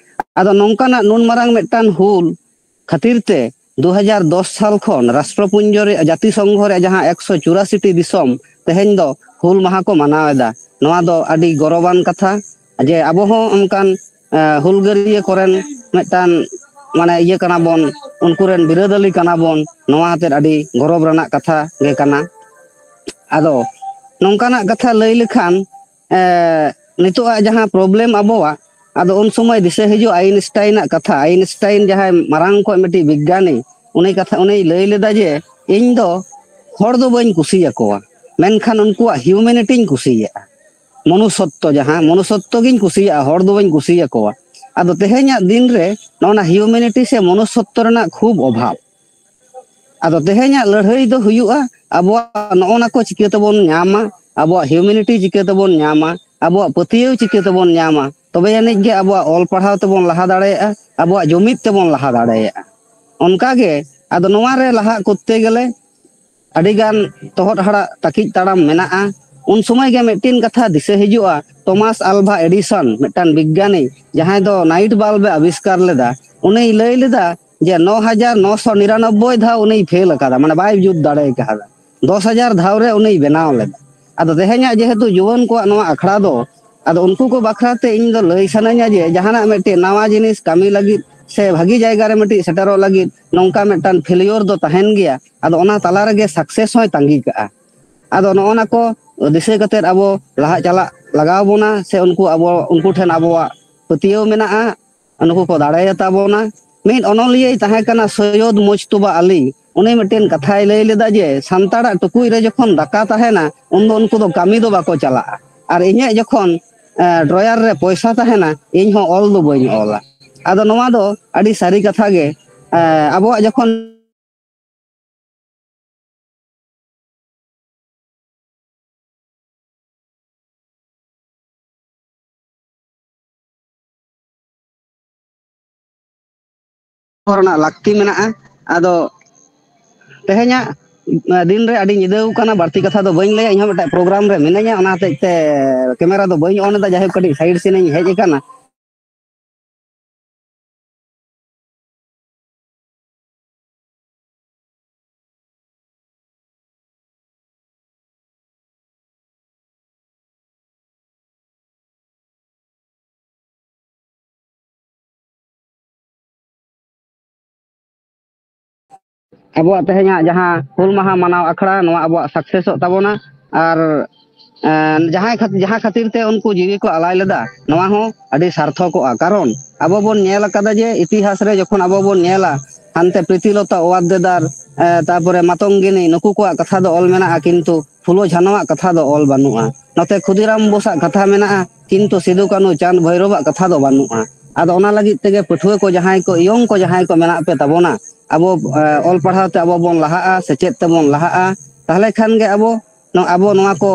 ᱟᱫᱚ ᱱᱚᱝᱠᱟᱱᱟᱜ ᱱᱩᱱ ᱢᱟᱨᱟᱝ ᱢᱤᱫᱴᱟᱝ ᱦᱩᱞ ᱠᱷᱟᱹᱛᱤᱨ ᱛᱮ ᱫᱩ ᱦᱟᱡᱟᱨ ᱫᱚᱥ ᱥᱟᱞ ᱠᱷᱚᱱ ᱨᱟᱥᱴᱨᱚᱯᱩᱧᱡᱚ ᱨᱮ, ᱡᱟᱹᱛᱤ ᱥᱚᱝᱜᱷᱚ ᱨᱮ ᱡᱟᱦᱟᱸ ᱮᱠᱥᱚ ᱪᱩᱨᱟᱥᱤ ᱴᱤ ᱫᱤᱥᱚᱢ ᱛᱮᱦᱮᱧ ᱫᱚ ᱦᱩᱞ ᱢᱟᱦᱟ ᱠᱚ ᱢᱟᱱᱟᱣ ᱮᱫᱟ, ᱱᱚᱣᱟ ᱫᱚ ᱟᱹᱰᱤ ᱜᱚᱨᱚᱵᱟᱱ ᱠᱟᱛᱷᱟ ᱡᱮ ᱟᱵᱚ ᱦᱚᱸ ᱚᱱᱠᱟᱱ, ᱮ, ᱦᱩᱞᱜᱟᱹᱨᱤᱭᱟᱹ ᱠᱚᱨᱮᱱ ᱢᱤᱫᱴᱟᱝ, ᱢᱟᱱᱮ, ᱤᱭᱟᱹ ᱠᱟᱱᱟ ᱵᱚᱱ, ᱩᱱᱠᱩ ᱨᱮᱱ ᱵᱤᱨᱟᱹᱫᱟᱹᱞᱤ ᱠᱟᱱᱟ ᱵᱚᱱ, ᱱᱚᱣᱟ ᱦᱚᱛᱮᱫ ᱟᱹᱰᱤ ᱜᱚᱨᱚᱵᱽ ᱨᱮᱱᱟᱜ ᱠᱟᱛᱷᱟ ᱜᱮ ᱠᱟᱱᱟ᱾ ᱟᱫᱚ ᱱᱚᱝᱠᱟᱱᱟᱜ ᱠᱟᱛᱷᱟ ᱞᱟᱹᱭ ᱞᱮᱠᱷᱟᱱ, ᱮ, ᱱᱤᱛᱚᱜᱟᱜ ᱡᱟᱦᱟᱸ ᱯᱨᱚᱵᱞᱮᱢ ᱟᱵᱚᱣᱟᱜ, ᱟᱫᱚ ᱩᱱ ᱥᱚᱢᱚᱭ ᱫᱤᱥᱟᱹ ᱦᱤᱡᱩᱜ ᱟᱭᱤᱱᱥᱴᱟᱭᱤᱱᱟᱜ ᱠᱟᱛᱷᱟ᱾ ᱟᱭᱤᱱᱥᱴᱟᱭᱤᱱ ᱡᱟᱦᱟᱸᱭ ᱢᱟᱨᱟᱝ ᱠᱚᱡ ᱢᱤᱫᱴᱤᱡ ᱵᱤᱜᱽᱜᱟᱱᱤ, ᱩᱱᱤ ᱠᱟᱛᱷᱟ, ᱩᱱᱤᱭ ᱞᱟᱹᱭ ᱞᱮᱫᱟ ᱡᱮ, "ᱤᱧ ᱫᱚ ᱦᱚᱲ ᱫᱚ ᱵᱟᱹᱧ ᱠᱩᱥᱤᱭᱟᱠᱚᱣᱟ, ᱢᱮᱱᱠᱷᱟᱱ ᱩᱱᱠᱩᱣᱟᱜ ᱦᱤᱭᱩᱢᱮᱱᱤᱴᱤᱧ ᱠᱩᱥᱤᱭᱟᱜᱼᱟ, ᱢᱚᱱᱩᱥᱚᱛᱛᱚ, ᱡᱟᱦᱟᱸ ᱢᱚᱱᱩᱥᱚᱛᱛᱚ ᱜᱤᱧ ᱠᱩᱥᱤᱭᱟᱜᱼᱟ, ᱦᱚᱲ ᱫᱚ ᱵᱟᱹᱧ ᱠᱩᱥᱤᱭᱟᱠᱚᱣᱟ᱾" ᱟᱫᱚ ᱛᱮᱦᱮᱧᱟᱜ ᱫᱤᱱ ᱨᱮ ᱱᱚᱜᱼᱚ ᱱᱟ ᱦᱤᱭᱩᱢᱮᱱᱤᱴᱤ ᱥᱮ ᱢᱚᱱᱩᱥᱚᱛᱛᱚ ᱨᱮᱱᱟᱜ ᱠᱷᱩᱵ ᱚᱵᱷᱟᱵᱽ᱾ ᱟᱫᱚ ᱛᱮᱦᱮᱧᱟᱜ ᱞᱟᱹᱲᱦᱟᱹᱭ ᱫᱚ ᱦᱩᱭᱩᱜᱼᱟ, ᱟᱵᱚᱣᱟᱜ ᱱᱚᱜᱼᱚ ᱱᱟ ᱠᱚ ᱪᱤᱠᱟᱹ ᱛᱮᱵᱚᱱ ᱧᱟᱢᱟ, ᱟᱵᱚᱣᱟᱜ ᱦᱤᱭᱩᱢᱮᱱᱤᱴᱤ ᱪᱤᱠᱟᱹ ᱛᱮᱵᱚᱱ ᱧᱟᱢᱟ, ᱟᱵᱚᱣᱟᱜ ᱯᱟᱹᱛᱭᱟᱹᱣ ᱪᱤᱠᱟᱹ ᱛᱮᱵᱚᱱ ᱧᱟᱢᱟ, ᱛᱚᱵᱮ ᱟᱹᱱᱤᱡ ᱜᱮ ᱟᱵᱚᱣᱟᱜ ᱚᱞ ᱯᱟᱲᱦᱟᱣ ᱛᱮᱵᱚᱱ ᱞᱟᱦᱟ ᱫᱟᱲᱮᱭᱟᱜᱼᱟ, ᱟᱵᱚᱣᱟᱜ ᱡᱩᱢᱤᱫ ᱛᱮᱵᱚᱱ ᱞᱟᱦᱟ ᱫᱟᱲᱮᱭᱟᱜᱼᱟ᱾ ᱚᱱᱠᱟᱜᱮ ᱟᱫᱚ ᱱᱚᱣᱟ ᱨᱮ ᱞᱟᱦᱟᱜ ᱠᱚᱨᱛᱮ ᱜᱮᱞᱮ ᱟᱹᱰᱤᱜᱟᱱ ᱛᱚᱦᱚᱫ ᱦᱟᱲᱟᱜ ᱛᱟᱹᱠᱤᱡ ᱛᱟᱲᱟᱢ ᱢᱮᱱᱟᱜᱼᱟ᱾ ᱩᱱ ᱥᱚᱢᱚᱭ ᱜᱮ ᱢᱤᱫᱴᱤᱱ ᱠᱟᱛᱷᱟ ᱫᱤᱥᱟᱹ ᱦᱤᱡᱩᱜᱼᱟ, ᱛᱚᱢᱟᱥ ᱟᱞᱵᱷᱟ ᱮᱰᱤᱥᱚᱱ, ᱢᱤᱫᱴᱟᱝ ᱵᱤᱜᱽᱜᱟᱱᱤ, ᱡᱟᱦᱟᱸᱭ ᱫᱚ ᱱᱟᱭᱤᱴ ᱵᱟᱞᱵ ᱮ ᱟᱵᱤᱥᱠᱟᱨ ᱞᱮᱫᱟ, ᱩᱱᱤᱭ ᱞᱟᱹᱭ ᱞᱮᱫᱟ ᱡᱮ ᱱᱚ ᱦᱟᱡᱟᱨ ᱱᱚᱥᱚ ᱱᱤᱨᱟᱱᱚᱵᱵᱳᱭ ᱫᱷᱟᱣ ᱩᱱᱤᱭ ᱯᱷᱮᱞ ᱟᱠᱟᱫᱟ, ᱢᱟᱱᱮ ᱵᱟᱭ ᱡᱩᱛ ᱫᱟᱲᱮ ᱟᱠᱟᱫᱟ᱾ ᱫᱚᱥ ᱦᱟᱡᱟᱨ ᱫᱷᱟᱣ ᱨᱮ ᱩᱱᱤᱭ ᱵᱮᱱᱟᱣ ᱞᱮᱫᱟ᱾ ᱟᱫᱚ ᱛᱮᱦᱮᱧᱟᱜ ᱡᱮᱦᱮᱛᱩ ᱡᱩᱣᱟᱹᱱ ᱠᱚᱣᱟᱜ ᱱᱚᱣᱟ ᱟᱠᱷᱲᱟ ᱫᱚ, ᱟᱫᱚ ᱩᱱᱠᱩ ᱠᱚ ᱵᱟᱠᱷᱨᱟ ᱛᱮ ᱤᱧ ᱫᱚ ᱞᱟᱹᱭ ᱥᱟᱱᱟᱧᱟ ᱡᱮ ᱡᱟᱦᱟᱱᱟᱜ ᱢᱤᱫᱴᱤᱡ ᱱᱟᱣᱟ ᱡᱤᱱᱤᱥ ᱠᱟᱹᱢᱤ ᱞᱟᱹᱜᱤᱫ ᱥᱮ ᱵᱷᱟᱹᱜᱤ ᱡᱟᱭᱜᱟ ᱨᱮ ᱢᱤᱫᱴᱤᱡ ᱥᱮᱴᱮᱨᱚᱜ ᱞᱟᱹᱜᱤᱫ ᱱᱚᱝᱠᱟ ᱢᱤᱫᱴᱟᱝ ᱯᱷᱮᱞᱤᱭᱳᱨ ᱫᱚ ᱛᱟᱦᱮᱱ ᱜᱮᱭᱟ᱾ ᱟᱫᱚ ᱚᱱᱟ ᱛᱟᱞᱟ ᱨᱮᱜᱮ ᱥᱟᱠᱥᱮᱥ ᱦᱚᱸᱭ ᱛᱟᱺᱜᱤ ᱠᱟᱜᱼᱟ᱾ ᱟᱫᱚ ᱱᱚᱜᱼᱚ ᱱᱟ ᱠᱚ ᱫᱤᱥᱟᱹ ᱠᱟᱛᱮᱫ ᱟᱵᱚ ᱞᱟᱦᱟ ᱪᱟᱞᱟᱜ ᱞᱟᱜᱟᱣ ᱵᱚᱱᱟ, ᱥᱮ ᱩᱱᱠᱩ ᱟᱵᱚ, ᱩᱱᱠᱩ ᱴᱷᱮᱱ ᱟᱵᱚᱣᱟᱜ ᱯᱟᱹᱛᱭᱟᱹᱣ ᱢᱮᱱᱟᱜᱼᱟ, ᱱᱩᱠᱩ ᱠᱚ ᱫᱟᱲᱮᱭᱟᱛᱟ ᱵᱚᱱᱟ᱾ ᱢᱤᱫ ᱚᱱᱚᱞᱤᱭᱟᱹᱭ ᱛᱟᱦᱮᱸ ᱠᱟᱱᱟ ᱥᱚᱭᱭᱚᱫ ᱢᱚᱡᱽᱛᱩᱵᱟ ᱟᱞᱤ᱾ ᱩᱱᱤ ᱢᱤᱫᱴᱮᱱ ᱠᱟᱛᱷᱟᱭ ᱞᱟᱹᱭ ᱞᱮᱫᱟ ᱡᱮ ᱥᱟᱱᱛᱟᱲᱟᱜ ᱴᱩᱠᱩᱡ ᱨᱮ ᱡᱚᱠᱷᱚᱱ ᱫᱟᱠᱟ ᱛᱟᱦᱮᱱᱟ, ᱩᱱᱫᱚ ᱩᱱᱠᱩ ᱫᱚ ᱠᱟᱹᱢᱤ ᱫᱚ ᱵᱟᱠᱚ ᱪᱟᱞᱟᱜᱼᱟ᱾ ᱟᱨ ᱤᱧᱟᱹᱜ ᱡᱚᱠᱷᱚᱱ, ᱮ, ᱰᱨᱚᱭᱟᱨ ᱨᱮ ᱯᱚᱭᱥᱟ ᱛᱟᱦᱮᱱᱟ, ᱤᱧ ᱦᱚᱸ ᱚᱞ ᱫᱚ ᱵᱟᱹᱧ ᱚᱞᱟ᱾ ᱟᱫᱚ ᱱᱚᱣᱟ ᱫᱚ ᱟᱹᱰᱤ ᱥᱟᱹᱨᱤ ᱠᱟᱛᱷᱟ ᱜᱮ᱾ ᱮ, ᱟᱵᱚᱣᱟᱜ ᱡᱚᱠᱷᱚᱱ ᱨᱮᱱᱟᱜ ᱞᱟᱹᱠᱛᱤ ᱢᱮᱱᱟᱜᱼᱟ᱾ ᱟᱫᱚ ᱛᱮᱦᱮᱧᱟᱜ, ᱮ, ᱫᱤᱱ ᱨᱮ ᱟᱹᱰᱤ ᱧᱤᱫᱟᱹ ᱟᱠᱟᱱᱟ, ᱵᱟᱹᱲᱛᱤ ᱠᱟᱛᱷᱟ ᱫᱚ ᱵᱟᱹᱧ ᱞᱟᱹᱭᱟ᱾ ᱤᱧᱦᱚᱸ ᱢᱤᱫᱴᱟᱝ ᱯᱨᱳᱜᱨᱟᱢ ᱨᱮ ᱢᱤᱱᱟᱹᱧᱟ, ᱚᱱᱟ ᱦᱚᱛᱮᱡ ᱛᱮ ᱠᱮᱢᱮᱨᱟ ᱫᱚ ᱵᱟᱹᱧ ᱚᱱ ᱮᱫᱟ᱾ ᱡᱟᱭᱦᱳᱠ, ᱠᱟᱹᱴᱤᱡ ᱥᱟᱭᱤᱰ ᱥᱮᱱ ᱤᱧ ᱦᱮᱡ ᱟᱠᱟᱱᱟ᱾ ᱟᱵᱚᱣᱟᱜ ᱛᱮᱦᱮᱧᱟᱜ ᱡᱟᱦᱟᱸ ᱦᱩᱞ ᱢᱟᱦᱟ ᱢᱟᱱᱟᱣ ᱟᱠᱷᱲᱟ, ᱱᱚᱣᱟ ᱟᱵᱚᱣᱟᱜ ᱥᱟᱠᱥᱮᱥᱚᱜ ᱛᱟᱵᱚᱱᱟ᱾ ᱟᱨ, ᱮᱸ, ᱡᱟᱦᱟᱸᱭ ᱠᱷᱟᱹᱛ-, ᱡᱟᱦᱟᱸ ᱠᱷᱟᱹᱛᱤᱨ ᱛᱮ ᱩᱱᱠᱩ ᱡᱤᱣᱤ ᱠᱚ ᱟᱞᱟᱭ ᱞᱮᱫᱟ, ᱱᱚᱣᱟ ᱦᱚᱸ ᱟᱹᱰᱤ ᱥᱟᱨᱛᱷᱚᱠᱚᱜᱼᱟ᱾ ᱠᱟᱨᱚᱱ ᱟᱵᱚ ᱵᱚᱱ ᱧᱮᱞ ᱟᱠᱟᱫᱟ ᱡᱮ ᱤᱛᱤᱦᱟᱥ ᱨᱮ ᱡᱚᱠᱷᱚᱱ ᱟᱵᱚ ᱵᱚᱱ ᱧᱮᱞᱟ, ᱦᱟᱱᱛᱮ ᱯᱨᱤᱛᱤᱞᱚᱛᱟ ᱳᱣᱟᱫᱫᱮᱫᱟᱨ, ᱮᱸ, ᱛᱟᱨᱯᱚᱨᱮ ᱢᱟᱛᱚᱝᱜᱤᱱᱤ, ᱱᱩᱠᱩ ᱠᱚᱣᱟᱜ ᱠᱟᱛᱷᱟ ᱫᱚ ᱚᱞ ᱢᱮᱱᱟᱜᱼᱟ, ᱠᱤᱱᱛᱩ ᱯᱷᱩᱞᱳ ᱡᱷᱟᱱᱚᱣᱟᱜ ᱠᱟᱛᱷᱟ ᱫᱚ ᱚᱞ ᱵᱟᱹᱱᱩᱜᱼᱟ᱾ ᱱᱚᱛᱮ ᱠᱷᱩᱫᱤᱨᱟᱢ ᱵᱳᱥᱟᱜ ᱠᱟᱛᱷᱟ ᱢᱮᱱᱟᱜᱼᱟ, ᱠᱤᱱᱛᱩ ᱥᱤᱫᱩ ᱠᱟᱹᱱᱦᱩ ᱪᱟᱸᱫᱽ ᱵᱷᱳᱭᱨᱳᱵᱟᱜ ᱠᱟᱛᱷᱟ ᱫᱚ ᱵᱟᱹᱱᱩᱜᱼᱟ᱾ ᱟᱫᱚ ᱚᱱᱟ ᱞᱟᱹᱜᱤᱫ ᱛᱮᱜᱮ ᱯᱟᱹᱴᱷᱩᱣᱟᱹ ᱠᱚ ᱡᱟᱦᱟᱸᱭ ᱠᱚ, ᱤᱭᱚᱝ ᱠᱚ ᱡᱟᱦᱟᱸᱭ ᱠᱚ ᱢᱮᱱᱟᱜ ᱯᱮ ᱛᱟᱵᱚᱱᱟ, ᱟᱵᱚ, ᱮ, ᱚᱞ ᱯᱟᱲᱦᱟᱣ ᱛᱮ ᱟᱵᱚ ᱵᱚᱱ ᱞᱟᱦᱟᱜᱼᱟ, ᱥᱮᱪᱮᱫ ᱛᱮᱵᱚᱱ ᱞᱟᱦᱟᱜᱼᱟ, ᱛᱟᱦᱚᱞᱮ ᱠᱷᱟᱱ ᱜᱮ ᱟᱵᱚ, ᱱᱚ-, ᱟᱵᱚ ᱱᱚᱣᱟ ᱠᱚ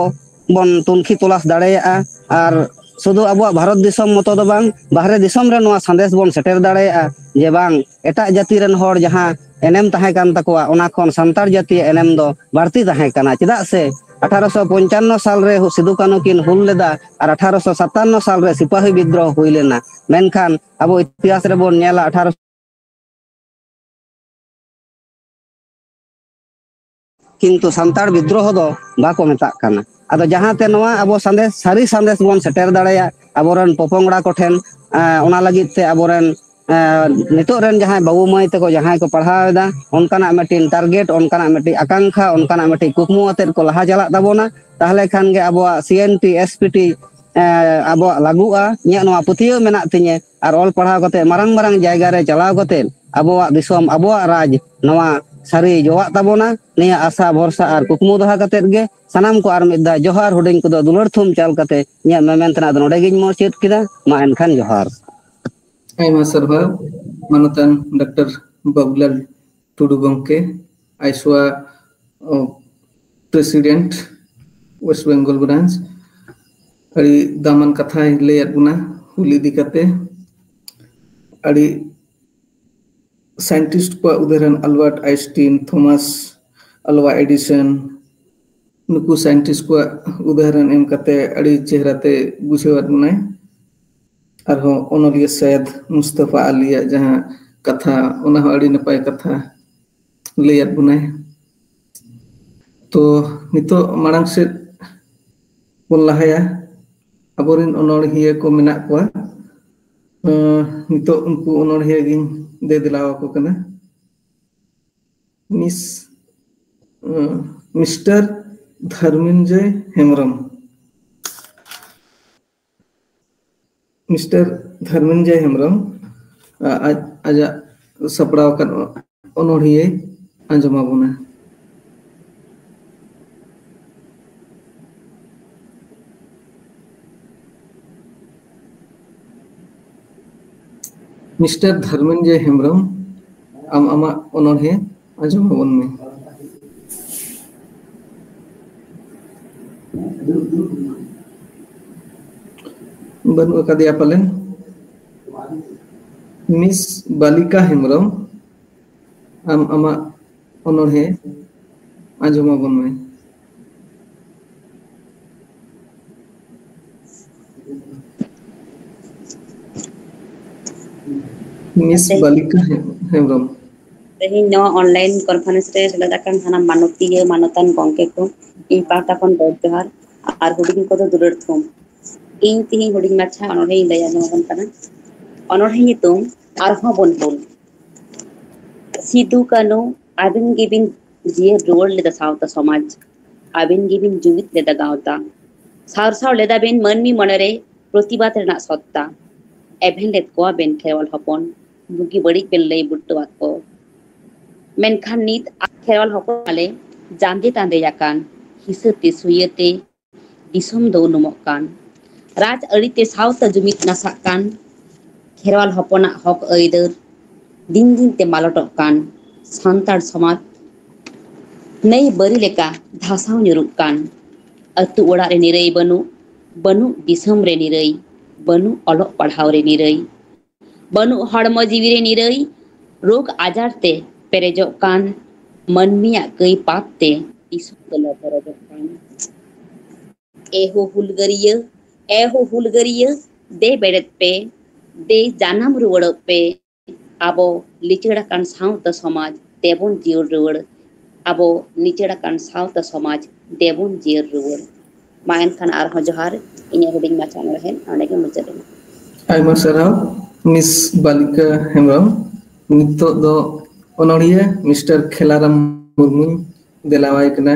ᱵᱚᱱ ᱛᱩᱱᱠᱷᱤ ᱛᱚᱞᱟᱥ ᱫᱟᱲᱮᱭᱟᱜᱼᱟ᱾ ᱟᱨ ᱥᱩᱫᱷᱩ ᱟᱵᱚᱣᱟᱜ ᱵᱷᱟᱨᱚᱛ ᱫᱤᱥᱚᱢ ᱢᱚᱛᱚ ᱫᱚ ᱵᱟᱝ, ᱵᱟᱦᱨᱮ ᱫᱤᱥᱚᱢ ᱨᱮ ᱱᱚᱣᱟ ᱥᱟᱸᱫᱮᱥ ᱵᱚᱱ ᱥᱮᱴᱮᱨ ᱫᱟᱲᱮᱭᱟᱜᱼᱟ ᱡᱮ ᱵᱟᱝ, ᱮᱴᱟᱜ ᱡᱟᱹᱛᱤ ᱨᱮᱱ ᱦᱚᱲ ᱡᱟᱦᱟᱸ ᱮᱱᱮᱢ ᱛᱟᱦᱮᱸ ᱠᱟᱱ ᱛᱟᱠᱚᱣᱟ, ᱚᱱᱟ ᱠᱷᱚᱱ ᱥᱟᱱᱛᱟᱲ ᱡᱟᱹᱛᱤᱭᱟᱜ ᱮᱱᱮᱢ ᱫᱚ ᱵᱟᱹᱲᱛᱤ ᱛᱟᱦᱮᱸ ᱠᱟᱱᱟ᱾ ᱪᱮᱫᱟᱜ ᱥᱮ ᱟᱴᱷᱟᱨᱚᱥᱚ ᱯᱚᱧᱪᱟᱱᱱᱚ ᱥᱟᱞ ᱨᱮ ᱥᱤᱫᱩ ᱠᱟᱹᱱᱦᱩ ᱠᱤᱱ ᱦᱩᱞ ᱞᱮᱫᱟ ᱟᱨ ᱟᱴᱷᱟᱨᱚᱥᱚ ᱥᱟᱛᱟᱱᱱᱚ ᱥᱟᱞ ᱨᱮ ᱥᱤᱯᱟᱦᱤ ᱵᱤᱫᱽᱨᱳᱦᱚ ᱦᱩᱭ ᱞᱮᱱᱟ᱾ ᱢᱮᱱᱠᱷᱟᱱ ᱟᱵᱚ ᱤᱛᱤᱦᱟᱥ ᱨᱮᱵᱚᱱ ᱧᱮᱞᱟ, ᱟᱴᱷᱟᱨᱚ ᱠᱤᱱᱛᱩ ᱥᱟᱱᱛᱟᱲ ᱵᱤᱫᱽᱨᱳᱦᱚ ᱫᱚ ᱵᱟᱠᱚ ᱢᱮᱛᱟᱜ ᱠᱟᱱᱟ᱾ ᱟᱫᱚ ᱡᱟᱦᱟᱸᱛᱮ ᱱᱚᱣᱟ ᱟᱵᱚ ᱥᱟᱸᱫᱮᱥ, ᱥᱟᱹᱨᱤ ᱥᱟᱸᱫᱮᱥ ᱵᱚᱱ ᱥᱮᱴᱮᱨ ᱫᱟᱲᱮᱭᱟᱜ ᱟᱵᱚᱨᱮᱱ ᱯᱚᱯᱚᱝᱲᱟ ᱠᱚᱴᱷᱮᱱ, ᱮᱸ, ᱚᱱᱟ ᱞᱟᱹᱜᱤᱫ ᱛᱮ ᱟᱵᱚᱨᱮᱱ, ᱮᱸ, ᱱᱤᱛᱚᱜ ᱨᱮᱱ ᱡᱟᱦᱟᱸᱭ ᱵᱟᱹᱵᱩ ᱢᱟᱹᱭ ᱛᱟᱠᱚ ᱡᱟᱦᱟᱸᱭ ᱠᱚ ᱯᱟᱲᱦᱟᱣ ᱮᱫᱟ, ᱚᱱᱠᱟᱱᱟᱜ ᱢᱤᱫᱴᱤᱱ ᱴᱟᱨᱜᱮᱴ, ᱚᱱᱠᱟᱱᱟᱜ ᱢᱤᱫᱴᱤᱡ ᱟᱠᱟᱝᱠᱷᱟ, ᱚᱱᱠᱟᱱᱟᱜ ᱢᱤᱫᱴᱤᱡ ᱠᱩᱠᱢᱩ ᱟᱛᱮᱫ ᱠᱚ ᱞᱟᱦᱟ ᱪᱟᱞᱟᱜ ᱛᱟᱵᱚᱱᱟ, ᱛᱟᱦᱚᱞᱮ ᱠᱷᱟᱱ ᱜᱮ ᱟᱵᱚᱣᱟᱜ ᱥᱤ N T, S P T, ᱮᱸ, ᱟᱵᱚᱣᱟᱜ ᱞᱟᱹᱜᱩᱜᱼᱟ᱾ ᱤᱧᱟᱹᱜ ᱱᱚᱣᱟ ᱯᱟᱹᱛᱭᱟᱹᱣ ᱢᱮᱱᱟᱜ ᱛᱤᱧᱟᱹ᱾ ᱟᱨ ᱚᱞ ᱯᱟᱲᱦᱟᱣ ᱠᱟᱛᱮ ᱢᱟᱨᱟᱝ ᱢᱟᱨᱟᱝ ᱡᱟᱭᱜᱟ ᱨᱮ ᱪᱟᱞᱟᱣ ᱠᱟᱛᱮ ᱟᱵᱚᱣᱟᱜ ᱫᱤᱥᱚᱢ, ᱟᱵᱚᱣᱟᱜ ᱨᱟᱡᱽ ᱱᱚᱣᱟ ᱥᱟᱹᱨᱤ ᱡᱚᱣᱟᱜ ᱛᱟᱵᱚᱱᱟ᱾ ᱱᱤᱭᱟᱹ ᱟᱥᱟ ᱵᱷᱚᱨᱥᱟ ᱟᱨ ᱠᱩᱠᱢᱩ ᱫᱚᱦᱚ ᱠᱟᱛᱮ ᱜᱮ ᱥᱟᱱᱟᱢ ᱠᱚ ᱟᱨ ᱢᱤᱫ ᱫᱷᱟᱣ ᱡᱚᱦᱟᱨ, ᱦᱩᱰᱤᱧ ᱠᱚᱫᱚ ᱫᱩᱞᱟᱹᱲ ᱛᱷᱩᱢ ᱪᱟᱞ ᱠᱟᱛᱮ ᱤᱧᱟᱹᱜ ᱢᱮᱢᱮᱱ ᱛᱮᱱᱟᱜ ᱫᱚ ᱱᱚᱰᱮ ᱜᱤᱧ ᱢᱩᱪᱟᱹᱫ ᱠᱮᱫᱟ᱾ ᱢᱟ ᱮᱱᱠᱷᱟᱱ ᱡᱚᱦᱟᱨ᱾ ᱟᱭᱢᱟ ᱥᱟᱨᱦᱟᱣ ᱢᱟᱱᱚᱛᱟᱱ ᱰᱟᱠᱛᱟᱨ ᱵᱟᱵᱩᱞᱟᱞ ᱴᱩᱰᱩ ᱜᱚᱢᱠᱮ, ᱟᱭᱥᱳᱣᱟ, ᱚ, ᱯᱨᱮᱥᱤᱰᱮᱱᱴ, ᱳᱭᱮᱥᱴ ᱵᱮᱝᱜᱚᱞ ᱵᱨᱟᱧᱪ᱾ ᱟᱹᱰᱤ ᱫᱟᱢᱟᱱ ᱠᱟᱛᱷᱟᱭ ᱞᱟᱹᱭᱟᱫ ᱵᱚᱱᱟ ᱦᱩᱞ ᱤᱫᱤ ᱠᱟᱛᱮ᱾ ᱟᱹᱰᱤ ᱥᱟᱭᱮᱱᱴᱤᱥᱴ ᱠᱚᱣᱟᱜ ᱩᱫᱟᱦᱚᱨᱚᱱ, ᱟᱞᱵᱟᱨᱴ ᱟᱭᱱᱥᱴᱤᱱ, ᱛᱷᱚᱢᱟᱥ ᱟᱞᱣᱟ ᱮᱰᱤᱥᱚᱱ, ᱱᱩᱠᱩ ᱥᱟᱭᱮᱱᱴᱤᱥᱴ ᱠᱚᱣᱟᱜ ᱩᱫᱟᱦᱚᱨᱚᱱ ᱮᱢ ᱠᱟᱛᱮ ᱟᱹᱰᱤ ᱪᱮᱦᱨᱟ ᱛᱮ ᱵᱩᱡᱷᱟᱹᱣᱟᱫ ᱵᱚᱱᱟᱭ᱾ ᱟᱨᱦᱚᱸ ᱚᱱᱚᱞᱤᱭᱟᱹ ᱥᱚᱭᱭᱚᱫ ᱢᱩᱥᱛᱟᱯᱷᱟ ᱟᱞᱤᱭᱟᱜ ᱡᱟᱦᱟᱸ ᱠᱟᱛᱷᱟ, ᱚᱱᱟ ᱦᱚᱸ ᱟᱹᱰᱤ ᱱᱟᱯᱟᱭ ᱠᱟᱛᱷᱟ ᱞᱟᱹᱭᱟᱫ ᱵᱚᱱᱟᱭ᱾ ᱛᱚ ᱱᱤᱛᱚᱜ ᱢᱟᱲᱟᱝ ᱥᱮᱫ ᱵᱚᱱ ᱞᱟᱦᱟᱭᱟ᱾ ᱟᱵᱚᱨᱮᱱ ᱚᱱᱚᱬᱦᱤᱭᱟᱹ ᱠᱚ ᱢᱮᱱᱟᱜ ᱠᱚᱣᱟ᱾ ᱟᱸ, ᱱᱤᱛᱚᱜ ᱩᱱᱠᱩ ᱚᱱᱚᱬᱦᱤᱭᱟᱹ ᱜᱤᱧ ᱫᱮ ᱫᱮᱞᱟ ᱟᱠᱚ ᱠᱟᱱᱟ᱾ ᱢᱤᱥ, ᱟᱸ, ᱢᱤᱥᱴᱟᱨ ᱫᱷᱚᱨᱢᱤᱱᱡᱚᱭ ᱦᱮᱢᱵᱨᱚᱢ᱾ ᱢᱤᱥᱴᱟᱨ ᱫᱷᱚᱨᱢᱤᱱᱡᱚᱭ ᱦᱮᱢᱵᱨᱚᱢ, ᱟ-, ᱟᱡ, ᱟᱡᱟᱜ ᱥᱟᱯᱲᱟᱣ ᱟᱠᱟᱫ ᱚᱱᱚᱬᱦᱤᱭᱟᱹ ᱟᱸᱡᱚᱢ ᱟᱵᱚᱱᱟ᱾ ᱢᱤᱥᱴᱟᱨ ᱫᱷᱚᱨᱢᱮᱱᱡᱚᱭ ᱦᱮᱢᱵᱨᱚᱢ, ᱟᱢ ᱟᱢᱟᱜ ᱚᱱᱚᱬᱦᱮ ᱟᱸᱡᱚᱢ ᱟᱵᱚᱱ ᱢᱮ᱾ ᱵᱟᱹᱱᱩᱜ ᱟᱠᱟᱫᱮᱭᱟ ᱯᱟᱞᱮ᱾ ᱢᱤᱥ ᱵᱟᱞᱤᱠᱟ ᱦᱮᱢᱵᱨᱚᱢ, ᱟᱢ ᱟᱢᱟᱜ ᱚᱱᱚᱬᱦᱮ ᱟᱸᱡᱚᱢ ᱟᱵᱚᱱ ᱢᱮ᱾ ᱢᱤᱥ ᱛᱮᱦᱮᱧ ᱵᱟᱞᱤᱠᱟ ᱦᱮ-, ᱦᱮᱢᱵᱨᱚᱢ᱾ ᱛᱮᱦᱮᱧ ᱱᱚᱣᱟ online conference ᱨᱮ ᱥᱮᱞᱮᱫ ᱟᱠᱟᱱ ᱥᱟᱱᱟᱢ ᱢᱟᱱᱚᱛᱤᱭᱟᱹ, ᱢᱟᱱᱚᱛᱟᱱ ᱜᱚᱢᱠᱮ ᱠᱚ, ᱤᱧ ᱯᱟᱦᱴᱟ ᱠᱷᱚᱱ ᱜᱚᱰ ᱡᱚᱦᱟᱨ ᱟᱨ ᱦᱩᱰᱤᱧ ᱠᱚᱫᱚ ᱫᱩᱞᱟᱹᱲ ᱛᱷᱩᱢ᱾ ᱤᱧ ᱛᱮᱦᱮᱧ ᱦᱩᱰᱤᱧ ᱢᱟᱪᱷᱟ ᱚᱱᱚᱬᱦᱮᱧ ᱞᱟᱹᱭ ᱟᱸᱡᱚᱢ ᱟᱵᱚᱱ ᱠᱟᱱᱟ᱾ ᱚᱱᱚᱬᱦᱮ ᱧᱩᱛᱩᱢ, ᱟᱨᱦᱚᱸ ᱵᱚᱱ ᱦᱩᱞ᱾ ᱥᱤᱫᱩ ᱠᱟᱹᱱᱩ, ᱟᱹᱵᱤᱱ ᱜᱮᱵᱤᱱ ᱡᱤᱭᱟᱹᱲ ᱨᱩᱣᱟᱹᱲ ᱞᱮᱫᱟ ᱥᱟᱶᱛᱟ ᱥᱚᱢᱟᱡᱽ᱾ ᱟᱹᱵᱤᱱ ᱜᱮᱵᱤᱱ ᱡᱩᱢᱤᱫ ᱞᱮᱫᱟ ᱜᱟᱶᱛᱟ᱾ ᱥᱟᱨᱥᱟᱣ ᱞᱮᱫᱟ ᱵᱤᱱ ᱢᱟᱹᱱᱢᱤ ᱢᱚᱱᱮᱨᱮ ᱯᱨᱚᱛᱤᱵᱟᱫ ᱨᱮᱱᱟᱜ ᱥᱚᱛᱛᱟ᱾ ᱮᱵᱷᱮᱱ ᱞᱮᱫ ᱠᱚᱣᱟ ᱵᱤᱱ ᱠᱷᱮᱨᱣᱟᱞ ᱦᱚᱯᱚᱱ, ᱵᱩᱜᱤ ᱵᱟᱹᱲᱤᱡ ᱵᱤᱱ ᱞᱟᱹᱭ ᱵᱩᱴᱟᱹᱣᱟᱫ ᱠᱚ᱾ ᱢᱮᱱᱠᱷᱟᱱ ᱱᱤᱛ ᱠᱷᱮᱨᱣᱟᱞ ᱦᱚᱯᱚᱱ ᱟᱞᱮ ᱡᱟᱸᱫᱮ ᱛᱟᱸᱫᱮ ᱟᱠᱟᱱ, ᱦᱤᱥᱟᱹ ᱛᱮ ᱥᱩᱭᱟᱹ ᱛᱮ ᱫᱤᱥᱚᱢ ᱫᱚ ᱩᱱᱩᱢᱚᱜ ᱠᱟᱱ᱾ ᱨᱟᱡᱽ ᱟᱹᱨᱤ ᱛᱮ ᱥᱟᱶᱛᱟ ᱡᱩᱢᱤᱫ ᱱᱟᱥᱟᱜ ᱠᱟᱱ, ᱠᱷᱮᱨᱣᱟᱞ ᱦᱚᱯᱚᱱᱟᱜ ᱦᱚᱠ ᱟᱹᱭᱫᱟᱹᱨ ᱫᱤᱱ ᱫᱤᱱ ᱛᱮ ᱢᱟᱞᱚᱴᱚᱜ ᱠᱟᱱ, ᱥᱟᱱᱛᱟᱲ ᱥᱚᱢᱟᱡᱽ ᱱᱟᱹᱭ ᱵᱟᱹᱨᱤ ᱞᱮᱠᱟ ᱫᱷᱟᱥᱟᱣ ᱧᱩᱨᱩᱜ ᱠᱟᱱ᱾ ᱟᱹᱛᱩ ᱚᱲᱟᱜ ᱨᱮ ᱱᱤᱨᱟᱹᱭ ᱵᱟᱹᱱᱩᱜ, ᱵᱟᱹᱱᱩᱜ ᱫᱤᱥᱚᱢ ᱨᱮ ᱱᱤᱨᱟᱹᱭ, ᱵᱟᱹᱱᱩᱜ ᱚᱞᱚᱜ ᱯᱟᱲᱦᱟᱣ ᱨᱮ ᱱᱤᱨᱟᱹᱭ, ᱵᱟᱹᱱᱩᱜ ᱦᱚᱲᱢᱚ ᱡᱤᱣᱤ ᱨᱮ ᱱᱤᱨᱟᱹᱭ, ᱨᱳᱜᱽ ᱟᱡᱟᱨ ᱛᱮ ᱯᱮᱨᱮᱡᱚᱜ ᱠᱟᱱ, ᱢᱟᱹᱱᱢᱤᱭᱟᱜ ᱠᱟᱹᱭ ᱯᱟᱯ ᱛᱮ ᱫᱤᱥᱚᱢ ᱫᱚ ᱞᱚᱵᱚᱨᱚᱡᱚᱜ ᱠᱟᱱ᱾ ᱮ ᱦᱳ ᱦᱩᱞᱜᱟᱹᱨᱤᱭᱟᱹ, ᱮ ᱦᱳ ᱦᱩᱞᱜᱟᱹᱨᱤᱭᱟᱹ, ᱫᱮ ᱵᱮᱨᱮᱫ ᱯᱮ, ᱫᱮ ᱡᱟᱱᱟᱢ ᱨᱩᱣᱟᱹᱲᱚᱜ ᱯᱮ᱾ ᱟᱵᱚ ᱞᱤᱪᱟᱹᱲ ᱟᱠᱟᱱ ᱥᱟᱶᱛᱟ ᱥᱚᱢᱟᱡᱽ ᱫᱮᱵᱚᱱ ᱡᱤᱭᱟᱹᱲ ᱨᱩᱣᱟᱹᱲ᱾ ᱟᱵᱚ ᱞᱤᱪᱟᱹᱲ ᱟᱠᱟᱱ ᱥᱟᱶᱛᱟ ᱥᱚᱢᱟᱡᱽ ᱫᱮᱵᱚᱱ ᱡᱤᱭᱟᱹᱲ ᱨᱩᱣᱟᱹᱲ᱾ ᱢᱟ ᱮᱱᱠᱷᱟᱱ ᱟᱨᱦᱚᱸ ᱡᱚᱦᱟᱨ, ᱤᱧᱟᱹᱜ ᱦᱩᱰᱤᱧ ᱢᱟᱪᱷᱟ ᱚᱱᱚᱬᱦᱮ ᱱᱚᱸᱰᱮ ᱜᱮ ᱢᱩᱪᱟᱹᱫ ᱮᱱᱟ᱾ ᱟᱭᱢᱟ ᱥᱟᱨᱦᱟᱣ ᱢᱤᱥ ᱵᱟᱞᱤᱠᱟ ᱦᱮᱢᱵᱨᱚᱢ᱾ ᱱᱤᱛᱚᱜ ᱫᱚ ᱚᱱᱚᱬᱦᱤᱭᱟᱹ ᱢᱤᱥᱴᱟᱨ ᱠᱷᱮᱞᱟᱨᱟᱢ ᱢᱩᱨᱢᱩᱧ ᱫᱮᱞᱟᱣᱟᱭ ᱠᱟᱱᱟ᱾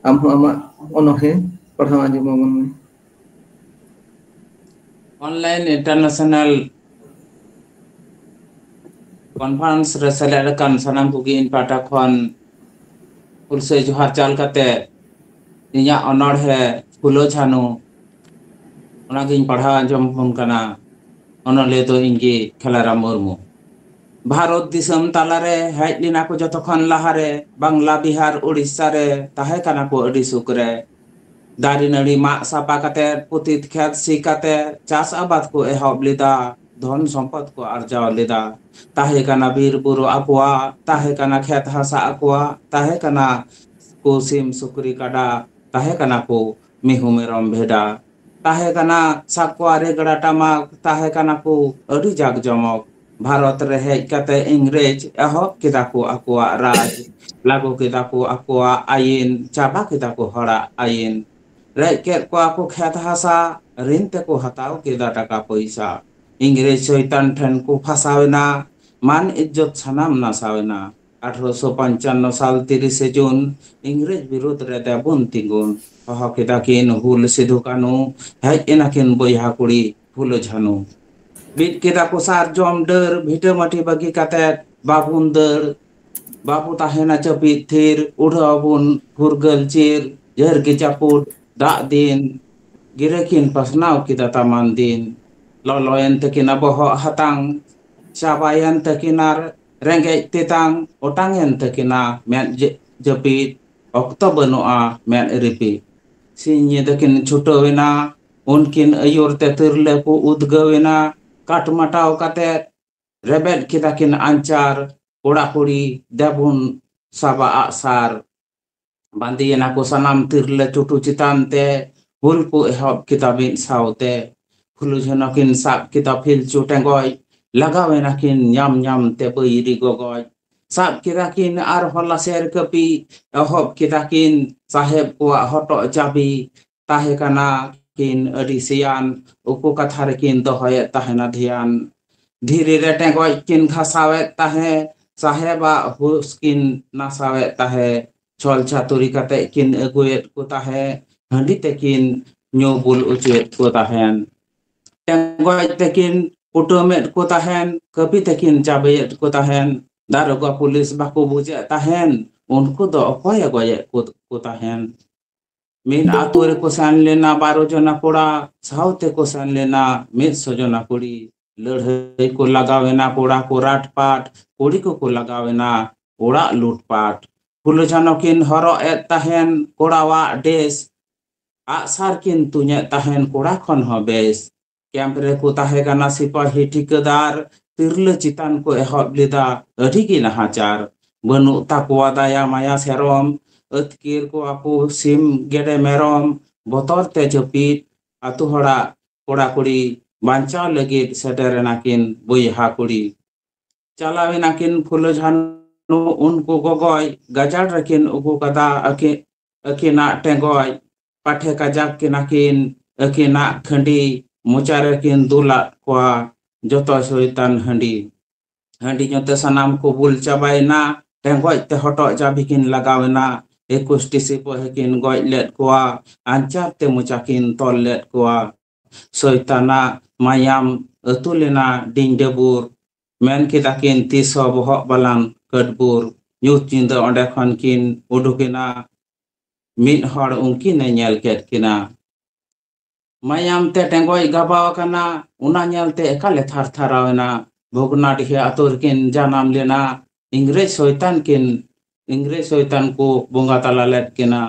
ᱟᱢ ᱦᱚᱸ ᱟᱢᱟᱜ ᱚᱱᱚᱬᱦᱮ ᱯᱟᱲᱦᱟᱣ ᱟᱸᱡᱚᱢ ᱟᱵᱚᱱ ᱢᱮ᱾ Online International Conference ᱨᱮ ᱥᱮᱞᱮᱫ ᱟᱠᱟᱱ ᱥᱟᱱᱟᱢ ᱠᱚᱜᱮ ᱤᱧ ᱯᱟᱦᱴᱟ ᱠᱷᱚᱱ ᱦᱩᱞᱥᱟᱹᱭ ᱡᱚᱦᱟᱨ ᱪᱟᱞ ᱠᱟᱛᱮ ᱤᱧᱟᱹᱜ ᱚᱱᱚᱬᱦᱮ ᱯᱷᱩᱞᱳ ᱡᱷᱟᱱᱩ, ᱚᱱᱟᱜᱤᱧ ᱯᱟᱲᱦᱟᱣ ᱟᱸᱡᱚᱢ ᱟᱵᱚᱱ ᱠᱟᱱᱟ᱾ ᱚᱱᱚᱞᱤᱭᱟᱹ ᱫᱚ ᱤᱧ ᱜᱮ, ᱠᱷᱮᱞᱟᱨᱟᱢ ᱢᱩᱨᱢᱩ᱾ ᱵᱷᱟᱨᱚᱛ ᱫᱤᱥᱚᱢ ᱛᱟᱞᱟᱨᱮ ᱦᱮᱡ ᱞᱮᱱᱟ ᱠᱚ ᱡᱚᱛᱚ ᱠᱷᱚᱱ ᱞᱟᱦᱟᱨᱮ, ᱵᱟᱝᱞᱟ, ᱵᱤᱦᱟᱨ, ᱩᱲᱤᱥᱥᱟ ᱨᱮ ᱛᱟᱦᱮᱸ ᱠᱟᱱᱟ ᱠᱚ ᱟᱹᱰᱤ ᱥᱩᱠ ᱨᱮ᱾ ᱫᱟᱨᱮ ᱱᱟᱹᱲᱤ ᱢᱟᱜ ᱥᱟᱯᱷᱟ ᱠᱟᱛᱮ, ᱯᱩᱛᱤᱛ ᱠᱷᱮᱛ ᱥᱤ ᱠᱟᱛᱮ, ᱪᱟᱥ ᱟᱵᱟᱫ ᱠᱚ ᱮᱦᱚᱵ ᱞᱮᱫᱟ, ᱫᱷᱚᱱ ᱥᱚᱢᱯᱚᱫ ᱠᱚ ᱟᱨᱡᱟᱣ ᱞᱮᱫᱟ᱾ ᱛᱟᱦᱮᱸ ᱠᱟᱱᱟ ᱵᱤᱨ ᱵᱩᱨᱩ ᱟᱠᱚᱣᱟᱜ, ᱛᱟᱦᱮᱸ ᱠᱟᱱᱟ ᱠᱷᱮᱛ ᱦᱟᱥᱟ ᱟᱠᱚᱣᱟᱜ, ᱛᱟᱦᱮᱸ ᱠᱟᱱᱟ ᱠᱚ ᱥᱤᱢ ᱥᱩᱠᱨᱤ ᱠᱟᱰᱟ, ᱛᱟᱦᱮᱸ ᱠᱟᱱᱟ ᱠᱚ ᱢᱤᱦᱩ ᱢᱮᱨᱚᱢ ᱵᱷᱮᱰᱟ, ᱛᱟᱦᱮᱸ ᱠᱟᱱᱟ ᱥᱟᱠᱣᱟ ᱨᱮᱜᱽᱲᱟ ᱴᱟᱢᱟᱠ, ᱛᱟᱦᱮᱸ ᱠᱟᱱᱟ ᱠᱚ ᱟᱹᱰᱤ ᱡᱟᱠ ᱡᱚᱢᱚᱠ᱾ ᱵᱷᱟᱨᱚᱛ ᱨᱮ ᱦᱮᱡ ᱠᱟᱛᱮ ᱤᱝᱨᱮᱡᱽ ᱮᱦᱚᱵ ᱠᱮᱫᱟ ᱠᱚ ᱟᱠᱚᱣᱟᱜ ᱨᱟᱡᱽ, ᱞᱟᱹᱜᱩ ᱠᱮᱫᱟ ᱠᱚ ᱟᱠᱚᱣᱟᱜ ᱟᱹᱭᱤᱱ, ᱪᱟᱵᱟ ᱠᱮᱫᱟ ᱠᱚ ᱦᱚᱲᱟᱜ ᱟᱹᱭᱤᱱ᱾ ᱨᱮᱡ ᱠᱮᱫ ᱠᱚᱣᱟ ᱠᱚ ᱠᱷᱮᱛ ᱦᱟᱥᱟ, ᱨᱤᱱ ᱛᱮᱠᱚ ᱦᱟᱛᱟᱣ ᱠᱮᱫᱟ ᱴᱟᱠᱟ ᱯᱚᱭᱥᱟ᱾ ᱤᱝᱨᱮᱡᱽ ᱥᱚᱭᱛᱟᱱ ᱴᱷᱮᱱ ᱠᱚ ᱯᱷᱟᱥᱟᱣ ᱮᱱᱟ, ᱢᱟᱱ ᱤᱡᱽᱡᱚᱛ ᱥᱟᱱᱟᱢ ᱱᱟᱥᱟᱣ ᱮᱱᱟ᱾ ᱟᱴᱷᱨᱚᱥᱚ ᱯᱚᱧᱪᱟᱱᱱᱚ ᱥᱟᱞ ᱛᱤᱨᱤᱥᱮ ᱡᱩᱱ ᱤᱝᱨᱮᱡᱽ ᱵᱤᱨᱩᱫᱽ ᱨᱮ ᱫᱮᱵᱩᱱ ᱛᱤᱸᱜᱩᱱ ᱦᱚᱦᱚ ᱠᱮᱫᱟ ᱠᱤᱱ ᱦᱩᱞ ᱥᱤᱫᱷᱩ ᱠᱟᱹᱱᱦᱩ, ᱦᱮᱡ ᱮᱱᱟ ᱠᱤᱱ ᱵᱚᱭᱦᱟ ᱠᱩᱲᱤ ᱯᱷᱩᱞᱳ ᱡᱷᱟᱱᱩ᱾ ᱵᱤᱫ ᱠᱮᱫᱟ ᱠᱚ ᱥᱟᱨᱡᱚᱢ ᱰᱟᱹᱨ, ᱵᱷᱤᱴᱟᱹ ᱢᱟᱹᱴᱤ ᱵᱟᱹᱜᱤ ᱠᱟᱛᱮ ᱵᱟᱵᱩᱱ ᱫᱟᱹᱲ, ᱵᱟᱵᱚ ᱛᱟᱦᱮᱱᱟ ᱪᱟᱹᱯᱤᱫ ᱛᱷᱤᱨ, ᱩᱰᱷᱟᱹᱣ ᱟᱵᱚᱱ ᱯᱷᱩᱨᱜᱟᱹᱞ ᱪᱤᱨ, ᱡᱷᱟᱹᱨ ᱜᱮ ᱡᱟᱹᱯᱩᱫ ᱫᱟᱜ ᱫᱤᱱ, ᱜᱤᱨᱟᱹ ᱠᱤᱱ ᱯᱟᱥᱱᱟᱣ ᱠᱮᱫᱟ ᱛᱟᱢᱟᱱ ᱫᱤᱱ᱾ ᱞᱚᱞᱚᱭᱮᱱ ᱛᱟᱹᱠᱤᱱᱟ ᱵᱚᱦᱚᱜ ᱦᱟᱛᱟᱝ, ᱪᱟᱵᱟᱭᱮᱱ ᱛᱟᱹᱠᱤᱱᱟ ᱨᱮᱸᱜᱮᱡ ᱛᱮᱛᱟᱝ, ᱚᱴᱟᱝᱮᱱ ᱛᱟᱹᱠᱤᱱᱟ ᱢᱮᱫ ᱡᱟᱹ-, ᱡᱟᱹᱯᱤᱫ, ᱚᱠᱛᱚ ᱵᱟᱹᱱᱩᱜᱼᱟ ᱢᱮᱫ ᱨᱤᱯᱤᱫ᱾ ᱥᱤᱧ ᱧᱤᱫᱟᱹ ᱠᱤᱱ ᱪᱷᱩᱴᱟᱹᱣ ᱮᱱᱟ, ᱩᱱᱠᱤᱱ ᱟᱹᱭᱩᱨ ᱛᱮ ᱛᱤᱨᱞᱟᱹ ᱠᱚ ᱩᱫᱽᱜᱟᱹᱣ ᱮᱱᱟ, ᱠᱟᱴ ᱢᱟᱴᱟᱣ ᱠᱟᱛᱮ ᱨᱮᱵᱮᱫ ᱠᱮᱫᱟ ᱠᱤᱱ ᱟᱧᱪᱟᱨ, ᱠᱚᱲᱟ ᱠᱩᱲᱤ ᱫᱮᱵᱩᱱ ᱥᱟᱵᱟ ᱟᱜᱼᱥᱟᱨ᱾ ᱵᱟᱸᱫᱮᱭᱮᱱᱟ ᱠᱚ ᱥᱟᱱᱟᱢ ᱛᱤᱨᱞᱟᱹ ᱪᱩᱴᱩ ᱪᱮᱛᱟᱱ ᱛᱮ, ᱦᱩᱞ ᱠᱚ ᱮᱦᱚᱵ ᱠᱮᱫᱟ ᱢᱤᱫ ᱥᱟᱶᱛᱮ᱾ ᱯᱷᱩᱞᱳ ᱡᱷᱟᱱᱚ ᱠᱤᱱ ᱥᱟᱵ ᱠᱮᱫᱟ ᱯᱷᱤᱞᱪᱩ ᱴᱮᱸᱜᱚᱡ, ᱞᱟᱜᱟᱣᱮᱱᱟ ᱠᱤᱱ ᱧᱟᱢ ᱧᱟᱢ ᱛᱮ ᱵᱟᱹᱭᱨᱤ ᱜᱚᱜᱚᱡ᱾ ᱥᱟᱵ ᱠᱮᱫᱟ ᱠᱤᱱ ᱟᱨᱦᱚᱸ ᱞᱟᱥᱮᱨ ᱠᱟᱹᱯᱤ, ᱮᱦᱚᱵ ᱠᱮᱫᱟ ᱠᱤᱱ ᱥᱟᱦᱮᱵ ᱠᱚᱣᱟᱜ ᱦᱚᱴᱚᱜ ᱪᱟᱹᱵᱤ᱾ ᱛᱟᱦᱮᱸ ᱠᱟᱱᱟ ᱠᱤᱱ ᱟᱹᱰᱤ ᱥᱮᱭᱟᱱ, ᱩᱠᱩ ᱠᱟᱛᱷᱟ ᱨᱮᱠᱤᱱ ᱫᱚᱦᱚᱭᱮᱫ ᱛᱟᱦᱮᱱᱟ ᱫᱷᱮᱭᱟᱱ᱾ ᱫᱷᱤᱨᱤ ᱨᱮ ᱴᱮᱸᱜᱚᱡ ᱠᱤᱱ ᱜᱷᱟᱥᱟᱣᱮᱫ ᱛᱟᱦᱮᱸ, ᱥᱟᱦᱮᱵᱟᱜ ᱦᱩᱥ ᱠᱤᱱ ᱱᱟᱥᱟᱣᱮᱫ ᱛᱟᱦᱮᱸ᱾ ᱪᱷᱚᱞ ᱪᱷᱟᱹᱛᱩᱨᱤ ᱠᱟᱛᱮ ᱠᱤᱱ ᱟᱹᱜᱩᱭᱮᱫ ᱠᱚ ᱛᱟᱦᱮᱸ, ᱦᱟᱺᱰᱤ ᱛᱮᱠᱤᱱ ᱧᱩ ᱵᱩᱞ ᱚᱪᱚᱭᱮᱫ ᱠᱚ ᱛᱟᱦᱮᱱ᱾ ᱴᱮᱸᱜᱚᱡ ᱛᱮᱠᱤᱱ ᱠᱩᱴᱟᱹᱢᱮᱫ ᱠᱚ ᱛᱟᱦᱮᱱ, ᱠᱟᱹᱯᱤ ᱛᱮᱠᱤᱱ ᱪᱟᱵᱮᱭᱮᱫ ᱠᱚ ᱛᱟᱦᱮᱱ᱾ ᱫᱟᱨᱚᱜᱟ ᱯᱩᱞᱤᱥ ᱵᱟᱠᱚ ᱵᱩᱡᱮᱫ ᱛᱟᱦᱮᱱ, ᱩᱱᱠᱩ ᱫᱚ ᱚᱠᱚᱭᱮ ᱜᱚᱡᱮᱫ ᱠᱚ, ᱠᱚ ᱛᱟᱦᱮᱱ? ᱢᱤᱫ ᱟᱛᱳ ᱨᱮᱠᱚ ᱥᱮᱱ ᱞᱮᱱᱟ ᱵᱟᱨᱚ ᱡᱚᱱᱟ ᱠᱚᱲᱟ, ᱥᱟᱶ ᱛᱮᱠᱚ ᱥᱮᱱ ᱞᱮᱱᱟ ᱢᱤᱫ ᱥᱚ ᱡᱚᱱᱟ ᱠᱩᱲᱤ᱾ ᱞᱟᱹᱲᱦᱟᱹᱭ ᱠᱚ ᱞᱟᱜᱟᱣ ᱮᱱᱟ ᱠᱚᱲᱟ ᱠᱚ ᱨᱟᱴᱯᱟᱴ, ᱠᱩᱲᱤ ᱠᱚᱠᱚ ᱞᱟᱜᱟᱣ ᱮᱱᱟ ᱚᱲᱟᱜ ᱞᱩᱴᱯᱟᱴ᱾ ᱯᱷᱩᱞᱳ ᱡᱷᱟᱱᱚ ᱠᱤᱱ ᱦᱚᱨᱚᱜ ᱮᱫ ᱛᱟᱦᱮᱱ ᱠᱚᱲᱟᱣᱟᱜ ᱰᱮᱥ, ᱟᱜᱼᱥᱟᱨ ᱠᱤᱱ ᱛᱩᱧᱮᱫ ᱛᱟᱦᱮᱱ ᱠᱚᱲᱟ ᱠᱷᱚᱱ ᱦᱚᱸ ᱵᱮᱥ᱾ ᱠᱮᱢᱯ ᱨᱮᱠᱚ ᱛᱟᱦᱮᱸ ᱠᱟᱱᱟ ᱥᱤᱯᱟᱹᱦᱤ ᱴᱷᱤᱠᱟᱹᱫᱟᱨ, ᱛᱤᱨᱞᱟᱹ ᱪᱮᱛᱟᱱ ᱠᱚ ᱮᱦᱚᱵ ᱞᱮᱫᱟ ᱟᱹᱰᱤ ᱜᱮ ᱱᱟᱦᱟᱪᱟᱨ᱾ ᱵᱟᱹᱱᱩᱜ ᱛᱟᱠᱚᱣᱟ ᱫᱟᱭᱟ ᱢᱟᱭᱟ ᱥᱮᱨᱚᱢ, ᱟᱹᱛᱠᱤᱨ ᱠᱚᱣᱟ ᱠᱚ ᱥᱤᱢ ᱜᱮᱰᱮ ᱢᱮᱨᱚᱢ, ᱵᱚᱛᱚᱨ ᱛᱮ ᱡᱟᱹᱯᱤᱫ ᱟᱛᱳ ᱦᱚᱲᱟᱜ ᱠᱚᱲᱟ ᱠᱩᱲᱤ ᱵᱟᱧᱪᱟᱣ ᱞᱟᱹᱜᱤᱫ ᱥᱮᱴᱮᱨ ᱮᱱᱟ ᱠᱤᱱ ᱵᱚᱭᱦᱟ ᱠᱩᱲᱤ᱾ ᱪᱟᱞᱟᱣ ᱮᱱᱟ ᱠᱤᱱ ᱯᱷᱩᱞᱳ ᱡᱷᱟᱱᱩ ᱩᱱᱠᱩ ᱜᱚᱜᱚᱭ, ᱜᱟᱡᱟᱲ ᱨᱮᱠᱤᱱ ᱩᱠᱩ ᱠᱟᱫᱟ ᱟᱹᱠᱤ-, ᱟᱹᱠᱤᱱᱟᱜ ᱴᱮᱸᱜᱚᱡ᱾ ᱯᱟᱴᱷᱮ ᱠᱟᱡᱟᱠ ᱠᱤᱱᱟ ᱠᱤᱱ ᱟᱹᱠᱤᱱᱟᱜ ᱠᱷᱟᱹᱰᱤ, ᱢᱚᱪᱟ ᱨᱮᱠᱤᱱ ᱫᱩᱞᱟᱫ ᱠᱚᱣᱟ ᱡᱚᱛᱚ ᱥᱚᱭᱛᱟᱱ ᱦᱟᱺᱰᱤ᱾ ᱦᱟᱺᱰᱤ ᱧᱩ ᱛᱮ ᱥᱟᱱᱟᱢ ᱠᱚ ᱵᱩᱞ ᱪᱟᱵᱟᱭᱮᱱᱟ, ᱴᱮᱸᱜᱚᱡ ᱛᱮ ᱦᱚᱴᱚᱜ ᱪᱟᱹᱵᱤ ᱠᱤᱱ ᱞᱟᱜᱟᱣ ᱮᱱᱟ, ᱮᱠᱩᱥ ᱴᱤ ᱥᱤᱯᱟᱹᱦᱤ ᱠᱤᱱ ᱜᱚᱡ ᱞᱮᱫ ᱠᱚᱣᱟ, ᱟᱧᱪᱟᱨ ᱛᱮ ᱢᱚᱪᱟ ᱠᱤᱱ ᱛᱚᱞ ᱞᱮᱫ ᱠᱚᱣᱟ᱾ ᱥᱚᱭᱛᱟᱱᱟᱜ ᱢᱟᱭᱟᱢ ᱟᱹᱛᱩ ᱞᱮᱱᱟ ᱰᱤᱧ ᱰᱟᱹᱵᱩᱨ᱾ ᱢᱮᱱ ᱠᱮᱫᱟ ᱠᱤᱱ ᱛᱤᱥ ᱦᱚᱸ ᱵᱚᱦᱚᱜ ᱵᱟᱞᱟᱱ ᱠᱟᱹᱴᱵᱩᱨ᱾ ᱧᱩᱛ ᱧᱤᱫᱟᱹ ᱚᱸᱰᱮ ᱠᱷᱚᱱ ᱠᱤᱱ ᱩᱰᱩᱠ ᱮᱱᱟ᱾ ᱢᱤᱫ ᱦᱚᱲ ᱩᱱᱠᱤᱱᱮ ᱧᱮᱞ ᱠᱮᱫ ᱠᱤᱱᱟ᱾ ᱢᱟᱭᱟᱢ ᱛᱮ ᱴᱮᱸᱜᱚᱡ ᱜᱟᱵᱟᱣ ᱟᱠᱟᱱᱟ, ᱚᱱᱟ ᱧᱮᱞᱛᱮ ᱮᱠᱟᱞᱮ ᱛᱷᱟᱨ ᱛᱷᱟᱨᱟᱣ ᱮᱱᱟ᱾ ᱵᱷᱚᱜᱽᱱᱟᱰᱤᱦᱤ ᱟᱛᱳ ᱨᱮᱠᱤᱱ ᱡᱟᱱᱟᱢ ᱞᱮᱱᱟ᱾ ᱤᱝᱨᱮᱡᱽ ᱥᱚᱭᱛᱟᱱ ᱠᱤᱱ, ᱤᱝᱨᱮᱡᱽ ᱥᱚᱭᱛᱟᱱ ᱠᱚ ᱵᱚᱸᱜᱟ ᱛᱟᱞᱟ ᱞᱮᱫ ᱠᱤᱱᱟ᱾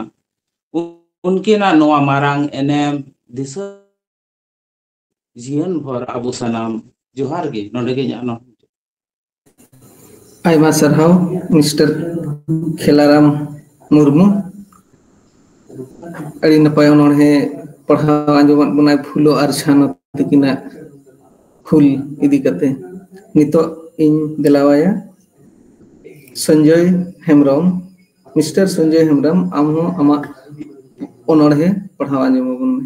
ᱩᱱᱠᱤᱱᱟᱜ ᱱᱚᱣᱟ ᱢᱟᱨᱟᱝ ᱮᱱᱮᱢ ᱫᱤᱥᱟᱹ ᱡᱤᱭᱚᱱ ᱵᱷᱚᱨ ᱟᱵᱚ ᱥᱟᱱᱟᱢ᱾ ᱡᱚᱦᱟᱨ ᱜᱮ, ᱱᱚᱰᱮ ᱜᱮ ᱤᱧᱟᱹᱜ ᱱᱚ- ᱟᱭᱢᱟ ᱥᱟᱨᱦᱟᱣ, ᱢᱤᱥᱴᱟᱨ ᱠᱷᱮᱞᱟᱨᱟᱢ ᱢᱩᱨᱢᱩ᱾ ᱟᱹᱰᱤ ᱱᱟᱯᱟᱭ ᱚᱱᱚᱬᱦᱮ ᱯᱟᱲᱦᱟᱣ ᱟᱸᱡᱚᱢᱟᱫ ᱵᱚᱱᱟᱭ ᱯᱷᱩᱞᱳ ᱟᱨ ᱡᱷᱟᱱᱳ ᱛᱟᱹᱠᱤᱱᱟᱜ ᱦᱩᱞ ᱤᱫᱤ ᱠᱟᱛᱮ᱾ ᱱᱤᱛᱚᱜ ᱤᱧ ᱫᱮᱞᱟᱣᱟᱭᱟ ᱥᱚᱧᱡᱚᱭ ᱦᱮᱢᱵᱨᱚᱢ᱾ ᱢᱤᱥᱴᱟᱨ ᱥᱚᱧᱡᱚᱭ ᱦᱮᱢᱵᱨᱚᱢ, ᱟᱢ ᱦᱚᱸ ᱟᱢᱟᱜ ᱚᱱᱚᱬᱦᱮ ᱯᱟᱲᱦᱟᱣ ᱟᱸᱡᱚᱢ ᱟᱵᱚᱱ ᱢᱮ᱾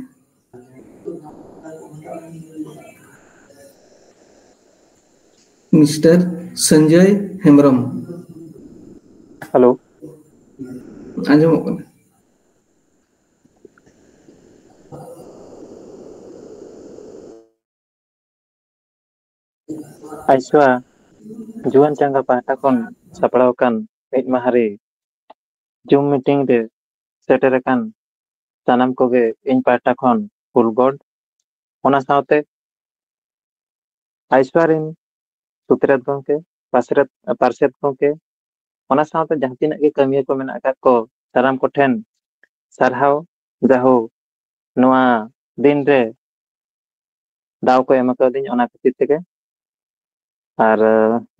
ᱢᱤᱥᱴᱟᱨ ᱥᱚᱧᱡᱚᱭ ᱦᱮᱢᱵᱨᱚᱢ᱾ ᱦᱮᱞᱳ᱾ ᱟᱸᱡᱚᱢᱚᱜ ᱠᱟᱱᱟ? ᱟᱭᱥᱣᱟ ᱡᱩᱣᱟᱹᱱ ᱪᱟᱸᱜᱟ ᱯᱟᱦᱴᱟ ᱠᱷᱚᱱ ᱥᱟᱯᱲᱟᱣ ᱟᱠᱟᱱ ᱢᱤᱫ ᱢᱟᱦᱟ ᱨᱮ ᱡᱩᱢ ᱢᱤᱴᱤᱝ ᱨᱮ ᱥᱮᱴᱮᱨ ᱟᱠᱟᱱ ᱥᱟᱱᱟᱢ ᱠᱚᱜᱮ ᱤᱧ ᱯᱟᱦᱴᱟ ᱠᱷᱚᱱ ᱦᱩᱞ ᱜᱚᱰ, ᱚᱱᱟ ᱥᱟᱶᱛᱮ ᱟᱭᱥᱣᱟ ᱨᱮᱱ ᱥᱩᱛᱨᱮᱛ ᱜᱚᱢᱠᱮ, ᱯᱟᱥᱨᱮᱛ, ᱯᱟᱨᱥᱮᱛ ᱜᱚᱢᱠᱮ, ᱚᱱᱟ ᱥᱟᱶᱛᱮ ᱡᱟᱦᱟᱸ ᱛᱤᱱᱟᱹᱜ ᱜᱮ ᱠᱟᱹᱢᱤᱭᱟᱹ ᱠᱚ ᱢᱮᱱᱟᱜ ᱟᱠᱟᱫ ᱠᱚ, ᱥᱟᱱᱟᱢ ᱠᱚᱴᱷᱮᱱ ᱥᱟᱨᱦᱟᱣ ᱡᱟᱦᱳ ᱱᱚᱣᱟ ᱫᱤᱱ ᱨᱮ ᱫᱟᱣ ᱠᱚ ᱮᱢ ᱟᱠᱟᱫᱤᱧ, ᱚᱱᱟ ᱠᱷᱟᱹᱛᱤᱨ ᱛᱮᱜᱮ᱾ ᱟᱨ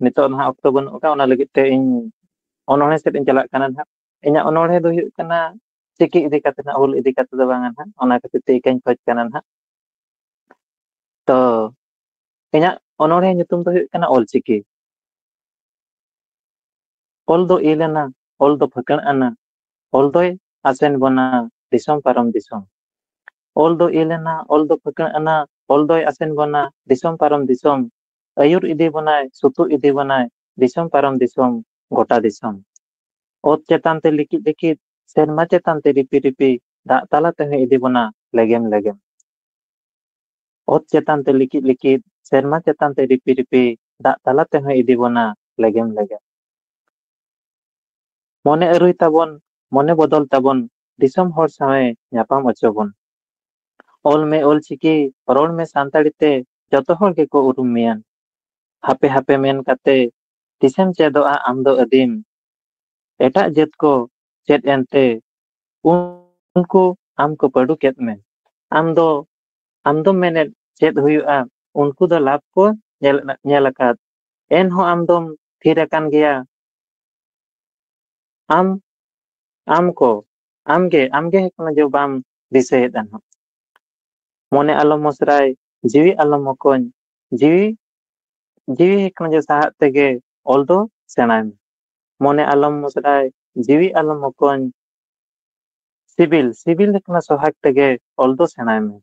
ᱱᱤᱛᱚᱜ ᱱᱟᱦᱟᱜ ᱚᱠᱛᱚ ᱵᱟᱹᱱᱩᱜ ᱟᱠᱟᱫ, ᱚᱱᱟ ᱞᱟᱹᱜᱤᱫ ᱛᱮ ᱤᱧ ᱚᱱᱚᱬᱦᱮ ᱥᱮᱫ ᱤᱧ ᱪᱟᱞᱟᱜ ᱠᱟᱱᱟ ᱱᱟᱦᱟᱜ᱾ ᱤᱧᱟᱹᱜ ᱚᱱᱚᱬᱦᱮ ᱫᱚ ᱦᱩᱭᱩᱜ ᱠᱟᱱᱟ ᱪᱤᱠᱤ ᱤᱫᱤ ᱠᱟᱛᱮ ᱱᱟᱦᱟᱜ, ᱦᱩᱞ ᱤᱫᱤ ᱠᱟᱛᱮ ᱫᱚ ᱵᱟᱝᱟ ᱱᱟᱦᱟᱜ, ᱚᱱᱟ ᱠᱷᱟᱹᱛᱤᱨ ᱛᱮ ᱤᱠᱟᱹᱧ ᱠᱷᱚᱡᱽ ᱠᱟᱱᱟ ᱱᱟᱦᱟᱜ᱾ ᱛᱚ ᱤᱧᱟᱹᱜ ᱚᱱᱚᱬᱦᱮ ᱧᱩᱛᱩᱢ ᱫᱚ ᱦᱩᱭᱩᱜ ᱠᱟᱱᱟ ᱚᱞ ᱪᱤᱠᱤ᱾ ᱚᱞ ᱫᱚ ᱤᱞ ᱮᱱᱟ, ᱚᱞ ᱫᱚ ᱯᱷᱟᱹᱠᱬ ᱟᱱᱟ, ᱚᱞ ᱫᱚᱭ ᱟᱥᱮᱱ ᱵᱚᱱᱟ ᱫᱤᱥᱚᱢ ᱯᱟᱨᱚᱢ ᱫᱤᱥᱚᱢ᱾ ᱚᱞ ᱫᱚ ᱤᱞ ᱮᱱᱟ, ᱚᱞ ᱫᱚ ᱯᱷᱟᱹᱠᱬ ᱟᱱᱟ, ᱚᱞ ᱫᱚᱭ ᱟᱥᱮᱱ ᱵᱚᱱᱟ ᱫᱤᱥᱚᱢ ᱯᱟᱨᱚᱢ ᱫᱤᱥᱚᱢ᱾ ᱟᱹᱭᱩᱨ ᱤᱫᱤ ᱵᱚᱱᱟᱭ, ᱥᱩᱛᱩᱜ ᱤᱫᱤ ᱵᱚᱱᱟᱭ ᱫᱤᱥᱚᱢ ᱯᱟᱨᱚᱢ ᱫᱤᱥᱚᱢ, ᱜᱚᱴᱟ ᱫᱤᱥᱚᱢ᱾ ᱚᱛ ᱪᱮᱛᱟᱱ ᱛᱮ ᱞᱤᱠᱤᱫ ᱞᱤᱠᱤᱫ, ᱥᱮᱨᱢᱟ ᱪᱮᱛᱟᱱ ᱛᱮ ᱨᱤᱯᱤ ᱨᱤᱯᱤ, ᱫᱟᱜ ᱛᱟᱞᱟ ᱛᱮᱦᱚᱸᱭ ᱤᱫᱤ ᱵᱚᱱᱟ ᱞᱮᱜᱮᱢ ᱞᱮᱜᱮᱢ᱾ ᱚᱛ ᱪᱮᱛᱟᱱ ᱛᱮ ᱞᱤᱠᱤᱫ ᱞᱤᱠᱤᱫ, ᱥᱮᱨᱢᱟ ᱪᱮᱛᱟᱱ ᱛᱮ ᱨᱤᱯᱤ ᱨᱤᱯᱤ, ᱫᱟᱜ ᱛᱟᱞᱟ ᱛᱮᱦᱚᱸᱭ ᱤᱫᱤ ᱵᱚᱱᱟ ᱞᱮᱜᱮᱢ ᱞᱮᱜᱮᱢ᱾ ᱢᱚᱱᱮ ᱟᱹᱨᱩᱭ ᱛᱟᱵᱚᱱ, ᱢᱚᱱᱮ ᱵᱚᱫᱚᱞ ᱛᱟᱵᱚᱱ, ᱫᱤᱥᱚᱢ ᱦᱚᱲ ᱥᱟᱶᱮ ᱧᱟᱯᱟᱢ ᱚᱪᱚ ᱵᱚᱱ᱾ ᱚᱞ ᱢᱮ ᱚᱞ ᱪᱤᱠᱤ, ᱨᱚᱲ ᱢᱮ ᱥᱟᱱᱛᱟᱲᱤ ᱛᱮ, ᱡᱚᱛᱚ ᱦᱚᱲ ᱜᱮᱠᱚ ᱩᱨᱩᱢ ᱢᱮᱭᱟ᱾ ᱦᱟᱯᱮ ᱦᱟᱯᱮ ᱢᱮᱱ ᱠᱟᱛᱮ ᱛᱤᱥᱮᱢ ᱪᱮᱫᱚᱜᱼᱟ ᱟᱢ ᱫᱚ ᱟᱹᱫᱤᱢ? ᱮᱴᱟᱜ ᱡᱟᱹᱛ ᱠᱚ ᱪᱮᱫ ᱮᱱᱛᱮ, ᱩᱱᱠᱩ ᱟᱢ ᱠᱚ ᱯᱟᱹᱰᱩ ᱠᱮᱫ ᱢᱮ᱾ ᱟᱢ ᱫᱚ, ᱟᱢ ᱫᱚᱢ ᱢᱮᱱᱮᱫ ᱪᱮᱫ ᱦᱩᱭᱩᱜᱼᱟ? ᱩᱱᱠᱩ ᱫᱚ ᱞᱟᱵᱷ ᱠᱚ ᱧᱮᱞ, ᱧᱮᱞ ᱟᱠᱟᱫ᱾ ᱮᱱᱦᱚᱸ ᱟᱢ ᱫᱚᱢ ᱛᱷᱤᱨ ᱟᱠᱟᱱ ᱜᱮᱭᱟ᱾ ᱟᱢ, ᱟᱢ ᱠᱚ, ᱟᱢᱜᱮ, ᱟᱢᱜᱮ ᱦᱩᱭᱩᱜ ᱠᱟᱱᱟ ᱡᱮ ᱵᱟᱢ ᱫᱤᱥᱟᱹᱭᱮᱫᱟ ᱱᱟᱦᱟᱜ᱾ ᱢᱚᱱᱮ ᱟᱞᱚᱢ ᱢᱚᱥᱨᱟᱭ, ᱡᱤᱣᱤ ᱟᱞᱚᱢ ᱢᱚᱠᱚᱧ, ᱡᱤᱣᱤ, ᱡᱤᱣᱤ ᱦᱩᱭᱩᱜ ᱠᱟᱱᱟ ᱡᱮ ᱥᱟᱦᱟᱜ ᱛᱮᱜᱮ ᱚᱞ ᱫᱚ ᱥᱮᱬᱟᱭ ᱢᱮ᱾ ᱢᱚᱱᱮ ᱟᱞᱚᱢ ᱢᱚᱥᱨᱟᱭ, ᱡᱤᱣᱤ ᱟᱞᱚᱢ ᱢᱚᱠᱚᱧ, ᱥᱤᱵᱤᱞ, ᱥᱤᱵᱤᱞ ᱦᱩᱭᱩᱜ ᱠᱟᱱᱟ ᱥᱚᱦᱟᱜ ᱛᱮᱜᱮ ᱚᱞ ᱫᱚ ᱥᱮᱬᱟᱭ ᱢᱮ᱾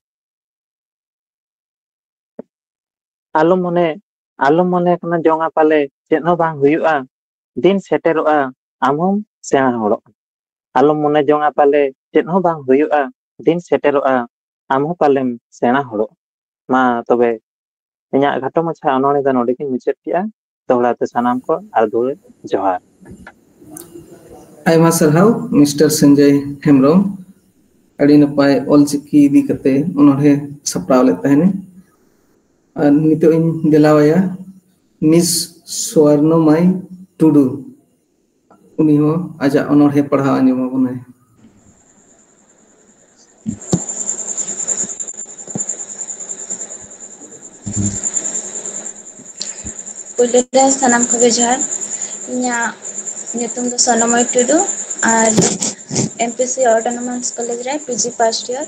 ᱟᱞᱚᱢ ᱢᱚᱱᱮ, ᱟᱞᱚᱢ ᱢᱚᱱᱮ ᱠᱟᱱᱟ ᱡᱚᱝᱟ ᱯᱟᱞᱮ ᱪᱮᱫ ᱦᱚᱸ ᱵᱟᱝ ᱦᱩᱭᱩᱜᱼᱟ, ᱫᱤᱱ ᱥᱮᱴᱮᱨᱚᱜᱼᱟ, ᱟᱢ ᱦᱚᱸᱢ ᱥᱮᱬᱟ ᱦᱚᱲᱚᱜᱼᱟ᱾ ᱟᱞᱚᱢ ᱢᱚᱱᱮ ᱡᱚᱝᱟ ᱯᱟᱞᱮ ᱪᱮᱫ ᱦᱚᱸ ᱵᱟᱝ ᱦᱩᱭᱩᱜᱼᱟ, ᱫᱤᱱ ᱥᱮᱴᱮᱨᱚᱜᱼᱟ, ᱟᱢ ᱦᱚᱸ ᱯᱟᱞᱮᱢ ᱥᱮᱬᱟ ᱦᱚᱲᱚᱜᱼᱟ᱾ ᱢᱟ ᱛᱚᱵᱮ ᱤᱧᱟᱹᱜ ᱠᱷᱟᱴᱚ ᱢᱟᱪᱷᱟ ᱚᱱᱚᱬᱦᱮ ᱫᱚ ᱱᱚᱰᱮ ᱜᱤᱧ ᱢᱩᱪᱟᱹᱫ ᱠᱮᱜᱼᱟ᱾ ᱫᱚᱦᱲᱟ ᱛᱮ ᱥᱟᱱᱟᱢ ᱠᱚ ᱟᱨ ᱫᱩᱞᱟᱹᱲ ᱡᱚᱦᱟᱨ᱾ ᱟᱭᱢᱟ ᱥᱟᱨᱦᱟᱣ ᱢᱤᱥᱴᱟᱨ ᱥᱚᱧᱡᱚᱭ ᱦᱮᱢᱵᱨᱚᱢ, ᱟᱹᱰᱤ ᱱᱟᱯᱟᱭ ᱚᱞᱪᱤᱠᱤ ᱤᱫᱤ ᱠᱟᱛᱮ ᱚᱱᱚᱬᱦᱮ ᱥᱟᱯᱲᱟᱣ ᱞᱮᱫ ᱛᱟᱦᱮᱱᱟ᱾ ᱟᱨ ᱱᱤᱛᱚᱜ ᱤᱧ ᱫᱮᱞᱟᱣᱟᱭᱟ ᱢᱤᱥ ᱥᱚᱨᱱᱚᱢᱟᱭ ᱴᱩᱰᱩ, ᱩᱱᱤ ᱦᱚᱸ ᱟᱡᱟᱜ ᱚᱱᱚᱬᱦᱮ ᱯᱟᱲᱦᱟᱣ ᱟᱸᱡᱚᱢ ᱟᱵᱚᱱᱟᱭ᱾ ᱯᱩᱭᱞᱩ ᱨᱮ ᱥᱟᱱᱟᱢ ᱠᱚᱜᱮ ᱡᱚᱦᱟᱨ᱾ ᱤᱧᱟᱹᱜ ᱧᱩᱛᱩᱢ ᱫᱚ ᱥᱚᱱᱚᱢᱚᱭ ᱴᱩᱰᱩ ᱟᱨ M P C Autonomous College ᱨᱮ ᱯᱤ ᱡᱤ first year᱾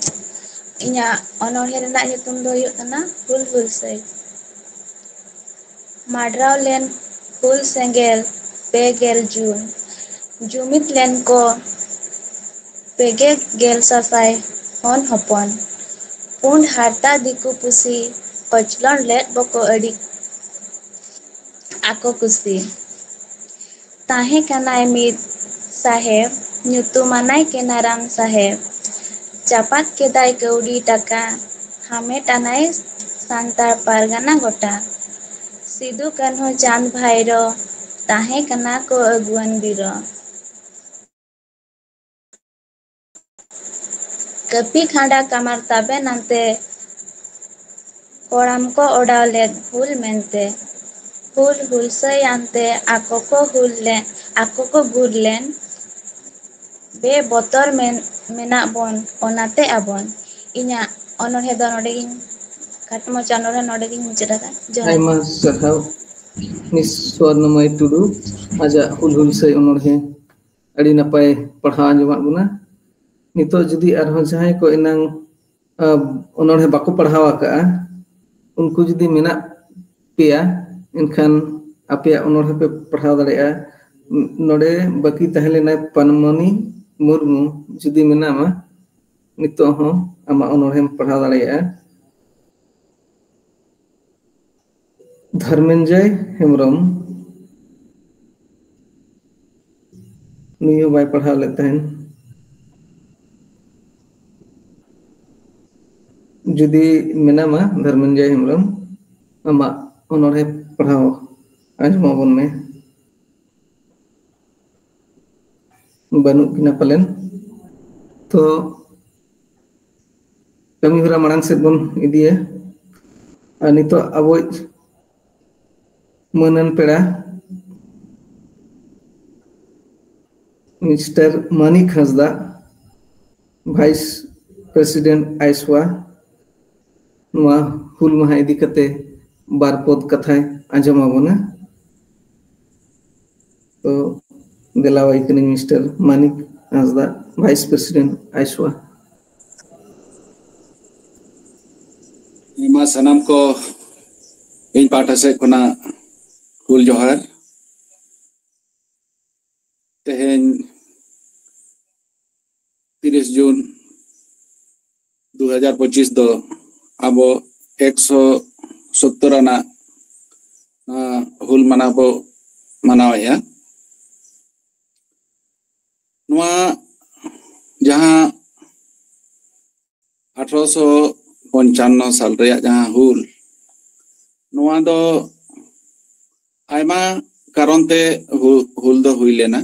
ᱤᱧᱟᱹᱜ ᱚᱱᱚᱬᱦᱮ ᱨᱮᱱᱟᱜ ᱧᱩᱛᱩᱢ ᱫᱚ ᱦᱩᱭᱩᱜ ᱠᱟᱱᱟ ᱦᱩᱞ ᱦᱩᱞᱥᱟᱹᱭ᱾ ᱢᱟᱰᱨᱟᱣ ᱞᱮᱱ ᱦᱩᱞ ᱥᱮᱸᱜᱮᱞ ᱯᱮ ᱜᱮᱞ ᱡᱩᱱ, ᱡᱩᱢᱤᱫ ᱞᱮᱱ ᱠᱚ ᱯᱮ ᱜᱮᱞ ᱥᱟᱥᱟᱭ ᱦᱚᱱ ᱦᱚᱯᱚᱱ᱾ ᱯᱩᱸᱰ ᱦᱟᱨᱛᱟ ᱫᱤᱠᱩ ᱯᱩᱥᱤ ᱠᱚᱪᱞᱚᱱ ᱞᱮᱫ ᱵᱚᱠᱚ ᱟᱹᱰᱤ ᱟᱠᱚ ᱠᱩᱥᱤ᱾ ᱛᱟᱦᱮᱸ ᱠᱟᱱᱟᱭ ᱢᱤᱫ ᱥᱟᱦᱮᱵᱽ, ᱧᱩᱛᱩᱢᱟᱱᱟᱭ ᱠᱮᱱᱟᱨᱟᱢ ᱥᱟᱦᱮᱵᱽ᱾ ᱪᱟᱯᱟᱫ ᱠᱮᱫᱟᱭ ᱠᱟᱹᱣᱰᱤ ᱴᱟᱠᱟ, ᱦᱟᱢᱮᱴ ᱟᱱᱟᱭ ᱥᱟᱱᱛᱟᱲ ᱯᱟᱨᱜᱟᱱᱟ ᱜᱚᱴᱟ᱾ ᱥᱤᱫᱩ ᱠᱟᱹᱱᱦᱩ ᱪᱟᱸᱫᱽ ᱵᱷᱟᱭᱨᱚ, ᱛᱟᱦᱮᱸ ᱠᱟᱱᱟ ᱠᱚ ᱟᱹᱜᱩᱣᱟᱹᱱ ᱵᱤᱨᱚ᱾ ᱠᱟᱹᱯᱤ ᱠᱷᱟᱸᱰᱟ ᱠᱟᱢᱟᱨ ᱛᱟᱵᱮᱱ ᱟᱱᱛᱮ, ᱠᱚᱲᱟᱢ ᱠᱚ ᱚᱰᱟᱣ ᱞᱮᱫ ᱦᱩᱞ ᱢᱮᱱᱛᱮ᱾ ᱦᱩᱞ ᱦᱩᱞᱥᱟᱹᱭ ᱟᱱᱛᱮ ᱟᱠᱚ ᱠᱚ ᱦᱩᱞ ᱞᱮᱱ, ᱟᱠᱚ ᱠᱚ ᱜᱩᱨ ᱞᱮᱱ᱾ ᱵᱮᱵᱚᱛᱚᱨ ᱢᱮᱱ-, ᱢᱮᱱᱟᱜ ᱵᱚᱱ, ᱚᱱᱟᱛᱮ ᱟᱵᱚᱱ᱾ ᱤᱧᱟᱹᱜ ᱚᱱᱚᱬᱦᱮ ᱫᱚ ᱱᱚᱰᱮ ᱜᱤᱧ, ᱠᱟᱴᱢᱚᱪ ᱚᱱᱚᱬᱦᱮ ᱱᱚᱰᱮ ᱜᱤᱧ ᱢᱩᱪᱟᱹᱫ ᱟᱠᱟᱫᱟ᱾ ᱡᱚᱦᱟᱨ᱾ ᱟᱭᱢᱟ ᱥᱟᱨᱦᱟᱣ ᱢᱤᱥ ᱥᱚᱨᱱᱚᱢᱚᱭ ᱴᱩᱰᱩ ᱟᱡᱟᱜ ᱦᱩᱞ ᱦᱩᱞᱥᱟᱹᱭ ᱚᱱᱚᱬᱦᱮ ᱟᱹᱰᱤ ᱱᱟᱯᱟᱭ ᱯᱟᱲᱦᱟᱣ ᱟᱸᱡᱚᱢᱟᱫ ᱵᱚᱱᱟ᱾ ᱱᱤᱛᱚᱜ ᱡᱩᱫᱤ ᱟᱨᱦᱚᱸ ᱡᱟᱦᱟᱸᱭ ᱠᱚ ᱮᱱᱟᱝ, ᱟ, ᱚᱱᱚᱬᱦᱮ ᱵᱟᱠᱚ ᱯᱟᱲᱦᱟᱣ ᱟᱠᱟᱫᱼᱟ, ᱩᱱᱠᱩ ᱡᱩᱫᱤ ᱢᱮᱱᱟᱜ ᱯᱮᱭᱟ, ᱮᱱᱠᱷᱟᱱ ᱟᱯᱮᱭᱟᱜ ᱚᱱᱚᱬᱦᱮ ᱯᱮ ᱯᱟᱲᱦᱟᱣ ᱫᱟᱲᱮᱭᱟᱜᱼᱟ᱾ ᱱᱚᱰᱮ ᱵᱟᱹᱠᱤ ᱛᱟᱦᱮᱸ ᱞᱮᱱᱟᱭ ᱯᱟᱱᱢᱚᱱᱤ ᱢᱩᱨᱢᱩ, ᱡᱩᱫᱤ ᱢᱮᱱᱟᱢᱟ, ᱱᱤᱛᱚᱜ ᱦᱚᱸ ᱟᱢᱟᱜ ᱚᱱᱚᱬᱦᱮᱢ ᱯᱟᱲᱦᱟᱣ ᱫᱟᱲᱮᱭᱟᱜᱼᱟ᱾ ᱫᱷᱚᱨᱢᱮᱱᱡᱚᱭ ᱦᱮᱢᱵᱨᱚᱢ, ᱱᱩᱭ ᱦᱚᱸ ᱵᱟᱭ ᱯᱟᱲᱦᱟᱣ ᱞᱮᱫ ᱛᱟᱦᱮᱱ᱾ ᱡᱩᱫᱤ ᱢᱮᱱᱟᱢᱟ ᱫᱷᱚᱨᱢᱮᱱᱡᱚᱭ ᱦᱮᱢᱵᱨᱚᱢ, ᱟᱢᱟᱜ ᱚᱱᱚᱬᱦᱮ ᱯᱟᱲᱦᱟᱣ ᱟᱸᱡᱚᱢ ᱟᱵᱚᱱ ᱢᱮ᱾ ᱵᱟᱹᱱᱩᱜ ᱠᱤᱱᱟ ᱯᱟᱞᱮᱱ᱾ ᱛᱚ ᱠᱟᱹᱢᱤ ᱦᱚᱨᱟ ᱢᱟᱲᱟᱝ ᱥᱮᱫ ᱵᱚᱱ ᱤᱫᱤᱭᱟ᱾ ᱟᱨ ᱱᱤᱛᱚᱜ ᱟᱵᱚᱭᱤᱡ ᱢᱟᱹᱱᱟᱱ ᱯᱮᱲᱟ mister Manik Hansda, Vice President ᱟᱭᱥᱣᱟ, ᱱᱚᱣᱟ ᱦᱩᱞ ᱢᱟᱦᱟ ᱤᱫᱤ ᱠᱟᱛᱮ ᱵᱟᱨ ᱯᱚᱫ ᱠᱟᱛᱷᱟᱭ ᱟᱸᱡᱚᱢ ᱟᱵᱚᱱᱟ᱾ ᱛᱚ ᱫᱮᱞᱟ ᱟᱭ ᱠᱟᱹᱱᱟᱹᱧ mister Manik Hansda, vice president ᱟᱭᱥᱣᱟ᱾ ᱢᱟ ᱥᱟᱱᱟᱢ ᱠᱚ ᱤᱧ ᱯᱟᱦᱴᱟ ᱥᱮᱫ ᱠᱷᱚᱱᱟᱜ ᱦᱩᱞ ᱡᱚᱦᱟᱨ᱾ ᱛᱮᱦᱮᱧ ᱛᱤᱨᱤᱥ ᱡᱩᱱ ᱫᱩ ᱦᱟᱡᱟᱨ ᱯᱚᱸᱪᱤᱥ ᱫᱚ ᱟᱵᱚ ᱮᱠᱥᱚ ᱥᱳᱛᱛᱳᱨ ᱟᱱᱟᱜ ᱦᱩᱞ ᱢᱟᱱᱟᱣ ᱵᱚ ᱢᱟᱱᱟᱣᱮᱫᱼᱟ᱾ ᱱᱚᱣᱟ ᱡᱟᱦᱟᱸ ᱟᱴᱷᱨᱚᱥᱚ ᱯᱚᱧᱪᱟᱱᱱᱚ ᱥᱟᱞ ᱨᱮᱭᱟᱜ ᱡᱟᱦᱟᱸ ᱦᱩᱞ, ᱱᱚᱣᱟ ᱫᱚ ᱟᱭᱢᱟ ᱠᱟᱨᱚᱱ ᱛᱮ ᱦᱩ- ᱦᱩᱞ ᱫᱚ ᱦᱩᱭ ᱞᱮᱱᱟ᱾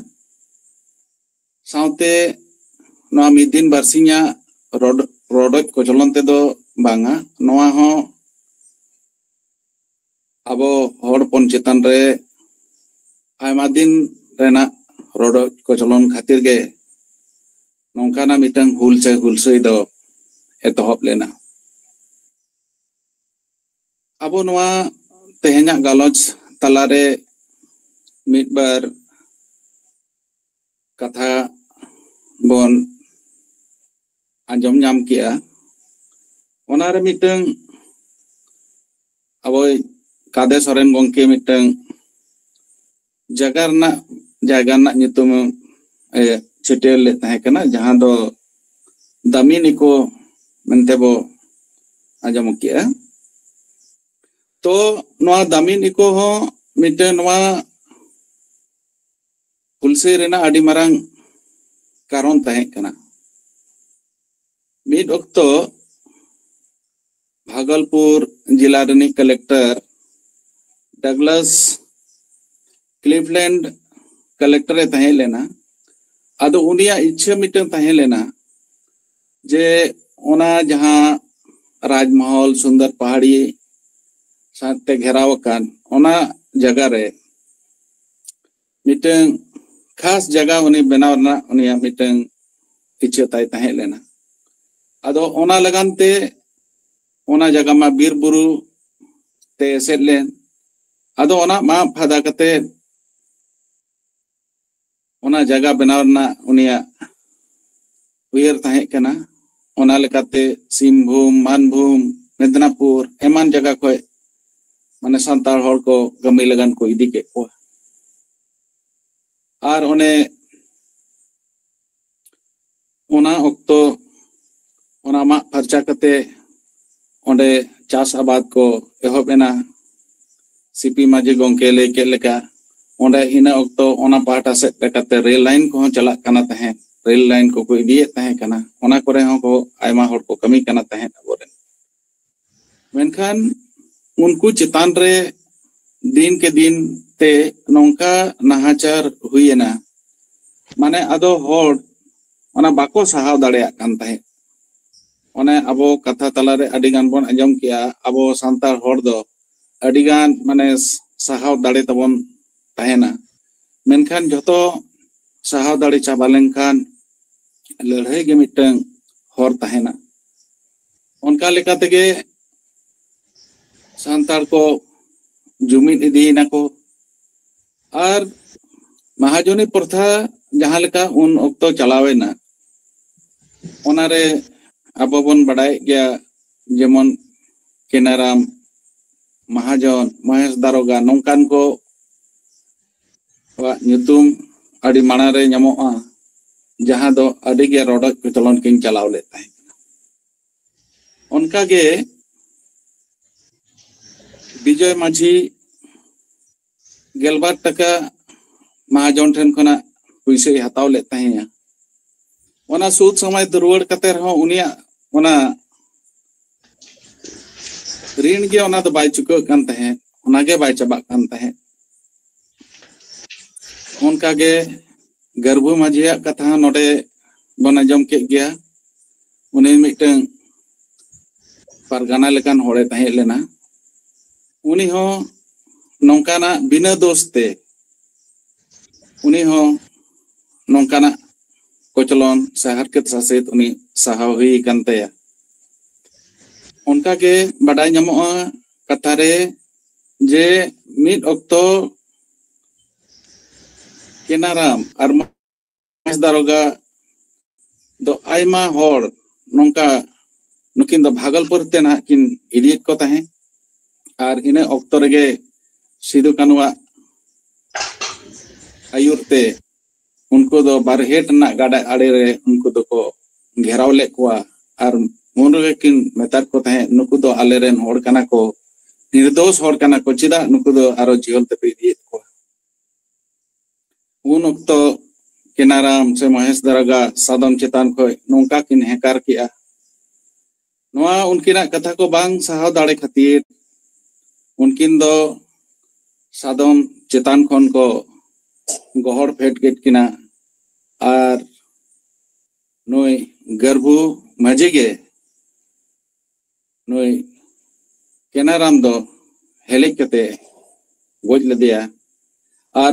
ᱥᱟᱶᱛᱮ ᱱᱚᱣᱟ ᱢᱤᱫ ᱫᱤᱱ ᱵᱟᱨᱥᱤᱧᱟᱜ ᱨᱚᱰ- ᱨᱚᱰᱚᱡ ᱠᱚᱪᱞᱚᱱ ᱛᱮᱫᱚ ᱵᱟᱝᱟ, ᱱᱚᱣᱟ ᱦᱚᱸ ᱟᱵᱚ ᱦᱚᱲ ᱦᱚᱯᱚᱱ ᱪᱮᱛᱟᱱ ᱨᱮ ᱟᱭᱢᱟ ᱫᱤᱱ ᱨᱮᱱᱟᱜ ᱨᱚᱰᱚᱡ ᱠᱚᱪᱞᱚᱱ ᱠᱷᱟᱹᱛᱤᱨ ᱜᱮ ᱱᱚᱝᱠᱟᱱᱟᱜ ᱢᱤᱫᱴᱟᱝ ᱦᱩᱞ ᱥᱮ ᱦᱩᱞᱥᱟᱹᱭ ᱫᱚ ᱮᱛᱚᱦᱚᱵ ᱞᱮᱱᱟ᱾ ᱟᱵᱚ ᱱᱚᱣᱟ ᱛᱮᱦᱮᱧᱟᱜ ᱜᱟᱞᱚᱪ ᱛᱟᱞᱟᱨᱮ ᱢᱤᱫ ᱵᱟᱨ ᱠᱟᱛᱷᱟ ᱵᱚᱱ ᱟᱸᱡᱚᱢ ᱧᱟᱢ ᱠᱮᱜᱼᱟ᱾ ᱚᱱᱟᱨᱮ ᱢᱤᱫᱴᱟᱝ ᱟᱵᱚᱭ ᱠᱟᱫᱮ ᱥᱚᱨᱮᱱ ᱜᱚᱢᱠᱮ ᱢᱤᱫᱴᱟᱝ ᱡᱟᱭᱜᱟ ᱨᱮᱱᱟᱜ ᱡᱟᱭᱜᱟ ᱨᱮᱱᱟᱜ ᱧᱩᱛᱩᱢ ᱮ ᱪᱷᱟᱹᱴᱭᱟᱹᱨ ᱞᱮᱫ ᱛᱟᱦᱮᱸ ᱠᱟᱱᱟ, ᱡᱟᱦᱟᱸ ᱫᱚ ᱫᱟᱢᱤᱱ ᱤᱠᱳ ᱢᱮᱱᱛᱮ ᱵᱚ ᱟᱸᱡᱚᱢ ᱠᱮᱜᱼᱟ᱾ ᱛᱚ ᱱᱚᱣᱟ ᱫᱟᱢᱤᱱ ᱤᱠᱳ ᱦᱚᱸ ᱢᱤᱫᱴᱟᱝ ᱱᱚᱣᱟ ᱦᱩᱞᱥᱟᱹᱭ ᱨᱮᱱᱟᱜ ᱟᱹᱰᱤ ᱢᱟᱨᱟᱝ ᱠᱟᱨᱚᱱ ᱛᱟᱦᱮᱸ ᱠᱟᱱᱟ᱾ ᱢᱤᱫ ᱚᱠᱛᱚ ᱵᱷᱟᱜᱚᱞᱯᱩᱨ ᱡᱮᱞᱟ ᱨᱤᱱᱤᱡ ᱠᱟᱞᱮᱠᱴᱚᱨ ᱰᱟᱜᱞᱟᱥ ᱠᱞᱤᱵᱷᱞᱮᱱᱰ ᱠᱟᱞᱮᱠᱴᱚᱨ ᱮ ᱛᱟᱦᱮᱸ ᱞᱮᱱᱟ᱾ ᱟᱫᱚ ᱩᱱᱤᱭᱟᱜ ᱤᱪᱪᱷᱟᱹ ᱢᱤᱫᱴᱟᱝ ᱛᱟᱦᱮᱸ ᱞᱮᱱᱟ ᱡᱮ ᱚᱱᱟ ᱡᱟᱦᱟᱸ ᱨᱟᱡᱽᱢᱚᱦᱚᱞ ᱥᱩᱱᱫᱚᱨ ᱯᱟᱦᱟᱲᱤ ᱥᱟᱶᱛᱮ ᱜᱷᱮᱨᱟᱣ ᱟᱠᱟᱱ ᱚᱱᱟ ᱡᱟᱭᱜᱟ ᱨᱮ ᱢᱤᱫᱴᱟᱝ ᱠᱷᱟᱥ ᱡᱟᱭᱜᱟ ᱩᱱᱤ ᱵᱮᱱᱟᱣ ᱨᱮᱱᱟᱜ ᱩᱱᱤᱭᱟᱜ ᱢᱤᱫᱴᱟᱝ ᱤᱪᱪᱷᱟᱹ ᱛᱟᱭ ᱛᱟᱦᱮᱸ ᱞᱮᱱᱟ᱾ ᱟᱫᱚ ᱚᱱᱟ ᱞᱟᱹᱜᱤᱫ ᱛᱮ ᱚᱱᱟ ᱡᱟᱭᱜᱟ ᱢᱟ ᱵᱤᱨ ᱵᱩᱨᱩ ᱛᱮ ᱮᱥᱮᱫ ᱞᱮᱱ᱾ ᱟᱫᱚ ᱚᱱᱟ ᱢᱟᱜ ᱯᱷᱟᱫᱟ ᱠᱟᱛᱮ ᱚᱱᱟ ᱡᱟᱭᱜᱟ ᱵᱮᱱᱟᱣ ᱨᱮᱱᱟᱜ ᱩᱱᱤᱭᱟᱜ ᱩᱭᱦᱟᱹᱨ ᱛᱟᱦᱮᱸ ᱠᱟᱱᱟ᱾ ᱚᱱᱟ ᱞᱮᱠᱟᱛᱮ ᱥᱤᱝᱵᱷᱩᱢ, ᱢᱟᱱᱵᱷᱩᱢ, ᱢᱮᱫᱽᱱᱟᱯᱩᱨ ᱮᱢᱟᱱ ᱡᱟᱭᱜᱟ ᱠᱷᱚᱱ ᱢᱟᱱᱮ ᱥᱟᱱᱛᱟᱲ ᱦᱚᱲ ᱠᱚ ᱠᱟᱹᱢᱤ ᱞᱟᱹᱜᱤᱫ ᱠᱚ ᱤᱫᱤ ᱠᱮᱫ ᱠᱚᱣᱟ᱾ ᱟᱨ ᱚᱱᱮ ᱚᱱᱟ ᱚᱠᱛᱚ ᱚᱱᱟ ᱢᱟᱜ ᱯᱷᱟᱨᱪᱟ ᱠᱟᱛᱮ ᱚᱸᱰᱮ ᱪᱟᱥ ᱟᱵᱟᱫ ᱠᱚ ᱮᱦᱚᱵ ᱮᱱᱟ᱾ ᱥᱤᱯᱤ ᱢᱟᱹᱡᱷᱤ ᱜᱚᱢᱠᱮ ᱞᱟᱹᱭ ᱠᱮᱫ ᱞᱮᱠᱟ, ᱚᱸᱰᱮ ᱤᱱᱟᱹ ᱚᱠᱛᱚ ᱚᱱᱟ ᱯᱟᱦᱴᱟ ᱥᱮᱫ ᱞᱮᱠᱟᱛᱮ ᱨᱮᱞ ᱞᱟᱭᱤᱱ ᱠᱚᱦᱚᱸ ᱪᱟᱞᱟᱜ ᱠᱟᱱᱟ ᱛᱟᱦᱮᱸᱫ᱾ ᱨᱮᱞ ᱞᱟᱭᱤᱱ ᱠᱚᱠᱚ ᱤᱫᱤᱭᱮᱫ ᱛᱟᱦᱮᱸ ᱠᱟᱱᱟ, ᱚᱱᱟ ᱠᱚᱨᱮ ᱦᱚᱸ ᱠᱚ ᱟᱭᱢᱟ ᱦᱚᱲ ᱠᱚ ᱠᱟᱹᱢᱤ ᱠᱟᱱᱟ ᱛᱟᱦᱮᱸᱫ ᱟᱵᱚᱨᱮᱱ᱾ ᱢᱮᱱᱠᱷᱟᱱ ᱩᱱᱠᱩ ᱪᱮᱛᱟᱱ ᱨᱮ ᱫᱤᱱ ᱠᱮ ᱫᱤᱱ ᱛᱮ ᱱᱚᱝᱠᱟ ᱱᱟᱦᱟᱪᱟᱨ ᱦᱩᱭᱮᱱᱟ, ᱢᱟᱱᱮ ᱟᱫᱚ ᱦᱚᱲ ᱚᱱᱟ ᱵᱟᱠᱚ ᱥᱟᱦᱟᱣ ᱫᱟᱲᱮᱭᱟᱜ ᱠᱟᱱ ᱛᱟᱦᱮᱸᱫ᱾ ᱚᱱᱮ ᱟᱵᱚ ᱠᱟᱛᱷᱟ ᱛᱟᱞᱟᱨᱮ ᱟᱹᱰᱤ ᱜᱟᱱ ᱵᱚᱱ ᱟᱸᱡᱚᱢ ᱠᱮᱜᱼᱟ, ᱟᱵᱚ ᱥᱟᱱᱛᱟᱲ ᱦᱚᱲ ᱫᱚ ᱟᱹᱰᱤ ᱜᱟᱱ ᱢᱟᱱᱮ ᱥᱟᱦᱟᱣ ᱫᱟᱲᱮ ᱛᱟᱵᱚᱱ ᱛᱟᱦᱮᱱᱟ᱾ ᱢᱮᱱᱠᱷᱟᱱ ᱡᱷᱚᱛᱚ ᱥᱟᱦᱟᱣ ᱫᱟᱲᱮ ᱪᱟᱵᱟ ᱞᱮᱱᱠᱷᱟᱱ ᱞᱟᱹᱲᱦᱟᱹᱭ ᱜᱮ ᱢᱤᱫᱴᱟᱝ ᱦᱚᱨ ᱛᱟᱦᱮᱱᱟ᱾ ᱚᱱᱠᱟ ᱞᱮᱠᱟ ᱛᱮᱜᱮ ᱥᱟᱱᱛᱟᱲ ᱠᱚ ᱡᱩᱢᱤᱫ ᱤᱫᱤᱭᱮᱱᱟ ᱠᱚ᱾ ᱟᱨ ᱢᱟᱦᱟᱡᱚᱱᱤ ᱯᱨᱚᱛᱷᱟ ᱡᱟᱦᱟᱸ ᱞᱮᱠᱟ ᱩᱱ ᱚᱠᱛᱚ ᱪᱟᱞᱟᱣᱮᱱᱟ, ᱚᱱᱟᱨᱮ ᱟᱵᱚ ᱵᱚᱱ ᱵᱟᱰᱟᱭᱮᱫ ᱜᱮᱭᱟ, ᱡᱮᱢᱚᱱ ᱠᱮᱱᱟᱨᱟᱢ ᱢᱟᱦᱟᱡᱚᱱ, ᱢᱚᱦᱮᱥ ᱫᱟᱨᱚᱜᱟ, ᱱᱚᱝᱠᱟᱱ ᱠᱚᱣᱟᱜ ᱧᱩᱛᱩᱢ ᱟᱹᱰᱤ ᱢᱟᱲᱟᱝ ᱨᱮ ᱧᱟᱢᱚᱜᱼᱟ, ᱡᱟᱦᱟᱸ ᱫᱚ ᱟᱹᱰᱤ ᱜᱮ ᱨᱚᱰᱚᱡ ᱠᱚᱪᱞᱚᱱ ᱠᱤᱱ ᱪᱟᱞᱟᱣ ᱞᱮᱫ ᱛᱟᱦᱮᱸ ᱠᱟᱱᱟ᱾ ᱚᱱᱠᱟᱜᱮ ᱵᱤᱡᱚᱭ ᱢᱟᱹᱡᱷᱤ ᱜᱮᱞᱵᱟᱨ ᱴᱟᱠᱟ ᱢᱟᱦᱟᱡᱚᱱ ᱴᱷᱮᱱ ᱠᱷᱚᱱᱟᱜ ᱯᱩᱭᱥᱟᱹᱭ ᱦᱟᱛᱟᱣ ᱞᱮᱫ ᱛᱟᱦᱮᱸᱭᱟ᱾ ᱚᱱᱟ ᱥᱩᱫ ᱥᱚᱢᱮᱛ ᱨᱩᱣᱟᱹᱲ ᱠᱟᱛᱮ ᱨᱮᱦᱚᱸ ᱩᱱᱤᱭᱟᱜ ᱚᱱᱟ ᱨᱤᱱ ᱜᱮ ᱚᱱᱟ ᱫᱚ ᱵᱟᱭ ᱪᱩᱠᱟᱹᱜ ᱠᱟᱱ ᱛᱟᱦᱮᱸᱫ, ᱚᱱᱟ ᱜᱮ ᱵᱟᱭ ᱪᱟᱵᱟᱜ ᱠᱟᱱ ᱛᱟᱦᱮᱸᱫ᱾ ᱚᱱᱠᱟᱜᱮ ᱜᱟᱹᱨᱵᱷᱩ ᱢᱟᱹᱡᱷᱤᱭᱟᱜ ᱠᱟᱛᱷᱟ ᱦᱚᱸ ᱱᱚᱰᱮ ᱵᱚᱱ ᱟᱸᱡᱚᱢ ᱠᱮᱫ ᱜᱮᱭᱟ᱾ ᱩᱱᱤ ᱢᱤᱫᱴᱟᱝ ᱯᱟᱨᱜᱟᱱᱟ ᱞᱮᱠᱟᱱ ᱦᱚᱲᱮ ᱛᱟᱦᱮᱸ ᱞᱮᱱᱟ᱾ ᱩᱱᱤ ᱦᱚᱸ ᱱᱚᱝᱠᱟᱱᱟᱜ ᱵᱤᱱᱟᱹ ᱫᱳᱥ ᱛᱮ, ᱩᱱᱤ ᱦᱚᱸ ᱱᱚᱝᱠᱟᱱᱟᱜ ᱠᱚᱪᱞᱚᱱ ᱥᱮ ᱦᱟᱨᱠᱮᱛ ᱥᱟᱥᱮᱛ ᱩᱱᱤ ᱥᱟᱦᱟᱣ ᱦᱩᱭ ᱟᱠᱟᱱ ᱛᱟᱭᱟ᱾ ᱚᱱᱠᱟᱜᱮ ᱵᱟᱰᱟᱭ ᱧᱟᱢᱚᱜᱼᱟ ᱠᱟᱛᱷᱟ ᱨᱮ, ᱡᱮ ᱢᱤᱫ ᱚᱠᱛᱚ ᱠᱮᱱᱟᱨᱟᱢ ᱟᱨ ᱢᱚᱦᱮᱥ ᱫᱟᱨᱚᱜᱟ ᱫᱚ ᱟᱭᱢᱟ ᱦᱚᱲ ᱱᱚᱝᱠᱟ, ᱱᱩᱠᱤᱱ ᱫᱚ ᱵᱷᱟᱜᱚᱞᱯᱩᱨ ᱛᱮ ᱱᱟᱦᱟᱜ ᱠᱤᱱ ᱤᱫᱤᱭᱮᱫ ᱠᱚ ᱛᱟᱦᱮᱸᱫ᱾ ᱟᱨ ᱤᱱᱟᱹ ᱚᱠᱛᱚ ᱨᱮᱜᱮ ᱥᱤᱫᱩ ᱠᱟᱹᱱᱩᱣᱟᱜ ᱟᱹᱭᱩᱨ ᱛᱮ ᱩᱱᱠᱩ ᱫᱚ ᱵᱟᱨᱦᱮᱴ ᱨᱮᱱᱟᱜ ᱜᱟᱰᱟ ᱟᱲᱮ ᱨᱮ ᱩᱱᱠᱩ ᱫᱚᱠᱚ ᱜᱷᱮᱨᱟᱣ ᱞᱮᱫ ᱠᱚᱣᱟ᱾ ᱟᱨ ᱩᱱ ᱨᱮᱜᱮ ᱠᱤᱱ ᱢᱮᱛᱟᱫ ᱠᱚ ᱛᱟᱦᱮᱸᱫ, "ᱱᱩᱠᱩ ᱫᱚ ᱟᱞᱮᱨᱮᱱ ᱦᱚᱲ ᱠᱟᱱᱟ ᱠᱚ, ᱱᱤᱨᱫᱳᱥ ᱦᱚᱲ ᱠᱟᱱᱟ ᱠᱚ, ᱪᱮᱫᱟᱜ ᱱᱩᱠᱩ ᱫᱚ ᱟᱨᱚ ᱡᱤᱭᱚᱱ ᱛᱮᱯᱮ ᱤᱫᱤᱭᱮᱫ ᱠᱚᱣᱟ?" ᱩᱱ ᱚᱠᱛᱚ ᱠᱮᱱᱟᱨᱟᱢ ᱥᱮ ᱢᱚᱦᱮᱥ ᱫᱟᱨᱚᱜᱟ ᱥᱟᱫᱚᱢ ᱪᱮᱛᱟᱱ ᱠᱷᱚᱱ ᱱᱚᱝᱠᱟ ᱠᱤᱱ ᱦᱮᱸᱠᱟᱨ ᱠᱮᱜᱼᱟ᱾ ᱱᱚᱣᱟ ᱩᱱᱠᱤᱱᱟᱜ ᱠᱟᱛᱷᱟ ᱠᱚ ᱵᱟᱝ ᱥᱟᱦᱟᱣ ᱫᱟᱲᱮ ᱠᱷᱟᱹᱛᱤᱨ ᱩᱱᱠᱤᱱ ᱫᱚ ᱥᱟᱫᱚᱢ ᱪᱮᱛᱟᱱ ᱠᱷᱚᱱ ᱠᱚ ᱜᱚᱦᱚᱲ ᱯᱷᱮᱰ ᱠᱮᱫ ᱠᱤᱱᱟ᱾ ᱟᱨ ᱱᱩᱭ ᱜᱟᱹᱨᱵᱷᱩ ᱢᱟᱹᱡᱷᱤ ᱜᱮ ᱱᱩᱭ ᱠᱮᱱᱟᱨᱟᱢ ᱫᱚ ᱦᱮᱞᱮᱡ ᱠᱟᱛᱮ ᱜᱚᱡ ᱞᱮᱫᱮᱭᱟ᱾ ᱟᱨ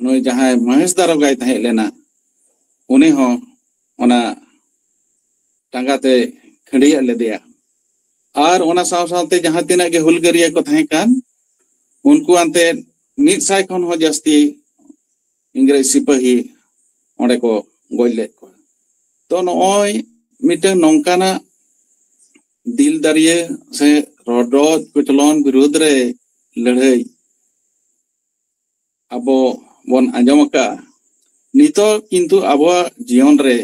ᱱᱩᱭ ᱡᱟᱦᱟᱸᱭ ᱢᱚᱦᱮᱥ ᱫᱟᱨᱚᱜᱟᱭ ᱛᱟᱦᱮᱸ ᱞᱮᱱᱟ, ᱩᱱᱤ ᱦᱚᱸ ᱚᱱᱟ ᱴᱟᱸᱜᱟ ᱛᱮ ᱠᱷᱟᱹᱰᱭᱟᱹᱜ ᱞᱮᱫᱮᱭᱟ᱾ ᱟᱨ ᱚᱱᱟ ᱥᱟᱶ ᱥᱟᱶᱛᱮ ᱡᱟᱦᱟᱸ ᱛᱤᱱᱟᱹᱜ ᱜᱮ ᱦᱩᱞᱜᱟᱹᱨᱤᱭᱟᱹ ᱠᱚ ᱛᱟᱦᱮᱸ ᱠᱟᱱ, ᱩᱱᱠᱩ ᱟᱱᱛᱮ ᱢᱤᱫ ᱥᱟᱭ ᱠᱷᱚᱱ ᱦᱚᱸ ᱡᱟᱹᱥᱛᱤ ᱤᱝᱨᱮᱡᱽ ᱥᱤᱯᱟᱹᱦᱤ ᱚᱸᱰᱮ ᱠᱚ ᱜᱚᱡ ᱞᱮᱫ ᱠᱚᱣᱟ᱾ ᱛᱚ ᱱᱚᱜᱼᱚᱭ ᱢᱤᱫᱴᱟᱝ ᱱᱚᱝᱠᱟᱱᱟᱜ ᱫᱤᱞ ᱫᱟᱨᱤᱭᱟᱹ ᱥᱮ ᱨᱚᱰᱚᱡ ᱠᱚᱪᱞᱚᱱ ᱵᱤᱨᱩᱫᱽ ᱨᱮ ᱞᱟᱹᱲᱦᱟᱹᱭ ᱟᱵᱚ ᱵᱚᱱ ᱟᱸᱡᱚᱢ ᱟᱠᱟᱫᱼᱟ᱾ ᱱᱤᱛᱚᱜ ᱠᱤᱱᱛᱩ ᱟᱵᱚᱣᱟᱜ ᱡᱤᱭᱚᱱ ᱨᱮ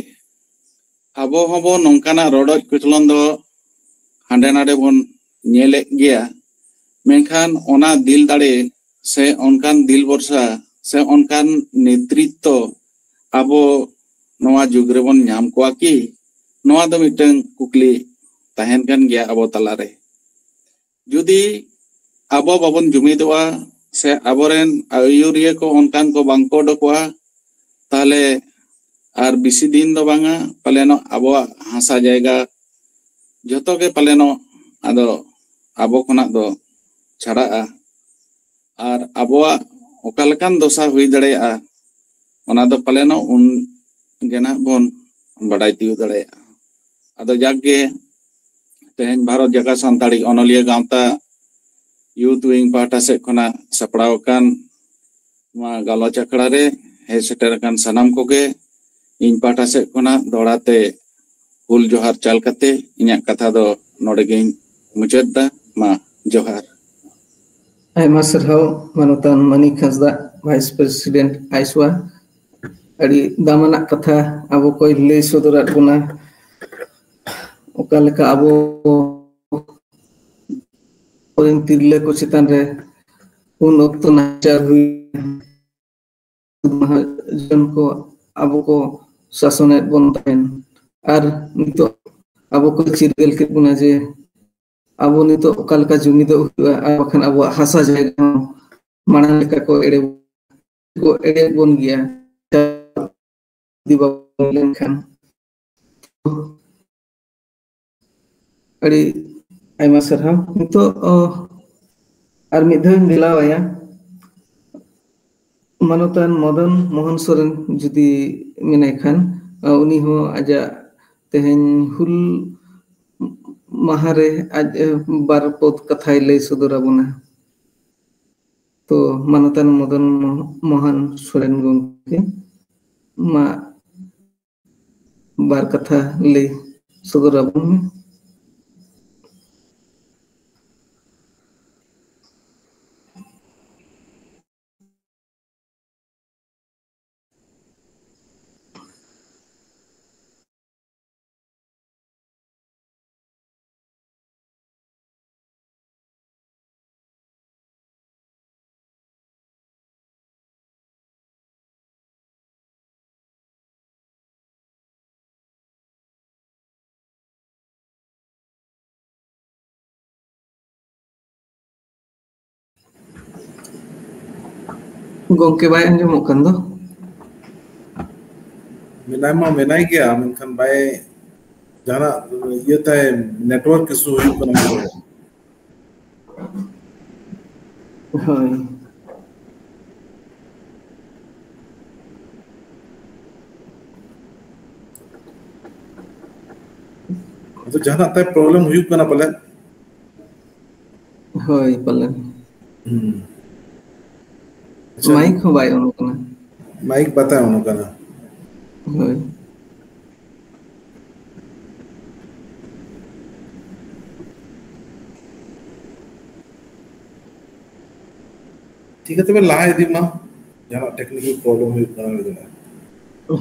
ᱟᱵᱚ ᱦᱚᱸᱵᱚᱱ ᱱᱚᱝᱠᱟᱱᱟᱜ ᱨᱚᱰᱚᱡ ᱠᱚᱪᱞᱚᱱ ᱫᱚ ᱦᱟᱸᱰᱮ ᱱᱟᱰᱮ ᱵᱚᱱ ᱧᱮᱞᱮᱫ ᱜᱮᱭᱟ᱾ ᱢᱮᱱᱠᱷᱟᱱ ᱚᱱᱟ ᱫᱤᱞ ᱫᱟᱲᱮ ᱥᱮ ᱚᱱᱠᱟᱱ ᱫᱤᱞ ᱵᱷᱚᱨᱥᱟ ᱥᱮ ᱚᱱᱠᱟᱱ ᱱᱮᱛᱨᱤᱛᱛᱚ ᱟᱵᱚ ᱱᱚᱣᱟ ᱡᱩᱜᱽ ᱨᱮᱵᱚᱱ ᱧᱟᱢ ᱠᱚᱣᱟ ᱠᱤ? ᱱᱚᱣᱟ ᱫᱚ ᱢᱤᱫᱴᱟᱝ ᱠᱩᱠᱞᱤ ᱛᱟᱦᱮᱱ ᱠᱟᱱ ᱜᱮᱭᱟ ᱟᱵᱚ ᱛᱟᱞᱟᱨᱮ᱾ ᱡᱩᱫᱤ ᱟᱵᱚ ᱵᱟᱵᱚᱱ ᱡᱩᱢᱤᱫᱚᱜᱼᱟ ᱥᱮ ᱟᱵᱚᱨᱮᱱ ᱟᱹᱭᱩᱨᱤᱭᱟᱹ ᱠᱚ ᱚᱱᱠᱟᱱ ᱠᱚ ᱵᱟᱝ ᱠᱚ ᱚᱰᱚᱠᱚᱜᱼᱟ, ᱛᱟᱦᱚᱞᱮ ᱟᱨ ᱵᱮᱥᱤ ᱫᱤᱱ ᱫᱚ ᱵᱟᱝᱟ, ᱯᱟᱞᱮᱱᱚᱜ ᱟᱵᱚᱣᱟᱜ ᱦᱟᱥᱟ ᱡᱟᱭᱜᱟ ᱡᱷᱚᱛᱚ ᱜᱮ ᱯᱟᱞᱮᱱᱚᱜ ᱟᱫᱚ ᱟᱵᱚ ᱠᱷᱚᱱᱟᱜ ᱫᱚ ᱪᱷᱟᱲᱟᱜᱼᱟ᱾ ᱟᱨ ᱟᱵᱚᱣᱟᱜ ᱚᱠᱟ ᱞᱮᱠᱟᱱ ᱫᱚᱥᱟ ᱦᱩᱭ ᱫᱟᱲᱮᱭᱟᱜᱼᱟ, ᱚᱱᱟ ᱫᱚ ᱯᱟᱞᱮᱱᱚᱜ ᱩᱱ ᱜᱮ ᱱᱟᱜ ᱵᱚᱱ ᱵᱟᱰᱟᱭ ᱛᱤᱭᱳᱜ ᱫᱟᱲᱮᱭᱟᱜᱼᱟ᱾ ᱟᱫᱚ ᱡᱟᱠ ᱜᱮ, ᱛᱮᱦᱮᱧ ᱵᱷᱟᱨᱚᱛ ᱡᱟᱠᱟᱛ ᱥᱟᱱᱛᱟᱲᱤ ᱚᱱᱚᱞᱤᱭᱟᱹ ᱜᱟᱶᱛᱟ ᱭᱩᱛᱷ ᱣᱤᱝ ᱯᱟᱦᱴᱟ ᱥᱮᱫ ᱠᱷᱚᱱᱟᱜ ᱥᱟᱯᱲᱟᱣ ᱟᱠᱟᱱ ᱱᱚᱣᱟ ᱜᱟᱞᱚᱪ ᱟᱠᱷᱲᱟ ᱨᱮ ᱦᱮᱡ ᱥᱮᱴᱮᱨ ᱟᱠᱟᱱ ᱥᱟᱱᱟᱢ ᱠᱚᱜᱮ ᱤᱧ ᱯᱟᱦᱴᱟ ᱥᱮᱫ ᱠᱷᱚᱱᱟᱜ ᱫᱚᱦᱲᱟ ᱛᱮ ᱦᱩᱞ ᱡᱚᱦᱟᱨ ᱪᱟᱞ ᱠᱟᱛᱮ ᱤᱧᱟᱹᱜ ᱠᱟᱛᱷᱟ ᱫᱚ ᱱᱚᱰᱮ ᱜᱤᱧ ᱢᱩᱪᱟᱹᱫ ᱫᱟ᱾ ᱢᱟ, ᱡᱚᱦᱟᱨ᱾ ᱟᱭᱢᱟ ᱥᱟᱨᱦᱟᱣ ᱢᱟᱱᱚᱛᱟᱱ ᱢᱟᱹᱱᱤᱠ ᱦᱟᱸᱥᱫᱟ, ᱵᱷᱟᱭᱤᱥ ᱯᱨᱮᱥᱤᱰᱮᱱᱴ ᱟᱭᱥᱣᱟ᱾ ᱟᱹᱰᱤ ᱫᱟᱢᱟᱱᱟᱜ ᱠᱟᱛᱷᱟ ᱟᱵᱚ ᱠᱚᱭ ᱞᱟᱹᱭ ᱥᱚᱫᱚᱨᱟᱫ ᱵᱚᱱᱟ, ᱚᱠᱟ ᱞᱮᱠᱟ ᱟᱵᱚ ᱠᱚᱨᱮᱱ ᱛᱤᱨᱞᱟᱹ ᱠᱚ ᱪᱮᱛᱟᱱ ᱨᱮ ᱩᱱ ᱚᱠᱛᱚ ᱱᱟᱦᱟᱪᱟᱨ ᱦᱩᱭ ᱢᱟᱦᱟᱡᱚᱱ ᱠᱚ ᱟᱵᱚ ᱠᱚ ᱥᱟᱥᱚᱱᱮᱫ ᱵᱚᱱ ᱛᱟᱦᱮᱱ, ᱟᱨ ᱱᱤᱛᱚᱜ ᱟᱵᱚ ᱠᱚ ᱪᱤᱨᱜᱟᱹᱞ ᱠᱮᱫ ᱵᱚᱱᱟ ᱡᱮ ᱟᱵᱚ ᱱᱤᱛᱚᱜ ᱚᱠᱟ ᱞᱮᱠᱟ ᱡᱩᱢᱤᱫᱚᱜ ᱦᱩᱭᱩᱜᱼᱟ, ᱟᱨ ᱵᱟᱠᱷᱟᱱ ᱟᱵᱚᱣᱟᱜ ᱦᱟᱥᱟ ᱡᱟᱭᱜᱟ ᱦᱚᱸ ᱢᱟᱲᱟᱝ ᱞᱮᱠᱟ ᱠᱚ ᱮᱲᱮ, ᱠᱚ ᱮᱲᱮ ᱵᱚᱱ ᱜᱮᱭᱟ᱾ ᱡᱩᱫᱤ ᱵᱟᱵᱚᱱ ᱞᱮᱱᱠᱷᱟᱱ ᱟᱹᱰᱤ ᱟᱭᱢᱟ ᱥᱟᱨᱦᱟᱣ᱾ ᱱᱤᱛᱚᱜ, ᱚ, ᱟᱨ ᱢᱤᱫ ᱫᱷᱟᱣ ᱤᱧ ᱫᱮᱞᱟᱣᱟᱭᱟ, ᱢᱟᱱᱚᱛᱟᱱ ᱢᱚᱫᱚᱱ ᱢᱳᱦᱚᱱ ᱥᱚᱨᱮᱱ ᱡᱩᱫᱤ ᱢᱮᱱᱟᱭ ᱠᱷᱟᱱ, ᱚ, ᱩᱱᱤ ᱦᱚᱸ ᱟᱡᱟᱜ ᱛᱮᱦᱮᱧ ᱦᱩᱞ ᱢᱟᱦᱟ ᱨᱮ ᱟᱡ, ᱮ, ᱵᱟᱨ ᱯᱚᱫ ᱠᱟᱛᱷᱟᱭ ᱞᱟᱹᱭ ᱥᱚᱫᱚᱨ ᱟᱵᱚᱱᱟ᱾ ᱛᱚ, ᱢᱟᱱᱚᱛᱟᱱ ᱢᱚᱫᱚᱱ ᱢᱳ-, ᱢᱳᱦᱚᱱ ᱥᱚᱨᱮᱱ ᱜᱚᱢᱠᱮ, ᱢᱟ ᱵᱟᱨ ᱠᱟᱛᱷᱟ ᱞᱟᱹᱭ ᱥᱚᱫᱚᱨ ᱟᱵᱚᱱ ᱢᱮ᱾ ᱜᱚᱝᱠᱮ ᱵᱟᱭ ᱟᱸᱡᱚᱢᱚᱜ ᱠᱟᱱ ᱫᱚ? ᱢᱮᱱᱟᱭ ᱢᱟ ᱢᱮᱱᱟᱭ ᱜᱮᱭᱟ, ᱢᱮᱱᱠᱷᱟᱱ ᱵᱟᱭ, ᱡᱟᱦᱟᱱᱟᱜ ᱤᱭᱟᱹ ᱛᱟᱭ, network issue ᱦᱩᱭᱩᱜ ᱠᱟᱱᱟ᱾ ᱦᱳᱭ᱾ ᱛᱚ ᱡᱟᱦᱟᱱᱟᱜ ᱛᱟᱭ problem ᱦᱩᱭᱩᱜ ᱠᱟᱱᱟ ᱯᱟᱞᱮᱱ᱾ ᱦᱳᱭ, ᱯᱟᱞᱮᱱ᱾ ᱦᱩᱸ᱾ ᱟᱪᱪᱷᱟ᱾ ᱢᱟᱭᱤᱠ ᱦᱚᱸ ᱵᱟᱭ on ᱠᱟᱱᱟ᱾ ᱢᱟᱭᱤᱠ ᱵᱟᱛᱟᱭ on ᱠᱟᱱᱟ᱾ ᱦᱳᱭ᱾ ᱴᱷᱤᱠ ᱜᱮᱭᱟ, ᱛᱚᱵᱮ ᱞᱟᱦᱟ ᱤᱫᱤ ᱢᱟ, ᱡᱟᱦᱟᱱᱟᱜ technical problem ᱦᱩᱭᱩᱜ ᱠᱟᱱᱟ ᱞᱟᱹᱭ ᱫᱟᱲᱮᱭᱟᱜᱼᱟ᱾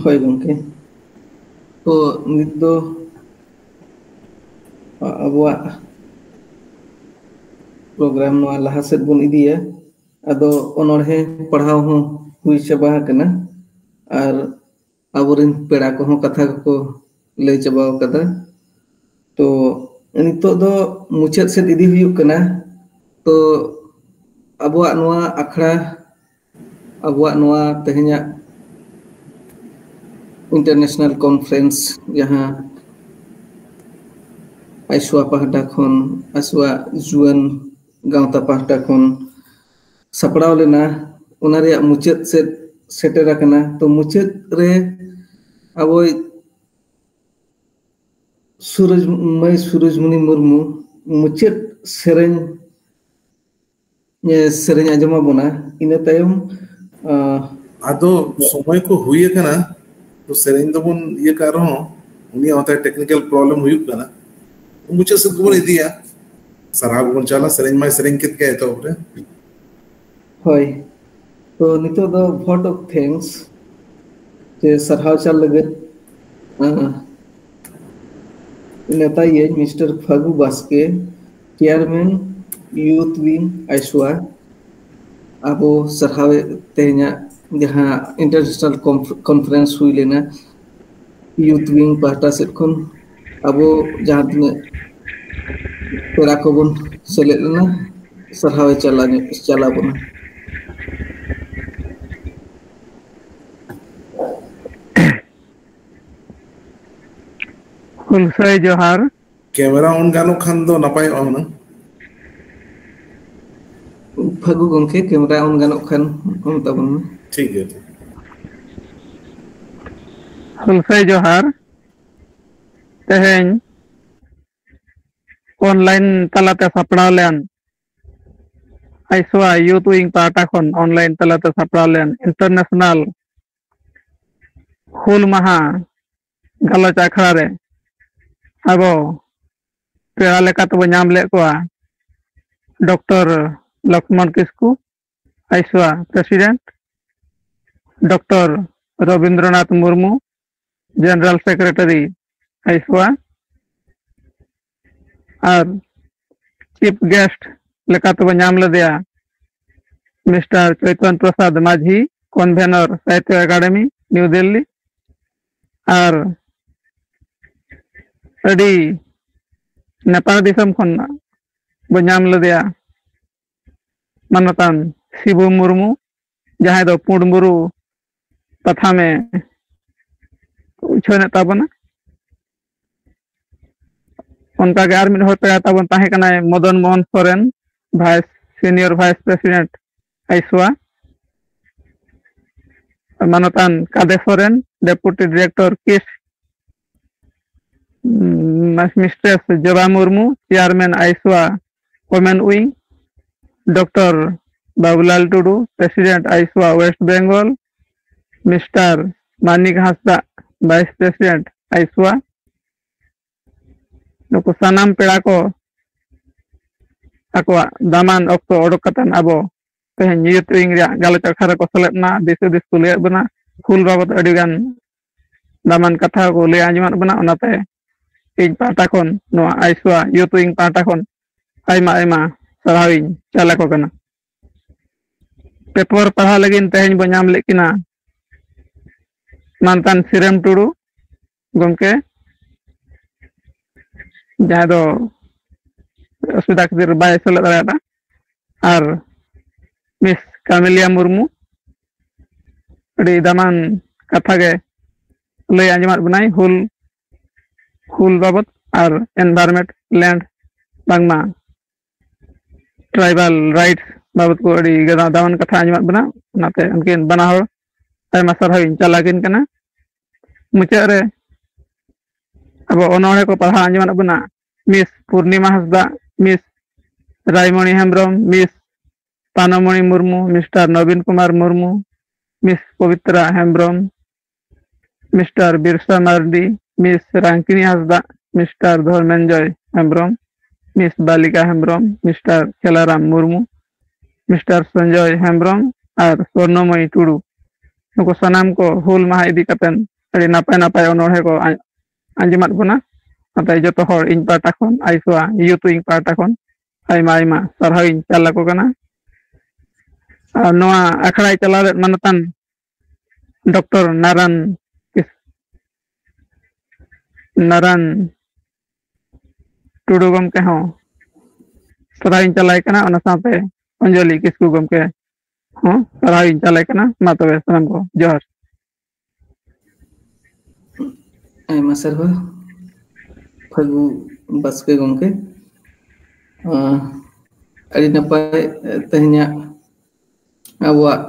ᱦᱳᱭ ᱜᱚᱢᱠᱮ, ᱛᱚ ᱱᱤᱛ ᱫᱚ ᱟᱵᱚᱣᱟᱜ program ᱱᱚᱣᱟ ᱞᱟᱦᱟ ᱥᱮᱫ ᱵᱚᱱ ᱤᱫᱤᱭᱟ᱾ ᱟᱫᱚ ᱚᱱᱚᱬᱦᱮ ᱯᱟᱲᱦᱟᱣ ᱦᱚᱸ ᱦᱩᱭ ᱪᱟᱵᱟ ᱟᱠᱟᱱᱟ, ᱟᱨ ᱟᱵᱚᱨᱮᱱ ᱯᱮᱲᱟ ᱠᱚᱦᱚᱸ ᱠᱟᱛᱷᱟ ᱠᱚᱠᱚ ᱞᱟᱹᱭ ᱪᱟᱵᱟ ᱟᱠᱟᱫᱟ᱾ ᱛᱚ ᱱᱤᱛᱚᱜ ᱫᱚ ᱢᱩᱪᱟᱹᱫ ᱥᱮᱫ ᱤᱫᱤ ᱦᱩᱭᱩᱜ ᱠᱟᱱᱟ᱾ ᱛᱚ ᱟᱵᱚᱣᱟᱜ ᱱᱚᱣᱟ ᱟᱠᱷᱲᱟ, ᱟᱵᱚᱣᱟᱜ ᱱᱚᱣᱟ ᱛᱮᱦᱮᱧᱟᱜ international conference, ᱡᱟᱦᱟᱸ ᱟᱭᱥᱣᱟ ᱯᱟᱦᱴᱟ ᱠᱷᱚᱱ, ᱟᱭᱥᱣᱟ ᱡᱩᱣᱟᱹᱱ ᱜᱟᱶᱛᱟ ᱯᱟᱦᱴᱟ ᱠᱷᱚᱱ ᱥᱟᱯᱲᱟᱣ ᱞᱮᱱᱟ, ᱚᱱᱟ ᱨᱮᱭᱟᱜ ᱢᱩᱪᱟᱹᱫ ᱥᱮᱫ ᱥᱮᱴᱮᱨ ᱟᱠᱟᱱᱟ᱾ ᱛᱚ ᱢᱩᱪᱟᱹᱫ ᱨᱮ ᱟᱵᱚᱭ ᱥᱩᱨᱚᱡᱽ, ᱢᱟᱹᱭ ᱥᱩᱨᱚᱡᱽᱢᱩᱱᱤ ᱢᱩᱨᱢᱩ ᱢᱩᱪᱟᱹᱫ ᱥᱮᱨᱮᱧ, ᱮ, ᱥᱮᱨᱮᱧ ᱟᱸᱡᱚᱢ ᱟᱵᱚᱱᱟ᱾ ᱤᱱᱟᱹ ᱛᱟᱭᱚᱢ, ᱟ, ᱟᱫᱚ ᱥᱚᱢᱚᱭ ᱠᱚ ᱦᱩᱭ ᱟᱠᱟᱱᱟ, ᱛᱚ ᱥᱮᱨᱮᱧ ᱫᱚᱵᱚᱱ ᱤᱭᱟᱹ ᱠᱟᱜ ᱨᱮᱦᱚᱸ, ᱩᱱᱤᱭᱟᱜ ᱦᱚᱸ ᱛᱟᱭ technical problem ᱦᱩᱭᱩᱜ ᱠᱟᱱᱟ, ᱢᱩᱪᱟᱹᱫ ᱥᱮᱫ ᱜᱮᱵᱚᱱ ᱤᱫᱤᱭᱟ᱾ ᱥᱟᱨᱦᱟᱣ ᱜᱮᱵᱚᱱ ᱪᱟᱞᱟ, ᱥᱮᱨᱮᱧ ᱢᱟᱭ ᱥᱮᱨᱮᱧ ᱠᱮᱫ ᱜᱮ ᱮᱛᱚᱦᱚᱵ ᱨᱮ᱾ ᱦᱳᱭ, ᱛᱚ ᱱᱤᱛᱚᱜ ᱫᱚ vote of thanks ᱥᱮ ᱥᱟᱨᱦᱟᱣ ᱪᱟᱞ ᱞᱟᱹᱜᱤᱫ, ᱟᱸ, ᱱᱮᱣᱛᱟᱭᱟᱹᱧ Mister Phagu Baske, Chairman Youth Wing ᱟᱭᱥᱣᱟ᱾ ᱟᱵᱚ ᱥᱟᱨᱦᱟᱣ ᱛᱮᱦᱮᱧᱟᱜ ᱡᱟᱦᱟᱸ international conf-, conference ᱦᱩᱭ ᱞᱮᱱᱟ, Youth Wing ᱯᱟᱦᱴᱟ ᱥᱮᱫ ᱠᱷᱚᱱ ᱟᱵᱚ ᱡᱟᱦᱟᱸ ᱛᱤᱱᱟᱹᱜ ᱯᱮᱲᱟ ᱠᱚᱵᱚᱱ ᱥᱮᱞᱮᱫ ᱞᱮᱱᱟ, ᱥᱟᱨᱦᱟᱣ ᱮ ᱪᱟᱞᱟ-, ᱪᱟᱞᱟ ᱵᱚᱱᱟ᱾ ᱦᱩᱞᱥᱟᱹᱭ ᱡᱚᱦᱟᱨ᱾ Camera on ᱜᱟᱱᱚᱜ ᱠᱷᱟᱱ ᱫᱚ ᱱᱟᱯᱟᱭᱚᱜᱼᱟ ᱦᱩᱱᱟᱹᱝ᱾ ᱯᱷᱟᱹᱜᱩ ᱜᱚᱢᱠᱮ, camera on ᱜᱟᱱᱚᱜ ᱠᱷᱟᱱ on ᱛᱟᱵᱚᱱ ᱢᱮ᱾ ᱴᱷᱤᱠ ᱜᱮᱭᱟ, ᱴᱷᱤᱠ᱾ ᱦᱩᱞᱥᱟᱹᱭ ᱡᱚᱦᱟᱨ᱾ ᱛᱮᱦᱮᱧ online ᱛᱟᱞᱟᱛᱮ ᱥᱟᱯᱲᱟᱣ ᱞᱮᱱ, ᱟᱭᱥᱣᱟ Youth Wing ᱯᱟᱦᱴᱟ ᱠᱷᱚᱱ online ᱛᱟᱞᱟᱛᱮ ᱥᱟᱯᱲᱟᱣ ᱞᱮᱱ International ᱦᱩᱞ ᱢᱟᱦᱟ ᱜᱟᱞᱚᱪ ᱟᱠᱷᱲᱟ ᱨᱮ ᱟᱵᱚ ᱯᱮᱲᱟ ᱞᱮᱠᱟ ᱛᱮᱵᱚ ᱧᱟᱢ ᱞᱮᱫ ᱠᱚᱣᱟ ᱰᱚᱠᱴᱚᱨ ᱞᱚᱠᱷᱢᱚᱱ ᱠᱤᱥᱠᱩ, ᱟᱭᱥᱣᱟ president, doctor Rabindranath Murmu, general secretary, ᱟᱭᱥᱣᱟ, ᱟᱨ chief guest ᱞᱮᱠᱟ ᱛᱮᱵᱚ ᱧᱟᱢ ᱞᱮᱫᱮᱭᱟ ᱢᱤᱥᱴᱟᱨ ᱪᱳᱭᱛᱚᱱ ᱯᱨᱚᱥᱟᱫᱽ ᱢᱟᱹᱡᱷᱤ, convener, ᱥᱟᱦᱤᱛᱭᱚ ᱮᱠᱟᱰᱮᱢᱤ, ᱱᱤᱭᱩ ᱫᱤᱞᱞᱤ᱾ ᱟᱨ ᱟᱹᱰᱤ ᱱᱮᱯᱟᱲ ᱫᱤᱥᱚᱢ ᱠᱷᱚᱱ ᱵᱚ ᱧᱟᱢ ᱞᱮᱫᱮᱭᱟ ᱢᱟᱱᱚᱛᱟᱱ ᱥᱤᱵᱩ ᱢᱩᱨᱢᱩ, ᱡᱟᱦᱟᱸᱭ ᱫᱚ ᱯᱩᱸᱰ ᱵᱩᱨᱩ ᱯᱟᱛᱷᱟᱢᱮ ᱩᱪᱷᱟᱹᱱᱮᱫ ᱛᱟᱵᱚᱱᱟ᱾ ᱚᱱᱠᱟᱜᱮ ᱟᱨ ᱢᱤᱫ ᱦᱚᱲ ᱯᱮᱲᱟ ᱛᱟᱵᱚᱱ ᱛᱟᱦᱮᱸ ᱠᱟᱱᱟᱭ Madan Mohan Soren, vice, senior vice president, ᱟᱭᱥᱣᱟ᱾ ᱢᱟᱱᱚᱛᱟᱱ ᱠᱟᱫᱮ Soren, deputy director, ᱠᱤᱥ, um, mistress Joba Murmu, chairman, ᱟᱭᱥᱣᱟ women wing, doctor Babulal Tudu, president, ᱟᱭᱥᱣᱟ West Bengal, mister Manik Hansda, vice president, ᱟᱭᱥᱣᱟ᱾ ᱱᱩᱠᱩ ᱥᱟᱱᱟᱢ ᱯᱮᱲᱟ ᱠᱚ ᱟᱠᱚᱣᱟᱜ ᱫᱟᱢᱟᱱ ᱚᱠᱛᱚ ᱚᱰᱚᱠ ᱠᱟᱛᱮ ᱟᱵᱚ ᱛᱮᱦᱮᱧ Youth Wing ᱨᱮᱭᱟᱜ ᱜᱟᱞᱚᱪ ᱟᱠᱷᱲᱟ ᱨᱮᱠᱚ ᱥᱮᱞᱮᱫ ᱮᱱᱟ, ᱫᱤᱥ ᱦᱩᱫᱤᱥ ᱠᱚ ᱞᱟᱹᱭᱟᱫ ᱵᱚᱱᱟ᱾ ᱦᱩᱞ ᱵᱟᱵᱚᱫ ᱟᱹᱰᱤ ᱜᱟᱱ ᱫᱟᱢᱟᱱ ᱠᱟᱛᱷᱟ ᱠᱚ ᱞᱟᱹᱭ ᱟᱸᱡᱚᱢᱟᱫ ᱵᱚᱱᱟ, ᱚᱱᱟᱛᱮ ᱤᱧ ᱯᱟᱦᱴᱟ ᱠᱷᱚᱱ, ᱱᱚᱣᱟ ᱟᱭᱥᱣᱟ Youth Wing ᱯᱟᱦᱴᱟ ᱠᱷᱚᱱ ᱟᱭᱢᱟ ᱟᱭᱢᱟ ᱥᱟᱨᱦᱟᱣ ᱤᱧ ᱪᱟᱞ ᱟᱠᱚ ᱠᱟᱱᱟ᱾ ᱯᱮᱯᱟᱨ ᱯᱟᱲᱦᱟᱣ ᱞᱟᱹᱜᱤᱫ ᱛᱮᱦᱮᱧ ᱵᱚ ᱧᱟᱢ ᱞᱮᱫ ᱠᱤᱱᱟ ᱢᱟᱱᱛᱟᱱ ᱥᱤᱨᱮᱢ ᱴᱩᱰᱩ ᱜᱚᱢᱠᱮ, ᱡᱟᱦᱟᱸᱭ ᱫᱚ ᱚᱥᱩᱵᱤᱫᱷᱟ ᱠᱷᱟᱹᱛᱤᱨ ᱵᱟᱭ ᱥᱮᱞᱮᱫ ᱫᱟᱲᱮᱭᱟᱫᱟ, ᱟᱨ ᱢᱤᱥ ᱠᱟᱢᱮᱞᱤᱭᱟ ᱢᱩᱨᱢᱩ, ᱟᱹᱰᱤ ᱫᱟᱢᱟᱱ ᱠᱟᱛᱷᱟ ᱜᱮ ᱞᱟᱹᱭ ᱟᱸᱡᱚᱢᱟᱫ ᱵᱚᱱᱟᱭ ᱦᱩᱞ, ᱦᱩᱞ ᱵᱟᱵᱚᱛ ᱟᱨ environment, land, ᱵᱟᱝᱢᱟ tribal rights ᱵᱟᱵᱚᱛ ᱠᱚ ᱟᱹᱰᱤ ᱜᱟᱫᱟ-, ᱫᱟᱢᱟᱱ ᱠᱟᱛᱷᱟ ᱟᱸᱡᱚᱢᱟᱫ ᱵᱚᱱᱟ᱾ ᱚᱱᱟᱛᱮ ᱩᱱᱠᱤᱱ ᱵᱟᱱᱟ ᱦᱚᱲ ᱟᱭᱢᱟ ᱥᱟᱨᱦᱟᱣ ᱤᱧ ᱪᱟᱞ ᱟᱹᱠᱤᱱ ᱠᱟᱱᱟ᱾ ᱢᱩᱪᱟᱹᱫ ᱨᱮ ᱟᱵᱚ ᱚᱱᱚᱬᱦᱮ ᱠᱚ ᱯᱟᱲᱦᱟᱣ ᱟᱸᱡᱚᱢᱟᱫ ᱵᱚᱱᱟ miss Purnima Hansda, miss Raimoni Hembrom, miss Panomoni Murmu, mister Nabin Kumar Murmu, miss Pabitra Hembrom, mister Birsa Mardi, miss Rangkini Hansda, mister Dharmenjoy Hembrom, miss Balika Hembrom, mister Khelaram Murmu, mister Sanjoy Hembrom ᱟᱨ ᱥᱚᱨᱱᱚᱢᱚᱭᱤ ᱴᱩᱰᱩ᱾ ᱱᱩᱠᱩ ᱥᱟᱱᱟᱢ ᱠᱚ ᱦᱩᱞ ᱢᱟᱦᱟ ᱤᱫᱤ ᱠᱟᱛᱮ ᱟᱹᱰᱤ ᱱᱟᱯᱟᱭ ᱱᱟᱯᱟᱭ ᱚᱱᱚᱬᱦᱮ ᱠᱚ ᱟᱸ-, ᱟᱸᱡᱚᱢᱟᱫ ᱵᱚᱱᱟ᱾ ᱚᱱᱟᱛᱮ ᱡᱚᱛᱚ ᱦᱚᱲ ᱤᱧ ᱯᱟᱦᱴᱟ ᱠᱷᱚᱱ, ᱟᱭᱥᱚᱟ ᱭᱩᱛᱷ ᱣᱤᱝ ᱯᱟᱦᱴᱟ ᱠᱷᱚᱱ ᱟᱭᱢᱟ ᱟᱭᱢᱟ ᱥᱟᱨᱦᱟᱣ ᱤᱧ ᱪᱟᱞ ᱟᱠᱚ ᱠᱟᱱᱟ᱾ ᱟᱨ ᱱᱚᱣᱟ ᱟᱠᱷᱲᱟᱭ ᱪᱟᱞᱟᱣ ᱞᱮᱫ ᱢᱟᱱᱚᱛᱟᱱ ᱰᱚᱠᱴᱚᱨ ᱱᱟᱨᱟᱱ ᱠᱤᱥ-, ᱱᱟᱨᱟᱱ ᱴᱩᱰᱩ ᱜᱚᱢᱠᱮ ᱦᱚᱸ ᱥᱟᱨᱦᱟᱣ ᱤᱧ ᱪᱟᱞᱟᱭ ᱠᱟᱱᱟ, ᱚᱱᱟ ᱥᱟᱶᱛᱮ ᱚᱧᱡᱚᱞᱤ ᱠᱤᱥᱠᱩ ᱜᱚᱢᱠᱮ ᱦᱚᱸ ᱥᱟᱨᱦᱟᱣ ᱤᱧ ᱪᱟᱞᱟᱭ ᱠᱟᱱᱟ᱾ ᱢᱟ ᱛᱚᱵᱮ ᱥᱟᱱᱟᱢ ᱠᱚ ᱡᱚᱦᱟᱨ᱾ ᱟᱭᱢᱟ ᱥᱟᱨᱦᱟᱣ ᱯᱷᱟᱹᱜᱩ ᱵᱟᱥᱠᱮ ᱜᱚᱢᱠᱮ᱾ ᱟᱸ, ᱟᱹᱰᱤ ᱱᱟᱯᱟᱭ, ᱮ, ᱛᱮᱦᱮᱧᱟᱜ ᱟᱵᱚᱣᱟᱜ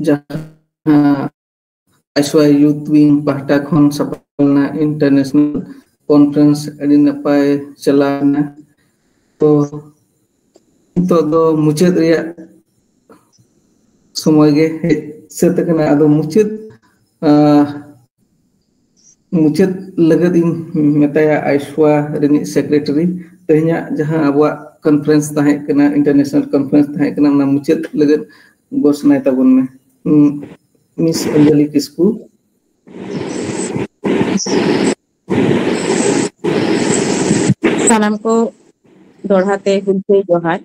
ᱡᱟᱦᱟᱸ ᱟᱭᱥᱚᱣᱟ ᱭᱩᱛᱷ ᱣᱤᱝ ᱯᱟᱦᱴᱟ ᱠᱷᱚᱱ ᱥᱟᱯᱲᱟᱣ ᱞᱮᱱᱟ ᱤᱱᱴᱟᱨᱱᱮᱥᱱᱟᱞ ᱠᱚᱱᱯᱷᱟᱨᱮᱱᱥ, ᱟᱹᱰᱤ ᱱᱟᱯᱟᱭ ᱪᱟᱞᱟᱣ ᱮᱱᱟ᱾ ᱛᱚ ᱱᱤᱛᱚᱜ ᱫᱚ ᱢᱩᱪᱟᱹᱫ ᱨᱮᱭᱟᱜ ᱥᱚᱢᱚᱭ ᱜᱮ ᱦᱮᱡ ᱥᱟᱹᱛ ᱟᱠᱟᱱᱟ᱾ ᱟᱫᱚ ᱢᱩᱪᱟᱹᱫ, ᱟᱸ, ᱢᱩᱪᱟᱹᱫ ᱞᱟᱹᱜᱤᱫ ᱤᱧ ᱢᱮᱛᱟᱭᱟ ᱟᱭᱥᱚᱣᱟ ᱨᱤᱱᱤᱡ ᱥᱮᱠᱨᱮᱴᱟᱨᱤ, ᱛᱮᱦᱮᱧᱟᱜ ᱡᱟᱦᱟᱸ ᱟᱵᱚᱣᱟᱜ ᱠᱚᱱᱯᱷᱟᱨᱮᱱᱥ ᱛᱟᱦᱮᱸ ᱠᱟᱱᱟ, ᱤᱱᱴᱟᱨᱱᱮᱥᱱᱟᱞ ᱠᱚᱱᱯᱷᱟᱨᱮᱱᱥ ᱛᱟᱦᱮᱸ ᱠᱟᱱᱟ, ᱚᱱᱟ ᱢᱩᱪᱟᱹᱫ ᱞᱟᱹᱜᱤᱫ ᱜᱷᱳᱥᱱᱟᱭ ᱛᱟᱵᱚᱱ ᱢᱮ᱾ ᱩᱸ, ᱢᱤᱥ ᱚᱧᱡᱚᱞᱤ ᱠᱤᱥᱠᱩ᱾ ᱥᱟᱱᱟᱢ ᱠᱚ ᱫᱚᱦᱲᱟ ᱛᱮ ᱦᱩᱞᱥᱟᱹᱭ ᱡᱚᱦᱟᱨ᱾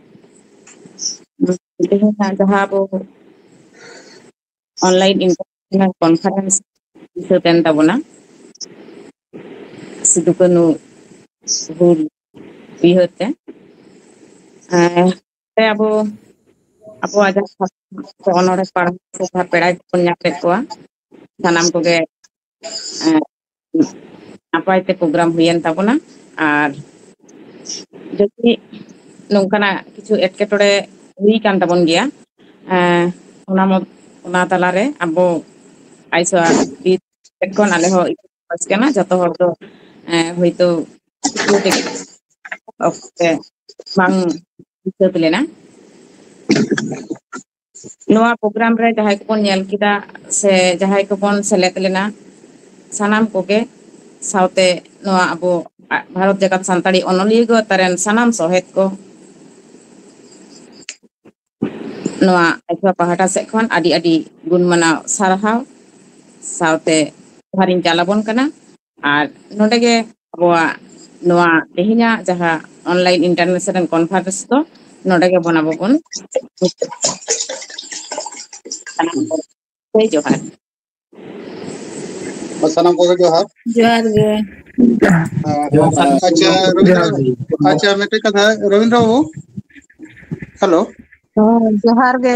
ᱛᱮᱦᱮᱧᱟᱜ ᱡᱟᱦᱟᱸ ᱟᱵᱚ online international conference ᱦᱤᱥᱟᱹᱵ ᱮᱱ ᱛᱟᱵᱚᱱᱟ, ᱥᱤᱫᱩ ᱠᱟᱹᱱᱦᱩ ᱦᱩᱞ ᱩᱭᱦᱟᱹᱨ ᱛᱮ᱾ ᱮᱸ, ᱛᱮ ᱟᱵᱚ, ᱟᱵᱚᱣᱟᱜ ᱡᱟᱦᱟᱸ ᱚᱱᱚᱬᱦᱮ ᱯᱟᱲᱦᱟᱣ ᱥᱮ ᱡᱟᱦᱟᱸ ᱯᱮᱲᱟ ᱠᱚᱵᱚᱱ ᱧᱟᱢ ᱞᱮᱫ ᱠᱚᱣᱟ, ᱥᱟᱱᱟᱢ ᱠᱚᱜᱮ, ᱮᱸ, ᱱᱟᱯᱟᱭ ᱛᱮ ᱯᱨᱳᱜᱨᱟᱢ ᱦᱩᱭᱮᱱ ᱛᱟᱵᱚᱱᱟ᱾ ᱟᱨ ᱡᱩᱫᱤ ᱱᱚᱝᱠᱟᱱᱟᱜ ᱠᱤᱪᱷᱩ ᱮᱴᱠᱮᱴᱚᱬᱮ ᱦᱩᱭ ᱠᱟᱱ ᱛᱟᱵᱚᱱ ᱜᱮᱭᱟ, ᱮᱸ, ᱚᱱᱟ ᱢᱚᱫ-, ᱚᱱᱟ ᱛᱟᱞᱟᱨᱮ ᱟᱵᱚ ᱟᱭᱥᱚᱣᱟ ᱥᱮᱫ ᱠᱷᱚᱱ ᱟᱞᱮ ᱦᱚᱸ ᱠᱟᱱᱟ, ᱡᱚᱛᱚ ᱦᱚᱲ ᱫᱚ, ᱮᱸ, ᱦᱚᱭᱛᱳ ᱠᱤᱪᱷᱩ ᱚᱠᱛᱮ ᱵᱟᱝ ᱥᱟᱹᱛ ᱞᱮᱱᱟ᱾ ᱱᱚᱣᱟ ᱯᱨᱳᱜᱨᱟᱢ ᱨᱮ ᱡᱟᱦᱟᱸᱭ ᱠᱚᱵᱚᱱ ᱧᱮᱞ ᱠᱮᱫᱟ ᱥᱮ ᱡᱟᱦᱟᱸᱭ ᱠᱚᱵᱚᱱ ᱥᱮᱞᱮᱫ ᱞᱮᱱᱟ, ᱥᱟᱱᱟᱢ ᱠᱚᱜᱮ, ᱥᱟᱶᱛᱮ ᱱᱚᱣᱟ ᱟᱵᱚ ᱵᱷᱟᱨᱚᱛ ᱡᱟᱠᱟᱛ ᱥᱟᱱᱛᱟᱲᱤ ᱚᱱᱚᱞᱤᱭᱟᱹ ᱜᱟᱶᱛᱟ ᱨᱮᱱ ᱥᱟᱱᱟᱢ ᱥᱚᱦᱮᱫ ᱠᱚ, ᱱᱚᱣᱟ ᱟᱭᱳ ᱯᱟᱦᱴᱟ ᱥᱮᱫ ᱠᱷᱚᱱ ᱟᱹᱰᱤ ᱟᱹᱰᱤ ᱜᱩᱱ ᱢᱟᱱᱟᱣ ᱥᱟᱨᱦᱟᱣ ᱥᱟᱶᱛᱮ ᱡᱚᱦᱟᱨᱤᱧ ᱪᱟᱞ ᱟᱵᱚᱱ ᱠᱟᱱᱟ᱾ ᱟᱨ ᱱᱚᱰᱮ ᱜᱮ ᱟᱵᱚᱣᱟᱜ ᱱᱚᱣᱟ ᱛᱮᱦᱮᱧᱟᱜ ᱡᱟᱦᱟᱸ online international conference ᱫᱚ ᱱᱚᱰᱮ ᱜᱮᱵᱚᱱ ᱟᱵᱚ ᱵᱚᱱ ᱦᱳᱭ, ᱡᱚᱦᱟᱨ᱾ ᱥᱟᱱᱟᱢ ᱠᱚᱜᱮ ᱡᱚᱦᱟᱨ᱾ ᱡᱚᱦᱟᱨ ᱜᱮ᱾ ᱟᱪᱪᱷᱟ, ᱨᱚᱵᱤᱱᱫᱨᱚ, ᱟᱪᱪᱷᱟ, ᱢᱤᱫᱴᱮᱡ ᱠᱟᱛᱷᱟ, ᱨᱚᱵᱤᱱᱫᱨᱚ ᱵᱟᱵᱩ, ᱦᱮᱞᱳ᱾ ᱡᱚᱦᱟᱨ ᱜᱮ᱾